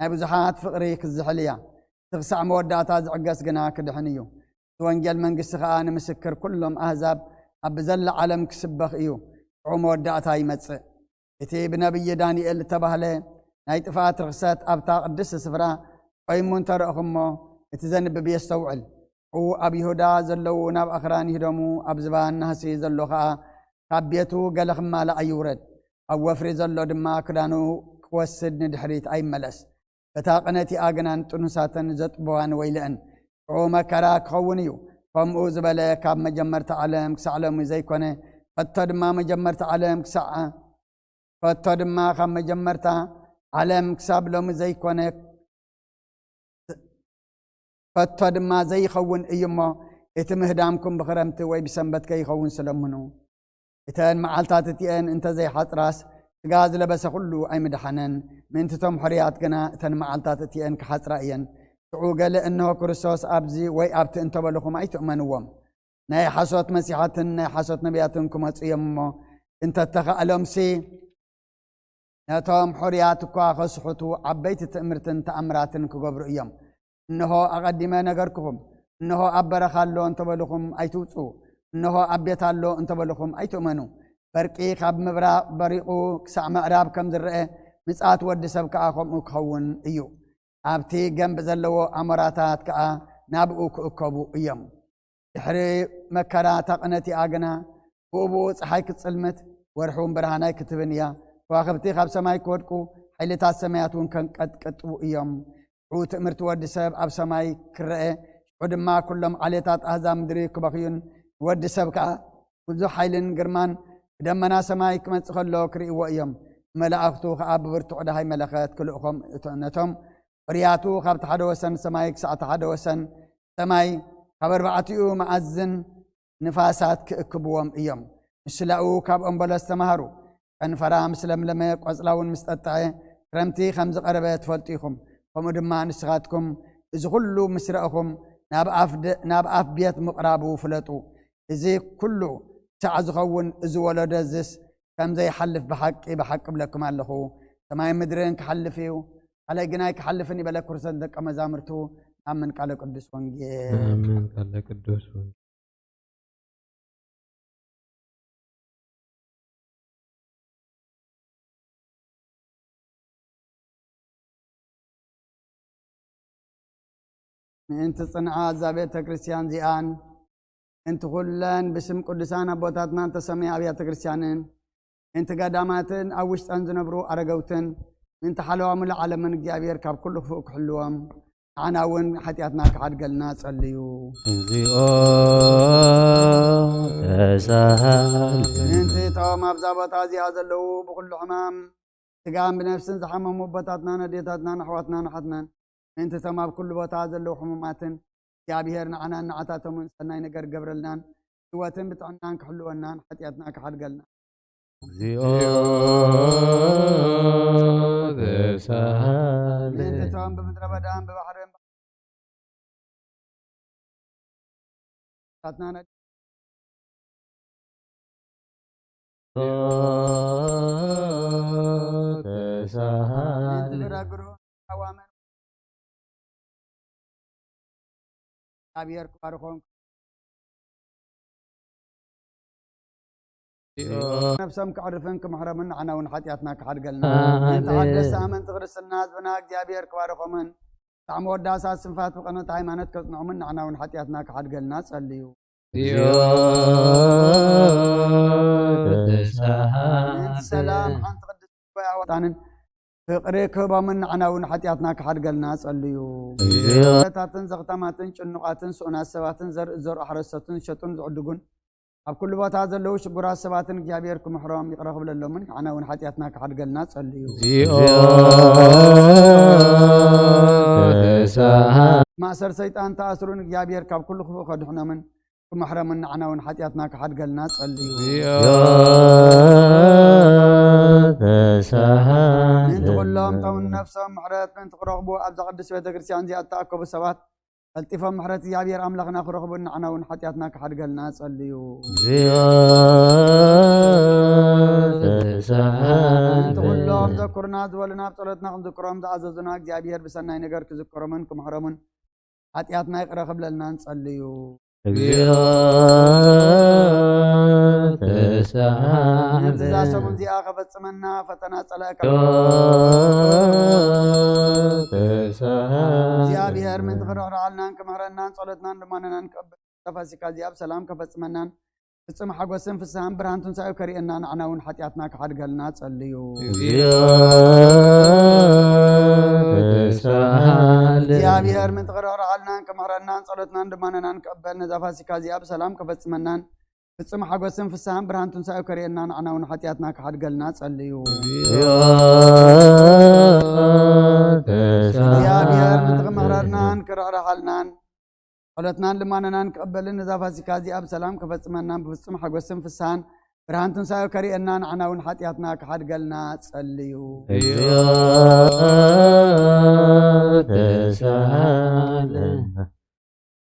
ናይ ብዙሓት ፍቕሪ ክዝሕል እያ። እቲ ክሳዕ መወዳእታ ዝዕገስ ግና ክድሕን እዩ። እቲ ወንጌል መንግስቲ ኸኣ ንምስክር ኩሎም ኣህዛብ ኣብ ብዘላ ዓለም ክስበኽ እዩ። ሽዑ መወዳእታ ይመጽእ። እቲ ብነቢይ ዳንኤል እተባህለ ናይ ጥፍኣት ርኽሰት ኣብታ ቅድስቲ ስፍራ ቆይሙ እንተ ረእኹሞ፣ እቲ ዘንብብ የስተውዕል። ሽዑ ኣብ ይሁዳ ዘለዉ ናብ ኣኽራን ይህደሙ፣ ኣብ ዝባን ናህሲ ዘሎ ኸኣ ካብ ቤቱ ገለ ክማላእ ኣይውረድ። ኣብ ወፍሪ ዘሎ ድማ ክዳኑ ክወስድ ንድሕሪት ኣይመለስ። በታ ቅነ እቲኣ ግና ንጥኑሳተን ዘጥበዋን ወይለአን። ሽዑ መከራ ክኸውን እዩ። ከምኡ ዝበለ ካብ መጀመርታ ዓለም ክሳዕ ሎሚ ዘይኮነ፣ ከቶ ድማ መጀመርታ ዓለም ክሳዕ፣ ከቶ ድማ ካብ መጀመርታ ዓለም ክሳብ ሎሚ ዘይኮነ፣ ከቶ ድማ ዘይኸውን እዩ እሞ፣ እቲ ምህዳምኩም ብኽረምቲ ወይ ብሰንበት ከይኸውን ስለምኑ። እተን መዓልታት እቲአን እንተ ዘይሓጽራስ፣ ስጋ ዝለበሰ ኩሉ ኣይምድሓነን። ምእንቲ እቶም ሕሩያት ግና እተን መዓልታት እቲአን ክሓጽራ እየን። ሽዑ ገለ እንሆ ክርስቶስ ኣብዚ ወይ ኣብቲ እንተበልኹም ኣይትእመንዎም። ናይ ሓሶት መሲሓትን ናይ ሓሶት ነቢያትን ክመጹ እዮም እሞ፣ እንተተኻእሎምሲ ነቶም ሕሩያት እኳ ከስሕቱ ዓበይቲ ትእምርትን ተኣምራትን ክገብሩ እዮም። እንሆ ኣቐዲመ ነገርኩኹም። እንሆ ኣብ በረኻ ኣሎ እንተበልኹም ኣይትውጽኡ። እንሆ ኣብ ቤት ኣሎ እንተበልኹም ኣይትእመኑ። በርቂ ካብ ምብራቕ በሪቑ ክሳዕ ምዕራብ ከም ዝረአ፣ ምጽኣት ወዲ ሰብ ከኣ ከምኡ ክኸውን እዩ። ኣብቲ ገምቢ ዘለዎ ኣሞራታት ከኣ ናብኡ ክእከቡ እዮም። ድሕሪ መከራ እታ ቅነ እቲኣ ግና፣ ብኡ ብኡ ጸሓይ ክትጽልምት፣ ወርሒ እውን ብርሃን ኣይክትህብን እያ። ከዋኽብቲ ካብ ሰማይ ክወድቁ፣ ሓይልታት ሰማያት እውን ከንቀጥቅጡ እዮም። ሽዑ ትእምርቲ ወዲ ሰብ ኣብ ሰማይ ክረአ፣ ሽዑ ድማ ኩሎም ዓሌታት ኣህዛብ ምድሪ ክበኽዩን ንወዲ ሰብ ከኣ ብዙሕ ሓይልን ግርማን ብደመና ሰማይ ክመጽእ ከሎ ክርእይዎ እዮም። መላእኽቱ ከኣ ብብርቱዕ ደሃይ መለኸት ክልእኾም፣ እቶ-፣ ነቶም ሕሩያቱ ካብቲ ሓደ ወሰን ሰማይ ክሳዕ እቲ ሓደ ወሰን ሰማይ፣ ካብ ኣርባዕቲኡ መኣዝን ንፋሳት ክእክብዎም እዮም። ንስላኡ ካብ ኦም በለስ ተማሃሩ። ጨንፈራ ምስ ለምለመ፣ ቆጽላ እውን ምስ ጠጥዐ፣ ክረምቲ ከም ዝቐረበ ትፈልጡ ኢኹም። ከምኡ ድማ ንስኻትኩም እዚ ኩሉ ምስ ረእኹም፣ ናብ ኣፍ ደ-፣ ናብ ኣፍ ቤት ምቕራቡ ፍለጡ። እዚ ኩሉ ክሳዕ ዝኸውን፣ እዚ ወለዶ እዝስ ከም ዘይሓልፍ ብሓቂ፣ ብሓቂ እብለኩም ኣለኹ። ሰማይን ምድርን ክሓልፍ እዩ፣ ቃለይ ግን ኣይክሓልፍን እዩ በለ ክርስቶስ ንደቀ መዛሙርቱ። ኣምን ቃለ ቅዱስ ወንጌል። ኣምን ቃለ ቅዱስ ወንጌል። ምእንቲ ጽንዓት እዛ ቤተ ክርስቲያን እዚኣን፣ ምእንቲ ኩለን ብስም ቅዱሳን ኣቦታትና እተሰምያ ኣብያተ ክርስቲያንን፣ ምእንቲ ገዳማትን ኣብ ውሽጠን ዝነብሩ ኣረገውትን፣ ምእንቲ ሓለዋ ሙሉእ ዓለምን እግዚኣብሔር ካብ ኩሉ ክፉእ ክሕልዎም፣ ንዓና እውን ሓጢኣትና ክሓድገልና ጸልዩ። እግዚኦ ተሳሃለነ። ምእንቲ እቶም ኣብዛ ቦታ እዚኣ ዘለዉ ብኹሉ ሕማም ስጋን ብነፍስን ዝሓመሙ ኣቦታትናን ኣዴታትናን ኣሕዋትናን ኣሓትናን፣ ምእንቲ እቶም ኣብ ኩሉ ቦታ ዘለዉ ሕሙማትን፣ እግዚኣብሔር ንዓናን ንዓታቶምን ሰናይ ነገር ገብረልናን፣ ህይወትን ብጥዕናን ክሕልወናን፣ ሓጢኣትና ክሓድገልና። እግዚኦ ተሳሃለነ። ምእንቲ እቶም ብምድረ በዳን ብባሕርን ታትና ነ- ተሳሃለ። ምእንቲ ብረግሩ ኣዋመን እግዚኣብሔር ክባርኾም። ነብሶም ክዕርፍን ክምሕረምን ንዓና እውን ሓጢኣትና ክሓድገልና። ኣሜን። ምእንቲ ሓደስቲ ኣመንቲ ክርስትና ህዝብና እግዚኣብሔር ክባርኾምን፣ ብጣዕሚ ወዳሳ ስንፋት ብቐኖት ሃይማኖት ከጽንዖምን ንዓና እውን ሓጢኣትና ክሓድገልና ጸልዩ። ተሳሃለ። ምእንቲ ሰላም ሓንቲ ቅድስቲ ጉባኤ ኣዋጣንን ፍቕሪ ክህቦምን ንዓና እውን ሓጢኣትና ክሓድገልና ጸልዩ። ታትን ዘኽታማትን ጭኑቓትን ስኡናት ሰባትን ዘርኢ ዝዘርኡ ሓረስቶትን ዝሸጡን ዝዕድጉን ኣብ ኩሉ ቦታ ዘለዉ ሽጉራት ሰባትን እግዚኣብሔር ክምሕሮም ይቕረ ክብለሎምን ንዓና እውን ሓጢኣትና ክሓድገልና ጸልዩ። ተሳሃለ። ማእሰር ሰይጣን ተኣስሩን እግዚኣብሔር ካብ ኩሉ ክፉእ ከድሕኖምን ክምሕረምን ንዓና እውን ሓጢኣትና ክሓድገልና ጸልዩ። ተሳሃለ። ምእንቲ ኩሎም እቶም ነፍሶም ምሕረት ምእንቲ ክረኽቡ ኣብዛ ቅድስት ቤተ ክርስቲያን እዚኣ እተኣከቡ ሰባት ቀልጢፎም ምሕረት እግዚኣብሔር ኣምላኽና ክረኽቡ ንዓና እውን ሓጢኣትና ክሓድገልና ጸልዩ። ተሳሃለ። ምእንቲ ኩሎም ዘኩርና ዝበሉና ኣብ ጸሎትና ክንዝክሮም ዝኣዘዙና እግዚኣብሔር ብሰናይ ነገር ክዝክሮምን ክምሕሮምን ሓጢኣትና ይቕረ ክብለልናን ጸልዩ። እግዚኦ ተሳሃለ። ነዚ እዛ ሰሙን እዚኣ ከፈጽመና ፈተና ጸላእካ ተሳሃለ። እግዚኣብሔር ምእንቲ ክርሕርሓልናን ክምሕረናን ጸሎትናን ልማነናን ክቕበል ፋሲካ እዚኣ ብሰላም ከፈጽመናን ፍጹም ሓጎስን ፍስሃን ብርሃን ትንሳኤኡ ከርእየና ንዓና እውን ሓጢኣትና ክሓድገልና ጸልዩ። እግዚኦ ተሳሃለ። እግዚኣብሔር ምእንቲ ክርሕርሓልናን ክምሕረናን ጸሎትናን ልማነናን ክቕበል ነዛ ፋሲካ እዚኣ ብሰላም ከፈጽመናን ፍጹም ሓጎስን ፍስሃን ብርሃን ትንሳኤኡ ከርእየና ንዓና እውን ሓጢኣትና ክሓድገልና ጸልዩ። ተሳሃለ። እግዚኣብሔር ምእንቲ ክምሕረናን ክርሕርሓልናን ጸሎትናን ልማነናን ክቕበልን ነዛ ፋሲካ እዚኣ ብሰላም ከፈጽመናን ብፍጹም ሓጎስን ፍስሃን ብርሃን ትንሳኤ ከርእየና ንዓና እውን ሓጢኣትና ክሓድገልና ጸልዩ። ተሳሃለ።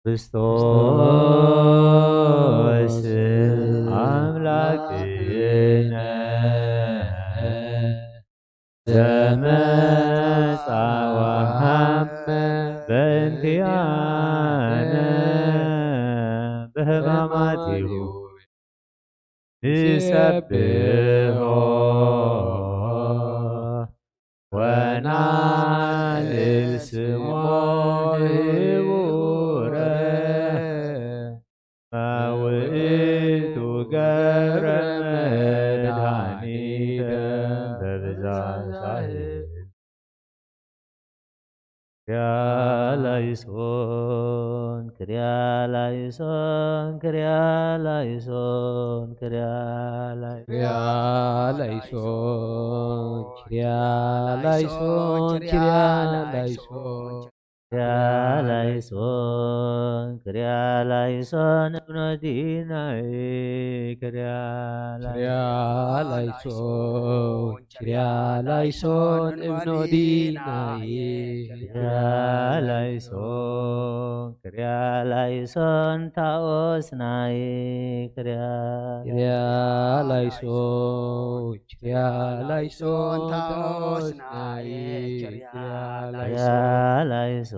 ክርስቶስ ኣምላክነ ዘመጻ ወሃመ በእንቲኣነ ብሕማማቲሁ ንሰብሖ ወናልል ስሞ ህቡረ መውእቱ ገብረ መድኃኒተ በብዛ ሳህል። ክርያ ላይሶን፣ ክርያ ላይሶን፣ ክርያ ላይሶን፣ ክርያ ላይ- ክርያ ላይሶን፣ ክርያ ላይሶን፣ ክርያ ላይሶን። ክርያ ላይሶን፣ ክርያ ላይሶን እብኖ ዲናይ፣ ክርያ ክርያ ላይሶን፣ ክርያ ላይሶን እብኖ ዲናይ። ክርያ ላይሶን፣ ክርያ ላይሶን ታኦስናይ፣ ክርያ ክርያ ላይሶን፣ ክርያ ላይሶን ታኦስናይ፣ ክርያ ክርያ ላይሶን። ላይሶን።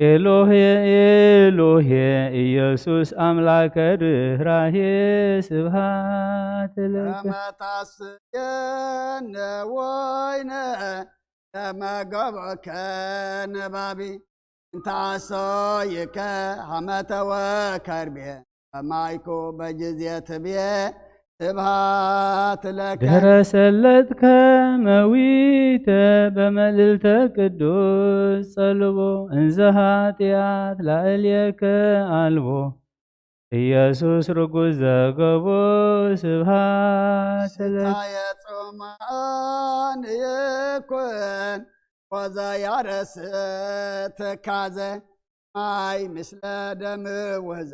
ኤሎሄ ኤሎሄ ኢየሱስ ኣምላከ ርህራሄ ስብሃት ለከ። ከመ ታስየነ ወይነ ለመገቦከ ነባቢ እንተ አሰይከ ሐመተ ወከርቤ ከማይኩ በጊዜ ትብዬ ስብሃት ለከ። ድህረ ሰለጥከ መዊተ በመልእልተ ቅዱስ ጸልቦ እንዘ ኃጢአት ላዕሌከ አልቦ ኢየሱስ ርጉዝ ዘገቦ ስብሃት ለከ። ስታየ ጾማን ይኩን ወዘ ያረስ ትካዘ ማይ ምስለ ደም ወዘ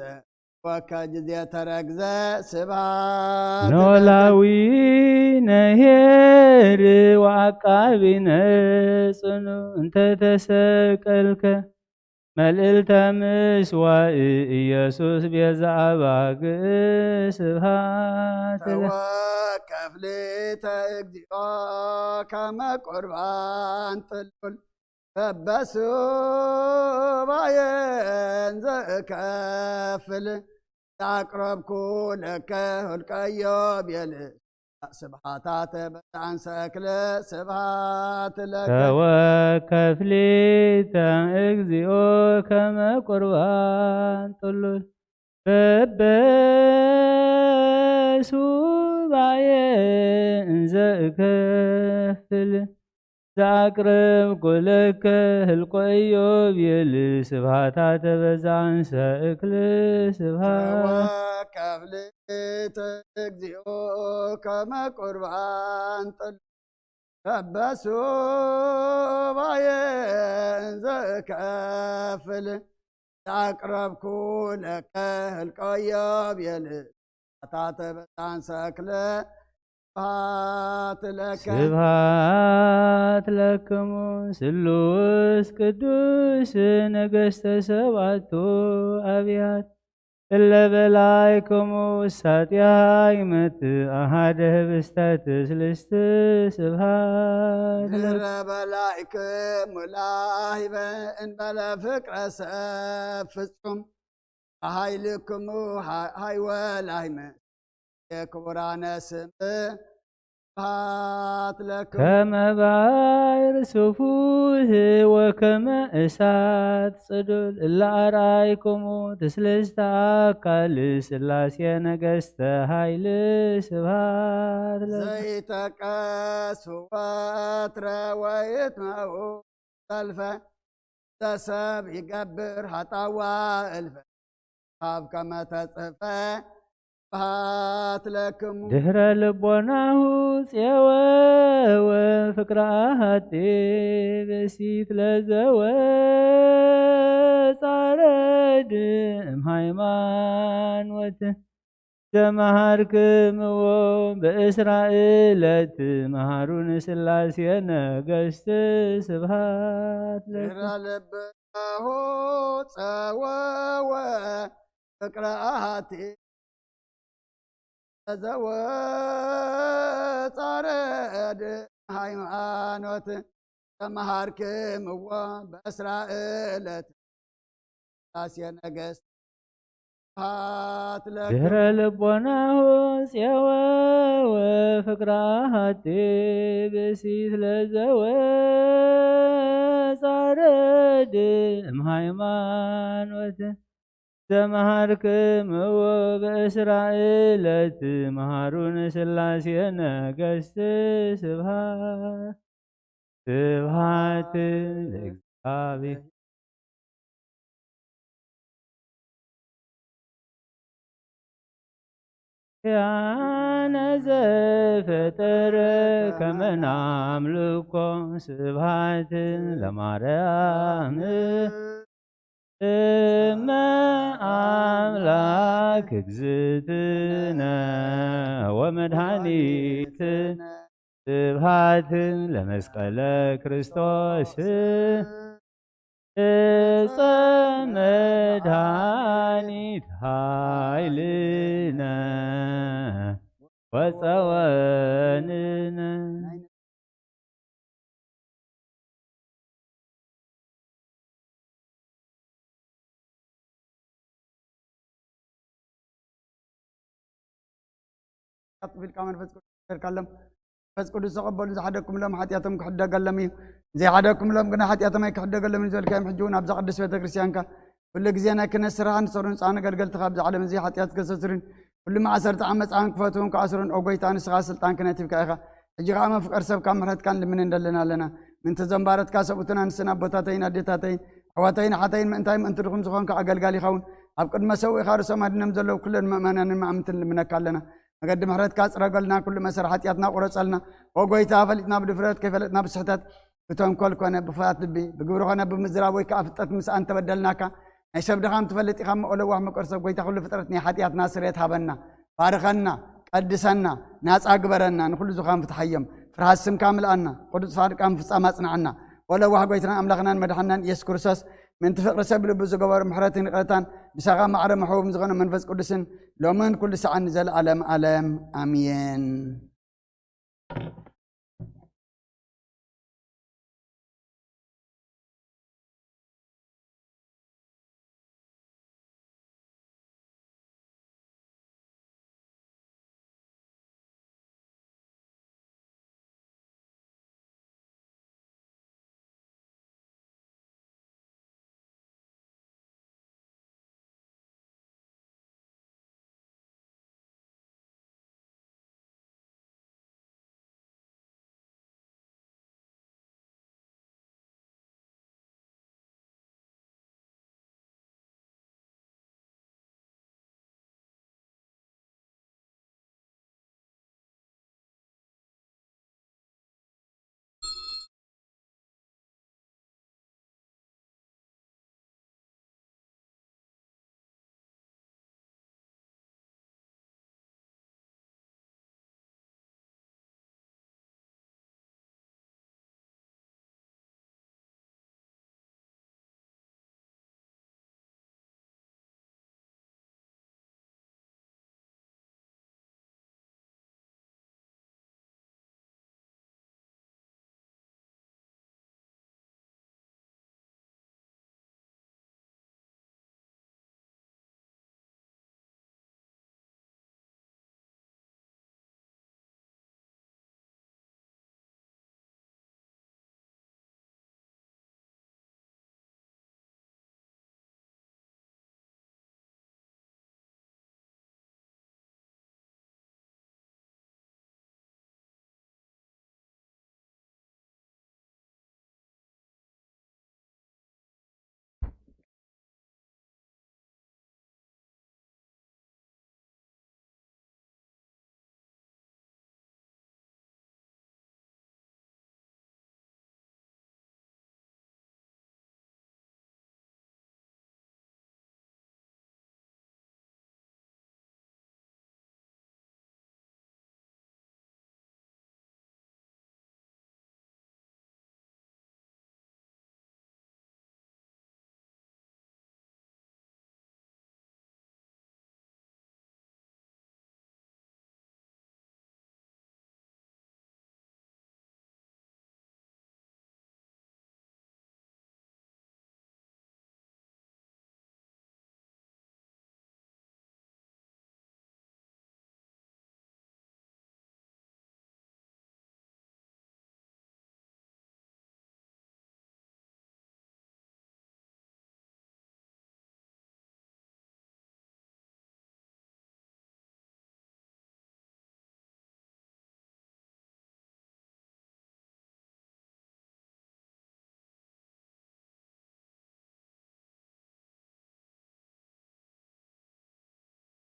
ወከ ጊዜ ተረግዘ ስብሃት ለከ። ኖላዊ ነሄር ወዐቃቢ ነጽኑ እንተ ተሰቀልከ መልእልተ ምስዋእ ኢየሱስ ቤዛ ኣባግዕ ስብሃት ለከ። ተወከፍ ሊተ እግዚኦ ከመ ቁርባን ጥሉል በበሱባኤ እንዘ እከፍል ዛቅረብኩ ለከ ሁልቀዮ ቤል ስብሃታ ተበዛን ሰክለ ስብሃት ለከ። ተወከፍ ሊተ እግዚኦ ከመ ቁርባን ጥሉል በበሱባኤ እንዘ እከፍል ዛቅረብኩ ለከ ህልቆ ኢዮቤል ስብሃታ ተበዛን ሰእክል ስብሃት። ተወከፍ ሊተ እግዚኦ ከመ ቁርባን ጥሉል በበሱባኤ እንዘ እከፍል ዛቅረብኩ ለከ ህልቆ ኢዮቤል ስብሃታ ተበዛን ሰክለ ስብሃት ለከ። ስብሃት ለክሙ ስሉስ ቅዱስ ነገስተ ሰባቱ አብያት እለ በላይክሙ ውሳጢያ ይመት አሃደ ህብስተ ትስልስት ስብሃት ለከ። ድህረ በላይክሙ ላህበ እንበለ ፍቅረ ሰብ ፍጹም በኃይልክሙ ሃይወ ላይመ የክቡራነ ስም ስብሐት ለክሙ። ከመ ባሕር ስፉህ ወከመ እሳት ጽዱል እለ አርአይክሙ ትስልስተ አካል ሥላሴ ነገሥተ ኃይል ስብሐት ለክሙ። ዘይተቀሱ ወትረ ወይትመው ሰልፈ ለሰብ ይገብር ኃጣዋ እልፈ ካብ ከመ ተጽሕፈ ስብሐት ለክሙ። ድህረ ልቦናሁ ጼወ ወፍቅረ አሐቲ ብእሲት ለዘወ ጻረድ እምሃይማኖት ዘመሃርክምዎ በእስራኤለት መሃሩን ሥላሴ ነገሥት ስብሐት ለክሙ። ድህረ ልብሁ ጸወወ ፍቅረ አሐቲ ዘወ ጻረድ ሃይማኖት ዘመሃርክምዎ በእስራኤለት ሥላሴ ነገሥት ስብሐት ለክሙ። ድህረ ልቦናሁ ጼወ ወፍቅረ አሐቲ ብእሲት ለዘወ ጻረድ እምሃይማኖት ዘመሃርክምዎ በእስራኤለት መሃሩን ሥላሴ ነገሥት ስብሐት ስብሐት ለእግዚአብሔር። ያነ ዘፈጠረ ከመ ናምልኮ ስብሐት ለማርያም እመ አምላክ እግዝእትነ ወመድኃኒትነ ስብሐት ለመስቀለ ክርስቶስ እፀ መድኃኒት ኃይልነ ወፀወንነ። ሓጢኣት ክፍልካ መንፈስ ቅዱስ ይደርካሎም። መንፈስ ቅዱስ ተቐበሉ። ዝሓደግኩምሎም ሓጢኣቶም ክሕደገሎም እዩ፣ ዘይሓደግኩምሎም ግና ሓጢኣቶም ኣይክሕደገሎም እዩ ዝበልካዮም፣ ሕጂ እውን ኣብዛ ቅድስት ቤተ ክርስቲያንካ ኩሉ ግዜ ናይ ክህነት ስራሕን ሰሩን ጻዕን ኣገልገልትኻ ኣብዚ ዓለም እዚ ሓጢኣት ከሰስርን ኩሉ ማእሰርቲ ዓመፃን ክፈትውን ክኣስሩን፣ ኦ ጎይታ፣ ንስኻ ስልጣን ክህነት ሂብካ ኢኻ። ሕጂ ከዓ መፍቀር ሰብ ካብ ምሕረትካን ልምንን ደለና ኣለና። ምእንቲ ዘንባረትካ ሰብኡትን ኣንስትን ኣቦታተይን ኣዴታተይን ኣሕዋተይን ሓተይን ምእንታይ ምእንቲ ድኹም ዝኾንካ ኣገልጋሊ ይኸውን ኣብ ቅድመ ሰው ኢኻ ርእሶም ኣድኖም ዘለዉ ኩለን ምእመናንን ማእምንትን ልምነካ ኣለና። መገዲ ምሕረትካ ጽረገልና፣ ኩሉ መሰር ሓጢኣትና ቁረጸልና። ኦ ጎይታ፣ ፈሊጥና ብድፍረት፣ ከይፈለጥና ብስሕተት፣ ብተንኮል ኮነ ብፍርሃት ልቢ፣ ብግብሪ ኮነ ብምዝራብ ወይ ከኣ ፍልጠት ምስኣን ተበደልናካ። ናይ ሰብ ድኻም ትፈልጥ ኢኻ እሞ፣ ኦ ለዋህ መቀርሰብ ጎይታ፣ ኩሉ ፍጥረት ናይ ሓጢኣትና ስርየት ሃበና፣ ባርኸና፣ ቀድሰና፣ ናጻ ግበረና፣ ንኹሉ ዝኻም ፍትሓዮም። ፍርሃት ስምካ ምልኣና፣ ቅዱስ ፍቃድካ ምፍጻም ኣጽንዓና። ኦ ለዋህ ጎይትናን ኣምላኽናን መድሓንናን ኢየሱስ ክርስቶስ፣ ምእንቲ ፍቕሪ ሰብ ልቡ ዝገበሩ ምሕረትን ይቕረታን፣ ምሳኻ ማዕረ መሕቡብ ዝኾነ መንፈስ ቅዱስን፣ ሎምን ኩሉ ሰዓን ንዘለዓለም ዓለም። ኣሜን።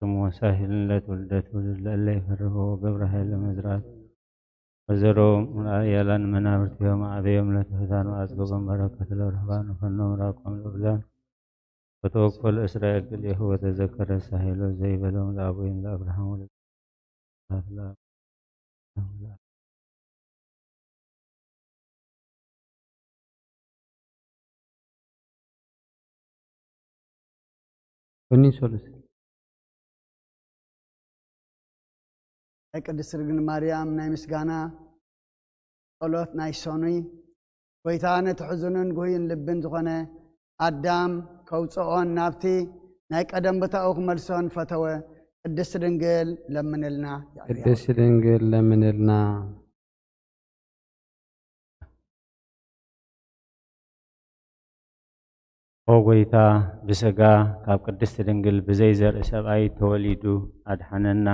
ስሙ ሳሂልን ለትውልደ ትውልድ ለእለ ይፈርህዎ ገብረ ኃይለ መዝራት ወዘሮ ምርኣያላን መናብርቲሆም ኣዕበዮም ለትሑታን ወኣጽገቦም በረከት ለርህባን ወፈኖም ራቆም ለብዛን ወተወከሉ እስራኤል ክልኤሁ ወተዘከረ ሳሂሎ ዘይበሎም ለኣቦይን ለኣብርሃም ወለ ሶኒ ሶሉስ ናይ ቅድስት ድንግል ማርያም ናይ ምስጋና ጸሎት ናይ ሶኑይ ጎይታ ነቲ ሕዙንን ጉህይን ልብን ዝኾነ ኣዳም ከውፅኦን ናብቲ ናይ ቀደም ቦታኡ ክመልሶን ፈተወ። ቅድስት ድንግል ለምንልና። ቅድስት ድንግል ለምንልና። ኦ ጎይታ፣ ብስጋ ካብ ቅድስት ድንግል ብዘይ ዘርኢ ሰብኣይ ተወሊዱ ኣድሓነና።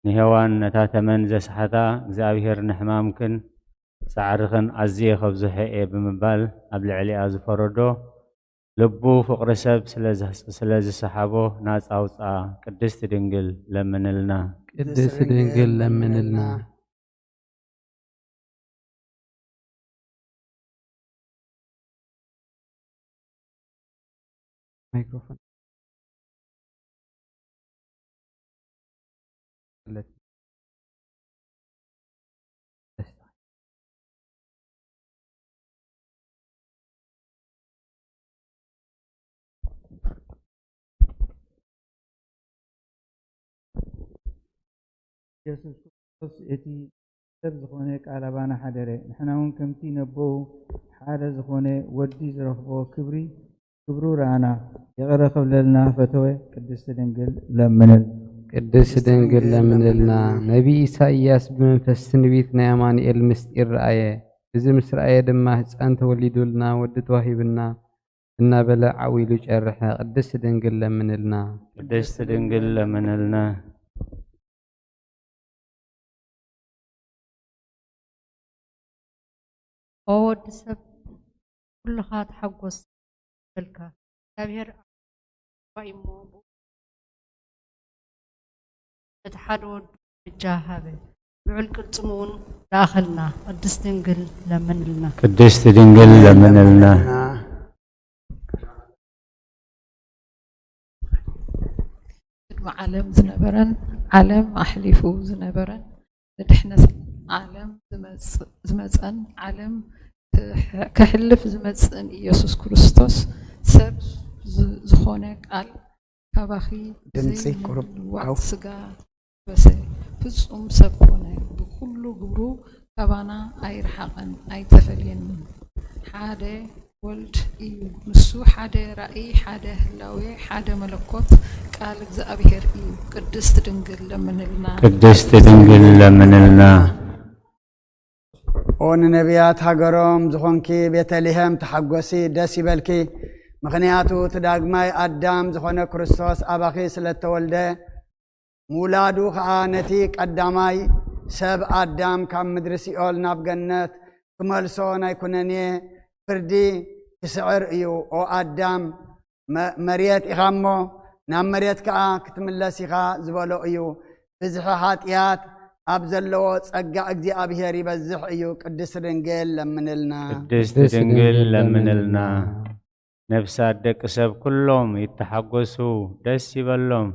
ንሄዋን ነታ ተመን ዘስሓታ እግዚኣብሔር ንሕማምክን ጻዕርኽን ኣዝየ ከብዝሖ እየ ብምባል ኣብ ልዕሊኣ ዝፈረዶ ልቡ ፍቕሪ ሰብ ስለ ዘስ-፣ ስለ ዝሰሓቦ ናጻ ኣውጽኣ። ቅድስት ድንግል ለምንልና። ቅድስት ድንግል ለምንልና። ማይክሮፎን። ኢየሱስ ክርስቶስ እቲ ሰብ ዝኾነ ቃል ኣባና ሓደረ። ንሕና እውን ከምቲ ነቦኡ ሓደ ዝኾነ ወዲ ዝረኽቦ ክብሪ፣ ክብሩ ረኣና። ይቕረ ክብለልና ፈተወ። ቅድስት ድንግል ለምንል። ቅድስት ድንግል ለምንልና። ነቢይ ኢሳይያስ ብመንፈስ ትንቢት ናይ ኣማኑኤል ምስጢር ረኣየ። እዚ ምስ ረኣየ ድማ ህፃን ተወሊዱልና፣ ወዲ ተዋሂብና እናበለ ዓው ኢሉ ጨርሐ። ቅድስት ድንግል ለምንልና። ቅድስት ድንግል ለምንልና። ኦ ወዲ ሰብ፣ ኩልኻ ተሓጎስ በልካ። እግዚኣብሔር ኣባይ እሞ ብኡ ነቲ ሓደ ወዱ ምጃ ሃበ። ልዑል ቅልጽሙ እውን ለኣኸልና። ቅድስት ድንግል ለምንልና። ቅድስት ድንግል ለምንልና። ቅድሚ ዓለም ዝነበረን ዓለም ኣሕሊፉ ዝነበረን ንድሕነት ዓለም ዝመጽ-፣ ዝመጸን ዓለም ክሕ-፣ ከሕልፍ ዝመጽእን ኢየሱስ ክርስቶስ ሰብ ዝ-፣ ዝኾነ ቃል ካባኺ ድምፂ ቁሩብ ዘይምልዋጥ ዓው። ስጋ ለበሰ፣ ፍጹም ሰብ ኮነ፣ ብኩሉ ግብሩ ካባና ኣይረሓቐን ኣይተፈልየንን። ሓደ ወልድ እዩ። ንሱ ሓደ ራእይ፣ ሓደ ህላዌ፣ ሓደ መለኮት ቃል እግዚኣብሔር እዩ። ቅድስት ድንግል ለምንልና። ቅድስት ድንግል ለምንልና። ኦ ንነቢያት ሃገሮም ዝኾንኪ ቤተልሔም ተሓጎሲ፣ ደስ ይበልኪ። ምኽንያቱ እቲ ዳግማይ ኣዳም ዝኾነ ክርስቶስ ኣባኺ ስለ እተወልደ፣ ምውላዱ ኸኣ ነቲ ቀዳማይ ሰብ ኣዳም ካብ ምድሪ ሲኦል ናብ ገነት ክመልሶ ናይ ኩነኔ ፍርዲ ክስዕር እዩ። ኦ ኣዳም፣ መ-፣ መሬት ኢኻ እሞ ናብ መሬት ከኣ ክትምለስ ኢኻ ዝበሎ እዩ። ብዝሒ ሓጢኣት ኣብ ዘለዎ ጸጋ እግዚኣብሔር ይበዝሕ እዩ። ቅድስት ድንግል ለምንልና። ቅድስት ድንግል ለምንልና። ነፍሳት ደቂ ሰብ ኩሎም ይተሓጎሱ፣ ደስ ይበሎም።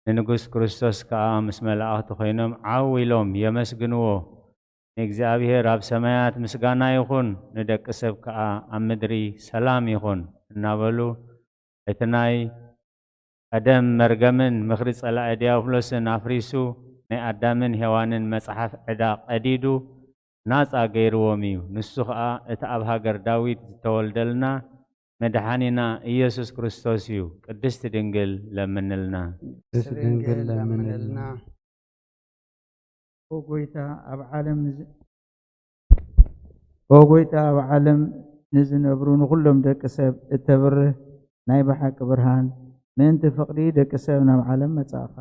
ንንጉስ ክርስቶስ ከኣ ምስ መላእኽቲ ኮይኖም ዓው ኢሎም የመስግንዎ። ንእግዚኣብሔር ኣብ ሰማያት ምስጋና ይኹን፣ ንደቂ ሰብ ከኣ ኣብ ምድሪ ሰላም ይኹን እናበሉ እቲ ናይ ቀደም መርገምን ምኽሪ ጸላኢ ዲያብሎስን ኣፍሪሱ ናይ ኣዳምን ሄዋንን መጽሓፍ ዕዳ ቀዲዱ ናጻ ገይርዎም እዩ። ንሱ ኸኣ እቲ ኣብ ሃገር ዳዊት ዝተወልደልና መድሓኒና ኢየሱስ ክርስቶስ እዩ። ቅድስት ድንግል ለምንልና። ቅድስት ድንግል ለምንልና። ኦ ጎይታ ኣብ ዓለም ንዝ-፣ ኦ ጎይታ ኣብ ዓለም ንዝነብሩ ንኹሎም ደቂ ሰብ እተብርህ ናይ ብሓቂ ብርሃን፣ ምእንቲ ፍቕሪ ደቂ ሰብ ናብ ዓለም መጻእኻ።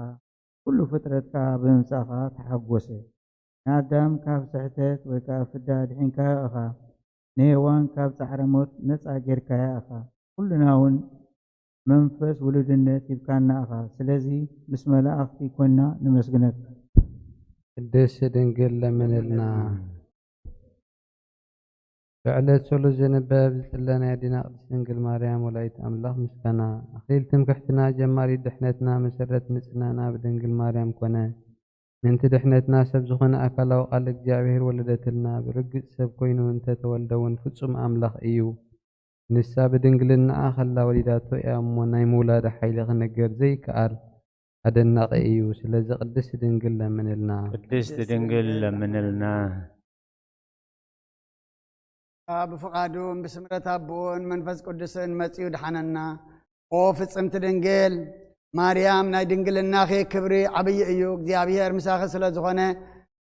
ኩሉ ፍጥረትካ ብምምጻእኻ ተሓጎሰ። ንኣዳም ካብ ስሕተት ወይ ከኣ ፍዳ ኣድሒንካዮ ኢኻ። ንሄዋን ካብ ጻዕረ ሞት ነጻ ጌርካያ ኢኻ። ኩልና እውን መንፈስ ውሉድነት ሂብካና ኢኻ። ስለዚ ምስ መላእኽቲ ኮይንና ነመስግነካ። ቅድስት ድንግል ለምንልና። ብዕለት ሶሉስ ዝንበብ ዝጽለ ናይ ኣዴና ቅድስት ድንግል ማርያም ወላዲት ኣምላኽ ምስጋና። ኣኽሊል ትምክሕትና፣ ጀማሪት ድሕነትና፣ መሰረት ንጽህናና ብድንግል ማርያም ኮነ። ምእንቲ ድሕነትና ሰብ ዝኾነ ኣካላዊ ቃል እግዚኣብሔር ወለደትልና። ብርግጽ ሰብ ኮይኑ እንተ ተወልደ እውን ፍጹም ኣምላኽ እዩ። ንሳ ብድንግልናኣ ኸላ ወሊዳቶ እያ እሞ ናይ ምውላዳ ሓይሊ ኽነገር ዘይከኣል ኣደናቒ እዩ። ስለዚ ቅድስት ድንግል ለምንልና። ቅድስት ድንግል ለምንልና። ብፍቓዱን ብስምረት ኣቦኡን መንፈስ ቅዱስን መጺኡ ድሓነና። ኦ ፍጽምቲ ድንግል፣ ማርያም፣ ናይ ድንግልናኺ ክብሪ ዓብዪ እዩ፣ እግዚኣብሔር ምሳኺ ስለ ዝኾነ፣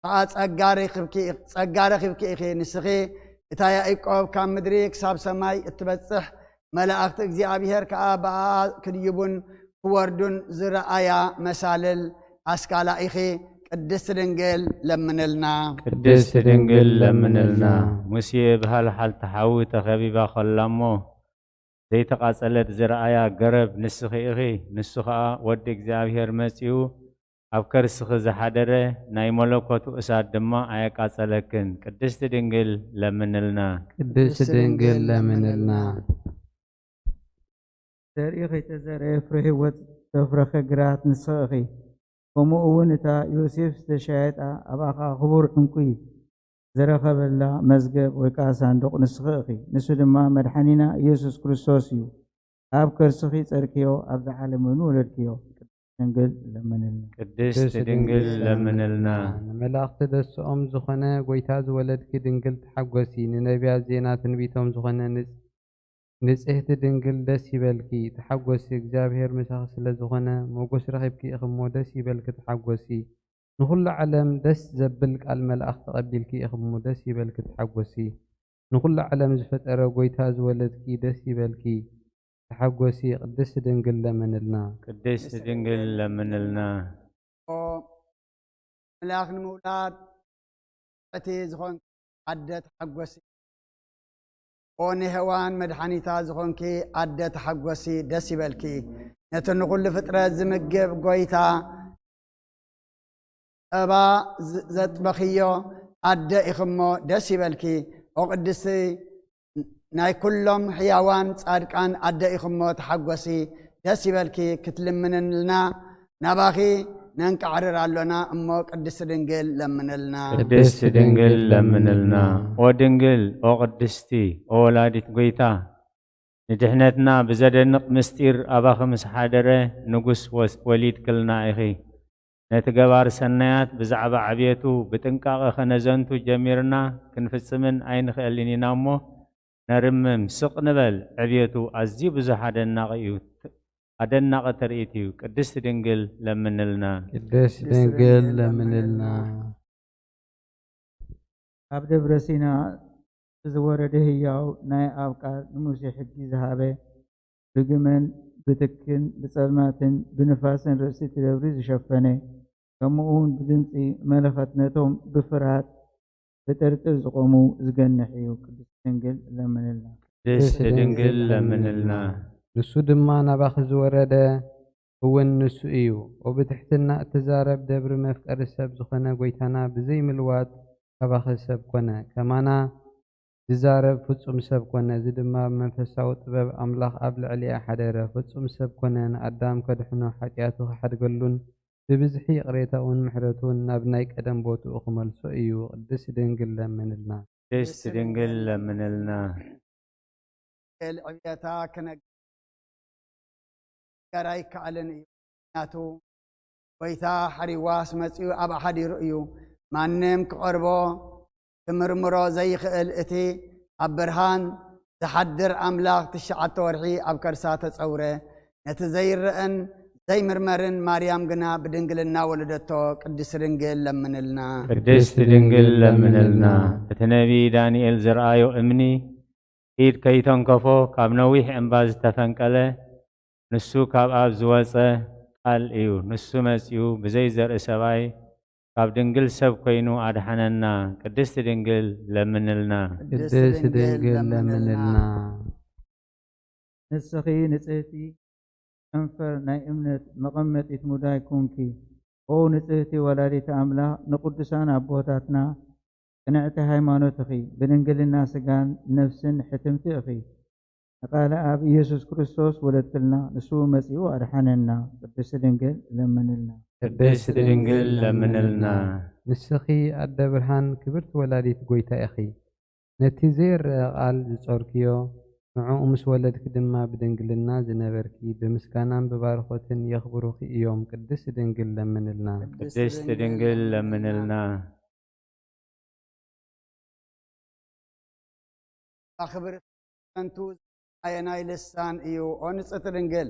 ከኣ ጸጋ ረኺብኪ፣ ጸጋ ረኺብኪ ኢኺ። ንስኺ እታ ያዕቆብ ካብ ምድሪ ክሳብ ሰማይ እትበጽሕ፣ መላእኽቲ እግዚኣብሔር ከኣ ብኣኣ ክድይቡን ክወርዱን ዝረኣያ መሳልል ኣስካላ ኢኺ። ቅድስት ድንግል ለምንልና። ቅድስት ድንግል ለምንልና። ሙሴ ብሃልሓልቲ ሓዊ ተኸቢባ ኸላ እሞ ዘይተቓጸለት ዝረኣያ ገረብ ንስኺ ኢኺ። ንሱ ኸኣ ወዲ እግዚኣብሔር መጺኡ ኣብ ከርስኺ ዝሓደረ፣ ናይ መለኮቱ እሳት ድማ ኣየቃጸለክን። ቅድስቲ ድንግል ለምንልና። ቅድስቲ ድንግል ለምንልና። ዘርኢ ከይተዘርአ ፍረ ህይወት ዘፍረኸ ግራት ንስኺ ኢኺ። ከምኡ እውን እታ ዮሴፍ ዝተሻየጣ ኣባኻ ክቡር ዕንቁ እዩ። ዝረኸበላ መዝገብ ወይ ከኣ ሳንዱቕ ንስኺ ኢኺ። ንሱ ድማ መድሓኒና ኢየሱስ ክርስቶስ እዩ። ኣብ ከርስኺ ጸርክዮ፣ ኣብዚ ዓለም እውን ወለድክዮ። ቅድስት ድንግል ለምንልና። ቅድስት ድንግል ለምንልና። ንመላእኽቲ ደስኦም ዝኾነ ጐይታ ዝወለድኪ ድንግል ተሓጐሲ። ንነቢያት ዜና ትንቢቶም ዝኾነ ንጽ-፣ ንጽሕቲ ድንግል ደስ ይበልኪ፣ ተሓጐሲ፣ እግዚኣብሔር ምሳኺ ስለ ዝኾነ፣ ሞገስ ረኺብኪ ኢኺ እሞ ደስ ይበልኪ፣ ተሓጐሲ። ንኹሉ ዓለም ደስ ዘብል ቃል መልኣኽ ተቐቢልኪ ኢኺ እሞ ደስ ይበልኪ፣ ተሓጐሲ። ንኹሉ ዓለም ዝፈጠረ ጐይታ ዝወለድኪ ደስ ይበልኪ፣ ተሓጐሲ፣ ቅድስቲ ድንግል ለምንልና። ቅድስቲ ድንግል ለምንልና። ኦ፣ ኣምላኽ ንምውላድ እቲ ዝኾንኪ ኣደ ተሓጎሲ። ኦ፣ ንሔዋን መድሓኒታ ዝኾንኪ ኣደ ተሓጎሲ፣ ደስ ይበልኪ። ነቲ ንኹሉ ፍጥረት ዝምግብ ጐይታ ጸባ ዝ-፣ ዘጥበኽዮ ኣደ ኢኽሞ፣ ደስ ይበልኪ። ኦ፣ ቅድስቲ ናይ ኩሎም ሕያዋን ጻድቃን ኣደ ኢኽሞ፣ ተሓጎሲ፣ ደስ ይበልኪ። ክትልምንልና ናባኺ ነንቃዕርር ኣሎና እሞ፣ ቅድስቲ ድንግል ለምንልና። ቅድስቲ ድንግል ለምንልና። ኦ ድንግል፣ ኦ ቅድስቲ፣ ኦ ወላዲት ጐይታ፣ ንድሕነትና ብዘደንቕ ምስጢር ኣባኺ ምስ ሓደረ፣ ንጉስ ወስ-፣ ወሊድክልና ኢኺ። ነቲ ገባር ሰናያት ብዛዕባ ዕብየቱ ብጥንቃቐ ኸነዘንቱ ጀሚርና፣ ክንፍጽምን ኣይንኽእልን ኢና እሞ፣ ነርምም፣ ስቕ ንበል። ዕብየቱ ኣዝዩ ብዙሕ ኣደናቒ እዩ። ኣደናቒ ትርኢት እዩ። ቅድስቲ ድንግል ለምንልና። ቅድስቲ ድንግል ለምንልና። ኣብ ደብረ ሲና ዝወረደ ህያው ናይ ኣብ ቃል ንሙሴ ሕጊ ዝሃበ፣ ብግመን ብትክን ብጸልማትን ብንፋስን ርእሲ እቲ ደብሪ ዝሸፈነ፣ ከምኡ እውን ብድምጺ መለኸት ነቶም ብፍርሃት ብጥርጥር ዝቖሙ ዝገንሕ እዩ። ቅድስቲ ድንግል ለምንልና። ቅድስቲ ድንግል ለምንልና። ንሱ ድማ ናባኺ ዝወረደ እውን ንሱ እዩ። ኦ ብትሕትና እትዛረብ ደብሪ መፍቀሪ ሰብ ዝኾነ ጐይታና ብዘይ ምልዋጥ ካባኺ ሰብ ኮነ። ከማና ዝዛረብ ፍጹም ሰብ ኮነ። እዚ ድማ ብመንፈሳዊ ጥበብ ኣምላኽ ኣብ ልዕሊኣ ሓደረ። ፍጹም ሰብ ኮነ። ንኣዳም ከድሕኖ፣ ሓጢኣቱ ክሓድገሉን ብብዝሒ ይቕሬታኡን ምሕረቱን ናብ ናይ ቀደም ቦትኡ ክመልሶ እዩ። ቅድስቲ ድንግል ለምንልና። ቅድስቲ ድንግል ለምንልና። ዕብየታ ክነገር ኣይከኣልን እዩ። ምኽንያቱ ጐይታ ሓሪዋስ መጺኡ ኣብኣ ሓዲሩ እዩ። ማንም ክቐርቦ ክምርምሮ ዘይኽእል እቲ ኣብ ብርሃን ዝሓድር ኣምላኽ ትሽዓተ ወርሒ ኣብ ከርሳ ተጸውረ። ነቲ ዘይረኣን ዘይምርመርን ማርያም ግና ብድንግልና ወለደቶ። ቅድስቲ ድንግል ለምንልና። ቅድስቲ ድንግል ለምንልና። እቲ ነቢይ ዳንኤል ዝረኣዮ እምኒ ኢድ ከይተንከፎ ካብ ነዊሕ እምባ ዝተፈንቀለ፣ ንሱ ካብ ኣብ ዝወጸ ቃል እዩ። ንሱ መጺኡ ብዘይ ዘርኢ ሰብኣይ ካብ ድንግል ሰብ ኮይኑ ኣድሓነና። ቅድስቲ ድንግል ለምንልና። ቅድስቲ ድንግል ለምንልና። ንስኺ ንጽህቲ ጨንፈር ናይ እምነት መቐመጢት ሙዳይ ኩንኪ። ኦ ንጽህቲ ወላዲተ ኣምላኽ፣ ንቅዱሳን ኣቦታትና ቅንዕቲ ሃይማኖት ኢኺ። ብድንግልና ስጋን ነፍስን ሕትምቲ ኢኺ። ንቃለ ኣብ ኢየሱስ ክርስቶስ ወለድክልና፣ ንሱ መጺኡ ኣድሓነና። ቅድስቲ ድንግል ለምንልና። ቅድስቲ ድንግል ለምንልና። ንስኺ ኣደ ብርሃን፣ ክብርቲ ወላዲት ጐይታ ኢኺ። ነቲ ዘይረኣ ቃል ዝጾርክዮ፣ ንዕኡ ምስ ወለድኪ ድማ ብድንግልና ዝነበርኪ፣ ብምስጋናን ብባርኾትን የኽብሩኺ እዮም። ቅድስቲ ድንግል ለምንልና። ቅድስቲ ድንግል ለምንልና። ኣኽብር ከንቱ ኣየናይ ልሳን እዩ? ኦ ንጽሕቲ ድንግል፣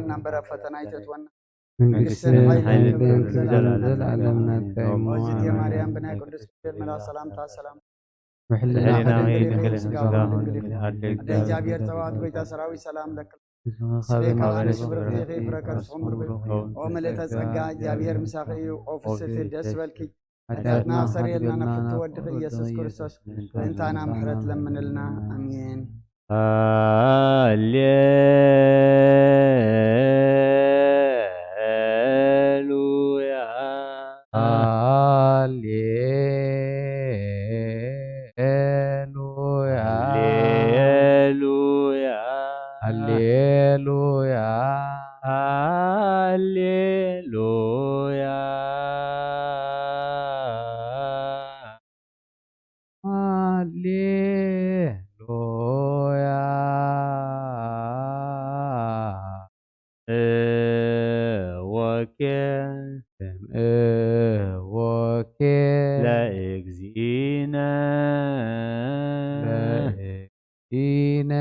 ከይትፈትነና እምበር ኣብ ፈተና ኣይተእትወና። መንግስትን መንግስትን ሓይልን ሓይልን ክብርን ክብርን ዘለዓለም ዘለዓለም ዘለዓለም ናትካ እዩ። እዩ። ኦዝት ማርያም ብናይ ቅዱስ ገብርኤል መልኣክ ሰላምታ ሰላም። ብሕልና ብሕልና ድንግል ድንግል ስጋውን ስጋውን ድንግል ድንግል ኣደ ኣደ እግዚኣብሔር ጸባኦት ጎይታ ሰራዊት ሰላም ለኪ። ስሜ ካብ ኣነ ክብርቲ ኢኺ ፍረ ከርስኹም ብሩኽ። ኦ መለተ ጸጋ እግዚኣብሔር ምሳኺ እዩ። ኦ ፍስሕቲ ደስ በልኪ። ኃጢአትና ኃጢአትና ሰርየልና ሰርየልና ነፍቲ ወድኺ ኢየሱስ ክርስቶስ ምእንታና ምሕረት ለምንልና። ኣሜን። ሃሌሉያ። ሃሌሉያ። ሃሌሉያ። ሃሌሉያ። ሃሌሉያ። ሃሌሉያ። እወኬ እምእወኬ ለእግዚእነ ለእግዚእነ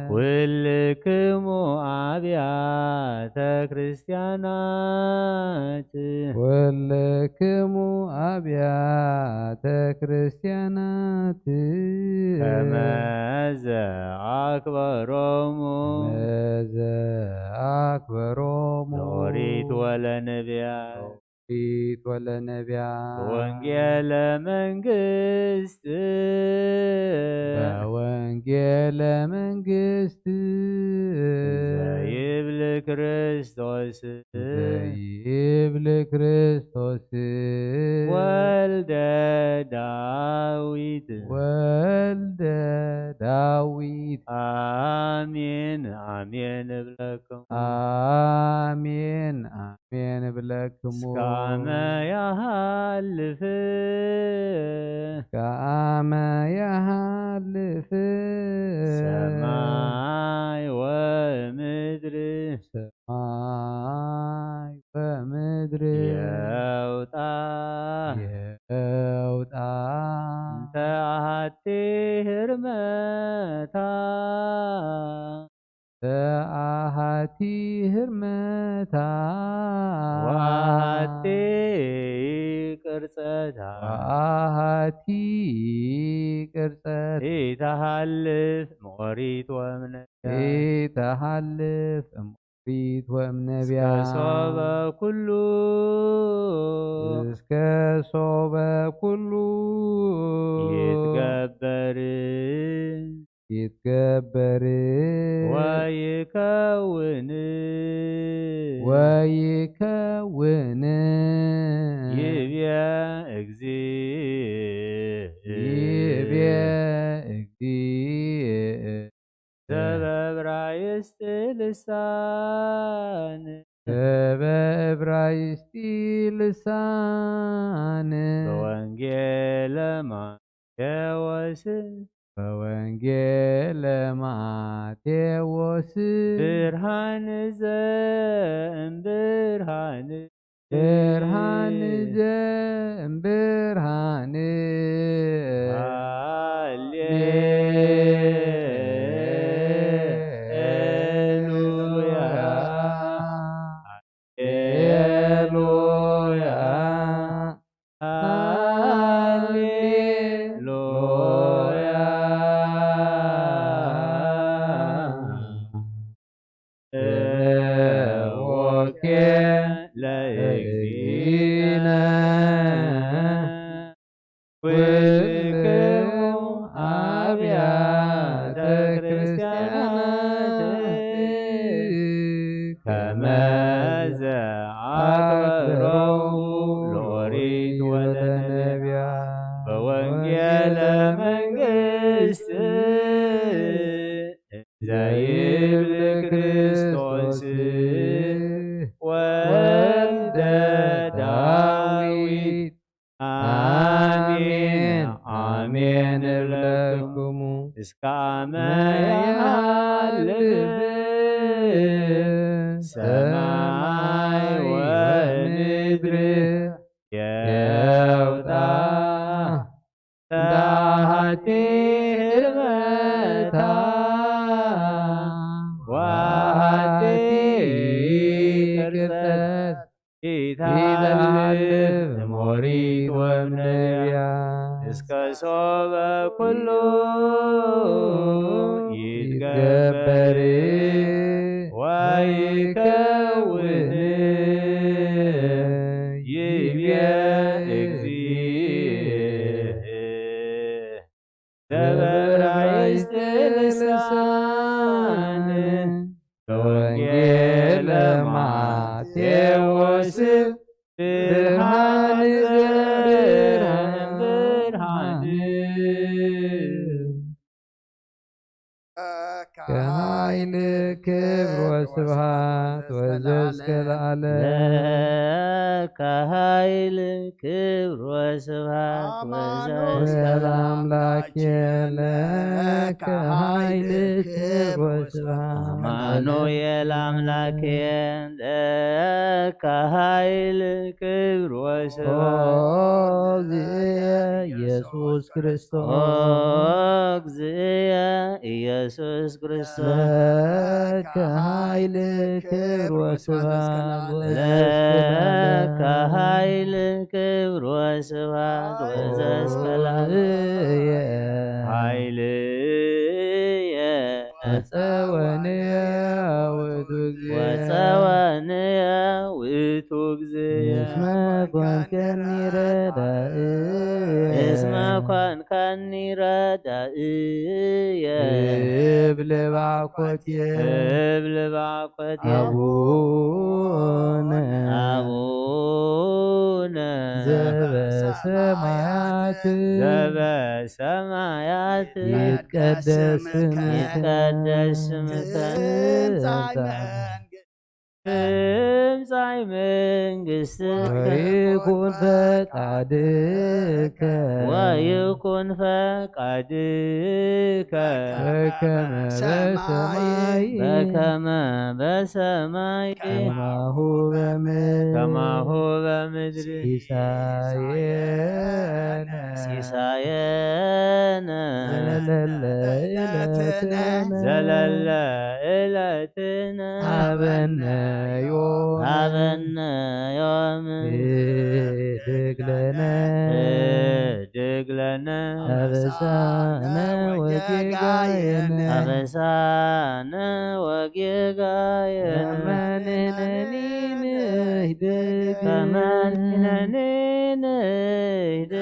ኩልክሙ አብያተ ክርስቲያናት ኩልክሙ አብያተ ክርስቲያናት ከመዘ አክበሮሙ ከመዘ አክበሮሙ ለኦሪት ወለነቢያት ኦሪት ወለነቢያት ወንጌለ መንግስት በወንጌለ መንግስት ዘይብል ክርስቶስ ዘይብል ክርስቶስ ወልደ ዳዊት ወልደ ዳዊት አሜን አሜን እብለኩም። አሜን አሜን እብለክሙ። እስከ አመ ያሃልፍ እስከ አመ ያሃልፍ ሰማይ ወምድር ሰማይ ወምድር የውጣ የውጣ እንተ አሐቲ ህርመታ ተአሃቲ ህርመታ ወአሐቲ ቅርጸታ ወአሃቲ ቅርጸት ኢተሃልፍ ሞሪት ወእምነ ኢተሃልፍ ሞሪት ወእምነቢያ እስከ ሶበ ኩሉ እስከ ሶበ ኩሉ ይትገበር ይትገበር ወይከውን ወይከውን ይብየ እግዚእ ይብየ እግዚእ ዘበብራይስጥ ልሳን ዘበብራይስጢ ልሳን በወንጌለ ማቴዎስ በወንጌለ ማቴዎስ ብርሃን ዘእምብርሃን ብርሃን ዘእምብርሃን ሃሌሉያ ሃሌሉያ እወኬ ለእግዚእነ ኩልክሙ ኣብያተ ክርስቲያናት ከመ ዘአቅረቡ ለኦሪት ወለነቢያት በወንጌለ መንግስት ዘይብል ክርስቶስ ወልደ ዳዊት። አሜን አሜን እብለክሙ እስከ አመ የሃልፍ ሰማይ ወምድር የውጣ ዳሃቲ ህልመታ ዋሃቲ ቅርጸት ይተላልፍ እሞሪት ወነቢያ እስከ ሶበ ኩሉ ይትገበር ወይከውን ይብየ እግዚእ። ዘበራይስጥ ልሳን በወንጌለ ማቴዎስ ብርሃን ብርሃን ብርሃን። ከኃይል ክብር ወስብሐት ወዘእስከ ለዓለም። ለከ ኃይል ክብር ወስብሐት ወዘእስከ ለአምላክ። ለከ ኃይል ክብር ወስብሐት። አማኑኤል አምላክ ለከ ኃይል ክብር ወስብሐት። ኦ እግዚእ ኢየሱስ ክርስቶስ። ኦ እግዚእ ኢየሱስ ክርስቶስ። ለከ ኃይል ክብር ወስብሐት ለከ ኃይል ክብር ወስብሐት ወዘእስከ ለዓለም። ኃይልየ ወጸወንየ ውእቱ እግዚእ። ወጸወንየ ውእቱ እግዚእ። እስመ ኮንከኒ ረዳእየ። እስመ ኮንከኒ ረዳእየ። እብል ባኮትየ። እብል ባኮትየ። አቡነ። አቡነ። ዘበሰማያት። ዘበሰማያት። ይትቀደስ ስምከ። ይትቀደስ ስምከ። ትምጻእ መንግስትከ። ትምጻእ መንግስትከ። ወይኩን ፈቃድከ። ወይኩን ፈቃድከ። በከመ በሰማይ። በከመ በሰማይ። ከማሁ በምድር። ከማሁ በምድር። ሲሳየነ። ሲሳየነ። ዘለለ ዕለትነ። ዘለለ ዕለትነ። ሀበነ ዮም። ሀበነ ዮም። ህድግ ለነ። ህድግ ለነ። አበሳነ ወጌጋየነ። አበሳነ ወጌጋየነ። ከመ ንሕነኒ ንህድግ። ከመ ንሕነኒ ንህድግ።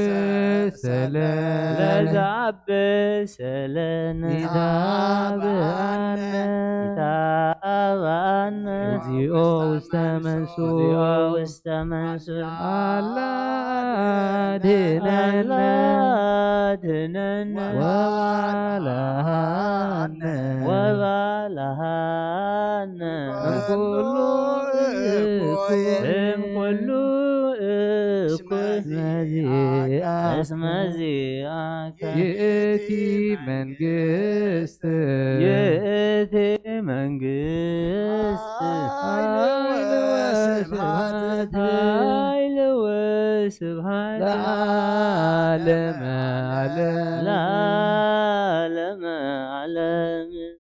ለዘአብሰለነ። ለዘአብሰለነ። ይትሃበነ። ይትሃበነ። እግዚኦ ውስተ መንሱት። እግዚኦ ውስተ መንሱት። አላ አድነነ። አላ አድነነ። ወባልሐነ። ወባልሐነ። እምኩሉ እኩይ። እምኩሉ እኩይ። እስመ ዚአከ። እስመ ዚአከ። ይእቲ መንግስት። ይእቲ መንግስት። ኃይል ወስብሐት። ኃይል ወስብሐት። ለዓለመ ዓለም። ለዓለመ ዓለም።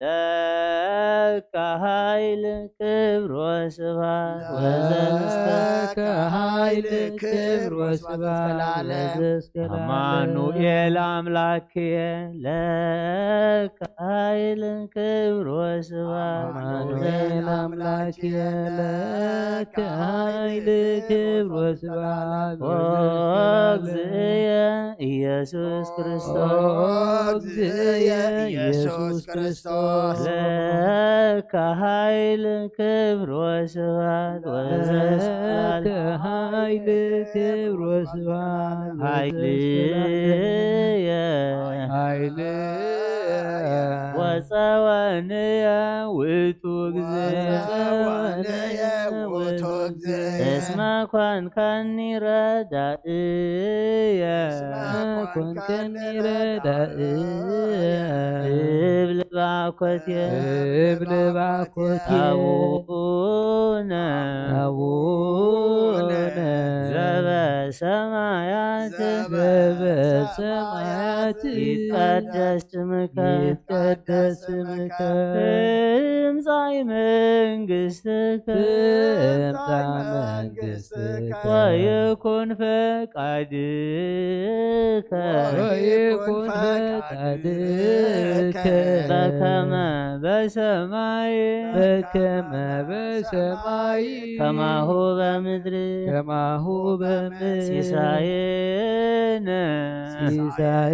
ለከ ኃይል ክብር ወስብሐት ወዘእስከ። ለከ ኃይል ክብር ወስብሐት ለዓለም። ወዘእስከ ለዓለም። አማኑኤል አምላክየ ለከ ኃይል ክብር ወስብሐት አማኑኤል አምላክ ለከ ኃይል ክብር ወስብሐት ኦ እግዚእየ ኢየሱስ ክርስቶስ ኦ እግዚእየ ኢየሱስ ክርስቶስ ለከ ኃይል ክብር ወስብሐት ወዘስብሐት ለከ ኃይል ክብር ወስብሐት ኃይልየ ኃይልየ ወፀወንየ ውእቱ ወፀወንየ ውእቱ እግዚእየ እስመ ኮንከኒ ረዳእየ ኮንከኒ ረዳእየ እብል ባኮቴ እብል ባኮቴ አቡነ አቡነ ዘበሰማያት ዘበሰማያት ይትቀደስ ስምከ ይትቀደስ ስምከ ትምጻእ መንግስትከ ትምጻእ መንግስትከ ወይኩን ፈቃድከ ወይኩን ፈቃድከ በከመ በሰማይ በከመ በሰማይ ከማሁ በምድሪ ከማሁ በምድር ሲሳየነ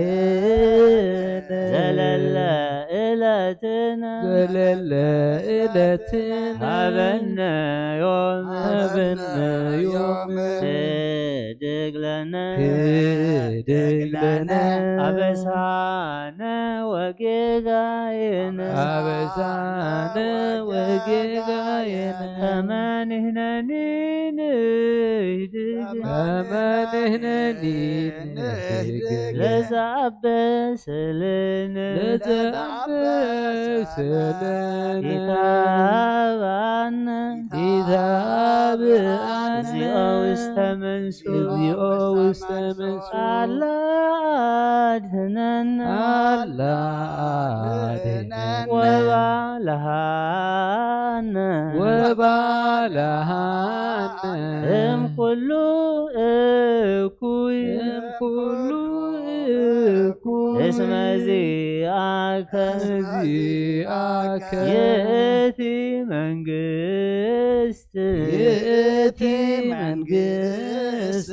ሲሳየነ ዘለለ ዕለትነ ዘለለ ዕለትነ ሀበነ ዮም ሀበነ ዮም ህድግ ለነ ህድግ ለነ አበሳነ ወጌጋየነ አበሳነ ወጌጋየነ ከመ ንሕነኒ ንህድግ ከመ ንሕነኒ ንህድግ ለዘአበሰለነ ለዘአበሰለነ ኢታብአነ ኢታብአነ እግዚኦ ውስተ መንሱ እግዚኦ ውስተ መንሱ አላ አድህነነ አላ አድህነነ ወባልሃነ ወባልሃነ እምኩሉ እኩይ እምኩሉ እኩይ እስመ ዚአከ ዚአከ ይእቲ መንግስት ይእቲ መንግስት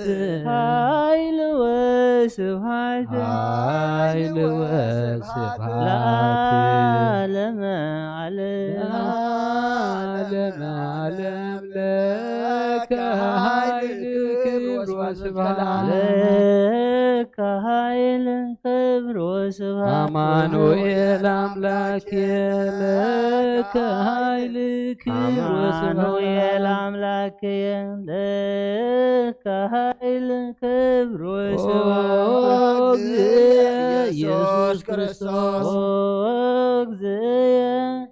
ኃይል ወስብሐት ኃይል ወስብሐት ለዓለመ ዓለም ለዓለመ ዓለም ለከ ኃይል ክብር ወስብሐት ለከ ኃይል ክብር ወስብሐት አማኑኤል አምላክ ለከ ኃይል ክብር ወስብሐት አማኑኤል አምላክ ለከ ኃይል ክብር ኦ ወስብሐት እግዚእ ኢየሱስ ክርስቶስ ኦ እግዚእ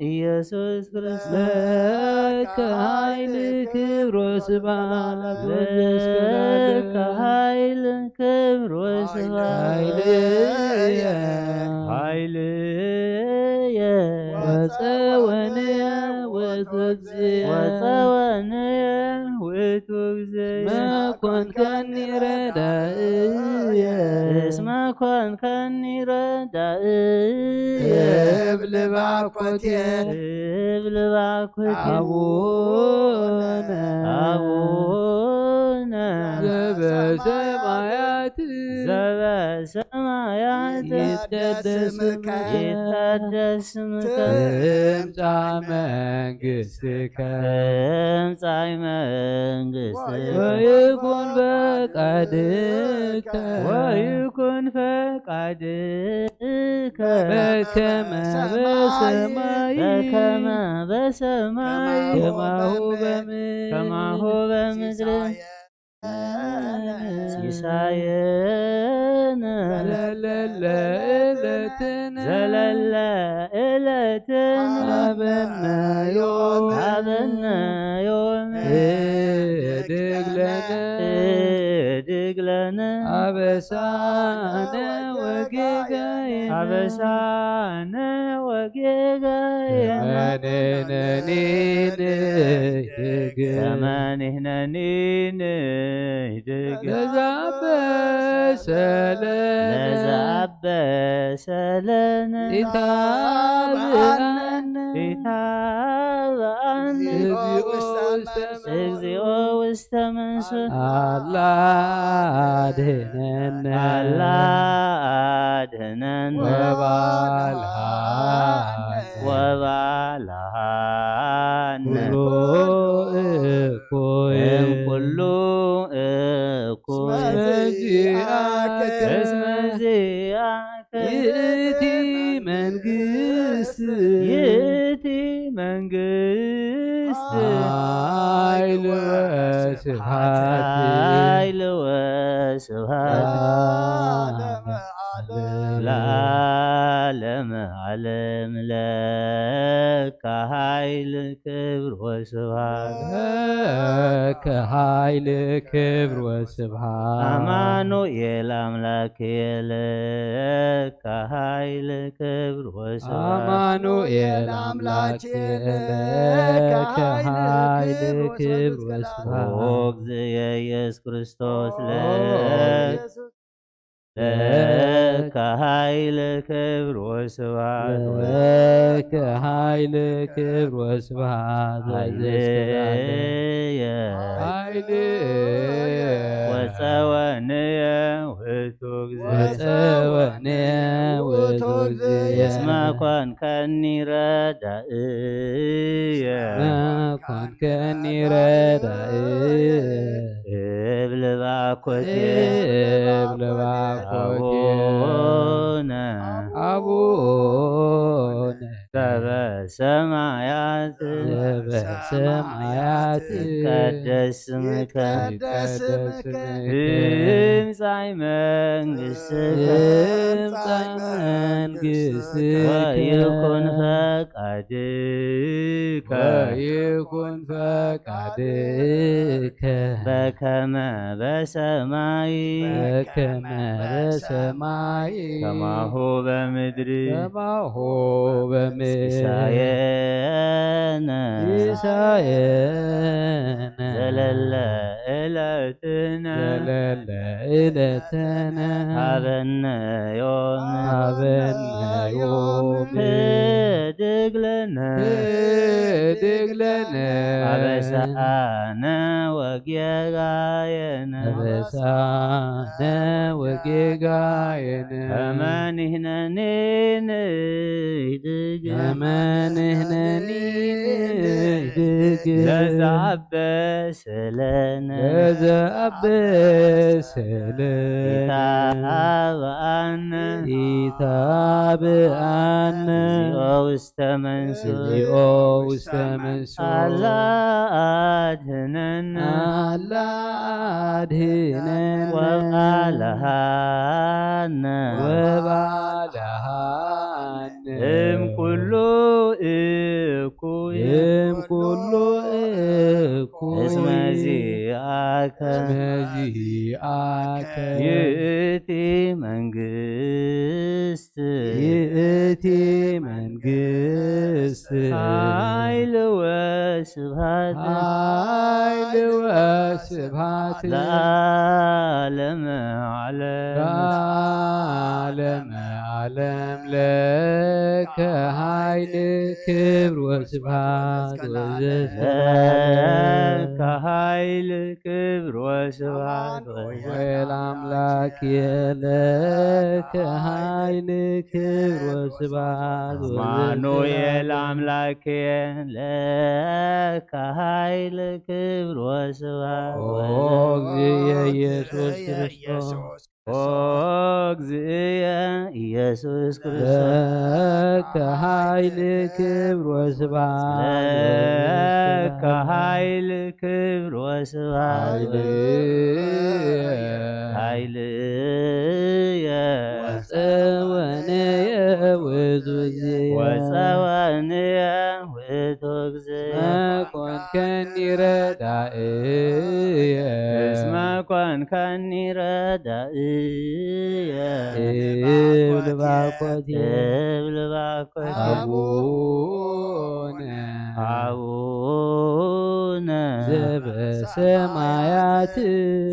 ኢየሱስ ክርስቶስ ለከ ኃይል ክብር ወስብሐት ለከ ኃይል ክብር ወስብሐት ኃይልየ ኃይልየ ወፀወንየ ውእቱ እግዚእ ወፀወንየ ውእቱ እግዚእ መኮንከኒ ረዳእየ እስመ ኮንከኒ ረዳእየ እብል ባኮቴ እብል ባኮቴ አቡነ አቡነ ዘበሰማያት ዘበሰማያት ይትቀደስ ስምከ ይትቀደስ ስምከ ትምጻእ መንግስትከ ትምጻእ መንግስትከ ወይኩን ፈቃድከ ወይኩን ፈቃድከ በከመ በሰማይ በከመ በሰማይ ከማሁ በምድር ከማሁ በምድር ሲሳየነ ዘለለ ዕለትነ ዘለለ ዕለትነ ሀበነ ዮም ሀበነ ዮም ህድግ ለነ ህድግ ለነ አበሳነ ወጌጋየነ አበሳነ ወጌጋየነ ከመ ንሕነኒ ንህድግ ከመ ንሕነኒ ንህድግ ለዘአበሰለነ ለዘአበሰለነ ኢታብአነ ኢታብአነ እግዚኦ ውስተ መንሱት አላ አድህነነ አላ አድህነነ ወባልሃነ ወባልሃነ ኩሉ እኩይ እምኩሉ እኩይ እስመ ዚአከ እስመ ዚአከ ይእቲ መንግስት ይእቲ መንግስት ኃይል ወስብሐት ኃይል ወስብሐት ለዓለመ ዓለም ለዓለመ ዓለም ለከ ኃይል ክብር ወስብሐት ለከ ኃይል ክብር ወስብሐት አማኑኤል አምላክ ለከ ኃይል ክብር ወስብሐት አማኑኤል አምላክ ለከ ኃይል ክብር ወስብሐት ኦ እግዝእየ ኢየሱስ ክርስቶስ ለከ ለከ ኃይል ክብር ወስብሐት ለከ ኃይል ክብር ወስብሐት ኃይልየ ኃይልየ ወጸወንየ ውእቱ እግዚእ ወጸወንየ ውእቱ እግዚእ እስመ ኮንከኒ ረዳእየ እስመ ኮንከኒ ረዳእየ እብል ባኮቴ እብል ባኮቴ አቡነ አቡነ ዘበሰማያት ዘበሰማያት ይትቀደስ ስምከ ይትቀደስ ስምከ ትምጻእ መንግሥትከ ትምጻእ መንግሥትከ ወይኩን ፈቃድከ ወይኩን ፈቃድከ በከመ በሰማይ በከመ በሰማይ ከማሁ በምድሪ ከማሁ በምድሪ ሲሳየነ ሲሳየነ ዘለለ ዕለትነ ዘለለ ዕለትነ ሀበነ ዮም ሀበነ ዮም ህድግ ለነ ህድግ ለነ አበሳነ ወጌጋየነ አበሳነ ወጌጋየነ ከመ ንሕነኒ ንህድግ ከመ ንሕነኒ ንህድግ ለዘአበሰለነ ለዘአበሰለነ ኢታብአነ ኢታብአነ እግዚኦ ውስተ መንሱት እግዚኦ ውስተ መንሱት አላ አድህነነ አላ አድህነነ ወባልሃነ ወባልሃነ እም ኩሉ እኩይ እም ኩሉ እኩይ እስመ ዚአከ እስመ ዚአከ ይእቲ መንግስት ይእቲ መንግስት ኃይል ወስብሐት ኃይል ወስብሐት ለዓለመ ዓለም ለዓለመ ዓለም ለከ ኃይል ክብር ወስብሐት ወዘተ ለከ ኃይል ክብር ወስብሐት ወዘተ ወይል አምላክ ለከ ኃይል ክብር ወስብሐት ወዘተ አማኑኤል አምላክ ለከ ኃይል ክብር ወስብሐት ኦ ወዘተ እግዚእ ኢየሱስ ክርስቶስ ኦ እግዚእየ ኢየሱስ ክርስቶስ ለከ ኃይል ክብር ወስብሐት ለከ ኃይል ክብር ወስብሐት ኃይልየ ኃይልየ ወጸወንየ ውእቱ እግዚእየ ወጸወንየ ውእቱ እግዚእ። እስመ ኮንከኒ ረዳእየ። እስመ ኮንከኒ ረዳእየ። እብል ባኮቴ። እብል ባኮቴ። አቡነ። አቡነ። ዘበሰማያት።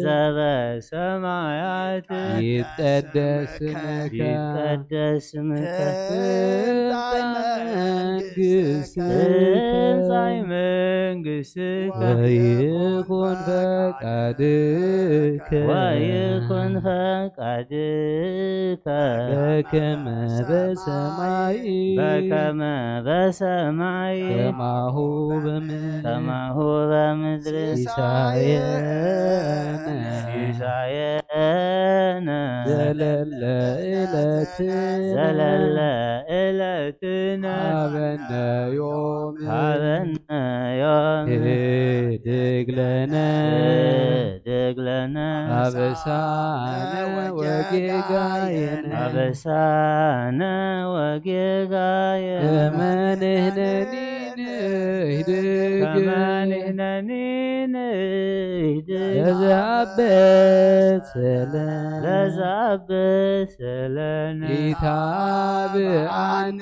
ዘበሰማያት። ይትቀደስ ስምከ። ይትቀደስ ስምከ። ትምጻእ መንግስትከ። ትምጻእ መንግስትከ። ወይኩን ፈቃድከ። ወይኩን ፈቃድከ። በከመ በሰማይ። በከመ በሰማይ። ከማሁ በምድር። ከማሁ በምድር። ሲሳየነ። ሲሳየነ። ዘለለ ዕለትነ። ዘለለ ዕለትነ። ሀበነ ዮም። ሀበነ ዮም። ህድግ ለነ። ህድግ ለነ። አበሳነ ወጌጋየነ። አበሳነ ወጌጋየነ። ከመ ንሕነኒ ንህድግ። ከመ ንሕነኒ ንህድግ። ለዘአበሰለነ። ለዘአበሰለነ። ኢታብአነ።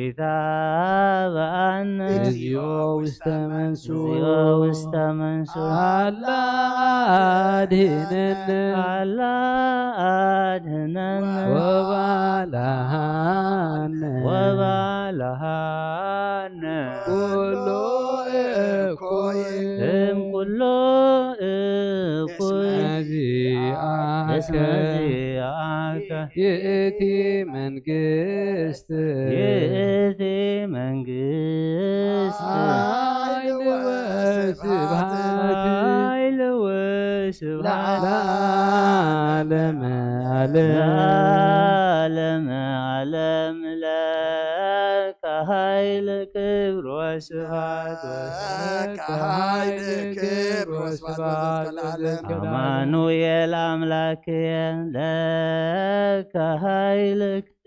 ኢታብአነ። እግዚኦ ውስተ መንሱ። እግዚኦ ውስተ መንሱ። አላ አድህነነ። አላ አድህነነ። ወባልሃነ። ወባልሃነ። ኩሎ እኮይ። እም ኩሎ እኮይ። እስመ ዚአከ። እስመ ዚአከ። ይእቲ መንግስት። ይእቲ መንግስት። ኃይል ወስብሐት። ኃይል ወስብሐት። ለዓለመ ዓለም። ለዓለመ ዓለም ለከ ኃይል ክብር ወስብሐት። ለከ ኃይል ክብር ወስብሐት ለዓለመ ዓለም። አማኑኤል አምላክየ ለከ ኃይል ክብር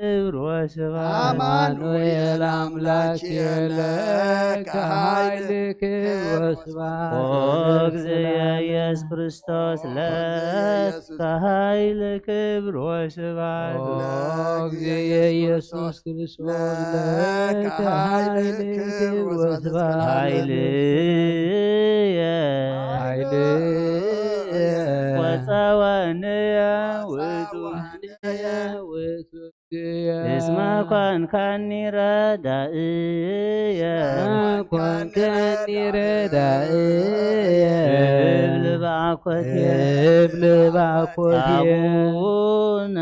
ወስብሐት። አማኑኤል አምላክየ ለከ ኃይል ክብር ወስብሐት። ኦ እግዚእ ኢየሱስ ክርስቶስ ለከ ኃይል ክብር ወስብሐት። ኦ እግዚእ ኢየሱስ ክርስቶስ ለከ ኃይል ክብር ወስብሐት። ኃይልየ ኃይልየ ወጸወንየ ውእቱ። ወጸወንየ ውእቱ። እስመ ኮንካኒ ረዳእየ። እስመ ኮንካኒ ረዳእየ። እብል ባኮቴ። እብል ባኮቴ። አቡነ።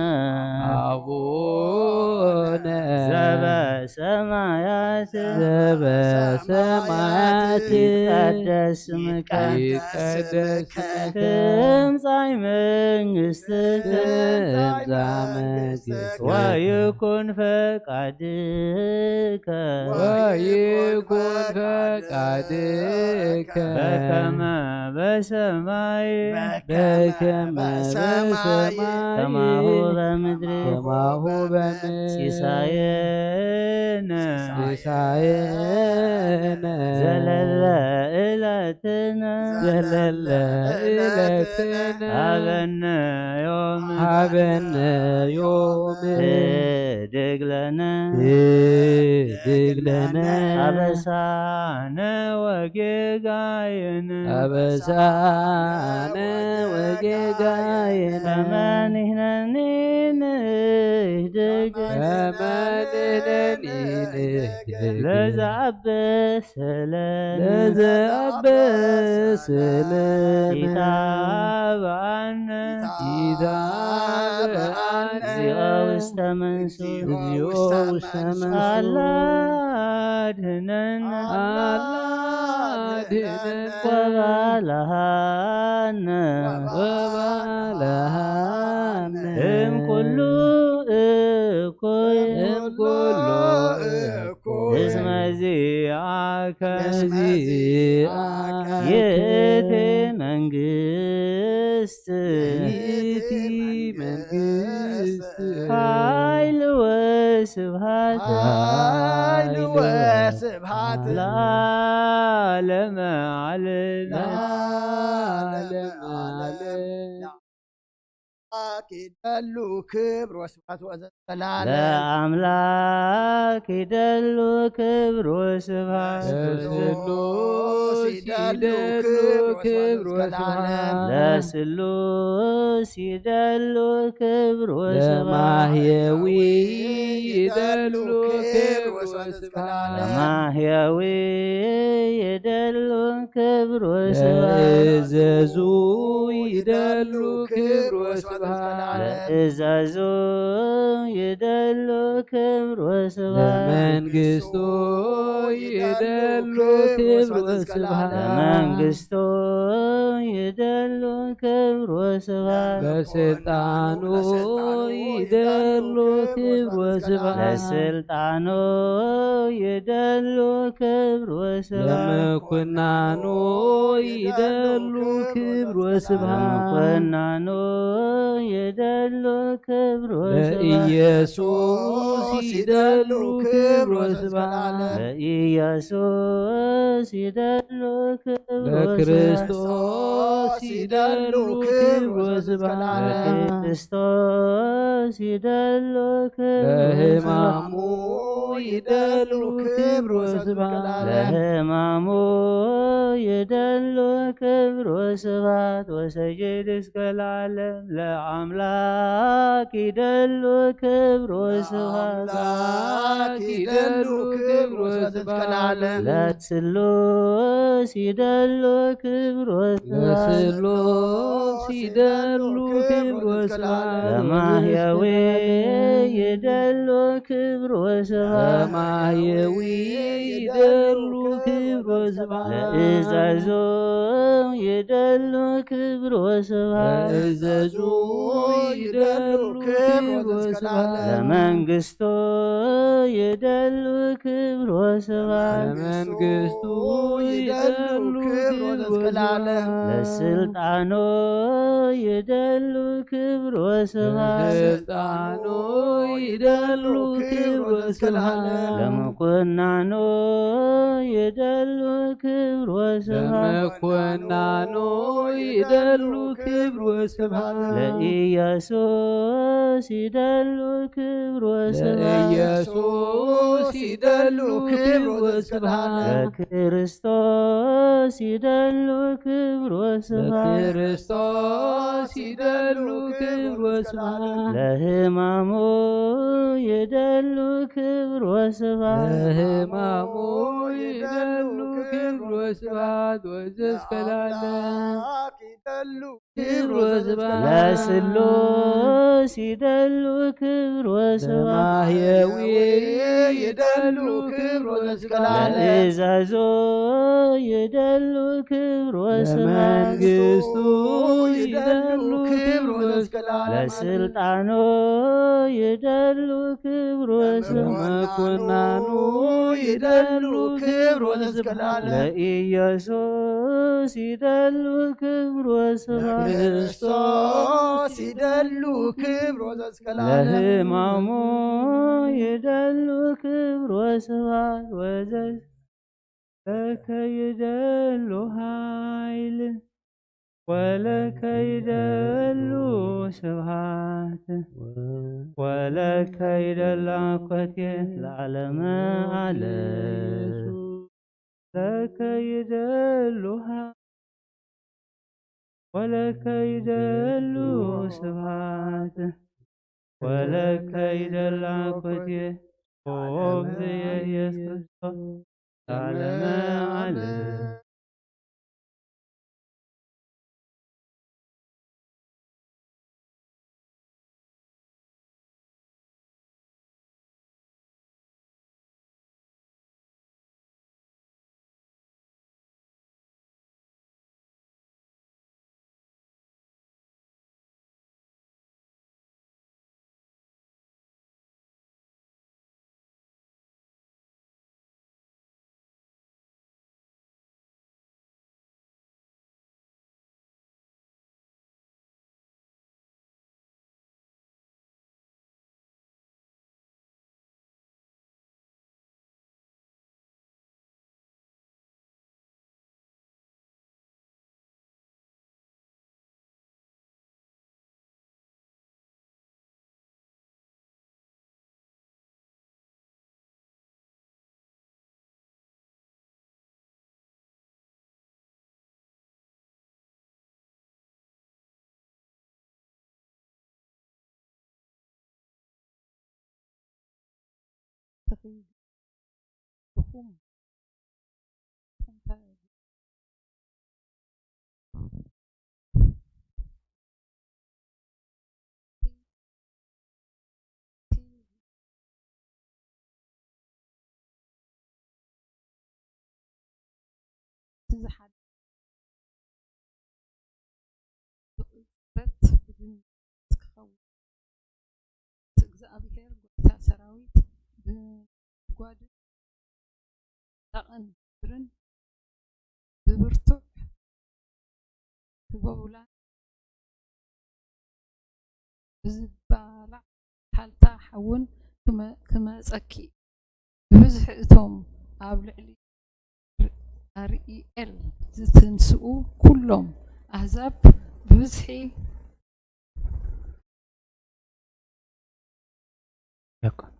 አቡነ። ዘበሰማያት። ዘበሰማያት። ይትቀደስ ስምከ። ይትቀደስ ስምከ። ትምጻእ መንግስትከ። ትምጻእ መንግስትከ። ወይኩን ፈቃድከ። ወይኩን ፈቃድከ። በከመ በሰማይ። በከመ በሰማይ። ከማሁ በምድር። ከማሁ በምድር። ሲሳየነ። ሲሳየነ። ዘለለ ዕለትነ። ዘለለ ዕለትነ። ሀበነ ዮም። ሀበነ ዮም። ህድግ ለነ። ህድግ ለነ። አበሳነ ወጌጋየነ። አበሳነ ወጌጋየነ። ከመ ንሕነኒ ንህድግ። ከመ ንሕነኒ ንህድግ። ለዘአበሰለነ። ለዘአበሰለነ። ኢታብአነ። ኢታብአነ። እግዚኦ ውስተ መንሱ። እግዚኦ ውስተ መንሱ። አላ አድህነነ። አላ አድህነነ። ወባልሃነ። ወባልሃነ። እም ኩሉ እኩይ። እም ኩሉ እኩይ። እስመ ዚአከ። እስመ ዚአከ። ይእቲ መንግስት። ይእቲ መንግስት። ኃይል ወስ ስብሐት ኃይል ወስብሐት ለዓለመ ዓለም። ለዓለመ ዓለም። ለአምላክ ይደሉ ክብር ወስብሐት ወዘተላለ። ለአምላክ ይደሉ ክብር ወስብሐት። ለስሉስ ይደሉ ክብር ወስብሐት። ለስሉስ ይደሉ ክብር ወስብሐት። ለማህየዊ ይደሉ ክብር ወስብሐት። ለማህየዊ ይደሉ ክብር ወስብሐት። ለእዘዙ ይደሉ ክብር ወስብሐት። ለእዘዙ ይደሉ ክብር ወስብሐት። ለመንግስቱ ይደሉ ክብር ወስብሐት። ለመንግስቱ ይደሉ ክብር ወስብሐት። ለስልጣኑ ይደሉ ክብር ወስብሐት። ለስልጣኑ ይደሉ ክብር ወስብሐት። ለመኮናኑ ይደሉ ክብር ወስብሐት። ለመኮናኑ ይደሉ ክብር ወስብሐት። ለኢየሱስ ይደሉ ክብር ወስብሐት። ለኢየሱስ ይደሉ ክብር ወስብሐት። ለክርስቶስ ይደሉ ክብር ወስብሐት። ለክርስቶስ ይደሉ ክብር ወስብሐት። ለሕማሙ ይደሉ ክብር ወስብሐት። ለሕማሙ ይደሉ ክብር ወስብሐት። ወሰይድ እስከ ለዓለም ለአምላክ ይደሉ ክብር ወስብሐት። ለአምላክ ይደሉ ክብር ወስብሐት። ለስሉስ ይደሉ ክብር ወስብሐት። ለስሉስ ይደሉ ክብር ወስብሐት። ለማህየዊ ይደሉ ክብር ወስብሐት። ለማህየዊ ይደሉ ክብር ወስብሐት። ለእዘዙ ይደሉ ክብር ወስብሐት። ለእዘዙ ይደሉ ክብር ወስብሐት። ለመንግስቱ ይደሉ ክብር ወስብሐት። ለመንግስቱ ይደሉ ክብር ወስብሐት። ለስልጣኑ ይደሉ ክብር ወስብሐት። ለስልጣኑ ይደሉ ክብር ወስብሐት። ለመኮናኑ ይደሉ ክብር ወስብሐት። ለመኮናኑ ይደሉ ክብር ወስብሐት። ለኢየሱስ ይደሉ ክብር ወስብሐት። ለኢየሱስ ይደሉ ክብር ወስብሐት። ለክርስቶስ ይደሉ ክብር ወስብሐት። ለክርስቶስ ይደሉ ክብር ወስብሐት። ለሕማሙ ይደሉ ክብር ወስብሐት። ለሕማሙ ይደሉ ክብር ወስብሐት ወዘእስከ ለዓለም። ለአምላክ ይደሉ ክብር ወስብሐት። ለስሉስ ይደሉ ክብር ወስብሐት። ለማህየዊ ይደሉ ክብር ወስብሐት። ለእዘዙ ይደሉ ክብር ወስብሐት። ለመንግስቱ ይደሉ ክብር ወስብሐት። ለስልጣኑ ይደሉ ክብር ወስብሐት። ለመኮናኑ ይደሉ ክብር ወስብሐት። ለኢየሱስ ይደሉ ክብር ወስብሐት። ለክርስቶስ ይደሉ ክብር ወዘእስከ ለዓለም። ለሕማሙ ይደሉ ክብር ወስብሐት ወዘእስከ ለከ ይደሉ ኃይል ወለከ ይደሉ ስብሐት ወለከ ይደሉ አኮቴት ለዓለመ ዓለም። ለከ ይደሉ ኃይል ወለከ ይደሉ ስብሐት ወለከ ይደሉ አኮቴት ኦብዝየ ኢየሱስ ክርስቶስ ለዓለመ ዓለም። ድኹም፣ ድኹም ተ-፣ እቲ ዝሓልፍ ብቕጽበት ብድምጺ ክኸውን፣ እቲ እግዚኣብሔር ጐይታ ሰራዊት ብነጎድጓድን ታቕን ምድርን ብብርቱዕ ህቦብላን ብዝባላዕ ሃልታ ሓውን ክመ-፣ ክመጸኪ እዩ። ብብዝሒ እቶም ኣብ ልዕሊ ኣርኢኤል ዝትንስኡ ኩሎም ኣህዛብ ብብዝሒ ይኩን።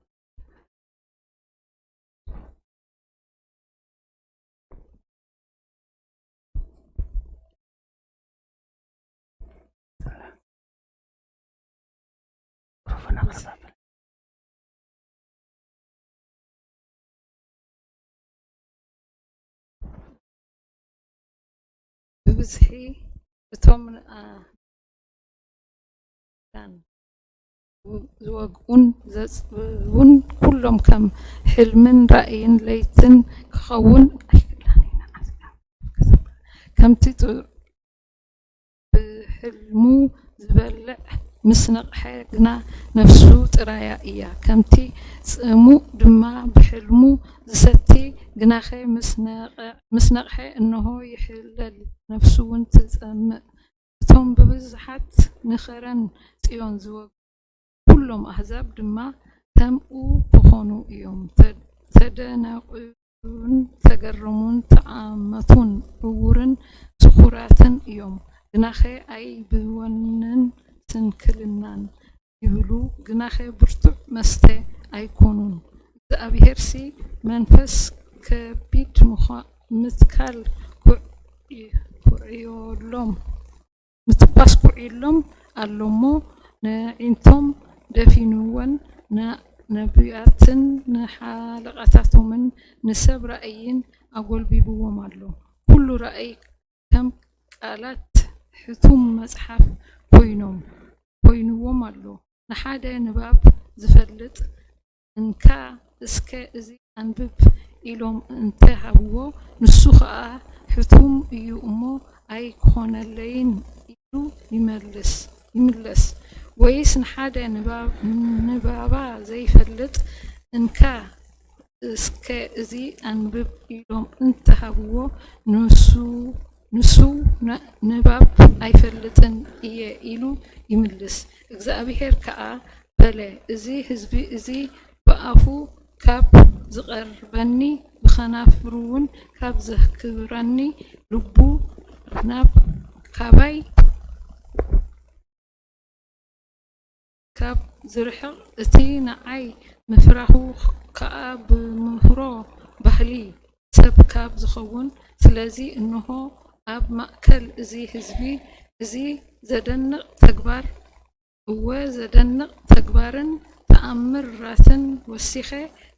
ብብዝሒ እቶም ንኣዳን ዝወግኡን ዘጽብቡን ኩሎም ከም ሕልምን ራእይን ለይትን ክኸውን ኣይክእላን እዩ። ከምቲ ጡ-፣ ብሕልሙ ዝበልዕ ምስ ነቕሐ ግና ነፍሱ ጥራያ እያ። ከምቲ ጽሙእ ድማ ብሕልሙ ዝሰቲ ግናኸ ምስ ነቐ-፣ ምስ ነቕሐ እንሆ ይሕለል፣ ነፍሱ እውን ትጸምእ። እቶም ብብዙሓት ንኸረን ጽዮን ዝወግኡ ኩሎም ኣህዛብ ድማ ከምኡ ክኾኑ እዮም። ተ-፣ ተደነቑን ተገረሙን ተኣመቱን፣ ዕዉርን ስኹራትን እዮም። ግናኸ ኣይብወንን ስንክልናን ይብሉ፣ ግናኸ ብርቱዕ መስተ ኣይኮኑን። እግዚኣብሄርሲ መንፈስ ከቢድ ምዃ-፣ ምትካል ኩዕ-፣ ኩዕዮሎም፣ ምትኳስ ኩዕዮሎም ኣሎ እሞ፣ ነዒንቶም ደፊንወን፣ ነ-፣ ነቢያትን ንሓለቓታቶምን ንሰብ ራእይን ኣጎልቢብዎም ኣሎ። ኩሉ ራእይ ከም ቃላት ሕቱም መጽሓፍ ኮይኖም፣ ኮይንዎም ኣሎ። ንሓደ ንባብ ዝፈልጥ እንካ እስከ እዚ ኣንብብ ኢሎም እንተ ሃብዎ፣ ንሱ ኸኣ ሕቱም እዩ እሞ ኣይኮነለይን ኢሉ ይመልስ፣ ይምለስ። ወይስ ንሓደ ንባብ-፣ ንባባ ዘይፈልጥ እንካ እስከ እዚ ኣንብብ ኢሎም እንተ ሃብዎ፣ ንሱ፣ ንሱ ን-፣ ንባብ ኣይፈልጥን እየ ኢሉ ይምልስ። እግዚኣብሄር ከኣ በለ፣ እዚ ህዝቢ እዚ ብኣፉ ካብ ዝቐርበኒ፣ ብኸናፍሩ እውን ካብ ዘክብረኒ፣ ልቡ ናብ ካባይ ካብ ዝርሕቕ፣ እቲ ንዓይ ምፍራሁ ከኣ ብምህሮ ባህሊ ሰብ ካብ ዝኸውን፣ ስለዚ እንሆ ኣብ ማእከል እዚ ህዝቢ እዚ ዘደንቕ ተግባር፣ እወ ዘደንቕ ተግባርን ተኣምራትን ወሲኸ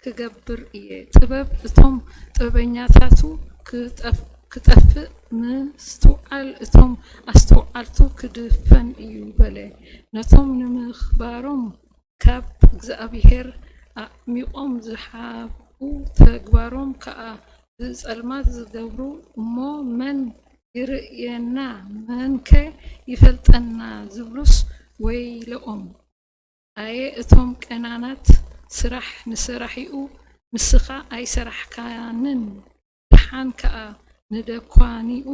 ክገብር እየ። ጥበብ እቶም ጥበበኛታቱ ክጠፍ-፣ ክጠፍእ፣ ምስትውዓል እቶም ኣስተውዓልቱ ክድፈን እዩ በለ። ነቶም ንምኽባሮም ካብ እግዚኣብሄር ኣዕሚቖም ዝሓብኡ፣ ተግባሮም ከኣ ብጸልማት ዝገብሩ እሞ፣ መን ይርእየና፣ መንከ ይፈልጠና ዝብሉስ ወይለኦም። ኣየ እቶም ቀናናት፣ ስራሕ ንሰራሒኡ ንስኻ ኣይሰራሕካንን፣ ደሓን ከኣ ንደኳኒኡ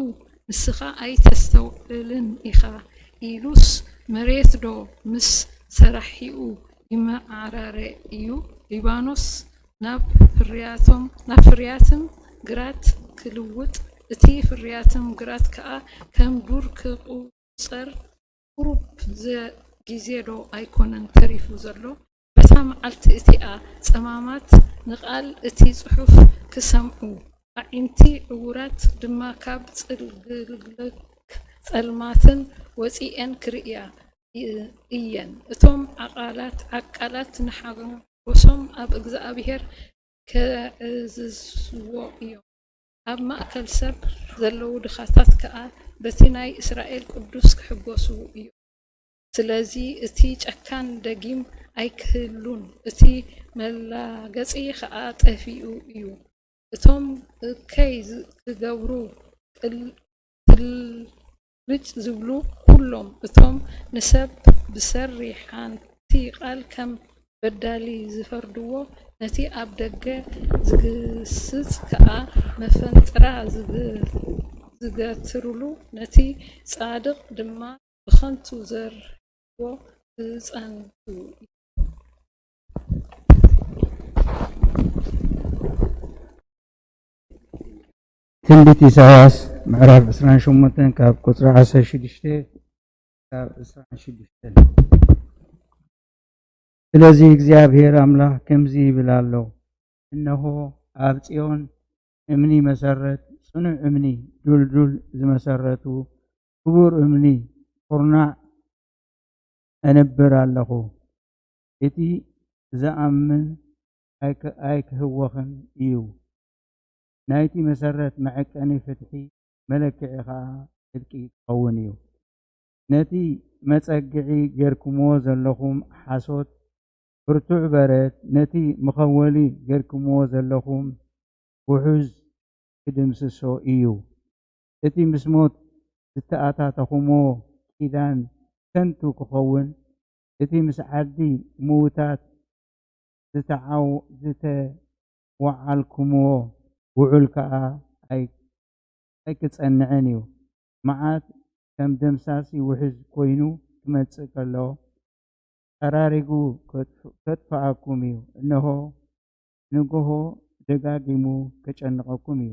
ንስኻ ኣይተስተውዕልን ኢኻ ኢሉስ፣ መሬት ዶ ምስ ሰራሒኡ ይመዓራረ እዩ? ሊባኖስ ናብ ፍርያቶም፣ ናብ ፍርያትም ግራት ክልውጥ፣ እቲ ፍርያትም ግራት ከኣ ከም ዱር ክቑጸር፣ ቁሩብ ዘ-፣ ግዜ ዶ ኣይኮነን ተሪፉ ዘሎ? በታ መዓልቲ እቲኣ ጸማማት ንቓል እቲ ጽሑፍ ክሰምዑ፣ ኣዒንቲ ዕዉራት ድማ ካብ ጽልግልግ ጸልማትን ወጺኤን ክርእያ እ-፣ እየን። እቶም ዓቃላት፣ ዓቃላት ንሓጎሶም ኣብ እግዚኣብሄር ከዕዝዝዎ እዮም። ኣብ ማእከል ሰብ ዘለዉ ድኻታት ከኣ በቲ ናይ እስራኤል ቅዱስ ክሕጎሱ እዮም። ስለዚ እቲ ጨካን ደጊም ኣይክህሉን፣ እቲ መላገጺ ኸኣ ጠፊኡ እዩ። እቶም እከይ ዝ-፣ ክገብሩ ቅል-፣ ትልጭ ዝብሉ ኩሎም፣ እቶም ንሰብ ብሰሪ ሓንቲ ቃል ከም በዳሊ ዝፈርድዎ፣ ነቲ ኣብ ደገ ዝግስጽ ከኣ መፈንጥራ ዝግ-፣ ዝገትርሉ፣ ነቲ ጻድቕ ድማ ብኸንቱ ዘርዎ ዝጸንቱ። ትንቢት ኢሳያስ ምዕራፍ ዕስራን ሸሞንተን ካብ ቁጽሪ ዓሰርተ ሽዱሽተ ካብ ዕስራን ሽዱሽተን። ስለዚ እግዚኣብሔር ኣምላኽ ከምዚ ይብል ኣሎ፣ እነሆ ኣብ ጽዮን እምኒ መሰረት፣ ጽኑዕ እምኒ፣ ዱልዱል ዝመሰረቱ፣ ክቡር እምኒ፣ ኩርናዕ እነብር ኣለኹ። እቲ ዝኣምን ኣይክ-፣ ኣይክህወኽን እዩ። ናይቲ መሰረት መዐቀኒ ፍትሒ መለክዒ ኸኣ ጽድቂ ክኸውን እዩ። ነቲ መጸግዒ ጌርኩምዎ ዘለኹም ሓሶት ብርቱዕ በረድ፣ ነቲ መኸወሊ ጌርኩምዎ ዘለኹም ውሑዝ ክድምስሶ እዩ። እቲ ምስ ሞት ዝተኣታተኹምዎ ኪዳን ከንቱ ክኸውን፣ እቲ ምስ ዓዲ ምዉታት ዝተዓው-፣ ዝተወዓልኩምዎ ውዑል ከኣ ኣይ-፣ ኣይክጸንዕን እዩ። መዓት ከም ደምሳሲ ውሕዝ ኮይኑ ክመጽእ ከሎ፣ ጠራሪጉ ከጥፍ-፣ ከጥፍኣኩም እዩ። እንሆ፣ ንግሆ ደጋጊሙ ከጨንቐኩም እዩ።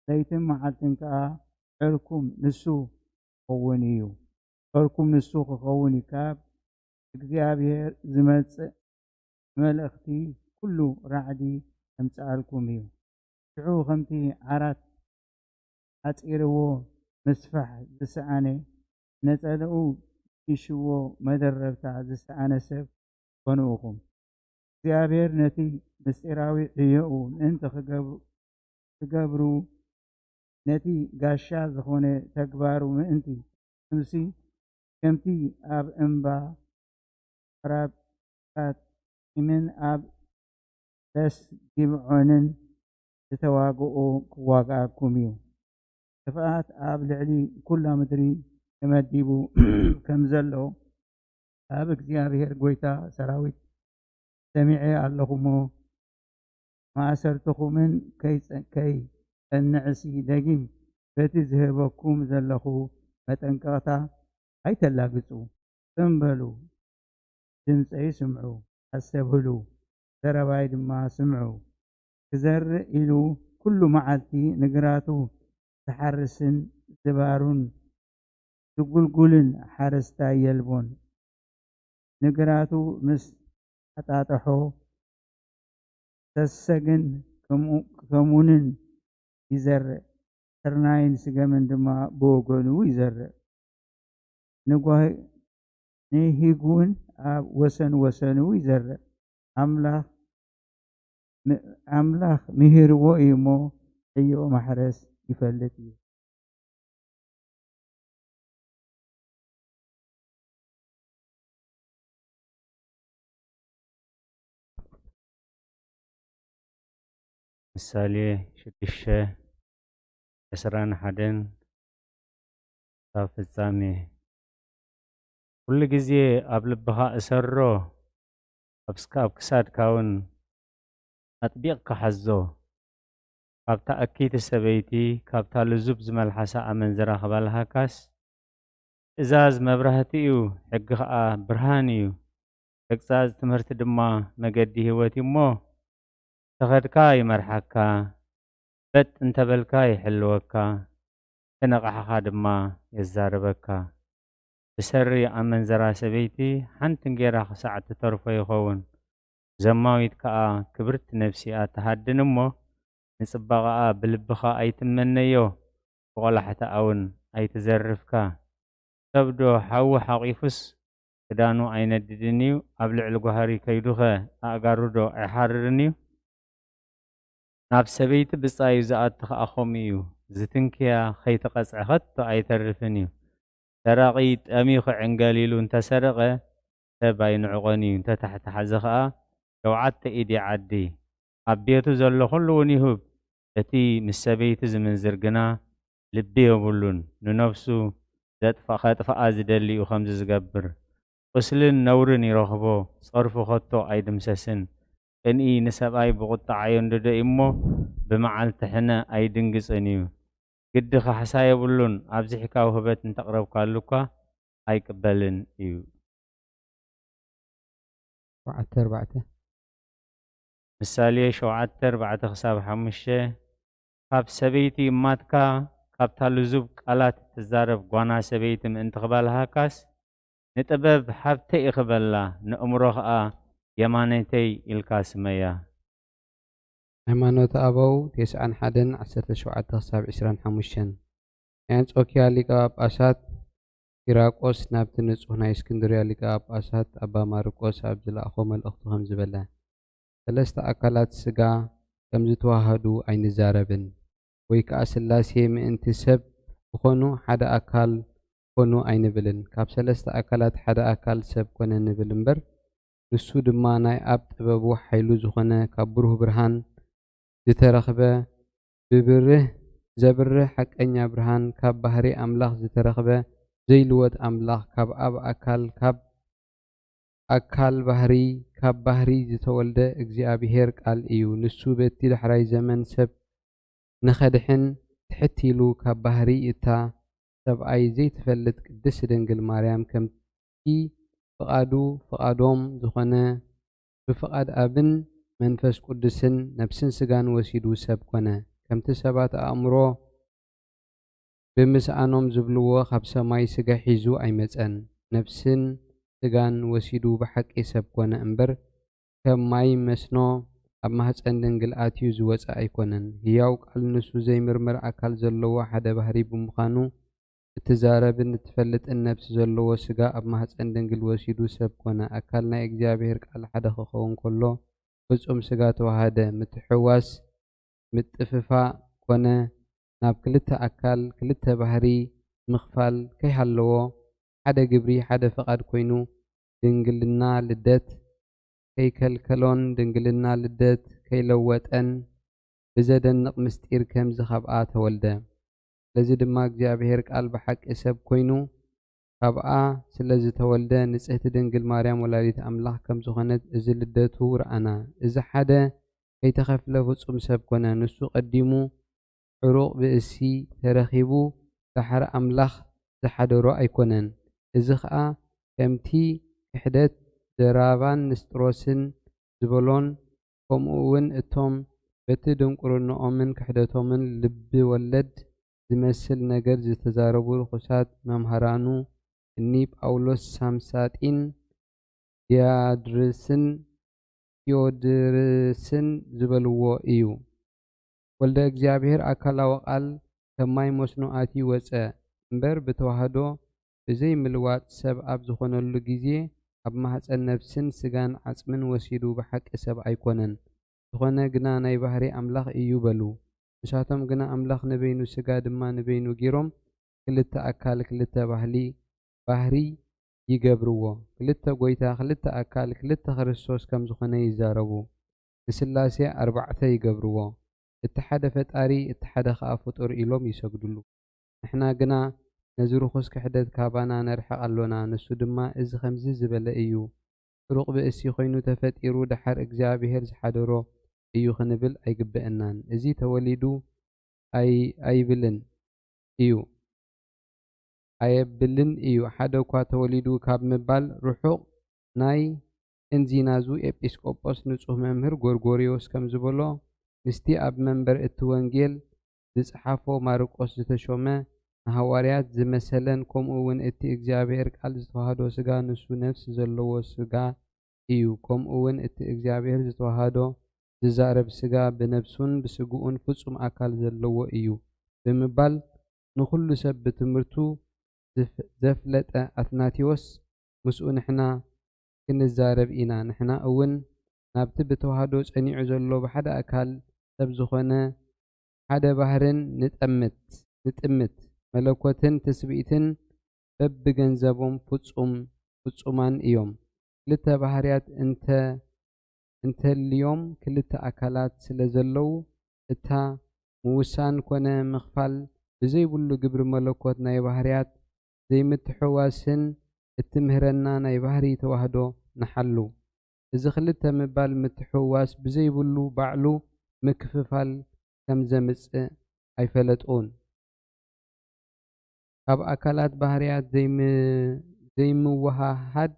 ለይትን መዓልትን ከኣ ጸርኩም ንሱ ክኸውን እዩ። ጸርኩም ንሱ ክኸውን እዩ። ካብ እግዚኣብሔር ዝመጽእ መልእኽቲ ኩሉ ራዕዲ ከምጽኣልኩም እዩ። ሽዑ ከምቲ ዓራት ሓጺርዎ ምስፋሕ ዝሰኣነ፣ ነጸላኡ ሒሽዎ መደረብታ ዝሰኣነ ሰብ ኮንኡኹም። እግዚኣብሔር ነቲ ምስጢራዊ ዕዮኡ ምእንቲ ክገብ-፣ ክገብሩ፣ ነቲ ጋሻ ዝኾነ ተግባሩ ምእንቲ፣ ከምሲ፣ ከምቲ ኣብ እምባ ኣራብሳቂምን ኣብ በስ ጊብዖንን ዝተዋግኡ ክዋግኣኩም እዩ። ጥፍኣት ኣብ ልዕሊ ኩላ ምድሪ ተመዲቡ ከም ዘሎ ካብ እግዚኣብሔር ጐይታ ሰራዊት ሰሚዐ ኣለኹ እሞ፣ ማእሰርትኹምን ከይጸ-፣ ከይጸንዕሲ ደጊም በቲ ዝህበኩም ዘለኹ መጠንቀቕታ ኣይተላግጹ። ጽን በሉ፣ ድምጸይ ስምዑ፣ ኣስተብህሉ፣ ዘረባይ ድማ ስምዑ። ክዘርእ ኢሉ ኩሉ መዓልቲ ንግራቱ ዝሓርስን ዝባሩን ዝጉልጉልን ሓረስታይ የልቦን። ንግራቱ ምስ ኣጣጥሖ፣ ሰሰግን ከምኡ-፣ ከሙንን ይዘርእ፣ ስርናይን ስገምን ድማ ብወገኑ ይዘርእ። ንጓሂ-፣ ንሂጉን ኣብ ወሰን ወሰኑ ይዘርእ። ኣምላኽ ም-፣ ኣምላኽ ምሂርዎ እዩ እሞ፣ ዕዮ ማሕረስ ይፈልጥ እዩ። ምሳሌ ሽዱሽተ፣ ዕስራን ሓደን፣ ካብ ፍጻሜ። ኩሉ ግዜ ኣብ ልብኻ እሰሮ፣ ኣብ ስካ-፣ ኣብ ክሳድካ እውን ኣጥቢቕካ ሓዞ። ካብታ እክይቲ ሰበይቲ፣ ካብታ ልዙብ ዝመልሓሳ ኣመንዝራ ክበልሃካስ፣ ትእዛዝ መብራህቲ እዩ፣ ሕጊ ኸኣ ብርሃን እዩ። ተግሳጽ ትምህርቲ ድማ መገዲ ህይወት እዩ እሞ፣ ተኸድካ ይመርሓካ፣ በጥ እንተበልካ ይሕልወካ፣ ተነቓሕኻ ድማ የዛርበካ። ብሰሪ ኣመንዝራ ሰበይቲ ሓንቲ እንጌራ ክሳዕ ትተርፎ ይኸውን። ዘማዊት ከኣ ክብርቲ ነፍሲ እያ ትሃድን እሞ፣ ንጽባቐኣ ብልብኻ ኣይትመነዮ፣ ብቖላሕታኣ እውን ኣይትዘርፍካ። ሰብዶ ሓዊ ሓቒፉስ ክዳኑ ኣይነድድን እዩ? ኣብ ልዕሊ ጓህሪ ከይዱኸ ኣእጋሩዶ ኣይሓርርን እዩ? ናብ ሰበይቲ ብጻዩ ዝኣቱ ኸኣ ኸምኡ እዩ። ዝትንክያ ኸይትቐጽዐ ኸቶ ኣይተርፍን እዩ። ሰራቒ ጠምዩ ኽዕንገል ኢሉ እንተ ሰረቐ፣ ሰብ ኣይንዕቖን እዩ። እንተ ተሓተሓዘ ኸኣ፣ ሸውዓተ ኢድ ይዓዲ። ኣብ ቤቱ ዘሎ ኹሉ እውን ይሁብ። እቲ ምስ ሰበይቲ ዝምንዝር ግና ልቢ የብሉን። ንነፍሱ ዘጥፋ-፣ ኸጥፍኣ ዝደሊ እዩ ኸምዚ ዝገብር። ቁስልን ነውርን ይረኽቦ፣ ጸርፉ ኸቶ ኣይድምሰስን። ቅንኢ ንሰብኣይ ብቑጥዓ የንድዶ እዩ እሞ፣ ብመዓልቲ ሕነ ኣይድንግጽን እዩ። ግዲ ካሕሳ የብሉን፣ ኣብዚሕካ ውህበት እንተቕረብካሉ እኳ ኣይቅበልን እዩ። ሸውዓተ ኣርባዕተ። ምሳሌ ሸውዓተ ኣርባዕተ ክሳብ ሓሙሽተ። ካብ ሰበይቲ እማትካ፣ ካብታ ልዙብ ቃላት እትዛረብ ጓና ሰበይቲ ምእንቲ ክባልሃካስ፣ ንጥበብ ሃብተይ ኢኺ በላ፣ ንእምሮ ኸኣ የማነይተይ ኢልካ ስመያ። ሃይማኖተ ኣበው ተስዓን ሓደን ዓሰርተ ሸውዓተ ክሳብ ዕስራን ሓሙሽተን። ናይ ኣንጾኪያ ሊቀ ጳጳሳት ኪራቆስ ናብቲ ንጹሕ ናይ እስክንድርያ ሊቀ ጳጳሳት ኣባ ማርቆስ ኣብ ዝለኣኾ መልእኽቱ ከምዚ በለ፣ ሰለስተ ኣካላት ስጋ ከም ዝተዋሃዱ ኣይንዛረብን፣ ወይ ከኣ ስላሴ ምእንቲ ሰብ ክኾኑ ሓደ ኣካል ኮኑ ኣይንብልን። ካብ ሰለስተ ኣካላት ሓደ ኣካል ሰብ ኮነ ንብል እምበር፣ ንሱ ድማ ናይ ኣብ ጥበቡ ሓይሉ ዝኾነ ካብ ብሩህ ብርሃን ዝተረኽበ፣ ብብርህ ዘብርህ ሓቀኛ ብርሃን፣ ካብ ባህሪ ኣምላኽ ዝተረኽበ ዘይልወጥ ኣምላኽ፣ ካብ ኣብ ኣካል፣ ካብ ኣካል ባህሪ፣ ካብ ባህሪ ዝተወልደ እግዚኣብሔር ቃል እዩ። ንሱ በቲ ዳሕራይ ዘመን ሰብ ንኸድሕን ትሕት ኢሉ ካብ ባህሪ እታ ሰብኣይ ዘይትፈልጥ ቅድስት ድንግል ማርያም ከምቲ ፍቓዱ ፍቓዶም ዝኾነ ብፍቓድ ኣብን መንፈስ ቅዱስን ነፍስን ስጋን ወሲዱ ሰብ ኮነ። ከምቲ ሰባት ኣእምሮ ብምስኣኖም ዝብልዎ ካብ ሰማይ ስጋ ሒዙ ኣይመጸን። ነፍስን ስጋን ወሲዱ ብሓቂ ሰብ ኮነ እምበር፣ ከም ማይ መስኖ ኣብ ማህጸን ድንግል ኣትዩ ዝወጸ ኣይኮነን። ህያው ቃል ንሱ ዘይምርመር ኣካል ዘለዎ ሓደ ባህሪ ብምዃኑ፣ እትዛረብን እትፈልጥን ነፍሲ ዘለዎ ስጋ ኣብ ማህጸን ድንግል ወሲዱ ሰብ ኮነ። ኣካል ናይ እግዚኣብሔር ቃል ሓደ ክኸውን ከሎ፣ ፍጹም ስጋ ተዋሃደ። ምትሕዋስ፣ ምጥፍፋእ ኮነ፣ ናብ ክልተ ኣካል፣ ክልተ ባህሪ ምኽፋል ከይሃለዎ፣ ሓደ ግብሪ፣ ሓደ ፍቓድ ኮይኑ፣ ድንግልና ልደት ከይከልከሎን ድንግልና ልደት ከይለወጠን ብዘደንቕ ምስጢር ከምዚ ካብኣ ተወልደ። ስለዚ ድማ እግዚኣብሔር ቃል ብሓቂ ሰብ ኮይኑ ካብኣ ስለ ዝተወልደ ንጽህቲ ድንግል ማርያም ወላዲት ኣምላኽ ከም ዝኾነት እዚ ልደቱ ረኣና። እዚ ሓደ ከይተኸፍለ ፍጹም ሰብ ኮነ። ንሱ ቀዲሙ ዕሩቕ ብእሲ ተረኺቡ ደሓር ኣምላኽ ዝሓደሮ ኣይኮነን። እዚ ኸኣ ከምቲ ክሕደት ዘራባን ንስጥሮስን ዝበሎን፣ ከምኡ እውን እቶም በቲ ድንቁርንኦምን ክሕደቶምን ልቢ ወለድ ዝመስል ነገር ዝተዛረቡ ርኹሳት መምሃራኑ እኒ ጳውሎስ ሳምሳጢን ዲያድርስን ቲዮድርስን ዝበልዎ እዩ። ወልደ እግዚኣብሔር ኣካላዊ ቃል ከም ማይ መስኖ ኣትዩ ወጸ እምበር፣ ብተዋህዶ ብዘይ ምልዋጥ ሰብ ኣብ ዝኾነሉ ግዜ፣ ኣብ ማህጸን ነፍስን ስጋን ዓጽምን ወሲዱ ብሓቂ ሰብ ኣይኮነን። ዝኾነ ግና ናይ ባህሪ ኣምላኽ እዩ በሉ። ንሳቶም ግና ኣምላኽ ንበይኑ ስጋ ድማ ንበይኑ ጌሮም ክልተ ኣካል ክልተ ባህሊ፣ ባህሪ ይገብርዎ። ክልተ ጎይታ፣ ክልተ ኣካል፣ ክልተ ክርስቶስ ከም ዝኾነ ይዛረቡ። ንስላሴ ኣርባዕተ ይገብርዎ። እቲ ሓደ ፈጣሪ፣ እቲ ሓደ ኸኣ ፍጡር ኢሎም ይሰግድሉ። ንሕና ግና ነዚ ርኹስ ክሕደት ካባና ነርሕቕ ኣሎና። ንሱ ድማ እዚ ኸምዚ ዝበለ እዩ። ዕሩቕ ብእሲ ኾይኑ ተፈጢሩ፣ ደሓር እግዚኣብሔር ዝሓደሮ እዩ ክንብል ኣይግበአናን። እዚ ተወሊዱ ኣይ-፣ ኣይብልን እዩ፣ ኣየብልን እዩ። ሓደ እኳ ተወሊዱ ካብ ምባል ርሑቕ ናይ እንዚናዙ ኤጲስቆጶስ ንጹሕ መምህር ጎርጎርዮስ ከም ዝበሎ፣ ምስቲ ኣብ መንበር እቲ ወንጌል ዝጸሓፎ ማርቆስ ዝተሾመ፣ ንሃዋርያት ዝመሰለን፣ ከምኡ እውን እቲ እግዚኣብሔር ቃል ዝተዋህዶ ስጋ ንሱ ነፍሲ ዘለዎ ስጋ እዩ። ከምኡ እውን እቲ እግዚኣብሔር ዝተዋህዶ ዝዛረብ ስጋ ብነፍሱን ብስግኡን ፍጹም ኣካል ዘለዎ እዩ ብምባል፣ ንኹሉ ሰብ ብትምህርቱ ዝፍ-፣ ዘፍለጠ ኣትናቴዎስ፣ ምስኡ ንሕና ክንዛረብ ኢና። ንሕና እውን ናብቲ ብተዋህዶ ጸኒዑ ዘሎ ብሓደ ኣካል ሰብ ዝኾነ ሓደ ባህርን ንጠምት ንጥምት መለኮትን ትስብእትን በብገንዘቦም ፍጹም ፍጹማን እዮም። ክልተ ባህርያት እንተ እንተልዮም ክልተ ኣካላት ስለ ዘለዉ እታ ምውሳን ኮነ ምኽፋል ብዘይብሉ ግብሪ መለኮት ናይ ባህርያት ዘይምትሕውዋስን እትምህረና ናይ ባህሪ ተዋህዶ ንሓሉ። እዚ ክልተ ምባል ምትሕውዋስ ብዘይብሉ ባዕሉ ምክፍፋል ከም ዘምጽእ ኣይፈለጡን። ካብ ኣካላት ባህርያት ዘይም ዘይምውሃሃድ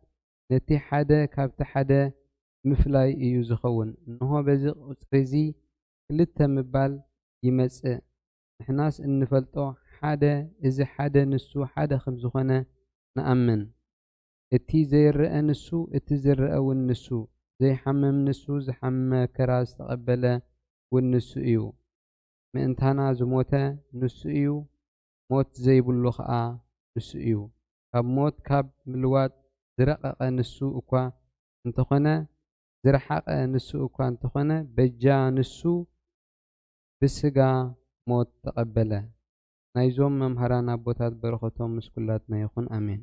ነቲ ሓደ ካብቲ ሓደ ምፍላይ እዩ ዝኸውን። እንሆ በዚ ቁጽሪ እዚ ክልተ ምባል ይመጽእ። ንሕናስ እንፈልጦ ሓደ እዚ ሓደ ንሱ ሓደ ከም ዝኾነ ንኣምን። እቲ ዘይረአ ንሱ፣ እቲ ዝረአ እውን ንሱ፣ ዘይሓምም ንሱ፣ ዝሓመ መከራ ዝተቐበለ እውን ንሱ እዩ። ምእንታና ዝሞተ ንሱ እዩ፣ ሞት ዘይብሉ ኸኣ ንሱ እዩ። ካብ ሞት ካብ ምልዋጥ ዝረቐቐ ንሱ እኳ እንተኾነ፣ ዝረሓቐ ንሱ እኳ እንተኾነ፣ በጃ ንሱ ብስጋ ሞት ተቐበለ። ናይዞም መምሃራን ኣቦታት በረኸቶም ምስ ኩላትና ይኹን። ኣሜን።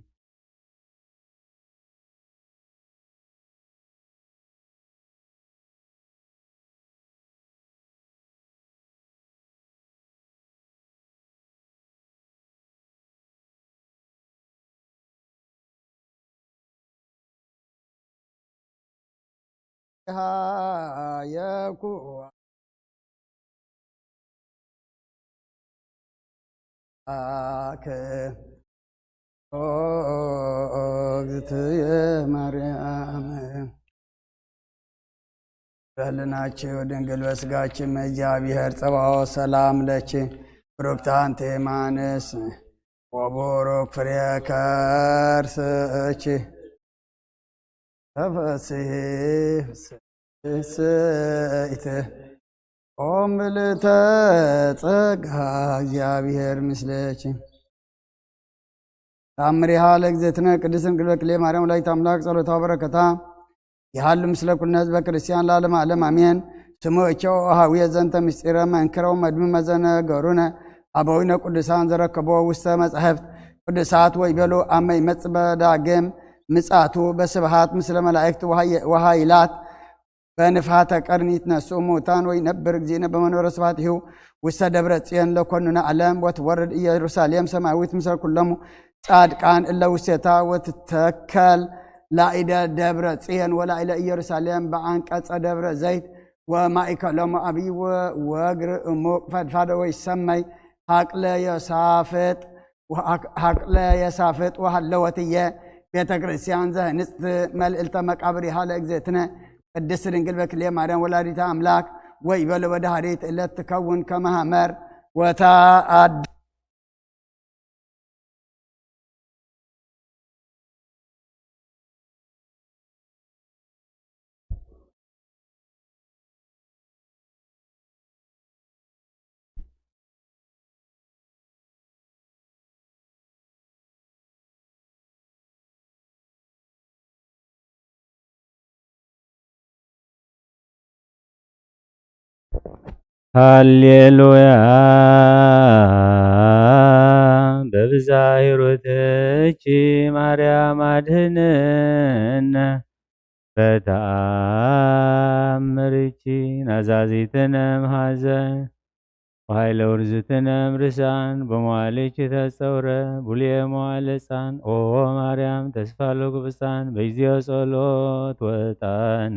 ሃየኩ አክ ኦ እግዝእትየ ማርያም በልናችሁ ድንግል በስጋችን እግዚአብሔር ጸባኦት ሰላም ለኪ ብሩክት አንቲ እማንስ ወቡሩክ ፍሬ ከርስኪ ተፈስሒ ፍስሕት ኦም ምልዕተ ጸጋ እግዚአብሔር ምስለኪ። ተአምሪሃ ለእግዝእትነ ቅድስት ድንግል በክሌ ማርያም ወላዲተ አምላክ ጸሎታ በረከታ ይሃሉ ምስለ ኩልነ ህዝበ ክርስቲያን ለዓለመ ዓለም አሜን። ስሙ እቸው ሀዊ ዘንተ ምስጢረ መንክረው መድምመ ዘነገሩነ አበዊነ ቅዱሳን ዘረከቦ ውስተ መጻሕፍት ቅዱሳት ወይቤሉ አመ ይመጽእ በዳግም ምጻቱ በስብሃት ምስለ መላእክት ወሃይላት በንፍሃተ ቀርኒ ይትነስኡ ሙታን ወይነብር እግዚእነ በመንበረ ስብሐቲሁ ውስተ ደብረ ጽዮን ለኮኑ ነዓለም ወትወርድ ኢየሩሳሌም ሰማያዊት ምስለ ኩሎሙ ጻድቃን እለ ውስቴታ ወትተከል ላኢደ ደብረ ጽዮን ወላኢለ ኢየሩሳሌም በአንቀጸ ደብረ ዘይት ወማእከሎሙ አብይ ወግር እሙቅ ፈድፋደ ወይሰመይ ሀቅለ ዮሳፍጥ ሀቅለ የሳፍጥ ወሃለወትየ ቤተ ክርስቲያን ዘህንጽት መልዕልተ መቃብር ይሃለ እግዝእትነ ቅድስት ድንግል በክልኤ ማርያም ወላዲተ አምላክ ወይበለ ወደሃሪት እለት ትከውን ከመሃመር ወታ አድ ሃሌሉያ በብዛ ሂሩትኪ ማርያም አድህንነ በተአምርኪ ናዛዚትነ እምሐዘን ወኃይለ ውርዝትነ እምርሳን በመዋዕልኪ ተጸውረ ቡልየ መዋዕለ ሕፃን ኦ ማርያም ተስፋ ለግብፃን በጊዜዮ ጸሎት ወዕጣን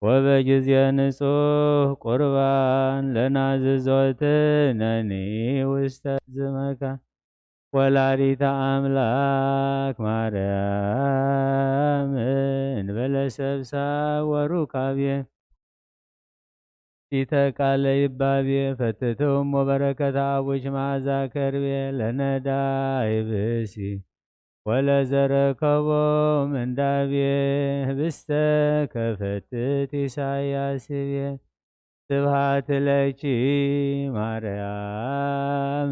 ወበጊዜ ንጹሕ ቁርባን ለናዝዞትነኒ ውስተ ዝመካን ወላዲተ አምላክ ማርያም እንበለ ሰብሳብ ወሩካቤ ሲተ ቃለ ይባቤ ፈትትም ወበረከት አቡች መዓዛ ከርቤ ለነዳይ ብእሲ ወለዘረከቦ ምንዳቤ ህብስተ ከፈትት ኢሳያስ ቤ ስብሃት ለኪ ማርያም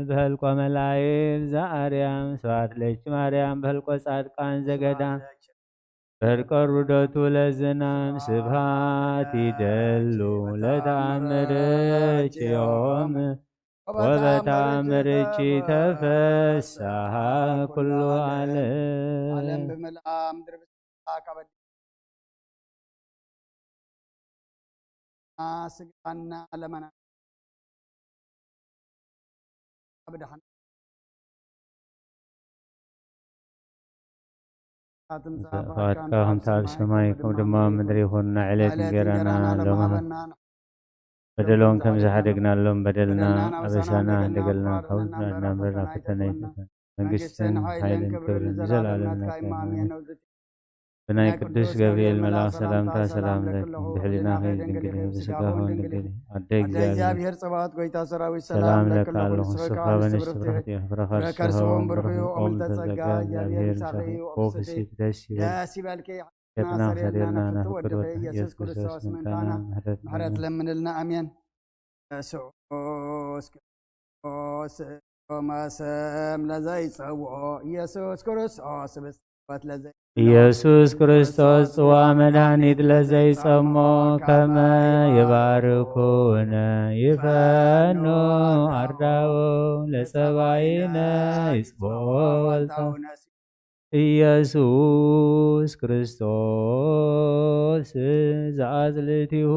በህልቆ መላእክት ዘአርያም ስብሃት ለኪ ማርያም በህልቆ ጻድቃን ዘገዳም በርቀ ሩደቱ ለዝናም ስብሃት ይደሉ ለተኣምር ዮም ወበተኣምር ተፈሳሃ ኩሉ ዓለም። ዓለም ብምልኣ ምድሪ ብስኻ ካበ ስጋና ለመና ኣብ ደሓን ፍቃድካ ከምቲ ኣብ ሰማይ ከም ድማ ኣብ ምድሪ ይኹን። ዕለት እንጌራና ሎሚ ሃበና። በደሎም ከም ዝሓደግናሎም በደልና ኣበሳና ሕደገልና ካብ ናምበር ናብ ፈተነ ይፈተን መንግስትን ሓይልን ክብርን ንዘለኣለም ናትካ እዩ። ኣሜን። ብናይ ቅዱስ ገብርኤል መልኣኽ ሰላምታ ሰላም ለኪ፣ ብሕሊናኺ ድንግል ኢኺ፣ ብስጋኺ እውን ድንግል ኢኺ። ኣደ ኣደ እግዚኣብሔር፣ እግዚኣብሔር ጸባኦት ጎይታ ሰራዊት ሰላም ሰላም ለኪ ለኪ ኣለኹ። ኣለኹ። ንስኺ ስብርኽቲ ፍረ ኢኺ፣ ፍረ ከርስኺ እውን ብሩኽ እዩ። ኦም ተጸጋ፣ እግዚኣብሔር ምሳኺ እዩ። ኦ ፍስሕቲ ደስ ይበል። ደስ ይበልኪ። ገጽና ሰሪርና ሰሪርና ናብ ፍቅር ወደፈ ኢየሱስ ክርስቶስ ምእንታና ምሕረት ምሕረት ለምንልና። ኣሜን። የሱስ ክርስቶስ መሰም ለዘይጸውኦ ኢየሱስ ክርስቶስ ብስወት ለዘይ ኢየሱስ ክርስቶስ ጽዋ መድኃኒት ለዘይጸሞ ከመ ይባርኩነ ይፈኑ ኣርዳኡ ለጸባይነ ይጽብኦ ወልታው ኢየሱስ ክርስቶስ ዘአጽልእቲሁ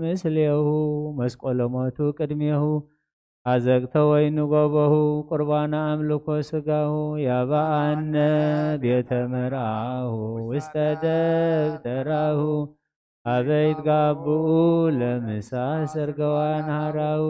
ምስሌሁ መስቆለሞቱ ቅድሜሁ አዘቅተ ወይኑ ጎበሁ ቁርባነ አምልኮ ስጋሁ ያባአነ ቤተ መርአሁ ውስተ ደብተራሁ አበይት ጋብኡ ለምሳ ሰርገዋን ሃራው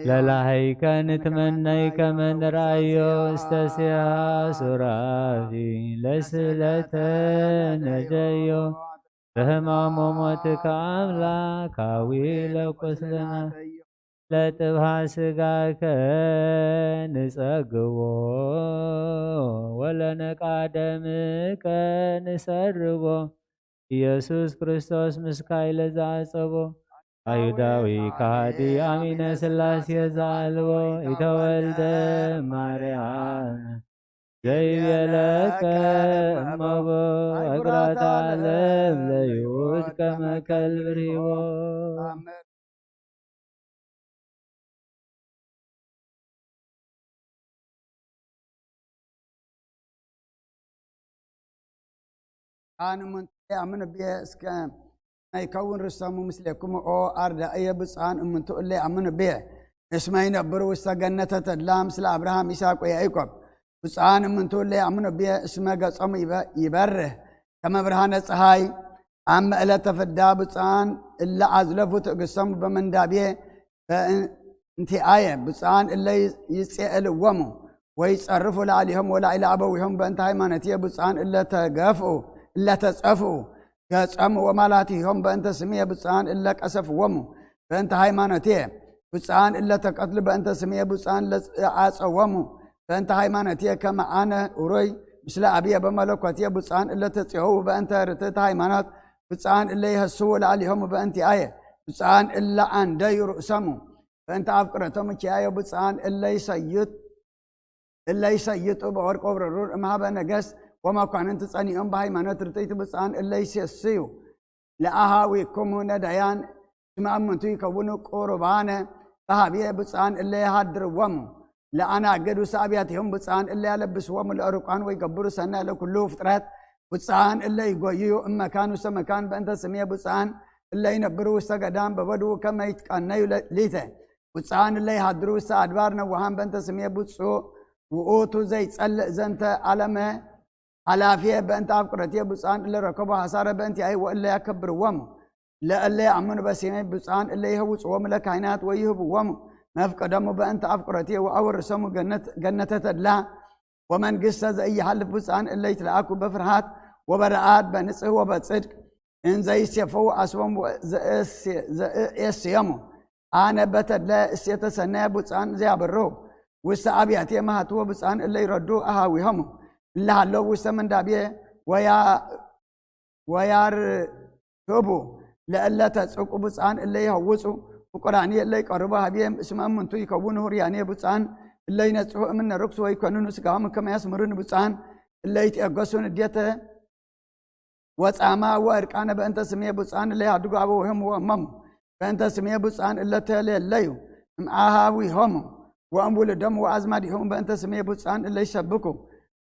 ለላህይከ ንትመነይ ከመ ንርአዮ እስተ ሲሃ ሱራፊ ለስለተ ነጀዮ በህማሞ ሞትከ አምላካዊ ለቁስልና ለጥብሃ ስጋከ ንጸግቦ ወለነቃ ደምከ ንሰርቦ ኢየሱስ ክርስቶስ ምስካይ ለዘአጸቦ አይሁዳዊ ከሃዲ አሚነ ስላሴ ዘአልቦ ኢተወልደ ማርያም ዘይቤለከ እመቦ እግራት ዓለም ለይሁድ ከመ ከልብ ርሂቦ። ብፁዓን እምንቱ ለይኣምኑ ብየ እስከ መ ይከውን ርእሶሙ ምስሌክሙ ኦ አርዳእየ። ብፁዓን እምንቱ እለ ይኣምኑ ብየ እስመ ይነብሩ ውስተ ገነተ ተድላ ምስለ አብርሃም ይስሐቅ ወያዕቆብ። ብፁዓን እምንቱ እለ ይኣምኑ ብየ እስመ ገጾሙ ይበ-፣ ይበርህ ከመ ብርሃነ ፀሐይ አመ ዕለተ ፍዳ። ብፁዓን እለ አዝለፉ ትዕግስቶሙ በመንዳብየ በእንቲአየ። ብፁዓን እለ ይጼእልዎሙ ወይጸርፉ ላዕሊሆም ወላዕለ አበዊሆም በእንተ ሃይማኖትየ። ብፁዓን እለ ተገፍኡ እለ ተጸፍኡ ገጾሙ ወማላቲሆም በእንተ ስምየ። ብፁዓን እለ ቀሰፍዎሙ በእንተ ሃይማኖትየ። ብፁዓን እለ ተቀትሉ በእንተ ስምየ። ብፁዓን እለ ዓጸዎሙ በእንተ ሃይማኖትየ ከመ አነ ውሩይ ምስለ አብየ በመለኮትየ። ብፁዓን እለ ተጼህዉ በእንተ ርትዕት ሃይማኖት። ብፁዓን እለ ይሀስዉ ላዕሊሆሙ በእንቲአየ። ብፁዓን እለ አንደዩ ርእሶሙ በእንተ አፍቅረቶሙ ኪያየ። ብፁዓን እለ ይሰይጥ-፣ እለ ይሰይጡ በወርቅ ወብረሩር እምሃበ ነገስት ወመኳንንት ጸኒኦም በሃይማኖት ርትዕት። ብፁዓን እለ ይሴስዩ ለአሃዊክሙ ነዳያን እስመ እምንቱ ይከውኑ ቁሩባነ በሃብየ። ብፁዓን እለ የሃድርዎሙ ለአናግድ ውስተ አብያቲሆም። ብፁዓን እለ ያለብስዎሙ ለዕሩቃን ወይገብሩ ሰናይ ለኩሉ ፍጥረት። ብፁዓን እለ ይጎይዩ እመካን ውስተ መካን በእንተ ስምየ። ብፁዓን እለ ይነብሩ ውስተ ገዳም በበድዉ ከመ ይትቀነዩ ለ-፣ ሊተ። ብፁዓን እለ ይሃድሩ ውስተ አድባር ነዋሃን በእንተ ስምየ። ብፁዕ ውእቱ ዘይጸልእ ዘንተ ዓለመ ኃላፊየ በእንተ አፍቅረትየ። ብፁዓን እለ ረከቡ ሐሳረ በእንቲአይ ወእለ ያከብርዎሙ ለእለ ያአምኑ በስሜ። ብፁዓን እለ ይህውፅዎሙ ለካህናት ወይህብዎሙ መፍቀዶሙ በእንተ አፍቅረትየ ወአወርሶሙ ገነት-፣ ገነተ ተድላ ወመንግስተ ዘኢይሃልፍ። ብፁዓን እለ ይትለአኩ በፍርሃት ወበረአድ በንጽህ ወበጽድቅ እንዘ ይሴፈው አስቦም ዘእሴ-፣ ዘእሴሰሙ። አነ በተድለ እሴተ ሰናየ ብፁዓን ዘያበሩ ውስተ አብያትየ መሃትዎ። ብፁዓን እለ ይረዱ አሃዊሆሙ እለ ሃለው ውስተ መንዳብየ ወያ-፣ ወያርህቡ ለእለ ተጽቁ። ብፁዓን እለ ይሀውፁ ፍቁራኒ እለ ይቀርቡ ሀብዬ እስመ እሙንቱ ይከውኑ ህሩያንየ ብፁዓን እለ ይነጽሁ እምነ ርኩስ ወይኮንኑ ስጋሆም ከመ ያስምሩኒ ብፁዓን እለ ይትዔገሱ ንዴተ ወጻማ ወእርቃነ በእንተ ስምየ ብፁዓን እለ ይሃድጉ አበዊሆሙ ወእሞሙ በእንተ ስምየ ብፁዓን እለ ተሌለዩ እምአሃዊሆሙ ወእም ውሉዶሙ ወአዝማዲሆሙ በእንተ ስምየ ብፁዓን እለ ይሰብኩ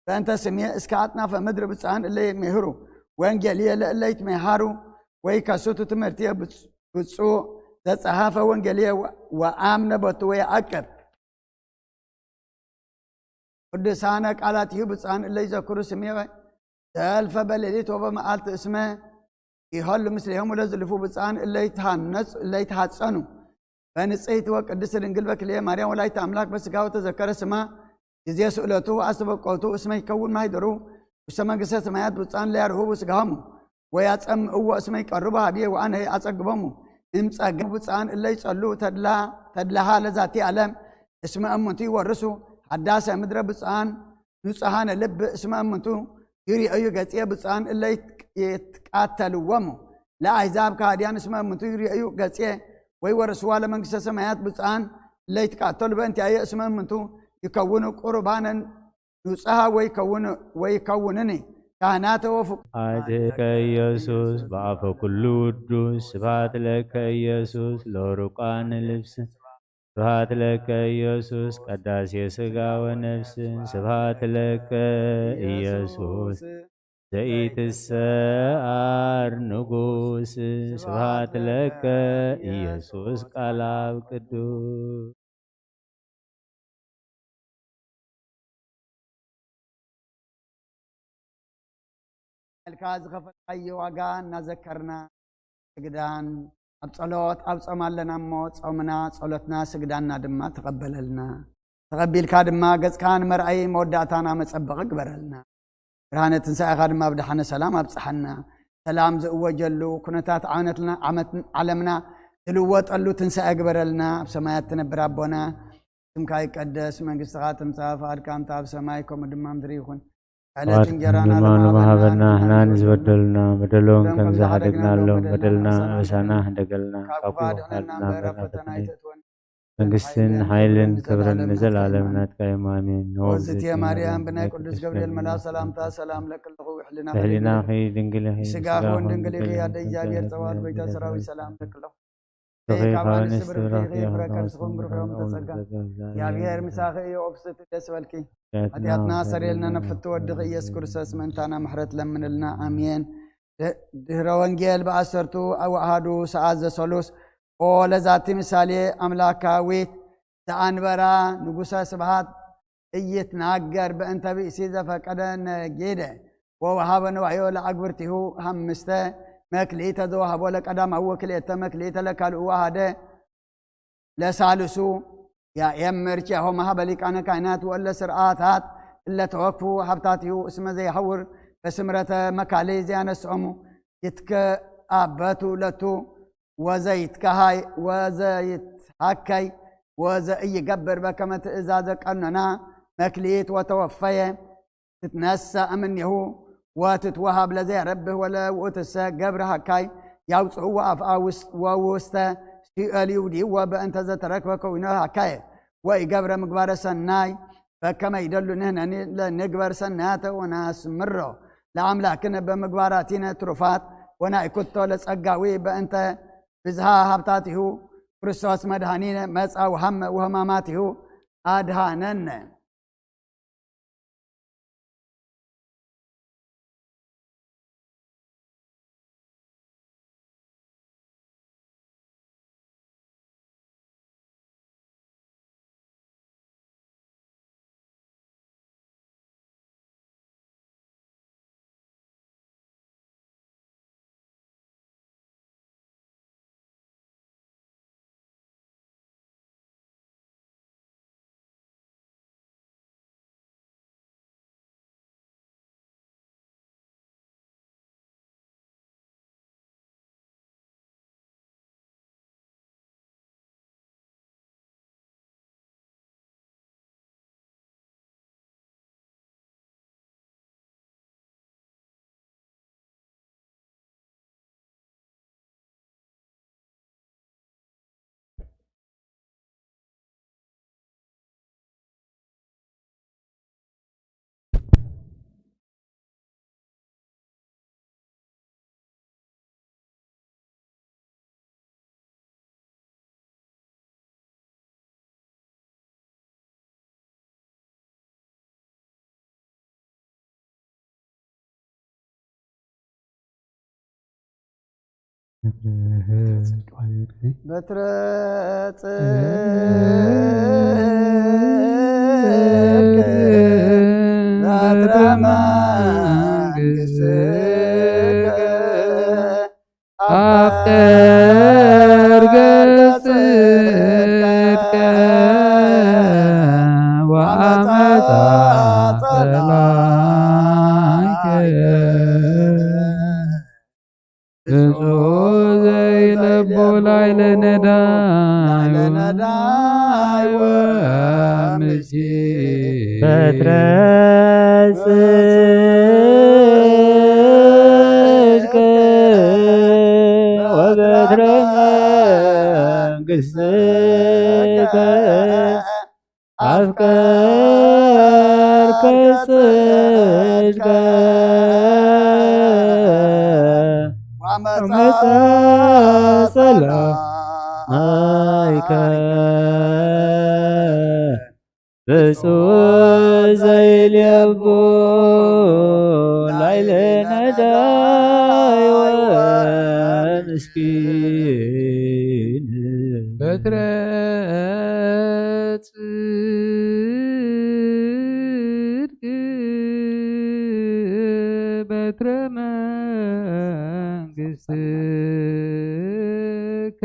በእንተ ስምየ እስከ አጽናፈ ምድር ብፁዓን እለ ይምህሩ ወንጌልየ ለእለ ይትመሃሩ ወይከስቱ ትምህርትየ ብፁዕ ዘጸሐፈ ወንጌልየ ወአምነ ቦቱ ወየዐቅብ ቅዱሳነ ቃላቲሁ ብፁዓን እለ ይዘክሩ ስምየ ዘልፈ በሌሊት ወበመዓልቲ እስመ ይሀሉ ምስሌሆሙ ለዝልፉ ብፁዓን እለ ይትሃነጹ እለ ይትሃጸኑ በንጽሕቲ ወቅድስት ድንግል በክልኤ ማርያም ወላዲተ አምላክ በስጋ ወተዘከረ ስማ ጊዜ ስእለቱ ወአስተበቆቱ እስመ ይከውን ማህደሩ ውስተ መንግስተ ሰማያት ብፁዓን ለያርህቡ ስጋሆሙ ወያጸምእዎ እስመ ይቀርቡ ሀብዬ ወአነ አጸግቦሙ እምጸገ ብፁዓን እለ ይጸሉ ተድላ ተድላሃ ለዛቲ ዓለም እስመ እሙንቱ ይወርሱ ሐዳሰ ምድረ ብፁዓን ንጹሃነ ልብ እስመ እሙንቱ ይርእዩ ገጽየ ብፁዓን እለ ይትቃተልዎሙ ለአሕዛብ ከሃድያን እስመ እሙንቱ ይርእዩ ገጽየ ወይወርስዋ ለመንግስተ ሰማያት ብፁዓን እለ ይትቃተሉ በእንቲአየ እስመ እሙንቱ ይከውኑ ቁሩባነ ንጹሃ ወይከውኑ ወይከውኑኒ ካህናተ ወፍቁ ኣትከ ኢየሱስ በአፈ ኩሉ ውዱስ ስብሐት ለከ ኢየሱስ ለሩቃን ልብስ ስብሐት ለከ ኢየሱስ ቀዳሴ ስጋ ወነፍስ ስብሐት ለከ ኢየሱስ ዘኢትሰዓር ንጉስ ስብሐት ለከ ኢየሱስ ቃል አብ ቅዱስ ኢልካ ዝኸፈልካዮ ዋጋ እናዘከርና ስግዳን ኣብ ጸሎት ኣብ ጾም ኣለና እሞ ጾምና ጸሎትና ስግዳንና ድማ ተቐበለልና። ተቐቢልካ ድማ ገጽካ ንመርኣይ መወዳእታና መጸበቒ ግበረልና። ብርሃነ ትንሳኤኻ ድማ ብደሓነ ሰላም ኣብጽሓና። ሰላም ዝእወጀሉ ኩነታት ዓመትና ዓመት ዓለምና ዝልወጠሉ ትንሳኤ ግበረልና። ኣብ ሰማያት ትነብር ኣቦና ስምካ ይቀደስ መንግስትኻ ትምጻእ ፍቓድካ እንተ ኣብ ሰማይ ከምኡ ድማ ምድሪ ይኹን ዕለት እንጀራና ድማ ንባህበና ንሕና ንዝበደሉና በደሎም ከም ዝሓደግናሎም በደልና ኣበሳና ሕደገልና ካብ ክፉ ኣድሕነና እምበር ኣብ ፈተና ኣይተእትወና መንግስትን ሓይልን ክብርን ንዘለኣለም ናትካ እዮም ኣሜን። ኦዝትየ ማርያም ብናይ ቅዱስ ገብርኤል መልኣክ ሰላምታ ሰላም ለክልኹ ሕልናኺ ሕሊናኺ ድንግል ኢኺ ስጋኺ እውን ድንግል ኢኺ ኣደ እግዚኣብሔር ጸባኦት ጎይታ ሰራዊት ሰላም ለክልኹ ካብ ኣንስቲ ብርክቲ ኢኺ ፍረ ከርስኹም ብሩኽ እዮም ተጸጋ እግዚኣብሔር ምሳኺ እዩ ኦፍስቲ ደስ በልኪ ሓጢኣትና ሰሪልና ነፍቲ ወድኺ ኢየሱስ ክርስቶስ ምእንታና ምሕረት ለምንልና ኣሜን። ድህረ ወንጌል ብኣሰርቱ ወኣሃዱ ሰዓት ዘሰሉስ ኦ ለዛቲ ምሳሌ ኣምላካዊት ዘኣንበራ ንጉሰ ስብሃት እይትናገር በእንተ ብእሲ ዘፈቀደ ነጌደ ወወሃበ ንዋዮ ለአግብርቲሁ ሐምስተ መክሊተ ዘወሃቦ ለቀዳማዊ ወክልኤተ መክሊተ ለካልኡ ወሃደ ለሳልሱ ያኤምር ኪያሆ ማህበ ሊቃነ ካህናት ወለ ስርዓታት እለ ተወክፉ ሃብታቲሁ እስመ ዘይሐውር በስምረተ መካልይ ዘያነስኦሙ ይትከአበቱ ለቱ ወዘይትከሃይ ወዘይትሃከይ ወዘኢይገብር በከመ ትእዛዘ ቀኖና መክሊት ወተወፈየ ትትነሳእ እምኔሁ ወትትወሃብ ለዘየረብህ ወለውእትሰ ገብረ ሃካይ ያውፅእዎ አፍአ ወውስተ ሲኦል ይውድይዎ በእንተ ዘተረክበ ከዊኖ ሃካየ ወኢገብረ ምግባረ ሰናይ በከመ ይደሉ ንሕነኒ ለንግበር ሰናያተ ወናስምሮ ለአምላክነ በምግባራቲነ ትሩፋት ወናይኩቶ ለጸጋዊ በእንተ ብዝሃ ሃብታቲሁ ክርስቶስ መድኃኒነ መጻ ወሃመ ወህማማቲሁ አድሃነነ። በትረ ጽድቅ በትረ ጽድቅ መንግሥትከ አፍቀርከ ጽድቀ ወአመፃ ጸላእከ። ብፁዕ ዘይለቡ ላዕለ ነዳይ ወምስኪን። በትረ ጽድቅ ወበትረ መንግሥትከ አፍቀርከ ጽድቀ ወመጻ ጸላእከ። ብፁዕ ዘይልየቡ ላዕለ ነዳይ ወምስኪን። በትረ ጽድቅ በትረ መንግሥትከ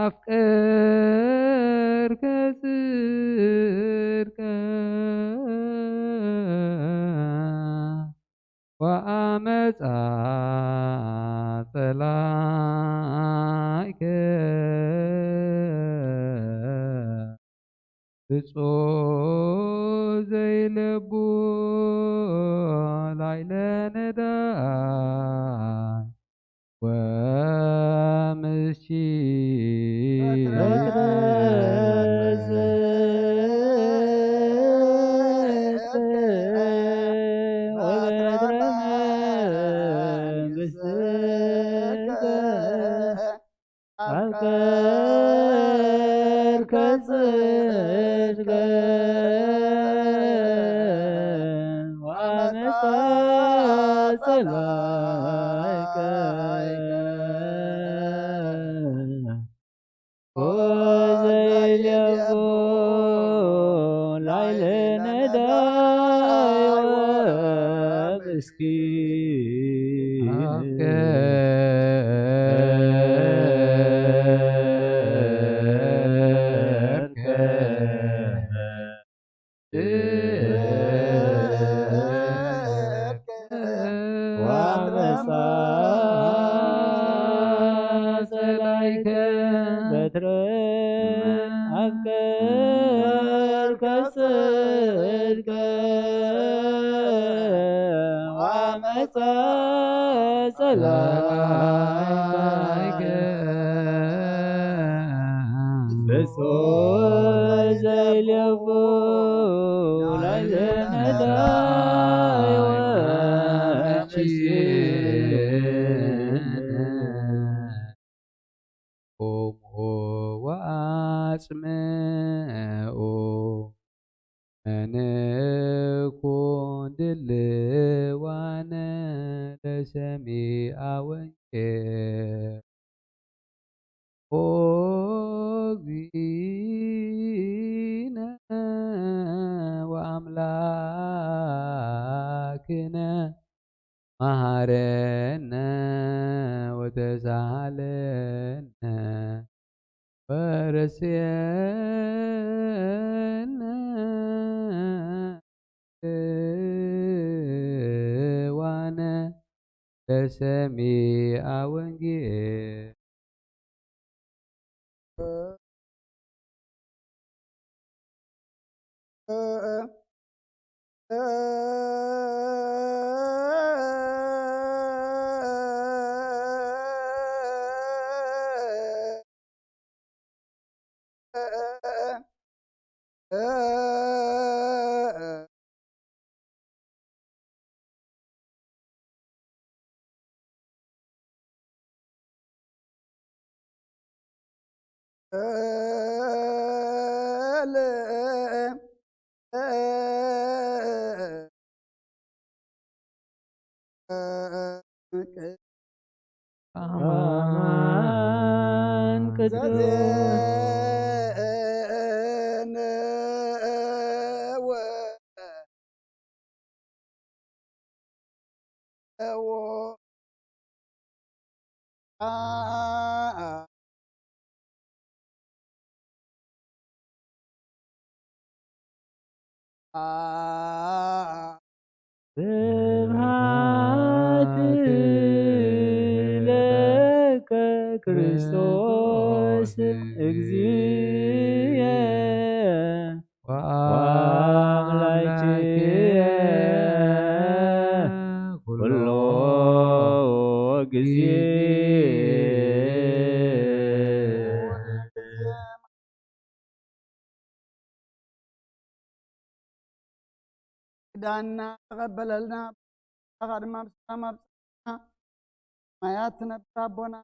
አፍቀርከ ጽድቀ ወአመፃ ጸላእከ። ብፁዕ ዘይለቡ ላዕለ ነዳይ ወምስኪን። አፍቀርከ ጽድቀ ወአመፃ ጸላእከ። ዘይልየቦ ላዕለ ነዳይ ወምስኪን። አፍቀርከ ጸላይከ በትረ አፍቀርከ ጽድቀ ወአመፃ ጸላይከ። ብፁዕ ዘይልየቦ ላዕለ ነዳይ ወምስኪን። ቁሙ ወአጽምዑ መንኩን ድልዋነ ለሰሚዐ ወንጌል። ኦ እግዚእነ ወአምላክነ መሐረነ ወተሳሃለነ ወረስየነ ዋነ ለሰሚዐ ወንጌል። ኣማን ቅዱስ ስብሐት ለከ ክርስቶስ እግዚእ ወአምላክየ ኩሎ ግዜ። ኪዳንና ተቐበለልና፣ ብኣኻ ድማ ብሰላም ኣብጽሓና። ሰማያት ትነብር ኣቦና፣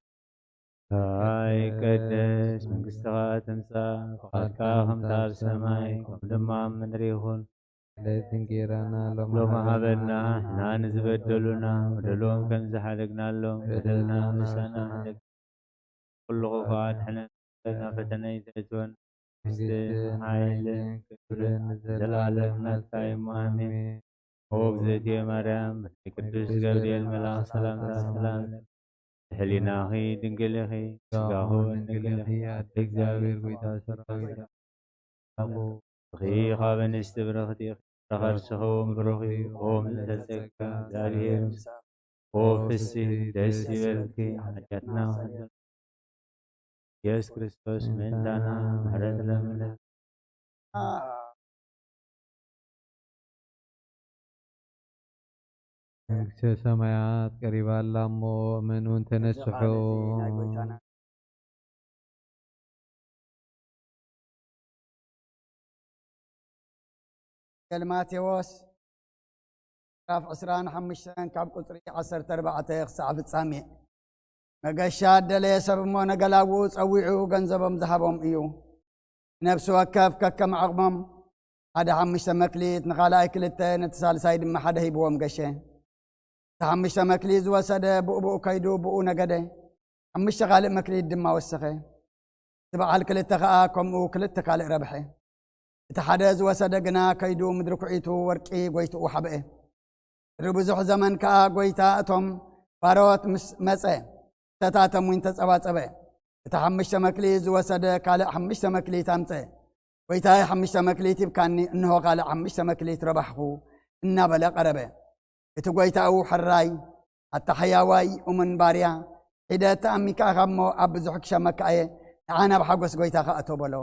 ይትቀደስ መንግስትኻ ትምጻእ፣ ፍቓድካ ከምታ ኣብ ሰማይ ከምኡ ድማ ኣብ ምድሪ ይኹን። ዕለት እንጌራና ሎሚ ሎሚ ሃበና፣ ንሕና ንዝበደሉና በደሎም ከም ዝሓደግናሎም በደልና ምሳና ንሓድግ። ኩሉ ክፉእ ኣድሕነና፣ ናብ ፈተነ ኣይተእትወና፣ መንግስትን ሓይልን ክብርን ንዘለኣለም ናትካ እዩ። ኣሜን። ኦ እግዝእትየ ማርያም፣ ናይ ቅዱስ ገብርኤል መልኣኽ ሰላምታ ሰላም ብሕሊናኺ ድንግል ኢኺ፣ ስጋኺ እውን ድንግል ኢኺ። ኣደ እግዚኣብሔር ጎይታ ሰራዊት ኣቦ፣ ብኺ ካብ ኣንስቲ ብርኽቲ ኢኺ፣ ፍረ ከርስኺ እውን ብሩኽ እዩ። ኦ ምልዕተ ጸጋ፣ እግዚኣብሔር ምሳኺ፣ ኦ ፍስሕቲ ደስ ይበልኪ፣ ሓጢኣትና ይቕረ፣ ኢየሱስ ክርስቶስ ምእንታና ምሕረት ለምነ። መንግስተ ሰማያት ቀሪባ ኣላ እሞ፣ እመኑ እንተነስሑ። ወንጌል ማቴዎስ ምዕራፍ ዕስራን ሓሙሽተን ካብ ቁጽሪ ዓሰርተ ኣርባዕተ ክሳዕ ፍጻሜ። መገሻ ኣደለየ ሰብ እሞ ነገላዉ ጸዊዑ ገንዘቦም ዝሃቦም እዩ። ነፍሲ ወከፍ ከከም ዓቕሞም ሓደ ሓሙሽተ መክሊት፣ ንኻልኣይ ክልተ፣ ነቲ ሳልሳይ ድማ ሓደ ሂብዎም ገሸ። እቲ ሓሙሽተ መክሊት ዝወሰደ ብኡ ብኡ ከይዱ ብኡ ነገደ። ሓሙሽተ ካልእ መክሊት ድማ ወሰኸ። እቲ በዓል ክልተ ኸኣ ከምኡ ክልተ ካልእ ረብሐ። እቲ ሓደ ዝወሰደ ግና ከይዱ ምድሪ ኩዒቱ ወርቂ ጎይትኡ ሓብአ። ድሪ ብዙሕ ዘመን ከኣ ጎይታ እቶም ባሮት ምስ መጸ፣ ክልተታቶም እውን ተጸባጸበ። እቲ ሓሙሽተ መክሊት ዝወሰደ ካልእ ሓሙሽተ መክሊት ኣምጸ። ጎይታይ ሓሙሽተ መክሊት ሂብካኒ፣ እንሆ ካልእ ሓሙሽተ መክሊት ረባሕኹ እናበለ ቀረበ። እቲ ጎይታኡ ሕራይ ኣተሓያዋይ እሙን ባርያ፣ ሒደ ተኣሚንካ ኢኻ እሞ ኣብ ብዙሕ ክሸመካ እየ፣ ንዓ ናብ ሓጎስ ጎይታኻ እቶ በሎ።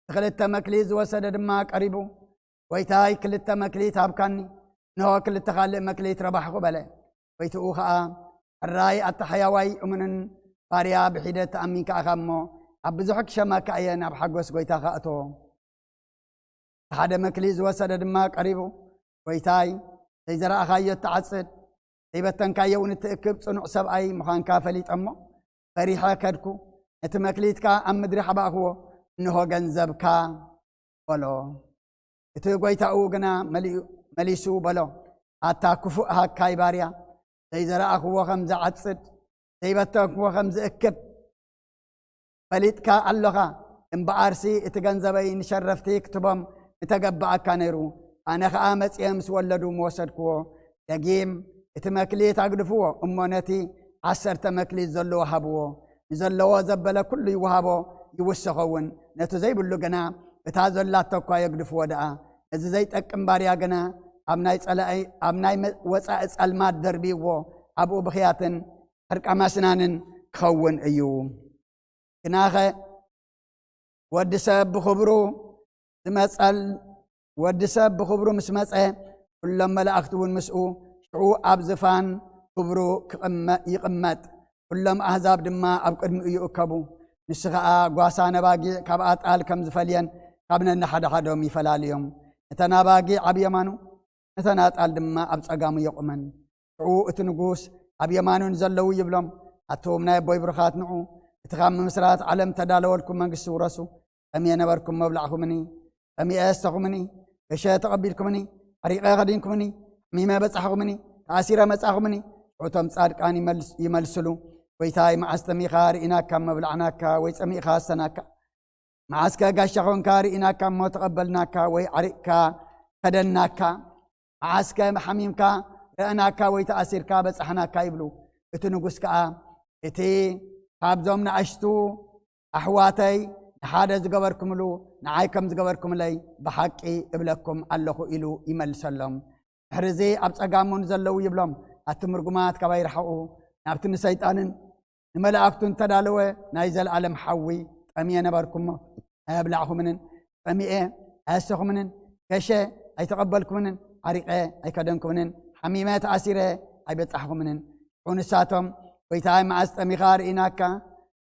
እቲ ክልተ መክሊት ዝወሰደ ድማ ቀሪቡ፣ ጎይታይ ክልተ መክሊት ሃብካኒ፣ እንሆ ክልተ ካልእ መክሊት ረባሕኹ በለ። ጎይትኡ ኸኣ ሕራይ ኣተሓያዋይ እሙንን ባርያ፣ ብሒደት ተኣሚንካ ኢኻ እሞ ኣብ ብዙሕ ክሸመካ እየ፣ ናብ ሓጎስ ጎይታኻ እቶ። እቲ ሓደ መክሊት ዝወሰደ ድማ ቀሪቡ፣ ጎይታይ፣ ዘይዘራእኻዮ እትዓጽድ፣ ዘይበተንካዮ እውን እትእክብ ጽኑዕ ሰብኣይ ምዃንካ ፈሊጠ እሞ፣ ፈሪሐ ከድኩ፣ ነቲ መክሊትካ ኣብ ምድሪ ሓባእክዎ፣ እንሆ ገንዘብካ በሎ። እቲ ጎይታኡ ግና መሊኡ-፣ መሊሱ በሎ፣ ኣታ ክፉእ ሃካይ ባርያ፣ ዘይዘራእኽዎ ከም ዝዓጽድ፣ ዘይበተንክዎ ከም ዝእክብ ፈሊጥካ ኣሎኻ። እምበኣርሲ እቲ ገንዘበይ ንሸረፍቲ ክትቦም ምተገባኣካ ነይሩ፣ ኣነ ኸኣ መጺኤ ምስ ወለዱ ምወሰድክዎ። ደጊም እቲ መክሊት ኣግድፍዎ እሞ ነቲ ዓሰርተ መክሊት ዘለዎ ሃብዎ። ንዘለዎ ዘበለ ኩሉ ይወሃቦ ይውሰኸ እውን፣ ነቲ ዘይብሉ ግና እታ ዘላቶ እኳ የግድፍዎ ደኣ። ነዚ ዘይጠቅም ባርያ ግና ኣብ ናይ ጸላኢ፣ ኣብ ናይ መ-፣ ወጻኢ ጸልማት ደርብይዎ፣ ኣብኡ ብኽያትን ሕርቃም ኣስናንን ክኸውን እዩ። ግናኸ ወዲ ሰብ ብኽብሩ ዝመጸል-፣ ወዲ ሰብ ብኽብሩ ምስ መጸ፣ ኩሎም መላእኽቲ እውን ምስኡ፣ ሽዑ ኣብ ዝፋን ክብሩ ክቕመ-፣ ይቕመጥ፣ ኩሎም ኣህዛብ ድማ ኣብ ቅድሚኡ ይእከቡ። ንሱ ኸኣ ጓሳ ነባጊዕ ካብ ኣጣል ከም ዝፈልየን ካብ ነንሓድሓዶም ይፈላልዮም። ነተን ኣባጊዕ ኣብ የማኑ፣ ነተን ኣጣል ድማ ኣብ ጸጋሙ የቑመን። ሽዑ እቲ ንጉስ ኣብ የማኑ ንዘለዉ ይብሎም፣ ኣቱም ናይ ኣቦይ ብሩኻት ንዑ፣ እቲ ካብ ምምስራት ዓለም እተዳለወልኩም መንግስቲ ውረሱ። ጠምየ ነበርኩም መብላዕኩምኒ፣ ጠሚኤ ኣስተኹምኒ፣ ገሸ ተቐቢልኩምኒ፣ ዓሪቐ ከዲንኩምኒ፣ ሓሚመ በጻሕኩምኒ፣ ተኣሲረ መጻኹምኒ፣ እቶም ጻድቃን ይመልስ-፣ ይመልስሉ፣ "ጎይታይ፣ መዓስ ጠሚኻ ርኢናካ እሞ ኣብላዕናካ፣ ወይ ጸሚእኻ ኣሰናካ? መዓስከ ጋሻ ኾንካ ርኢናካ እሞ ተቐበልናካ፣ ወይ ዓሪቕካ ከደናካ? መዓስከ ሓሚምካ ረእናካ፣ ወይ ተኣሲርካ በጻሕናካ?" ይብሉ። እቲ ንጉስ ከኣ፣ "እቲ ካብዞም ንኣሽቱ ኣሕዋተይ ንሓደ ዝገበርኩምሉ፣ ንዓይ ከም ዝገበርኩምለይ ብሓቂ እብለኩም ኣለኹ" ኢሉ ይመልሰሎም። ድሕሪ እዚ ኣብ ጸጋሙ ንዘለዉ ይብሎም፣ "ኣቱም ርጉማት ካባይ ርሓቑ፣ ናብቲ ንሰይጣንን ንመላእክቱን እተዳለወ ናይ ዘለኣለም ሓዊ ጠምየ ነበርኩሞ ኣየብላዕኹምንን፣ ጸሚኤ ኣየሰኹምንን፣ ገሸ ኣይተቐበልኩምንን፣ ዓሪቐ ኣይከደንኩምንን፣ ሓሚመ ተኣሲረ ኣይበጻሕኹምንን?" ሽዑ ንሳቶም፣ "ጎይታይ፣ መዓስ ጠሚኻ ርኢናካ?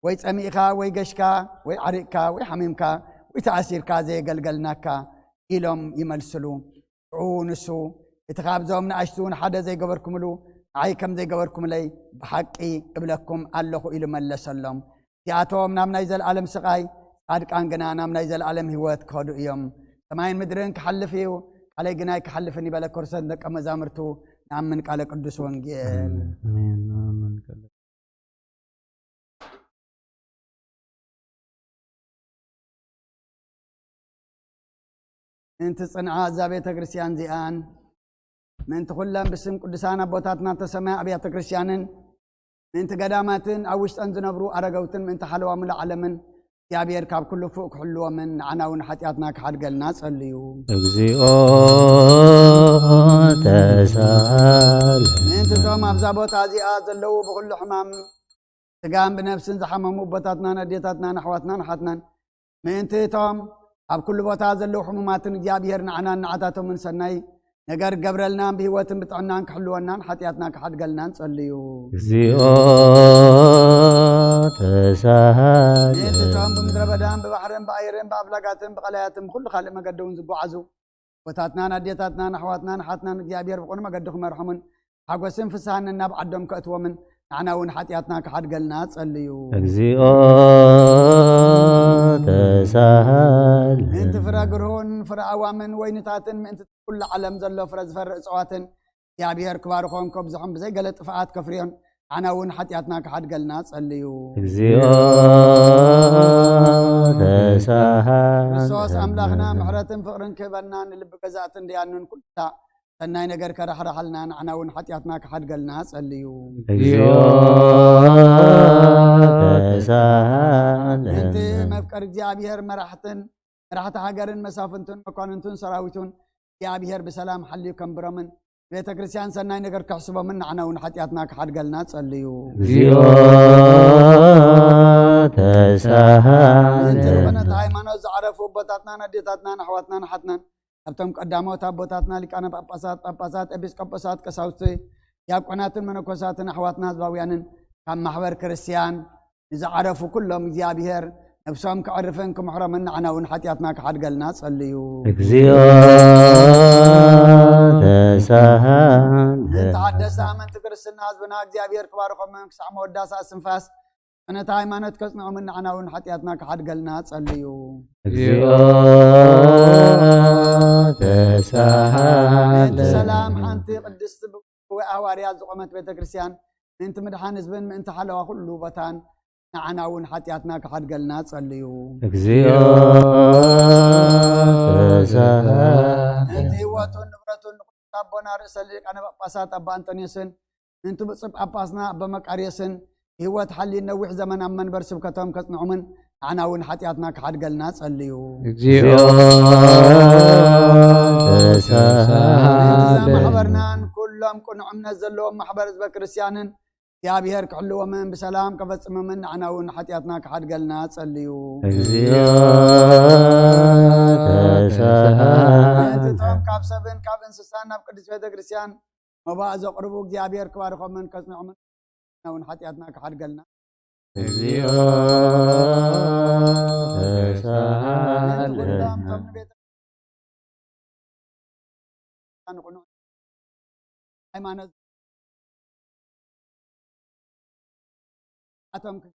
ወይ ጸሚእኻ፣ ወይ ገሽካ፣ ወይ ዓሪቕካ፣ ወይ ሓሚምካ፣ ወይ ተኣሲርካ ዘየገልገልናካ?" ኢሎም ይመልስሉ። ሽዑ ንሱ፣ "እቲ ካብዞም ንኣሽቱ ንሓደ ዘይገበርኩምሉ፣ ንዓይ ከም ዘይገበርኩምለይ ብሓቂ እብለኩም ኣለኹ" ኢሉ መለሰሎም። እዚኣቶም ናብ ናይ ዘለኣለም ስቓይ፣ ጻድቃን ግና ናብ ናይ ዘለኣለም ህይወት ክኸዱ እዮም። ሰማይን ምድርን ክሓልፍ እዩ፣ ቃለይ ግና ኣይክሓልፍን እዩ በለ። ክርስቶስ ደቀ መዛሙርቱ ንኣምን ቃለ ቅዱስ ወንጌል። ኣሜን። ኣሜን። ምእንቲ ጽንዓ እዛ ቤተ ክርስቲያን እዚኣን፣ ምእንቲ ኩለን ብስም ቅዱሳን ኣቦታትና ተሰማያ ኣብያተ ክርስቲያንን፣ ምእንቲ ገዳማትን ኣብ ውሽጠን ዝነብሩ ኣረገውትን፣ ምእንቲ ሓለዋ ሙሉእ ዓለምን፣ እግዚኣብሔር ካብ ኩሉ ክፉእ ክሕልዎምን ንዓና እውን ሓጢኣትና ክሓድገልና ጸልዩ። እግዚኦ ተሳል። ምእንቲ እቶም ኣብዛ ቦታ እዚኣ ዘለዉ ብኹሉ ሕማም ስጋን ብነፍስን ዝሓመሙ ኣቦታትናን ኣዴታትናን ኣሕዋትናን ኣሓትናን፣ ምእንቲ እቶም ኣብ ኩሉ ቦታ ዘለዉ ሕሙማትን፣ እግዚኣብሔር ንዓናን ንዓታቶምን ሰናይ ነገር ገብረልናን ብህይወትን ብጥዕናን ክሕልወናን ሓጢኣትና ክሓድገልና ንጸልዩ። እግዚኦ ተሳሃለ። ምእንቲ እቶም ብምድረ በዳን ብባሕርን ብኣየርን ብኣፍላጋትን ብቐላያትን ብኹሉ ካልእ መገዲ እውን ዝጓዓዙ ኣቦታትናን ኣዴታትናን ኣሕዋትናን ኣሓትናን እግዚኣብሔር ብቕኑዕ መገዲ ክመርሖምን ሓጎስን ፍስሃን ናብ ዓዶም ከእትዎምን ንዓና እውን ሓጢኣትና ክሓድገልና ጸልዩ። እግዚኦ ተሳሃለ። ምእንቲ ፍረ ግርሁን ፍረ ኣዋምን ወይንታትን ምእንቲ ኩሉ ዓለም ዘሎ ፍረ ዝፈሪ እጽዋትን እግዚኣብሔር ክባርኾን ከብዝሖን ብዘይ ገለ ጥፍኣት ከፍርዮን ንዓና እውን ሓጢኣትና ክሓድገልና ጸልዩ። እግዚኦ ተሳሃለ። ክርስቶስ ኣምላኽና ምሕረትን ፍቕርን ክህበና ንልቢ ገዛእትን ደያኑን ኩልታ ሰናይ ነገር ከራሕርሓልና ንዓና እውን ሓጢኣትና ክሓድገልና ጸልዩ። እግዚኦ ተሳሃለ። ምእንቲ መፍቀር እግዚኣብሔር መራሕትን መራሕቲ ሃገርን መሳፍንቱን መኳንንቱን ሰራዊቱን እግዚኣብሔር ብሰላም ሓልዩ ከንብሮምን ቤተ ክርስቲያን ሰናይ ነገር ክሕስቦምን ንዓና እውን ሓጢኣትና ክሓድገልና ጸልዩ። እግዚኦ ተሳሃለ። ምእንቲ ዝኾነት ሃይማኖት ዝዓረፉ ኣቦታትናን ኣዴታትናን ኣሕዋትናን ኣሓትናን ካብቶም ቀዳሞት ኣቦታትና ሊቃነ ጳጳሳት፣ ጳጳሳት፣ ኤጲስቆጶሳት፣ ቀሳውስቲ፣ ዲያቆናትን መነኮሳትን ኣሕዋትና ህዝባውያንን ካብ ማሕበር ክርስቲያን ንዝዓረፉ ኩሎም እግዚኣብሔር ነብሶም ክዕርፍን ክምሕሮምን ንዓና እውን ሓጢኣትና ክሓድገልና ጸልዩ። እግዚኦ ተሳሃለ። ምእንቲ ሓደስቲ ኣመንቲ ክርስትና ህዝብና እግዚኣብሔር ክባርኾምን ክሳዕ መወዳእታ እስትንፋስ እምነታ ሃይማኖት ከጽንዖምን ንዓና እውን ሓጢኣትና ክሓድገልና ጸልዩ። እግዚኦ ተሳሃለ። ምእንቲ ሰላም ሓንቲ ቅድስቲ ብእወ ሃዋርያት ዝቖመት ቤተ ክርስቲያን ምእንቲ ምድሓን ህዝብን ምእንቲ ሓለዋ ኩሉ ቦታን ንዓና እውን ሓጢኣትና ክሓድገልና ጸልዩ። እግዚኦ ተሳሃለ። ምእንቲ ህይወቱን ንብረቱን ንቅዱስ ኣቦና ርእሰ ሊቃነ ጳጳሳት ኣባ ኣንጦንዮስን ምእንቲ ብፁዕ ጳጳስና ኣባ መቃርዮስን ህይወት ሓልዩ ነዊሕ ዘመን ኣብ መንበር ስብከቶም ከጽንዖምን ንዓና እውን ሓጢኣትና ክሓድገልና ጸልዩ። እግዚኦ ተሳሃለ። ምእንቲ እዛ ማሕበርናን ኩሎም ቅኑዕ እምነት ዘለዎም ማሕበር ህዝበ ክርስቲያንን እግዚኣብሔር ክሕልዎምን ብሰላም ከፈጽሞምን ንዓና እውን ሓጢኣትና ክሓድገልና ጸልዩ። እግዚኦ ተሳሃለ። ምእንቲ እቶም ካብ ሰብን ካብ እንስሳን ናብ ቅድስት ቤተ ክርስቲያን መባእ ዘቕርቡ እግዚኣብሔር ክባርኾምን ከጽንዖምን ንዓና እውን ሓጢኣትና ክሓድገልና። እግዚኦ ተሳሃለ። ምእንቲ ኩሎም እቶም ንቤተ ንቕኑዕ ሃይማኖት ኣቶም ክ-፣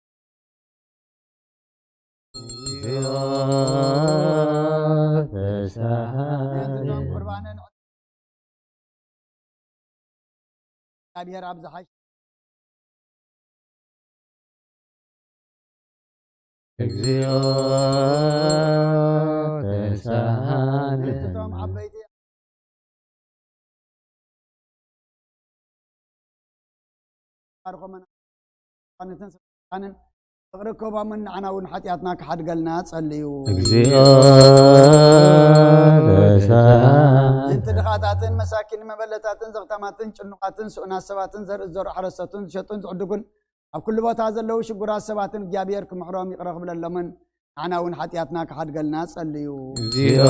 ተሳሃለ። ነቶም ቁርባንን እግዚኣብሔር ኣብ ዝሓሽ እግዚኦ ተሳሃለ። እቶም ዓበይቲ ኣርኮመን ኣነትን ስልጣንን ፍቕሪ ክህቦምን ንዓና እውን ሓጢኣትና ክሓድገልና ጸልዩ። እግዚኦ ተሳሃለ። ነቲ ድኻታትን መሳኪን መበለታትን ዘኽታማትን ጭኑቓትን ስኡናት ሰባትን ዘርኢ ዝዘርኡ ሓረስቶትን ዝሸጡን ዝዕድጉን ኣብ ኩሉ ቦታ ዘለዉ ሽጉራት ሰባትን እግዚኣብሔር ክምሕሮም ይቕረ ክብለሎምን ንዓና እውን ሓጢኣትና ክሓድገልና ጸልዩ። እግዚኦ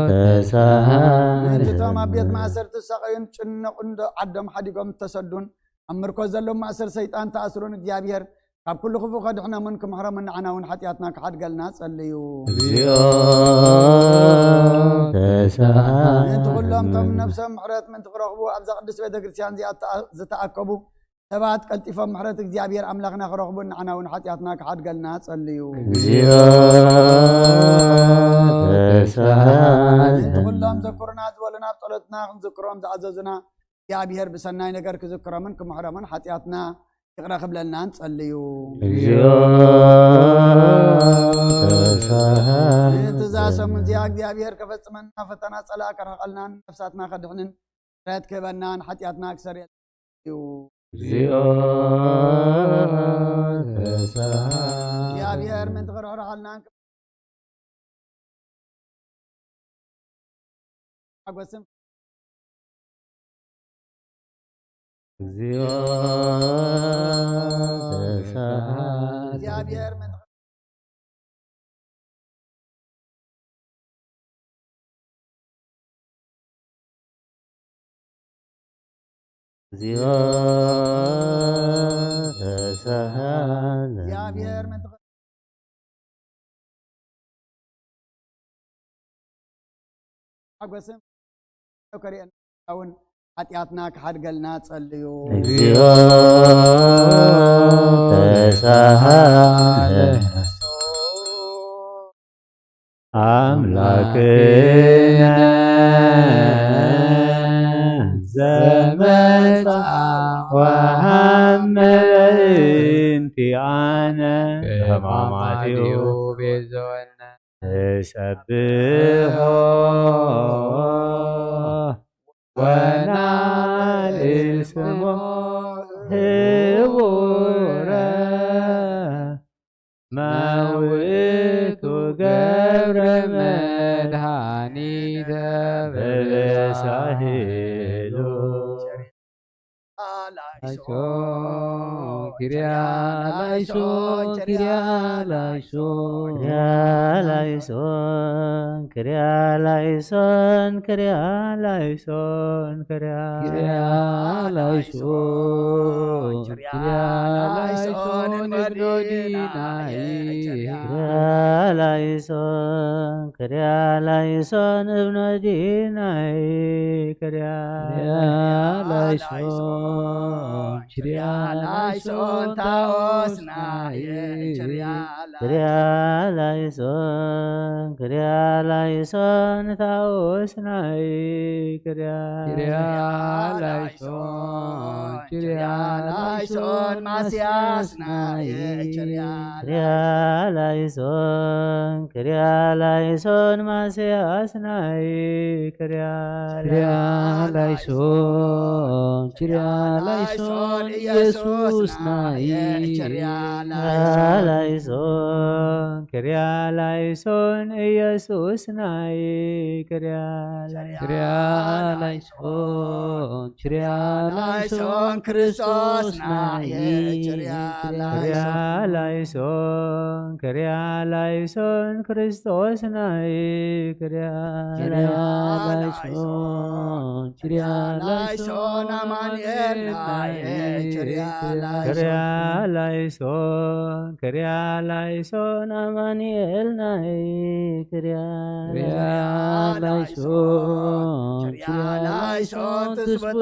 ተሳሃለ። ነቲ እቶም ኣብ ቤት ማእሰርቲ ዝሳቐዩን ጭነቑን ዶ ዓዶም ሓዲጎም እተሰዱን ኣብ ምርኮ ዘለዉ ማእሰር ሰይጣን ተኣስሩን እግዚኣብሔር ካብ ኩሉ ክፉእ ከድሕኖምን ክምሕሮምን ንዓና እውን ሓጢኣትና ክሓድገልና ጸልዩ። እግዚኦ ተሳሃለ። ነቲ ኩሎም እቶም ነፍሶም ምሕረት ምእንቲ ክረኽቡ ኣብዛ ቅድስት ቤተ ክርስቲያን እዚኣ ዝተኣ-፣ ዝተኣከቡ ሰባት ቀልጢፎም ምሕረት እግዚኣብሔር ኣምላኽና ክረኽቡን ንዓና እውን ሓጢኣትና ክሓድገልና ጸልዩ። እግዚኦ ተሳሃለ። ነቲ ኩሎም ዘኩሩና ዝበሉና ኣብ ጸሎትና ክንዝክሮም ዝኣዘዙና እግዚኣብሔር ብሰናይ ነገር ክዝክሮምን ክምሕሮምን ሓጢኣትና ይቕረ ክብለልናን ጸልዩ። እግዚኦ ተሳሃለ። ነቲ እዛ ሰሙን እዚኣ እግዚኣብሔር ከፈጽመና ፈተና ጸላእ ከርሕቐልናን ነፍሳትና ከድሕንን ምሕረት ክህበናን ሓጢኣትና ክሰርየልና እዩ። እግዚኦ ተሳሃለ። እግዚኣብሔር ምእንቲ ክርሕርሓልናን ሓጎስን እግዚኦ ተሳሃለ። እግዚኣብሔር ምእንቲ እግዚኦ ተሳሃለ። እግዚኣብሔር ምእንቲ ሓጎስን ከርእየና እውን ሓጢኣትና ክሓድገልና ጸልዩ። እግዚኦ ተሳሃለ። ኣምላክነ ዘመጻ ወሃመ እንቲኣነ ሕማማቲሁ ቤዘወነ። ንሰብሖ ወናልል ስሞ ህቡረ መውእቱ ገብረ መድኃኒተ በለሳሄሉ። ላይሶን፣ ኪርያ ላይሶን፣ ኪርያ ላይሶን። ኪርያ ላይሶን፣ ኪርያ ላይሶን፣ ኪርያ ላይሶን፣ ኪርያ ኪርያ ላይሶን፣ ላይሶን፣ ኪርያ ኪርያ ላይሶን፣ ላይሶን፣ እብኖ ዲናዬ፣ ኪርያ ኪርያ ላይሶን፣ ኪርያ ላይሶን፣ እብኖ ዲናዬ፣ ኪርያ ኪርያ ላይሶን፣ ኪርያ ላይሶን፣ ታኦስናዬ፣ ኪርያ ኪርያ ላይሶን፣ ኪርያ ላይሶን፣ ታኦስናይ፣ ኪርያ ኪርያ ላይሶን፣ ኪርያ ላይሶን፣ ማስያስናይ፣ ኪርያ ኪርያ ላይሶን፣ ኪርያ ላይሶን፣ ማስያስናይ፣ ኪርያ ኪርያ ላይሶን፣ ኪርያ ላይሶን፣ ኢየሱስናይ፣ ኪርያ ላይሶን፣ ኪርያ ላይሶን፣ ኢየሱስናይ፣ ኪርያ ኪርያ ላይሶን፣ ኪርያ ላይሶን፣ ክርስቶስናይ፣ ኪርያ ኪርያ ላይሶን፣ ኪርያ ላይሶን፣ ክርስቶስናይ፣ ኪርያ ኪርያ ላይሶን፣ ኪርያ ላይሶን፣ ኣማኑኤልናይ፣ ኪርያ ኪርያ ላይሶን። ላይሶን፣ ኪርያ ላይሶን፣ ኣማኑኤልናይ፣ ኪርያ ኪርያ ላይሶን፣ ኪርያ ላይሶን፣ ትስብእቲ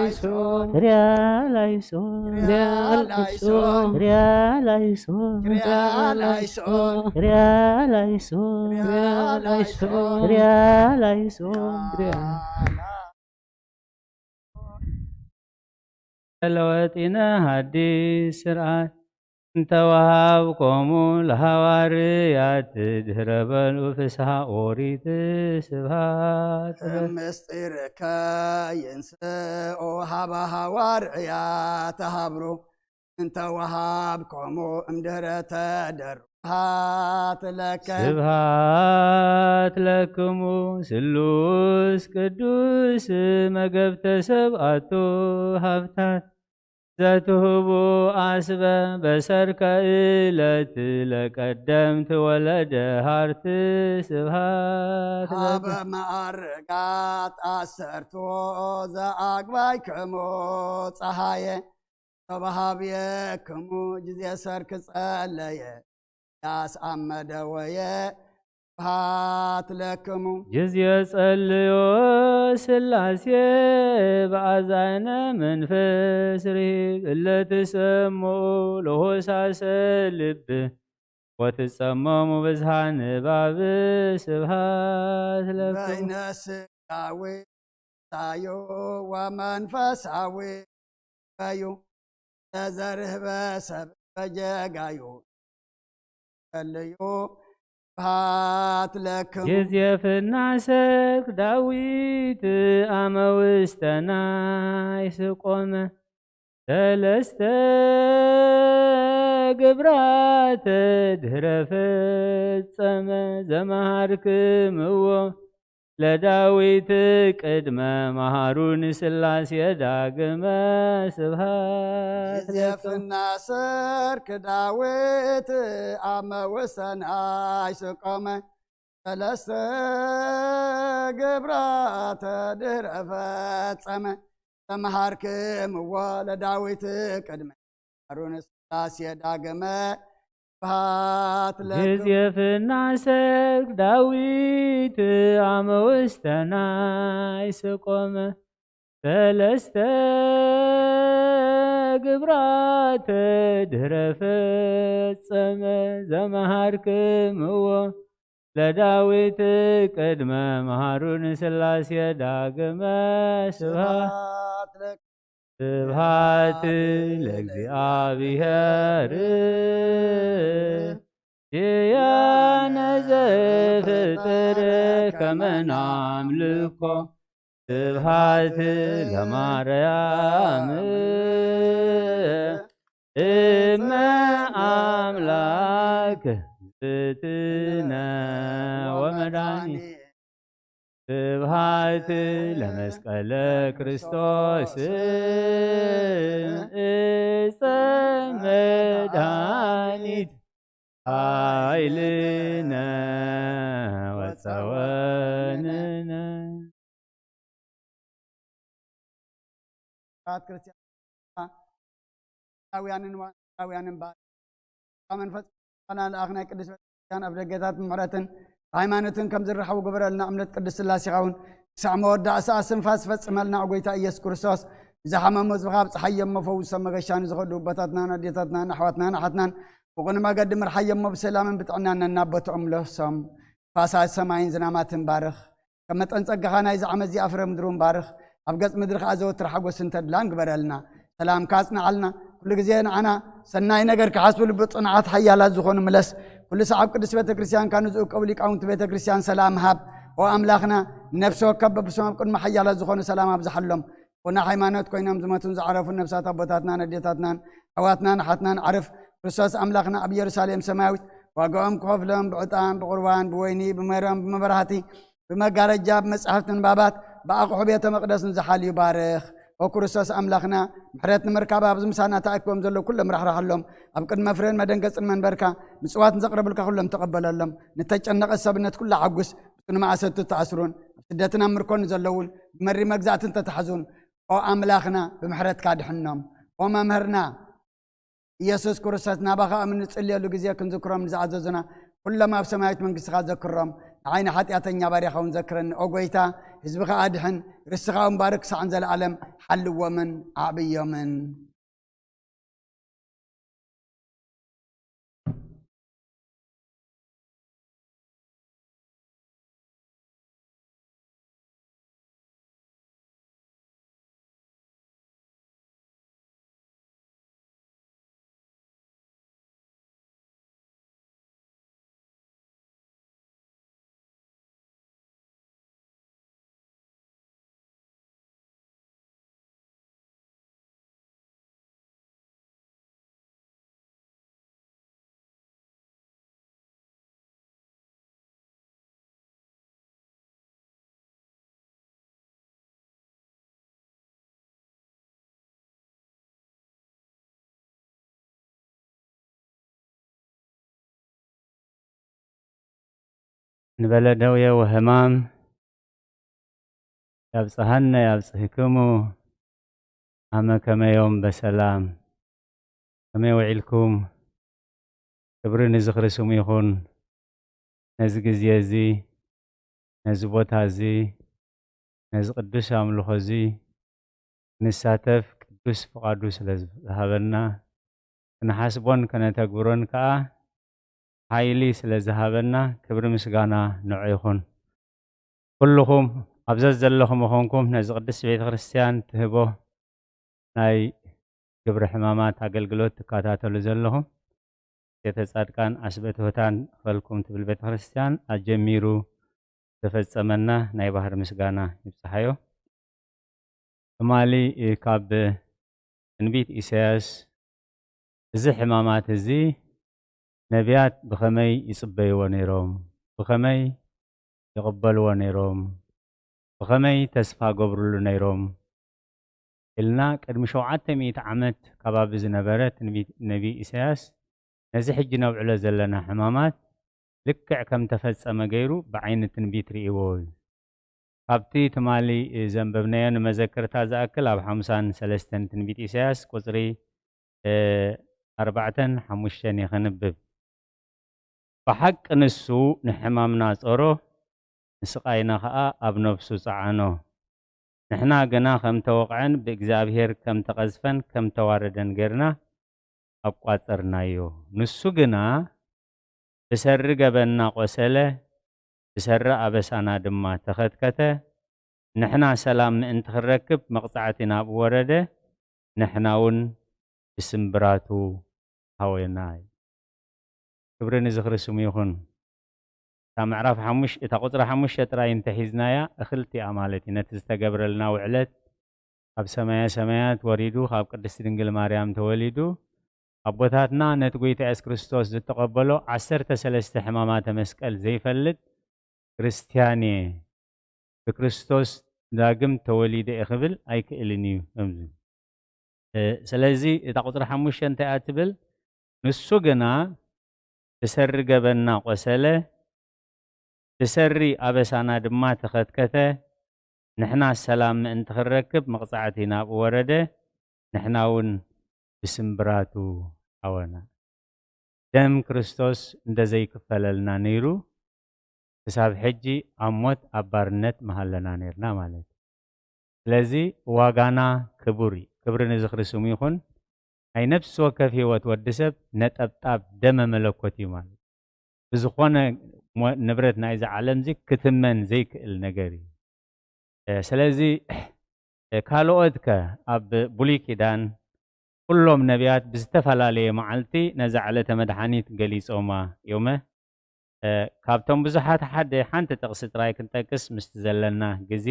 ሪያላይሶ፣ ሪያላይሶ፣ ሪያላይሶ፣ ሪያላይሶ፣ ሪያላይሶ፣ ሪያላይሶን፣ ሪያላይሶን፣ ሪያላይሶን፣ ሪያላይሶን፣ ሪያላይሶን። ለወጢነ ሓዲስ ስርዓት እንተወሃብኮሙ ለሃዋርያት ድህረ በልኡ ፍስሃ ኦሪት ስብሃት። ምስጢርከ ይንስኦ ሃባ ሃዋርያት ሃብሩ እንተወሃብኮሙ እምድህረ ተደሩ ሃት ለከ። ስብሃት ለክሙ ስሉስ ቅዱስ መገብተ ሰብኣቱ ሃብታት ዘትህቡ ኣስበ በሰርከ እለት ለቀደምት ወለደ ሃርት። ስብሃት ሃበ ለክሙ። መዓርጋት ኣሰርቶ ዘኣግባይክሙ ጸሃየ ተባሃብየክሙ ጊዜ ሰርክ ጸለየ ያስ ኣመደወየ ሃት ለክሙ። ጊዜ ጸልዮ ስላሴ ብኣዛነ መንፈስ ርሂብ እለ ትሰምዑ ለሆሳሰ ልብ ወትጸመሙ ብዝሃ ንባብ። ስብሃት ለክሙ። በይነ ስጋዊ ሳዩ ወመንፈሳዊ በዩ ተዘርህበ ሰብ በጀጋዩ ከልዩ ሃት ለክሙ። ጊዜ ፍናሰክ ዳዊት ኣመ ውስተ ናይስ ቆመ ሰለስተ ግብራተ ድህረ ፈጸመ ዘመሃርክምዎ ለዳዊት ቅድመ መሃሩን ስላሴ ዳግመ። ስብሃት ለክሙ። ዮሴፍና ሰርክ ዳዊት ኣመ ወሰናይ ስቆመ ሰለስተ ግብራተ ድህረ ፈጸመ ተመሃርክምዎ ለዳዊት ቅድመ መሃሩን ስላሴ ዳግመ። ስብሃት ለክሙ። ዮሴፍና ሰርክ ዳዊት ኣመ ውስተ ናይስ ቆመ ሰለስተ ግብራተ ድህረ ፈጸመ ዘመሃርክምዎ ለዳዊት ቅድመ መሃሩን ስላሴ ዳግመ። ስብሃት ስብሃት ለክ ስብሃት ለእግዚኣብሔር ኪያነ ዘፍጥር ከመ ናምልኮ። ስብሃት ለማርያም እመ ኣምላክ ዝትነ ወመድኃኒት። ስብሃት ለመስቀለ ክርስቶስ እፀ መድኃኒት ኃይልነ ወፀወንነ። ስብሐት ክርስቲያን ናውያንን ዋናውያንን ባር መንፈስ ቅዱስ ለኣኽ ናይ ቅዱስ ቤተክርስትያን ኣብ ደገታት ብምሕረትን ብሃይማኖትን ከም ዝረኸቡ ግበረልና። እምነት ቅዱስ ሥላሴኻ እውን ክሳዕ መወዳእታ እስትንፋስ ፈጽመልና። ኦ ጎይታ ኢየሱስ ክርስቶስ፣ ብዝሓመሙ ህዝብኻ ኣብጽሓዮም፣ መፈውሶም፣ መገሻ ንዝኸዱ ኣቦታትናን ኣዴታትናን ኣሕዋትናን ኣሓትናን ብቕኑዕ መገዲ ምርሓዮም፣ ብሰላምን ብጥዕናን ነናብ ቦትኦም ምለሶም። ንፋሳት ሰማይን ዝናማትን ባርኽ። ከም መጠን ጸጋኻ ናይዚ ዓመት እዚኣ ፍረ ምድሪ እውን ባርኽ። ኣብ ገጽ ምድሪ ከኣ ዘወትር ሓጎስን ተድላን ግበረልና። ሰላምካ ኣጽንዓልና። ኩሉ ግዜ ንዓና ሰናይ ነገር ክሓስቡ ልቢ ጽኑዓት ሓያላት ዝኾኑ ምለስ። ኩሉ ሰዓብ ቅድስት ቤተ ክርስቲያንካ ንዝእከቡ ሊቃውንቲ ቤተ ክርስቲያን ሰላም ሃብ። ኦ ኣምላኽና፣ ንነፍሲ ወከፍ በብስሞም ኣብ ቅድሚ ሓያላት ዝኾኑ ሰላም ኣብዝሓሎም። ኣቦና ሃይማኖት ኮይኖም ዝሞቱን ዝዓረፉን ነፍሳት ኣቦታትናን ኣዴታትናን ኣሕዋትናን ኣሓትናን ዓርፍ ክርስቶስ ኣምላኽና ኣብ ኢየሩሳሌም ሰማያዊት ዋጋኦም ክኸፍሎም ብዕጣን ብቁርባን ብወይኒ ብሜሮን ብመብራህቲ ብመጋረጃ ብመጻሕፍቲ ምንባባት ብኣቑሑ ቤተ መቕደስ ንዝሓልዩ ባርኽ። ኦ ክርስቶስ ኣምላኽና፣ ምሕረት ንምርካብ ኣብዚ ምሳና ተኣኪቦም ዘለዉ ኩሎም ራሕራሓሎም። ኣብ ቅድሚ መፍረን መደንገጽን መንበርካ ምጽዋት ንዘቕረብልካ ኩሎም ተቐበለሎም። ንተጨነቐ ሰብነት ኩላ ሓጉስ። ብጽኑ መኣሰቱ ተኣስሩን ኣብ ስደትን ኣብ ምርኮን ዘለውን ብመሪ መግዛእትን ተታሕዙን ኦ ኣምላኽና ብምሕረትካ ድሕኖም። ኦ መምህርና ኢየሱስ ክርስቶስ ናባኻ ኣብ እንጽልየሉ ግዜ ክንዝክሮም ንዝኣዘዙና ኩሎም ኣብ ሰማያዊት መንግስትኻ ዘክሮም። ንዓይ ንሓጢኣተኛ ባርያኻ እውን ዘክረኒ። ኦ ጎይታ ህዝብኻ ኣድሕን፣ ርስኻ እውን ባርክ፣ ክሳዕ ንዘለኣለም ሓልዎምን ኣዕብዮምን። ንበለ ደውየ ወህማም ያብጽሃነ ያብጽህክሙ። ኣመ ከመዮም በሰላም። ከመይ ውዒልኩም? ክብሪ ንዝኽሪ ስሙ ይኹን። ነዚ ግዜ እዚ፣ ነዚ ቦታ እዚ፣ ነዚ ቅዱስ ኣምልኾ እዚ ክንሳተፍ ቅዱስ ፍቓዱ ስለ ዝሃበና፣ ክንሓስቦን ከነተግብሮን ከኣ ሓይሊ ስለ ዝሃበና ክብሪ ምስጋና ንዑ ይኹን። ኩልኹም ኣብ ዘዘለኹም ምኾንኩም ነዚ ቅድስት ቤተ ክርስቲያን ትህቦ ናይ ግብረ ሕማማት ኣገልግሎት ትከታተሉ ዘለኹም፣ ቤተ ጻድቃን ኣስበትሆታን ፈልኩም ትብል ቤተ ክርስቲያን ኣጀሚሩ ዘፈጸመና ናይ ባህር ምስጋና ይብጽሓዮ። ትማሊ ካብ ትንቢት ኢሳያስ እዚ ሕማማት እዚ ነቢያት ብኸመይ ይጽበይዎ ነይሮም? ብኸመይ ይቕበልዎ ነይሮም? ብኸመይ ተስፋ ገብርሉ ነይሮም? ኢልና ቅድሚ ሸውዓተ ሚእቲ ዓመት ከባቢ ዝነበረ ትንቢት ነቢ ኢሳያስ ነዚ ሕጂ ነብዕሎ ዘለና ሕማማት ልክዕ ከም ተፈጸመ ገይሩ ብዓይኒ ትንቢት ርእይዎ እዩ። ካብቲ ትማሊ ዘንበብናዮ ንመዘክርታ ዝኣክል ኣብ ሓምሳን ሰለስተን ትንቢት ኢሳያስ ቁጽሪ፣ እ፣ ኣርባዕተን ሓሙሽተን እየ ከንብብ። ብሓቂ ንሱ ንሕማምና ጾሮ፣ ንስቓይና ኸኣ ኣብ ነፍሱ ጸዓኖ። ንሕና ግና ከም ተወቕዐን ብእግዚኣብሔር ከም ተቐዝፈን ከም ተዋረደን ጌርና ኣቋጸርናዮ። ንሱ ግና ብሰሪ ገበንና ቆሰለ፣ ብሰሪ ኣበሳና ድማ ተኸትከተ። ንሕና ሰላም ምእንቲ ክንረክብ መቕጻዕቲ ናብኡ ወረደ፣ ንሕና እውን ብስምብራቱ ሃወና። ክብሪ ንዝኽሪ ስሙ ይኹን። እታ ምዕራፍ ሓሙሽ-፣ እታ ቁጽሪ ሓሙሽተ ጥራይ እንተሒዝናያ እኽልቲ እያ ማለት እዩ። ነቲ ዝተገብረልና ውዕለት ካብ ሰማየ ሰማያት ወሪዱ፣ ካብ ቅድስቲ ድንግል ማርያም ተወሊዱ፣ ኣቦታትና ነቲ ጐይታ የሱስ ክርስቶስ ዝተቐበሎ ዓሰርተ ሰለስተ ሕማማተ መስቀል ዘይፈልጥ ክርስትያን እየ፣ ብክርስቶስ ዳግም ተወሊደ እየ ክብል ኣይክእልን እዩ። ከምዚ፣ እ፣ ስለዚ እታ ቁጽሪ ሓሙሽተ እንታይ እያ ትብል? ንሱ ግና ብሰሪ ገበንና ቆሰለ፣ ብሰሪ ኣበሳና ድማ ተኸትከተ። ንሕና ሰላም ምእንቲ ክንረክብ መቕጻዕቲ ናብኡ ወረደ፣ ንሕና እውን ብስምብራቱ ሃወና። ደም ክርስቶስ እንተ ዘይክፈለልና ነይሩ፣ ክሳብ ሕጂ ኣብ ሞት ኣብ ባርነት ምሃለና ነይርና ማለት እዩ። ስለዚ ዋጋና ክቡር እዩ። ክብሪ ንዝኽሪ ስሙ ይኹን። ናይ ነፍሲ ወከፍ ህይወት ወዲ ሰብ ነጠብጣብ ደመ መለኮት እዩ ማለት እዩ። ብዝኾነ ሞ-፣ ንብረት ናይዚ ዓለም እዚ ክትመን ዘይክእል ነገር እዩ። እ፣ ስለዚ፣ እ፣ ካልኦት ከ ኣብ ብሉይ ኪዳን ኩሎም ነቢያት ብዝተፈላለየ መዓልቲ ነዛ ዕለተ መድሓኒት ገሊጾማ እዮመ። እ፣ ካብቶም ብዙሓት ሓደ ሓንቲ ጥቕሲ ጥራይ ክንጠቅስ ምስቲ ዘለና ግዜ፣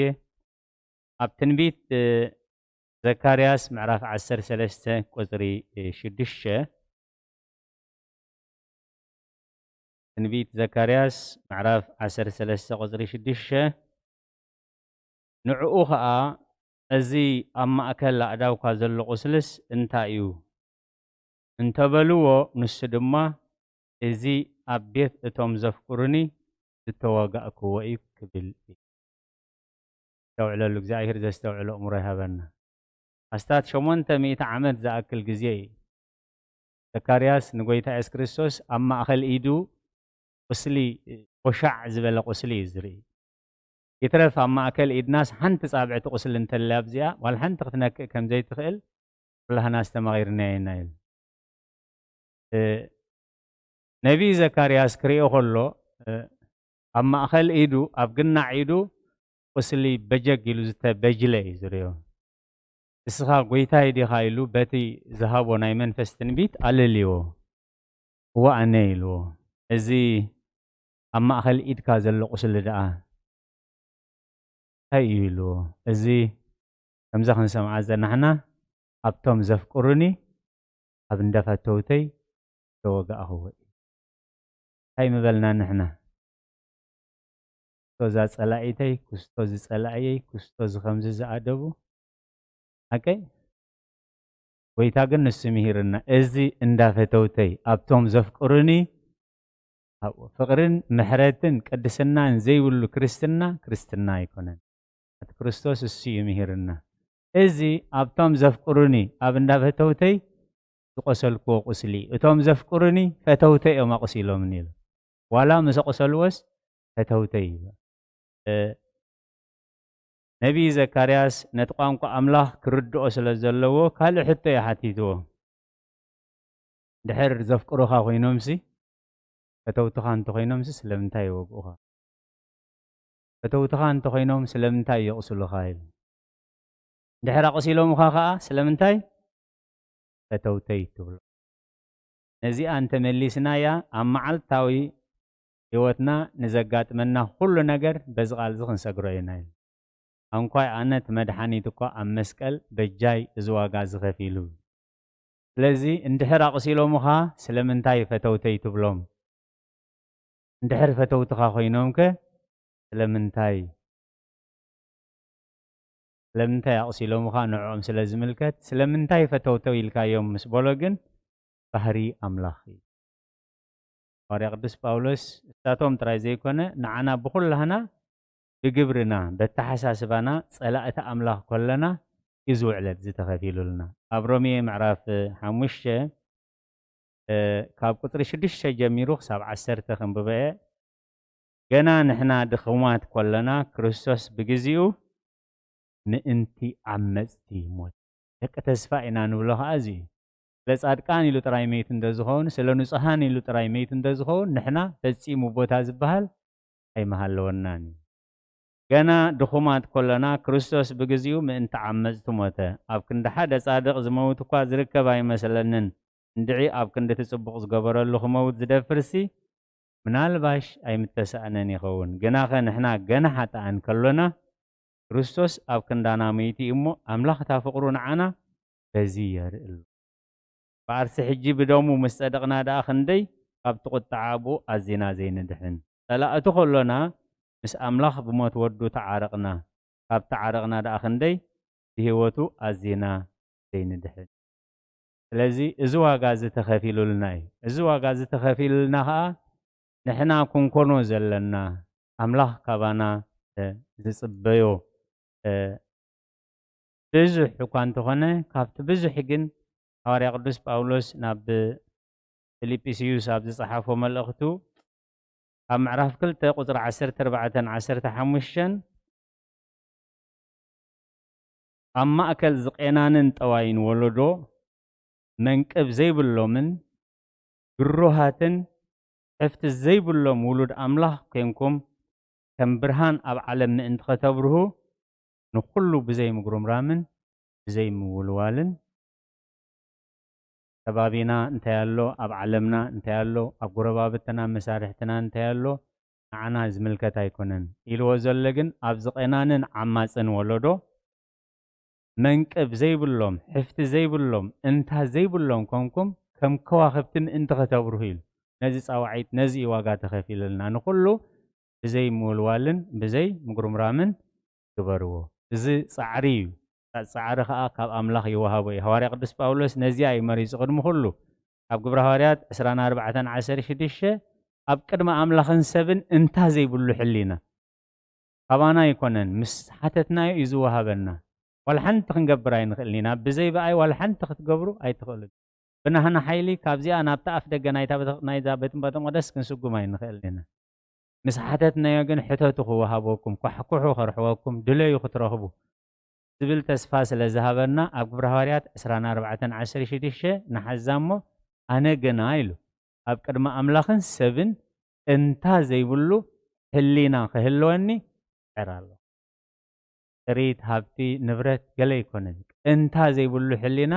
ኣብ ትንቢት፣ እ፣ ዘካርያስ ምዕራፍ ዓሰርተ ሰለስተ ቁጽሪ፣ እ፣ ሽዱሽተ፣ ትንቢት ዘካርያስ ምዕራፍ ዓሰርተ ሰለስተ ቁጽሪ ሽዱሽተ፣ ንዕኡ ኸኣ፣ "እዚ ኣብ ማእከል ኣእዳውካ ዘሎ ቁስልስ እንታይ እዩ?" እንተበልዎ፣ ንሱ ድማ፣ "እዚ ኣብ ቤት እቶም ዘፍቅሩኒ ዝተዋጋእክዎ እዩ" ክብል እዩ። ነስተውዕለሉ፣ እግዚኣብሔር ዘስተውዕሎ እምሮ ይሃበና። ኣስታት ሸሞንተ ሚእቲ ዓመት ዝኣክል ግዜ እዩ ዘካርያስ ንጎይታ የሱስ ክርስቶስ ኣብ ማእከል ኢዱ ቁስሊ፣ ቦሻዕ ዝበለ ቁስሊ እዩ ዝርኢ። ይትረፍ ኣብ ማእከል ኢድናስ ሓንቲ ጻብዕቲ ቁስሊ እንተልያ ኣብዚኣ፣ ዋላ ሓንቲ ክትነክእ ከም ዘይትኽእል ኩላህና ኣስተማቒርናዮ ኢና ኢሉ። እ፣ ነቢይ ዘካርያስ ክርእዮ ከሎ፣ እ፣ ኣብ ማእከል ኢዱ፣ ኣብ ግናዕ ኢዱ ቁስሊ በጀግ ኢሉ ዝተበጅለ እዩ ዝርእዮ። "እስኻ ጎይታይ ዲኻ?" ኢሉ በቲ ዝሃቦ ናይ መንፈስ ትንቢት ኣለልዎ። "እወ ኣነ" ኢልዎ። "እዚ ኣብ ማእከል ኢድካ ዘሎ ቁስሊ ደኣ እንታይ እዩ?" ኢልዎ። "እዚ ከምዛ ክንሰምዓ ዝጸናሕና፣ ኣብቶም ዘፍቅሩኒ ኣብ እንዳ ፈተውተይ ዝተወጋእኽዎ እዩ።" እንታይ ምበልና ንሕና? "ክስቶ እዛ ጸላኢተይ፣ ክስቶ እዚ ጸላእየይ፣ ክስቶ እዚ ከምዚ ዝኣደቡ"? ሓቀይ? ጎይታ ግን ንሱ ምሂርና፣ "እዚ እንዳ ፈተውተይ፣ ኣብቶም ዘፍቅሩኒ ኣብኡ ፍቕርን ምሕረትን ቅድስናን ዘይብሉ ክርስትና፣ ክርስትና ኣይኮነን። እቲ ክርስቶስ እሱ እዩ ምሂርና። እዚ ኣብቶም ዘፍቅሩኒ፣ ኣብ እንዳ ፈተውተይ ዝቆሰልክዎ ቁስሊ፣ እቶም ዘፍቅሩኒ ፈተውተይ እዮም ኣቑሲሎምኒ ኢሉ። ዋላ ምስ ኣቑሰልዎስ ፈተውተይ ኢሉ። እ፣ ነቢይ ዘካርያስ ነቲ ቋንቋ ኣምላኽ ክርድኦ ስለ ዘለዎ ካልእ ሕቶ እዩ ሓቲትዎ። ድሕር ዘፍቅሩኻ ኮይኖምሲ፣ ፈተውትኻ እንተኾይኖምሲ ስለምንታይ ይወግኡኻ? ፈተውትኻ እንተኾይኖም ስለምንታይ የቑስሉኻ? ኢሉ። ድሕር ኣቑሲሎምኻ ኸኣ ስለምንታይ ፈተውተይ ትብሎ? ነዚኣ እንተመሊስናያ ኣብ መዓልታዊ ህይወትና ንዘጋጥመና ኩሉ ነገር በዚ ቃል እዚ ክንሰግሮ ኢና ኢሉ። ኣንኳይ ኣነ እቲ መድሓኒት እኳ ኣብ መስቀል በጃይ እዚ ዋጋ እዚ ከፊሉ። ስለዚ እንድሕር ኣቑሲሎምኻ ስለምንታይ ፈተውተይ ትብሎም? እንድሕር ፈተውትኻ ኮይኖምከ ስለምንታይ? ስለምንታይ ኣቑሲሎምኻ ንዕኦም ስለ ዝምልከት ስለምንታይ ፈተውተው ኢልካዮም ምስ በሎ ግን ባህሪ ኣምላኽ እዩ። ሃዋርያ ቅዱስ ጳውሎስ እሳቶም ጥራይ ዘይኮነ ንዓና ብኹላህና ብግብርና በተሓሳስባና ጸላእቲ ኣምላኽ ኮለና እዩ ዝውዕለት ዝተኸፊሉልና። ኣብ ሮሜ ምዕራፍ ሓሙሽተ እ፣ ካብ ቁጽሪ ሽዱሽተ ጀሚሩ ክሳብ ዓሰርተ ከንብበ እየ። ገና ንሕና ድኹማት ኮለና ክርስቶስ ብግዚኡ ምእንቲ ዓመጽቲ ሞተ። ደቂ ተስፋ ኢና ንብሎ ኸኣ እዚ እዩ። ስለ ጻድቃን ኢሉ ጥራይ መይቱ እንተ ዝኸውን፣ ስለ ንጹሃን ኢሉ ጥራይ መይቱ እንተ ዝኸውን፣ ንሕና ፈጺሙ ቦታ ዝበሃል ኣይምሃለወናን እዩ። ገና ድኹማት ኮለና ክርስቶስ ብግዚኡ ምእንቲ ዓመጽቲ ሞተ። ኣብ ክንዲ ሓደ ጻድቕ ዝመውት እኳ ዝርከብ ኣይመሰለንን። እንድዒ ኣብ ክንዲ እቲ ጽቡቕ ዝገበረሉ ክመውት ዝደፍርሲ ምናልባሽ ኣይምተሳእነን ይኸውን። ግናኸ ንሕና ገና ሓጥኣን ከሎና ክርስቶስ ኣብ ክንዳና መይቱ እዩ እሞ ኣምላኽ እታ ፍቕሩ ንዓና በዚ የርኢ ኣሎ። ብዓርሲ ሕጂ ብደሙ ምስ ጸደቕና ደኣ ክንደይ ካብቲ ቁጥዓ ኣብኡ ኣዚና ዘይንድሕን። ጸላእቱ ከሎና ምስ ኣምላኽ ብሞት ወዱ ተዓረቕና። ካብ ተዓረቕና ደኣ ክንደይ ብህይወቱ ኣዚና ዘይንድሕን። ስለዚ እዚ ዋጋ እዚ ተኸፊሉልና እዩ። እዚ ዋጋ እዚ ተኸፊሉልና ኸኣ ንሕና ክንኮኖ ዘለና ኣምላኽ ካባና፣ እ፣ ዝጽበዮ፣ እ፣ ብዙሕ እኳ እንተኾነ ካብቲ ብዙሕ ግን ሃዋርያ ቅዱስ ጳውሎስ ናብ ፊልጵስዩስ ኣብ ዝጸሓፎ መልእኽቱ ኣብ ምዕራፍ ክልተ ቁጽሪ ዓሰርተ ኣርባዕተን ዓሰርተ ሓሙሽተን ኣብ ማእከል ዝቄናንን ጠዋይን ወለዶ መንቅብ ዘይብሎምን ግሩሃትን ሕፍቲ ዘይብሎም ውሉድ ኣምላኽ ኴንኩም ከም ብርሃን ኣብ ዓለም ምእንቲ ኸተብርሁ ንኹሉ ብዘይ ምጉርምራምን ብዘይ ምውልዋልን ከባቢና እንታይ ኣሎ፣ ኣብ ዓለምና እንታይ ኣሎ፣ ኣብ ጎረባብትና መሳርሕትና እንታይ ኣሎ፣ ንዓና ዝምልከት ኣይኮነን ኢልዎ ዘሎ ግን ኣብ ዝቄናንን ዓማጽን ወለዶ መንቅብ ዘይብሎም፣ ሕፍቲ ዘይብሎም፣ እንታ ዘይብሎም ኮንኩም ከም ከዋኽብቲ ምእንቲ ኸተብርሁ ኢሉ። ነዚ ጻውዒት፣ ነዚ እዩ ዋጋ ተኸፊሉልና። ንኹሉ ብዘይ ምውልዋልን ብዘይ ምጉርምራምን ግበርዎ። እዚ ጻዕሪ እዩ። ጻ-፣ ጻዕሪ ኸኣ ካብ ኣምላኽ ይወሃቦ እዩ። ሃዋርያ ቅዱስ ጳውሎስ ነዚኣ እዩ መሪጹ። ቅድሚ ኩሉ ኣብ ግብረ ሃዋርያት ዕስራን ኣርባዕተን ዓሰርተ ሽዱሽተ ኣብ ቅድሚ ኣምላኽን ሰብን እንታ ዘይብሉ ሕሊና ካባና ኣይኮነን፣ ምስ ሓተትናዮ እዩ ዝወሃበና። ዋላ ሓንቲ ክንገብር ኣይንኽእልን ኢና። ብዘይ ብኣይ ዋላ ሓንቲ ክትገብሩ ኣይትኽእሉን። ብናህና ሓይሊ ካብዚኣ ናብታ ኣፍ ደገ ናይታ ቤተ-፣ ናይዛ ቤት፣ ቤተ መቕደስ ክንስጉም ኣይንኽእልን ኢና። ምስ ሓተትናዮ ግን ሕተቱ ክወሃበኩም፣ ኳሕኩሑ ከርሕወኩም፣ ድለዩ ክትረኽቡ ዝብል ተስፋ ስለ ዝሃበና ኣብ ግብረ ሃዋርያት ዕስራን ኣርባዕተን ዓሰርተ ሽዱሽተ ንሓዛ እሞ ኣነ ግና ኢሉ ኣብ ቅድሚ ኣምላኽን ሰብን እንታ ዘይብሉ ሕሊና ክህልወኒ እጽዕር ኣለኹ። ጥሪት፣ ሃብቲ፣ ንብረት ገለ ኣይኮነን። እንታ ዘይብሉ ሕሊና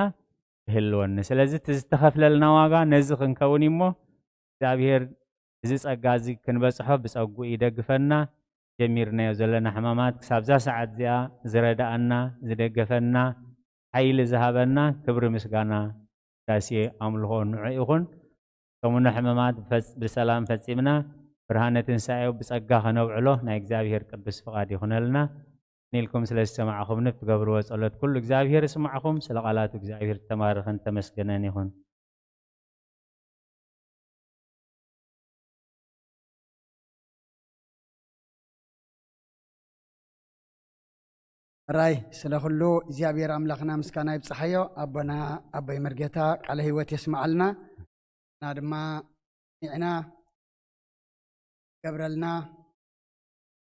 ክህልወኒ። ስለዚ እቲ ዝተኸፍለልና ዋጋ ነዚ ክንከውን እዩ እሞ እግዚኣብሔር እዚ ጸጋ እዚ ክንበጽሖ ብጸጉኡ ይደግፈና። ጀሚርናዮ ዘለና ሕማማት ክሳብዛ ሰዓት እዚኣ ዝረዳኣና፣ ዝደገፈና፣ ሓይሊ ዝሃበና ክብሪ ምስጋና ውዳሴ ኣምልኾ ንዑ ይኹን። ሰሙነ ሕማማት ብፈጽ-፣ ብሰላም ፈጺምና ብርሃነ ትንሳኤው ብጸጋ ከነውዕሎ ናይ እግዚኣብሔር ቅዱስ ፍቓድ ይኹነልና። ኢልኩም ስለ ዝሰማዕኹምኒ ብትገብርዎ ጸሎት ኩሉ እግዚኣብሔር ይስማዕኹም። ስለ ቃላቱ እግዚኣብሔር ዝተባረኸን ተመስገነን ይኹን። ራይ ስለ ኩሉ እግዚኣብሔር ኣምላኽና ምስጋና ይብጽሓዮ። ኣቦና ኣቦይ መርጌታ ቃለ ህይወት የስምዓልና። እና ድማ ኒዕና ገብረልና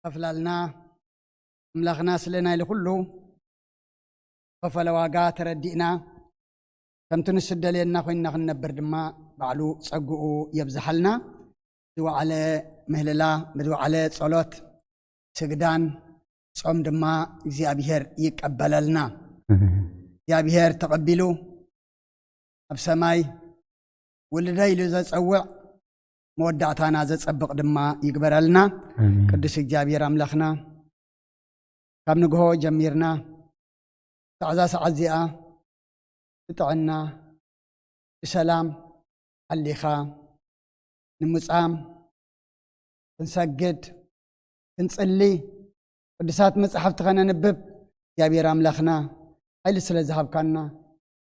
ከፍላልና ኣምላኽና ስለ ናይ ኩሉ ከፈለ ዋጋ ተረዲእና ከምቲ ንሱ ደልየና ኮይንና ክንነብር ድማ ባዕሉ ጸግኡ የብዝሓልና። ዝወዓለ ምህልላ፣ ዝወዓለ ጸሎት፣ ስግዳን፣ ጾም ድማ እግዚኣብሔር ይቀበለልና። እግዚኣብሔር ተቐቢሉ ኣብ ሰማይ ውልደይ ኢሉ ዘጸውዕ መወዳእታና ዘጸብቕ ድማ ይግበረልና። ኣሜን። ቅዱስ እግዚኣብሔር ኣምላኽና ካብ ንግሆ ጀሚርና ክሳዕ እዛ ሰዓት እዚኣ ብጥዕና ብሰላም ኣሊኻ ንምጻም ክንሰግድ ክንጽሊ ቅዱሳት መጻሕፍቲ ከነንብብ እግዚኣብሔር ኣምላኽና ሓይሊ ስለ ዝሃብካና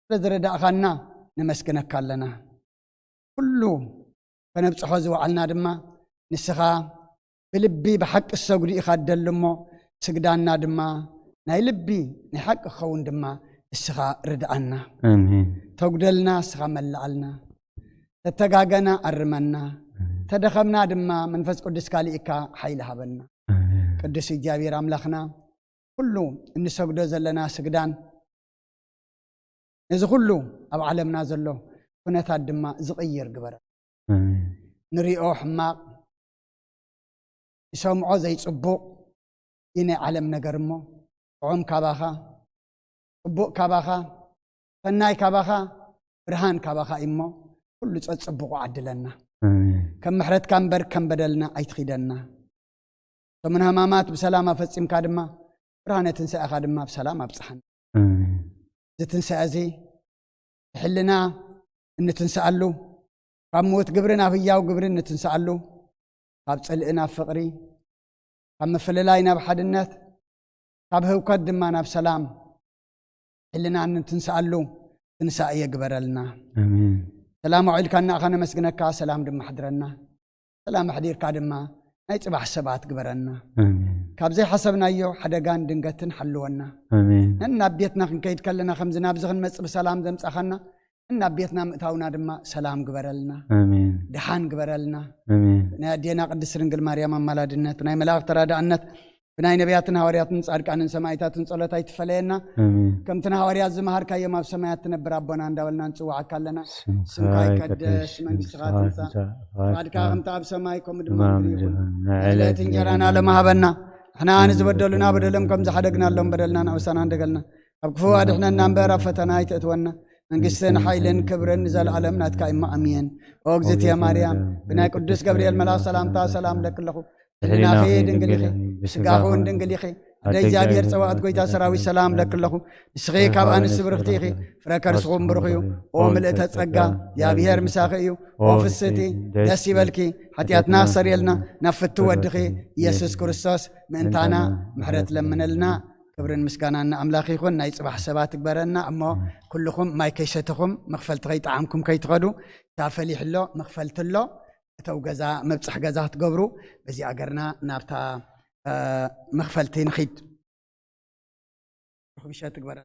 ስለ ዝረዳእኻና ነመስግነካ ኣለና። ኩሉ ከነብጽሖ ዝወዓልና ድማ ንስኻ ብልቢ ብሓቂ ዝሰግዱ ኢኻ ትደሊ እሞ ስግዳና ድማ ናይ ልቢ ናይ ሓቂ ክኸውን ድማ ንስኻ ርድኣና። ኣሜን። ተጉደልና ንስኻ መላኣልና፣ ተተጋገና ኣርመና፣ ተደኸምና ድማ መንፈስ ቅዱስ ካሊእካ ሓይሊ ሃበና። ኣሜን። ቅዱስ እግዚኣብሔር ኣምላኽና ኩሉ እንሰግዶ ዘለና ስግዳን ነዚ ኩሉ ኣብ ዓለምና ዘሎ ኩነታት ድማ ዝቕይር ግበረ። ኣሜን። ንሪኦ ሕማቕ ይሰምዖ ዘይጽቡቕ እዩ ናይ ዓለም ነገር እሞ ጥዑም ካባኻ ጽቡቕ ካባኻ ሰናይ ካባኻ ብርሃን ካባኻ እዩ እሞ ኩሉ ጸጽቡቑ ዓድለና። ኣሜን። ከም ምሕረትካ እምበር ከም በደልና ኣይትኺደና። ሰሙን ሕማማት ብሰላም ኣፈጺምካ ድማ ብርሃነ ትንሳኤኻ ድማ ብሰላም ኣብጽሓና። ኣሜን። እዚ ትንሳኤ እዚ ብሕልና እንትንስኣሉ ካብ ምዉት ግብሪ ናብ ህያው ግብሪ እንትንስኣሉ ካብ ጽልኢ ናብ ፍቕሪ ካብ ምፍልላይ ናብ ሓድነት ካብ ህውከት ድማ ናብ ሰላም ሕልና እንትንስኣሉ ትንሳኤ የግበረልና። ኣሜን። ሰላም ኣውዒልካና ኣኻ ነመስግነካ፣ ሰላም ድማ ኣሕድረና። ሰላም ኣሕዲርካ ድማ ናይ ጽባሕ ሰባት ግበረና። ኣሜን። ካብ ዘይሓሰብናዮ ሓደጋን ድንገትን ሓልወና። ኣሜን። ነናብ ቤትና ክንከይድ ከለና ከምዚ ናብዚ ክንመጽእ ብሰላም ዘምጻኻና ነናብ ቤትና ምእታውና ድማ ሰላም ግበረልና። ኣሜን። ድሓን ግበረልና። ኣሜን። ናይ ኣዴና ቅድስት ድንግል ማርያም ኣማላድነት ናይ መላእኽቲ ተራዳእነት ብናይ ነቢያትን ሃዋርያትን ጻድቃንን ሰማዕታትን ጸሎት ኣይትፈለየና። ኣሜን። ከምቲ ንሃዋርያት ዝመሃርካዮም ኣብ ሰማያት ትነብር ኣቦና እንዳበልና ንጽውዓካ ኣለና። ስምካ ይቀደስ፣ መንግስትኻ ትምጻእ፣ ፍቓድካ ከምቲ ኣብ ሰማይ ከምኡ ድማ ኣብ ምድሪ ይኹን። ዕለት እንጀራና ሎሚ ሃበና። ንሕና ንዝበደሉና በደሎም ከም ዝሓደግናሎም በደልና ንኣውሳና እንደገልና ኣብ ክፉ ኣድሕነና እምበር ኣብ ፈተና ኣይተእትወና። መንግስትን ሓይልን ክብርን ንዘለኣለም ናትካ እማ ኣሜን። ኦ እግዝእትየ ማርያም ብናይ ቅዱስ ገብርኤል መልኣክ ሰላምታ ሰላም ለክለኹ። ሕሊናኺ ድንግል ኢኺ፣ ስጋኺ እውን ድንግል ኢኺ። ኣደ እግዚኣብሔር ጸዋዕት ጎይታ ሰራዊት ሰላም ለክለኹ። ንስኺ ካብ ኣንስቲ ብርኽቲ ኢኺ፣ ፍረ ከርስኹም ብሩኽ እዩ። ኦ ምልእተ ጸጋ እግዚኣብሔር ምሳኺ እዩ። ኦ ፍስቲ ደስ ይበልኪ፣ ሓጢኣትና ክሰርየልና ናብ ፍቱ ወድኺ ኢየሱስ ክርስቶስ ምእንታና ምሕረት ለምነልና። ክብርን ምስጋናን ንኣምላኽ ይኹን። ናይ ጽባሕ ሰባት ትግበረና እሞ ኩልኹም ማይ ከይሰተኹም መኽፈልቲ ከይጠዓምኩም ከይትኸዱ። እታ ፈሊሕ ኣሎ መኽፈልቲ ኣሎ እተው ገዛ መብጽሕ ገዛ ክትገብሩ በዚ ኣገርና ናብታ መኽፈልቲ ንኺድ። ርኹብሸ ትግበረ